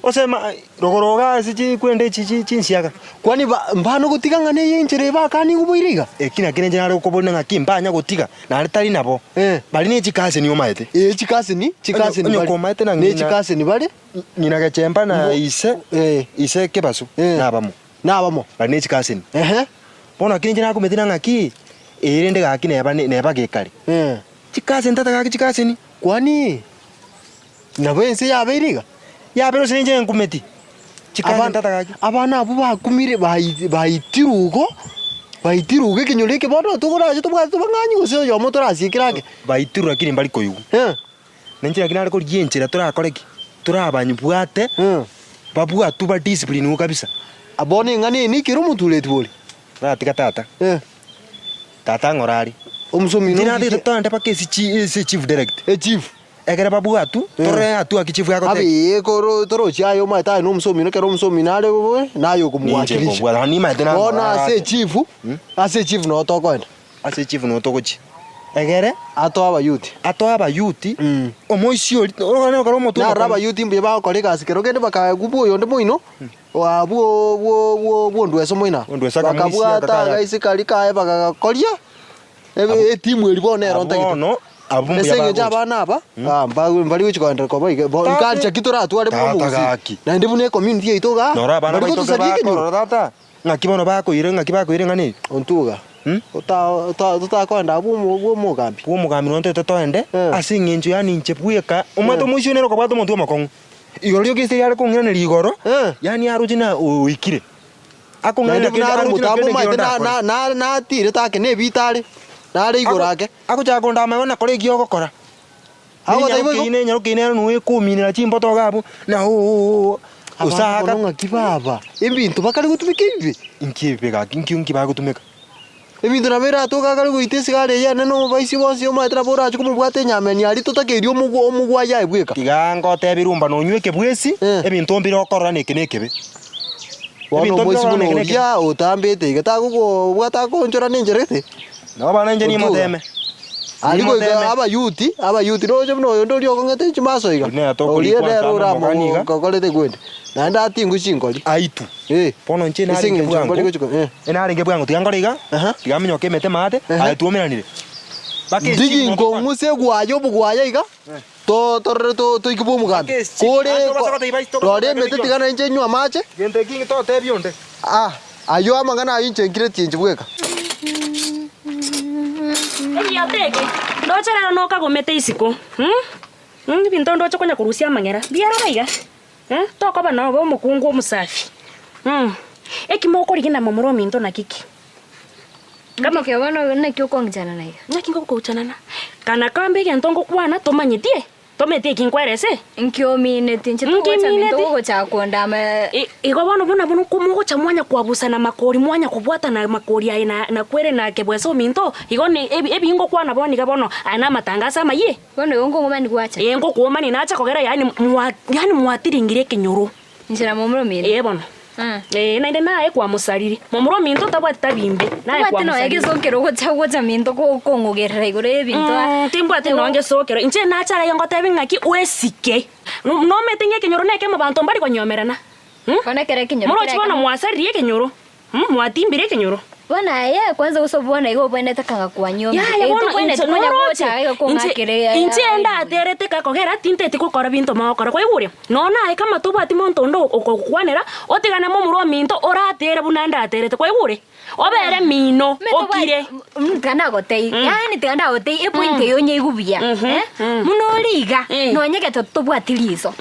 Gose rogoro iga ase chikwenda echi chinsiaga. Kwani mbana ogotiga ng'a neye enchera eye bakanigwe boire iga? Eki nakio ninche nare gokoboria ng'aki mbanya gotiga, naende tari nabo. Baria ne chikaseni omaete. Ee chikaseni, chikaseni Onye bare. komaete na Ne ng'ina. chikaseni bare. Ng'ina Gechemba na ise, ise Kebaso nabamo. Nabamo. Baria ne chikaseni. Bono naki ninche nakometi na ng'aki, eye rende gaki neba neba gekare. Chikaseni tata gaki chikaseni. Kwani nabo ense yabeire iga? Yabera ase inche nkumeti. Chikani tata gaki. Abana abwo bakumire bai baitirwe igo, baitirwe igo ekenyoro eke bono tokorache tobwate tobang'anyi gose oyomo torasiekere ake. Baitirwe lakini mbari koigwa. Na inche naki nare korigia enchera torakore ki? Torabanyebwate, babwatwe ba discipline kabisa. Bono eng'ana eye neikere omotureti bori? Natiga tata. Tata ng'ora are. Omosomi Inche no natagete toende mpaka ase chi ase chief direct. Echief. Ekere babwatwe, torore hatua ki chief agoteba. Abe ee koro torochi aye omanyete aye na omosomi ekero omosomi nare bobe naye Ninche okomowakilisha. nkobwata, naende nimanyete Bono nang'ora ase arate. echief, ase echief noo tokoenda. Ase echief noo togochia. Egere. Atoe abayuti. Atoe abayuti, omoisia oria, orogane okore omotwe Narora omokong'u. abayuti mbuya bagokora egasi kero kende bakaegwa bwa oyonde moino, Oa bwo bwo bwo bw'ondweso moina. Ondweso akamoisia Bakabwata akakaya. agaisi karia kaye bagagakoria ebe etimu eria bono ero Abwo ntagete. bono, abwo mbuya Ase eng'encho bagocha. abana aba, ah, mba- mbari gochi koenderera koba iga, bo Tata- nkancha ki toratware buna Tata omogusii. gaki. Naende buna ecommunity yaito igaa, Noro abana mbari baito gotosaria ekenyoro. bakorora tata, ng'aki bono bakoira ng'aki bakoira eng'ana eye? Ontuga, ota ota totakoenda abwo omo bwa omogambi. Bwa omogambi nonya ntagete toende, ase eng'encho yaani inche bweka, omanyete omoisia oyo nere okobwata omotwe omokong'u. Igoro rioka ase riare kong'iraneria igoro, yaani aroche na oikire. Naende Akong'iraneria buna kende are aroche na omotambe kende omanyete ekio na ndakore. na na natirete ake na ebita are, nare igoro ake. Agochaka kondama igo nakora ekio ogokora. Agoteba igo? Nenyaroke eyio nenyaroke eyio nero nigo ekominera chimboto iga abwo, na ooh Abanto osaka. bono ng'aki baba, ebinto bakare gotumeka ebibe. Inki ebibe gaki, inki inki bagotumeka? Ebinto nabo eratoke akare goita esigara eye enene omobaisi bonsi omanyete nabo orache komobwata enyameni aria totakeiri omogwa omogwaya aye bweka. Tiga ngotebie rumba nonywe ekebwesi, ebinto mbire okorora na eke na ekebe. Bono Ebinto mbire omoisi okorora na buna eke na ekebe. oria otambete iga tagokobwata akoonchora na enchera gete. Nabo abana inche Otuga. nimoteme. Aria goika Nimoteme. abayuti, abayuti roche buna oyonde oria okong'ete chimaso iga, Oria nere tokorikwa oria nere ase amo omogani iga. oramogokorete kwende, naende atingwe chinkori. Aitu. Bono inche Ase narenge eng'encho bwango, mbari gochia ko- eh. enarenge bwango tiga nkore iga, tiga minyoke emete maate, aye twomeranire. Mpaka Ndigi echief moto kwane. nkong'use egwaya obogwaya iga, to- torore to- toike bwa omogambi. Mpaka echief, Kore naende obasa gotebia baise rora togosoka emete kende tiga nainche nywe amache. Gento eki totebia onde. Ah, ayio amang'ana ayio inche nkiretie inche bweka. Egiota eke, ndoche rero nokagomete isiko, mm? Mm, ebinto ndoche konya korusia amang'era, mbiarora iga. Tokoba nobe omokungu omosafi. Eki mokorigia na momura ominto naki ki? Kama bono naki okong'ichana na iga? Naki ngokouchanana? Kana kambe egento ngokwana tomanyeti, tomanyeti eki nkwerese? Nkiomineti inche togocha minto ogochaka kondama. Igo bono buna bono mogocha mwanya kwabusana makori mwanya kobwatana makori aye na nakwere na kebwesa ominto, igo ne ebi ngokwana bono iga bono aya namatangaso amayie. Bono igo nkoomani gwacha. Ee, ngokoomani nacha kogera yaani mwa yaani mwatiringire ekenyoro. Inche na momura omino. Ee bono. Ee, naende naye kwamosariri. Momura ominto tabwati tabi imbe, naye Tobwati nonya kwamosariri. gesokero ogocha gocha minto ko- kong'ogerera igoro y'ebinto aa. Mm, timbwati nonya gesokero. Inche nacha aria ngotebi ng'aki oesike. Nomete ng'a ekenyoro nekemo banto mbari konyomerana. Bono ekero ekenyoro Morochi kere bono ekemo. mwasaririe ekenyoro. Mwatimbire ekenyoro. Bono aye kwanza gose bono iga obwenerete kanga kwanyomire. Yaya Eye bono tobwenereti inche konya noroche gocha iga inche kong'akera inche ndaterete kakogera tinteti gokora binto mogokora kwaigure? Nonya naye kama tobwati monto onde okogokwanera otigane momura ominto oratere buna ndaterete kwaigure? Obere mino okire. Tiga ndagotebie, yaani tiga ndagotebie epoint eyio onyeigu buya, eh, buna ore iga, nonye egento tobwati riso,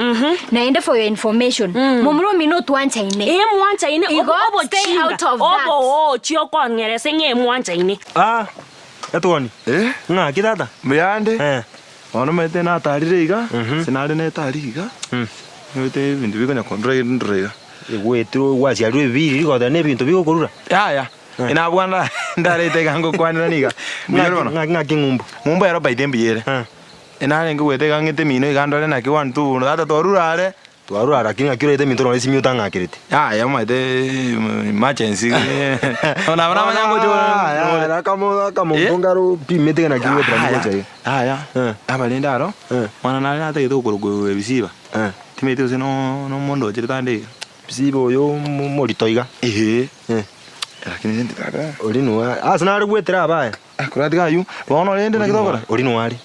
naende for your information, momura omino otwanchaine. Ee mwanchaine, Igo stay obochinga, out of that. oboochi okong'erese ng'a emwanchaine. Ah, etwoni. Ng'aki tata? Mbuyande. Bono omanyete natarire iga, ase nare netari iga, omanyete ebinto bikonya kondora ndora iga. Egwetire gwasiarirwe ebibiri rigoteba na ebinto bigokorura. Yaya, nabwana ndarete iga ngokwanera niga. Mbuya ore bono? Ng'aki ng'aki ng'umbu? Ng'umbu ero baite mbuya ere. Enarenge goeta iga ng'ete emino iga ndore naki one two tata twarure are. Twarure are lakini ng'aki oraete eminto nonye esimi otang'akereti. Yaya omanyete emergency bono nabo namanya ngocha Yaya akamonto nkaro pimete ng'a naki goetera gocha iga. Yaya, abarende aro, mwana nare natagete gokorokwa ebisiba. Timanyeti gose nomonto ochire tande iga. Ebisiba oyo omorito iga. Eeh. Lakini rende tata. Oria noa ase nare goetera abaya. Koratiga aywo, bono rende naki togokora? Oria noare.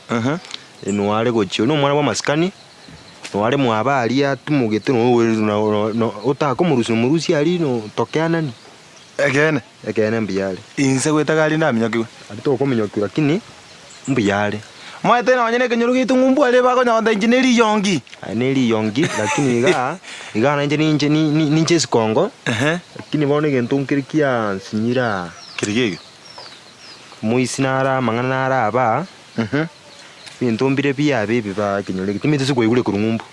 Noare gochia, oria nomwana bw'amasikani, noare mwabo aria atimogete otakomorusia nomorusia aria notokeanani. Ekeene. Ekeene mbuya are. Inse goeta gari ndaminyokigwe. Aria tokominyokiwa lakini mbuya are. Omanyete nonye na ekenyoro giaito ng'umbu aria bakonya gonta inche ne riyongi. Aye ne riyongi, lakini igaa, igaa nainche ninche ni- ni- ninche esikongo, lakini bono egento nkere kiansinyire aa. Kere gekio? Moisi naro amang'ana naro aba, ebinto mbire biabe ebi ba ekenyoro eke, timanyeti ase kwaigure korwa ng'umbu.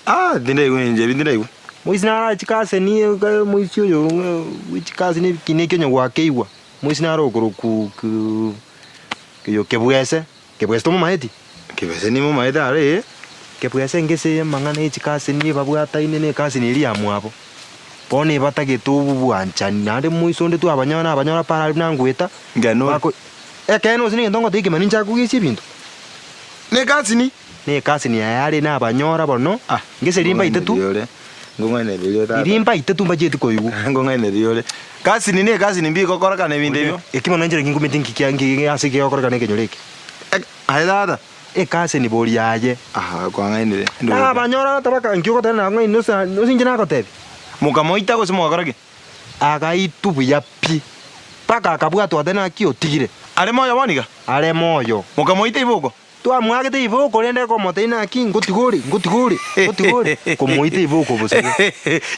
Ah, tindaigwa inche ebi tindaigwa. Moisi naro aye chikaseni eka moisi oyo ng'a bwe chikaseni ebikina eki onye gwakeigwa, moisi naro okorokwa ku oyo kebwese, kebwese tomomaeti? Kebwese nimomaete aro eh. Kebwese ngese amang'ana ye chikaseni babwataine na ekaseni eria ya mwabo. Bono ebatagete obobwanchani, naende moiso onde twabanyora nabanyora para aria buna ngoeta, bako ekeene gose negento ngotebia ekemani inche akogesia ebinto. Na ekasini? Na ekasini yaye are nabanyora bono, ngese riria mbaite tu, riria mbaite tu mbachieti koigwa. Ngong'ainereria ore. Kasini na ekasini mbigokorekana ebinto ebio. Eki bono inche naki nkumete nki kia nki ase kegokorekana ekenyoro eke. Aye tata. Ekaseni bori aye. Aha, kwang'ainire. Nabanyora tabaka nki ogoteba nang'aini ose ose inche nagotebia. Mokamoita gose mogakora ki? Agaitwa buya pi. Mpaka akabwatwa ate naki otigire. Are moyo bono iga? Are moyo. Mokamoita iboko? Twamwagete iboko rende komotebia naki ngotiga ore, ngotiga ore, ngotiga ore, komoita iboko bosa iga.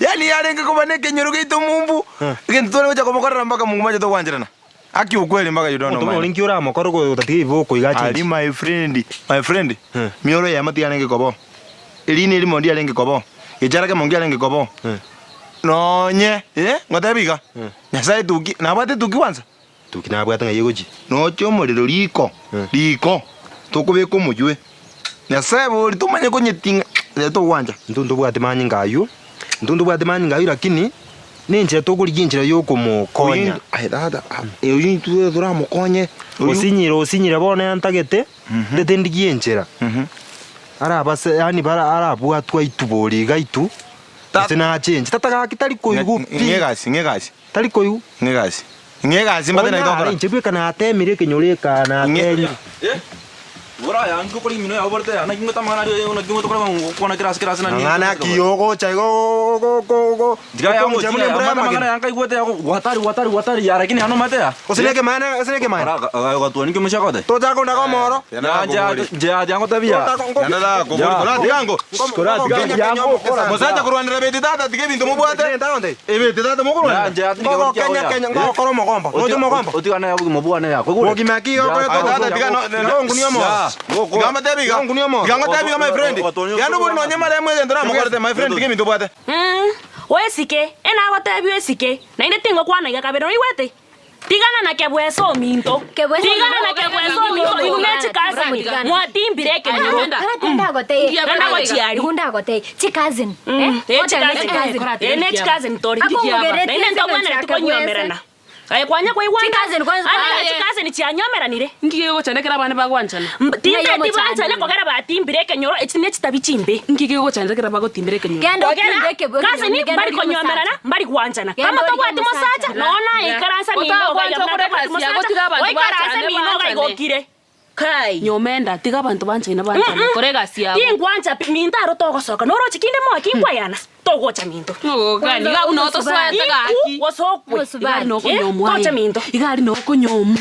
Yaani yarenge koba nekenyoro giaito mumbu, egento tware gocha komokorera mpaka Mungu machete gwancherana. Aki ukweli mpaka you don't know Omonto mind. nki oramokore gotatiga iboko iga achenche? Ari my friend, my friend, mioro eyemo tiyarenge koba oo, erina erimo ndiarenge koba oo, gechara kemo nkiarenge koba oo, nonye eh, ngotebi iga, Nyasaye etuki, nabwate etuki kwanza? Tuki nabwate ng'ai egochia? Noche omorero riko, riko, tokobeka omoywe, Nyasaye bori tomanye konyetinga, riria togwancha. Intwe ntobwati manyinga aywo, intwe ntobwati manyinga aywo lakini, nenchera tokorigia enchera yokomokonya. Aye tata, oyio intwe toramokonye. Osinyire osinyire bono yantagete, ntete ndigie enchera, arabase yaani bara arabwatwe aitwe bori iga aitwe, gose nachenche, tata gaki tari koigwa pi. Ng'a egasi, ng'a egasi. Tari koigwa. Ng'a egasi. Ng'a egasi mbate naye tokora. Onyare inche bweka natemire ekenyoro eka natemire. Mang'ana aki ogocha iga okomucha buna embura y'amagena? Gose nekemaene gose nekemaene? Tochaka kondaga omoro? Mosacha korwanera beti tata tiga ebinto mobwate ebeti tata mokorwanera Ngogokenya kenya ngogokora omogombo noche omogombo Bogima ki okoreta Tata tiga no Tiga ongunia omoro Tiga ngotebi iga Tiga ongunia omoro Tiga ngotebi iga my friend Tiga nobori nonye maremo egento namokorete my friend tiga ebinto obwate. Oesike, enagotebi oesike, naende tingokwana iga kabere, oigwete? Tigana na kebwesa ominto, tigana na kebwesa ominto, inwe ne chikaseni, mwatimbire ekenyoro. Genda gochia aria. Ee, ne chikaseni tore, naende ntobwenereti konyomerana. Aye kwanya koigwa anga? Anga chikaseni chianyomeranire. Inki kegochanda ekero abande bagwanchana? Tinteti banchane kogera batimbire ekenyoro, echi nechitabi chimbe. Inki kegochanda ekero bagotimbera ekenyoro? Kogera kaseni mbari konyomerana, mbari gwanchana. Kama tobwati mosacha, nonya naye ikaransa mino iga iga buna tobwati mosacha, oikaranse mino iga iga okire. Kai. Nyomenda, tiga abanto banchaine banchane, kora egasi yabo. Tingwancha pi, minto aro togosoka, noroche kinde moyo kinkwayana, togocha minto. Ng'ogokani, iga abwo noo tosoete gaki. Iku gose okwe. Iga ari nokonyomwa aye. Tocha minto. Iga ari nokonyomwa.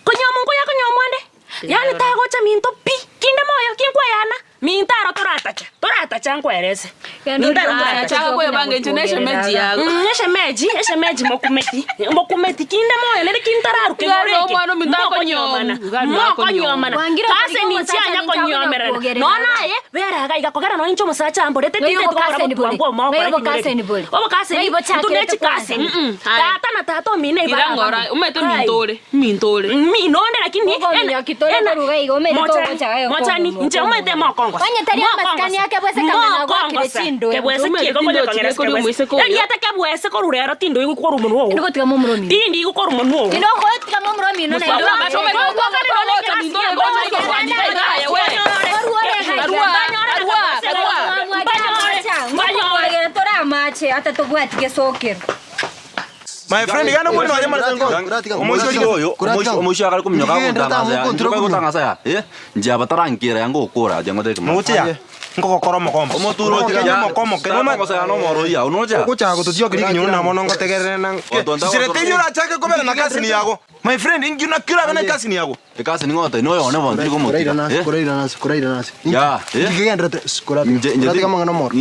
Konyomwa nkoya konyomwa ande. Yaani tagocha minto pi, kinde moyo kinkwayana. Minto aro toratacha, toratacha nkwerese. Minto aro Aya, toratacha. chaka kwebanga inche ne eshemeji yago. Eshemeji, eshemeji mokumeti, mokumeti kinde moyo nere kintararuke Iga ari nyore eke. omwana ominto Mokonyomana, akonyomwa. Iga ari mokonyomana. Kwangire Kase okorigia ninche omosacha anya ninche konyomerana. akonya Nonya naye, bera iga iga kogera nonya inche omosacha amborete Ng'ai tinteti gokora obokaseni bore? botwangwa omoa Ng'ai okora ekinyoro eke. obokaseni bore? Obokaseni, Ng'ai bochakirete intwe ne kwanza? chikaseni. Mm-mm, haya. Tata na tata omino Ira ibara ng'ora, abamo. omanyete Kai. ominto ore, ominto ore. Mino onde lakini Okominyoki tore koruga iga, omanyete togocha gaye mochani okominyoka. inche omanyete mokongosa Onye tari amasikani ake bwese kama nagwakire chindoe. kebwese ki ekokonyokongeresa kebwese erieta kebwese korwa rero tindi oigwe korwa omonwa oo Tindi gotiga momura omino. Tindi igwe korwa omonwa oo. Tindi ogotiga momura omino naende. Amache ata tobwati gesokero. My friend, gana muri nonya mara sengo. Omoisho oyo, omoisho akare kominyoka agotangasa ya, nchoka agotangasa ya, eh, nche aba tarankera yanga okora ache ngote kima. Mogoche ya? Nkogokora omokombo. Omoturo otiga Omokenye ya- omokomo Tara kogosera na omoro oyio agwo, noche? Ogochaka gototiokeria ekenyoro na mono ngotegerere na Sirete eyio orachake kobera na kasini yago. My friend, inki naki orabe na ekasini yago? Ekasini ng'ote noyo one bono tiri komotiga. Koraira Eh? koraira nase koraira nase. Ya, eh? Inki kegenderete? Koratiga. Inche- inche Koratiga ti- amang'ana omoro.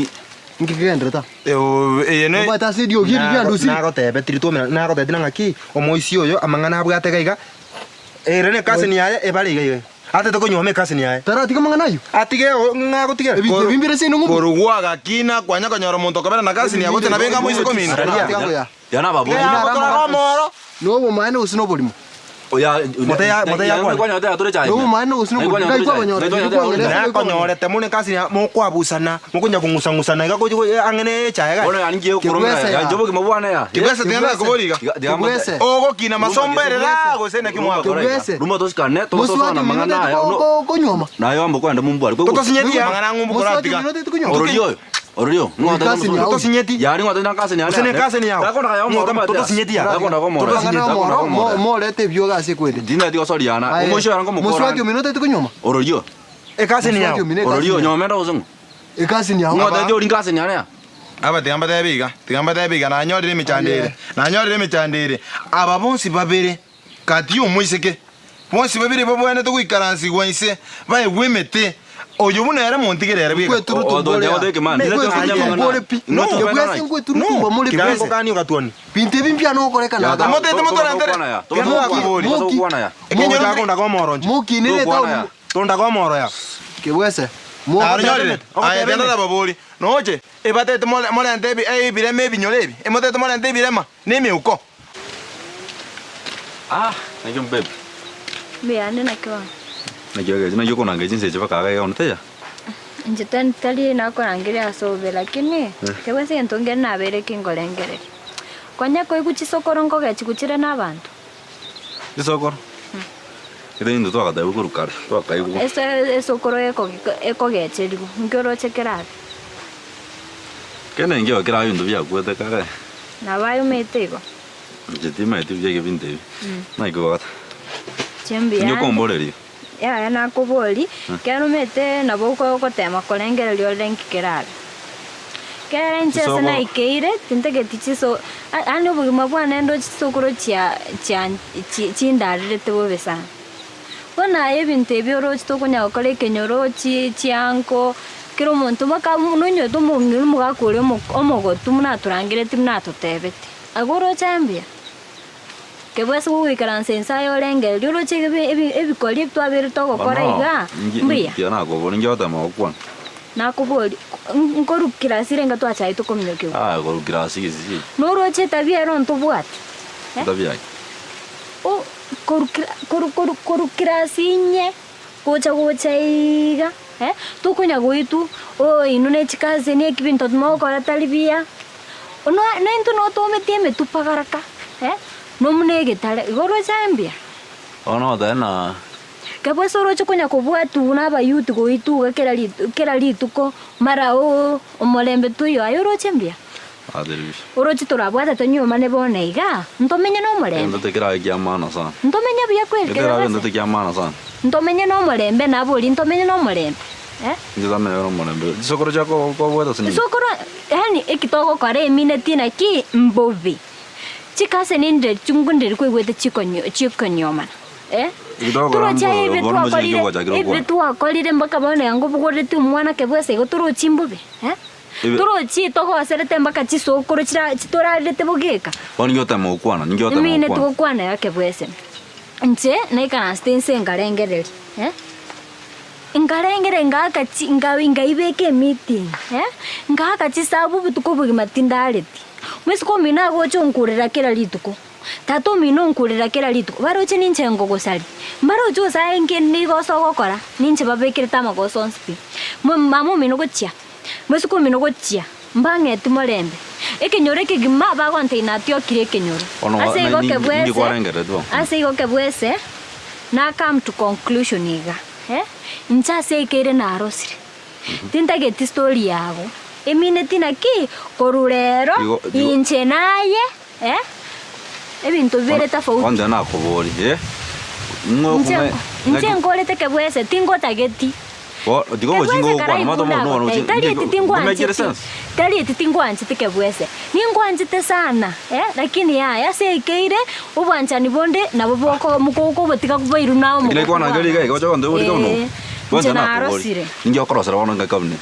Inki kegenderete? Eye ne Obwate ase eriogi eri riandusiri. Nagotebe tiri twomera nagotebeti na ng'aki omoisia oyo amang'ana abwate iga iga ere ne ekasini yaye ebare iga iga. Atete konyuoma ekasini yaye. Taratiga amang'ana ayio. Atige ng'a agotigera. Ebinto ebi mbire ase enong'u. Korwa agakina kwanya konyora omonto okobera na kasini yago gose nabe ng'a moiseke omino. Omoro. Nobomaene gose noborimo. Nobomaene gose noborimo. Ngai kwabanyora, riria kwanyora ase Nakonyorete mono ekasini ya mokwabusana mokonya kong'usa-ng'usana iga gochi ang'e ne echae iga. Kebwese ya. Kebwese tiga nakobori iga. Kebwese. Ogokina masomba ere raa gose naki mwakora. Kebwese. Ruma tosikane Mosubati togososana omino amang'ana otete aya. ko- ko- konyuoma. Naye ombo kwenda mombware. Totosinyeti amang'ana ng'umbu Mosubati koratiga. omino otete konyuoma. Ororio oyo. Ororio. Ekasini yao. Totosinyeti. Yari ng'ote na kasini yane. Gose ne ekasini yao. Totosinyeti ya. Gakonda komoro. Amang'ana omoro mo- morete ebioga ase ekwende. Dina tigo soriana. Aye. Omoisho yara ngomokora. Mosubati omino otete konyuoma. Ororio. Ekasini yao. Mosubati omino ekasini Ororio yao. nyomenda gose ng'o. Ekasini yao. Ng'ote ori nkasini yane ya. Aba tiga mbatebie iga, tiga mbatebie iga, nanyorire emechando ere, nanyorire emechando ere. Aba bonsi babere, gati y'omoiseke, bonsi babere babwenerete goikaransigwa inse, baegwe emete, oyo buna ere montigere ere bweka. Kirango gatuoni. Binto ebi mbiana okorekana Ya, Motete motorentere. Tiga Moki. Ekenyoro nchakondaga omoro nche. Moki nere Tokwana ya. Tondaga omoro ya. Kebwese. Naronyorire. Aye tenda nababori. Noche ebatete more morente ebi ebirema ebinyoro ebi. Emotete morente ebirema na emeuko. Ah, naki mbebi. Mbuyande naki bono. Naki ogechi naki okonanga chinsa echi mpaka iga iga taiyo? Inche tari tari nakorangeria ase obobe lakini Eh. kebwese egento nkere nabeire kinkorengereria. Konya koigwa chisokoro nkogechi gochire na abanto. Chisokoro? Gete intwe twagatebiwa korwa kare, twakaigwa. Ase esokoro ekoge ekogecherigwa, inki oroche kerabe? Kende nkio kerabe ebinto biakwete kare. Nabo ayomete igo. Inche timaeti buya ebinto ebi. Naki ogota? Inche mbuya Inye ande. okomboreria? Yaya nakobori, ekero omanyete nabo ogotema korengereria orore nki kerabe. Ekero inche ase Chisokoro. naikeire, tintageti chiso yaani obogima bwane ndoche chisokoro chia chia chi chindarerete bobe sana. Bono aye ebinto ebi oroche tokonya gokora ekenyoro chi chianko, kera omonto mpaka nonyorete omong'ina omogaka oria omo omogotu buna atorangereti buna atotebeti, agwo oroche mbuya. Kebwase gogoikaransa inse aye orengererie oroche ebi ebi ebikori ebi twabeire togokora Bono, igaa, inki mbuya? inki nakobori inki ogotema gokwana? Nakoboria, nkorwa kirasi renge twachagete kominyokiwa? Ah, korwa kirasi gese Noroche etabia ero ntobwati? Eh? Etabia ki? O korwa kira korwa korwa korwa kirasi inye gocha gocha iga eh, tokonya goitwa, oo inwe ne chikazeni eki binto mogokora tari buya. Noa naintwe no twometie emetupagaraka eh, nomuna egetare, igo oroche aye mbuya? Bono ogoteba ng'a. Kebwese oroche konya kobwatwa na abayuti goituga kera rituko kera rituko mara oo omorembe toiyo aye oroche mbuya? Oroche torabwate tonyuomane bono igaa, ntomenye nomorembe? Egento tekerabe kia maana sana. Ntomenye buya kweri Ekerabe kebwese? egento kia maana sana. Ntomenye nomorembe naboria ntomenye nomorembe eh? Inche tamenye nomorembe. Chisokoro chiako kobwate ase ninki? Chisokoro yaani eki togokora emineti naki mbobe. Chikase ninde chungu ndiri koigwete chikonyo chikonyomana eh? Eki togokora Toroche aye mbobe ebi bono mochie twakorire gwachakire ebi gokwana. twakorire mpaka bono iga ngobogoreti omwana kebwese igo torochi mbobe eh? Ebi- Torochi togoserete mpaka chisokoro chira chitorarerete bogeka. Bono ninki ogotema gokwana? Ninki ogotema Emineti gokwana? gokwana iga kebwese. Inche naikaransete inse nkarengereria eh, nkarengereria ngaaka chi nka nkaibeka emeeting eh, ngaaka chisabu obotuko obogima tindareti. Omosike omino agocha onkurera kera rituko, tata omino onkurera kera rituko, baroche ninche nkogosaria, mbaroche osae nki nigoso ogokora, ninche babekerete amagoso onsi pi. Mo mama omino gochia, Mosike omino gochia, mbang'eti morembe, ekenyoro ekegima bagontebia natiokire ekenyoro. Bono Ase igo na- ninki kebwese, kwarengereretie bono? ase igo kebwese, na come to conclusion iga, eh, inche ase ekeire narosire, tintageti story yago, emineti naki, korwa rero, Igo- igo- inche naye, eh, ebinto bibere tofauti. Bono inche nakoboria, eh, ng'o Inche okong'e- inche nkorete kebwese, tingotageti. Bo tiga obochinga ogokwana omanyete omonto nonya ochi Tari eti make tingwancheti sense. tari eti tingwancheti kebwese ningwanchete sana eh, lakini yaya ase ekeire obwanchani bonde nabo boko mokobotiga boirwe na Lakini ekwana omogotu nkeri iga iga oche gontebia oborike buna obo. Eh, Kwanza inche nakobori. narosire. Ninki okorosera bono ngaki abune?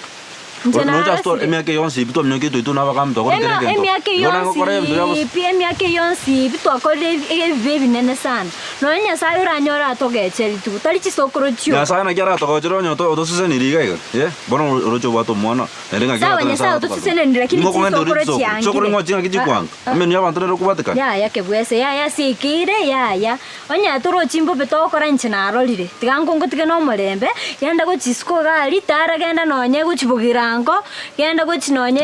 Inche Nocha ase narosire. emiaka eye yonsi pi twaminyokete intwe na abagambi twakora kera Ema- egento. Emiaka Igo nagokora ebinto bia bosa. yonsi pi emiaka yonsi pi twakorire ebi- ebibe ebinene sana. Nonya Nyasaye oranyore atogeche rituko, tari chisokoro chioka. Nyasaye naki aratogochera onye oto- otoseseniri iga iga, eh, bono oroche obwate omwana, naende ng'aki Sawa oratore Nyasaye Nyasaye otosesenenire lakini Ning'o okong'enta chisokoro ore chisokoro? Chisokoro chiangire. ning'o ching'aki chikwanga? Ah, ah. Emenwa y'abanto nere okobwatekana? Yaya kebwese, yaya ase ekeire, yaya. Onye torochi mbobe togokora inche narorire, tiga nkongotige nomorembe, genda gochia isiko iga aria, tara genda nonye gochia bogirango, genda gochia nonye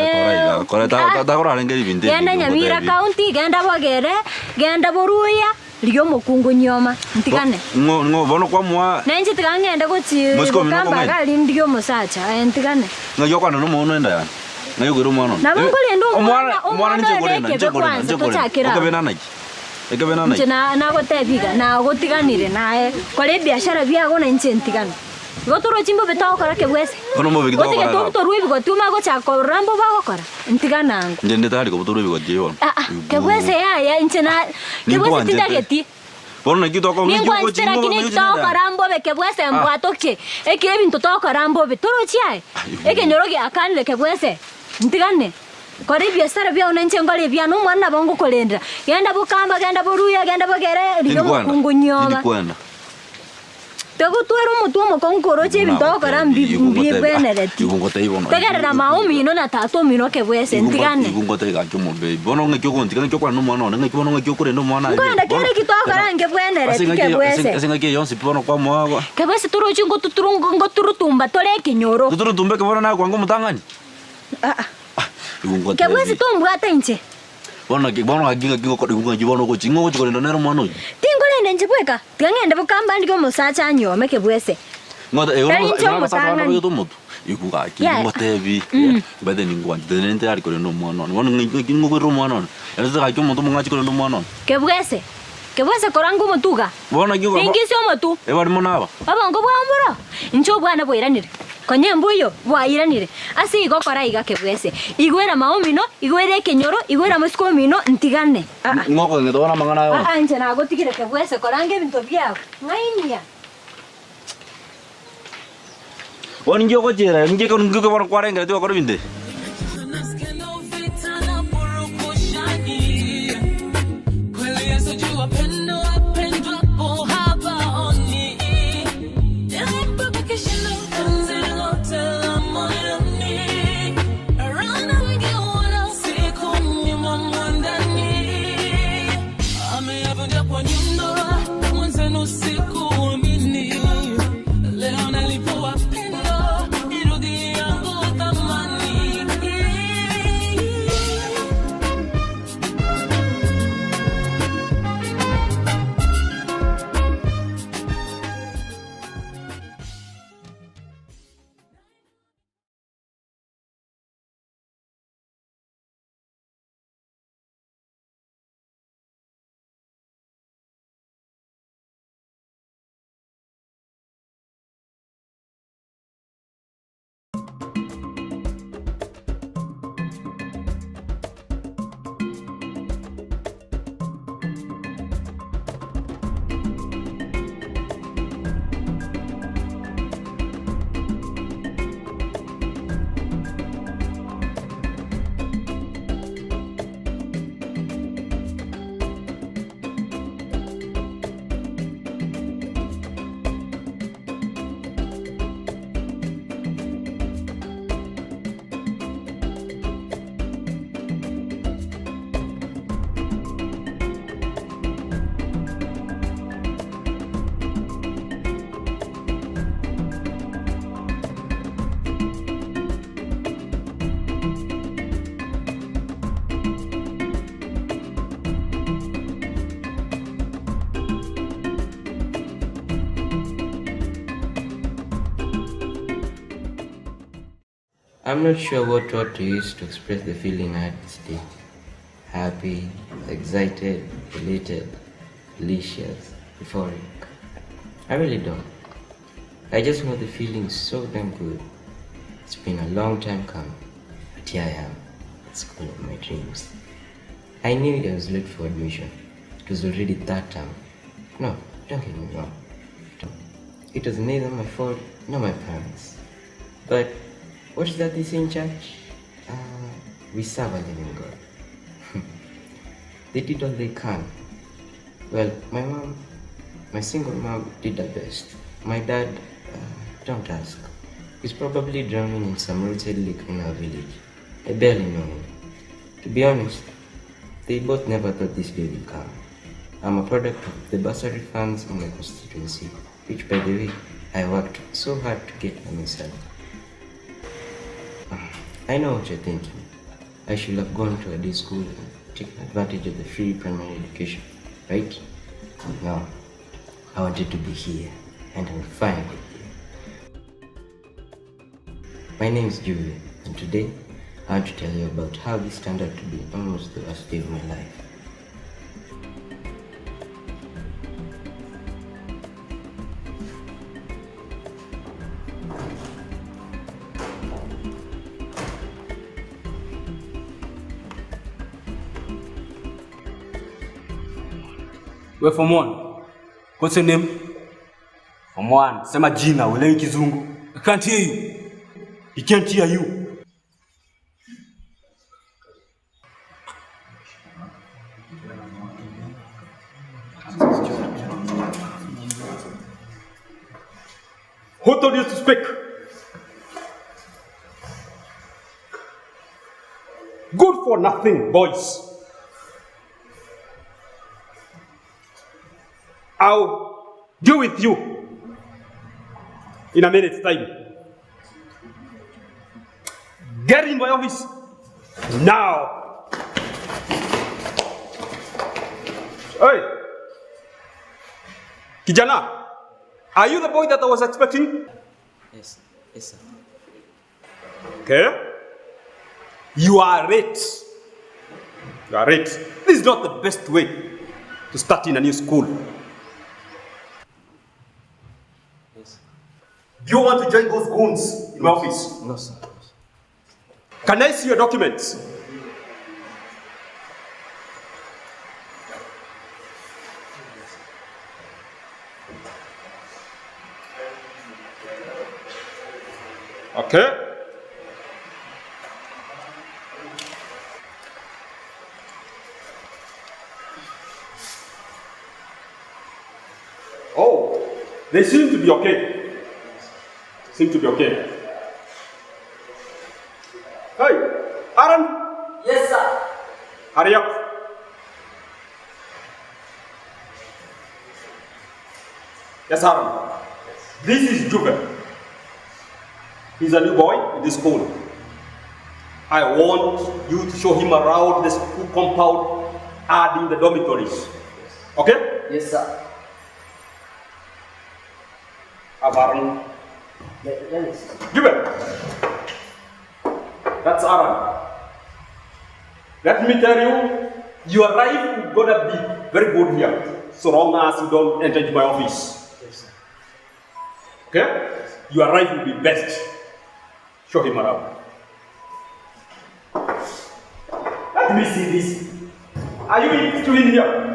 Kora iga, kora takorarenge ebinto ebi genda Nyamira ngotebi. county, genda Bogere, genda Boruya, rigia omokungu nyioma, ntigane. Ng'o ng'o bono kwamoa Na inche tiga ng'ende gochia Mosike omino bokamba okong'aini. iga aria ndigie omosacha, eh ntigane. Ng'aki okwana nomono enda yane? Ng'ai okoira omwana one? Nabo nkorenda Omwana omwana, omwana omwana ninche oyo nkorenda, nekebe ninche nkorenda, kwanza ninche nkorenda. tochakere abwo. Ekebe nanaki? Ekebe nanaki? Inche na- nagotebia iga, nagotiganire naye, kora ebiashara biago na inche ntigane. Igo torochi mbobe togokora kebwese. Bono mbobe ki Otige togokora iga? tobutorwe ebigoti omanye gochaka korora mbobe agokora, ntigane ango. Inche nde tari kobutorwa ebigoti bono. Ah ah, kebwese yaya inche na kebwese Ninkwanchete. tindageti. Bono naki toko ng'aki Ninkwanchete ogochi lakini ng'o eki togokora mbobe kebwese Ah. mbwatoke. Eki ebinto togokora mbobe, torochi aye? Ekenyoro giakanire kebwese, ntigane. Kora ebiasara biao na inche nkore ebiane, omwana nabo ngokorendera. Genda bokamba, genda boruya, genda bogere, rigia Tindikwenda. omokungu nyioma. Tindikwenda. Togotwara omotwe omokong'u koroche ebinto ogokora mbi- mbibwenereti. Igo ngotebia bono. Tegerera mama omino na tata omino kebwese, Igo ntigane. Igo ngotebia gaki omobebi. Bono ng'aki ogontiga ng'aki okwana nomwana one ng'aki bono ng'aki okorenda omwana aye. Nkorenda Bono- kere eki twakora nkebwenereti Ase engaki kebwese. ase engaki eye yonsi pi bono kwamoa gwa. Kebwese torochi ngotuturu ngoturutumba tore ekenyoro. Toturutumba eke bono nakwanga omotang'ani. Ah ah. Igo ngotebia. Kebwese tombwata inche. Bono naki bono gaki ng'aki ngokora igo ng'aki bono ogochi ng'o ogochi korenda nere omwana oyio. Tinkorenda inche bweka, tiga ng'ende bokamba ndige omosacha anyuome kebwese. Ng'o igo Tari inche igo abasacha bande omotang'ani. babegete omotwe, igo gaki Yaya. ngotebi Mm. by the ningwanchete nere ntayari korenda omwana one. Bono ng'aki ng'aki ngokorera omwana one? Ere tari gaki omonto omong'achi korenda omwana one. Kebwese, kebwese koranga omotwe iga. Bono naki okora Ringisia omotwe. Ebari mono aba. Obongo bwao mboro? Inche obwana bwairanire, konya embuyo bwairanire. Ase igo kora iga kebwese, igwera maomino, igwera ekenyoro, igwera mosiko omino, ntigane. Aa. Ng'o okong'eta bono amang'ana aya onsi? Aa, inche nagotigire kebwese, koranga ebinto biao, ng'ainia. Bono ninki ogochiera? Ninki ekero ninki bono kwarengeretie gokora ebinto ebi? I'm not sure what word to use to express the feeling I had this day. Happy, excited, elated, delicious, euphoric. I really don't. I just know the feeling's so damn good. It's been a long time coming, but here I am, at school of my dreams. I knew I was late for admission. It was already that term. No, don't get me wrong. It was neither my fault nor my parents. But what is that they say in church? We serve a living God. They did all they can. Well, my mom, my single mom, did her best. My dad, don't ask. He's probably drowning in some roadside lake in our village. I barely know him. To be honest, they both never thought this day would come. I'm a product of the bursary funds in my constituency, which, by the way, I worked so hard to get by myself. I know what you're thinking. I should have gone to a day school and taken advantage of the free primary education, right? No, I wanted to be here, and I'm finally here. My name is Juve, and today I want to tell you about how this turned out to be almost the worst day of my life. We form one. What's your name? Form one. Sema jina, uelewi kizungu. I can't hear you. He can't hear you. Who told you to speak? Good for nothing, boys. I'll deal with you in a minute's time. Get in my office now. Hey, Kijana, are you the boy that I was expecting? Yes, yes, sir. Okay. You are late. You are late. This is not the best way to start in a new school. Yes. Do you want to join those goons in my office? No, sir. Can I see your documents? Okay. Oh, they seem to be okay. Seem to be okay. Hey, Aaron. Yes, sir. Hurry up. Yes, Aaron. This is Juve. He's a new boy in this school. I want you to show him around the school compound, adding the dormitories. Okay? Yes, sir. Have Aaron. Juve. That's Aaron. Let me tell you, your life is gonna be very good here, so long as you don't enter into my office. Yes, sir. Okay? Your life will be best. Show him around. Let me see this. Are you still in here?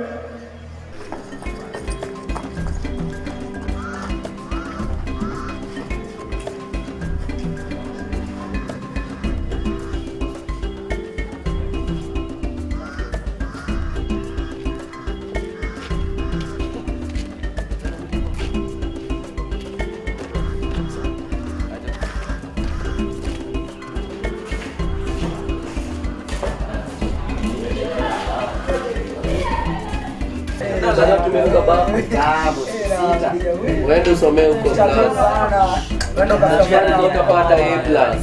Uende usomee huko utapata A plus.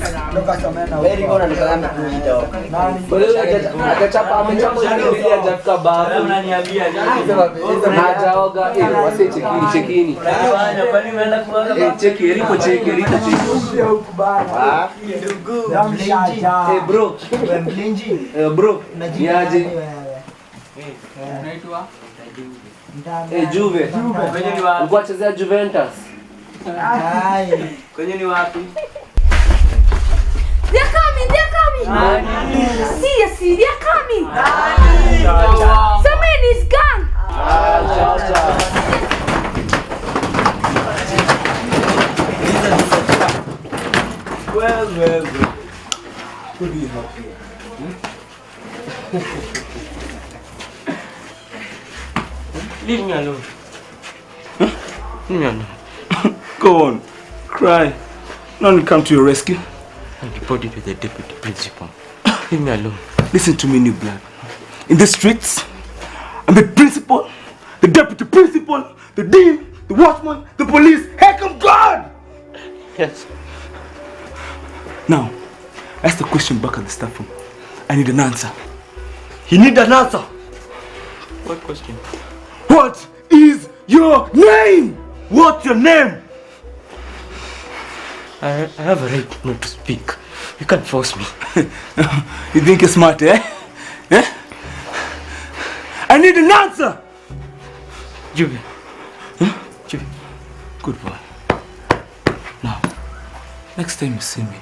Hajachapa amechapa mbili hajafika bafu. Na hajaoga. Eh, wase chekini chekini. Eh, cheki Eriko cheki Eriko cheki. Ah. Eh, bro. Eh, bro. Ni aje? Eh, Juve. Ulikuwa chezea Juventus. Kwenyu ni wapi? They're coming, they're coming. Seriously, they're coming. Someone is gone. Well, well, well. What do you have here? Leave me alone. Leave me alone. Go on. Cry. None will come to your rescue. I'll report you to the deputy principal. Leave me alone. Listen to me, new blood. In the streets, I'm the principal, the deputy principal, the dean, the watchman, the police. Heck, I'm God! Yes. Now, ask the question back at the staff room. I need an answer. He need an answer. What question? What is your name? What's your name? I, I have a right not to speak. You can't force me. You think you're smart, eh? Eh? I need an answer! Juve. Huh? Juve. Good boy. Now, next time you see me,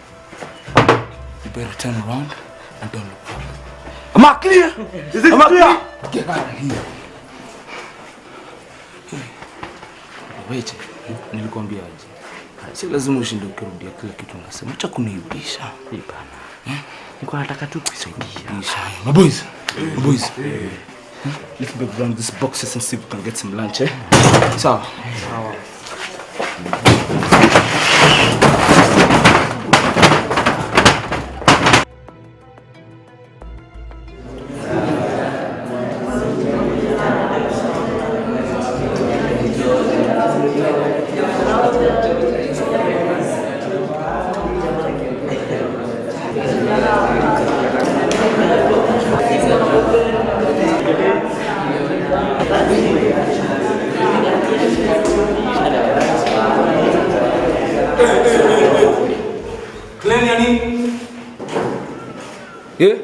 you better turn around and don't look back. Am I clear? Is it Am I clear? Get out of here. Weche, nilikwambia aje? Si lazima ushinde ukirudia kila kitu unasema. Acha kuniibisha. Hapana. Nilikuwa nataka tu kusaidia. My boys, my boys. Let's break down these boxes and see if we can get some lunch, eh? Sawa. Sawa. Kelele ya nini? Eh?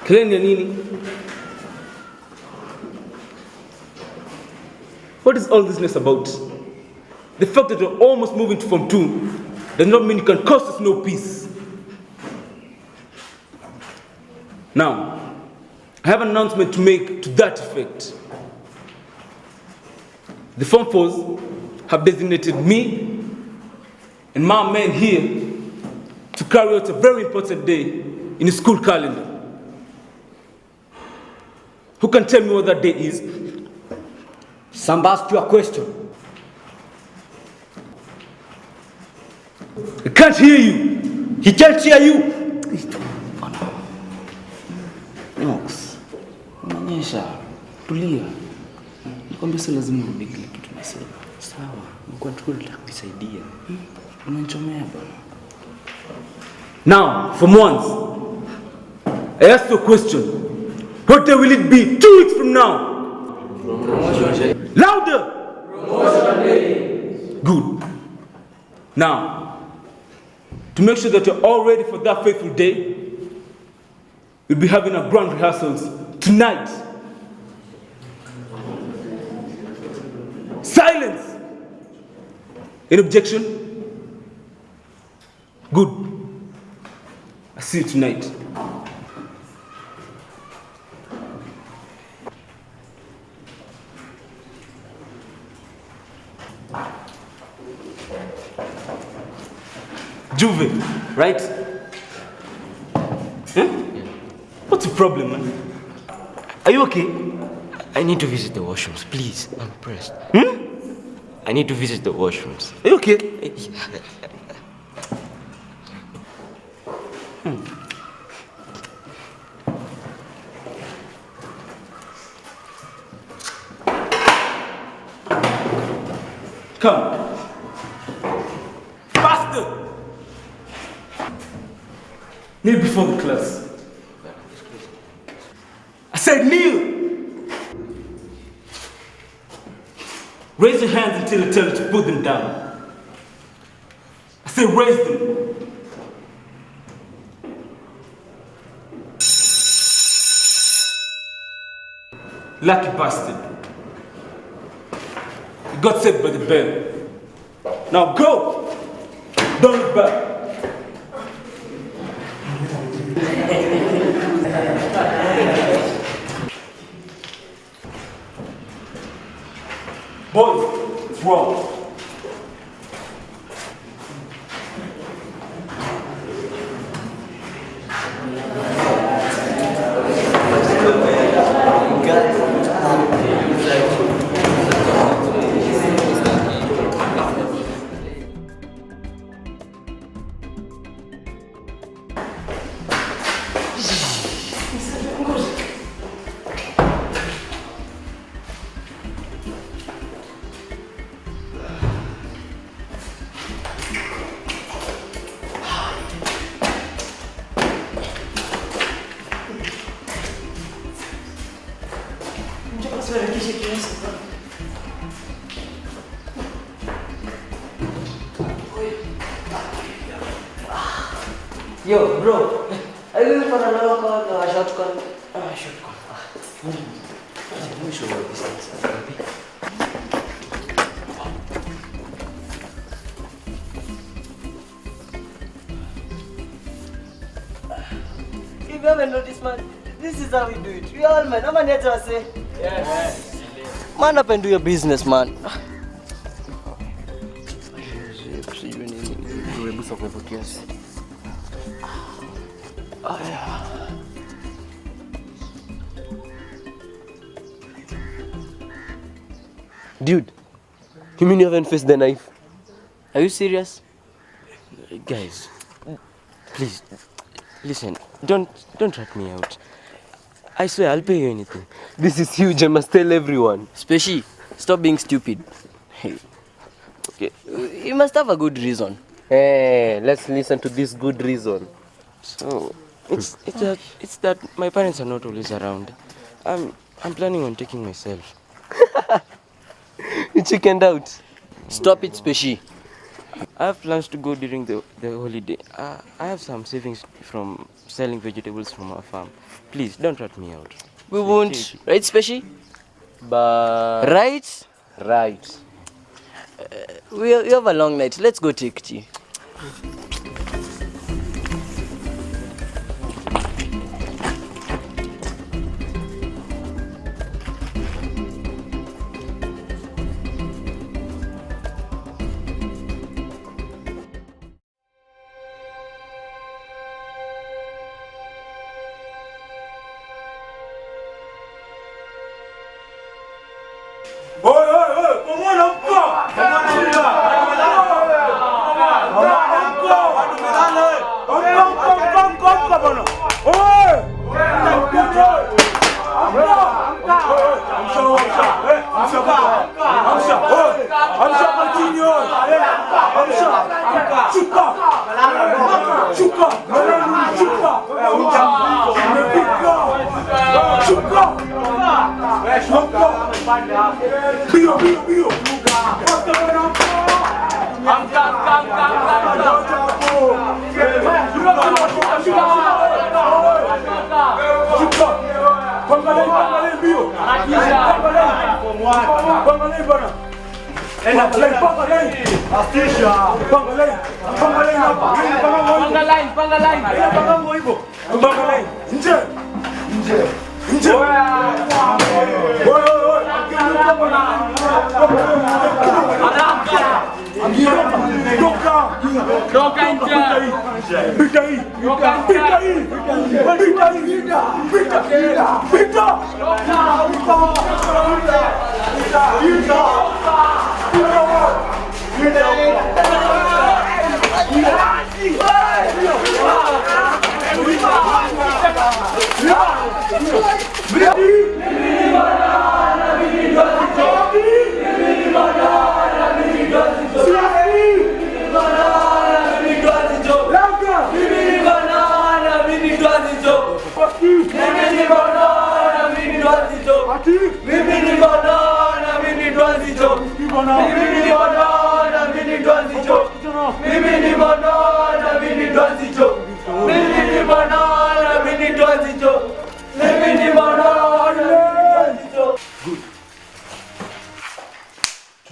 Kelele ya nini? What is all this mess about? The fact that we're almost moving to Form 2 does not mean you can cause us no peace. Now, I have an announcement to make to that effect. The Form 4s have designated me and my men here to carry out a very important day in the school calendar. Who can tell me what that day is? Some asked you a question. I can't hear you. He can't hear you. Knox, unanyesha. Tulia. Nikwambia si lazima urudie kile kitu nasema. Sawa, nilikuwa tu nataka kusaidia. Unanichomea bana. Now, for once, I ask you a question. What day will it be 2 weeks from now? Louder! Good. Now, to make sure that you're all ready for that fateful day, we'll be having our grand rehearsals tonight. Silence! Any objection? Good. I see you tonight. Juve, right? Huh? What's the problem, man? Are you okay? I need to visit the washrooms, please. I'm pressed. I need to visit the washrooms. Are you okay? Come. Faster! Kneel before the class. I said kneel! Raise your hands until I tell you to put them down. I said raise them. Lucky bastard. You got saved by the bell. Now go! Don't look back. Boys, it's wrong. Yo, bro. Are you going for a long call or a short call? Ah, short call. Mwisho wa distance. If you haven't noticed, man, this is how we do it. We all men. Ama ni aje wase? Yes. Man up and do your business, man. Hebu soko hapo kiasi. Dude, you mean you haven't faced the knife? Are you serious? Guys, please listen. Don't rat me out. I swear I'll pay you anything. This is huge. I must tell everyone. Speshi, stop being stupid. Hey. Okay. You must have a good reason. Hey, let's listen to this good reason. So it's that my parents are not always around. I'm planning on taking myself. You chickened out. Stop it, Speshi. I have plans to go during the holiday. I have some savings from selling vegetables from our farm. Please don't rat me out. We won't. Right, Speshi? But Right? Right. We have a long night. Let's go take tea.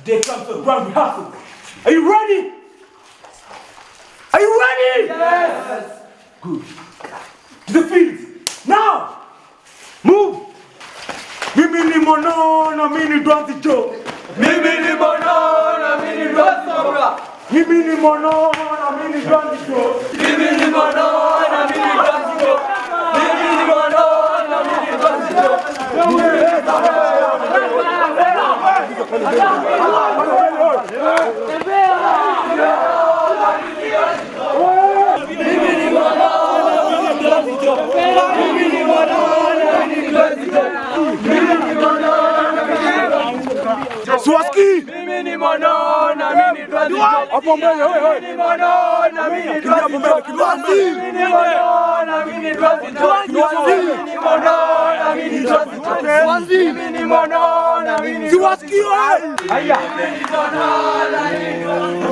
Today comes the grand rehearsal. Are you ready? Are you ready? Yes. Good. To the fields. Now. Move. Mimi ni monona, mimi ni Dwanzi Joe. Mimi ni monona, mimi ni Dwanzi Joe. Mimi ni monona, mimi ni Dwanzi Joe. Mimi ni monona, mimi ni Dwanzi Joe. Mimi ni monona, mimi ni Dwanzi Joe. Swaski! Mimi ni monona, mimi ni Dwanzi Joe. Hapo mbele wewe. Mimi ni monona, mimi ni Dwanzi Joe. Mimi ni monona, mimi ni Dwanzi Joe. Mimi ni monona, mimi ni Dwanzi Joe. Mimi ni monona, mimi ni Dwanzi Joe. Haya. Mimi ni monona, mimi ni Dwanzi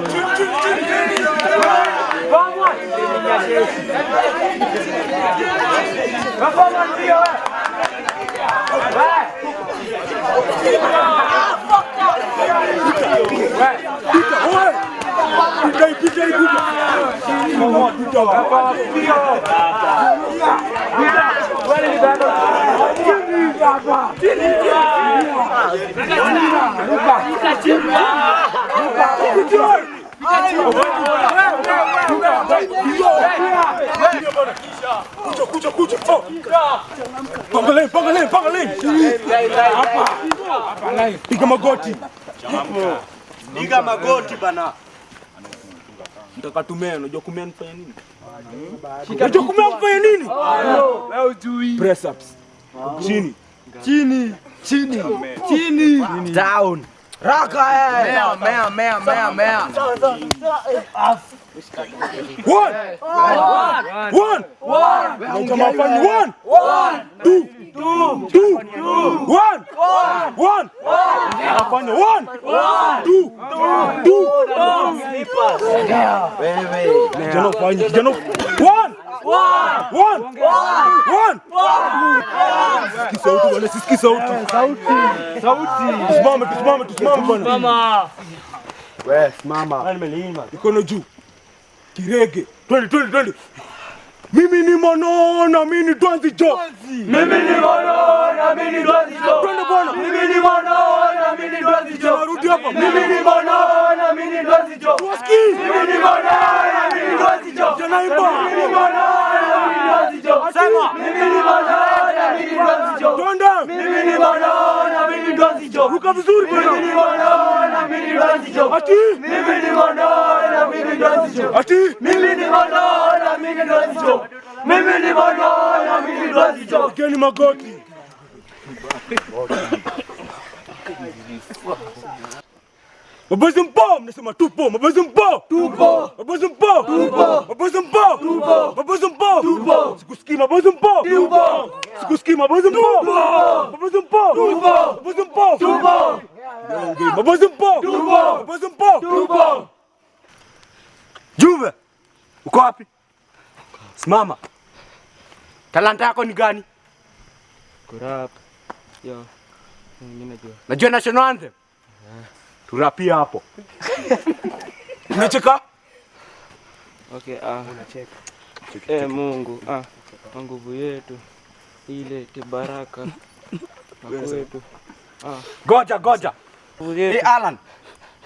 Kuja, kuja, kuja. Oh. Panga lane, panga lane, panga lane. Hapa. Hapa line. Piga magoti. Piga magoti bana. Mtakatumea, unajua kumea nifanya nini? Unajua kumea mfanya nini? Wewe hujui. Press ups. Chini. Chini. Chini. Chini. Down. Raka eh. Mea, mea, mea, mea, mea. One. One. One. Na jamaa afanye one. One. Two. Two. One. One. Afanye one. Two. Two. Kijana ufanye, kijana one. One. One. Sisikii sauti bwana, sisikii sauti. Sauti. Tusimame, tusimame, tusimame bwana. Mama. We, simama. Mikono juu. Kirege. Twende, twende, twende. Mimi ni monona, mimi ni Dwanzi Joe. Mimi ni monona, mimi ni Dwanzi Joe. Twende bwana. Mimi ni monona, mimi ni Dwanzi Joe. Rudi hapa. Mimi ni monona, mimi ni Dwanzi Joe. Tuwasikii. Mimi ni monona, mimi ni Dwanzi Joe. Kijana imba. Mimi ni monona, mimi ni Dwanzi Joe. Sema. Mimi ni monona, mimi ni Dwanzi Joe. Twende. Mimi ni monona, mimi ni Dwanzi Joe. Ruka vizuri bwana. Mimi ni monona, mimi ni Dwanzi Joe. Ati. Mimi ni monona, mimi ni Dwanzi Joe. Ati. Mimi ni monona, mimi ni Dwanzi Joe. Mimi ni monona, mimi ni Dwanzi Joe. Pigeni magoti. Mabozi mpo, mnasema tupo. Mabozi mpo. Tupo. Mabozi mpo. Tupo. Mabozi mpo. Tupo. Mabozi mpo. Tupo. Sikusikii mabozi mpo. Tupo. Sikusikii mabozi mpo. Tupo. Mabozi mpo. Tupo. Mabozi mpo. Tupo. Mabozi mpo. Tupo. Mabozi mpo. Tupo. Juve. Uko wapi? Simama. Talanta yako ni gani? Kurap. Yo. Mimi najua. Najua national anthem. Turapia hapo. Unacheka? Okay, ah. Unacheka. Eh, Mungu, ah. Kwa nguvu yetu ilete baraka na kwetu. Ah. Goja goja. Nguvu yetu. Hey Alan.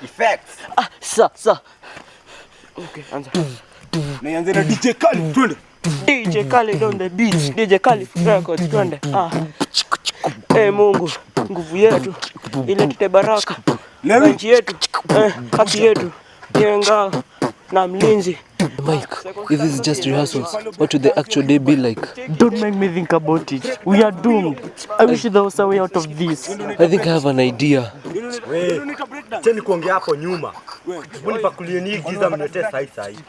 Effects. Ah, sa sa. Okay, anza. Nianze na DJ Khaled, twende. DJ Khaled on the beat. DJ Khaled records, twende. Ah. Eh, Mungu, nguvu yetu ilete baraka na nchi yetu, eh, haki yetu iwe ngao na mlinzi. Mike, if this is just rehearsals, what would the actual day be like? Don't make me think about it. We are doomed. I wish there was a way out of this. I think I have an idea. We, cheni kuongea hapo nyuma. Hebu nipakulieni hii giza mniletee sahi sahi.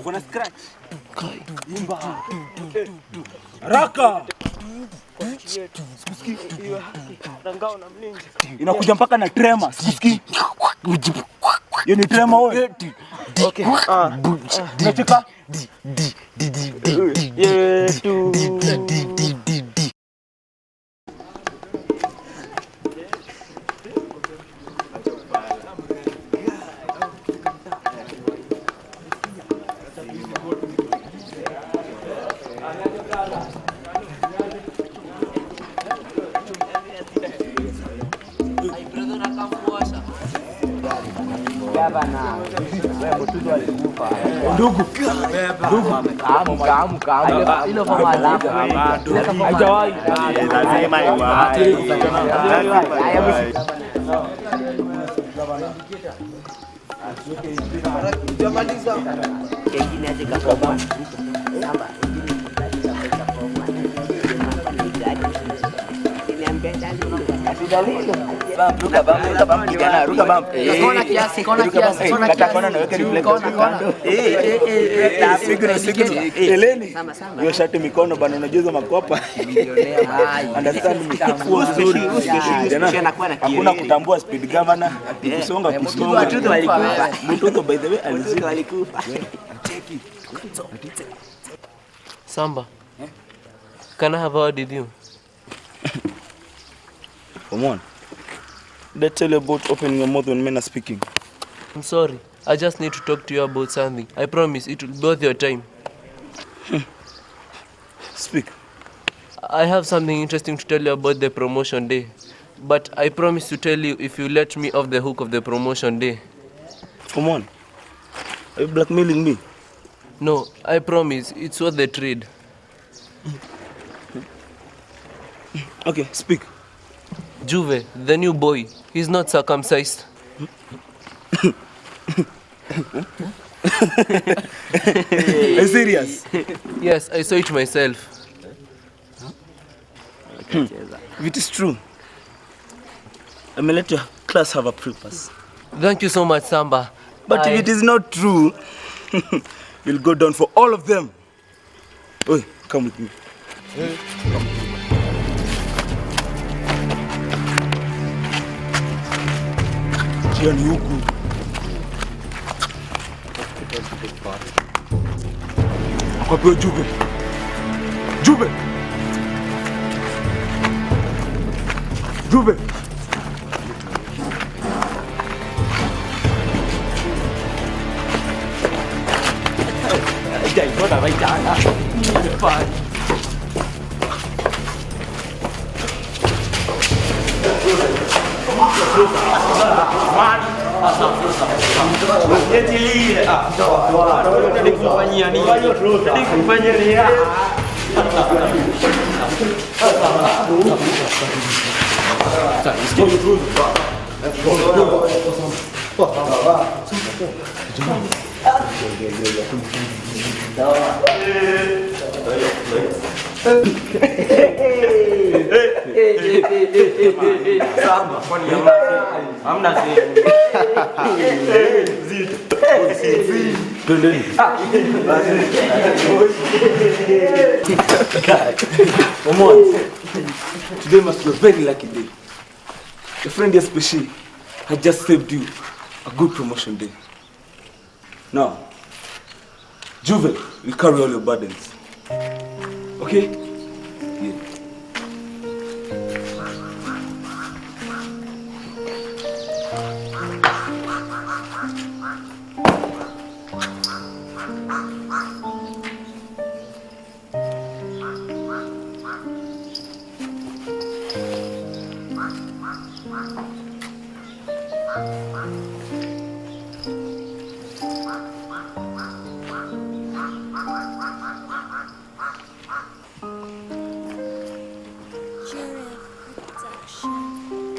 Uko na scratch. Imba. Raka. Inakuja mpaka na trema. Sikusikii. Hiyo ni trema wewe. Okay. Ah. Unacheka? Yetu. Ndugu. Ndugu. Amka, amka, amka. Ile fomu alafu. Haijawahi. Lazima iwahi. Lazima iwahi. Kona kiasi, kona kiasi, kona kiasi. Kona, kona. Signal, signal. Eleni. Hiyo shati mikono bana, unajua hizo makopa. Understand me. Kuwa vizuri. Jana, Hakuna kutambua speed governor, kusonga kusonga. Mututho alikufa. Mututho by the way alizika. Samba, can I have a word with you? Come on. Did I tell you about opening your mouth when men are speaking? I'm sorry. I just need to talk to you about something. I promise it will be worth your time. Speak. I have something interesting to tell you about the promotion day. But I promise to tell you if you let me off the hook of the promotion day. Come on. Are you blackmailing me? No, I promise. It's worth the trade. Okay, speak. Juve, the new boy, he's not circumcised. Are you serious? Yes, I saw it myself. If it is true, I may let your class have a preface. Thank you so much, Samba. But I- if it is not true, you'll go down for all of them. Oi, come with me. Come. Njia ni huku. Akapewa Jube. Jube. Jube. Omon, today must be a very lucky day. Your friend here, Speshi, has just saved you a good promotion day. Now, Juve will carry all your burdens. Okay? Yeah.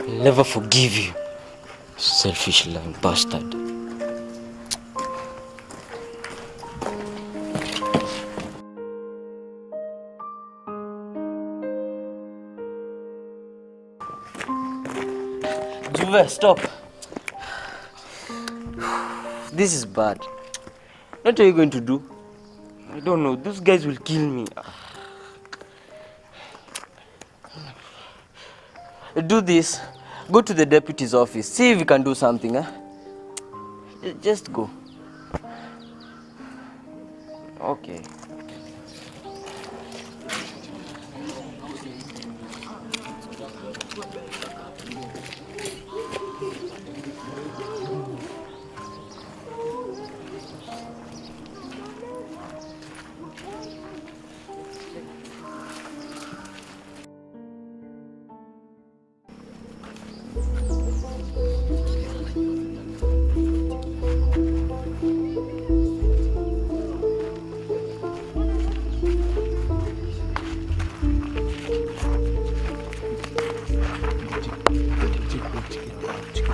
I'll never forgive you, selfish lying bastard. Juve, stop. This is bad. What are you going to do? I don't know. Those guys will kill me. Do this. Go to the deputy's office. See if you can do something, huh? Just go. Okay.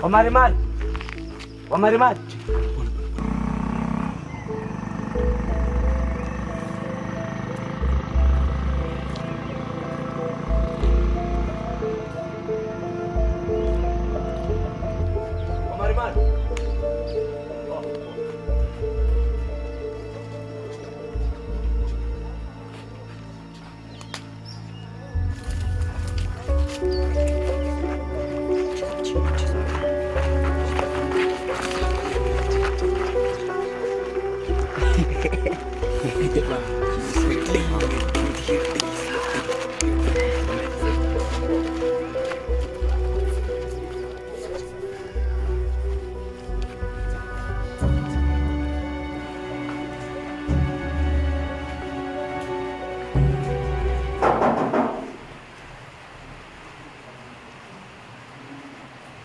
Omarimari. Omarimari. Omarimari.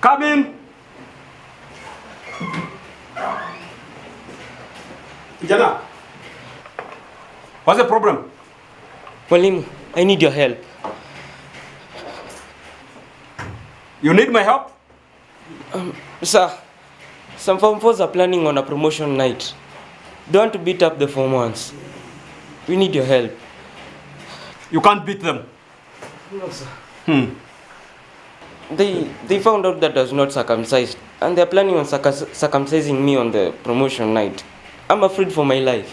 Come in. Kijana. What's the problem? Mwalimu, I need your help. You need my help? Sir, some form 4s are planning on a promotion night. They want to beat up the form 1s. We need your help. You can't beat them. No, sir. Hmm. They found out that I was not circumcised and they're planning on circumcising me on the promotion night. I'm afraid for my life.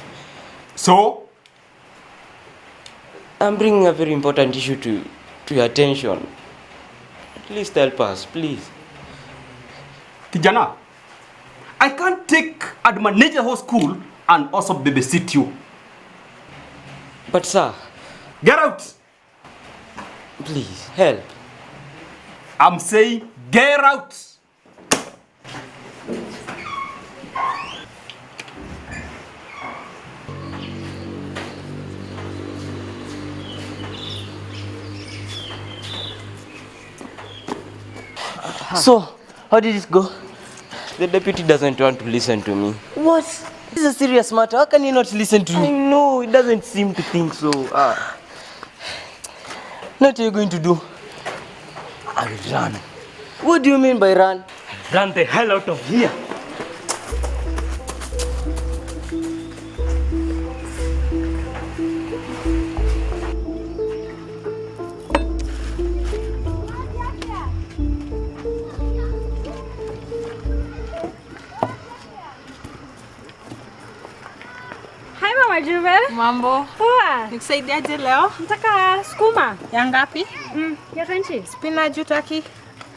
So? I'm bringing a very important issue to your attention. At least help us, please. Kijana, I can't take and manage the whole school and also babysit you. But sir... Get out! Please, help. I'm saying get out! So, how did it go? The deputy doesn't want to listen to me. What? This is a serious matter. How can you not listen to me? I know, he doesn't seem to think so. Ah. What are you going to do? I will run. What do you mean by run? Run the hell out of here. Hi Mama Jubel. Mambo. Poa. Nikusaidiaje leo? Nataka sukuma. Ya ngapi? Ya 20. Spinach hutaki?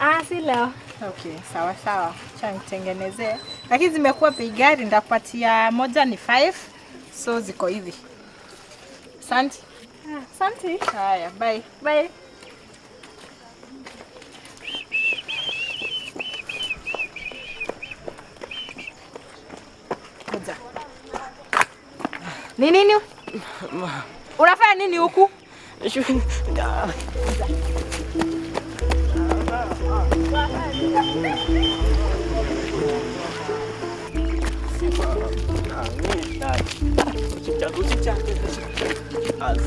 Ah, si leo. Okay, sawa sawa. Acha nitengenezee. Lakini zimekuwa bei gari, nitakupatia moja ni 5. So ziko hivi. Asante. Ah, Asante. Haya, bye. Bye. Kuja. Ni nini? Unafanya nini huku?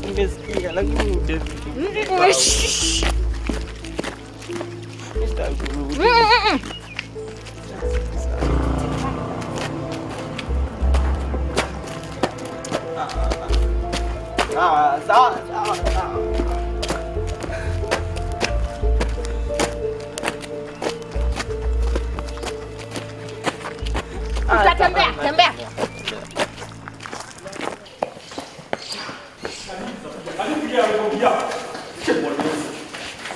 Nimesikia lakini deputy. Ah, sawa sawa sawa. Utatembea, tembea.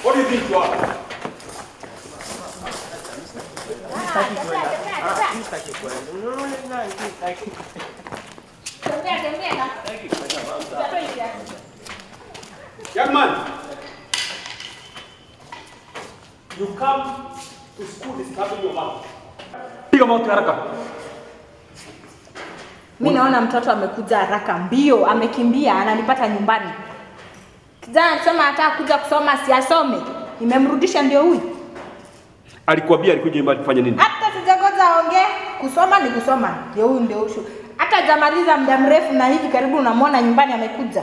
What do you think you are? Tembea, tembea. Young man, you come to school disturbing your mom. Piga mauti haraka. Mi naona mtoto amekuja haraka mbio, amekimbia, ananipata nyumbani. Kijana anasema anataka kuja kusoma, si asome. Nimemrudisha ndio huyu. Alikuambia alikuja nyumbani kufanya nini? Hata sijangoja aongee, kusoma ni kusoma, ndio huyu ndio ushu. Hata hajamaliza muda mrefu na hivi karibu unamwona nyumbani amekuja.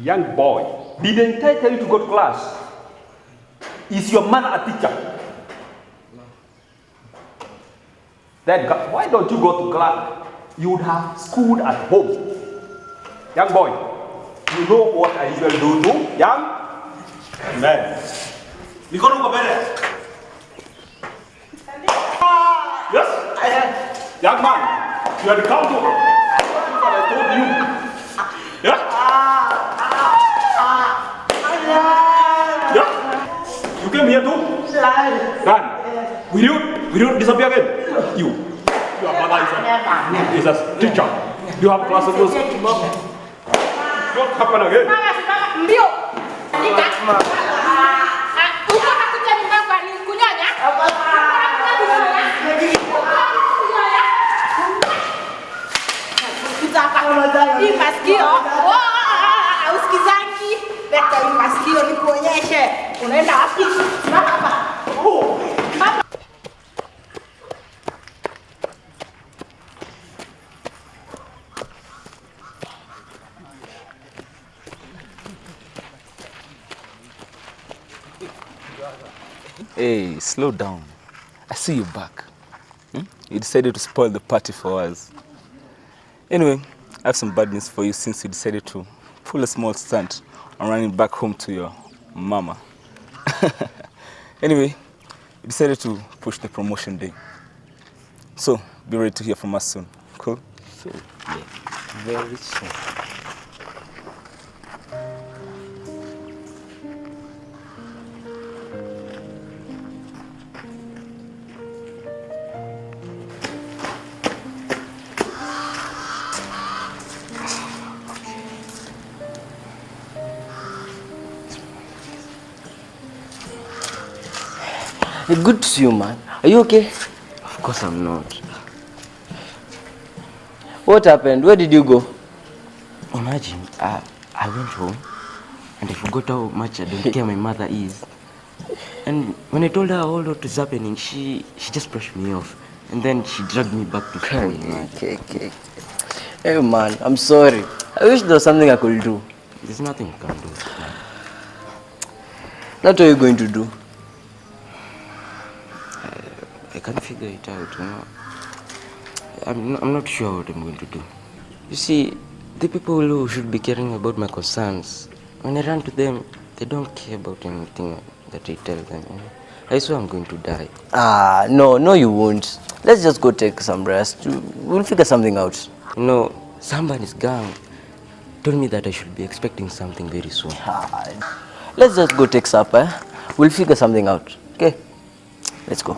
Young boy, didn't I tell you to go to class? Is your mother a teacher? Then why don't you go to class? You would have schooled at home. Young boy, you know what I usually do to young men. Mikono uko mbele. Yes? Young man, you had come to what I told you. Yeah? Yeah? You came here to? Run. Will you disappear again? You. Your mother is a teacher. You have classes. Don't happen again. Mbio. Uko nakuja nyumbani kwa nini? Kunyonya? Uko nakuja kunyonya? Uko kunyonya? Kuja hapa. Hii masikio. Oh, ah, ah, usikizangi. Leta hii masikio nikuonyeshe. Unaenda wapi? Simama hapa. Oh. Hapa. Hey, slow down. I see you back. You decided to spoil the party for us. Anyway, I have some bad news for you since you decided to pull a small stunt on running back home to your mama. Anyway, you decided to push the promotion day. So, be ready to hear from us soon. Cool? Soon, yeah. Very soon. Good to see you, man. Are you okay? Of course I'm not. What happened? Where did you go? Imagine, I went home and I forgot how much I don't care my mother is. And when I told her all what was happening, she just brushed me off. And then she dragged me back to school. Okay. Hey, man, I'm sorry. I wish there was something I could do. There's nothing you can do. What are you going to do? I can't figure it out, you know. I'm not sure what I'm going to do. You see, the people who should be caring about my concerns, when I run to them, they don't care about anything that I tell them. You know? I swear I'm going to die. No, no, you won't. Let's just go take some rest. We'll figure something out. You know, somebody's gang told me that I should be expecting something very soon. Let's just go take supper. We'll figure something out. Okay? Let's go.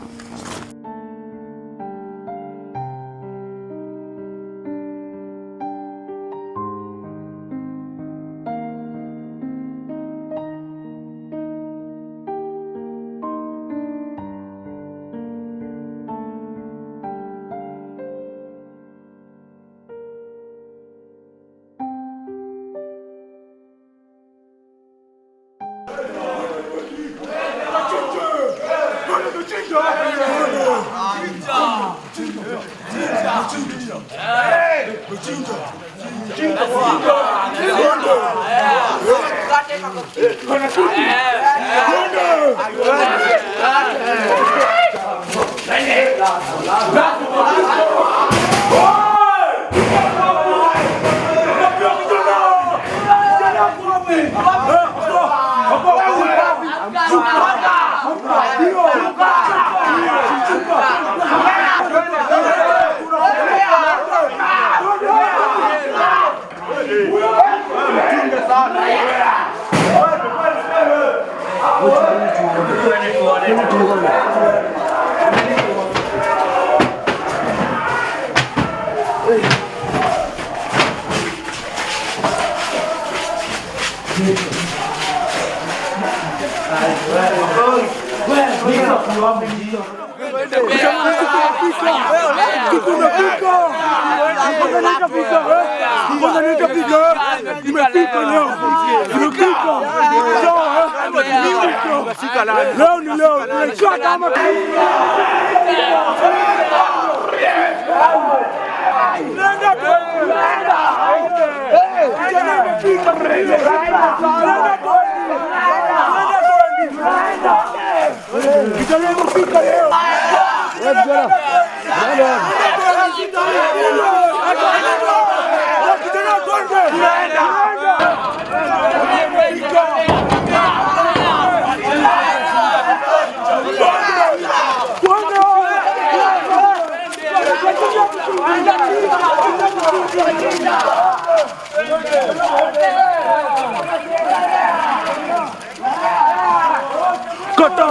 Kata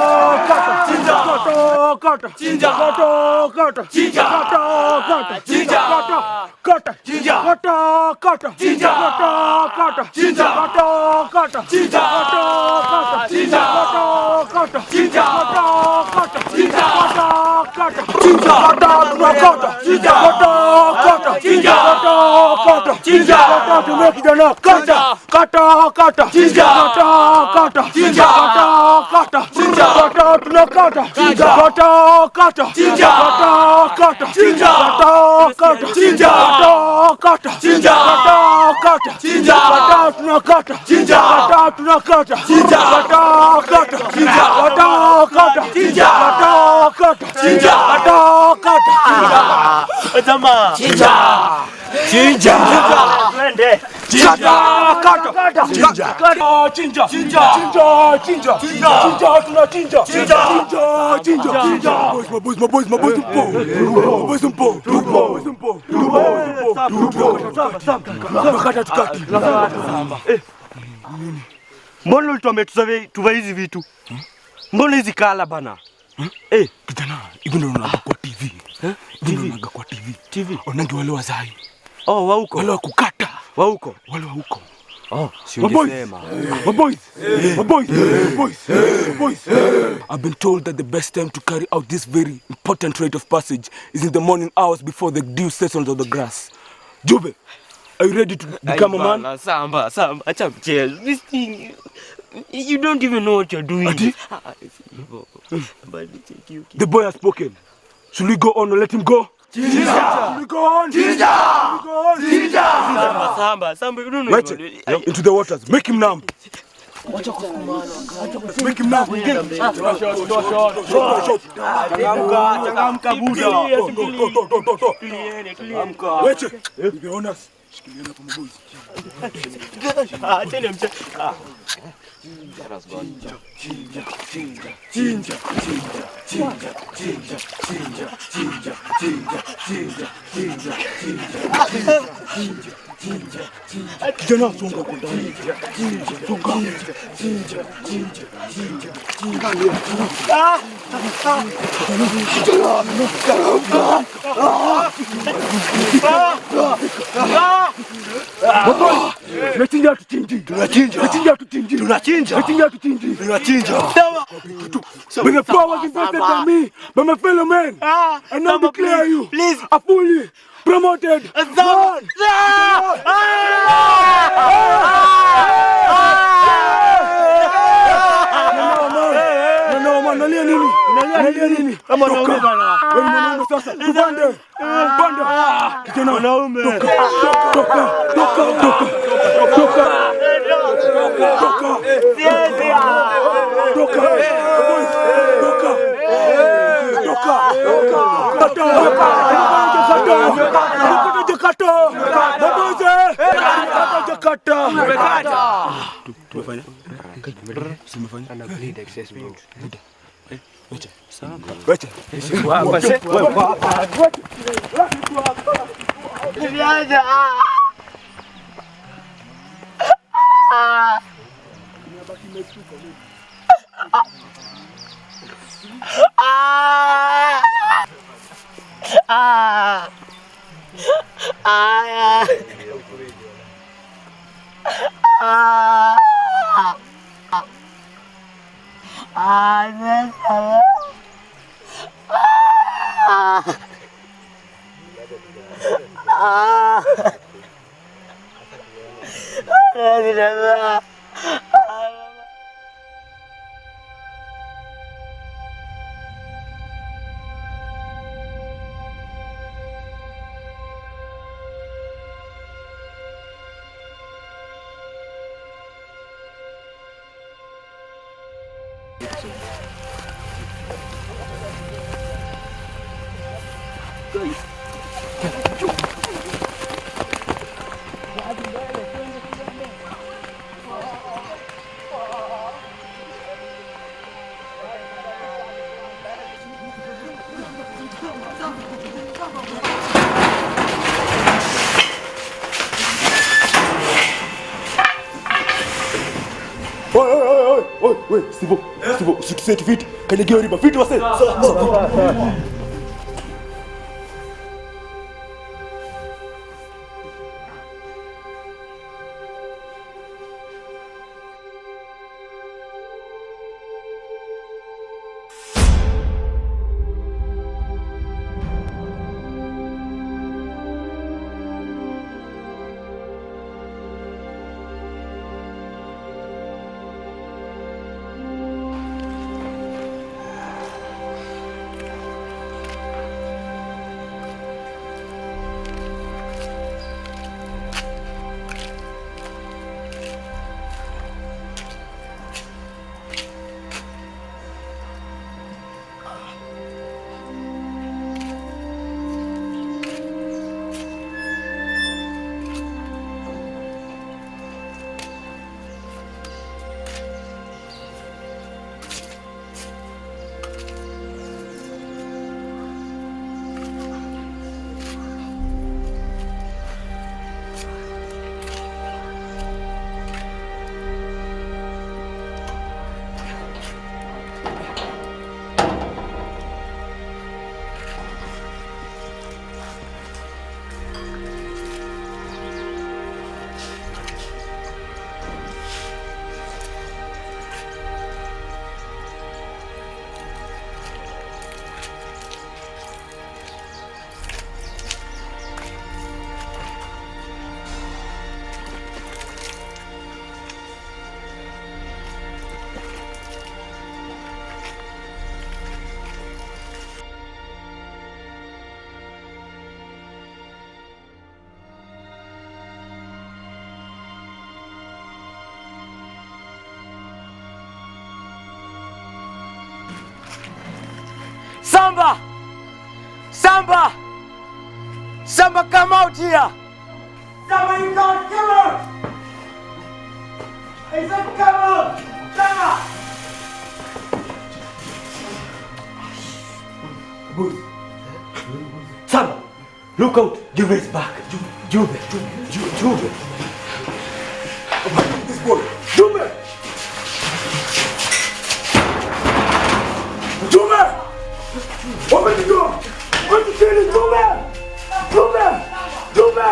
kata chinja kata kata chinja kata kata chinja kata kata chinja kata kata chinja kata kata chinja kata kata chinja kata kata chinja kata kata chinja kata kata chinja kata kata chinja kata kata chinja kata tunakata chinja kata kata chinja kata kata chinja kata tumia kijana kata kata kata chinja kata kata chinja kata kata chinja kata tunakata chinja kata kata chinja kata kata chinja kata kata chinja kata kata chinja kata kata chinja kata tunakata chinja kata tunakata chinja kata kata chinja kata kata chinja kata kata chinja kata kata Jamaa. Chinja. Chinja. Twende. Chinja. Kata kata chinja kata chinja chinja chinja chinja chinja chinja tunachinja chinja chinja chinja boys my boys my boys my boys mpo boys mpo boys mpo boys mpo tunakata tukati Mbona ulituambia tuvae tuvae hizi vitu? Mbona hizi kala bana? Eh, kijana, hivi ndio unaonaga kwa TV. Hivi ndio unaonaga kwa TV. TV. Onangi wale wazai. Oh, wa huko. Wale wa kukata. Wa huko. Wale wa huko. Oh, si My boys, ungesema. my boys, my boys, my boys, my boys. I've been told that the best time to carry out this very important rite of passage is in the morning hours before the dew settles on the grass. Juve, are you ready to become a man? Bana, Samba, samba, acha mchezo. This thing you don't even know what you're doing. Ati? Ah, hivyo. But check you. The boy has spoken. Should we go on or let him go? Chinja! Should we go on? Chinja! Should we go on? Samba, samba, samba, you don't know. Right, into the waters. Make him numb. Make him numb. Changamka, changamka buda. Go, go, go, go, go. Changamka. Weche, be honest. Shikiliana kwa maboys. Ah, acheni mche. Ah. Chinja, chinja, chinja, chinja, chinja, chinja, chinja, chinja, chinja, chinja, chinja, chinja, chinja, chinja. Kijana songa kwa ndani. Chinja, songa. Chinja, chinja, chinja, chinja. Ah! Kijana, kijana. Ah! Ah! Tunachinja tuchinji. Tunachinja. Tunachinja tuchinji. Tunachinja. Tunachinja tuchinji. Tunachinja. By the powers invested by me, by my fellow men, I now declare you please. a fully promoted man. No, man, nalia nini? Nalia nini? Mwanaume Toka. bana. Wewe ni mwanaume sasa. Tupande. Panda. Kijana. Mwanaume. Toka. Toka. Toka. Toka. Toka. Toka. Toka. Boys. Toka. Toka. Toka. Toka. Toka. Toka. Toka. Toka. Tumefanya? Tumefanya? Weche. Weche. Niaje, ah. Ah. Ah. Ah. Ah. Ah. Ah. Ah. Ah. Oi, oi, oi, oi, oi, oi, Steve, Steve, usituseti fiti. Kanyagia riba fiti wase. Sawa, sawa. Samba! Samba! Samba, come out here! Samba, you can't come out! I said come out! Samba! Boys. Samba, look out. Juve is back. Juve, Juve, Juve, Juve. This boy. Juve! Juve! Open the door! Open the door! Juve! Juve! Juve!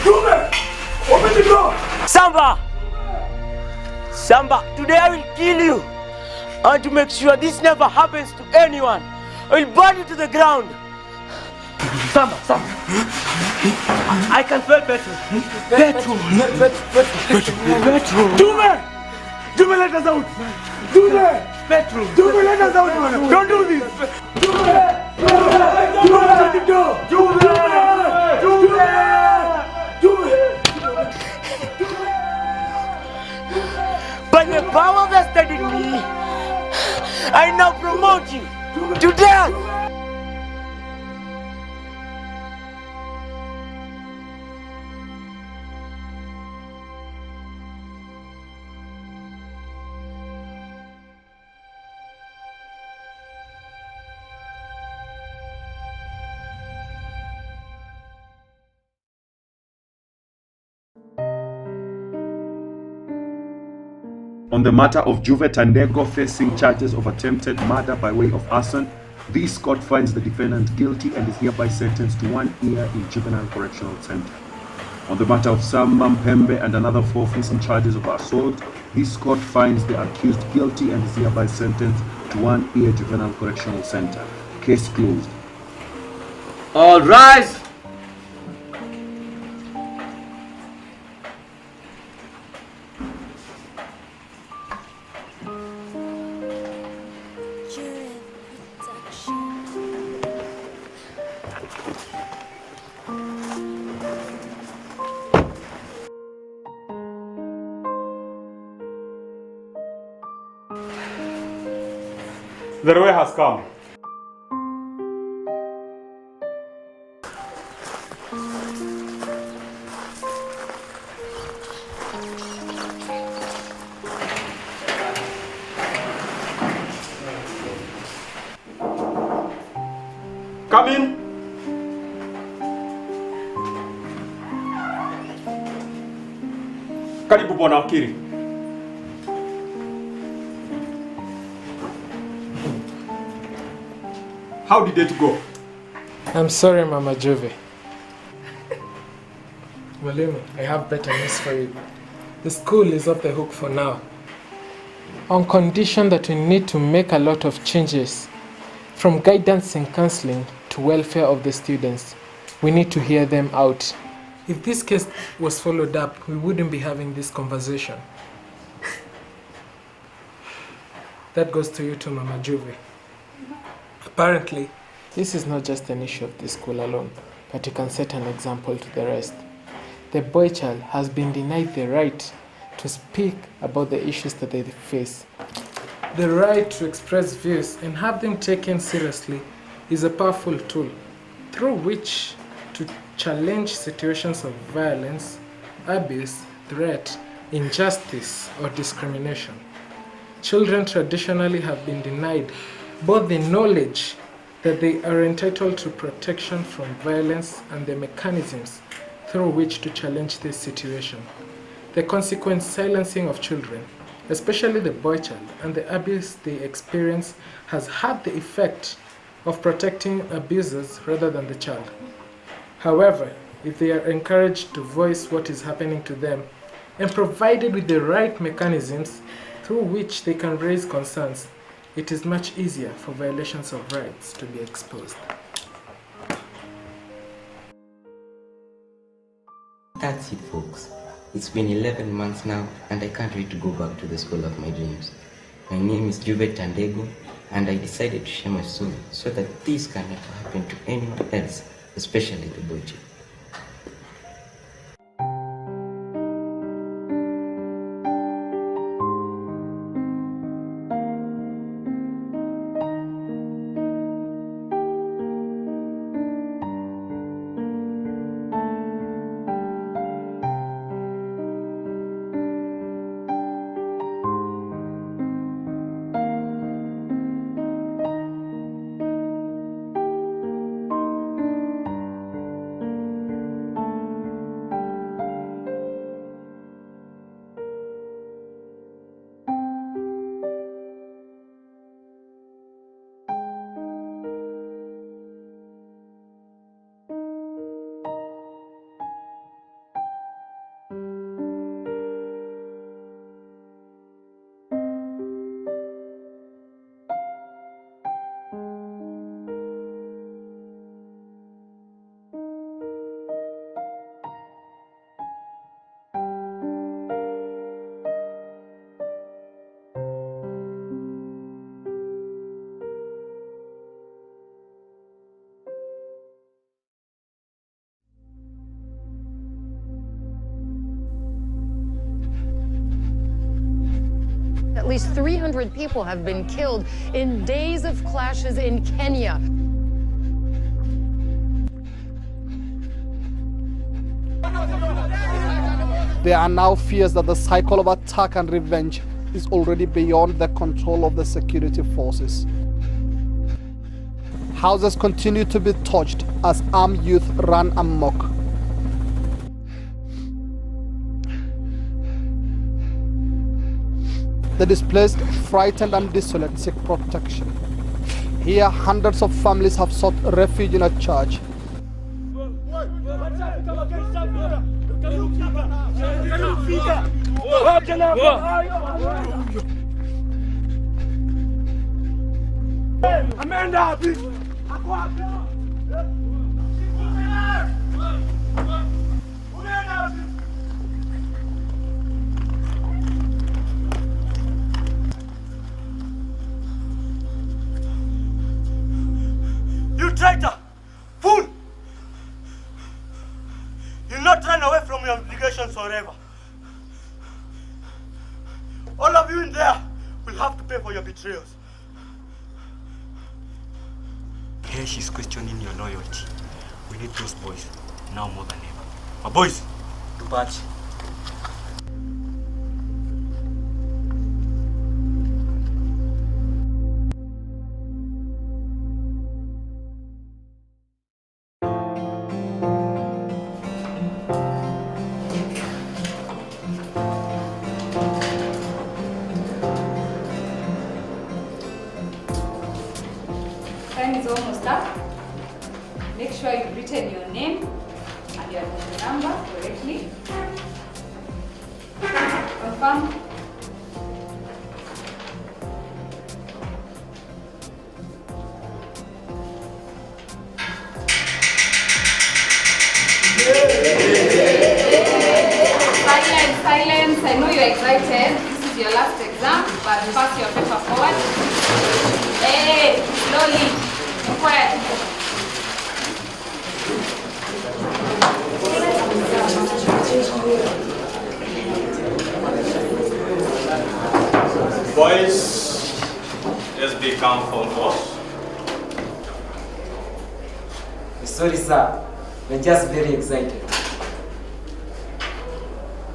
Juve! Open the door! Samba! Samba, today I will kill you. I want to make sure this never happens to anyone. I will burn you to the ground. Samba, Samba. I can smell petrol. Petrol. Petrol. Petrol. Juve! Juve, let us out! Juve! Petrol! Juve, let us out, man! Don't do this! Juve! Juve! Juve, open the door! Juve! Juve! Juve! By the power vested in me, I now promote you to death. On the matter of Juve Tandego facing charges of attempted murder by way of arson, this court finds the defendant guilty and is hereby sentenced to 1 year in juvenile correctional center. On the matter of Samba Mpembe and another four facing charges of assault, this court finds the accused guilty and is hereby sentenced to 1 year juvenile correctional center. Case closed. All rise. The way has come. Come in. Karibu bwana wakili. How did it go? I'm sorry, Mama Juve. Mwalimu, I have better news for you. The school is off the hook for now. On condition that we need to make a lot of changes, from guidance and counseling to welfare of the students. We need to hear them out. If this case was followed up, we wouldn't be having this conversation. That goes to you too, Mama Juve. Apparently, this is not just an issue of the school alone, but you can set an example to the rest. The boy child has been denied the right to speak about the issues that they face. The right to express views and have them taken seriously is a powerful tool through which to challenge situations of violence, abuse, threat, injustice, or discrimination. Children traditionally have been denied both the knowledge that they are entitled to protection from violence and the mechanisms through which to challenge this situation. The consequent silencing of children, especially the boy child, and the abuse they experience has had the effect of protecting abusers rather than the child. However, if they are encouraged to voice what is happening to them and provided with the right mechanisms through which they can raise concerns, it is much easier for violations of rights to be exposed. That's it, folks. It's been 11 months now, and I can't wait to go back to the school of my dreams. My name is Juve Tandego, and I decided to share my story so that this can never happen to anyone else, especially the boy child. At least 300 people have been killed in days of clashes in Kenya. There are now fears that the cycle of attack and revenge is already beyond the control of the security forces. Houses continue to be torched as armed youth run amok. The displaced, frightened and desolate seek protection. Here, hundreds of families have sought refuge in a church. Ameenda wapi? You traitor! Fool! You'll not run away from your obligations forever. All of you in there will have to pay for your betrayals. Mhesh is questioning your loyalty. We need those boys now more than ever. My boys, tupache. Time is almost up. Make sure you've written your name and your admission number correctly. Confirm. Silence, silence. I know you're excited. This is your last exam, but pass your paper forward. Hey, slowly. Quiet. Boys, let's be calm for us. Sorry, sir. We're just very excited.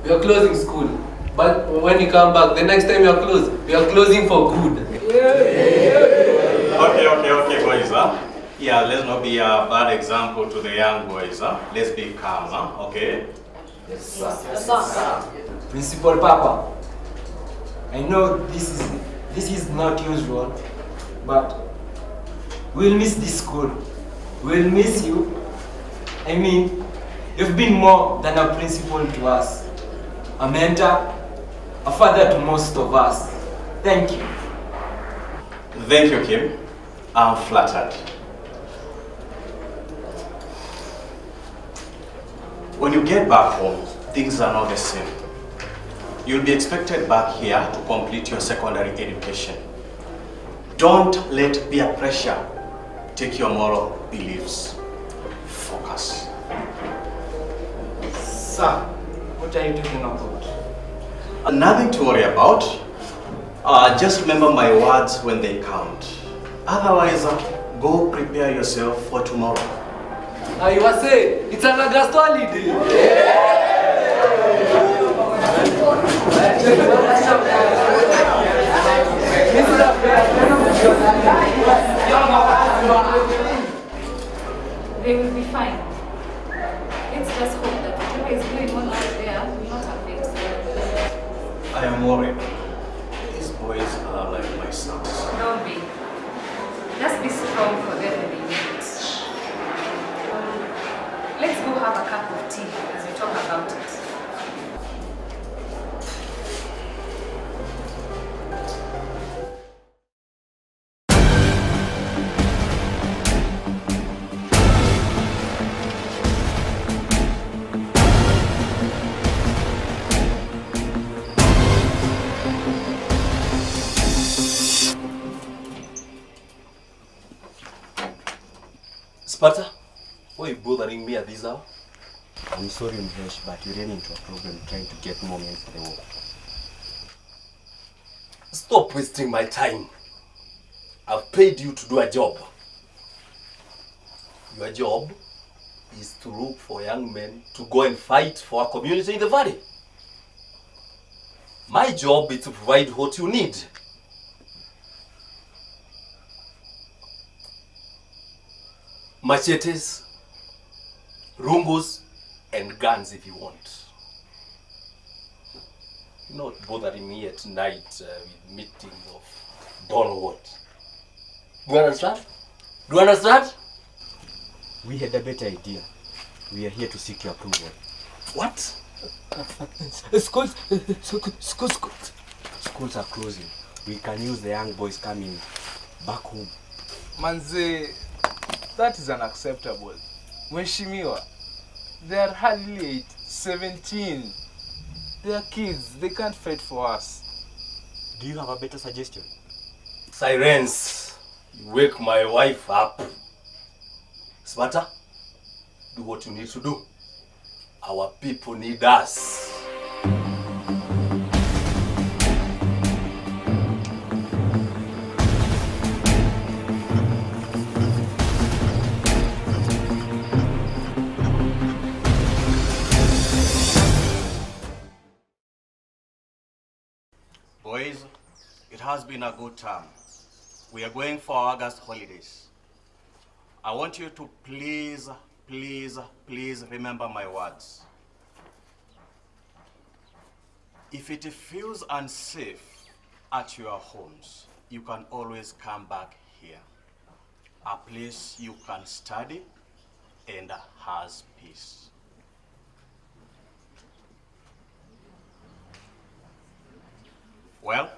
We are closing school. But when you come back, the next time you are closed, we are closing for good. Okay, okay, okay, boys. Huh? Yeah, let's not be a bad example to the young boys. Huh? Let's be calm, huh? Okay? Yes, sir. Yes, sir. Principal Papa, I know this is this is not usual, but we'll miss this school. We'll miss you. I mean, you've been more than a principal to us, a mentor, a father to most of us. Thank you. Thank you, Kim. I'm flattered. When you get back home, things are not the same. You'll be expected back here to complete your secondary education. Don't let peer pressure take your moral beliefs. Focus. Sir, what are you talking about? Nothing to worry about. Just remember my words when they count. Otherwise, go prepare yourself for tomorrow. You are saying it's an August holiday. They will be fine. Let's just hope that whatever is going on out there will not affect them. I am worried. These boys are like my sons. Don't be. Just be strong for them when they need it. Let's go have a cup of tea as we talk about it. Sparta, why are you bothering me at this hour? I'm sorry, Mhesh, but we ran into a problem trying to get more men for the war. Stop wasting my time. I've paid you to do a job. Your job is to look for young men to go and fight for our community in the valley. My job is to provide what you need. Machetes, rungus, and guns if you want. Not bothering me at night with meetings of don't know what. Do you understand? Do you understand? We had a better idea. We are here to seek your approval. What? Schools, schools, schools. Schools are closing. We can use the young boys coming back home. Manze, that is unacceptable. Mheshimiwa, they are hardly 8, 17. They are kids, they can't fight for us. Do you have a better suggestion? Sirens, you wake my wife up. Sparta, do what you need to do. Our people need us. Boys, it has been a good term. We are going for our August holidays. I want you to please, please, please remember my words. If it feels unsafe at your homes, you can always come back here. A place you can study and has peace. Well,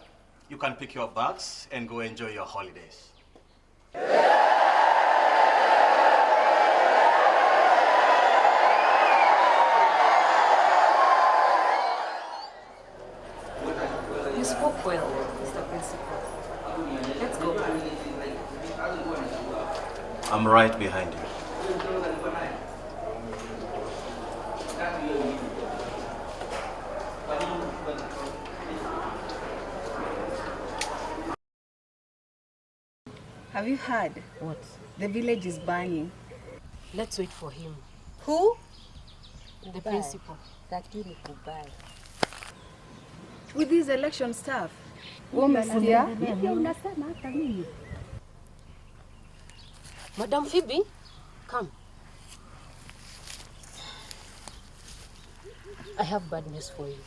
you can pick your bags and go enjoy your holidays. You spoke well, Mr. Principal. Let's go. I'm right behind you. Have you heard? What? The village is burning. Let's wait for him. Who? The principal. Lakini kubaya. With this election stuff. Umesikia? Hivyo unasema hata mimi. Madam Phoebe, come. I have bad news for you.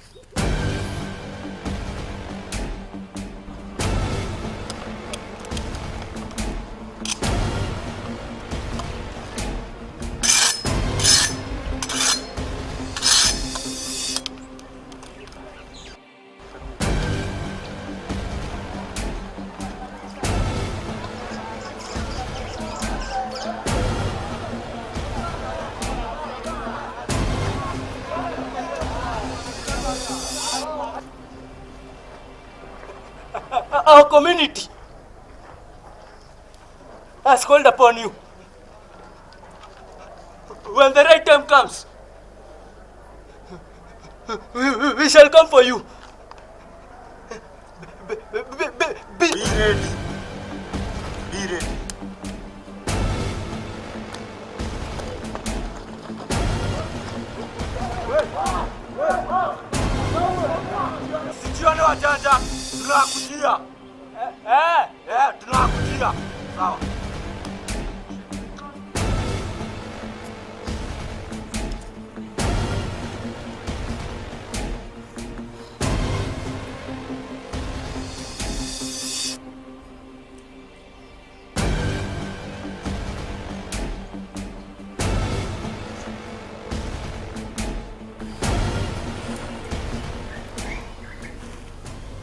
Our community has called upon you. When the right time comes, we, we shall come for you. Be, be, be, be ready. Be ready. Sijione wajanja, tunakujia. Eh, eh, eh, tunakujia. Sawa.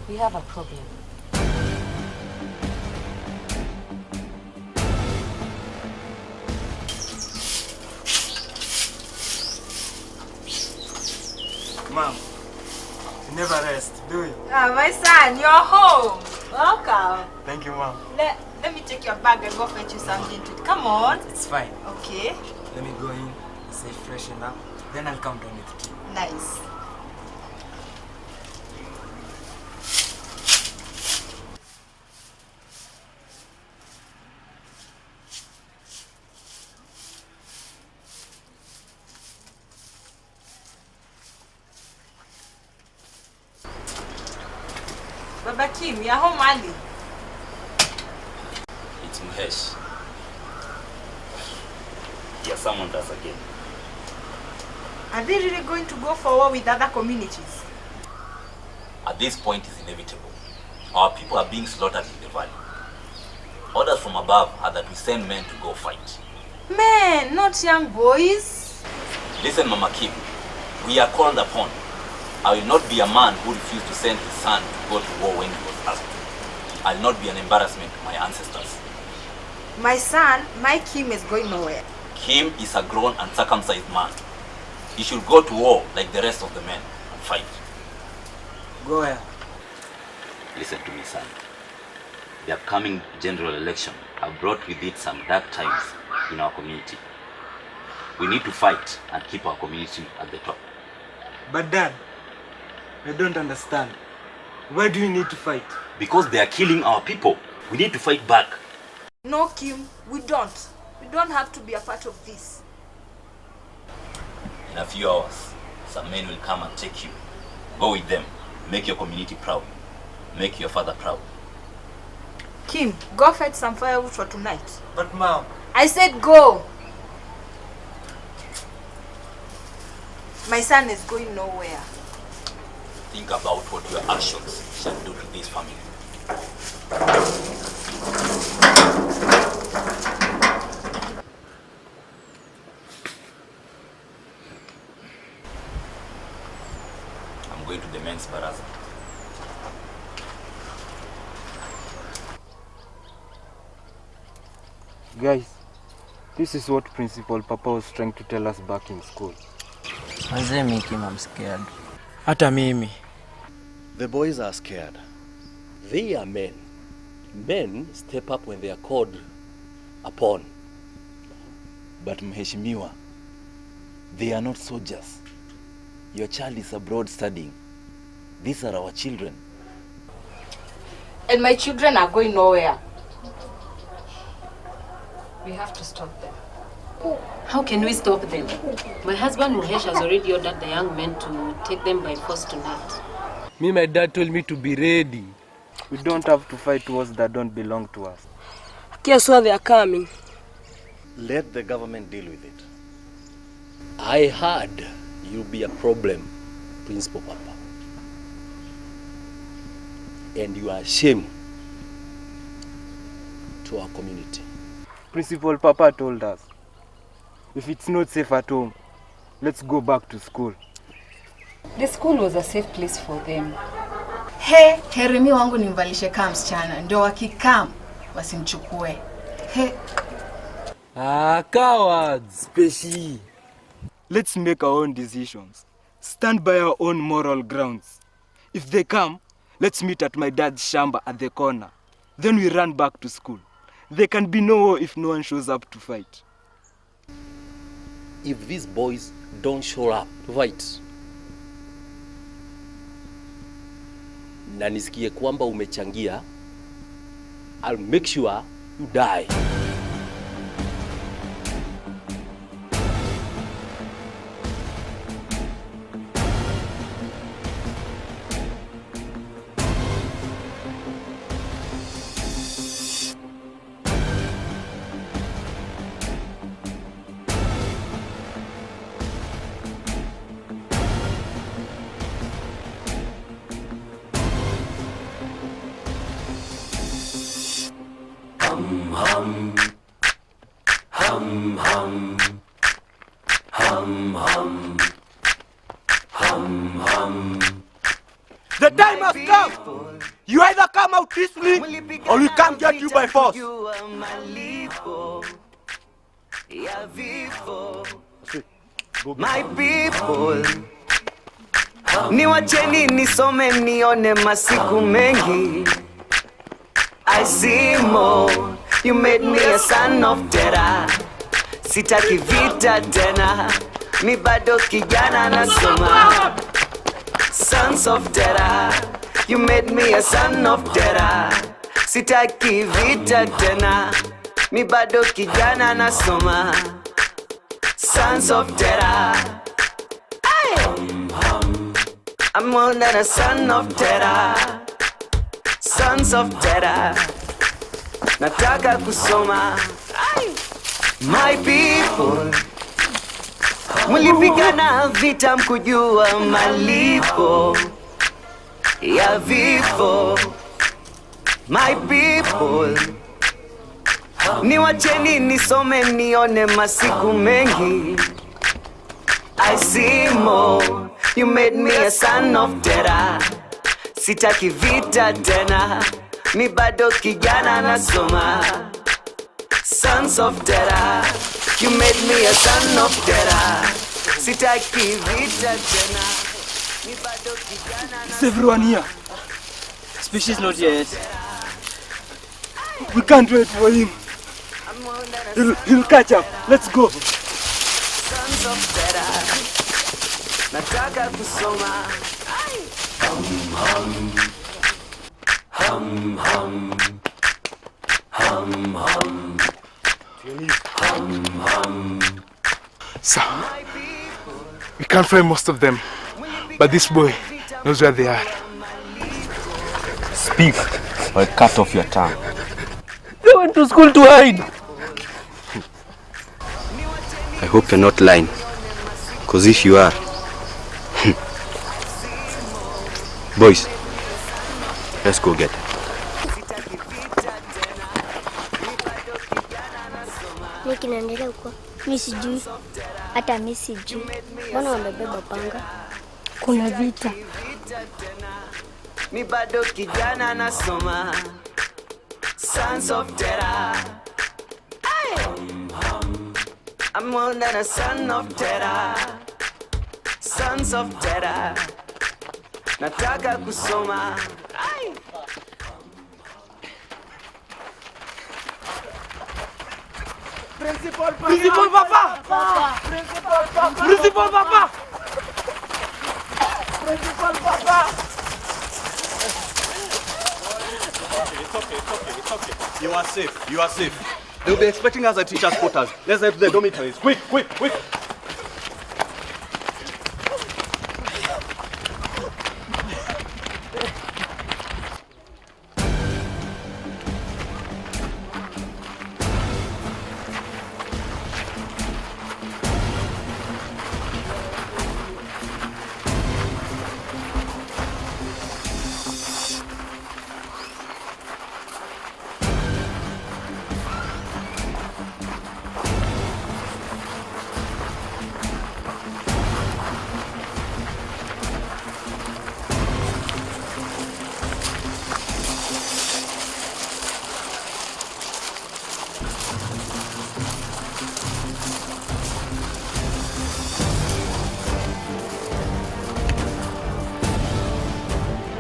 We have a problem. Mom, you never rest, do you? Ah, my son, you're home. Welcome. Thank you, Mom. Let, let me take your bag and go fetch you something to eat. Come on. It's fine. Okay. Let me go in, stay freshen up, then I'll come down with tea. Nice. Baba Kim, you're home early. It's Mhesh. He has summoned us again. Are they really going to go for war with other communities? At this point, it's inevitable. Our people are being slaughtered in the valley. Orders from above are that we send men to go fight. Men, not young boys. Listen, Mama Kim, we are called upon. I will not be a man who refused to send his son to go to war when he was asked. I'll not be an embarrassment to my ancestors. My son, my Kim is going nowhere. Kim is a grown and circumcised man. He should go to war like the rest of the men and fight. Go where? Listen to me, son. The upcoming general election have brought with it some dark times in our community. We need to fight and keep our community at the top. But Dad, I don't understand. Why do you need to fight? Because they are killing our people. We need to fight back. No, Kim, we don't. We don't have to be a part of this. In a few hours, some men will come and take you. Go with them. Make your community proud. Make your father proud. Kim, go fetch some firewood for tonight. But mom. I said go. My son is going nowhere. Think about what your actions shall do to this family. I'm going to the men's baraza. Guys, this is what Principal Papa was trying to tell us back in school. Manze mi Kim, I'm scared. Hata mimi. The boys are scared. They are men. Men step up when they are called upon. But Mheshimiwa, they are not soldiers. Your child is abroad studying. These are our children. And my children are going nowhere. We have to stop them. How can we stop them? My husband Muhesh has already ordered the young men to take them by force tonight. Me, my dad told me to be ready. We don't have to fight wars that don't belong to us. Guess where they are coming. Let the government deal with it. I heard you'll be a problem, Principal Papa. And you are a shame to our community. Principal Papa told us, if it's not safe at home, let's go back to school. The school was a safe place for them. He, heri mi wangu nimvalishe kaa msichana, ndio wakikam wasimchukue. He, Ah, cowards! Speshi. Let's make our own decisions. Stand by our own moral grounds. If they come, let's meet at my dad's shamba at the corner. Then we run back to school. There can be no war if no one shows up to fight. If these boys don't show up to fight, na nisikie kwamba umechangia, I'll make sure you die. Hum hum. Hum hum. Hum hum. Hum hum. The time has come. You either come out peacefully or we come get you by force. My people, niwacheni nisome nione masiku mengi. I see more, you made me a son of terror. Sitaki vita tena, mi bado kijana nasoma. Sons of terror, you made me a son of terror. Sitaki vita tena, mi bado kijana nasoma. Sons of terror. Ay! I'm more than a son of terror. Sons of terror. Nataka kusoma. Ay! My people. Mlipigana vita mkujua malipo ya vifo. My people. Niwacheni nisome nione masiku mengi. I see more. You made me a son of terror. Sitaki vita tena, mi bado kijana nasoma. Sons of terror, you made me a son of terror. Sitaki vita tena, mi bado kijana Is everyone here? Species not yet. We can't wait for him. He'll catch up. Let's go. Sons of terror. Nataka kusoma. Hum hum. Hum hum. Hum hum. Hum hum. Sir, we can't find most of them, but this boy knows where they are. Speak or I cut off your tongue. They went to school to hide. I hope you're not lying. Because if you are, boys, let's go get them. Nini kinaendelea huko? Mi sijui, hata mi sijui. Mbona wamebeba panga? Kuna vita. Mi bado kijana nasoma. Sons of Terror. Aye. I'm more than a son of terror. Sons of terror. Nataka kusoma. Aye. Principal Papa! Principal Papa! Principal Papa! Principal Papa! Principal Papa! It's okay, it's okay, it's okay. You are safe, you are safe. They'll be expecting us at teachers' quarters. Let's head to the dormitories. Quick, quick, quick.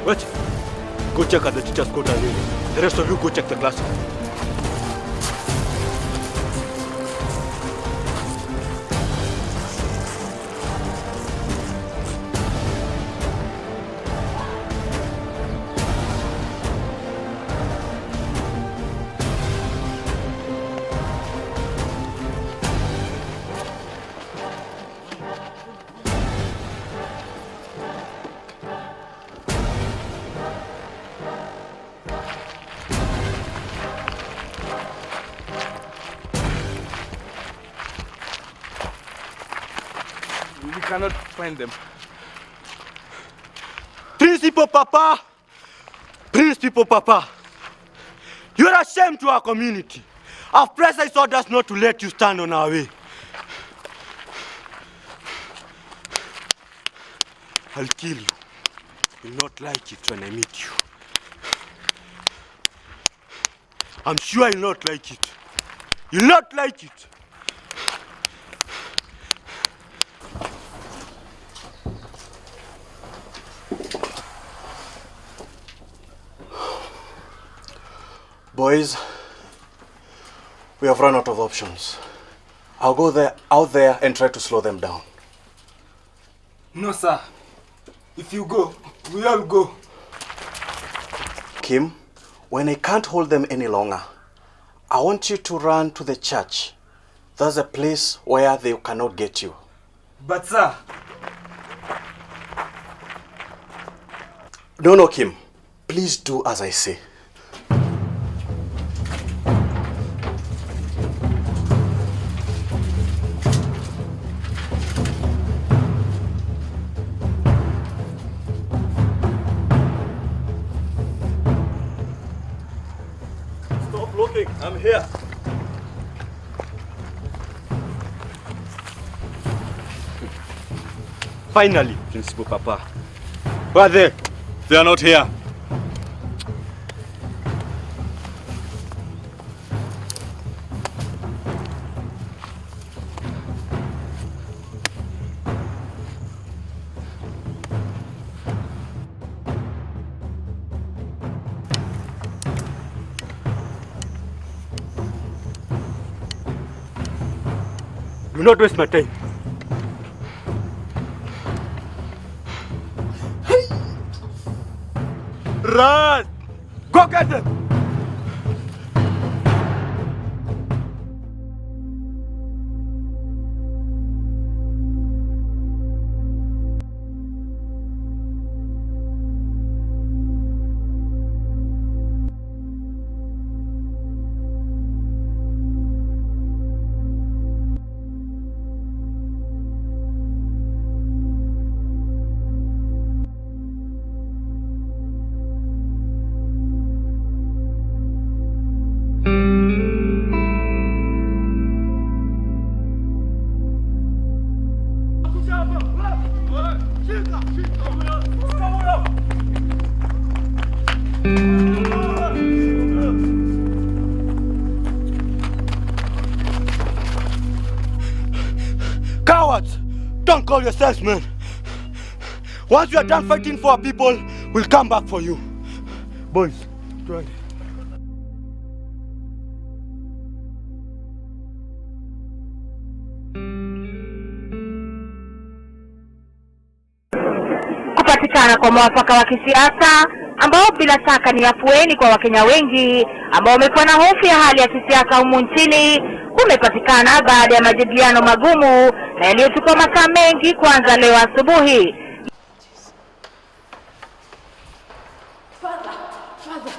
Wait. Go check at the teacher's quarters. The rest of you go check the classroom. We cannot find them. Principal Papa! Principal Papa! You are a shame to our community. I've precise orders not to let you stand on our way. I'll kill you. You'll not like it when I meet you. I'm sure you'll not like it. You'll not like it. Boys, we have run out of options. I'll go there, out there and try to slow them down. No, sir. If you go, we all go. Kim, when I can't hold them any longer, I want you to run to the church. That's a place where they cannot get you. But, sir, No, no, Kim. Please do as I say. Stop looking. I'm here. Finally, Principal Papa. Where are they? They are not here. Do not waste my time. Run! Go get them! Cowards! Don't call yourselves men. Once we are done fighting for our people, we'll come back for you. Boys, twende. Kupatikana kwa mwafaka wa kisiasa ambao bila shaka ni afueni kwa Wakenya wengi ambao wamekuwa na hofu ya hali ya kisiasa humu nchini kumepatikana baada ya majadiliano magumu na yaliyochukua masaa mengi kuanza leo asubuhi. Father, Father.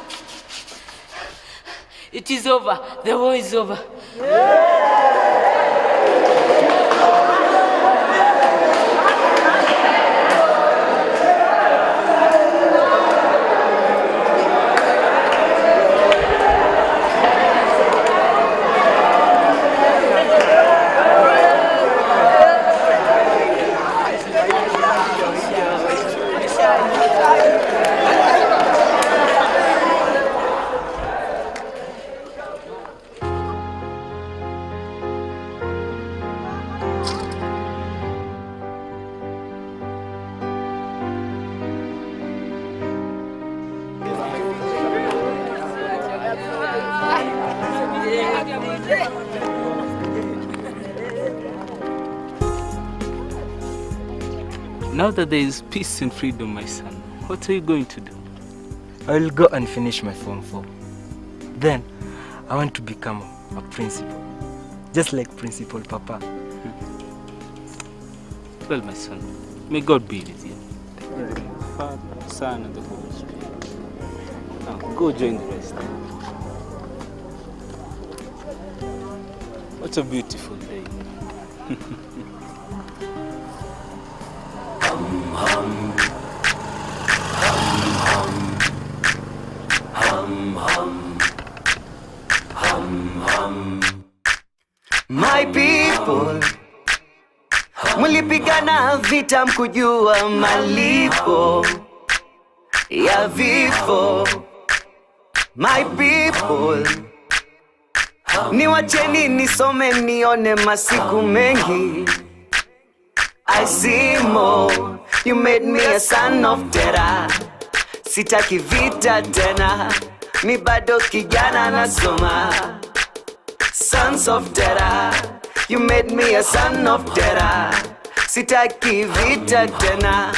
It is over. The war is over. Now that there is peace and freedom, my son, what are you going to do? I will go and finish my Form 4. Then, I want to become a principal. Just like Principal Papa. Well, my son, may God be with you. In the name of the Father, Son, and the Holy Spirit. Now, go join the rest. What a beautiful day. Hum, hum, hum, hum, hum. My people, mlipigana vita mkujua malipo ya vifo. My people, niwacheni nisome nione masiku mengi. I see more, you made me a son of terror. Sitaki vita tena, mi bado kijana nasoma. Sons of terror, you made me a son of terror. Sitaki vita tena,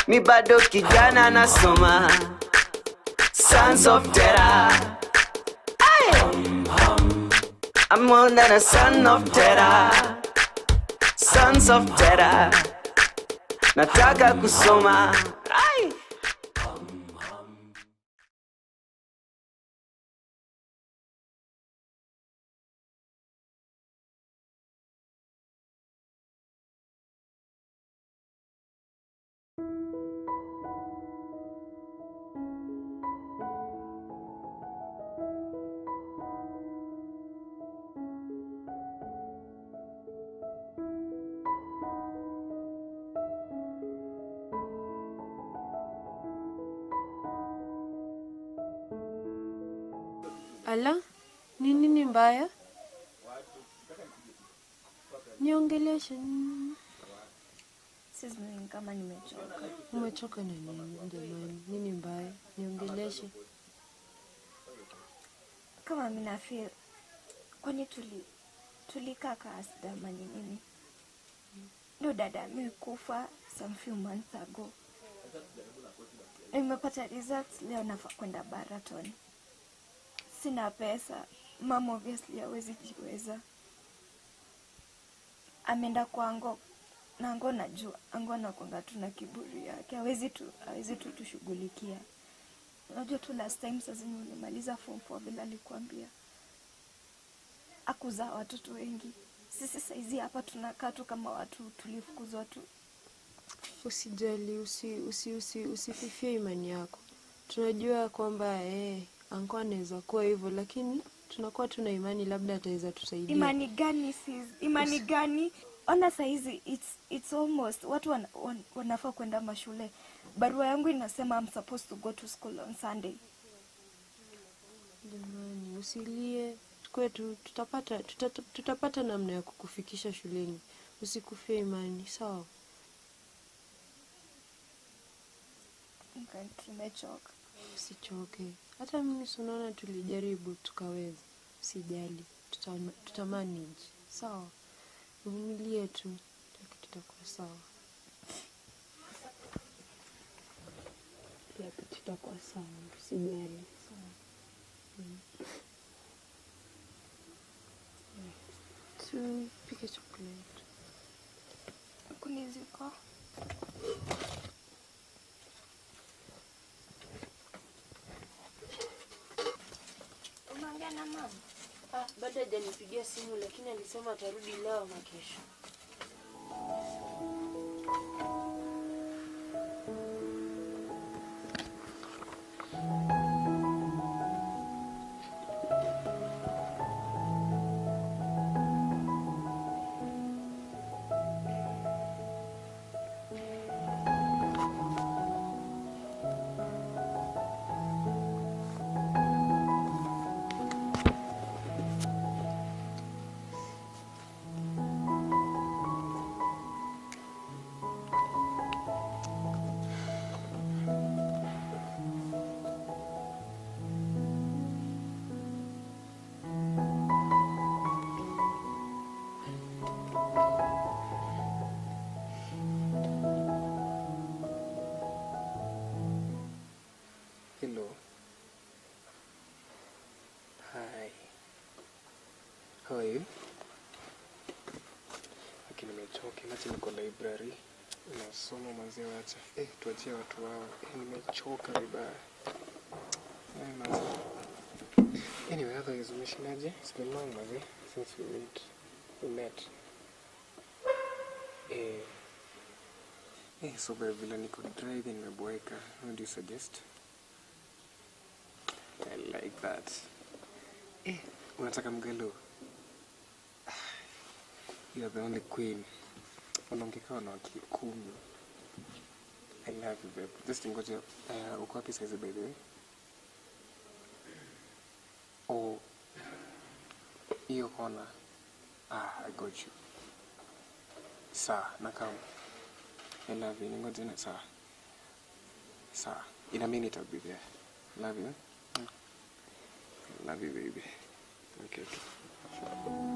mi bado kijana nasoma. Sons of terror, Ay! I'm more than a son of terror. Sons of terror, nataka kusoma. Ay! Ala, ni nini mbaya? Niongeleshe. Sis, mimi kama nimechoka. Umechoka na nini jamani? Nini mbaya? Niongeleshe. Kama mimi na feel kwani tuli tulikaa kaasda ama ni nini? Ndo dada mi kufa some few months ago. Nimepata results leo, nafaa kwenda Baraton. Sina pesa, mama obviously hawezi jiweza. Ameenda kwa ango na ango, najua ango anakuanga tu na kiburi yake, hawezi tu hawezi tu tushughulikia. Unajua tu last time saa zenye ulimaliza form 4 vile alikuambia akuzaa watoto wengi. Sisi saizi hapa tunakaa tu kama watu tulifukuzwa tu. Usijali, usi, usi, usi, usififie imani yako. Tunajua kwamba anko anaweza kuwa hivyo, lakini tunakuwa tuna imani labda ataweza tusaidia. Imani gani sis? Imani gani? Ona saizi it's almost watu wanafaa kwenda mashule. Barua yangu inasema I'm supposed to go to school on Sunday. Jamani, usilie. Kwetu tutapata tutapata namna ya kukufikisha shuleni. Usikufie imani, sawa? Okay, tumechoka. Usichoke. Hata mimi si unaona tulijaribu tukaweza. Usijali, tuta manage. Sawa? Vumilie tu, kila kitu kitakuwa sawa. Kila kitu kitakuwa sawa, usijali. Sawa. Tupike chakula yetu. Kuni ziko. Umeongea na mama? Ah, bado hajanipigia simu lakini alisema atarudi leo ama kesho. Hello. Hi. How are you? Okay, nimechoka. Imagine niko library. Nasoma mazee, wacha. Eh, tuachie watu wao. Eh, nimechoka vibaya. Eh, mazee. Anyway, otherwise umeshindaje? It's been long mazee since we meet. We met. Eh. Eh, so babe, vile niko driving nimeboeka. What do you suggest? I like that. Eh, unataka mgalo? You are the only queen. Unaongea wanawake 10. I love you babe. Just ngoja, uko wapi saizi by the way? Oh. Hiyo kona. Ah, I got you. Sawa, nakam. I love you. Ningoje na sawa. Sawa. In a minute I'll be there. Love you. I love you baby. Okay, okay.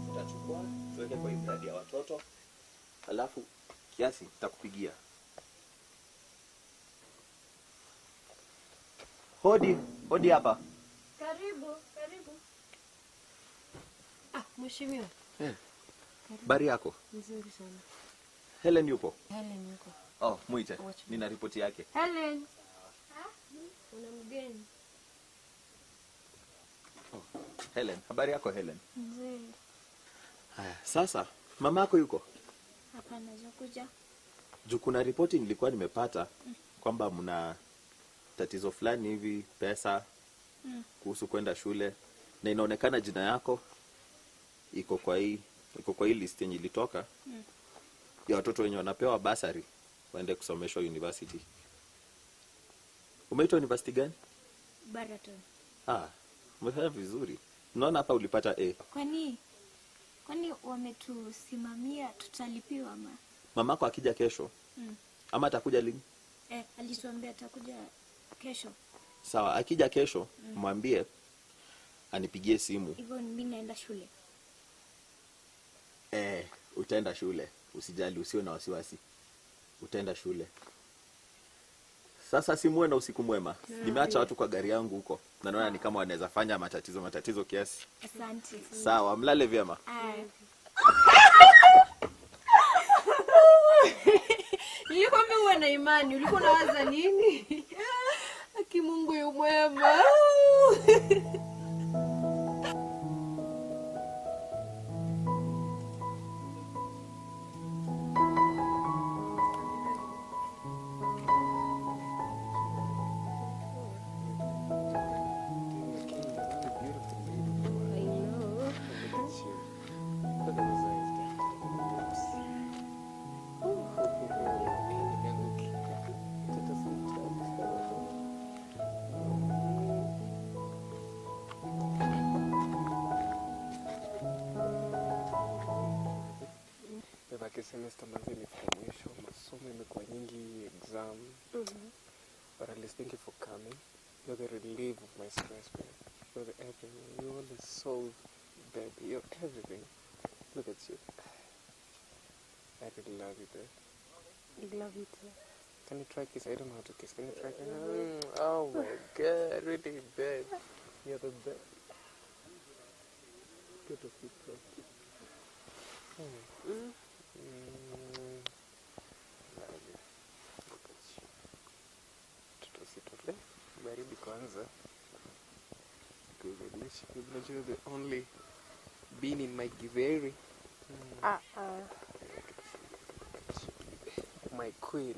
Tutachukua tuweke kwa hii mradi ya watoto, alafu kiasi nitakupigia. Hodi, hodi hapa. Karibu, karibu. Ah, mheshimiwa. Eh, bari yako. Nzuri sana. Helen yupo? Helen yuko. Oh, muite. Nina ripoti yake. Helen. Una mgeni. Helen, habari yako Helen? Nzuri. Haya, sasa mama yako yuko? Hapana, hajakuja. Juu kuna ripoti nilikuwa nimepata kwamba mna tatizo fulani hivi pesa kuhusu kwenda shule na inaonekana jina yako iko kwa hii iko kwa hii list yenye ilitoka ya watoto wenye wanapewa basari waende kusomeshwa university. Umeitwa university gani? Baraton. Ah, umefanya vizuri. Naona hapa ulipata A. Kwani kwani wametusimamia tutalipiwa ma? Mamako akija kesho ama atakuja lini? Eh, alituambia atakuja kesho. Sawa, akija kesho mwambie anipigie simu. Hivyo mimi naenda shule. Eh, utaenda shule, usijali, usiwe na wasiwasi, utaenda shule. Sasa si muwe na usiku mwema. Nimeacha watu kwa gari yangu huko na naona ni kama wanaweza fanya matatizo matatizo kiasi. Asante. Sawa, mlale vyema. Aya. Nilikwambia uwe na imani, ulikuwa unawaza nini? Aki Mungu yu mwema. I know. Look at you. Look at those eyes. Look at those lips. Imebaki semester manze imefika mwisho, masomo imekuwa nyingi, exam. But at least thank you for coming. You're the relief of my stress, babe. You're the everything. You're the soul, baby. You're everything. Look at you. I really love you, babe. I love you too. Can you try kiss? I don't know how to kiss. Can you try? Oh my god, really, babe. You're the best. Beautiful, babe. Mm. Mm. Love you. Look at you. Mtoto usitole. Baridi kwanza. Kuibadilisha. Unajua the only bean in my githeri. Ah, ah. My queen.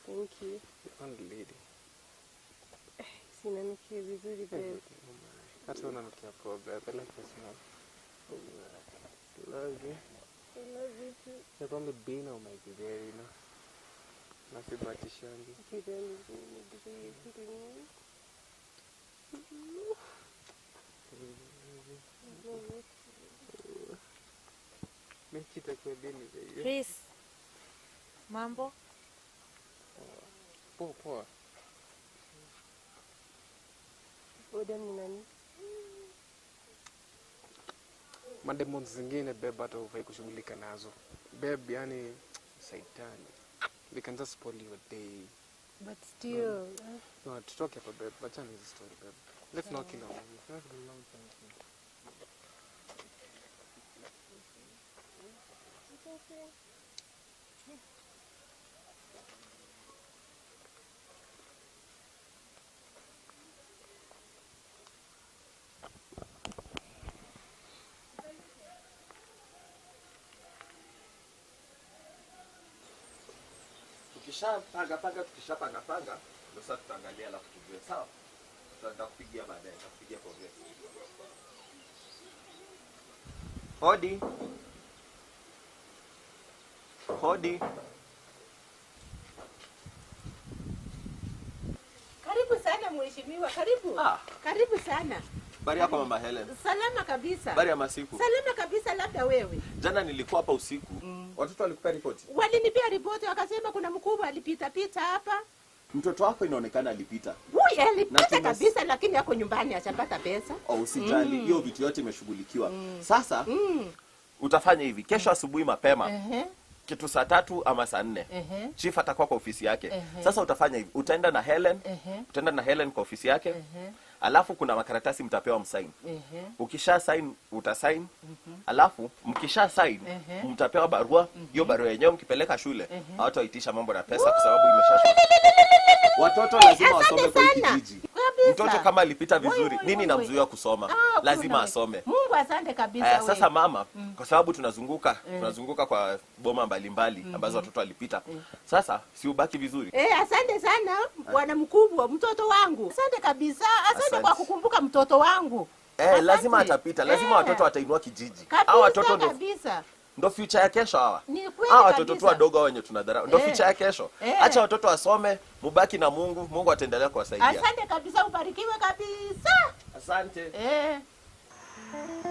Thank you. The only lady. Sinanukia vizuri babe. Everything. Oh my. Hata unanukia poa babe. I like the smell. Oh my. Love you. I love you too. You're the only bean on my githeri, you know. Nasibatishangi. Githeri ni githeri. Mechi itakuwa lini baby? Chris, mambo? Poa poa. Odem ni nani? Mademons zingine babe hata hufai kushughulika nazo. Babe, yani saitani. They can just spoil your day. But still. No, tutoke hapa babe. Achana hizi story babe. Let's not kill our mom. That's a long time. Tukishapanga panga, tukishapanga panga, ndio sasa tutaangalia alafu tujue. Sawa? Nitakupigia baadaye, nitakupigia kwa voice. Hodi. Hodi. Karibu sana mheshimiwa, karibu. Ah. Karibu sana. Habari yako Mama Helen? Salama kabisa. Habari ya masiku. Salama kabisa, labda wewe. Jana nilikuwa hapa usiku. Watoto walikupea ripoti? Walinipea ripoti wakasema kuna mkubwa alipita pita hapa. Mtoto wako inaonekana alipita. Huyu Na alipita tumes- kabisa, lakini ako nyumbani ashapata pesa. Oh, usijali, Mm. hiyo vitu yote imeshughulikiwa. Sasa utafanya hivi, kesho asubuhi mapema Ehe. kitu saa tatu ama saa nne Ehe. chief atakuwa kwa ofisi yake. Ehe. Sasa utafanya hivi, utaenda na Helen, Ehe. utaenda na Helen kwa ofisi yake, Ehe. alafu kuna makaratasi mtapewa msaini. Ehe. Ukisha sign utasign, alafu mkisha sign Ehe. mtapewa barua. Hiyo barua yenyewe mkipeleka shule Ehe. hawataitisha mambo na pesa kwa sababu imesha Watoto lazima wasome kwa hii sana. kijiji. Kabisa. Mtoto kama alipita vizuri, Woi, nini woi, inamzuia kusoma? Ah, Lazima kuna we. asome. Mungu asante kabisa. Aya, we. sasa mama, Mm. kwa sababu tunazunguka Eh. tunazunguka kwa boma mbalimbali ambazo watoto walipita. Sasa si ubaki vizuri. Eh, asante sana bwana mkubwa, mtoto wangu. Asante kabisa, asante, Asante. kwa kukumbuka mtoto wangu. Eh, lazima atapita, lazima Eh. watoto watainua kijiji. Kabisa Hawa watoto ndo, kabisa. ndo future ya kesho hawa. Ni kweli Hawa watoto tu kabisa. wadogo hao wenye tunadharau ndo Eh. future ya kesho. Eh. Acha watoto wasome, mubaki na Mungu, Mungu ataendelea kuwasaidia. Asante kabisa, ubarikiwe kabisa. Asante. Eh. Thank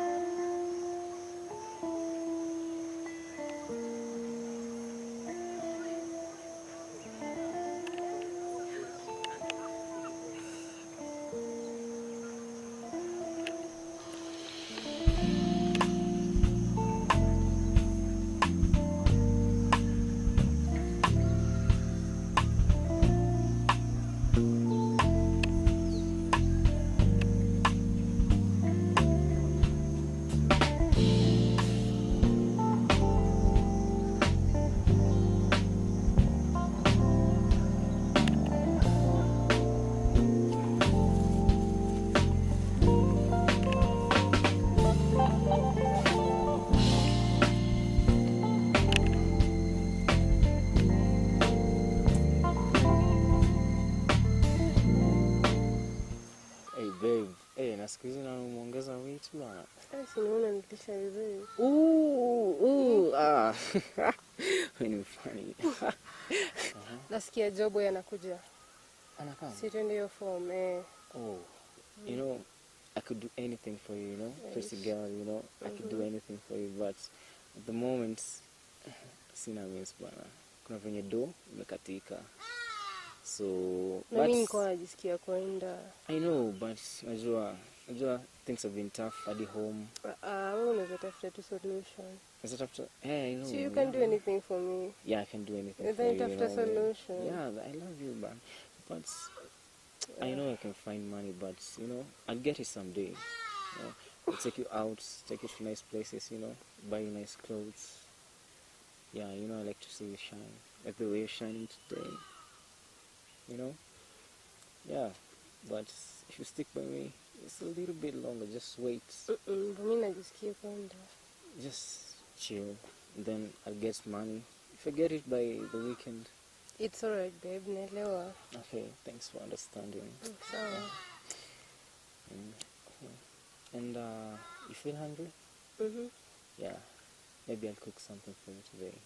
Eh, na siku hizi naona umeongeza weight bana. Eh, si unaona nilisha vizuri. Ooh, ooh, ah. Wewe ni funny. Nasikia Jobo yanakuja. Anakaa? Si twende hiyo form eh. Oh, you know, I could do anything for you, you know, pretty girl, you know, I could do anything for you, but at the moment sina means bana. Kuna venye do imekatika. So, Na but mimi nilikuwa najisikia kwenda. I know, but najua, najua things have been tough hadi home. Ah, wewe unaweza tafuta tu solution. Is it after? Hey, I know. So you can do yeah. anything for me. Yeah, I can do anything Then for you. you tafuta know, man. solution. Yeah, I love you, man. But I know I can find money, but you know, I'll get it someday. You know, I'll take you out, take you to nice places, you know, buy you nice clothes. Yeah, you know, I like to see you shine, like the way you're shining today. You know? Yeah, but if you stick by me, it's a little bit longer. Just wait, Mm, mimi najisikia kwenda. just chill, and then I'll get money. If I get it by the weekend, It's alright babe, naelewa. okay, thanks for understanding. Sawa. Okay. And you feel hungry? Mhm. Yeah. Maybe I'll cook something for you today.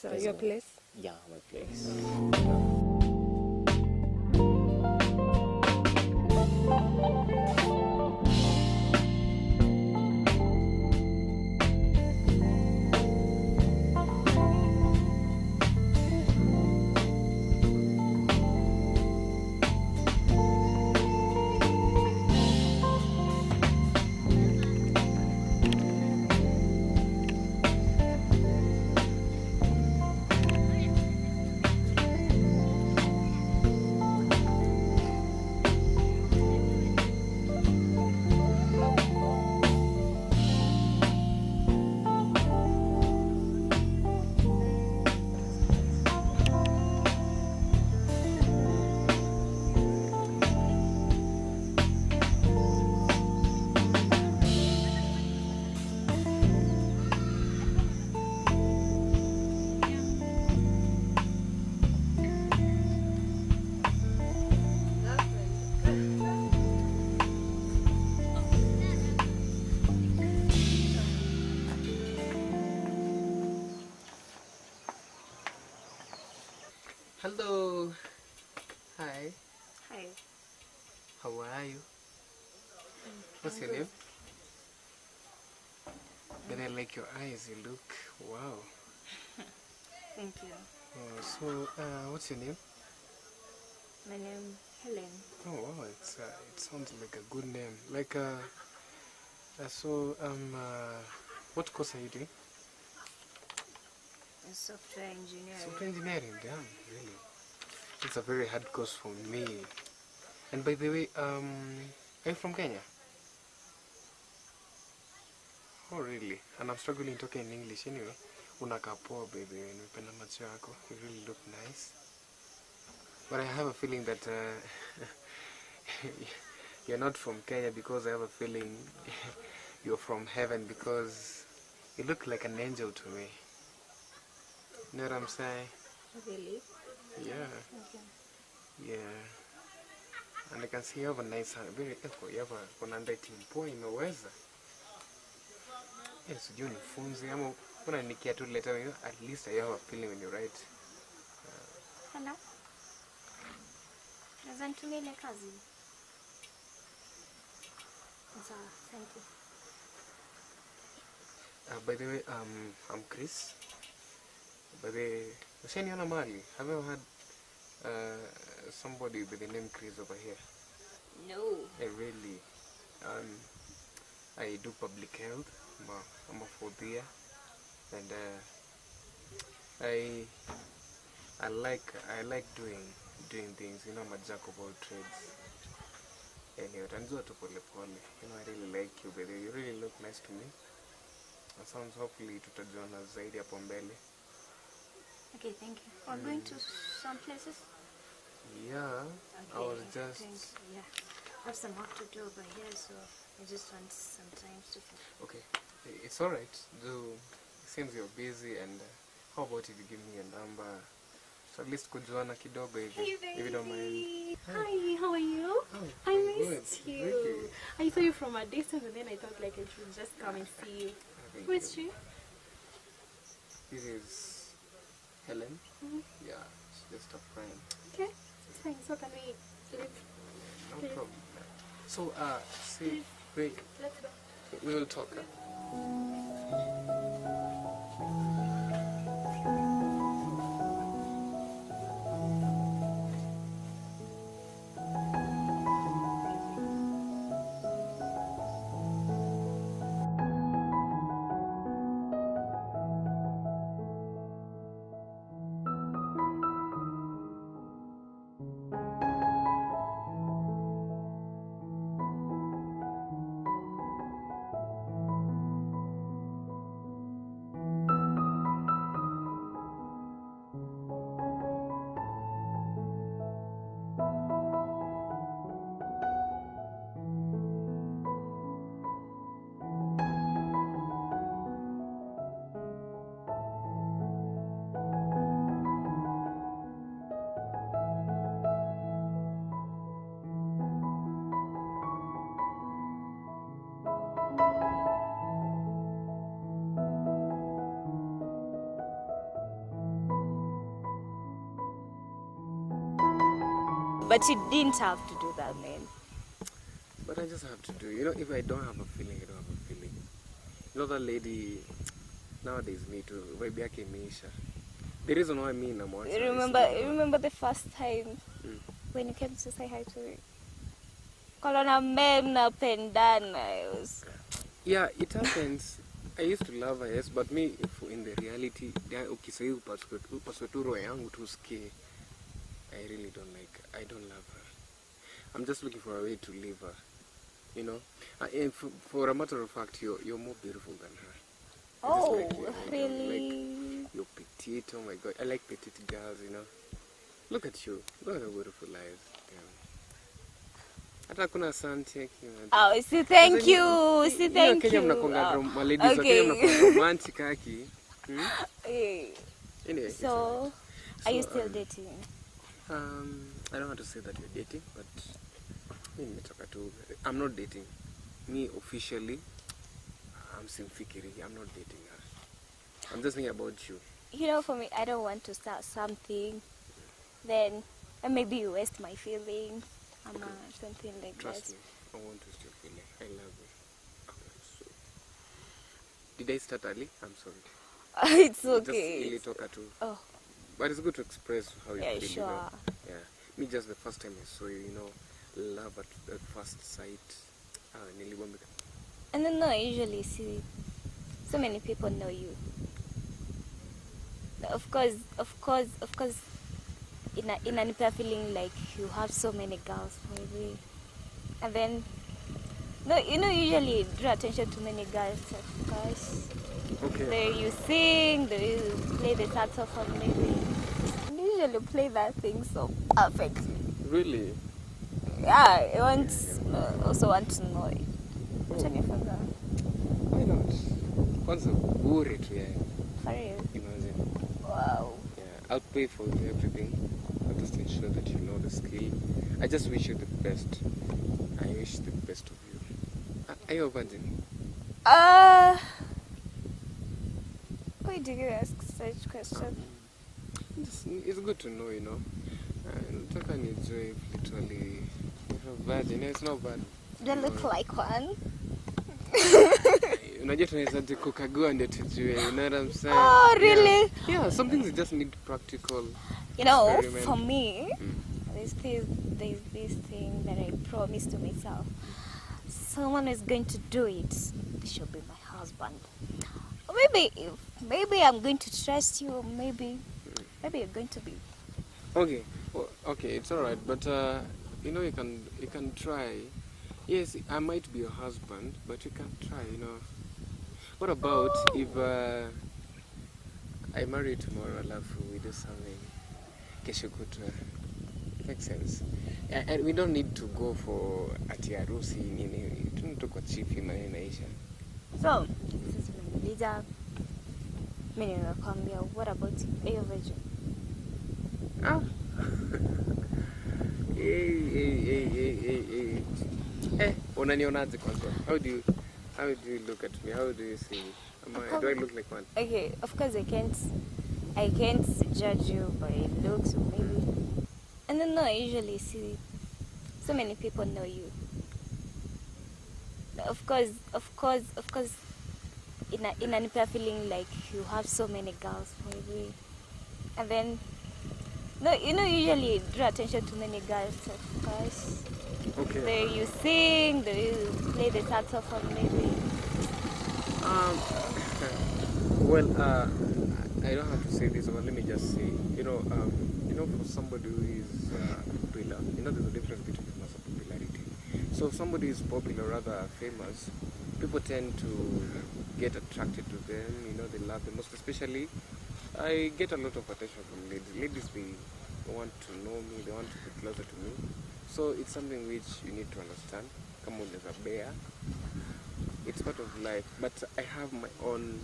So Let's your go. place? Yeah, my place. Hello. Hi. Hi. How are you? What's your name? Then I like your eyes. You look wow. Thank you. Oh, so, what's your name? My name Helen. Oh wow, it's it sounds like a good name. Like so what course are you doing? Software engineering. Software engineering, damn, really. It's a very hard course for me. And by the way, are you from Kenya? Oh really? And I'm struggling talking in English anyway. Unakaa poa baby, nimependa macho yako. You really look nice. But I have a feeling that you're not from Kenya because I have a feeling you're from heaven because you look like an angel to me. You know what I'm saying? Really? Yeah. Okay. Yeah. And I can see you have a nice hand. Very echo. You have a kuna handwriting poa imeweza. Eh, sijui nifunze ama unanikia tu letter, you know, at least I have a feeling when you write. Hello. Naweza nitumia ile kazi? Sawa, thank you. By the way, I'm Chris. By the way, ushaniona mahali? Have you ever had somebody with the name Chris over here? No. I really, I do public health. I'm a fourth year, and I like doing things. You know, I'm a jack of all trades. Anyway, utanijua tu pole pole. You know, I really like you, baby. You really look nice to me. And sounds hopefully tutajuana zaidi hapo mbele. Okay, thank you. We're going to some places? Yeah, I Okay, was just thank you. Yeah. I have some work to do over here, so I just want some time to think. Okay, it's all right. Though it seems you're busy, and how about if you give me your number? So at least kujuana kidogo hivi, Hey, if you don't mind. baby. Hi, how are you? I I'm missed good. you. Really? I saw you from a distance and then I thought like I should just come and see you. Thank Who is she? This is Helen. Mhm. Yeah, she's just a friend. Okay, it's fine. So can we leave? No Please. problem. So, see, wait, Let's go. we will talk. Huh? But you didn't have to do that, man. But I just have to do. You know, if I don't have a feeling, I don't have a feeling. You know that lady nowadays me too. Vibe yake imeisha. The reason why me namwacha. is Remember the first time when you came to say hi to me? Kolona me mnapendana. It was Yeah, it happens. I used to love her, yes, but me if in the reality, ukisahii upaswe tu roho yangu tu usikie. I really don't like, I don't love her. I'm just looking for a way to leave her, you know. And for a matter of fact, you're more beautiful than her. I just Oh, like you. I don't really? Like you're petite. Oh my God, I like petite girls, you know. Look at you. Look at the beautiful eyes. Damn. Hata hakuna asante yake. Oh, see, thank Sasa you. See, nyinyi thank Wakenya you. mnakuanga Oh, maladies wa Kenya okay. mnakuanga romantic haki. Hmm? Eh, Anyway, it's so, alright. are you So, still dating? I don't want to say that you're dating, but mi nimetoka tu. I'm not dating. Me officially, I'm simfikiri. I'm not dating her. I'm just thinking about you. You know, for me, I don't want to start something, then and maybe you waste my feelings, ama something like Trust that. me, I won't waste your feeling. I love you. Okay, so did I start early? I'm sorry. It's okay. Just ilitoka tu. Oh. But it's good to express how you Yeah, feel. sure. You know? Yeah. Me just the first time I saw you, you know, love at first sight. Ah, nilibambika. And then no, I usually see so many people know you. Of course, of course, of course, inanipea feeling like you have so many girls maybe. And then, no, you know, usually you draw attention to many girls, of course. Okay. The way you sing, the way you play the saxophone, maybe. You usually play that thing so perfectly. Really? Yeah, I want, also want to know it. Utanifunza? Why not? Kwanza bure tu yani. For real? Imagine. Wow. Yeah, I'll pay for everything. I'll just ensure that you know the skill. I just wish you the best. I wish the best of you. Are you a virgin? Why do you ask such question? Just, it's good to know, you know. Nataka nijue if literally if a virgin. It's not bad. Do I look like one? Unajua tunaweza kukagua ndio tujue, you know what I'm saying? Oh, really? Yeah, yeah, some things you just need practical. You know, experiment. for me, there's this thing that I promised to myself. Someone is going to do it. It should be my husband. Maybe, maybe I'm going to trust you. Maybe, maybe you're going to be. Okay, well, okay, it's all right, but you know, you can try. Yes, I might be your husband, but you can try. You know. What about if I marry you tomorrow, alafu we do something kesho kutwa? Makes sense. And we don't need to go for ati harusi nini. Tunatoka kwa chief maneno inaisha. So, sisi umeniuliza, mimi nimekwambia, what about you? Are you a virgin? Ah. Hey, hey, hey, hey, hey, hey. Eh. Unanionaje kwanza? How do you look at me? How do you see me? Am I, do I look like one? Okay, of course I can't judge you by looks or maybe I don't know, I usually see so many people know you. Of course inanipea feeling like you have so many girls maybe. And then no, usually draw attention to many girls of course. Okay. The way you sing, the way you play the saxophone maybe. Well, I don't have to say this, but let me just say, for somebody who is popular, there's a difference between famous and popularity. So if somebody is popular, rather famous, people tend to get attracted to them. They love them. Most especially, I get a lot of attention from ladies. Ladies, they want to know me, they want to be closer to me. So it's something which you need to understand. Kama unaweza bear, it's part of life. But I have my own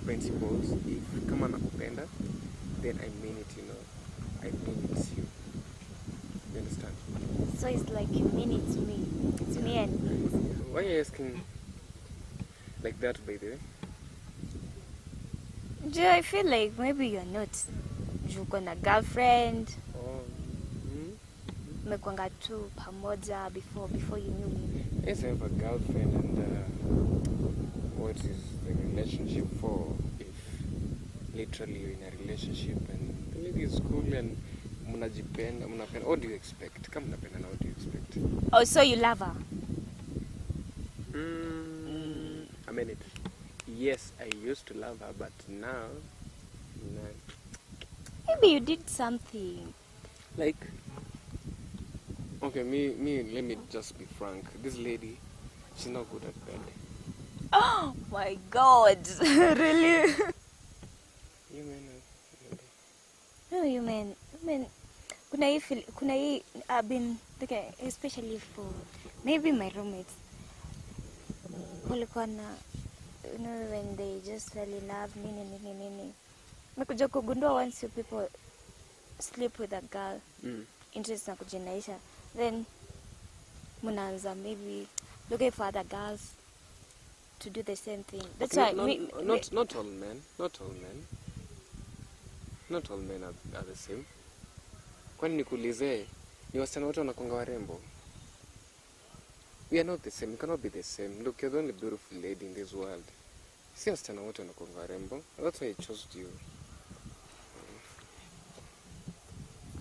principles. If kama nakupenda, then I mean it. I mean it you. You understand? So it's like you mean it to me. It's me and it. Why are you asking like that, by the way? Juu I feel like maybe you're not. Juu uko na girlfriend. Oh. Mmekwanga tu pamoja before you knew me. Yes, I have a girlfriend, and what is the relationship for if literally you're in a relationship and the lady is cool and mnajipenda, mnapenda. What do you expect? Kama mnapendana, what do you expect? Oh, so you love her? I mean it. Yes, I used to love her, but now, no. Maybe you did something. Like, okay, me, let me just be frank. This lady, she's not good at bed. Oh my God! Really? You mean, No, you mean, kuna hii I've been okay, especially for maybe my roommates walikuwa na when they just fell in love, nini nini nini, mekuja kugundua once you people sleep with a girl, interest na kujinaisha, then mnaanza maybe looking for other girls to do the same thing. That's Okay, why not, me, not all men, not all men, not all men are the same. Kwani nikuulize, ni wasichana wote wanakuanga warembo? We are not the same. We cannot be the same. Look, you're the only beautiful lady in this world. Si wasichana wote wanakuanga warembo. That's why I chose you.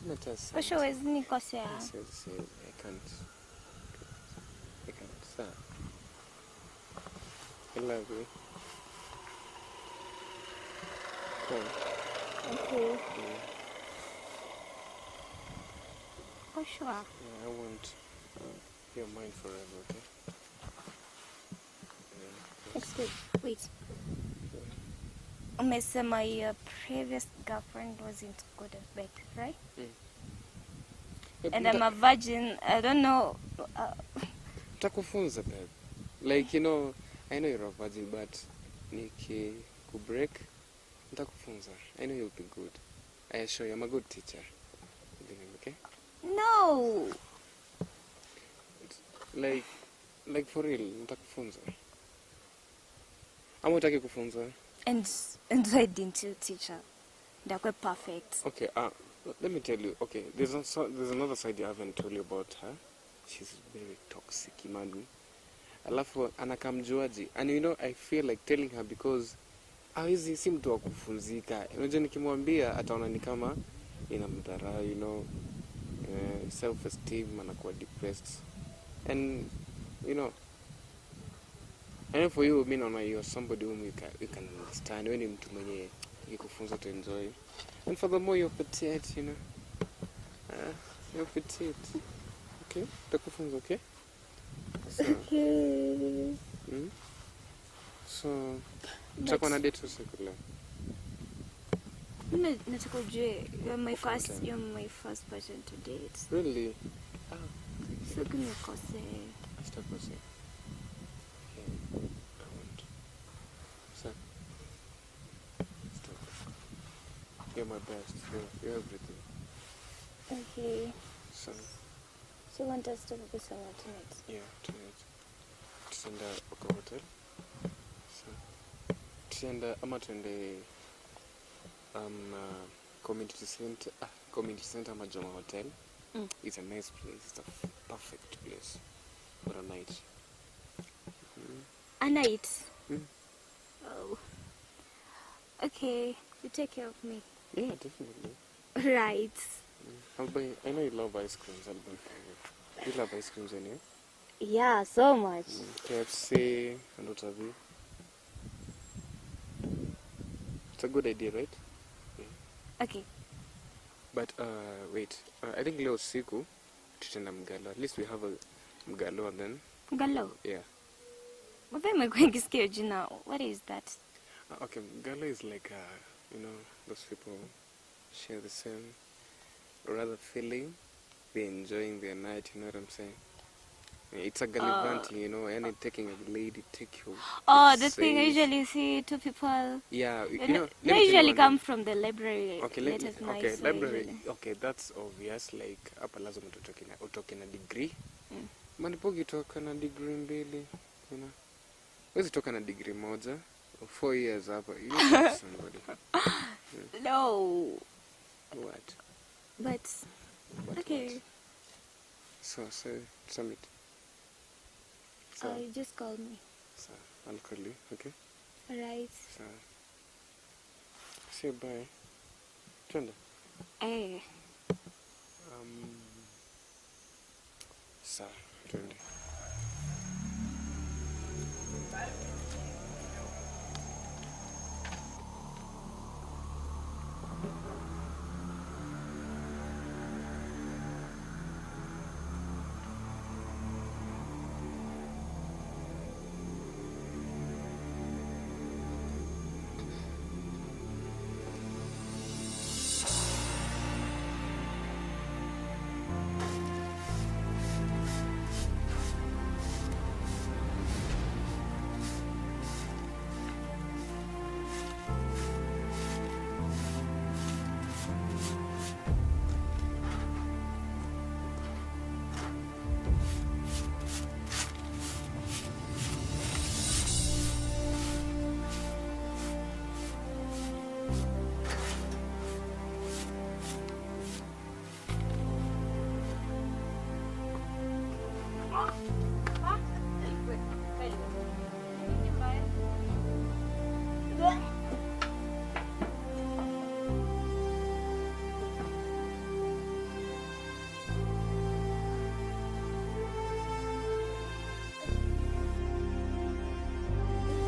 Kama hata Osho, huwezi nikosea. Siwezi, siwezi. I can't. I can't. Sawa. I love you. Come. Okay. Yeah. Oh, sure. Yeah, I want your mind forever, okay? Yeah. Excuse, wait. Umesema your previous girlfriend wasn't good at bed, right? Mm. And I'm a virgin. I don't know. Takufunza, babe. Like, I know you're a virgin, but niki kubreak, nitakufunza. I know you'll be good. I assure you, I'm a good teacher. Okay? No. Like for real, nitakufunza. Ama hutaki kufunza? And why didn't you teach her? Ndakuwe perfect. Okay, let me tell you. Okay, there's also, there's another side I haven't told you about her. She's very toxic, imagine. Alafu anakaa mjuaji. And I feel like telling her because hawezi, si mtu wa kufunzika. Unajua nikimwambia ataona ni kama inamdharau, self esteem, anakuwa depressed. And and for you, mi naona you're somebody whom you can understand. Wewe ni mtu mwenye nikikufunza to enjoy. And furthermore, you're petite. You're petite. Okay? Takufunza, okay? So, Okay. So, tutakuwa na date usiku leo. Mimi nataka ujue you're my first person to date. Really? So kunikosee. Sitakosea. Okay. I won't. So, stop. You're my best. You're everything. Okay. So, So you want us to go somewhere tonight? Yeah, tonight. tutaenda kwa hotel. So, tutaenda ama tuende community center, community center ama Joma Hotel. It's a nice place. It's a perfect place for a night. A night. Oh. Okay, you take care of me. Yeah, definitely. Right. I'll buy. I know you love ice creams. I'll buy for you. You love ice creams, anyway. Yeah, so much. KFC and what have you. It's a good idea, right? Yeah. Okay. But wait, I think leo usiku tutaenda Mgalo. At least we have a Mgalo and then. Mgalo? Yeah. Mbona imekuwa nikisikia jina? What is that? Okay, Mgalo is like you know, those people share the same, or rather feeling, they're enjoying their night, you know what I'm saying? It's a gallivanting, you know, and taking a lady, take you. Oh, the thing I safe. usually see two people. Yeah, you They know, let they me tell you usually one come thing. from the library Okay, let late me, at night. okay, so library. usually- Okay, that's obvious. Like hapa lazima utoke na degree. Manipo ukitoka na degree mbili, you know. Huwezi toka na degree moja. 4 years hapa. You need to have somebody. No. What? But, But okay. what? So, summit. So, You just call me. So, I'll call you, okay? All right. So, see you, bye. Twende. Eh. Sawa, twende.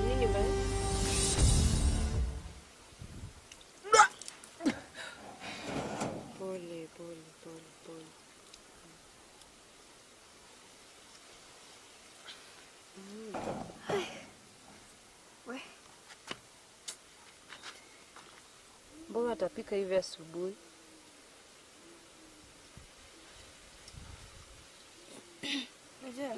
Nini mbaya? Pole, pole, pole, pole. We. Mbona atapika hivi asubuhi? Unajua,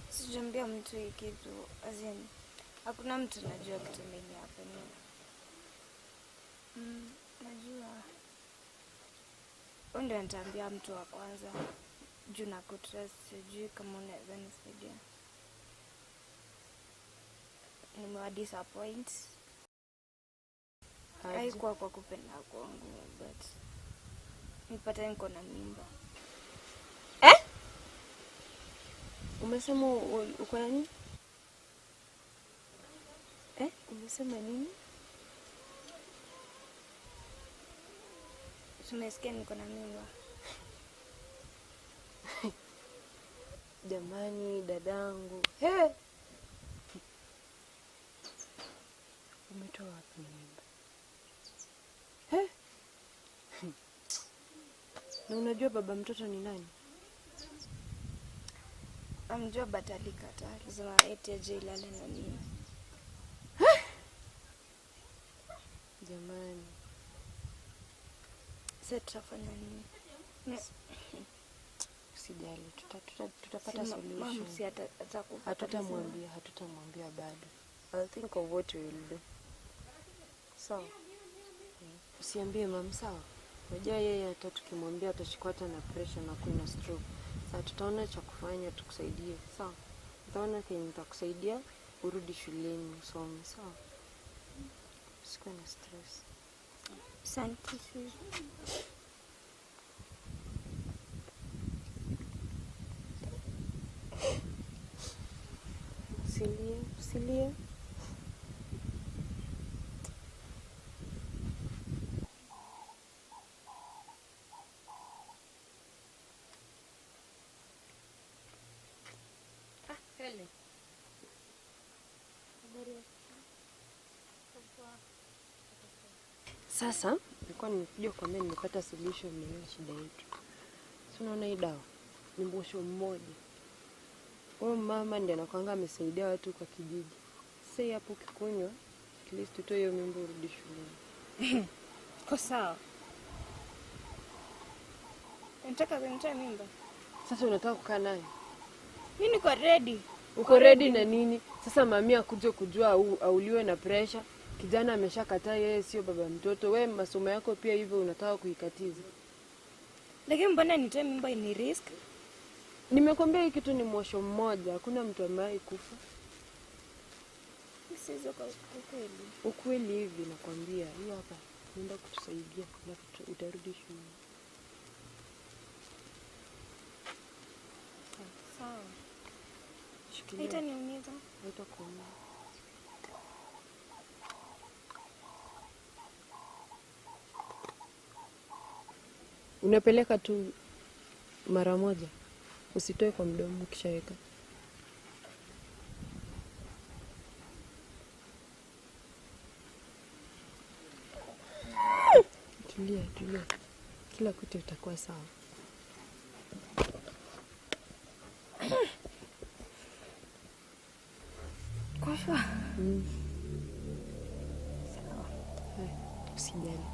sijaambia mtu hii kitu, as in, hakuna mtu najua kitu mimi hapa ni. Najua. Wewe ndio nitaambia mtu wa kwanza. Juu na kutrust, sijui kama unaweza nisaidia. Nimewa disappoint. Aje. Haikuwa kwa kupenda kwangu, but nipata niko na mimba. Umesema uko na nini? Umesema nini? Tumesikia niko na mimba. Jamani, dadangu. He! Umetoa wapi mimba? He! Na unajua baba mtoto ni nani? Namjua but alikataa. Alisema eti aje ilale na mimi. Jamani. Sasa tutafanya nini? Usijali, tutapata Si mom solution. si atakufa Hatutamwambia, hatutamwambia bado. I'll think of what we will do. Sawa. Usiambie mam, sawa? Unajua yeye hata tukimwambia atashikwa hata na pressure na kuwa na stroke. Sasa tutaona cha kufanya tukusaidie, sawa? Nitaona kenye nitakusaidia urudi shuleni usome, sawa? Usikuwe na stress. Asante Susan. Usilie, usilie. Ah, Helen. Sasa nilikuwa nimekuja kuambia nimepata solution ya hiyo shida yetu. Si unaona hii dawa ni mbosho mmoja. Huyo mama ndiye anakuanga amesaidia watu kwa kijiji. Sasa hii hapo ukikunywa, at least utoe hiyo mimba urudi shuleni. Ko sawa. Nataka kunitoa mimba. Sasa unataka kukaa naye? Mi niko ready. Uko ready na nini? Sasa mami akuje kujua au, auliwe na pressure. Kijana ameshakataa yeye sio baba mtoto. We masomo yako pia hivyo unataka kuikatiza. Lakini mbona nitoe mimba ni risk? Nimekwambia hii kitu ni mwosho mmoja, hakuna mtu ambaye kufa. Mi siwezi kwa ukweli. Ukweli hivi nakwambia, hiyo hapa naenda kutusaidia, alafu utarudi shule. Sawa. Shikilia. Haitaniumiza. Haitakuumiza. Unapeleka tu mara moja, usitoe kwa mdomo ukishaweka. Tulia, tulia, kila kitu itakuwa sawa. Kwa sure. Mm. Haya, Usijali.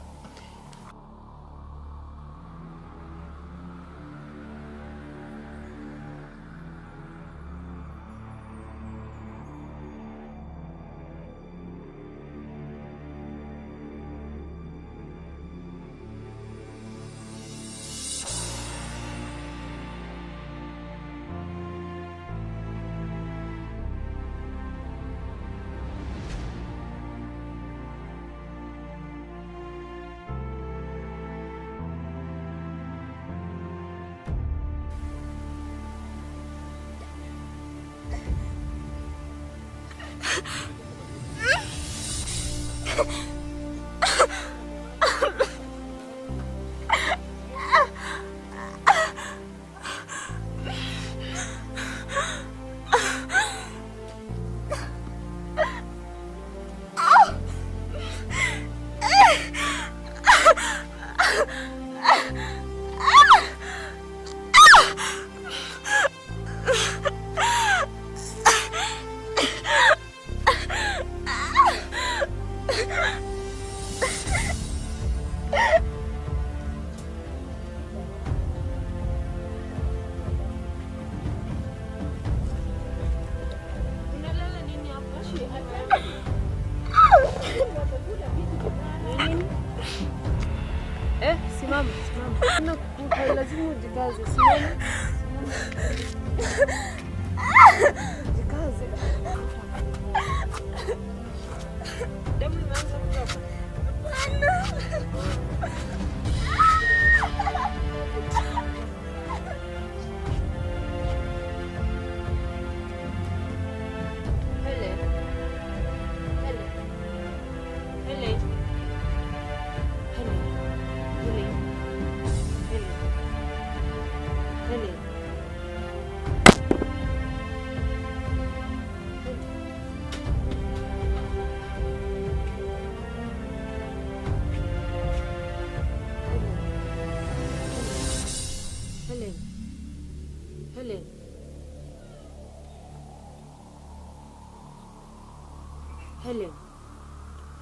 Unalala nini hapa? Nini? Eh, simama, simama. Hakuna kukufa, lazima ujikaze. Simama. Simama. Jikaze. Damu imeanza kutoka. Helen. Helen. Helen. Helen. Helen. Helen. Helen. Helen. Helen. Helen.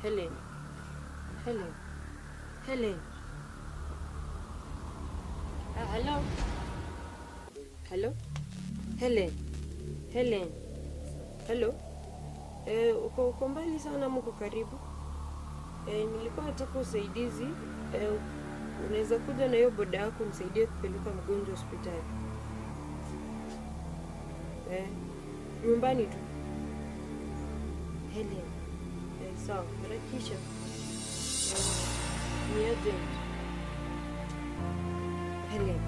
Helen. Helen. Helen. Ah, hello. Hello. Helen. Helen. Hello. Eh, uko uko mbali sana ama uko karibu? Eh, nilikuwa nataka usaidizi. Eh, unaweza kuja na hiyo boda yako unisaidie kupeleka mgonjwa hospitali. Eh. Nyumbani tu. Helen. Eh, sawa, harakisha. Eh, ni urgent. Helen.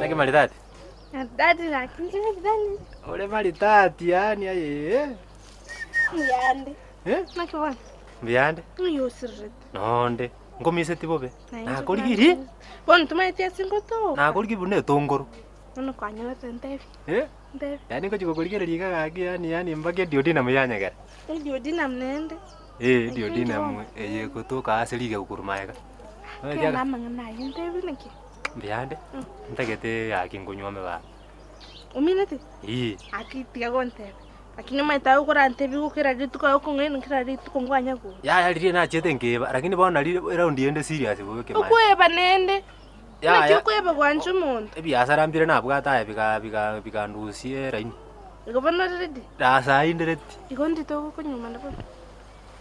Naki maridadi? Maridadi lakini maridadi. Ore maridadi yaani aye. Mbuyande. Eh? Naki bono. Mbuyande. Ng'oyosirete. Nonde. Nkomiseti bobe. Nainche Nakorigiri? Bono tomaeti ase ngotoka. Nakorigiri buna etongoro. Bono kwanyorete ntebi. Eh? Ntebi. Yaani ngochi gokorigereria iga gaki yaani yaani mpaka eduodenum yanyegera. Eduodenum naende. Eh, eduodenum eye egotoka ase rigegu korwa magega. Kenda amang'ana ayio ntebi naki. Mbuyande, ntagete gaki nkonywome baba. Omineti? Ee. Aki tiga gontebia. Lakini omanyete agokorantebia igo kera rituko agokong'aina kera rituko nkwanya gocha. Yaya riria nachiete nkeba, lakini bono nari eraundi ende serious bobe ekemaene. Okweba nende? Yaya. Naki okweba gwancha omonto? Ebiasara mbire nabwate aye biga biga bikandusia eraini. Igo bono ore ready? Ase inde ready. Igo ndito ogokonyomana bono.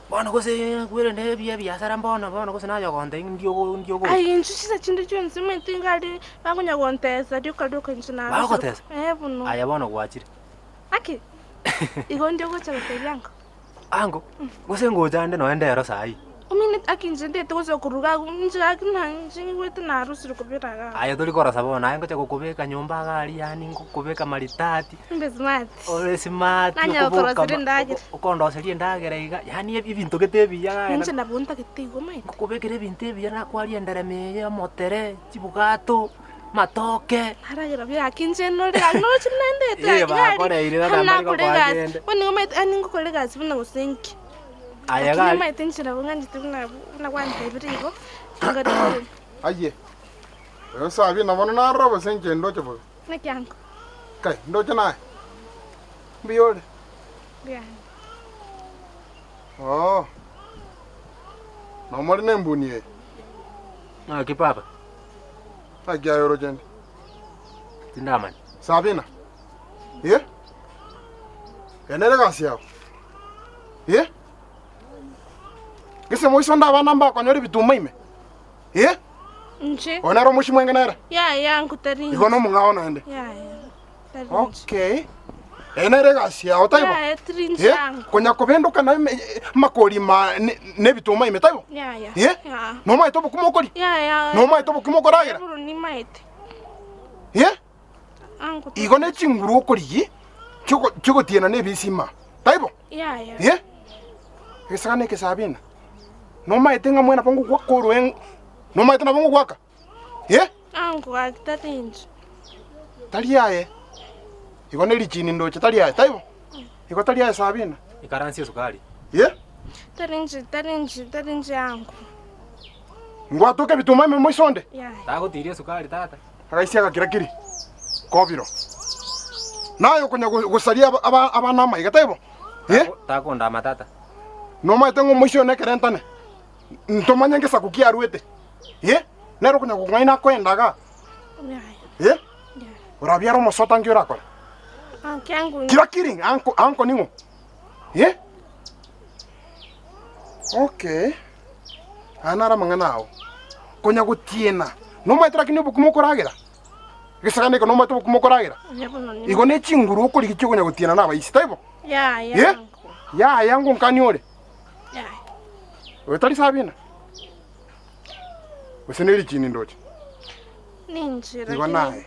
Bono gose kwerende ebi ebiasara mbono bono gose naye ogontebia ng'a ndi ndi ogocha. Aye inche chinsa chinde chionsi omanyete iga aria bakonya gontesa rioka rioka inche narosire. Bagogotesa? Eh bono. Aye bono gwachire. Aki, igo ndi ogocha gotebia ango. Ango, gose ngocha ande nonya ndero saii. Omanyete aki inche ntete gocha koruga agwo inche gaki na inche nyigwete narosire kobera igaa. Aye tori korosa bono, aye ngocha gokobeka nyomba iga aria yaani ngokobeka maridadi. Mbe smart. Ore smart, Nanyara okoboka gokoroseria endagera. okondoseria endagera iga, yaani ebinto gete ebiya iga. Inche nabo ntagete igo omanyete. Ngokobekera ebinto ebiya nakwaria enderema eye, omotere, chibugato, matoke. Naragera buya gaki inche nore gaki noroche buna ndete Eh, gaki gari. bakoreire tata Hana mbari nakora gokoa egasi. kende. Bono nigo omanyete yaani ngokora egasi buna gose nki. Aye Lakini gari. omanyete inche nabo ng'anchete buna buna gwantebirie igo, ngarigereria. Aye, oyo Sabina bono narora gose inche ndoche bobe? Naki ango? Kai, ndoche naye? Mbuya ore? Mbuya ande. Oo. Nomore nembuni eye? Naki papa? Naki aye oroche nde? Tindamanya. Sabina, eh? Eye nere egasi yao? Eh? Gese moiso nde abana mbakonyora ebituma ime? Eh? Inche. Oyo nere omochie mwenge nere? Yaya nkotari inche. Igo nomong'ao naende. Yaya. Tari inche. Okay. Eye nere egasi yao taibo? Yaya tiri inche Eh? ango. Konya kobendoka na ime- amakori ma ne- nebituma ime taibo? Yaya. Eh? Ya. Nomaete obokima okoria? Yaya. Nomaete obokima okoragera? Eburu nimaete. Eh? Ango. Igo ne chinguru okorigia chiogo- chiogotiena na ebisima taibo? Yaya. Eh? Egesagane eke Sabina, nomaete ng'a mwene nabo ngogwaka oroe nomaete nabo ngogwaka? Eh? Ango gaki tari inche. Tari aye. Igo ne richini ndoche tari aye, taibo? Igo tari aye Sabina. Ikaransie esukari. Eh? Tari inche, tari inche, tari inche ango. Ngwatoke ebituma ime moiso onde? Yaya. Tagotiria esukari tata. Agaisia agakira kiri kobiro. Naye okonya gosaria abana amaiga, taibo? Eh? Takondama tata. Nomaete ng'a omoisia oyo nekerentane, ntomanye ngesaku ki arwete. Eh? Nere okonya gokong'aina akoenda igaa. Eh? Orabiare omosota nki orakore? Kira kiri anko anko ning'o? Eh? Okay. Aya naro amang'ana ao. Konya gotiena. Nomaete lakini obokima okoragera? Egesagane eke nomaete obokima okoragera? Igo ne chinguru okorigia chiokonya gotiena na abaisi, taibo? Yaya. Eh? Yaya ngonkani ore? Oyo tari Sabina? Gose ne richini ndoche? Ninche Igo naye.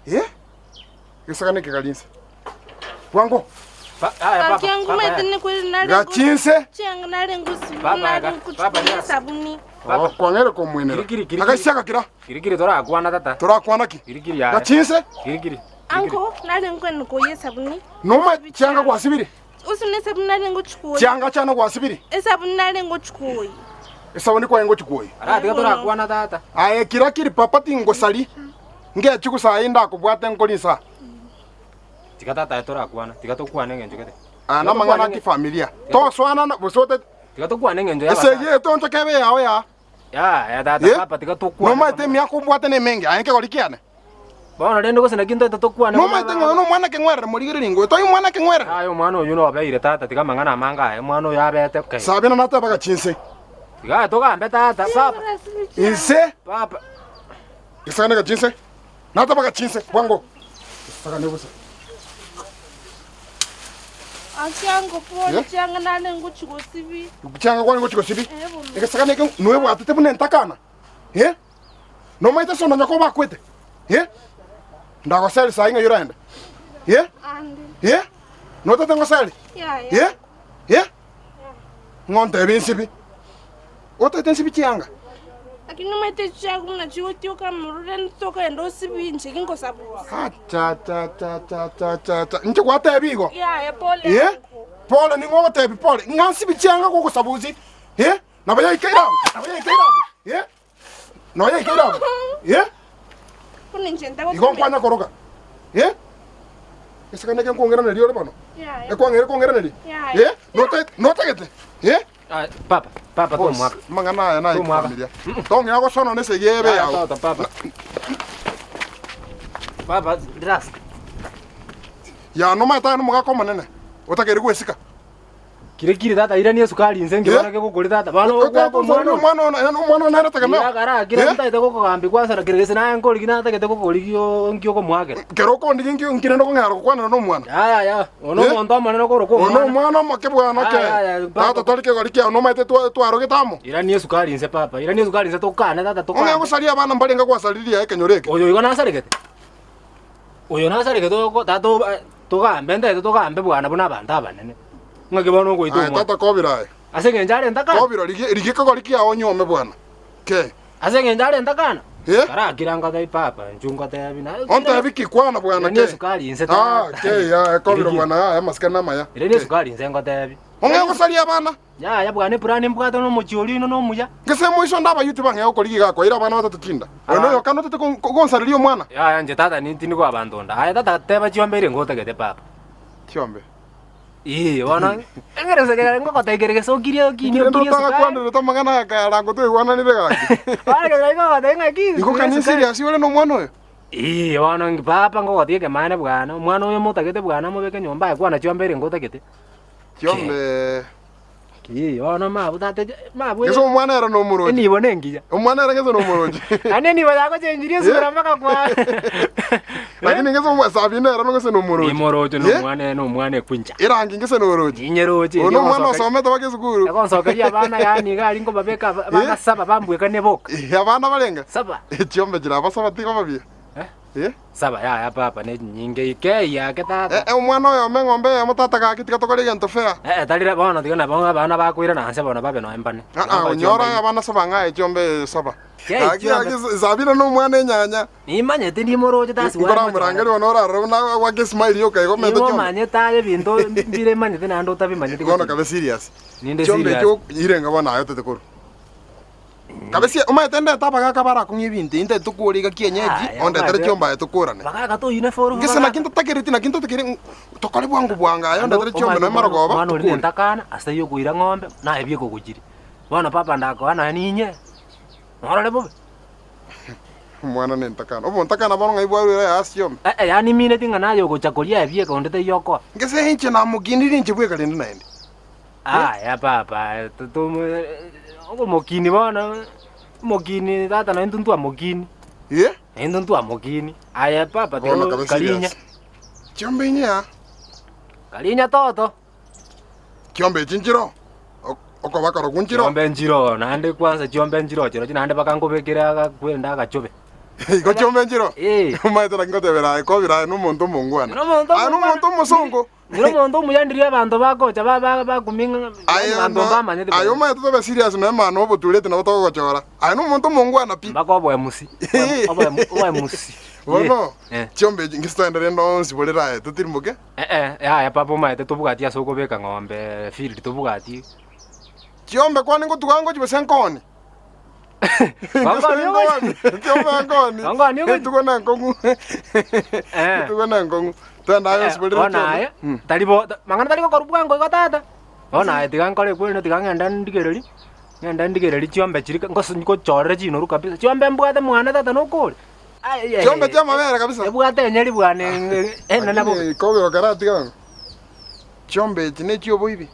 Eh? Egesagane eke kari inse. Bwango. Gachinse. Kwang'ere komwenera. Agaisia gakira. Kirikiri torakwana tata. Torakwana ki? Kirikiri yaye. Gachinse. Kirikiri. Ango nare nkwene koye sabuni. Noma chianga gwasibiri. Usine sabuni nare ngochikoyi. Chianga chana gwasibiri. Esabuni nare ngochikoyi. Esabuni kwaye ngochikoyi. Aratiga torakwana tata. Aye kira kiri papa tingosari. Ngechi gusayi ndakobwate nkori nsa. Tiga tata aye torakwana, tiga tokwane eng'encho gete. Aya namang'ana a kifamilia. Tosoanana gose ote. Tiga tokwane eng'encho ya Esegi eye tonchoke ebe yao ya. Ya, ya tata, Eh? papa tiga tokwane. Nomaete emiaka ombwate nemenge, aye nkegori kiane. Bono rende gose naki ntoete tokwane. Nomaete ng'a oyo nomwana keng'werere morigererie ingo, toi omwana keng'werere. Aye omwana oyio nobeire tata, tiga amang'ana amange aye, omwana oyo abete kei. Sabina natebaga chinse. Tiga aye togambe tata, papa. Inse. Papa. Gesagane gachinse. Natebaga chinse, bwango. Gesagane bosa. Achiango pole Eh? chianga nane ngochi gosibi. Chianga kwane ngochi gosibi. Eh, bono. Egesagane eke noebwatete buna entakana. Eh? Nomaete ase ononye koba akwete. Eh? Ndagoseri sahi ng'ai oraende. Eh? Ande. Eh? Notete ngoseri? Yaya. Eh? Eh? Ng'o ntebe nsibi? Otete nsibi chianga? Lakini omanyete chiago buna chigotioka amorore ntokogenda osibi inche gingosabusa. Acha cha cha cha cha cha cha. Inche gwatebi igo? Yaya pole. Eh? Pole ning'o ogotebi pole? Ng'a nsibi chianga gogosabusi? Eh? Nabo yaikeire abwo? Nabo yaikeire abwo? Eh? Nonya yaikeire abwo? Eh? Bono inche ntagotumia. Igo nkwanya koroka? Eh? Esekane eke nkwong'eraneria ore bono? Yaya. Ekwang'eire kong'eraneria? Yaya. Eh? Notagete? Notagete? Eh? Ah, papa, papa Boss, tomwaka. amang'ana aya naye Tomwaka. kifamilia. Tong'ea gosona na esegi ebe Yaya, yao. Tata, papa. Papa, relax. Ya nomaete aye nomogaka omonene otakeire gwesika. Kire kire tata irania esukari inse nkibona kegokori tata. Bono ogwaka omwana oyo. Omwana oyo omwana oyo nere tegemeo. Irakara kire Eh? ntagete gokogambia kwasara kere gese naye nkorigi natagete gokorigi nki okomoakera. Kero okondigi nki nki rende okong'era gokwanera na omwana. Yaya ya, ono Eh? omonto omonene okorokwa Ono omwana. omwana omoke bwana ke. Aya, aya, papa. Tata tori kegori kiao nomaete twa- twarogete amo. Irania esukari inse papa, irania esukari inse tokane tata tokane. Ong'e gosaria abana mbarenge gwasaririe aye ekenyoro eke. Oyo igo nasaregete. Oyo nasaregete oko tata oba togambe ntagete togambe bwana buna abanto abanene. Ng'aki bono ogoita Aye omwana. tata kobira aye. Ase eng'encho are ntakana. Kobira rigia rigia kegori kiao onyuome bwana. Ke. Ase eng'encho are ntakana. Eh? Karakira ngotebi papa, inchuo ngotebi na. Ontebi ki kwana bwana Irania ke. esukari inse Ah, tata. ke ya kobira Rigia. bwana aya amasikani namaya. Irania esukari inse ngotebi. Ong'e gosaria abana. Yaya bwana epurani mbwate nomochie oria oino nomuya. Gese moiso nde abayuti bang'ea gokorigia iga koira abana batato chinda. Oyo noyo kane otete gonsareria omwana. Yaya inche tata nintindi koa abanto nda. Aye tata teba chiombe ere ngotagete papa. Chiombe. Ee bono eng'erese kere ngogotebia kere gese okirie okinie Inche okirie esukari. totagakwanerete amang'ana aya kare ango twaigwananire gaki. Bono kere ngogotebia ng'aki Igo kani serious ore nomwana oyo? Ee bono papa ngogotebia ekemanene bwana, omwana oyo motagete bwana mobeke nyomba aye kwana chiombe ere ngotagete. Chiombe. Ki bono mabu tata mabu. Gese omwana ere nomorochi. Enibo nengiya. Omwana ere gese nomorochi. Ane enibo yagochenjirie esura mpaka kwa. Lakini gese omwa Sabina ere gese nomorochi. Nimoroche Eh? nomwana nomwana ekwincha. Erangi gese norochi. Inyeroche. Ono omwana osomete baka esukuru. Egonsokeria abana yaani iga aria nkobabeka abana saba bambwekanie boka. Abana barenga? Saba. Chiombe chiraba saba tiga babia. Eh? Saba yaya papa ne chinyinge ike yake tata. Eh, eh, omwana oyomo eng'ombe eyemo tata gaki tiga tokore egento fair. Eh, tari bono tiga nabo abana bakoirana nse bono babe noe mbane. Ah, ah, onyora abana saba ng'aye chiombe saba. Kei, Gaki chiombe. gaki Sabina nomwana enyanya. Nimanyete ndimoroche tasi Nkoramorangeria bono orarore buna gwake smile yoka igo omanyete chiombe. Nimomanyete aye ebinto mbire manyete naende otabimanyeti. Bono kabe serious. Ninde Chiombe serious. echio irenga bono aye otete korwa. Kabisa omanyete ndete abagaka barakong'ia ebinto ebi ntagete tokore iga kienyeji Aya, ondetere omanyete- chiombe aye tokorane. Bagaka toyune foru. Gese naki ntotakereti naki ntotakere tokore bwango bwango aye ondetere chiombe nonya marogoba Omwana ori tokore. nentakana ase yokoira ng'ombe naye biekogochiri. Bono papa ndakoa nonya ninye. Norore bobe. Omwana nentakana. Obontakana bono ng'ai bwarwire aye ase chiombe? Eh, eh, yaani mineti ng'a naye ogocha koria ebieka onde taiyo okoa. Gese inche namokinire inche bweka rende naende. Aya papa, omokini bono, omokini tata naintwe ntwamokini. Eh? Naintwe ntwamokini. Aye papa Bono tiga kabe karinya. serious. Chiombe inye aa. Karinya toto. Chiombe echi nchiro. Okoba korokwo nchiro. Chiombe nchiro, naende kwanza chiombe nchiro chirochio naende bakangobekera agakwenda agachobe. Igo chiombe nchiro? Eh. Omanyete naki ngotebera aye kobira aye nomonto omongwana. Nomonto Aye nomonto omosongo. Nere omonto omuya ndiria abanto bagocha ba- ba- bakuming'a Aye abanto no- mbamanyete aye omanyete tobe serious nonya maana obotureti nabo togogochora. Aye nomonto omongwana pi. Mpaka oboemusi. Oboemusi. Bono Eh. chiombe echi ngise toende rende onsi borere aye totirimoke. Eh eh, yaya papa omanyete tobwati ase okobeka ng'ombe field tobwati. Chiombe kwani ngotuga ngochi gose nkoni? Ngongoni ogochi. Chiombe nkoni. Ngongoni ogochi. Etugo na enkong'u. Eh. Etugo na enkong'u. Twende aye osiborere Bono chiombe. aye, tari bo, mang'ana tari gokorwa bwango igo tata. Bono aye tiga nkore ekweri tiga ng'ende ndigererie, ng'ende ndigererie chiombe chiria ngos ngochorere chinoru kabisa. Chiombe mbwate mwane tata nokore. Chiombe chia amabere kabisa. Ebwate enyeri bwana enene bobe. Lakini kobe okaratiga ng'o? Chiombe echi ne chioboibi.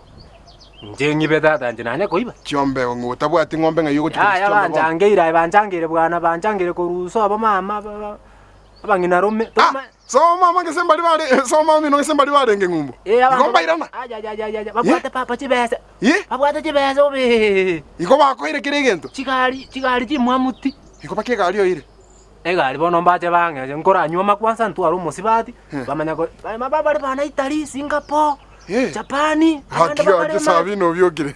Inche ng'ibe tata inche nanye koiba. Chiombe ng'o otabwati ng'ombe ng'ai ogochi korusia Yaya chiombe bono? banchangeire aye banchangeire bwana banchangeire korwa sobo mama abang'ina rome. Sobo mama gese mbari bare sobo mama mino gese mbari barenge ng'umbu. Eh, abanto Igo mbairana. Ayayayaya babwate papa chibesa. Eh? Babwate chibesa obe. Igo bakoire kera egento. Chigari chigari chimwamuti. Igo baka egari oire. Egari bono mbache bang'e nkoranywa makwansa ntware omosibati bamanya ko ba bare bana Italy, Singapore, Japan, abande Gaki bakare gaki Sabina obiokire.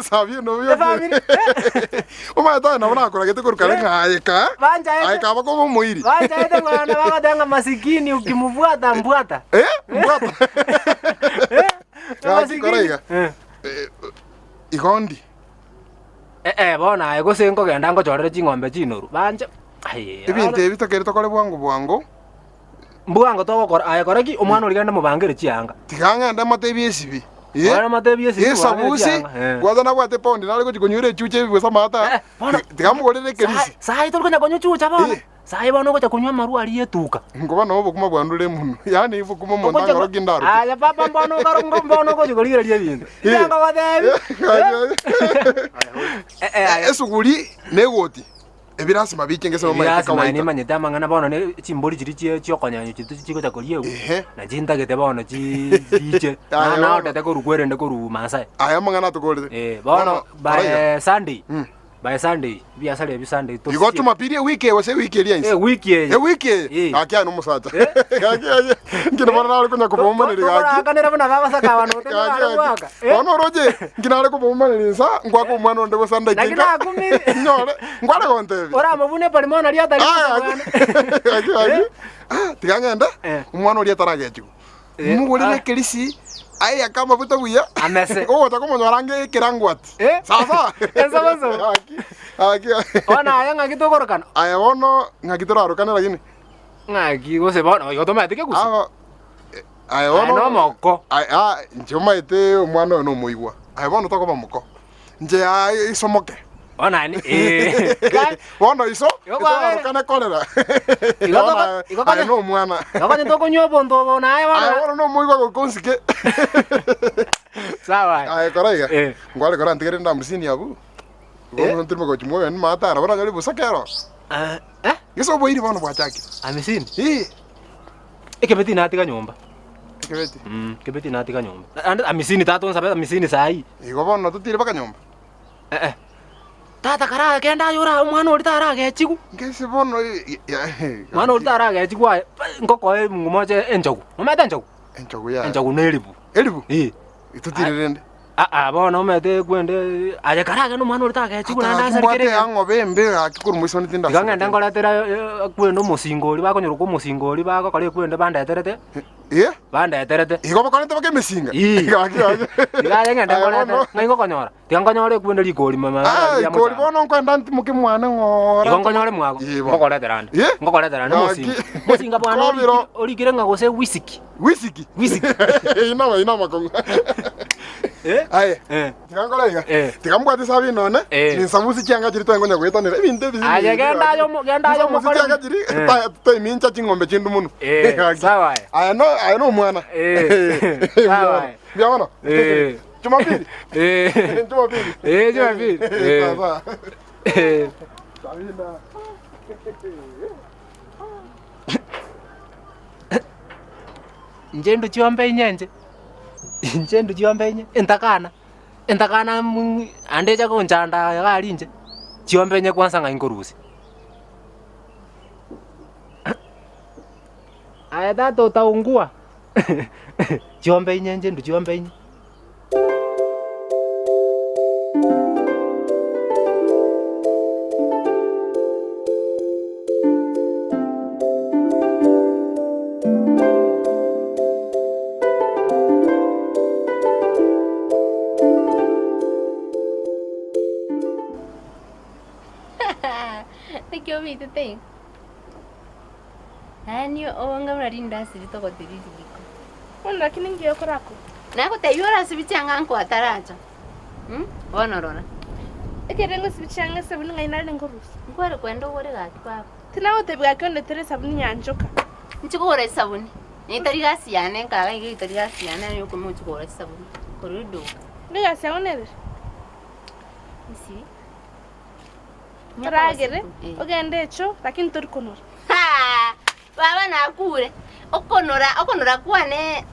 Sabina obiokire. Omanyete aye nabo nakoragete korwa kare ng'a aye ka. Banchaete. Aye kaba koba omoiri. Banchaete bwana bagoteba ng'a masikini ukimfuata mfuata. Eh? Mfuata. Gaki kora iga. Igo ndi. Eh eh bono aye gose nkogenda ngochorere ching'ombe chinoru banche aye. Ebinto ebi tokeri tokore bwango bwango. Mbwango togokora aye kora ki omwana oria genda mobangere chianga. Tiga ng'ende motebie esibi. Eh? Genda motebie esibi mobangere Esabusi chianga, eh. kwanza nabwate epaundi nare gochia konywera echucha ebi gose amaata. Tiga mogorere ekerisi. Saai tori konya konywa chucha bono. Saai bono ogocha konywa amarwa aria etuka. Nkoba noo obokima bwandure mono. Yaani obokima omonto angoro ki ndaroche. Aye papa mbono okare mbono ogochia korigereria ebinto. Inche ngogotebi. Esuguri na egoti Ebi lasima biche ngesemo omanyete Lasima kawaida. nimanyete amang'ana bono ne chimbori chiria chie chiokonyanywa chiria chigocha koriegwa, na chintagete bono chi chiche. Aya, Na bono. naotete korwa kwerende korwa Maasai. Aya amang'ana atokorete. Eh, bono Bono, by koraiga. Sunday, by Sunday, ebiasara ebio Sunday Igo tosikie. Jumapili ewiki eye gose ewiki eria inse? Ewiki eye. Ewiki eye? Gaki aye nomosacha. Gaki aye. Nki bono nare konya kobomaneri gaki. Tokorakanera buna babasaka aba note Gaki bare gaki. goaka. Bono oroche, nki nare kobomaneri insa, nkwaka omwana onde gose ande Naki ikenga. nakumire. Nyore, nkware gontebia. Oramobune parimona ria atari Ah, bwana. Gaki gaki. Ah, tiga ng'ende, omwana oria ataragechigwa. Mogorere ah. ekerisi, aeyake amabuta buya. Amese. Ogocha komonyora ange ekerangwati. Sawa sawa. Ensobosobo. Gaki. Gaki. Bono aye ng'aki tokorokana? Aye bono ng'aki torarokane lakini. Ng'aki gose bono igo tomaete kegusii? Aba aye bono Aye nomoko. Aye ah inche omaete omwana oyo nomoigwa. Aye bono tokoba moko. Inche aa isomoke. Bono aye ni eh. Bono iso Igo kwabere. itorarokane korera. Igo Bono toko- aye igo konye- aye nomwana. Igo konye tokonywa obonto obo naye bono. Aye bono nomoigwa goika onsike. Sawa aye. Aye kora iga. Nkware kora ntigere ndamusini abwo. Bono ntirimo gochia mwoyo matara boranyore bosa kero. Gese oboiri bono bwachakire. Amisini? Eh. Ekebeti natiga nyomba. Ekebeti? Ekebeti natiga nyomba. Ande amisini tata onsabe amisini sahi. Igo bono totire mpaka nyomba? Eh eh. Tata karagende aye ora omwana oria taragechigwa. Ngese bono Mwana oria taragechigwa aye ngokoe mungu moche enchogu. Omanyete enchogu? Enchogu yaye. Enchogu ne eribu. Eribu? Eh. Totire rende. Aa bono omanyete kwende aye karagende omwana oria tagechigwa naende Gaki asareke mbwate rende. ang'obe embe gaki korwa moisoni Tiga tindaseka ng'ende kende. nkoretere kwende omosingo oria bakonyora omosingo oria bagokora ekwende bandeterete. Eh? Bandeterete. Igo bakorete baka emesinga? Ii. Gaki gaki. Tiga aye ng'ende Aye nkoretere. bono. Ng'ai ngokonyora? Tiga nkonyore ekwende rikori mama Ah, ria ikori mochando. bono nkoenda ntimoke mwane ng'ora. Igo nkonyore mwago. Ii bono. Ngokoretera ande. Eh? Ngokoretera ande Gaki. omosinga. Omosinga bwana Kobiro. orikire orikire ng'a gose whisky. Whisky? Whisky. Inama inama kong'u. Aye. Tiga nkore iga. Tiga mbwate esabu ino one, ninsabusie chianga chiria tware konya goetanera ebinto ebi Aye genda aye omo genda aye Ninsabusie omokore. chianga chiria taimincha ching'ombe chinde mono. Eh, Gaki. sawa aye. Aye no aye no omwana. Eh, sawa aye. Mbuya mono. Eh. Jumapili. Eh. Jumapili. Eh, Jumapili. Eh. Sawa sawa. Eh. Sabina. Inche ndwe chiombe inye inche, inche ndwe chiombe inye, entakana, entakana mm ande echa konchanda iga aria inche, chiombe inye kwanza ng'ai nkorusia. Aye tata utaungua, chiombe inye inche ndwe chiombe inye. Naki omitete iga? Yaani obonge buna rindasi ritogotiri riko. Bono lakini ngiya okorakora. Nagotebia orasibi chianga nkoa taracha. Mm, bono rora. Ekere ngosibi chianga esabuni ng'ai nare nkorusia. Nkware kwenda ogore gaki baba. Tinagotebia gaki ondetere esabuni nyanchoka. Inche kogora esabuni. Netari gasi yane nkaga iga etari gasi yane aye okoima ochi kogora chisabuni korwa eduka. Egasi yago nereri? Nsibi. Toragere, ogende echoo, lakini tori konora. Haa! Baba nakure, okonora, okonora kwane,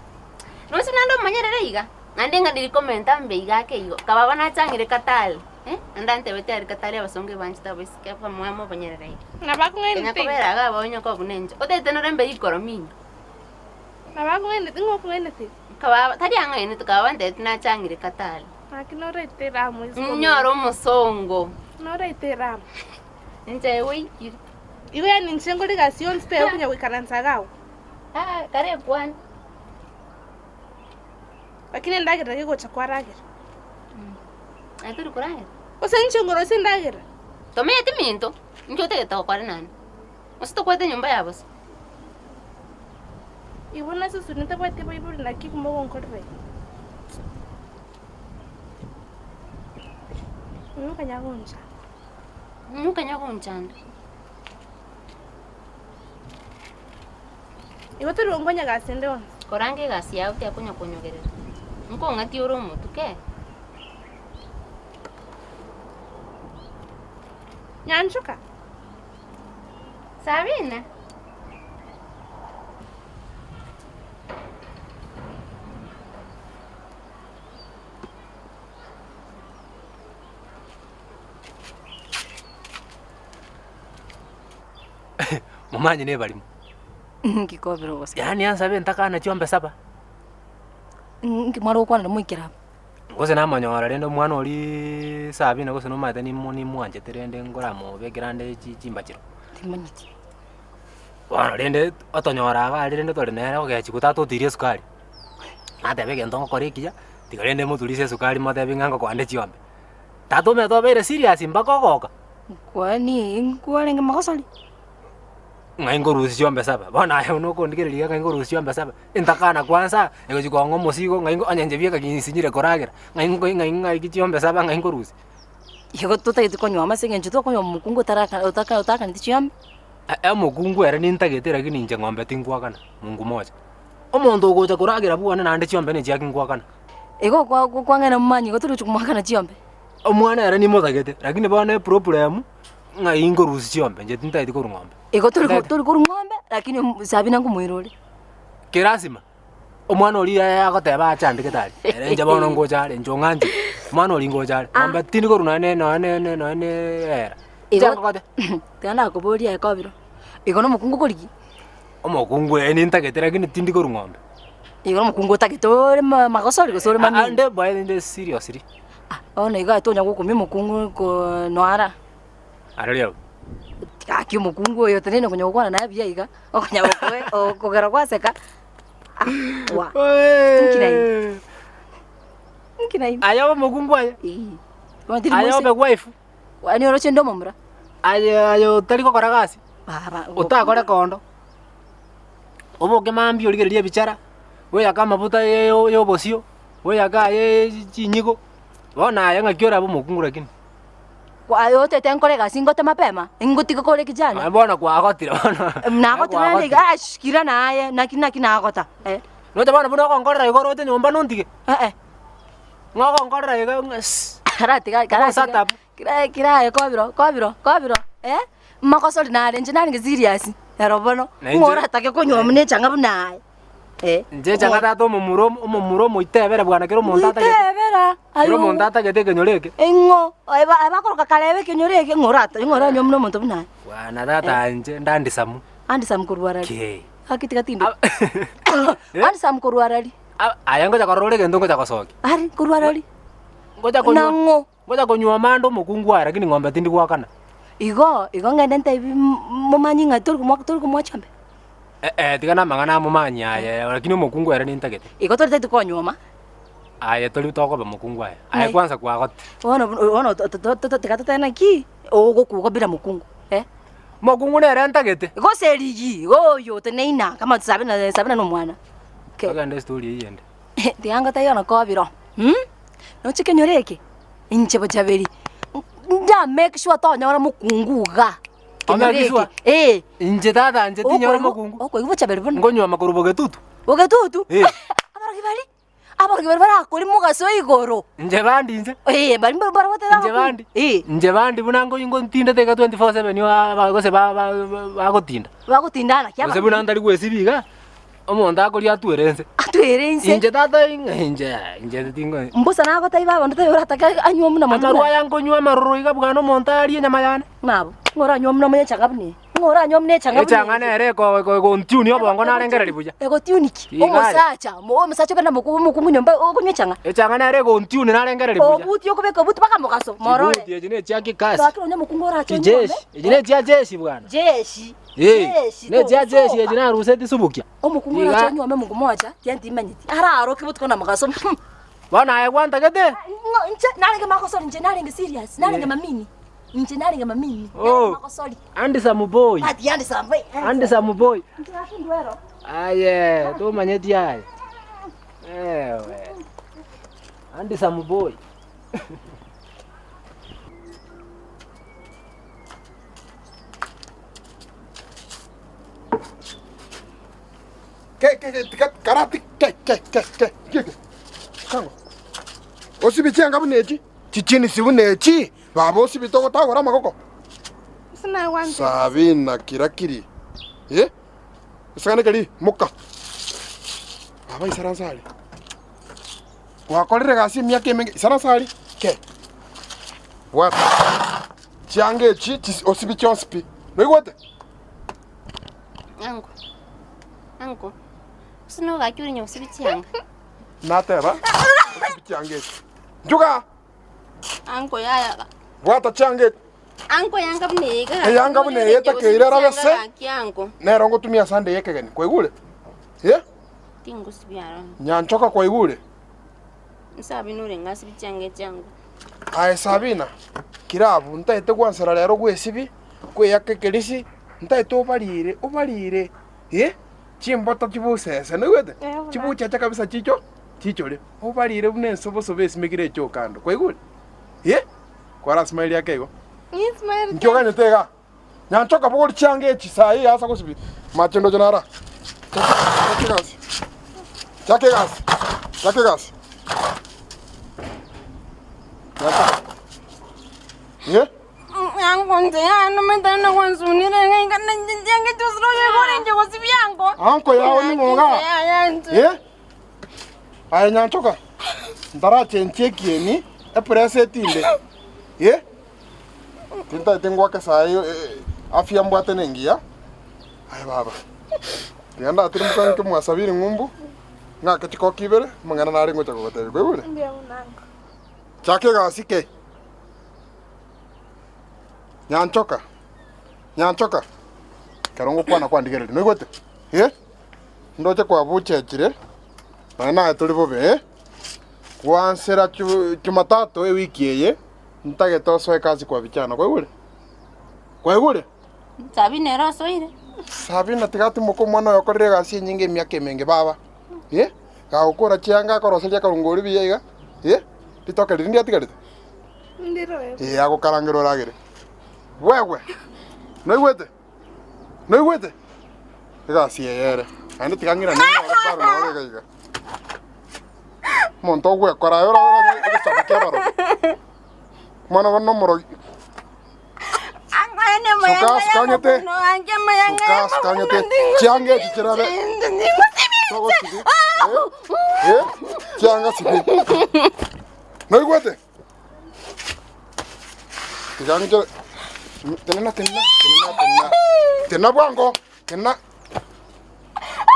nonsi naende omonyerere iga, naende ng'a ndiri komenta mbe iga ake igo, kababa nachang'ire katale, eh, naende antebetie aria katale abasongo ebanchete abaiseke abamwamu abanyerere iga. Nabo akong'ainete Kenya iga. kobera iga aba onye koba buna inche, otagete nore mbe rikoro minyo. Nabo akong'ainete, ng'o okong'ainete iga? Kababa, tari ang'ainete, kababa antebetie nachang'ire katale. Naki noraite eramu isiko ominto. Nyore omosongo. Noraite eramu. Inche gwaikire. Igo yaani inche nkore egasi yonsi pe okonya goikaransa iga agwo. Ah, kare kwane. Lakini endagera gegocha kwaragera. Aye tori koragera? Gose inche nkorosia endagera? Tomanyeti minto, inki otagete gokora naende? Gose tokwete nyomba ya bosa? Igo nase suni ntabwati abaibori naki mogonkorera iga? Ng'okanya gonchanda. Ng'okanya gonchanda. Igo tori gonkonya gasi ende yonsi. Koranga egasi yao tiakonya konyogerera. Nkong'atie ore omotwe ke. Nyanchoka. Sabina. Momanyi nebarimo. Nkikobera ogoseka. Yaani ansabe ntakana chiombe saba. Nki mware gokwanera moikere aba? Gose namonyora rende omwana oria Sabina gose nomanyete nimo nimwanchete rende nkoramobekera ande chi chimbachero. Timanyeti. Bono rende otonyora iga aria rende tore nere ogechiwa tatotirie esukari, nateba egento ngokora ekiya, tiga rende moturise esukari motebi ng'a ngokoa nde chiombe. Tata omanyete obeire serious mpaka ogoka. Kwani nkwarenge magoso aria? Ng'ai nkorusia chiombe saba, bono aye buna okondigereria iga ng'ai nkorusia chiombe saba, entakana kwansa, egochi kong'a omosigo ng'ai onye inche bieka ginsinyire koragera, ng'ai nko ng'ai ng'ai chiombe saba ng'ai nkorusia. Igo totagete konywa ase eng'encho tokonywa omokungu otaraka otaka otakaneti chiombe. Omokungu ere nintagete lakini inche ng'ombe tinkwakana, mungu moja. Omonto ogocha koragera bwane naende chiombe nechiaki nkwakana. Igo kwa kwang'ina momanye igo torochi komwakana chiombe. Omwana ere nimotagete, lakini bono eproblem. Ng'ai nkorusia chiombe? Inche tintageti korwa ng'ombe. Igo tori ko- tori korwa ng'ombe, lakini omo- Sabina nkomoira ore. Kerasima, omwana oria aye agoteba achandegete aria, ere inche bono ngocha are, inche ong'anchire, omwana oria ngocha are, ng'ombe tindi korwa nonye ne nonye ne nonye ne era. Igo Nchakogote. tiga nakoboria aye kobiro, igo na omokungu okorigia? Omokungu ee nintagete lakini tindi korwa ng'ombe. Igo na omokungu otagete ore ma- magosori gose ore mamino? Ande boe ninde seriously. Bono iga tonya gokumia omokungu ko noara. Arori abwo. Gaki omokungu oyo oteneine konya gokwana naye buya iga, okonya gokoe okogera gwaseka, ah wa inki naende? Inki naende? Aye obe omokungu aye. Eeh. Bono tiri Aye moise. obe wife. Yaani oroche nde omomura. Aye aye otari gokora gasi. Baba Otakore kondo. Oboke mambia origererie ebichara, oyake amafuta ya obosio. Oyake aye chinyigo, bono aye ng'aki orabe omokungu lakini. Aye otete nkore egasi ngote mapema, ngotige kore kijana. Aye bono kwagotire bono. Nagotire naende iga ash kira naye naki naki nagota eh. Nocha bono buna ogonkorera iga oroche nyomba nontige? Eh eh. Ng'a ogonkorera iga ng'a sss. Karatiga karatiga kira kira aye kobiro kobiro kobiro eh, makosori nare inche narenge serious ero bono, Na inche- ng'o oratake konywa buna echang'a buna aye. Inche enchang'a tata omomura omomura omoitebere bwana kera omonto atagete. Moitebera! Kera omonto atagete ekenyoro eke. Ing'o? Abakoroka karebe ekenyoro eke ng'o orata ng'o oranywe buna omonto buna aye. Bwana tata inche nde handsome. Handsome korwa arari. Kee. Gaki tiga tinde. Handsome korwa arari. Aye ngocha korora ore egento ngocha gosokia. Ari korwa arari. Ngocha konywa. Nang'o? Ngocha konywa amande omokungu aye lakini ng'ombe tindi goakana. Igo igo ng'ende ntebi momanyi ng'a tori komoa tori komoa chiombe. Eh tiga namang'ana amomanyi aye lakini omokungu ere nintagete. Igo tori tari konyuoma. Aye tori tokoba mokungu aye. Aye Ng'ai? kwanza kwagotire. Bono bono tiga totebe naki, ogokwa bila mokungu eh. Mokungu nere ntagete. Gose erigi, oyo oteneina kama Sabina Sabina nomwana. Togende estory eyio ende. Tiga ngotebie bono kobiro, mh, noche kenyoro eke, inche bochaberi, nda make sure tonyora mokungu igaa, kenyoro Omake sure? eke, eh. Inche tata inche tinyora mokungu. Okoigwa bochaberi bono. Nkonywa makoro bogetutu. Bogetutu? Eh. Abarogi baria, abarogi baria barakori mogaso igoro. Inche bandi inche. Eh, baria mbaro barobwate Inche abakungu. bandi. Eh. Inche bandi buna nko ntindete iga 24/7 aba gose ba- ba- ba- bagotinda. Bagotinda naki Gose buna ntari gwesibia iga, omonto akoria atwere inse. Atwere inse. Inche tata ing'a inche inche tingo. Mbosa nagotebia abanto tari oratake anywe buna monto Amarwa aya nkonywa amaroro iga bwana omonto arie enyama yane. Nabo, ng'o oranywe buna omonye echang'a buna eye? Ng'o oranywe buna echang'a buna eye? Echang'a nere eko- eko- egontune obongo narengereria buya. Egotiuni ki? Iga aye. Omosacha, mo- omosacha ogende moku- omokungu nyomba okonywa echang'a. Echang'a nere egontune narengereria buya. Obuti okobeka obuti mpaka mogaso, morore. Chibuti echi ne chia kikasi. Lakini onye omokungu orache onyuome. Kijeshi, echi ne chia jeshi bwana. Jeshi. Eh, Jeshi, ne chia jeshi togosoka. echi naruseti subukia. Omokungu Iga. orache onyuome mongo mocha, tiga ntimanyeti. Araroke botuko na mogaso. Bono aye gwantagete? Ng'o inche narenge makosori inche narenge serious, narenge mamini. Inche narenge mamini. Oh. Makosori. Handsome boy. Ati handsome boy. Handsome boy. Inche gaki ndwero. Aye, tomanyeti aye. Ewe. Handsome boy. Ke ke ke tika karati ke ke ke ke ke ke. Kango. Osibi chianga buna echi, chichinisi buna echi, baba osibite ogotagora amagoko. Sabina kirakiri. Eh? Esagane keri moka. Baba isaransa aria. Gwakorire egasi emiaka emenge, isaransa aria ke. Bwata. Chianga echi chisi osibi chionsi pi. Noigwete? Anko, anko, gose nogaki ore nyosibi chianga? Nateba, osibi chianga echi. Nchuga! Anko yaya, Bwata chianga echi. anko yanga buna eye iga. Eyanga buna eye etakeire erabe se. Gaki anko. Nero ngotumia Sunday ekegeni. Kwaigure? Eh? Tingosibia aro. Nyanchoka kwaigure? Sabina orenge asibi chianga echi ango. Aye Sabina, kira abwo ntaete gwansera rero gwesibi, kweyaka ekerisi, ntaete obarire, obarire, eh, chimbota chibusese, noigwete? Chibucheche kabisa chicho, chichore, obarire buna ensobosobo esimekire eche okando, kwaigure? Eh, kwara smile ake igo. Inki oganyete igaa? Nyanchoka bogori chianga echi saa eye asa gosibia, mache ndoche nara. Chaka egasi, chaka egasi, chaka egasi. Nyanchoka. Eh? Anko yao ning'o igaa? Eh? Aye Nyanchoka, ntarachenchia ekieni, epresa etinde. Eh? Tintagete ngwake saii afya mbwate nengiya. Aye baba, tiga ndatirimboka nke mwasabiri ng'umbu, ng'ake chikoki ibere, amang'ana nare ngocha kogotebia, kwaigure? Mbuya mono anko. Chaka egasi ke. Nyanchoka, nyanchoka, ekero ngokwana kwandigereria, noigwete? Eh? Ndoche kwabuchechire, nonya naye tori bobe, eh? Gwansera chu chumatatu ewiki eye, Ntagete osoe kasi kwa vijana, kwaigure? Kwaigure? Sabina ere osoire. Sabina tiga atimoke omwana oyo okorire egasi enyinge emiaka emenge baba. Eh? Gagokora chianga akoroseria akarongori buya iga. Eh? Ritoke riria ndiatigarete? Ndiro Eh, agokarangera oragere. Bwegwe. Noigwete? Noigwete? Egasi eye ere. Naende tiga ng'irane nyore baro nore iga iga. Omonto ogwekora aye orore egesaku kia abarogi. Omwana bono nomorogi. Suka suka ng'ete. Suka suka ng'ete. Chianga echi chirabe. Togosibi. Eh? Eh? Chianga sibi. Noigwete? Tiga ng'ichere. Tenena tenena tenena tenena. Tenena bwango. Tenena.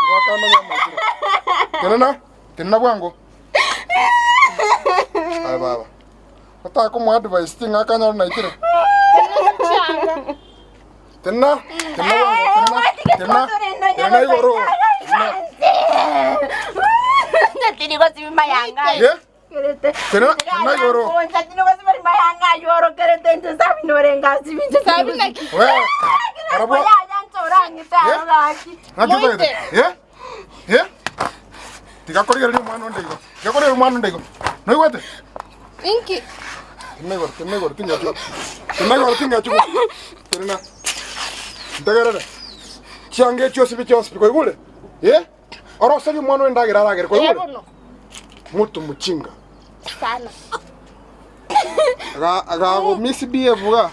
Ngwakana nyamaitire. Tenena tenena bwango. Aye baba. Otakomoa advice ting'a akanyore naitire. Tenena tenena bwango tenena tenena tenena igoro. Tenena. Ye? Tenena tenena igoro. We. Barabwo. Ng'aki otagete? Ye? Ye? Tiga korigereria omwana onde igo. Tiga korigereria omwana onde igo. Noigwete? Inki? Tenena igoro, tenena igoro, ting'echigwa. Tenena igoro, ting'echigwa. Tenena. Ntegerere. Chianga echi osibe chionsi pi, kwaigure? Eh? Oroserie omwana oyo endagera aragere, kwaigure? Bono. Moto mochinga. Sana. Aga agago misbehave iga.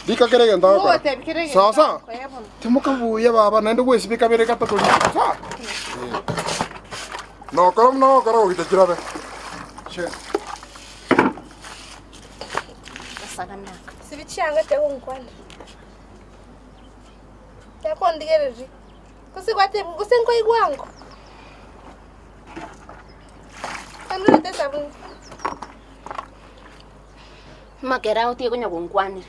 Rika kera egento agokora. Ngogotebi kera egento Sawa sawa. agokora, eh, bono. Timoka buya baba naende gwesibia kabere gatato rituko sawa. Eh. Nokora buna ogokora goita chirabe. Che. Sibi chianga tiagonkwana. Tiakondigereria. Gose gwatebiwa gose nkoigwa ango. Tandorete esabuni. Makera otige konya gonkwanera.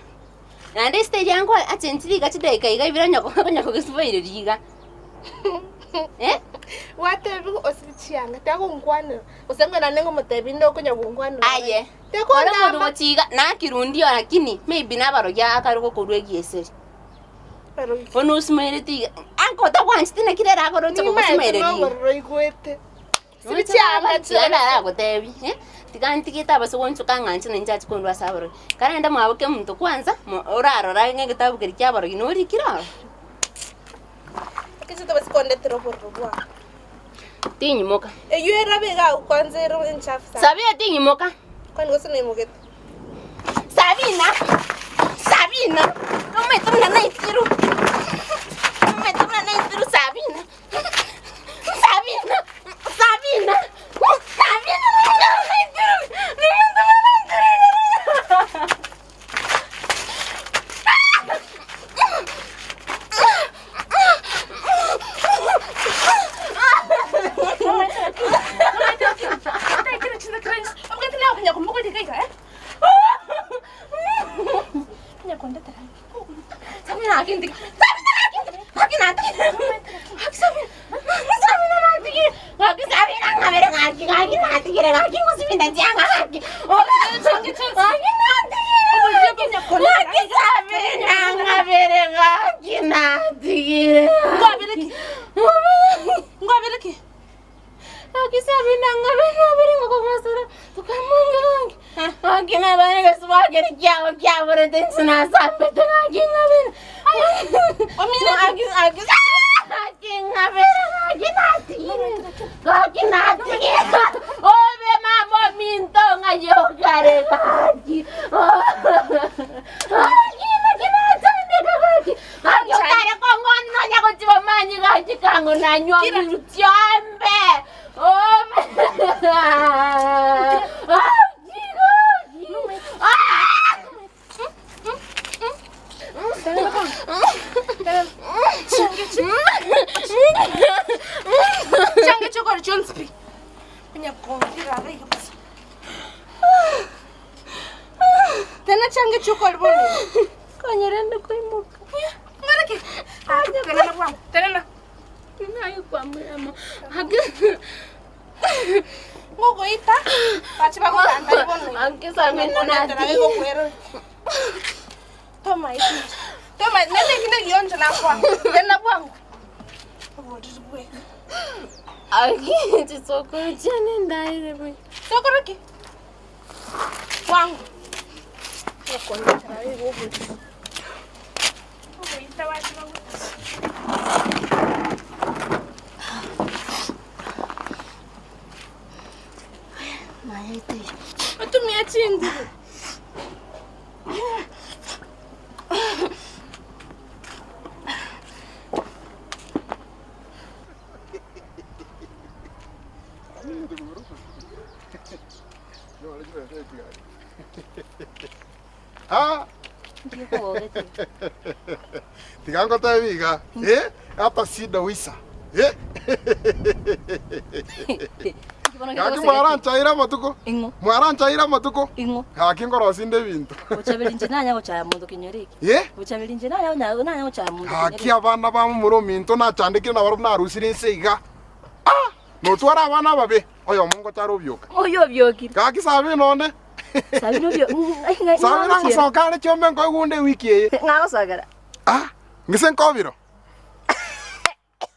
Naende estage yango achenchire iga chidakika iga ibere onya konya kogesiboireria iga. Eh? Gwatebiwa osibe chianga tiagonkwanera. Gose ng'o naende ngomotebi inde okonya gonkwanera. Aye. Tiakondama. Ore omonto gochiga nakirundio lakini maybe nabarogi akare gokorwa egieseri. Bono osimoereti iga, anka otagwancheti naki rero akoroche Nimaete gogosimoereria iga. nobororo oigwete. Sibi Roche chianga baba, chianga. tiga naragotebi, eh, tiga ntigete abase gonchoka ng'a inche ninchache kondwa ase abarogi. Karende mwaboke omonto kwanza, mo orarora ng'a egetabu keria kia abarogi norikire ororo. Ekio tobasi kondetera obororo bwao. Tinyimoka. Eyio erabe iga agwo kwanza ere enchafu sana. Sabina tinyimoka. Kwani gose naimogete? Sabina! Sabina! Nomanyete buna naitirwe. Nomanyete buna naitirwe Sabina. Sabina! Sabina! Sabina! Naitirwe! Nomanyete buna naitirwe. Tena change chuko libone. Konyerende koimoka. Ngoreke. Tenena bwangu. Tenena. Ngogoita. Bachi bagotanda libone. Anke Sabina Toma isi. Toma nene kine gionjo na bwangu. Tena bwangu. Obodiri bweka. Aki chisokoro chiane ndaire bwe. Sokoro ki? Bwangu. Ngogoita bachi bagotanda. Otumia chinguru. Ah. Tiga ngotebi iga. Eh? Hata sida wisa. Eh? Gaki mwaranchaire amatuko. Mwaranchaire amatuko. Gaki ngorosinde ebinto. Gochabera inche nanya gochaya monto kinyoro eke. Eh? Gochabera inche nanya onya- nanya gochaya monto Gaki kinyoro eke. abana ba momura ominto nachandekire nabarobwo narusire ense iga. Ah! Notwara abana ababe. Oyomo ngochare obioka. Oyo obiokire. Gaki Sabina one. Sabina obio- Sabina ngosoka are chiombe nkoigwa onde ewiki eye. Ng'agosokera. Ah, ng'ise nkobiro.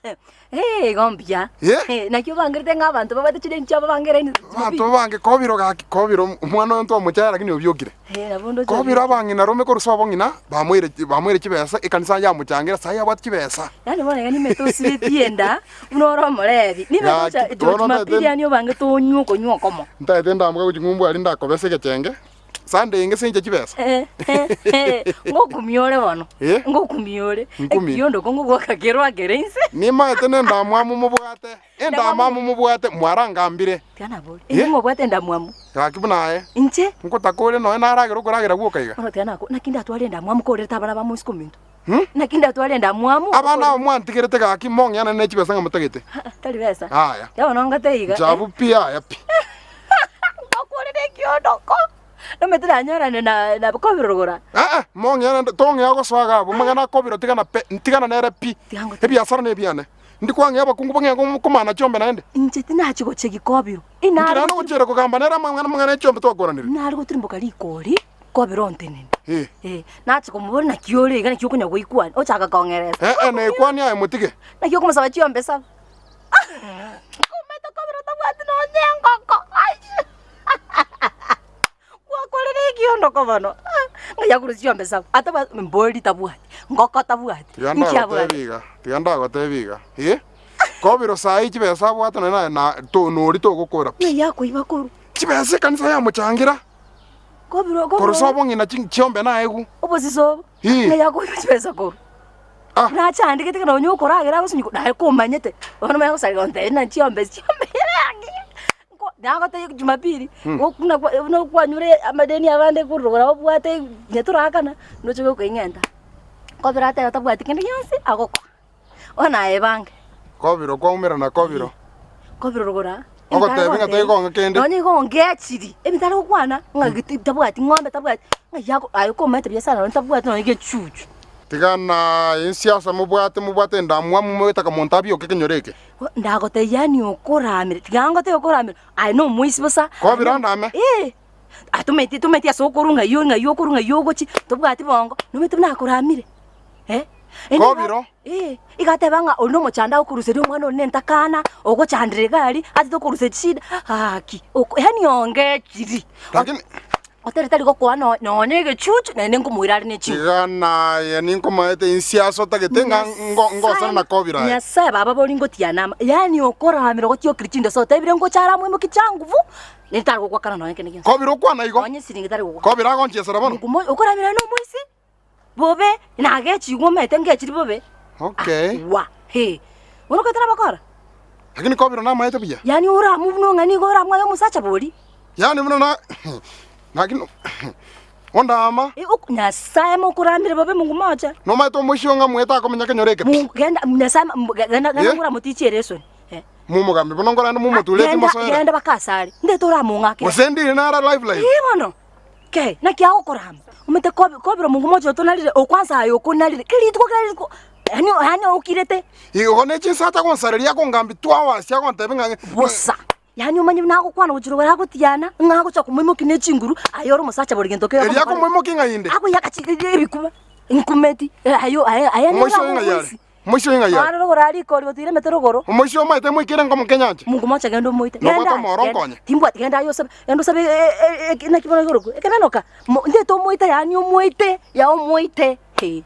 Eh, igo mbuya. Eh? Eh, naki obangerete ng'a abanto babwate chideni chiabo bangeraine Abanto bange kobiro gaki kobiro omwana oyo ntwamochaya lakini obiokire. Eh, nabo ndoche Kobiro abang'ina rome korwa sobo ng'ina bamoire bamoire chibesa ekanisa yamochangira saii abwate chibesa. Yaani bono iga nimete osibetie enda buna ore omorebi. Nimete Gaki, ocha bono Jumapili ntaete yaani obangete onywe okonywa okomo. ntaete ndamoka gochia ng'umbu aria ndakobesa egechenge. Sunday enge sinche chibesa. Eh, eh, eh, ngokumia ore bono. Eh? Ngokumia ore. Nkumie. Ekiondo ko ngogoaka kerwa kere inse. Nimaete nendamwamu mobwate, endamwamu mobwate mwarangambire. Tiga nabori. Eh? Inwe mobwate endamwamu. Gaki buna aye. Inche? Ngotaka ore nonya naragera okoragera gwoka iga. Bono tiga nako naki ndatware endamwamu korerete abana ba moisiko ominto. Hmm? Naki ndatware endamwamu. Abana aba mwantigerete gaki mong'eanane ne chibesa ng'a motagete. Tari besa. Aya. Tiga bono ngote iga. Nchabu pi aya pi. Ngokorera ekiondoko. Nomanyete nanyorane na na kobirogora. Aa, mong'eanane tong'ea gosoa iga abwo, amang'ana akobiro tigana pe, tigana nere pi. Ebiasara nebiane. Ndi kwang'ea abakungu bang'ea komana chiombe naende. Inche tinachi gochia gikobiro. Inki naende ogochiera kogamba nere amang'ana amang'ana echiombe twakoranire? Nare gotirimboka rikori, kobiro ontenene. Eh. Eh, nachi komoboria naki ore iga naki okonya goikwania, ochaka kong'eresa. Eh, eh, naikwanie aye motige. Naki okomosaba chiombe saba. Komete kobiro tabwati nonye engoko. Ai! Gwakorire ekiondoko bono. Ng'ai akorwa chiombe saba. Atabwati mbori tabwati, ngoko tabwati, Tiga nki abwate? ndagotebi iga, tiga ndagotebi iga, eh, kobiro saa hii chibesa abwate nonye naye na to nori togokora pi. Ng'ai akoiba korwa? Chibesa ekanisa yamochangira, Kobiro korwa kobiro sobo ng'ina chi chiombe naegwe. obosisa obo. Ii. Ng'ai akoiba chibesa korwa? Nachandegete ekero nonye okoragera agosinywa naye komanyete, bono omanye gosareka gontebia ng'a chiombe chiombe nagotebia jumapili, buna buna kwanyure amadeni abande korwa rogoro obwate onye torakana, noche gokoing'enta. Kobera atebe tabwati kende gionsi agokora, bono aye bange. Kobiro kwaumerana kobiro. Kobiro rogoro aa. Ogotebi ng'a taikonga kende. Nonye igo ongechiri, ebinto are gokwana, ng'a gete tabwati ng'ombe tabwati, ng'a yako aye komanyete biasara nonye tabwati nonye gechuchu. Tiga na ensiasa mobwate mobwate endamwamu moetaka monto abioke ekenyoro eke. Ndagotebia yaani okoramire, tiga ngotebie okoramire, aye nomoisi bosa. Kobira ndame. Eh, atometi tometi ase okorwa ng'ai ng'ai okorwa ng'ai ogochia, tobwati bongo, nomanyete buna akoramire, eh. Kobiro. Eh, iga ateba ng'a oria nomochando agokoruseria omwana one nentakana, ogochandera iga aria, atete okoruseria chishida, gaki, oko yaani ongechiri. Lakini. Otari tari gokoa no- nonya egechuchu, naende nkomoira are ne chinguru. Iga naye ninkomaete inse ase otagete ng'a ngo- ngosane na kobiro aye. Nyasae baba bori ngotiana ama, yaani okoramera gotiokire chindoso otebire ngocha are amoimokie changuvu, nere tari gogoakana nonya kende gionsi. Kobiro okwana igo. Nonya esiringi tari gogoakana. Kobiro agonchiesera bono. Mokumo okoramera nomoisi. Bobe, nagechigwe omanyete ngechiri bobe. Okay. Wa, he. Bono okotera bakora? Lakini kobiro namaete buya. Yaani oramwe buna ong'ani igo oramwe aye omosacha bori. Yaani buna na lakini ondaama. Eh, ok Nyasaye mokoramire bobe Mungu mocha. Nomaete omoisio ng'a mwete akomenya kenyoro eke pi. Mungu genda Nyasaye ma- genda genda Eh? ngura motichi esoni. Eh. Momogambi bono nkorende momotureti Genda mosoere. genda bakasare. Ndete oramong'akera. Gose ndire nara live live. Eh bono. Kei, naki agokorama? Omanyete kobi kobera omonto moche otonarire, okwansa aye okonarire, kera rituko kera rituko, yaani yaani okirete. Igo ne chinsacha agonsareria akongambia twawasi agontebia ng'a Bosa. Yaani omanye buna agokwana gochia rogoro agotiana, ng'a agocha komoimokia ne chinguru, aye ore omosacha bori gento kere Erio akomoimokia ng'a inde. Agoyaka chi ebikuba, nkumeti, aye aye aye Omoisho oyo ng'ai are? Omoisho oyo ng'ai are? Are rogoro aria rikori gotiira emete rogoro. Omoisho omaete moikere nkomoke nyancha. Mungu mocha genda omoite. Nobwate Genda, omoro genda. nkonye. Timbwati genda aye osabe, genda osabe naki bono igoro ekemenoka. Mo ndete omoite yaani omoite, ya omoite eh.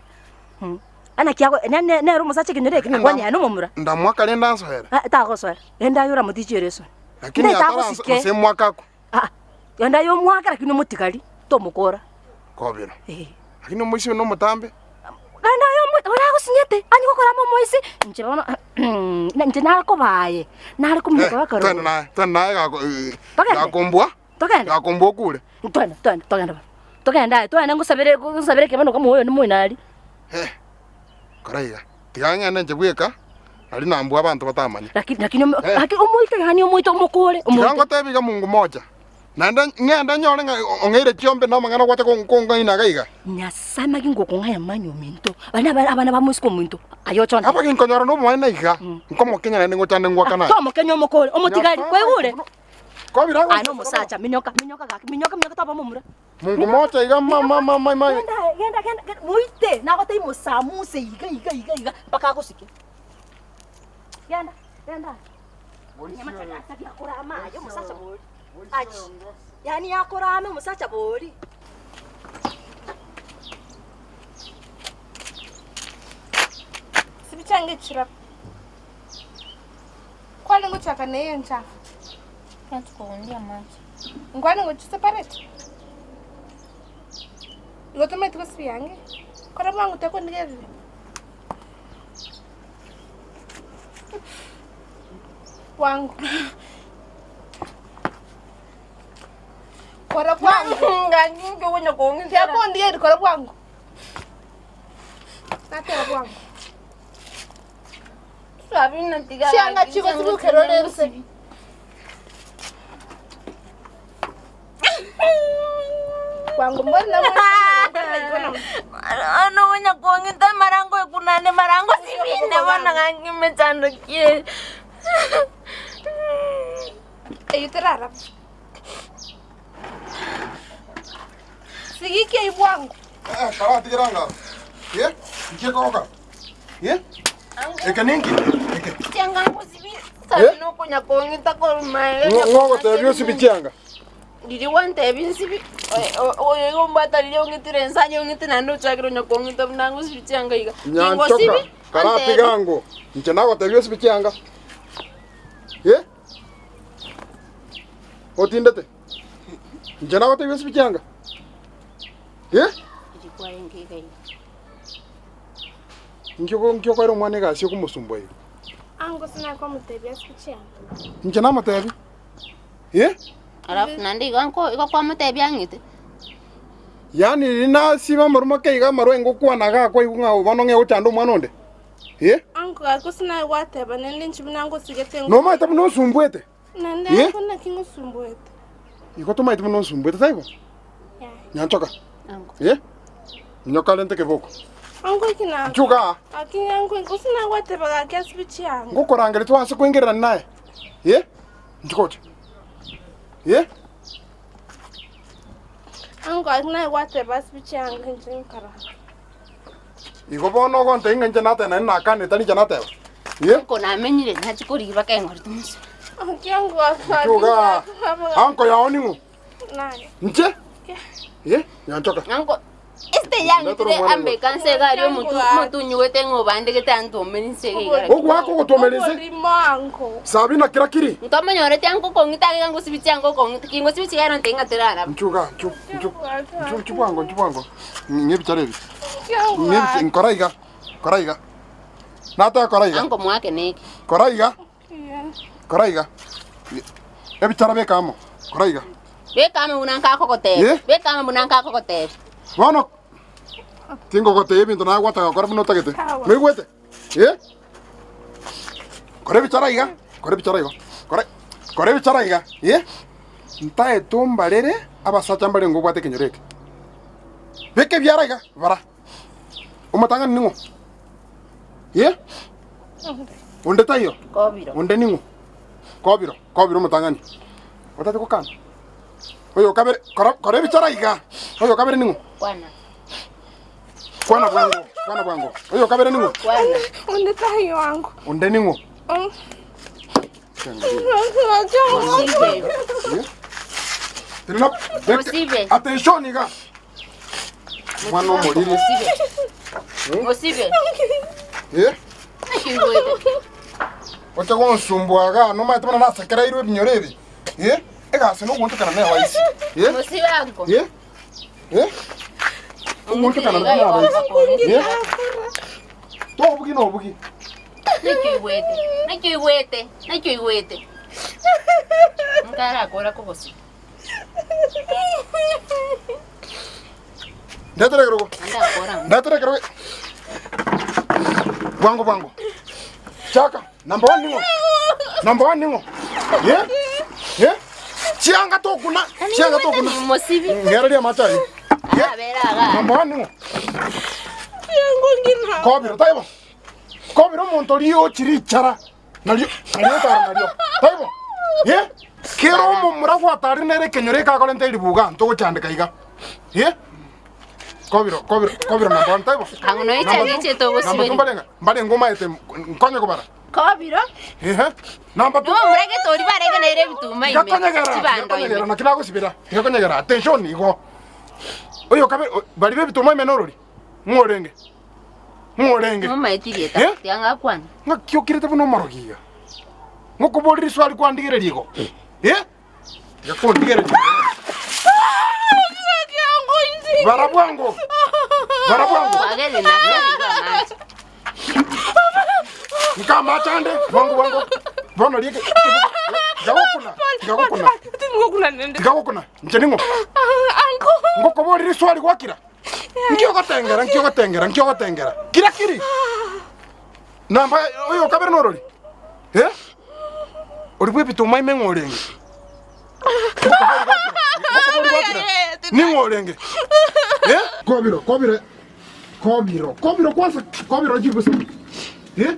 Naki ago ne ne nere omosacha ekenyoro eke, Lakini akwani aye nomomura. Ndamwaka rende ansoere. Ah tagosoera, genda aye oramotichie esoni. Lakini Ndete atara agosike. gose mwaka akwe. Ah, genda aye omwake lakini omotigari, tomokora. Kobera. Eh. Lakini omoisia oyo nomotambe. Naende aye omo ore agosinyete, anye gokora amo omoisia, inche bono inche nare koba aye, nare kominyoka Eh, baka twende rogoro. naye, twende naye gako eh, Togende? gakombua. Togende? Gakombua okure. Twende, twende, togende bono. Togende aye, twende ngosabere ngosabere ekebe noka moyo moino aria. Eh, kora iga, tiga ng'ende inche bweka, aria nambue abanto batamanye. Lakini lakini omo Eh. lakini omoite yaani omoite omokore, Tiga omoite. ngotebi iga Mungu moja, naende ng'ende nyore ng'a ong'eire chiombe na amang'ana ogwacha kong'aina iga iga. Nyasae maki ngokong'aya manya ominto, baria naba abana ba moiseke ominto, aye ochonde. Aba ginkonyora nobomaene iga, nkomokenya naende ngochande ngwakana aye. Tomokenya omokore, omotigari, kwaigure? Kobira Aye nomosacha, minyoka, minyoka gaki, minyoka, minyoka toba momura. Mungu mocha iga ma ma ma ma ma. Genda, genda, genda, genda, moite, nagotebia mosamuse iga, iga, iga, iga, mpaka agosike. Genda, genda. Nyamacha akorama aye omosacha bori. Achi. Yaani akorame omosacha bori. Sibichange chira. Kwani nguchaka neye nchafu. Natukuundia macho. Ngwani nguchiseparate. Ngotometi kusiyange. Kora bwangu takondikerere. Wangu. Kora bwangu. Nganginge wonya kuongeza. Yakondiyeri kora bwangu. Natera bwangu. Sabina tiga. Chianga chiko sibukerorerse. Wangu mbona Ano wonya kuongeza marango ekunane marango sibine bona ngangimechandokie. Eyuterara. Sigikie ibwangu. Eh, karatigeranga. Ye? Nkie koka. Ye? Eke ninki? Eke. Chianga ngusibine. Sabina okonya kuongeza korumae. Ng'ogo tebio sibichianga. Riri wantebi nsibi oyo igombwata riri ong'itire ensanya ong'ite naende ochakire onya kong'ita buna ngosibi chianga iga. Nyanchoka. Karatigango. Nche nagotebia sibichianga. Ye? Otindete. Nche nagotebia sibichianga. Ye? Nkio nkio kwera omwana egasi okomosumbua igo. Angu sina kwa mutebia sikichianga. Nche namotebi. Ye? Alafu naende igo nko igo kwamotebia ang'ite. Yaani rinasiba amaruma keiga amarwa engokwana gakwa igo ng'a bono ng'e gochanda omwana onde. Ye? Angu ako sina gwateba nende nchibina ngosigete. Nomaete buna osumbuete. Nende Ye? angu nakingosumbuete. Igo tomaete buna osumbuete taibo? Yeah. Nyanchoka. Ango. Ye? Nyoka rente keboko. Angu kina. Nchuka. Akinga angu kusina gwateba gakia sibichianga. Ngokorangeri twase kuingererana naye. Ye? Nchukoche. Ye? Angu akina gwateba sibichianga nchinkara. Igo bono ogonte ing'a inche nateba naende nakanete ninche nateba. Ye? Nko namenyire nachikorigia baka eng'ori tomosi. Angu Nchuka. Anko yao ning'o? Nani? Nche? Ye? Nyanchoka. Anko este yang'itire ambe kanse gari omotu omotunyuwete ng'obandegete antomerise iga. Ogwaka ogotomerise? Olimo angu. Sabina kira kiri. Ntomonyorete anko kong'ita iga ngosibi chianga okong'ita kingosibi chigano nte ng'aterara. Nchuka, nchu, nchu. Nchu, nchu bwango, nchu bwango. Ng'ebichara ebi. Ng'ebicha, nkora iga. Kora iga. Nataka kora iga. Anko mwake neki. Kora iga. Kora iga. Ebichara bekamo. Kora iga. Bekame buna nkakogotebia. Ye? Bekame buna nkakogotebia. Bono tingogotebia ebinto nagwataka gokora buna otagete. Noigwete? Ye? Kora ebichara iga. Kora ebichara igo. Kora kora ebichara iga. Ye? Ntaete ombarere abasacha mbare ngobwate ekenyoro eke. Beka ebiara iga, bara. Omotang'ani ning'o? Ye? Onde taiyo? Kobiro. Onde ning'o? Kobiro, kobiro omotang'ani. Otate gokana. Oyo kabere, kora kora ebichara iga. Oyo kabere ning'o? Kwana. Kwana bwango, kwana bwango. Oyo kabere ning'o? Kwana. Onde tayo angu. Onde ning'o? Mosibe. Tenena Mosibe. Attention iga. Mwana omoriri. Mosibe. Mosibe. Eh? Nakigwete. Oche gonsumbua iga nomaete buna nasekereirwe ebinyoro ebi. Eh? Egasi nogontokana na ewaisi. Eh? Mosibe anko. Eh? Eh? Ogontokana na abaisi. Eh? Tobugi nobugi. Nakigwete. Nakigwete. Nakigwete. Nkarakora kobosiba. Ndetere kirogo. Andakora. Ndetere kirogo. Bwango bwango. Chaka, number 1 ningo. Number 1 ningo. Ye? Ye? Chianga tokuna, chianga tokuna. Mosibi. Ngeraria machayi. Arabera aga. Number 1 ningo. Yangu ngina. Kobiro taibo. Kobiro omonto rio chirichara. Nario, nario tara nario. Taibo. Ye? Kero omomura gwatari nere ekenyoro ekakorenta eribuga ntogochandeka iga. Ye? Kobiro, kobiro, kobiro namba one taibo. Ang'o noe Namba chani two, echete namba two ogosiberi. mbarenga, mbarenga omaete nkonye kobara. Kobiro. Ehe. Namba two. Nigo omorege tori barenge nere ebituma ime. Tikakonyegera, Chibando tikakonyegera, ime. naki nagosibera. Tikakonyegera, attention igo. Oyo kabe, bari b'ebituma ime norori? Ng'o orenge? Ng'o orenge? Momaeti rieta. Eh? Tiga ngakwana. Ng'aki okirete buna omorogi iga? Ngokoboria riswali kwandigereria igo? Eh? Tiga kondigereria. Bara bwango. Bara bwango. Kwagere na karibu amache. Nkamache ande bwango bwango. Bono rieke. Tigagokuna. Tigagokuna. Tigagokuna. Inche ning'o? Ngokoboria riswali gwakira. Nki ogotengera, nki ogotengera, nki ogotengera? Kira kiri. Namba oyo okabere norori? Eh? Ori bw'ebituma ime ng'o orenge? Ngokobori gwakira. Ning'o orenge? Eh? Kobiro, kobiro, kobiro, kobiro kwanza, kobiro chigusa. Eh?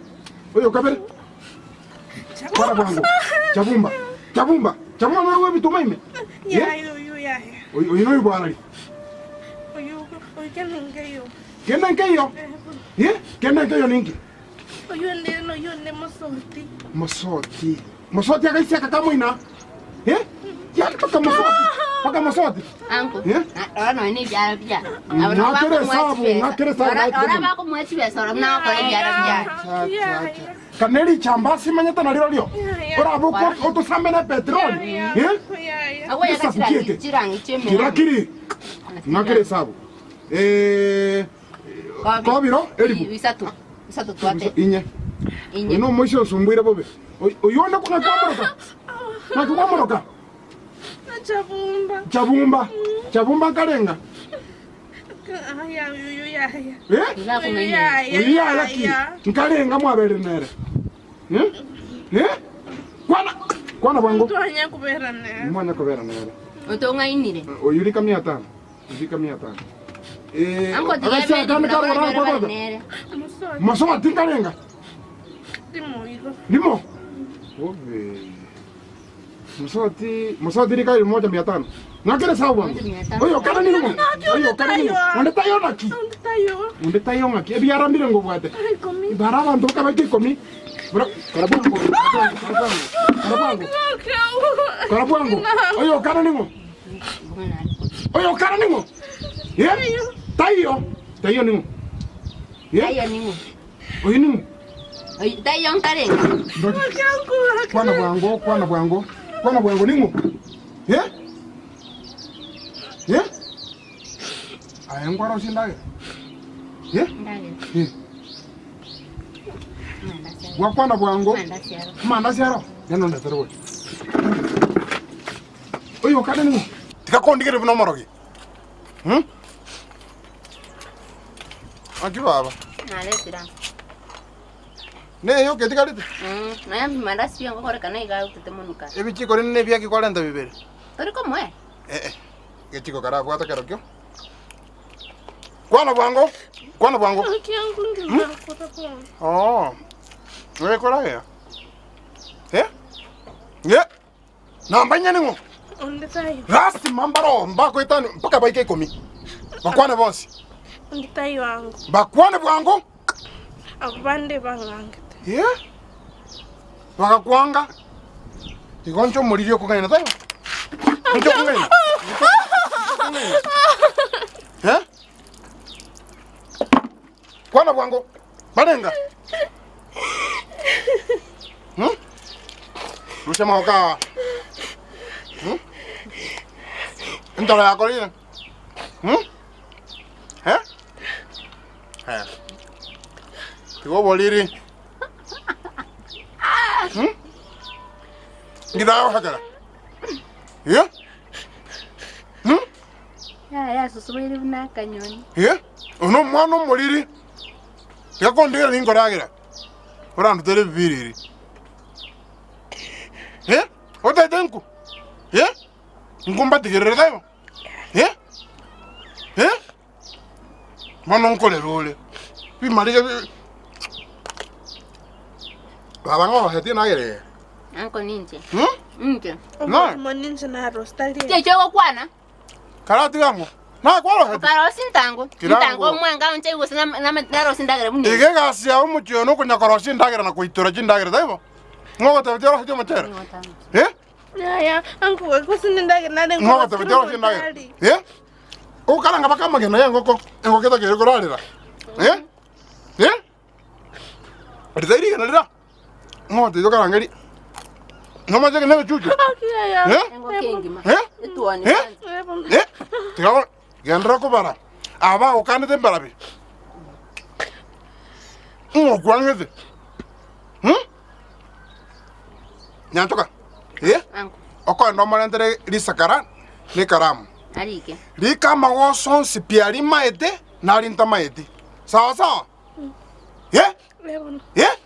Oyo okabere. Kora bwango. Chabumba. Chabumba. Chabumba nori bw'ebituma ime. Eh? Oyo oyo noyo bwarari. Kende nkeiyo. Eh? Kende nkeiyo ninki? Mosoti. Mosoti agaisiaka kamoina. Eh? Yari paka mosoti. Paka mosoti. Anko. Eh? Ora noe ne ebiara bia. Ng'akere esabu, ng'akere esabu, ng'akere Ora bakomoa chibesa ora buna gokora ebiara bia. Kane richamba ase imanyete narirorio. Orabe oko otosambe ne petroli. Eh? Agwo yaka Esabu chirangi kieke. chirangi chiemera. Kirakiri. Ng'akere esabu. Eh, kobiro eribu. Isato. Isato twate. Inye. Inye. Oyo nomoisia osumbuire bobe. Oyo onde naki kwamoroka? Naki kwamoroka? Chabumba. Chabumba. Chabumba nkarenga. Aya, uyu yaya. Eh? Uyu yaya. Oyo yaya ki? Nkarenga mwaberire nere. Eh? Eh? Kwana kwana bwango. Twanya kubera nere. Mwanya kobera nere. Otong'ainire. Oyo rika mia tano. Rika mia tano. Eh, Anko tiga agasia ebere kane buna karora banyore kwa bari kwanza. nere. Masomo tinkarenga. Timoigo. Limo. Obe. Mosoti, mosoti rika elfu moja mia tano. Ng'akere sawa bwango. Oyo kana nini mo? Oyo kana nini? Onde tayo naki? Tayo. Onde tayo ng'aki? Ebiara mbire ngobwate. Ikomi. Bara abanto kabaika ikomi. Bra, kora bwango. Kora bwango. Kora bwango. Kora bwango. Oyo kana ning'o? Oyo kana ning'o? Ye? Tayo. Tayo ning'o? Ye? Tayo ning'o? Oyo ning'o? Oyo tayo nkarenga. Kwana bwango, kwana bwango. Kwana bwango ning'o? Ye? Ye? Aye nkwara osindagera. Ye? Ye. Gwakwana bwango. Amandasi aro. Neno ndetere gocha. Oyo kare ning'o? Tiga kondigere buna omorogi. Hmm? Naki baba? Naretire. Neye oketigarete? Nonya mandasi biango gokorekana iga agutete monuka. Ebichiko rende nebiaki kwarenta bibere. Tori komoe? Eh, eh. Gechiko karabwate kerokio. Kwana bwango. Kwana bwango. Oh. Ore koragera. Eh? Ye. Namba inye ning'o? Onde tayo. Lazima mbaro mbakoetani mpaka baike ikomi. Bakwane bonsi. Onde tayo ango. Bakwane bwango. Abande bang'angete. Ye? Bagakwanga. Igo nche omoriri okong'aina taibo. Nche okong'aina. Eh? Kwana bwango. Barenga. Hmm? Rusia magoka. Hmm? Ntoro yakorire. Hmm? Eh? Eh. Tiga oboriri. Hmm? Ngithagohakera. Yeah? Hmm? Yaya susubaire buna akanyoni. Eh? Ono omwana omoriri. Tiga kondigera ninkoragera. Orandutere ebibiriri. Eh? Otete nku? Eh? Nkumbatigerere taibo? Eh? Eh? Bono nkorera ore. Bimarige bi Baba ng'ogosetie nagere. Anko ninche. Hmm? Inche. No. Moninche narostarie. Cheche ogokwana? Karatiga ng'o? Nakwarogete? Okarosia ntango. Kirango. Ntango omwenga onche gose narosia endagera buna Iga egasi yao omochie oyo nokonya korosia endagera na koitora chindagera, taibo? Ng'o ogotebetie orosetie omochere? Eh? Yaya, anko gose nendagera nare Ng'o ogotebetie orosie endagera? Eh? Ogokaranga mpaka amagena ya engoko, engoko etakeire korarera. Eh? Eh? Ritai rigena rira. Ng'o ogotebetie okarange ri? Nomache ekero negechuchu? Eh? Eh? Eh? Eh? Tiga go- genderera kobara. Aba bagokanete mbarabi. Ng'o okwang'ete? Hmm? Nyanchoka. Eh? Anko. Okoenda omorentere risakara na ekaramu. Arike. Rika amagoso onsi pi aria maete na aria ntamaeti. Sawa sawa? Eh? Eh?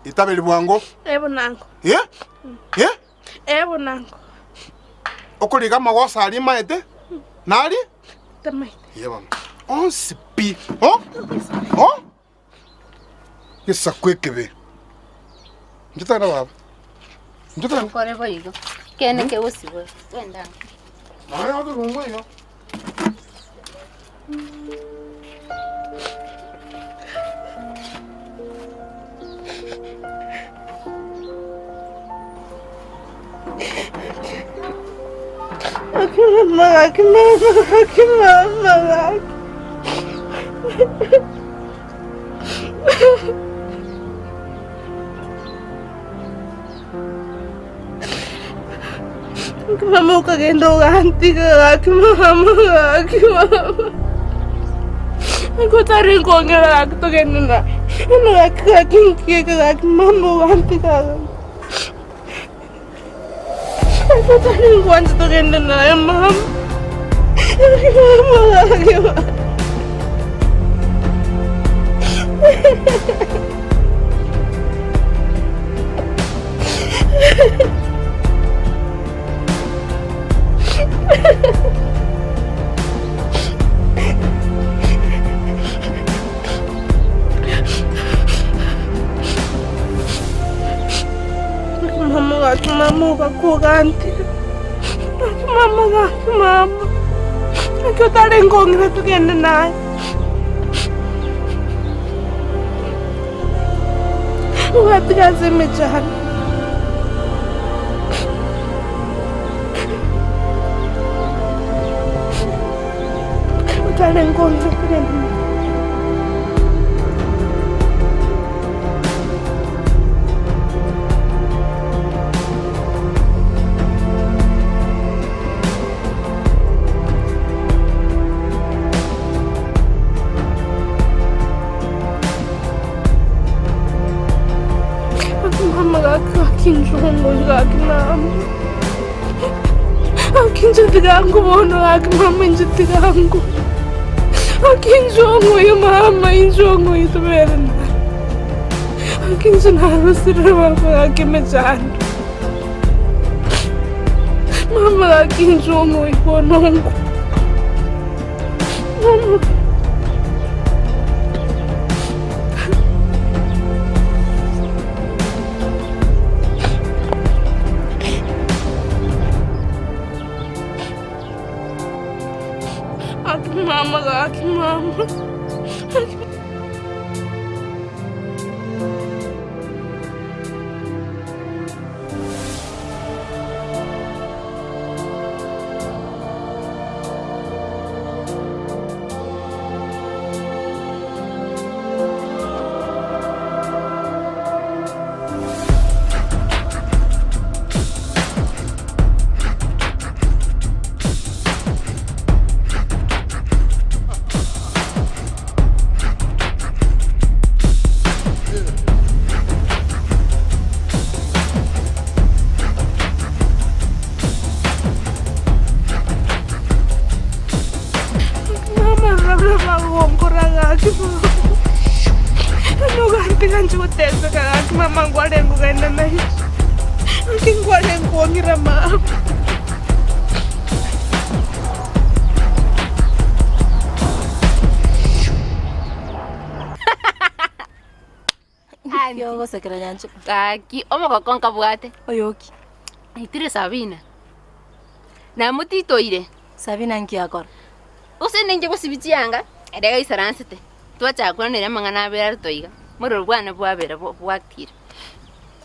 Itaberi bwango. Ebo nango. Eh? Eh? Ebo nango. Okoriga amagoso aria maete na aria Tamaete. Ye bono. Onsi pi. Oh? Oh? Gesaku ekebe. Inche togende baba. Inche togende. Okore boigo. Kene kegosibwa. Twende ango. Naye atorungwe iga. Aki mama, aki mama, aki mama, aki. Aki mama ukagenda ugantiga, aki mama, aki mama. Aki otari nkongera aki togende na. Eno aki aki nkieka aki mama ugantiga. Aki otari nkwancha togende naye mama. Aki mama, aki mama. Mama gaki mama ogakogantiga gaki mama gaki mama gaki otare nkong'ina togende naye ogatiga ase emechando. Otare nkong'ina togende naye. Aki mama gaki gaki nchongo gaki mama. Aki nchuti gangu bono gaki mama nchuti gangu. Aki nchongo yo mama inchongo itubere na. Aki nchu narusire baba gaki mechando. Mama gaki nchongo ibonongo. Mama. Aki mama gaki mama. Aki Mama rora bagonkora gaki mama. Nogantiga nchi goteseka gaki mama nkwarenge kogenda naiche. Gaki nkwarenge kong'ira mama. Ogosekera nyanche. Gaki omogoko nkabwate. Oyoki. Naitire Sabina. Namotitoire. Sabina nki akora? Gose ninche gosibia chianga, ere gaisaransete, twachaka koiraneria amang'ana abere arito iga, morero bwane bwabera bwakire.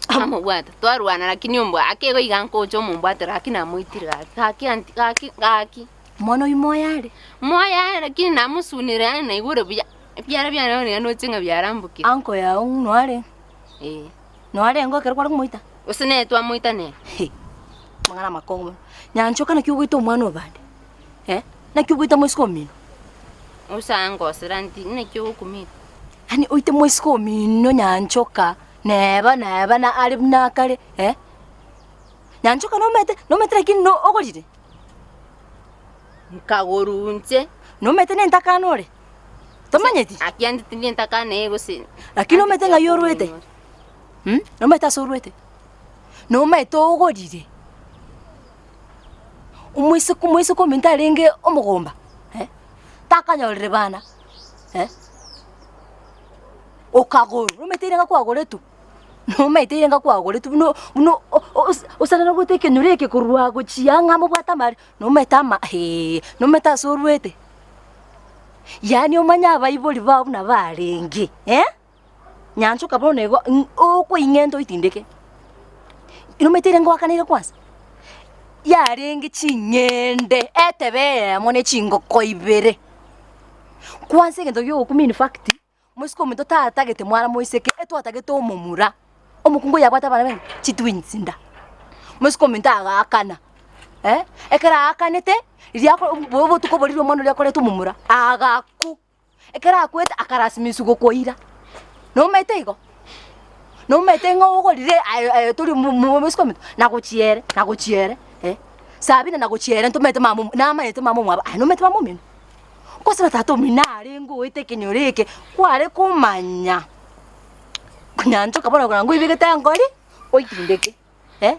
Amobwate, twarwana lakini ombwa ake igo iga nkocha omombwate lakini namoitire gaki, gaki anti gaki gaki. Omwana oyio moyo are? Moyo are lakini namosunire yaani naigure buya, ebiara biane bono iga noche ng'a biarambokire. Uncle yao ng'o are? Eh. Noe arenge ekero kware komoita? Gose nere twamoita nere? He, amang'ana amakong'u mono. Nyanchoka naki ogoita omwana obande? Eh, naki ogoita moiseke omino? Osangosera nti naki ogokumia? Yaani oite moiseke omino Nyanchoka, neba neba na are buna akare eh? Nyanchoka nomanyete nomanyete lakini no ogorire? Nkagorwa inche. Nomanyete nentakana ore? Tomanyeti? Aki ande tindi entakana eye gose. Lakini nomanyete ng'ai orwete? Mh, nomanyete ase orwete? Nomanyete ogorire? Omoiseke omoiseke ominto arenge omogomba eh, takanyorire bana eh, okagorwa, nomanyete ere ng'a kwagoretwe, nomanyete ere ng'a kwagoretwe buna buna osanera goeta ekenyoro eke korwa gochia ang'e mobwate amari, nomanyete ama heee, nomanyete ase orwete. Yaani omanye abaibori bao buna barenge eh, nyanchoka bono igo okoing'enta oitindeke, nomanyete ere ngoakaneire kwanza, yarenge ching'ende etebe eyemo na chingoko ibere, kwanza egento gia ogokumia in fact, omosike ominto tatagete mwana moiseke, etwatagete omomura, omokungu oyo abwate abana bang'e chitwins nda, omosike ominto agaakana eh, ekero aakanete, riria ako bo obotuko boria omwana oria akorete omomura, agakwa. Ekero akwete akarasimiswa gokoira, nomanyete igo? Nomanyete ng'a ogorire aye aye tori mo- mo- moiseke ominto, nagochiere nagochiere eh, Sabina nagochiere ntomanyete mama omo namanyete mama omwabo aye nomanyete mama omino? Gose na tata omino narenge oete ekenyoro eke, kware komanya, nyanchoka bono korora ngoibegete engori, oitindeke eh.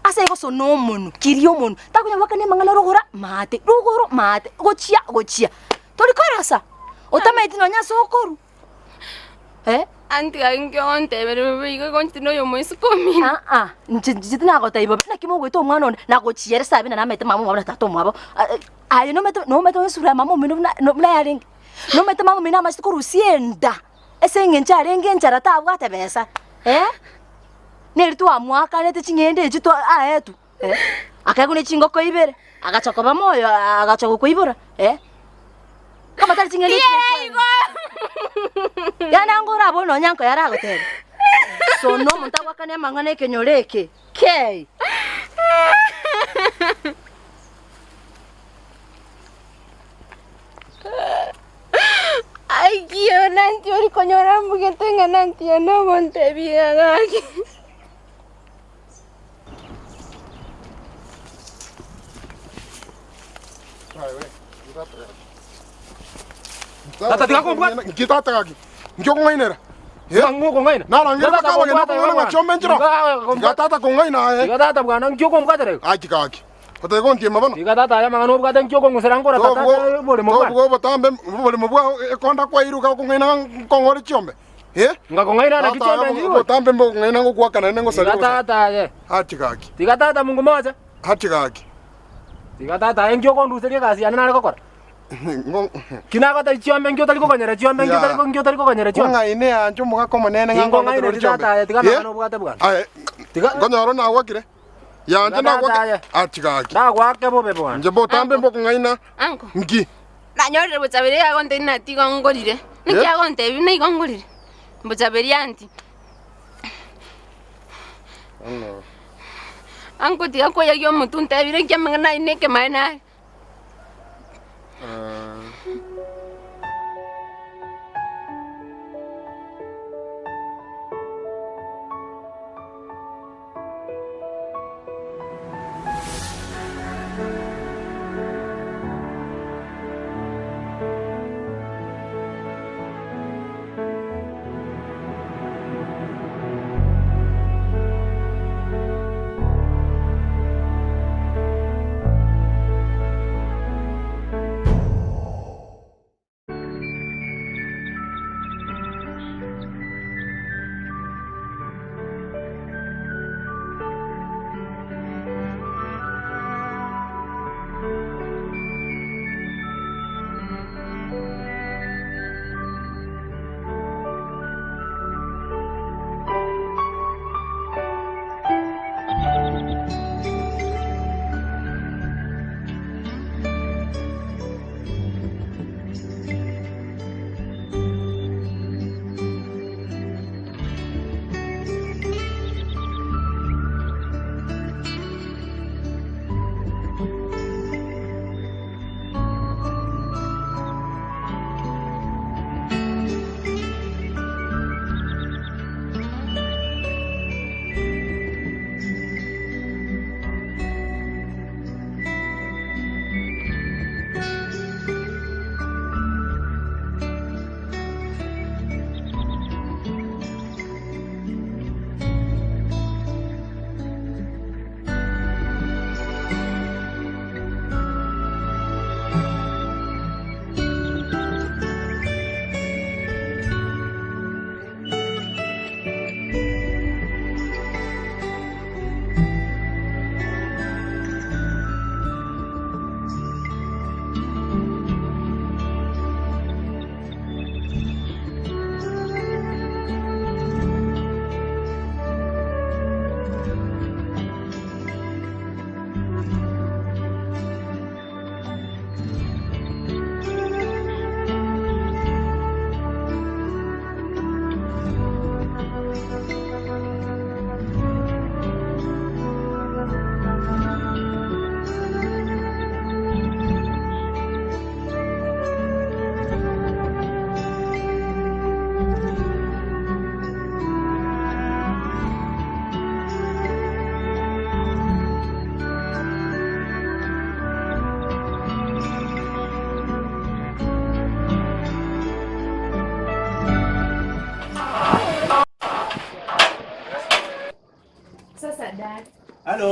Ase igo sona omonwe, kiria omonwe, takonya goakana amang'ana rogoro maate, rogoro maate, gochia gochia, tori korasa, otamanyeti nonya ase okorwa eh. Anti gaki nki ogontebera bobe igo igo inche noyo omoiseke omino. Aa, inche inche tinagotebi bobe, naki mogoeta omwana one, nagochiera Sabina namanyete mama omwabo na tata omwabo, aye nomanyete nomanyete esura ya mama omino buna buna yarenge, nomanyete mama omino amachete korusia enda, ase eng'encho arenge enchara tabwate besa eh. Neri twamoakanete ching'ende echio twa aetwe eh, akaegwa ne chingoko ibere, agacha koba moyo agacha gokoibora eh. Kama tari ching'ende echio Igo! Yaani ango orabore nonya nko yaragoteba, sono omonto agoakane amang'ana ekenyoro eke kei. Aikio nanti ori konyora mbugete ng'a nanti yane ogontebia gaki. Tata tiga kombwata. Nki tata gaki? Nki okong'ainera? Ng'o okong'aina? Narangire Tata mpaka abageni kombwata okong'aina ng'a chiombe nchiro. Tiga Tiga tata kong'aina aye. Tiga tata bwana nki okombwatera igo? Aki gaki. Otebe gontiema bono. Tiga tata aya amang'ana obwate nki okong'usera nkora tata Tobua oboremo bwane. tobua obotambe oboremo bwao ekonda kwairuka okong'aina nkong'ore chiombe. Eh? Ngakong'aina naki Tata aya chiombe nchigo? Obotambe mbokong'aina ngokwakana naende ngosaria Tiga gosa. tata aye. Ati gaki. Tiga tata Mungu mocha. Ati gaki. Tiga tata aye nki okonduseria egasi yane nare gokora? Ki nagotebia chiombe nki otari kogonyera chiombe nki otari nki otari kogonyera chiombe? Ong'aine yanche omogaka omonene ng'a Tinkong'aina nkong'ainere chiombe. tata aye tiga amang'ana obwate bwana. Aye, Tiga nkonyora nagwakire. Yanche Tiga tata nagwake. aye. Ati gaki. Nagwake bobe bwana. Inche botambe mbokong'aina. Anko. Nki? Nanyorire bochaberi agontebia nati igo ngorire. Naki Eh? agontebia buna igo ngorire. Bochaberi anti. Anko tiga koyagia omotwe ontebire nki amang'ana ayio na ekemaene are.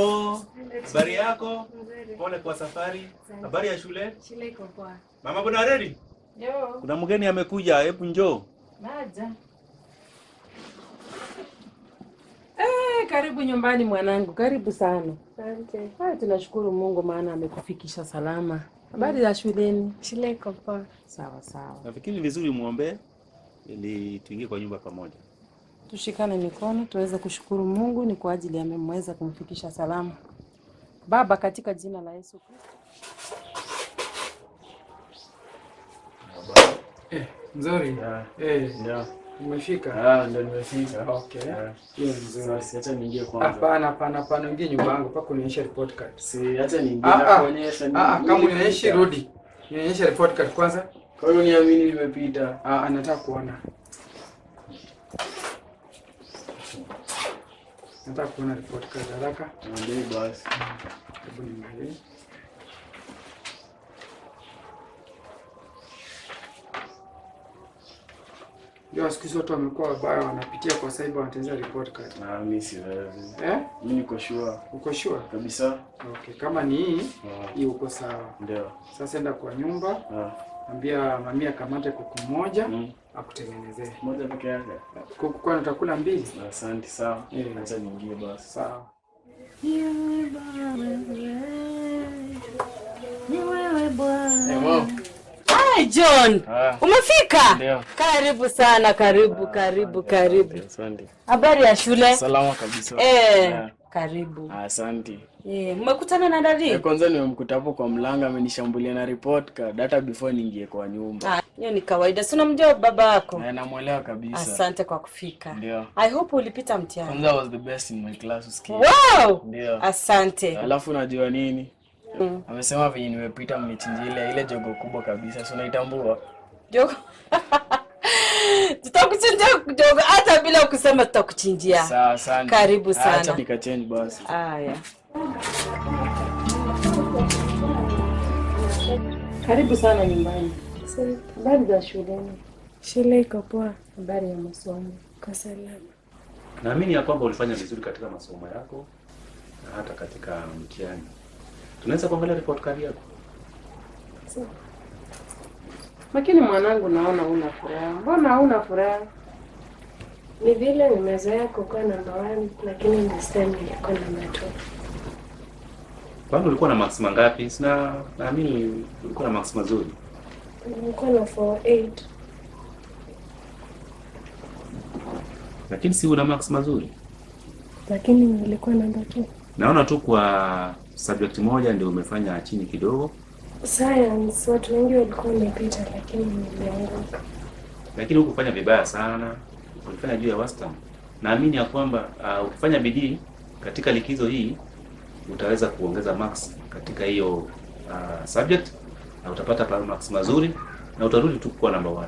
Hello. Habari yako? Pole kwa safari. Habari ya shule? Shule iko poa. Mama bwana ready? Yo. Kuna mgeni amekuja, hebu njoo. Naja. Eh, karibu nyumbani mwanangu, karibu sana. Asante. Haya, tunashukuru Mungu maana amekufikisha salama. Habari za shuleni? Shule iko poa. Sawa sawa, Nafikiri vizuri muombe ili tuingie kwa nyumba pamoja. tushikane mikono tuweze kushukuru Mungu ni kwa ajili amemweza kumfikisha salama. Baba, katika jina la Yesu Kristo. Eh, mzuri. Eh. Umefika? Ah, ndo nimefika. Okay. Yeah. Hiyo ni nzuri. Sasa acha niingie kwanza. Hapana, hapana, hapana, ingie nyumba yangu mpaka unionyeshe report card. Si acha niingie Ah, ah. nakuonyesha. Ah, ah, kama unionyeshe rudi. Nionyeshe report card kwanza. Kwa hiyo niamini nimepita. Ah, ah, nataka kuona. Nataka kuona report card haraka. Ndio basi. Hebu niangalie. Ndio siku hizi watu wamekuwa wabaya, wanapitia kwa cyber wanatengeneza report card. Ah, mimi siwezi. Eh? Mimi niko sure. Uko sure? Kabisa. Okay, kama ni hii, hii uko sawa. Ndio. Sasa enda kwa nyumba, Ah. ambia mamia kamate kuku moja akutengenezee. Moja peke yake. Kuku kwani utakula mbili? Asante, sawa. Eh. Acha niingie basi. Sawa. Ni wewe Bwana. Eh, mom. Hi John. Ah. Umefika? Ndio. Karibu sana, karibu, karibu, karibu. Asante. Habari ya shule? Salama kabisa. Eh, Yeah. karibu. Asante. Eh, mmekutana na dadi? Eh, Kwanza nimemkuta hapo kwa mlango amenishambulia na report card hata before niingie kwa nyumba. Ah, hiyo ni kawaida. Si unamjua baba yako? Na namuelewa kabisa. Asante kwa kufika. Ndio. I hope ulipita mtihani. Kwanza I was the best in my class usikie. Wow! Ndio. Asante. Alafu unajua nini? Mm. Amesema venye nimepita mmechinja ile ile jogo kubwa kabisa. Si unaitambua? Jogo. Tutakuchinjia jogo hata bila kusema tutakuchinjia. Sawa, asante. Karibu Acha sana. nikachange basi. Haya. Karibu sana nyumbani. Habari za shuleni? Shule iko poa. Habari ya masomo? Kwa salama. Naamini ya kwamba ulifanya vizuri katika masomo yako na hata katika mtihani. Tunaweza kuangalia report card yako. Sawa. Lakini mwanangu, naona huna furaha. Mbona hauna furaha? Ni vile nimezoea kukuwa namba one, lakini this time nilikuwa namba two. Kwani ulikuwa na marks mangapi? Sina, naamini ulikuwa na marks mazuri. Nilikuwa na 48. Lakini si una marks mazuri. Lakini nilikuwa namba two. Naona tu kwa subject moja ndio umefanya chini kidogo, Science, watu wengi walikuwa wamepita, lakini nilianguka. lakini hukufanya vibaya sana, ulifanya juu ya wastani. Naamini ya kwamba ukifanya bidii katika likizo hii utaweza kuongeza marks katika hiyo subject na utapata pa marks mazuri na utarudi tu kuwa number one.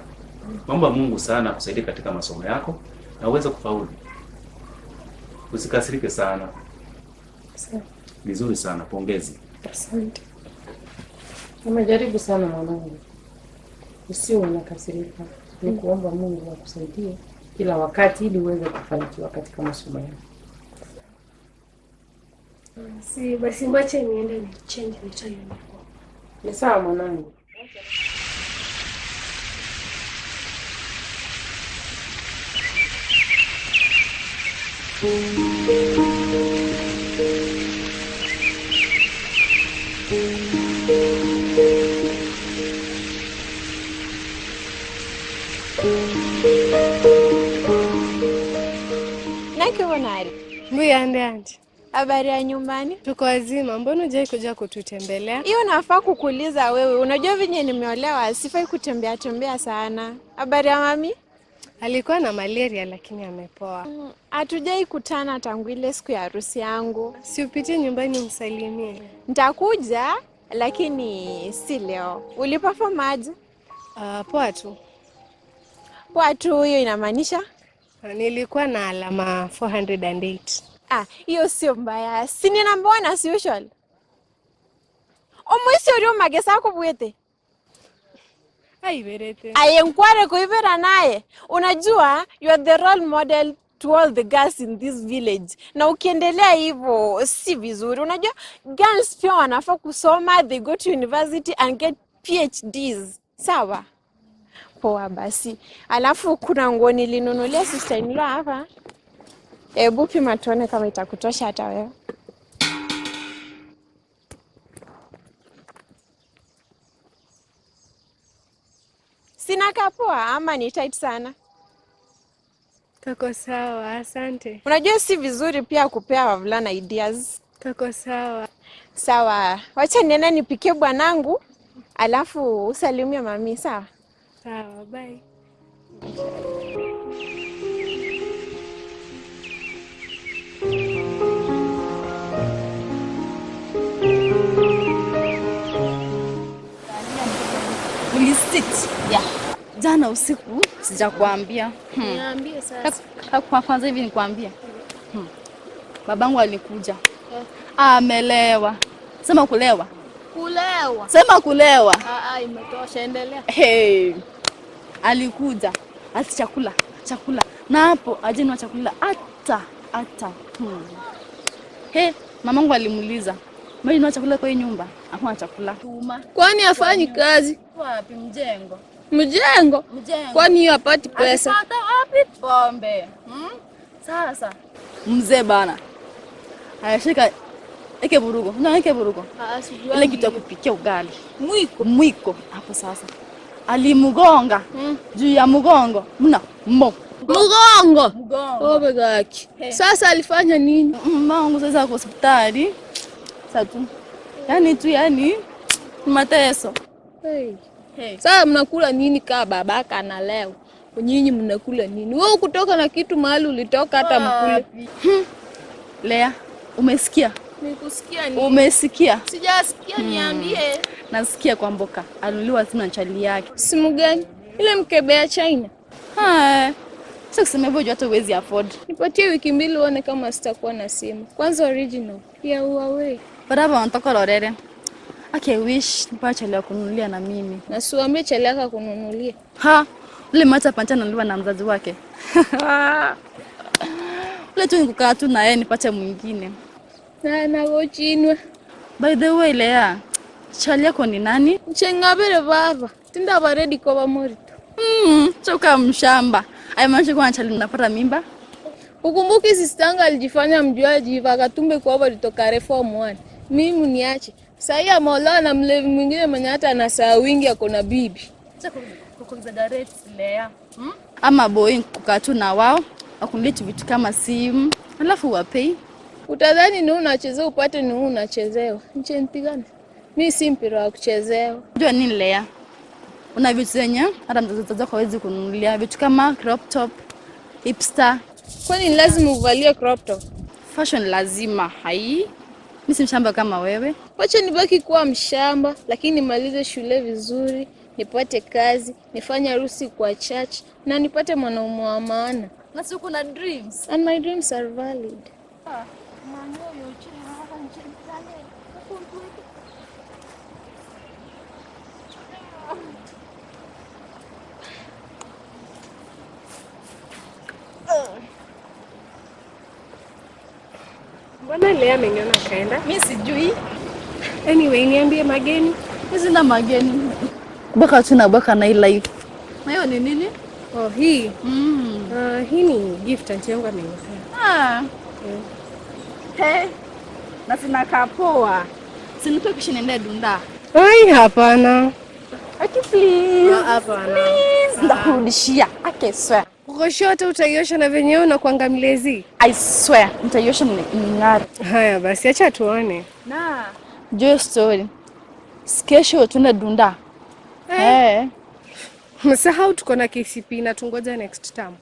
Naomba Mungu sana akusaidie katika masomo yako na uweze kufaulu. Usikasirike sana. Sawa. Vizuri sana, pongezi. Asante. Umejaribu sana mwanangu, usiwe unakasirika. Ni kuomba Mungu akusaidie kila wakati ili uweze kufanikiwa katika masomo yako. Si basi mwache niende ni change nitoe uniform. Ni sawa mwanangu. Nakibonari. Mbuya ande anje. Habari ya nyumbani? Tuko wazima, mbona hujai kuja kututembelea? Hiyo nafaa kukuuliza wewe. Unajua venye nimeolewa, sifai kutembea tembea sana. Habari ya mami? Alikuwa na malaria lakini amepoa. Hatujai kutana tangu ile siku ya harusi yangu. Si upitie nyumbani umsalimie. Nitakuja lakini si leo. Uliperform aje? Poa tu. Poa tu, hiyo inamaanisha? Nilikuwa na alama 408. Ah, hiyo sio mbaya. Si ni number one as usual. Omwisi uri umagesa akubwete. Aiberete. Aye nkware kuibera naye. Unajua you are the role model to all the girls in this village. Na ukiendelea hivyo si vizuri. Unajua girls pia wanafaa kusoma, they go to university and get PhDs. Sawa? Poa basi. Alafu kuna nguo nilinunulia sister in law hapa. Hebu pima tuone kama itakutosha hata wewe. Sina kapoa ama ni tight sana? Kako sawa, asante. Unajua si vizuri pia kupea wavulana ideas. Kako sawa. Sawa, wacha niende nipikie bwanangu, alafu usalimie mami, sawa? Sawa, bye. Ulisit. Yeah. Jana usiku sijakwambia. Niambie sasa. Kwa kwanza hivi nikwambie. Babangu alikuja. Amelewa. Sema kulewa. Kulewa. Sema kulewa. Ah, ah, imetosha, endelea. Hey. Alikuja ati chakula chakula, na hapo ajenwa chakula hata hata. He, mamangu alimuuliza mbona chakula kwa hii nyumba? Hakuna chakula. Kwani hafanyi kazi? Wapi mjengo? Mjengo? Mjengo. Kwani hiyo hapati pesa? Alipata wapi pombe? Sasa mzee bana alishika eke burugo, na eke burugo Ah, sijui. ile kitu ya kupikia ugali mwiko, mwiko hapo sasa alimgonga juu ya mgongo mna mo Mgongo. Mgongo. Obe gaki. Sasa alifanya nini? Mamangu sasa kwa hospitali sasa tu yani tu yani ni mateso. Hey. Sasa mnakula nini kaa babaka analewa? Nyinyi mnakula nini? Wewe kutoka na kitu mahali ulitoka hata mkule. Lea, umesikia? Nikusikia nini? Umesikia? Sijasikia, niambie. Nasikia kwa Mboka anuliwa simu na chali yake. Simu gani? Ile mkebe ya China. Haya. Sasa kusema hivyo juu hata huwezi afford. Nipatie wiki mbili uone kama sitakuwa na simu. Kwanza original ya Huawei. Baraba wanatoka Lorere. Okay, wish nipate chali ya kununulia na mimi. Na siuambie chali yako akununulie. Ha, ule macha pancha anunuliwa na mzazi wake. Ule tu nikukaa tu na yeye nipate mwingine. Na navochinwe. By the way, Lea, chali yako ni nani? Chengabere baba. Tinda ready kwa morito. Choka mshamba. Haimaanishi kuwa chali napata mimba. Ukumbuki sistangu alijifanya mjuaji hivi akatumbe kwa walitoka reform 1. Mimi niache. Sasa ameolewa na mlevi mwingine mwenye hata ana saa wingi ako na bibi. Ama boy kukaa tu na wao wakununulie vitu kama simu alafu wapei. Utadhani ni unachezea upate ni unachezewa. Nche nipigane. Mi si mpira wa kuchezewa. Unajua nini Lea? Una vitu zenye hata mzazi wako hawezi kununulia, vitu kama crop top, hipster. Kwani ni lazima uvalie crop top? Fashion lazima hai. Mimi si mshamba kama wewe. Wacha nibaki kuwa mshamba, lakini nimalize shule vizuri, nipate kazi, nifanye harusi kwa church na nipate mwanaume wa maana. Na si uko na dreams. And my dreams are valid. Mbona Lea ameniona akaenda? Mi sijui. Anyway, niambie mageni. Mi sina mageni. Baka tu na baka na hii life. Na hiyo ni nini? Oh, hii. Hii ni gift auntie yangu amenipea. Ah. Hey. Na sina kapoa. Sinipe kisha niende dunda. Ai, hapana. Aki please. Ah, hapana. Please. Ndakurudishia. Ake swear. Ukoshote utaiosha na venyewe unakuanga mlezi. I swear, nitaiosha ning'are. Haya basi, acha tuone. Na. Jua story. Kesho tuende dunda. Eh. Msahau tuko na KCP na tungoja next term.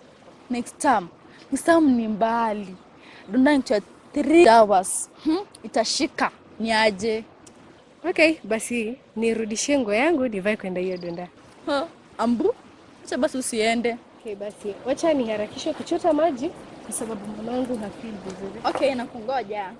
Next term. Next term ni mbali. Dunda ni 3 hours. Itashika. Ni aje? Okay, basi nirudishie nguo yangu nivae kwenda hiyo dunda. Ha, ambu? Acha basi usiende. Okay, basi wacha niharakishe kuchota maji kwa sababu mamangu hafeel vizuri. Okay, nakungoja.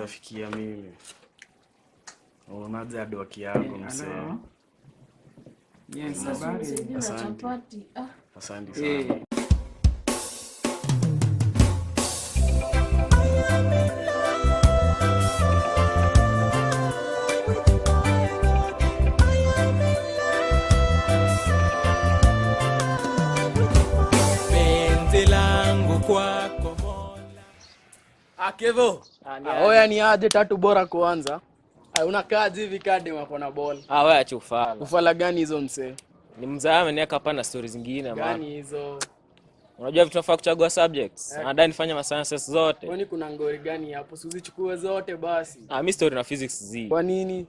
rafiki mimi. Unaonaje hard yako msee? Hello. Yes, habari. Asante. Chapati. Ah. Asante sana. Penzi langu kwako Akevo. Oya ni aje tatu bora kuanza. Ah, Unakaaje hivi kadi wako na ball? Ah, wewe acha ufala. Ufala gani hizo msee? Ni mzaa ameniweka hapa na stories zingine man. Gani hizo? Unajua vitu tunafaa kuchagua subjects. Eh. Anadai nifanye ma sciences zote. Kwani kuna ngori gani hapo? Si uzichukue zote basi. Ah, mimi story na physics zi. Kwa nini?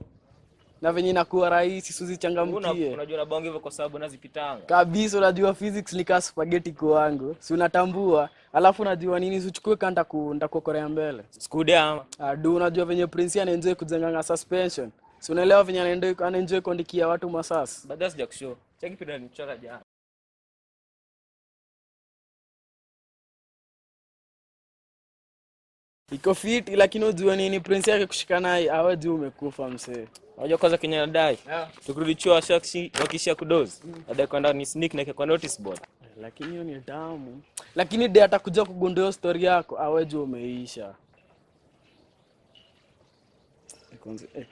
Na venye inakuwa rahisi, si uzichangamkie. Unajua nabonga hivyo kwa sababu nazipitanga. Kabisa, unajua physics ni kaa spaghetti kwangu, si unatambua? Alafu unajua nini, usichukue ka nitakuokorea mbele. Skude ama Adu, unajua venye Prince anaenjoy kujenganga suspension, si unaelewa venye anaenjoy kuandikia watu masasi. Baadaye sija kushow. Cheki pida nilichora jana. Iko fiti, lakini ujue nini, Prince yake kushika naye awe juu umekufa msee. Unajua kwanza Kenya nadai. Yeah. Tukirudi chuo wakishia kudozi. Nadai kwenda ni sneak na kwa notice board. Lakini hiyo ni damu. Lakini de atakuja kugundua hiyo story yako, awe juu umeisha. Kwanza, eh.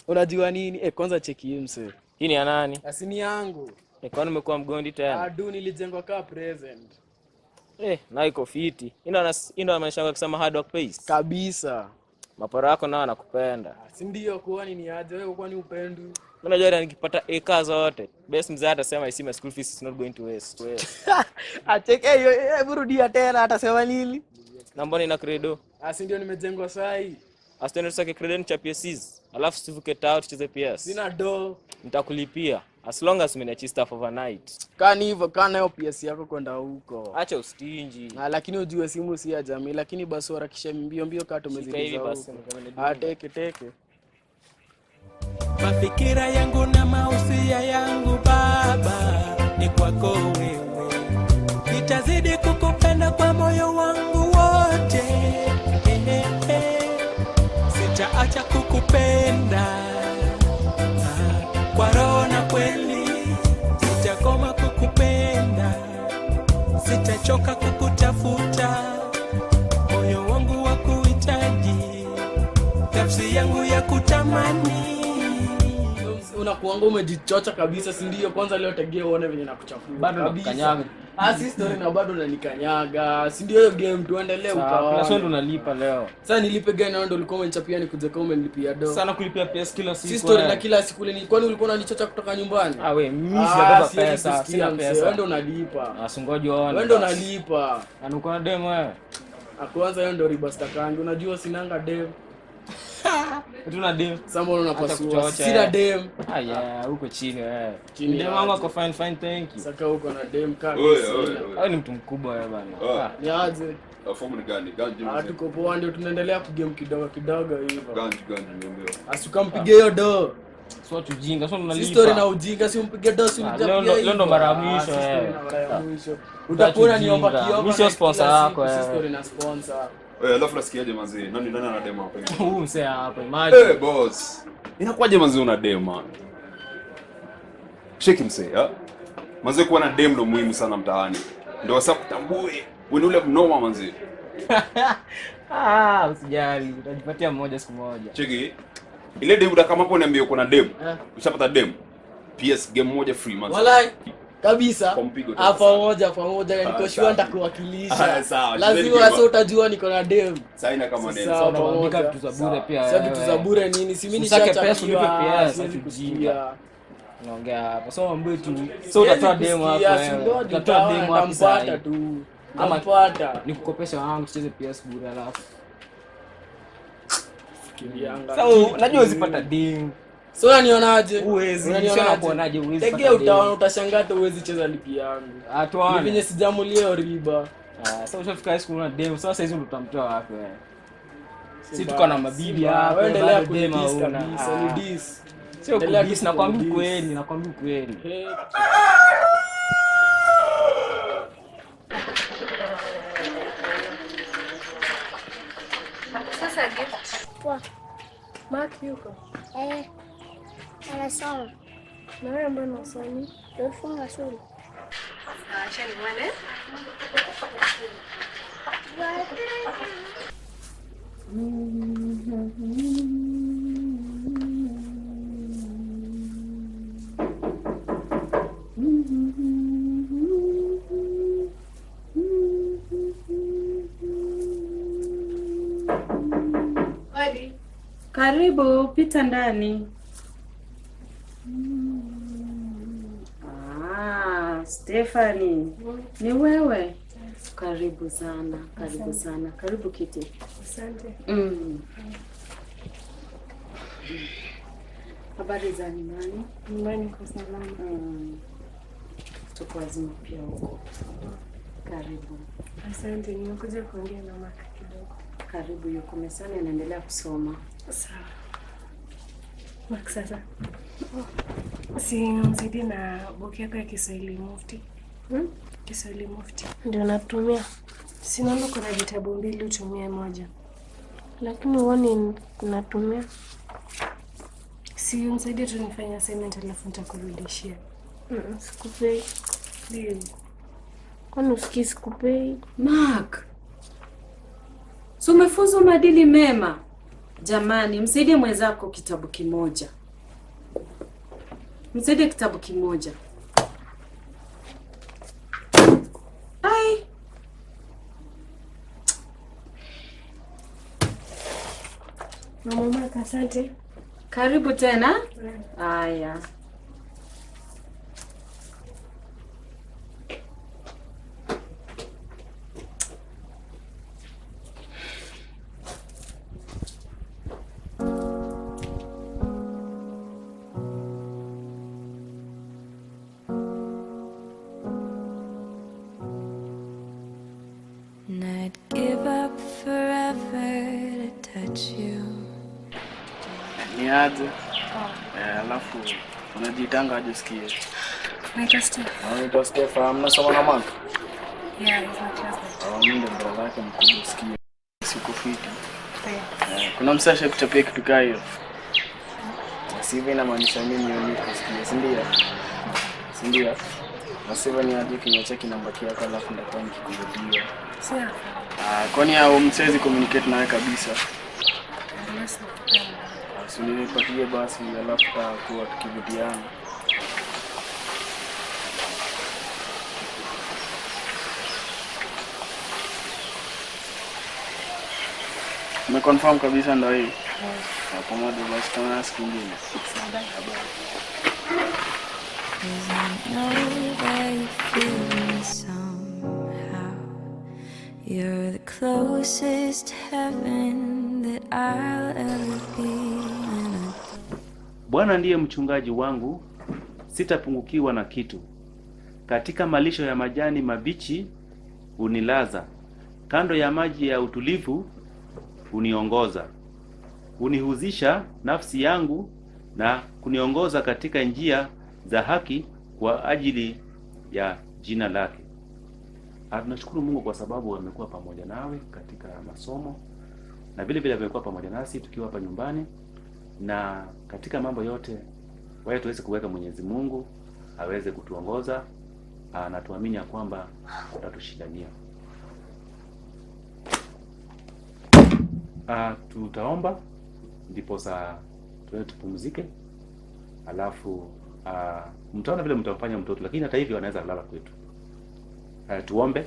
Unajua nini? Eh, kwanza cheki hii msee. Hii ni ya nani? Asini yangu. Eh, kwani umekuwa mgondi tena? Adu nilijengwa kaa present. Eh, na iko fiti. Hii ndo hii ndo maanisha kusema hard work pays. Kabisa. Maparo yako nao anakupenda. Si ndio kwani ni aje wewe kwani upendu? Mimi najua hata nikipata eka zote, best mzee atasema I see my school fees is not going to waste. Acheke hiyo, hebu rudia tena atasema nini? Na mbona ina credo? Ah, si ndio nimejengwa sai. Asitende tusake credo nichapie Cs. Alafu sivuke tao tucheze PS. Sina do. Nitakulipia as long as umeniachia stuff overnight. Kaa ni hivyo, kaa nayo PS yako kwenda huko. Acha ustinji. Ah, lakini ujue simu si ya jamii, lakini basi harakisha mbio mbio kaa Shika hivi tumezidiza basi, huko. nikamwambia Ah, teke teke. Mafikira yangu na mausia yangu Baba ni kwako wewe, nitazidi kukupenda kwa moyo wangu wote, eh, eh, eh. Sitaacha kukupenda ah, kwa roho na kweli, sitakoma kukupenda, sitachoka kukutafuta, moyo wangu wa kuhitaji, nafsi yangu ya kutamani. Unakuanga umejichocha kabisa, si ndio? Kwanza leo tegea uone venye nakuchafua. Bado Kabisa. nakukanyaga. Ah, si story na bado unanikanyaga. Si ndio hiyo game tuendelee Sawa, ukaone. plus wewe ndo unalipa leo. Sasa nilipe gani na wewe ndo ulikuwa umenichapia nikuje kama umenilipia do. Sana kulipia PS kila siku. Si story eh. na kila siku ni kwani ulikuwa unanichocha kutoka nyumbani? Ah, we, mimi Ah, sijabeba siwezi pesa, kusikia sina mzee, pesa. Wewe ndo unalipa. Ah, si ngoja uone. Wewe ndo basi. unalipa. Na uko na demo wewe? Ah, kwanza hiyo ndo riba stakangi. Unajua sinanga dem. Tuna dem. Sasa mbona Acha unapasua? kuchocha, Sina eh. dem. Ah, yeah, huko chini wewe. Chini Dem aje. wangu ako fine fine, thank you. Saka uko na dem kaka. Oye, sina. oye, oye. Wewe ni mtu mkubwa wewe bana. Ah. Ni aje? Fomu ni gani? Ganji Ah, mzee. tuko poa ndio tunaendelea kugame kidogo kidogo hivyo. Ganji, ganji nimeambiwa. Asukampigie hiyo do. Sio tujinga, sio Si unalipa. story na ujinga, si umpige do, si Ah, unichapie leo ndo- hivyo. leo ndo mara ya Ah, mwisho, si story eh. na mara ya mwisho. Utakuwa Utakuwa unaniomba ujinga. kiomba Mimi sio na sponsor kila yako, siku, si eh. story na sponsor. Eh, alafu nasikiaje manzi? Nani nani ana demo hapa hivi? Huu msee hapa, imagine. Eh, boss. Inakuwaje manzi una demo? man? Cheki msee, ha? Manzi kuwa na dem ndo muhimu sana mtaani. Ndio wasa kutambue. Wewe ni ule mnoma manzi. Ah, usijali, utajipatia mmoja siku moja. Cheki. Ile dem utakama hapo niambie uko na dem. Eh. Ushapata dem. PS game moja free manzi. Walai kabisa. Kwa mpigo tena Ah, pamoja pamoja, Ah, niko sure sawa. nitakuwakilisha. Ah, sawa. Lazima sasa utajua niko na dem. Saina kama neno. Sawa, Sasa unabandika pamoja. vitu za bure pia Sasa vitu za wewe. bure nini? Si mimi Usake pesa nishachapiwa, ulipe PS, siwezi acha kusikia. ujinga. Unaongea hapa. So mambo tu. So utatoa Siwezi demo hapo kusikia, si wewe. ngoja Utatoa utaona, demo hapo saa nitampata hii. tu. Ama Nitampata. nikukopesha wangu tucheze PS bure alafu. Fikirianga. Sasa unajua uzipata demu. So unanionaje? Huwezi, Unanionaje? sio nakuonaje, huwezi Tegea pata utaona demu. utashangaa hata huwezi cheza ligi yangu. Ah, tuone. Ni venye sijamulia hiyo riba. Ah, sasa ushafika high school una demu, sasa hizi ndo utamtoa wapi wewe? Si Simba, tuko na mabibi Simba. hapa. Wewe endelea bado demu kunidis hauna. kabisa, Ah. ni dis. Sio Endelea kudis, tu nakwambia kunidis. ukweli, nakwambia ukweli. Hey. Sasa Here's a gift. Poa. Mark yuko? Eh, anasoma. Na wewe mbona usomi? Tumefunga shule. Acha nimwone. Hodi. Karibu, pita ndani. Ah, Stephanie. Ni wewe? Karibu sana, karibu Asante. sana. Karibu kiti. Asante. Habari za nyumbani? Nyumbani kwa salama. Tuko wazima pia huko. Karibu. Asante, nimekuja kuongea na Mark kidogo. Karibu, yuko mezani anaendelea kusoma. Sawa. Mark sasa. Si unisaidie na book yako ya Kiswahili Mufti. Hmm? Kiswahili Mufti. Ndio natumia. Si naomba kuna vitabu mbili utumie moja. Lakini huoni natumia. Si unisaidie tu nifanye assignment alafu nitakurudishia. Sikupei. Please. Kwani usikii sikupei? Mark, si umefunzwa maadili mema? Jamani, msaidie mwenzako kitabu kimoja, msaidie kitabu kimoja. Ai, Mama Mark, asante. karibu tena. Haya. And I'd give up forever to touch you. Ni aje? Eh, alafu unajiitanga aje usikie? Naitwa Steph. Naitwa Steph, mnasoma na Mark? Yeah, he's my classmate. Ah, mimi ndo brother yake mkubwa usikie. Siku fiti. Thanks. Eh, kuna msee ashakuchapia kitu kaa hiyo? Na sivyo inamaanisha mimi ni kusikia, si ndio? Si ndio? Na sivyo ni aje kiniacha kinamba yako alafu ndakuwa nikikurudia. Sawa. Ah, kwani hao msiwezi communicate nawe kabisa? Unless nakupenda. Ah, Si unipatie basi alafu tutakuwa tukivutiana. Umeconfirm kabisa ndo hii? Ah, Pamoja basi tutaonana siku ingine. Cause I know that you feel me somehow. You're the closest heaven that I'll ever be. And I Bwana ndiye mchungaji wangu, sitapungukiwa na kitu. Katika malisho ya majani mabichi hunilaza, kando ya maji ya utulivu huniongoza. Hunihuzisha nafsi yangu na kuniongoza katika njia za haki kwa ajili ya jina lake. Ah, Tunashukuru Mungu kwa sababu amekuwa pamoja nawe katika masomo na vile vile amekuwa pamoja nasi tukiwa hapa nyumbani na katika mambo yote waye tuweze kuweka Mwenyezi Mungu aweze kutuongoza ah, na tuamini ya kwamba atatushindania. Ah, tutaomba ndiposa tuende tupumzike, alafu ah, mtaona vile mtamfanya mtoto, lakini hata hivyo anaweza kulala kwetu. Ah, tuombe.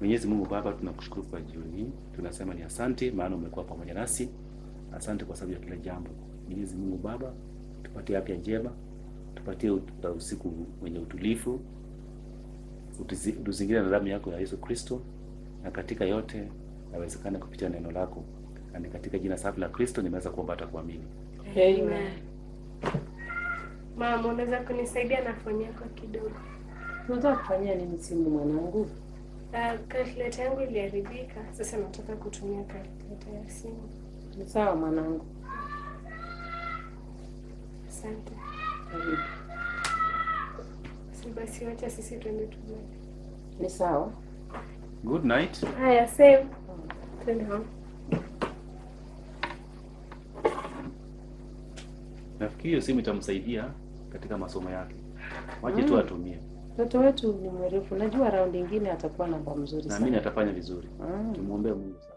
Mwenyezi Mungu Baba, tunakushukuru kwa jioni hii, tunasema ni asante, maana umekuwa pamoja nasi. Asante kwa sababu ya kila jambo. Mwenyezi Mungu Baba, tupatie afya njema, tupatie usiku wenye utulivu, utuzingire na damu yako ya Yesu Kristo, na katika yote yawezekana kupitia neno lako, na ni katika jina safi la Kristo nimeweza kuomba hata kuamini. Amen. Mama, unaweza kunisaidia na foni yako kidogo? Unataka kufanyia nini simu mwanangu? Calculator yangu iliharibika, sasa nataka kutumia calculator ya simu. Ni sawa mwanangu. Asante. Karibu. Si basi wacha sisi tuende tulale. Ni sawa. Good night. Haya, same. Twende home. Nafikiri hiyo simu itamsaidia katika masomo yake. Wache tu atumie. Mtoto wetu ni mwerevu, najua raundi ingine atakuwa namba mzuri Naamini sana. atafanya vizuri. Tumuombee Mungu sana.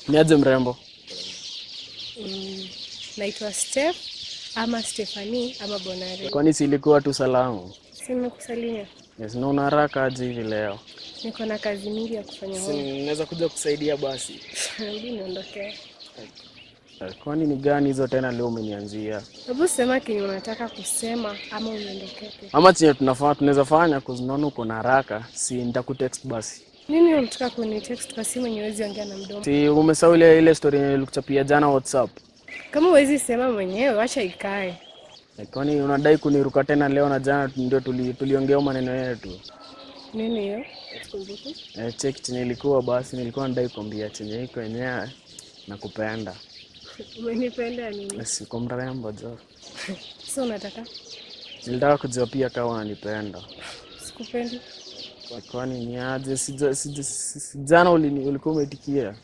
Niaje mrembo? Naitwa Steph ama Stephanie ama Bonare. Kwani si ilikuwa tu salamu? Simekusalimia. Yes, na una haraka aje hivi leo? Niko na kazi mingi ya kufanya Si home. naweza kuja kusaidia basi. Hebu niondokee. Kwani ni gani hizo tena leo umenianzia? Hebu sema kenye unataka kusema ama uniondokee tu. Ama chenye tunafaa tunaweza fanya cause naona uko na haraka, si nitakutext basi. Nini unataka kunitext kwa simu yenye huwezi ongea na mdomo? Si umesahau ile ile story yenye nilikuchapia jana WhatsApp? Kama huwezi sema mwenyewe, wacha ikae. Kwani unadai kuniruka tena leo na jana ndio tuliongea maneno yetu. Nini hiyo? Sikumbuki. Eh, cheki chenye ilikuwa basi, nilikuwa nadai kuambia chenye iko yenyewe nakupenda. Umenipenda nini? Si uko mrembo jo. So unataka? Nilitaka kujua pia kama unanipenda. Sikupendi. Kwani ni aje? Jana ulikuwa umeitikia.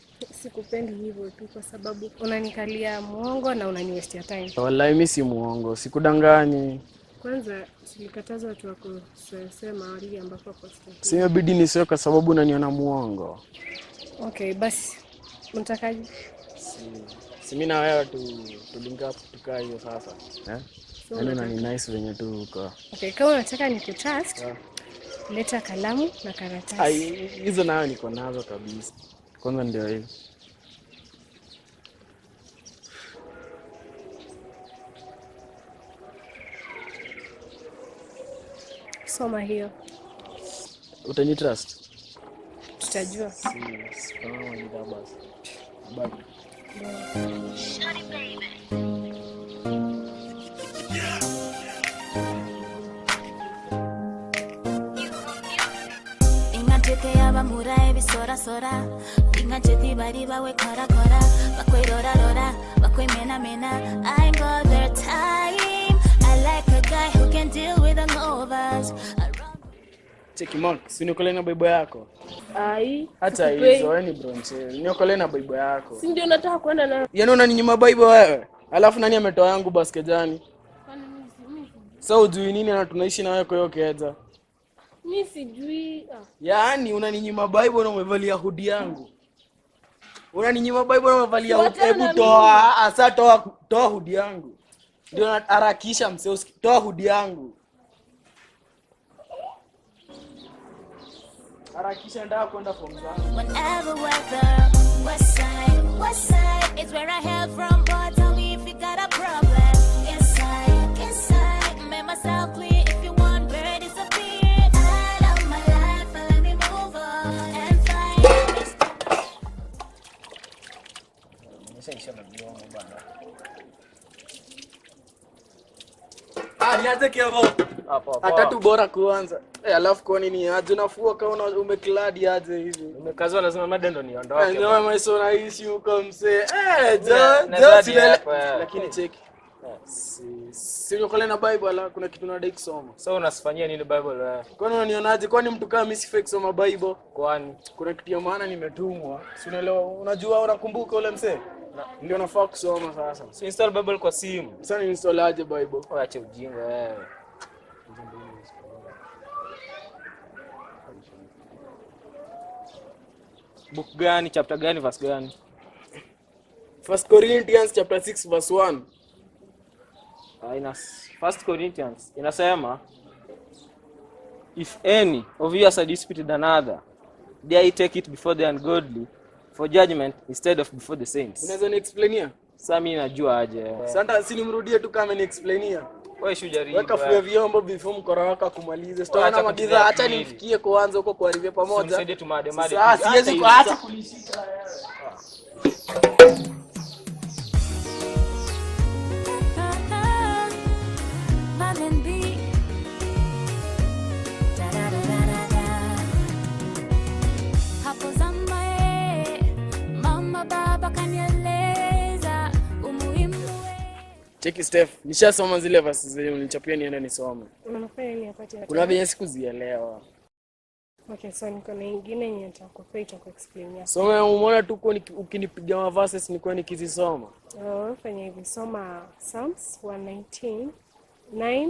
Sikupendi hivyo tu kwa sababu unanikalia mwongo na unaniwestia time. Wallahi mi si muongo, sikudanganyi. Kwanza tulikatazwa watu wa kusema mahali ambapo kwa Si imebidi nisiwe kwa sababu unaniona muongo. Okay, basi unatakaje? Si mi na wewe tu tulinga tukaa hiyo sasa. Eh? So Yaani unataka- unani nice venye tu uko. Okay, kama unataka nikutrust, leta kalamu na karatasi. Ai, hizo nayo niko nazo kabisa. Kwanza ndio hiyo. Soma hiyo, Utanitrust? tutajua. Si kama bidhaa basi. Bye. Ingachete abamura ebisorasora ingachete bari bawe korakora bakwerorarora bakwemenamena. I ain't got their time. I like a guy who can deal with hangovers. Cheki Mark, si niokolee na bible yako. Ai, Hata sikupei. hizo wewe ni bronze. Niokolee na bible yako. Si ndio nataka kwenda nayo. Yaani unaninyima bible wewe? Alafu nani ametoa yangu basket jani? Sasa ujui nini na tunaishi na wewe kwa hiyo keja. Mimi sijui. Ah. Yaani unaninyima bible na umevalia hoodie yangu. Unaninyima bible na umevalia hoodie. Wachana na Hebu toa, ah, sasa toa hoodie yangu. Ndio harakisha msee, toa hoodie yangu. Harakisha nataka kwenda form zangu. Whenever weather, west side, west side is where I hail from. Boy, tell me if you got a problem. Inside, inside, make myself clear. If you want bird, disappear. I love my life, and let me move on and find. Ah, niaje Kevo? Atatu bora kuanza. Eh, alafu kwa nini aje unafua kama umekladi aje hivi? Umekazwa lazima mada ndo niondoke. Ndio maisha unaishi huko mzee. Eh, jo, Na jo zawadi silele. hapa, eh. Lakini cheki. Si unyokole na Bible ala kuna kitu nadai kusoma. So unasifanyia nini Bible wewe? Kwani unanionaje? Kwani mtu kama mimi sifai kusoma Bible? Kwani kuna kitu ya maana nimetumwa. Si unaelewa? Unajua unakumbuka ule mzee? Ndio nafaa kusoma sasa. Si install Bible kwa simu. Sasa ni install aje Bible? Acha ujinga wewe. Book gani, chapter gani, verse gani? First Corinthians chapter 6 verse 1. Ah, ina First Corinthians inasema if any of you has a dispute with another dare he take it before the ungodly for judgment instead of before the saints. Unaweza niexplainia? Sasa mimi najua aje. Sasa si nimrudie tu kama niexplainia. Wewe shujaribu. Weka fua vyombo before mkora wako akumalize. Sitaona Acha magiza, kutumia acha akili. nimfikie kwanza huko kuharibia pamoja. Unisaidie tu made made. Sasa siwezi Acha kuacha hizo. kunishika. London beat. Da da da da da da. Hapo zama eh, mama baba kanieleza umuhimu Cheki Steph, nishasoma zile verses zenye ulinichapia niende nisome. Unafanya nini apate? Kuna venye sikuzielewa. Okay, so niko na ingine yenye nitakupea itakuexplainia. Soma umeona tu kuwa ukinipiga ma verses nikuwa nikizisoma. Oh, fanya hivi, soma Psalms 119 9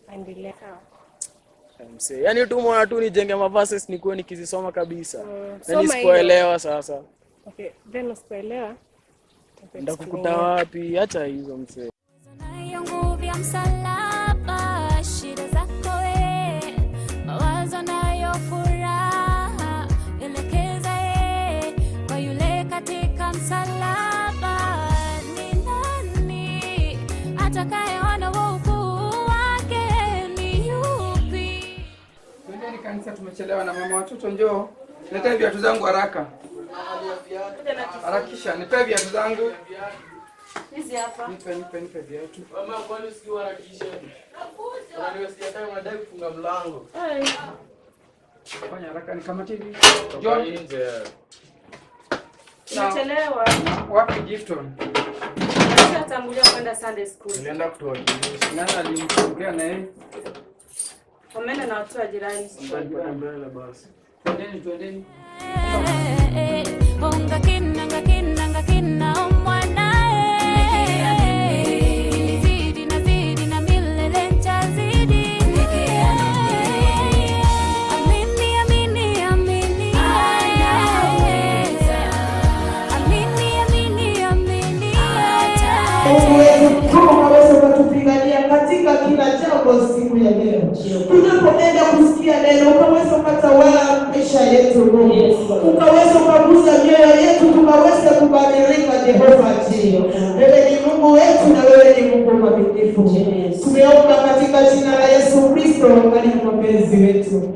and 11. Msee, yaani tu umeona tu nijenge ma verses nikuwa nikizisoma kabisa. Na soma nisipoelewa sasa Okay, then usipoelewa nitakukuta wapi? Acha hizo msee. nayo nguvu ya msalaba, shida zako we, mawazo nayo furaha, elekeza ye kwa yule katika msalaba. Ni nani atakayeona ukuu wake? Ni yupi? Twendeni kanisa, tumechelewa na mama watoto. Njoo niletee viatu zangu haraka, harakisha, nipe viatu zangu. Hizi hapa. Nipe, nipe, nipe viatu. Mama, kwani usiharakishe? Unaniwestia time, unadai kufunga mlango. Fanya haraka, nikamatie hivi. Toka John, nje. Tumechelewa. wapi Gifton? Alishatangulia kwenda Sunday school. Nilienda kutuwakilisha. Nani alimfungulia na yeye? Wameenda na watu wa jirani. Mbele basi. Twendeni, twendeni. Onga kinanga kinanga kina omwanae Nilizidi nazidi na milele nitazidi Amini amini amini Anaweza Amini amini amini Mungu wetu mkuu ukaweza ukatupigania katika kila jambo siku ya leo. Tunapoenda kusikia neno, ukaweza ukatawala maisha yetu Mungu, ukaweza ukagusa mioyo yetu, tukaweza kubadilika. Jehova Jio, wewe ni Mungu wetu na wewe ni Mungu mwaminifu. Tumeomba katika jina la Yesu Kristo aliye mwombezi wetu.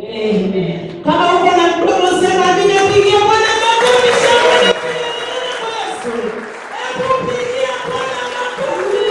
Kama uko na mdomo sema amina, pigia Bwana makofi shangwe na Yesu. Hebu pigia Bwana makofi.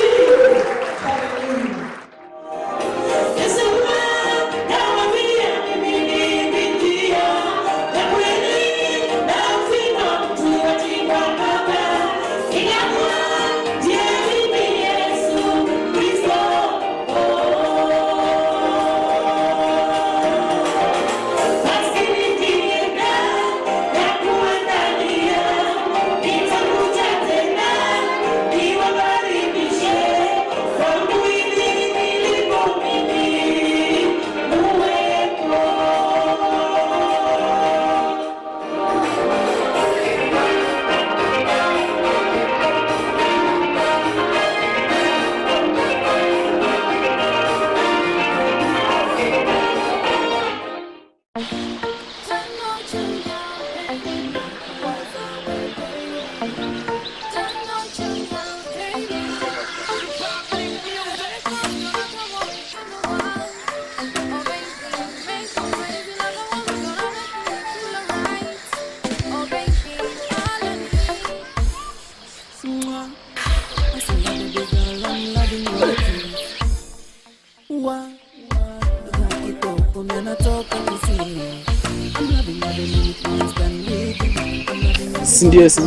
Si ndio, si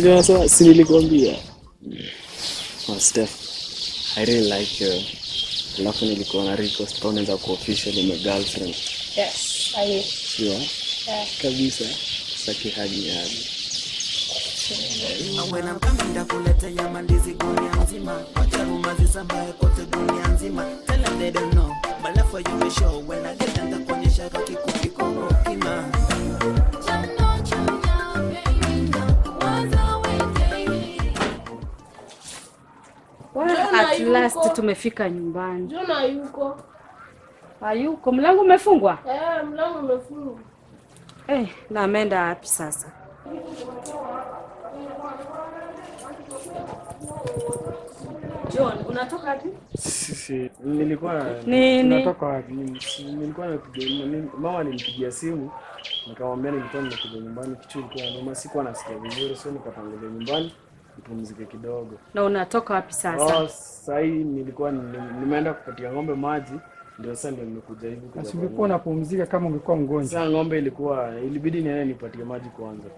ndio nasema, si nilikwambia. Oh, Steph, I really like you. Alafu nilikuwa na request kama unaweza kuwa officially my girlfriend. Yes, I will. Sure. Yeah. Kabisa. Saki hagi hagi. When I'm coming ndakuletea mandizi gunia nzima, wacha rumors zisambae kote dunia nzima. Tell them they don't know, my love for you is sure. When I get them nitakuonyesha kakikupiko kima. Well, at last tumefika nyumbani. John hayuko. Hayuko, mlango umefungwa? Eh, mlango umefungwa. Eh, na ameenda wapi sasa? John, unatoka wapi? Sisi nilikuwa Nini? natoka wapi? Nilikuwa napiga mama alinipigia simu nikamwambia nilikuwa nimekuja nyumbani, kichwa ilikuwa inaniuma, sikuwa nasikia vizuri, so nikatangulia nyumbani nipumzike kidogo. Na unatoka wapi sasa? Oh, sasa hii nilikuwa nimeenda kupatia ng'ombe maji, ndio sasa ndio nimekuja hivi kuja Basi kwa ungekuwa nyumba. unapumzika kama ungekuwa mgonjwa. Sasa ng'ombe ilikuwa ilibidi niende nipatie maji kwanza.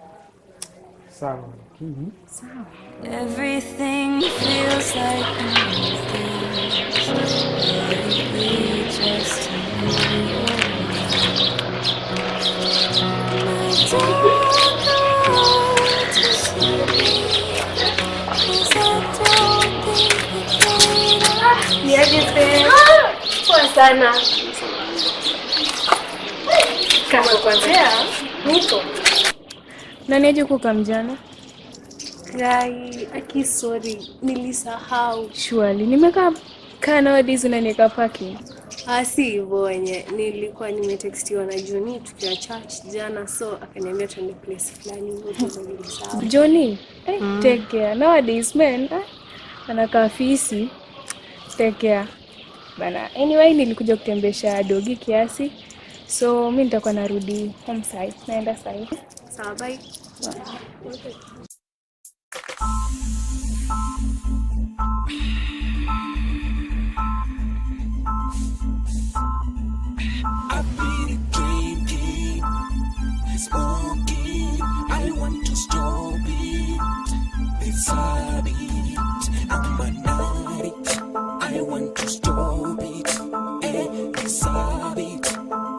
Sawa, lakini sawa. Everything feels like new things. Would it be just to know your name? My dark heart to see me, 'cause I don't think that they Niaje tena? Poa sana. Kama kwanza. Niko. Nani aje kuka mjana? Gai, aki sorry, nilisahau. Surely nimekaa kaa nowadays unaniweka parking. Ah, si hivyo wenye nilikuwa nimetextiwa na Joni tukiwa church jana, so akaniambia tuende place fulani hivyo tu ndo nilisahau. Johnny, eh, take care. Nowadays man, ah, anakaa fisi. Take care. Bana, anyway nilikuja kutembesha dogi kiasi. So mi nitakuwa narudi home side. Naenda sahi. Sawa, bye. I've been drinking, smoking. I want to stop it. This habit, I'm an addict. I want to stop it. Eh, this habit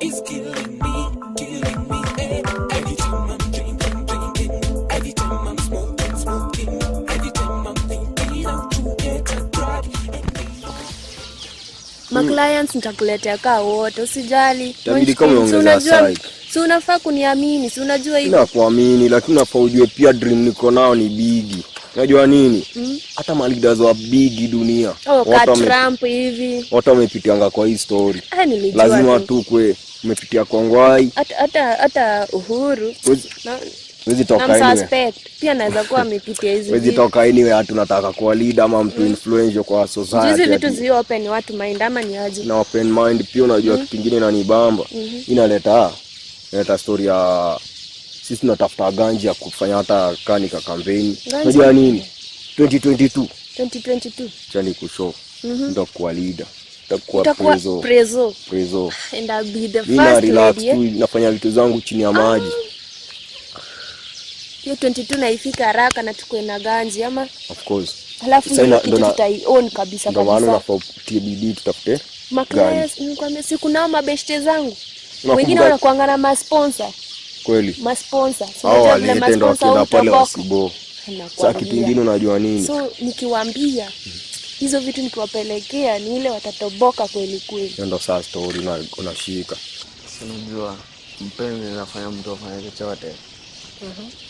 is killing me, killing me. Eh, every time I'm drinking, drinking. Every time I'm smoking, smoking. Every time I'm thinking how to get a drug. Ma clients nitakuletea kaa wote, usijali. Itabidi kama Si umeongeza unajua psych. si unafaa kuniamini, si unajua hivyo. Ila kuamini, lakini unafaa ujue pia dream niko nao ni bigi. Unajua nini? Mm. Hata maleaders wa bigi dunia Oh, ka watu wame- Trump hivi. watu wamepitianga kwa hii story. Ah, nilijua Lazima tu. tu kwe umepitia kwa ngwai, Hata hata hata Uhuru Huwezi- na huwezi toka anyway. namsuspect pia anaweza kuwa amepitia hizi Huwezi vitu. toka anyway, hatu nataka kuwa leader ama mtu influential kwa Juu Hizi society. vitu ati. zi open watu mind ama ni aje? Na open mind pia, unajua Mm. kitu kingine inanibamba Mhm. inaleta inaleta story ya sisi tunatafuta ganji ya kufanya hata kanika kampeni. Ganji? Unajua nini? 2022 2022. chani kushow Mhm. nitakuwa leader, nitakuwa Utakuwa prezo prezo. prezo. And I'll be the Mimi na first relax lady. eh? tu, nafanya vitu zangu chini ya maji. Hiyo 22 naifika haraka na tukue na ganji ama Of course. alafu Sasa hiyo ina- kitu ndo na- tutaion kabisa ndo maana kabisa. unafaa utie bidii tutafute ganji. Maclients nikwambia si kunao mabeshte zangu. Unakumbuka- Wengine wanakuanga na masponsa, Kweli. masponsa. Si Hao unajua vile walete ndo masponsa wakienda pale hutoboka. wasibo. Sasa Nakwambia. kitu ingine unajua nini? So nikiwaambia hizo vitu nikiwapelekea ni ile watatoboka kweli kweli. Hiyo ndo saa story unashika. Si unajua mpenzi inafanya mtu afanye chochote.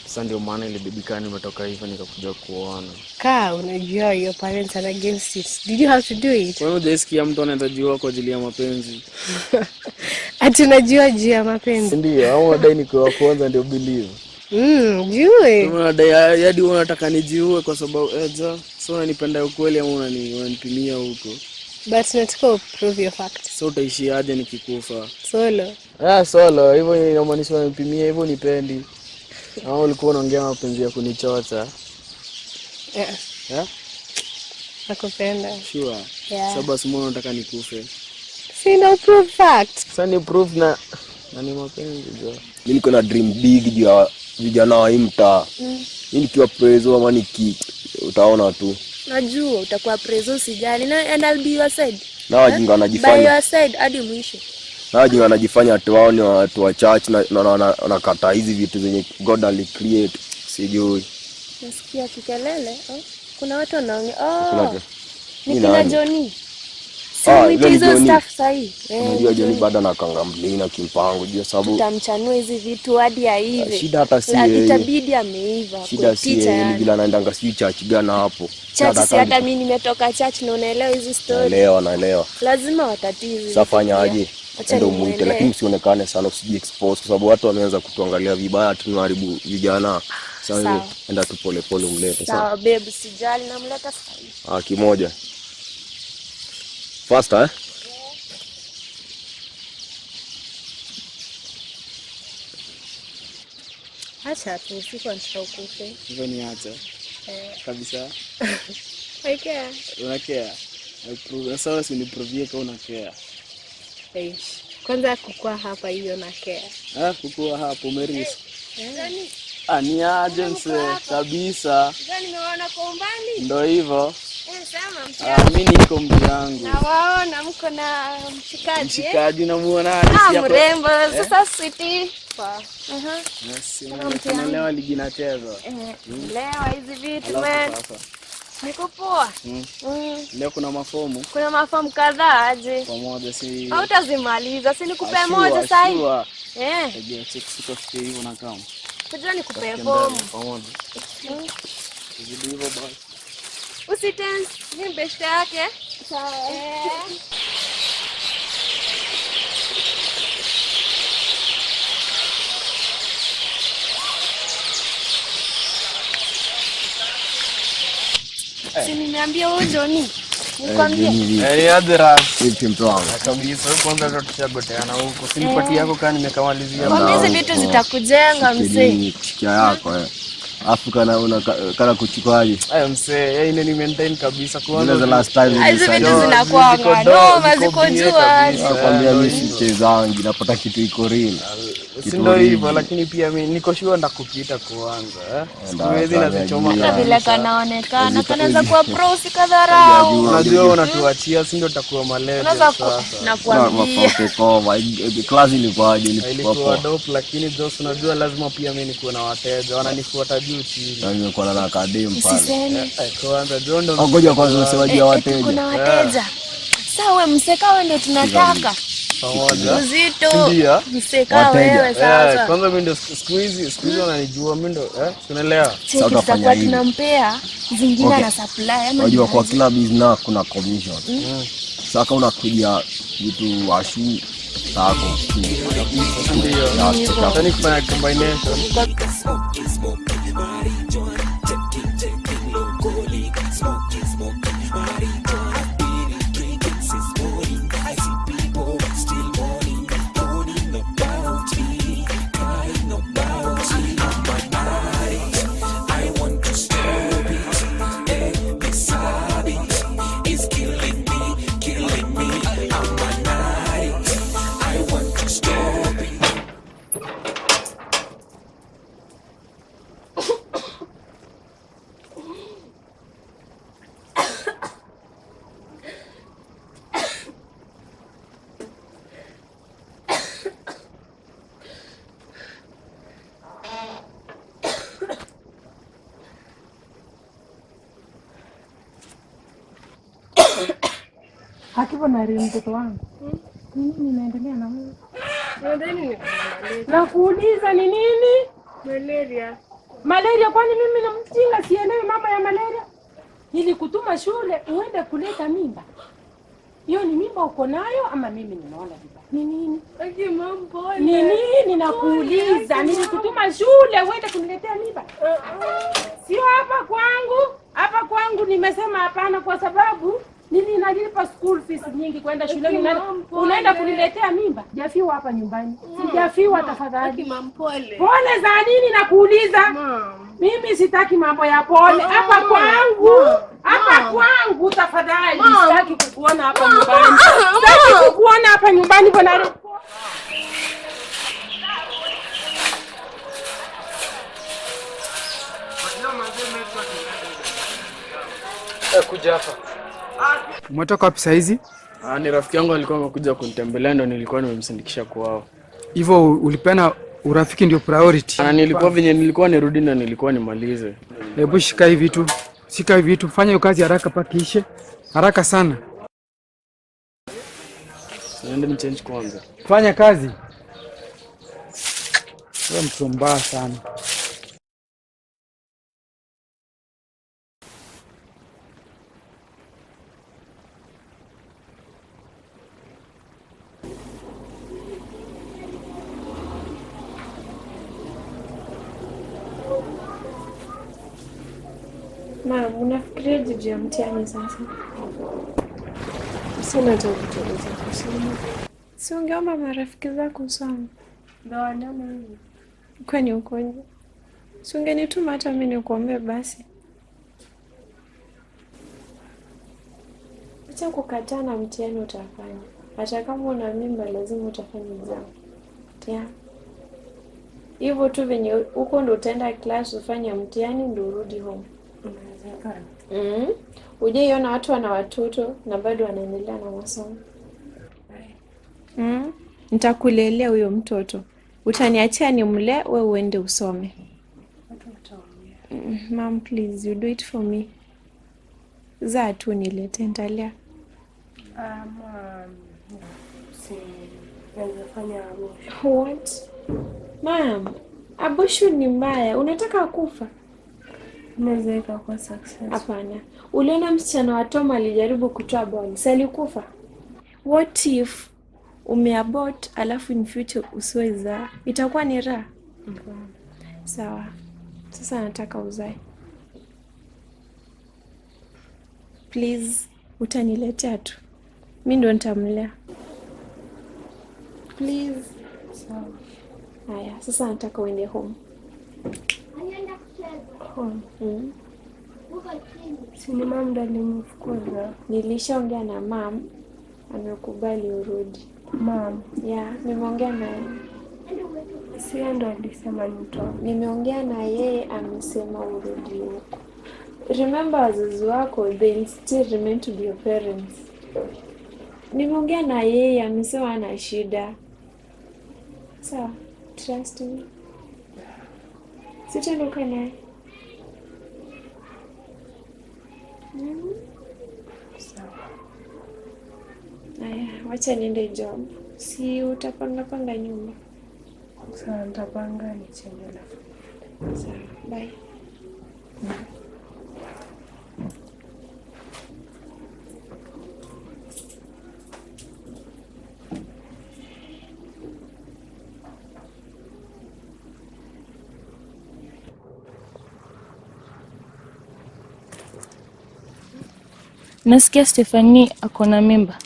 Sasa ndio maana ilibidika nimetoka hivyo nikakuja kuona. Kaa unajua your parents are against it. Did you have to do it? Wewe hujaisikia mtu anaweza jiua kwa ajili ya mapenzi? Ati unajua juu ya mapenzi. Ndio, au unadai nikuwe wa kwanza ndio believe. Jue. Unadai hadi wewe unataka nijiue kwa sababu eh, ja, so unanipenda ukweli ama unanipimia huko? But nataka uprove your fact. So utaishi aje nikikufa? Solo. Ah, solo, hivyo inamaanisha unanipimia hivyo nipendi. Ama ulikuwa unaongea mapenzi ya kunichocha? Yeah. Yeah? Nakupenda. Sure. Yeah. Sasa basi mbona unataka nikufe? Sina prove fact. Sasa ni proof na na ni mapenzi jo. Mi niko na dream big juu ya vijana wa hii mtaa. Mi nikiwa prezo ama niki utaona tu Najua utakuwa prezo usijali na and I'll be your side. na wajinga By wanajifanya your side hadi mwisho. na wajinga wanajifanya ati wao ni watu wa church na na- na- wanakataa hizi vitu zenye God alicreate sijui. Nasikia kikelele. Oh, kuna watu wanaongea. Oh, Kuna- ni Ni kina nani? Johnny. Si Ah, mwite yule ni hizo Johnny. staff sahi. Eh, Unajua Johnny Johnny. bado anakanga mlina kimpango juu ya sababu Tutamchanua hizi vitu hadi aive. Shida hata si La- yeye. Itabidi ameiva. shida kwa si teacher yeye ni yani. vile anaendanga sijui church gana hapo. Church Sasa si hata hata mimi nimetoka church na unaelewa hizi story. naelewa naelewa. Lazima watatize. Sasa fanya aje? Acha Enda umuite, nimwendee. lakini usionekane sana, usiji expose kwa sababu watu wameanza kutuangalia vibaya, tunaharibu vijana. Sasa wewe Sawa. enda tu polepole umlete Sawa sawa. babe, sijali namleta sasa hivi. Ah, kimoja. Faster eh? Acha tu siku anataka ukufe. Hivyo niache Eh. kabisa. I care. Unakea? Sasa wewe si uniprovie kama unakea. Eish. Kwanza kukua hapa hiyo na care. Ah, kukua hapo umerisk. Eh. Ah, ni aje mse kabisa. Nimewaona kwa umbali. Ndo hivyo. Eh, sema Ah, mi niko mtu yangu. Nawaona mko na mshikaji. eh? Mshikaji namuonaje? Ah, Si yako- mrembo. Eh? Sasa sweetie. Aha. Yes, Kama mtu yangu. unaelewa ligi inachezwa. Eh, Mm. lewa hizi vitu Alafu man. sasa. Niko poa. Mm. Mm. Leo kuna mafomu Kuna mafomu kadhaa aje. pamoja si Hautazimaliza, si nikupe Ashua, moja sahi. ashua. Eh, Ejea, check sitafikia hivyo na kama. kujua nikupe Tafike fomu. mbele, Pamoja. Mm. Zidi hivyo basi. Usitense, mimi beshte yake. Sawa. Eh. Si nimeambia huyu Johnny. Nikwambie. Eh, aje ras. Vipi mtu wangu? Kabisa, wewe kwanza hata tushagoteana huko. Si nipatie yako kaa nimekamalizia. Kwambia hizi vitu zitakujenga mzee. Kushikia yako eh. Afu kana una kana kuchukuaje? Eh, msee, yeye ni maintain kabisa kwanza. Ile the last time Hizi vitu nilisaidia. zinakuanga noma, ziko juu aje. Nakwambia mimi sichezangi, napata kitu iko real. Si ndo hivyo lakini pia mi niko sure ndakupita kuanza eh. Siku hizi nazichoma Hata vile kabisa. kanaonekana kanaweza kuwa pro usikadharau. Unajua unatuachia, si ndio tutakuwa malezi Unaweza ku- sasa. nakwambia. Class ilikuwaje? Ilikuwa Ilikuwa poa. dope lakini Jos, unajua lazima pia mi nikuwe na wateja wananifuata juu chini. Na nimekuwa na kadem pale. Usiseme. Eh, kwanza John ndo Oh, ngoja kwanza usemaji ya Eh, wateja. Kuna wateja. Sawa we mseka wewe ndio tunataka. Pamoja. Uzito. Ndio. Mseka wewe Eh, sasa. kwanza mi ndo siku hizi siku hizi wananijua mi ndo eh, si unaelewa? Cheki tutakuwa tunampea zingine Okay. ana supply ama Unajua ni kwa aje? kila business kuna commission. Mm. Sasa kama unakuja vitu washu sako. Ndio. Sasa ni kufanya combination. I want to stop it. Eh, this habit is killing me, killing me. I'm an addict. I want to stop it. Hakipo na mtoto wangu. Ni nini inaendelea na wewe? Nadhani ni malaria. Nakuuliza ni nini? Malaria. Malaria? Kwani mimi ni mjinga sielewi mambo ya malaria? Nilikutuma shule uende kuleta mimba. Hiyo ni mimba uko nayo ama mimi nimeona vibaya? Ni nini? Aki mom, pole. Ni nini nakuuliza? Pole, Nilikutuma shule uende kuniletea mimba. Sio hapa kwangu. Hapa kwangu nimesema hapana kwa sababu nili nalipa school fees nyingi kwenda shuleni. Aki, Unaenda- mom, pole. Unaenda kuniletea mimba? Sijafiwa hapa nyumbani. Sijafiwa tafadhali. Aki mom, pole. Pole za nini nakuuliza? Mimi sitaki mambo ya pole hapa kwangu. Hapa kwangu tafadhali, Mom. sitaki kukuona hapa Mom. nyumbani. Mom. Sitaki kukuona hapa nyumbani bwana. Kuja hapa. Umetoka wapi saa hizi? Ah, ni rafiki yangu alikuwa amekuja kunitembelea ndo nilikuwa nimemsindikisha kwao. Hivyo ulipeana urafiki ndio priority. Na nilikuwa venye nilikuwa nirudi na nilikuwa nimalize. Hebu shika hivi vitu, shika hivi vitu, fanya hiyo kazi haraka mpaka ishe, haraka sana. Niende nichange kwanza. Fanya kazi. Wewe mtu mbaya sana. Mam, unafikiria juu ya mtihani sasa? Sina hata vitabu za kusoma. Si ungeomba marafiki zako usome? Ndo wanione hivi. Kwani ukoje? Si ungenituma hata mimi nikuombee basi. Acha kukataa na mtihani utafanya. Hata kama una mimba lazima utafanya exam. Yeah. Hivyo tu venye huko ndo utaenda class ufanye mtihani ndo urudi home. Inawezekana. Hujaiona watu wana watoto na bado wanaendelea na masomo. Nitakulelea huyo mtoto. Utaniachia nimlee, we uende usome. Watu wataongea. Mom, please, you do it for me. Zaa tu nilete, nitalea. Ama si naweza fanya abortion. What? Mom, abortion ni mbaya. Unataka kufa? Inaweza ikakuwa success. Hapana. Uliona msichana wa Tom alijaribu kutoa ball, si alikufa? What if umeabort alafu in future usiwe zaa? Itakuwa ni raha. Sawa. Sasa nataka uzae. Please, utaniletea tu. Mi ndo nitamlea. Please. Sawa. Haya, sasa nataka uende home. Home. Si ni mom ndo alinifukuza. Nilishaongea na mam, amekubali urudi. Mam. Yeah, nimeongea na yeye. Si yeye ndo alisema nitoke. Nimeongea na yeye amesema urudi huko. Remember wazazi wako, they still remain to be your parents. Nimeongea na yeye amesema ana shida. Sawa, trust me. Sitaondoka naye. Sawa. Aya, wacha niende job. Si utapanga panga nyumba. Sawa, nitapanga nichange alafu. Sawa, bye. Nasikia Stefani ako na mimba.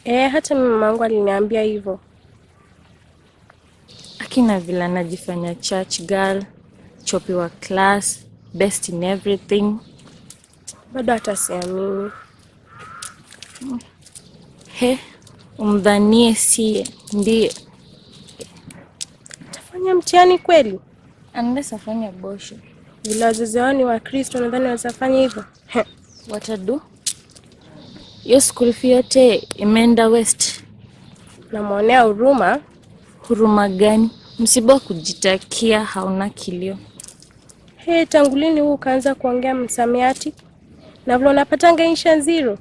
Eh, hata mimi mamangu aliniambia hivyo. Akina vile anajifanya church girl, chopi wa class, best in everything. Bado hata siamini. He, umdhanie siye ndiye. Tafanya mtihani kweli? Unless afanye abortion. Vile wazazi wao ni Wakristo, nadhani watafanya hivyo. Watadu? Hiyo school fee yote imeenda west. Namwonea huruma. Huruma gani? Msiba wa kujitakia hauna kilio. He, tangu lini huu ukaanza kuongea msamiati? Na vile unapatanga insha zero.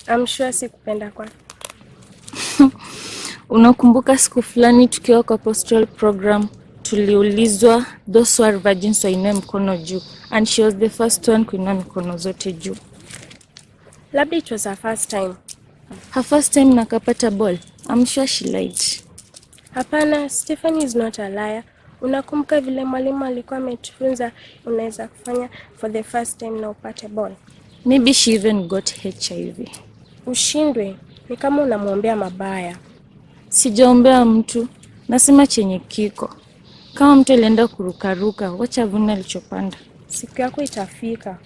I'm sure sikupenda kwake. Unakumbuka siku fulani tukiwa kwa pastoral program tuliulizwa those who are virgins wainue mkono juu and she was the first one kuinua mikono zote juu. Labda it was her first time. Her first time na akapata ball. I'm sure she lied. Hapana, Stephanie is not a liar. Unakumbuka vile mwalimu alikuwa ametufunza unaweza kufanya for the first time na upate ball. Maybe she even got HIV. Ushindwe ni kama unamwombea mabaya. Sijaombea mtu, nasema chenye kiko. Kama mtu alienda kurukaruka, wacha avune alichopanda. Siku yako itafika.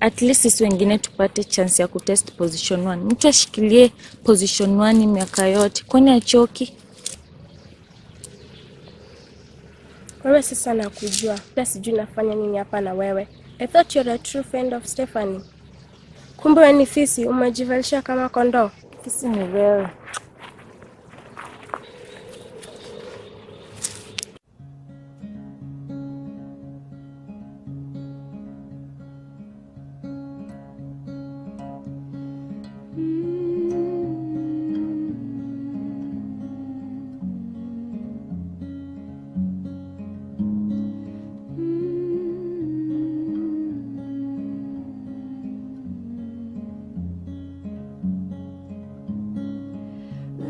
At least sisi wengine tupate chance ya kutest position 1. Mtu ashikilie position 1 miaka yote, kwani achoki? Wewe sasa nakujua, hata sijui nafanya nini hapa na wewe. I thought you're a true friend of Stephanie. Kumbe wewe ni fisi, umejivalisha kama kondoo. Fisi ni wewe.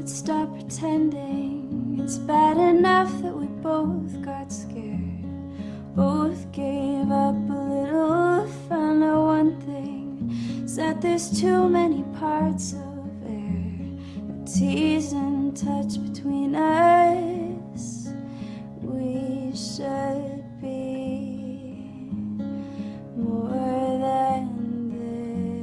Let's stop pretending. It's bad enough that we both got scared. Both gave up a little. Found out one thing is that there's too many parts of air. The tease and touch between us. We should be more than this.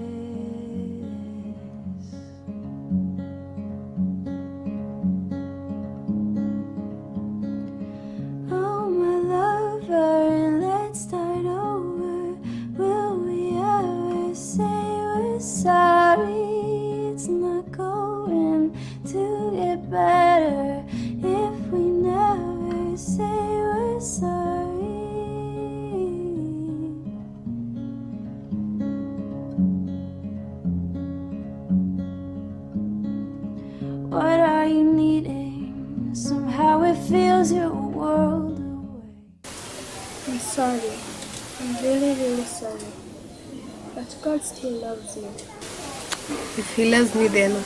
Oh, my lover, let's start over. Will we ever say we're sorry? It's not going to get better if we never say we're sorry. What are you needing? Somehow it feels you're a world away. I'm sorry. I'm really, really sorry. But God still loves you. If he loves me then,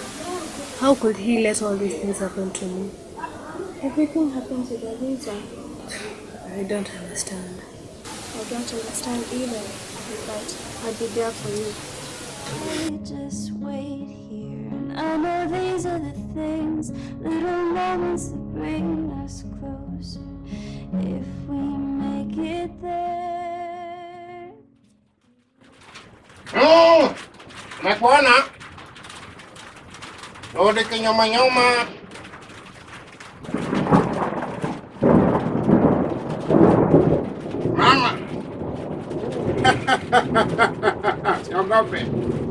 how could he let all these things happen to me? Everything happens with a reason. I don't understand. I don't understand either, but I'll be there for you. We just wait here. And I know these are the things, little moments that bring us closer. If we make it there. Nakuona rudi kinyuma nyuma. Mama, siogope,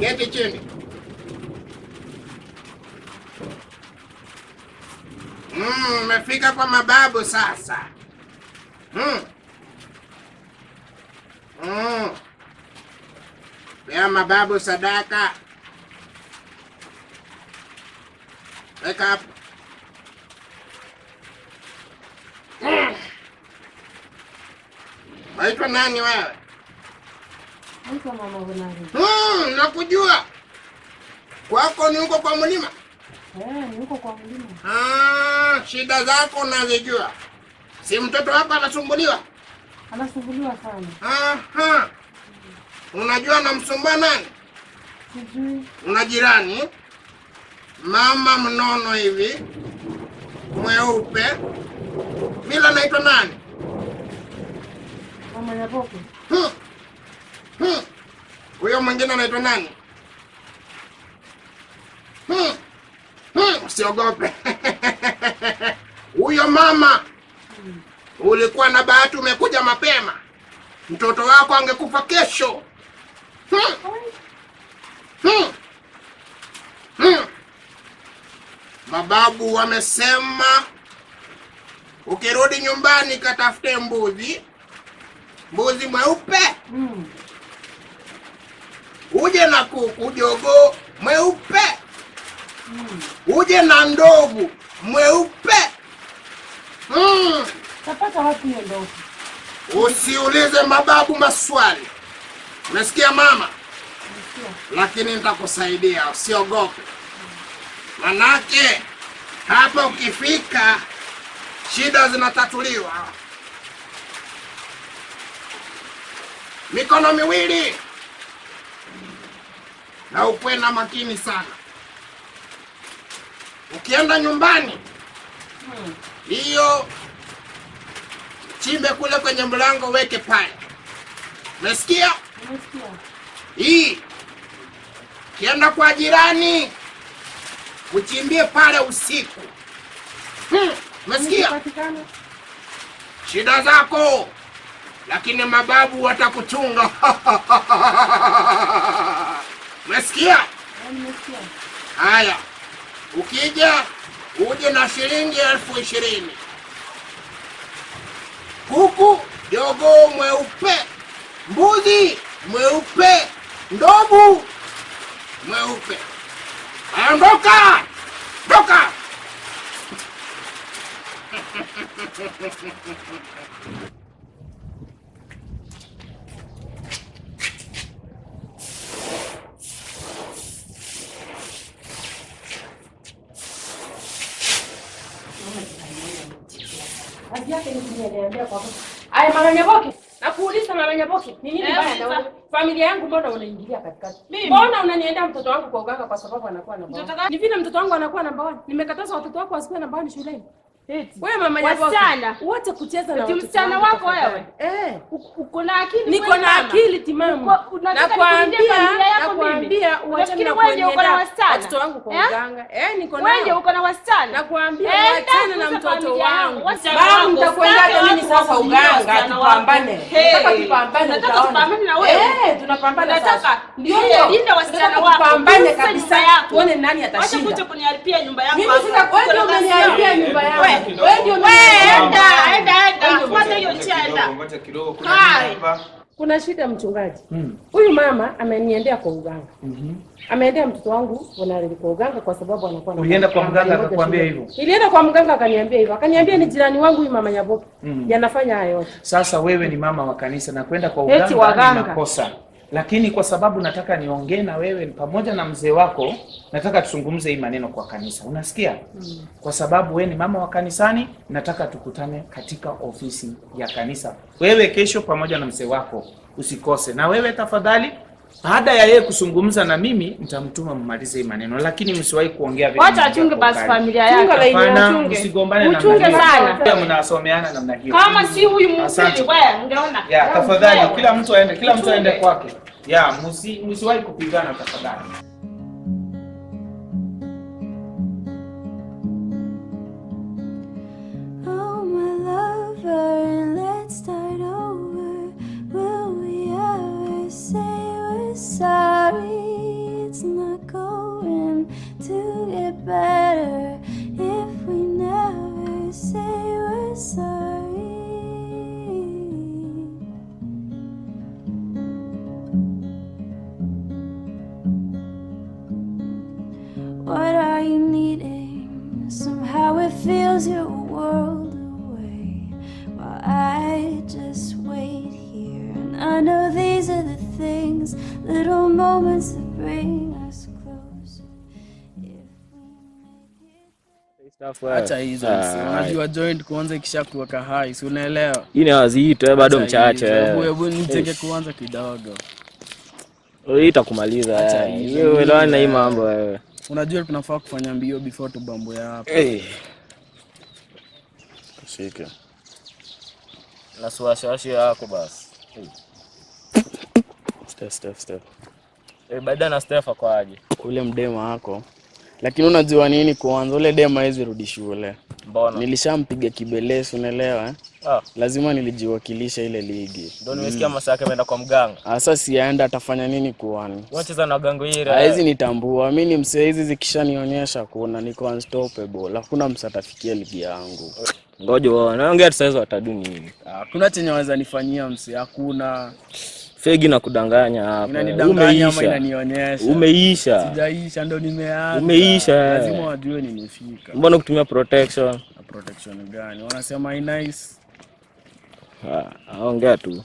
keti chini. Umefika kwa mababu sasa. Pea mababu sadaka. Weka hapo. Waitwa nani wewe? Naitwa Mama Honari. Nakujua. Kwako ni huko kwa mlima? Eh, ni huko kwa mlima. Ah, shida zako nazijua. Si mtoto wako anasumbuliwa? Anasumbuliwa sana. Aha. Unajua namsumbua nani? Sijui. Una jirani mama mnono hivi mweupe, vile anaitwa nani? Mama Nyaboke. Huyo mwingine anaitwa nani? Usiogope. Huyo mama ulikuwa na bahati, umekuja mapema. Mtoto wako angekufa kesho. Mababu wamesema ukirudi nyumbani katafute mbuzi, mbuzi mweupe uje na kuku jogoo mweupe uje na ndovu mweupe. Tapata wapi hiyo ndovu? Usiulize mababu maswali, umesikia mama? Lakini nitakusaidia, usiogope, manake hapa ukifika shida zinatatuliwa. Mikono miwili na ukuwe na makini sana. Ukienda nyumbani hiyo chimbe kule kwenye mlango, weke pale. Umesikia? Nimesikia. Hii kienda kwa jirani uchimbie pale usiku. Umesikia? Patikana. Shida zako, lakini mababu watakuchunga. Umesikia? Eh, Nimesikia. Haya, ukija uje na shilingi 20,000. Kuku jogoo mweupe, mbuzi mweupe, ndovu mweupe. Haya, ondoka, ondoka. Kazi yake ni kuniambia kwa Aya, mama Nyaboke, nakuuliza mama Nyaboke, ni nini Eh, baya na uliza. wewe? Familia yangu mbona unaingilia katikati? Mimi? Mbona unaniendea mtoto wangu kwa uganga kwa sababu anakuwa namba Mtoto 1? gani? Ni vile mtoto wangu anakuwa namba 1. Nimekataza watoto wako wasikuwe namba 1 shuleni. Wewe mama Nyaboke, Wasichana. uache kucheza na Eti watoto msichana wangu wako tafadhali. wewe? Eh. Uko na akili Niko kweli na mama? akili timamu. Uko- unataka Nakwambia, nikuingie familia yako mimi? nakwambia uachane Unafikiri na wewe ndio uko na kuniendea wasichana? watoto wangu kwa Eh? uganga. Eh, niko Wewe nao. ndio uko na wasichana? Nakwambia Enda uachane na kuuza mtoto familia yangu. wangu. Wasichana Babu, wako. nitakuendaje Sitaki mimi watu sasa wakuingie uganga wasichana wako. tupambane. Hey. Nataka tupambane Nataka utaona. tupambane na wewe. Eh, tunapambana Nataka. sasa. Ndio Hey, hiyo. linda wasichana Nataka wako. Tupambane Gusa kabisa. nyumba yako. Tuone nani Wacha atashinda. kuja kuniharibia nyumba yangu Mimi hapa. sasa wewe ndio Uko na umeniharibia kasira. nyumba yangu. Wewe, Wewe ndio wewe, umeniharibia enda, nyumba yangu. enda, enda. Wewe ndio Fuata hiyo njia, enda. Ngoja kidogo, kuna Kai. nini hapa? Kuna shida mchungaji. Huyu mama ameniendea kwa uganga. Ameendea mtoto wangu wanarudi kwa uganga kwa sababu anakuwa na Ulienda kwa mganga nambari moja akakwambia shuleni. hivyo? Nilienda kwa mganga akaniambia hivyo. Akaniambia ni jirani wangu huyu mama Nyaboke. Yanafanya haya yote. Sasa wewe ni mama wa kanisa na kwenda kwa Eti uganga ni waganga. makosa, lakini kwa sababu nataka niongee na wewe pamoja na mzee wako, nataka tuzungumze hii maneno kwa kanisa, unasikia? Kwa sababu wewe ni mama wa kanisani, nataka tukutane katika ofisi ya kanisa, wewe kesho pamoja na mzee wako, usikose. Na wewe tafadhali, baada ya yeye kuzungumza na mimi, nitamtuma mmalize hii maneno, lakini msiwahi kuongea vile Wacha mnaongea achunge kwa basi ukali. familia yake. Hapana, Chunga laini, achunge. msigombane namna Uchunge hiyo. sana. Pia mnasomeana namna hiyo. Kama si huyu mhubiri Asante. wewe ungeona. Ya, tafadhali Wewe. kila mtu aende, kila mtu aende Uchunge. kwake. Ya, msiwahi kupigana tafadhali. Oh, my lover, let's start over. Will we ever say we're sorry? It's not going to get better if we never say we're sorry. What are you needing? Somehow it feels you're a world away. While I just wait here. And I know these are the things, little moments that bring us closer. Acha hizo msi. Unajua joint kuanza ikishakuweka hai, si unaelewa? Hii ni wazito eh, bado Acha mchache. hizo. eh. Hebu hebu niteke Eish. kuanza kidogo. Hii itakumaliza. Acha eh. hizo. Hiyo uelewane na hii Nini, mambo wewe. Unajua tunafaa kufanya mbio before tubambo ya hapa. Eh. Shike. Na suwashawashi yako basi. Step step step. Eh, baada na Steph ako aje? Ule mdema wako. Lakini unajua nini kwanza ule dema hawezi rudi shule. Mbona? Nilishampiga kibelesu unaelewa eh? Ah. Lazima nilijiwakilisha ile ligi. Ndio nimesikia masaa yake ameenda kwa mganga. Sasa siaenda atafanya nini kuani? Unacheza na wagango hili. Hawezi nitambua mi ni msee, hizi zikishanionyesha kuna niko unstoppable, hakuna msee atafikia ligi yangu. Ngoja uone. Naongea tu sasa watadu nini? Hakuna chenye waweza nifanyia msee, hakuna. Fegi na kudanganya hapa. Inanidanganya ama Umeisha. inanionyesha. Umeisha. Sijaisha, ndo nimeanza. Umeisha. Lazima wajue nimefika. Mbona kutumia protection? Na protection gani? Wanasema i nice. Ah, ongea tu.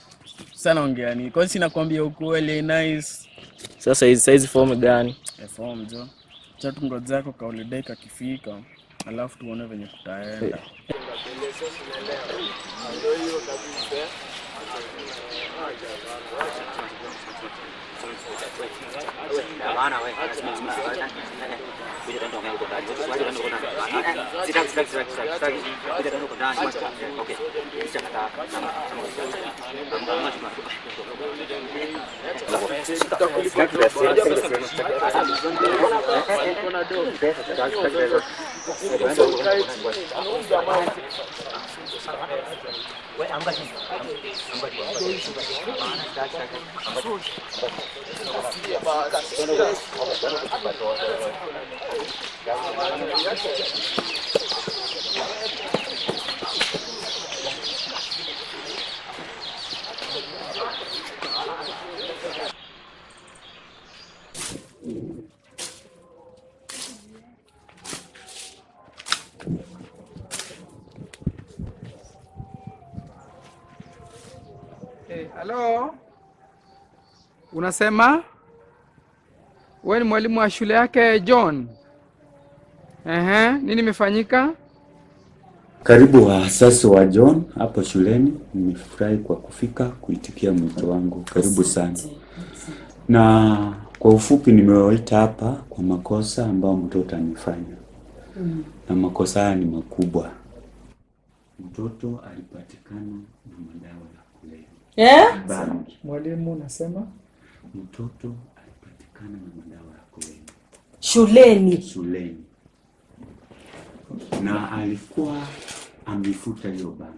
Sasa naongea nini? Kwani si nakwambia ukweli i nice. Sasa hizi saizi form gani? Eh, form jo. Cha tungojako ka holiday kakifika, alafu tuone venye kutaenda. Halo, unasema wewe ni mwalimu wa shule yake John? Ehe, nini imefanyika? Karibu waasasi wa John hapo shuleni. Nimefurahi kwa kufika kuitikia mwito wangu. Karibu sana. Na kwa ufupi nimewaita hapa kwa makosa ambayo mtoto amefanya, na makosa haya ni makubwa. Mtoto alipatikana na madawa ya kulevya. Eh? Bangi. Mwalimu unasema Mtoto alipatikana na madawa ya kulevya Shuleni. shuleni, na alikuwa amefuta hiyo bangi.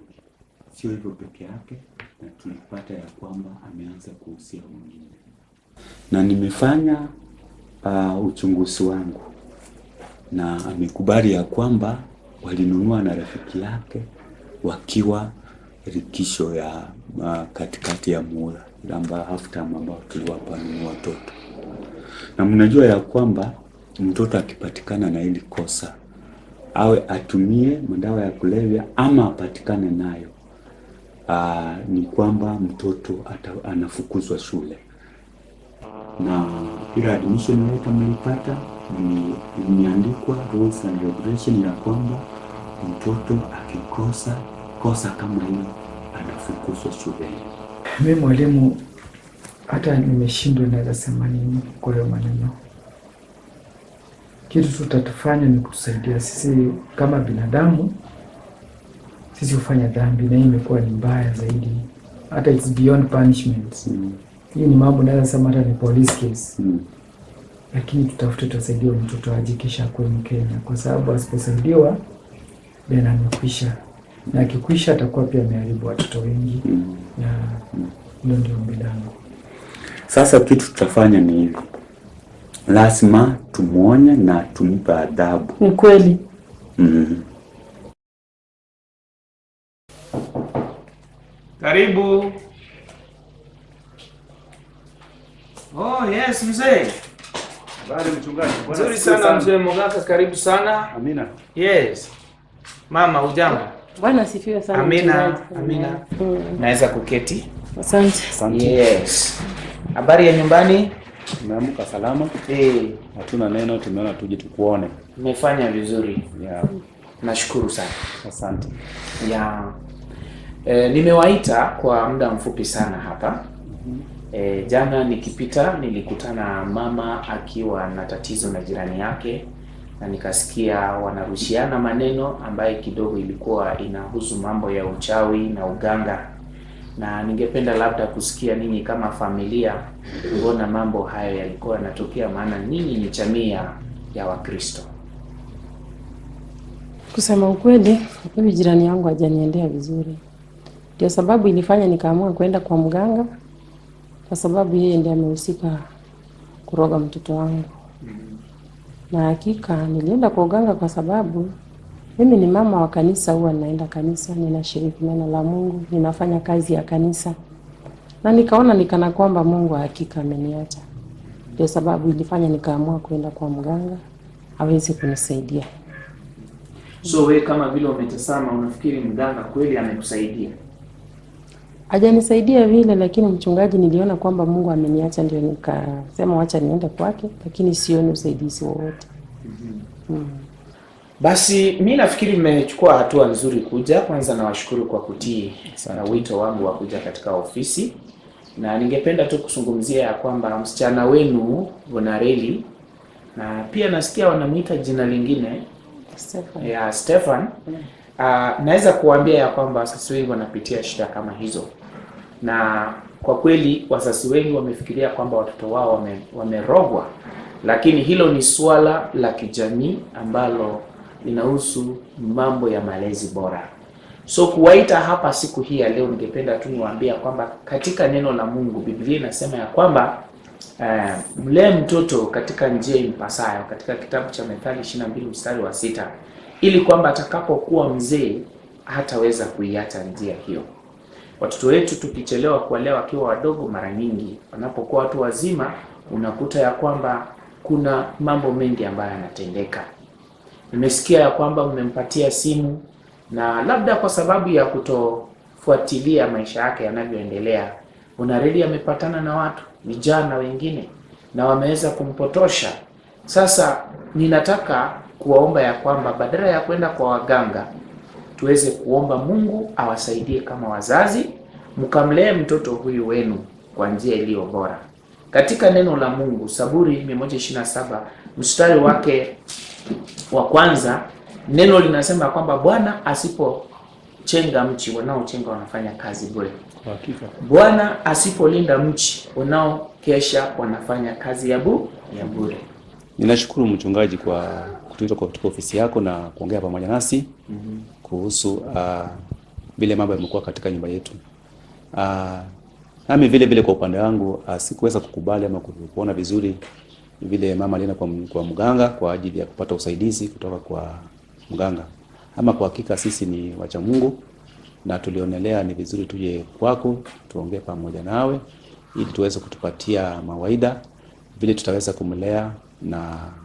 Sio hivyo peke yake, na tulipata ya kwamba ameanza kuhusia wengine, na nimefanya uchunguzi wangu na amekubali ya kwamba walinunua na rafiki yake wakiwa rikisho ya katikati ya muhula ile ambayo half term ambao tuliwapa ni watoto, na mnajua ya kwamba mtoto akipatikana na hili kosa awe atumie madawa ya kulevya ama apatikane nayo, ni kwamba mtoto anafukuzwa shule na ile admission letter mlipata ni imeandikwa rules and regulation ya kwamba mtoto akikosa kosa kama hilo anafukuzwa shuleni. Mi mwalimu, hata nimeshindwa naweza sema nini kwa hiyo maneno. Kitu tutatufanya ni kutusaidia sisi kama binadamu. Sisi hufanya dhambi na hii imekuwa ni mbaya zaidi, hata it's beyond punishment. Hii ni mambo naweza sema hata ni police case. Lakini tutafute tutasaidia huyu mtoto aje kisha akuwe Mkenya, kwa sababu asiposaidiwa then amekwisha, na akikwisha atakuwa pia ameharibu watoto wengi. Na hilo ndio ombi langu. Sasa kitu tutafanya ni hivi, lazima tumwonye na tumpe adhabu. Ni kweli. Karibu. Oh, yes mzee. Habari mchungaji. Bwana Nzuri asifiwe sana mzee Mogaka, karibu sana. Amina. Yes. Mama hujambo? Bwana asifiwe sana. Amina, mchungaji. amina. Naweza kuketi? Asante. Yes. Habari ya nyumbani? Tumeamka salama. Hatuna neno, tumeona tuje tukuone. Mmefanya vizuri. Yeah. Nashukuru sana. Asante. Ya. Nimewaita kwa muda mfupi sana hapa. Jana nikipita nilikutana mama akiwa na tatizo na jirani yake na nikasikia wanarushiana maneno ambaye kidogo ilikuwa inahusu mambo ya uchawi na uganga, na ningependa labda kusikia ninyi kama familia, mbona mambo hayo yalikuwa yanatokea, maana ninyi ni jamii ya Wakristo. Kusema ukweli, huyu jirani yangu hajaniendea vizuri, ndio sababu ilifanya nikaamua kwenda kwa mganga, kwa sababu yeye ndiye amehusika kuroga mtoto wangu. Na hakika nilienda kwa uganga kwa sababu mimi ni mama wa kanisa, huwa ninaenda kanisa, ninashiriki neno la Mungu, ninafanya kazi ya kanisa, na nikaona nikana kwamba Mungu hakika ameniacha. Ndio sababu ilifanya nikaamua kwenda kwa mganga aweze kunisaidia. So we kama vile umetazama, unafikiri mganga kweli amekusaidia? Hajanisaidia vile, lakini mchungaji, niliona kwamba Mungu ameniacha, ndio nikasema wacha niende kwake, lakini sioni usaidizi wowote. Basi mi nafikiri mmechukua hatua nzuri kuja. Kwanza nawashukuru kwa kutii na wito wangu wa kuja katika ofisi, na ningependa tu kuzungumzia ya kwamba msichana wenu Bonareli, na pia nasikia wanamuita jina lingine Stefan. ya Stefan. Naweza kuambia ya kwamba wazazi wengi wanapitia shida kama hizo, na kwa kweli wazazi wengi wamefikiria kwamba watoto wao wamerogwa, lakini hilo ni suala la kijamii ambalo linahusu mambo ya malezi bora. So kuwaita hapa siku hii ya leo, ningependa tu niwaambia kwamba katika neno la Mungu Biblia inasema ya kwamba mlee mtoto katika njia impasayo, katika kitabu cha Methali 22 mstari wa 6, ili kwamba atakapokuwa mzee hataweza kuiacha njia hiyo. Watoto wetu tukichelewa kuwalea wakiwa wadogo, mara nyingi wanapokuwa watu wazima, unakuta ya kwamba kuna mambo mengi ambayo yanatendeka. Nimesikia ya kwamba mmempatia simu na labda kwa sababu ya kutofuatilia maisha yake yanavyoendelea, Bonareli amepatana na watu vijana wengine na wameweza kumpotosha. Sasa ninataka kuwaomba ya kwamba badala ya kwenda kwa waganga, tuweze kuomba Mungu awasaidie kama wazazi, mkamlee mtoto huyu wenu kwa njia iliyo bora. Katika neno la Mungu, Saburi 127 mstari wake wa kwanza, neno linasema kwamba Bwana asipochenga mchi, wanaochenga wanafanya kazi bure. Kwa hakika. Bwana asipolinda mchi, wanaokesha wanafanya kazi ya bu ya bure. Ninashukuru mchungaji kwa kutuita kwa katika ofisi yako na kuongea pamoja nasi kuhusu vile mambo yamekuwa katika nyumba yetu. Nami vile vile kwa upande wangu sikuweza kukubali ama kuona vizuri vile mama alienda kwa mganga kwa ajili ya kupata usaidizi kutoka kwa mganga. Ama kwa hakika sisi ni wacha Mungu na tulionelea ni vizuri tuje kwako tuongee pamoja nawe ili tuweze kutupatia mawaida vile tutaweza kumlea na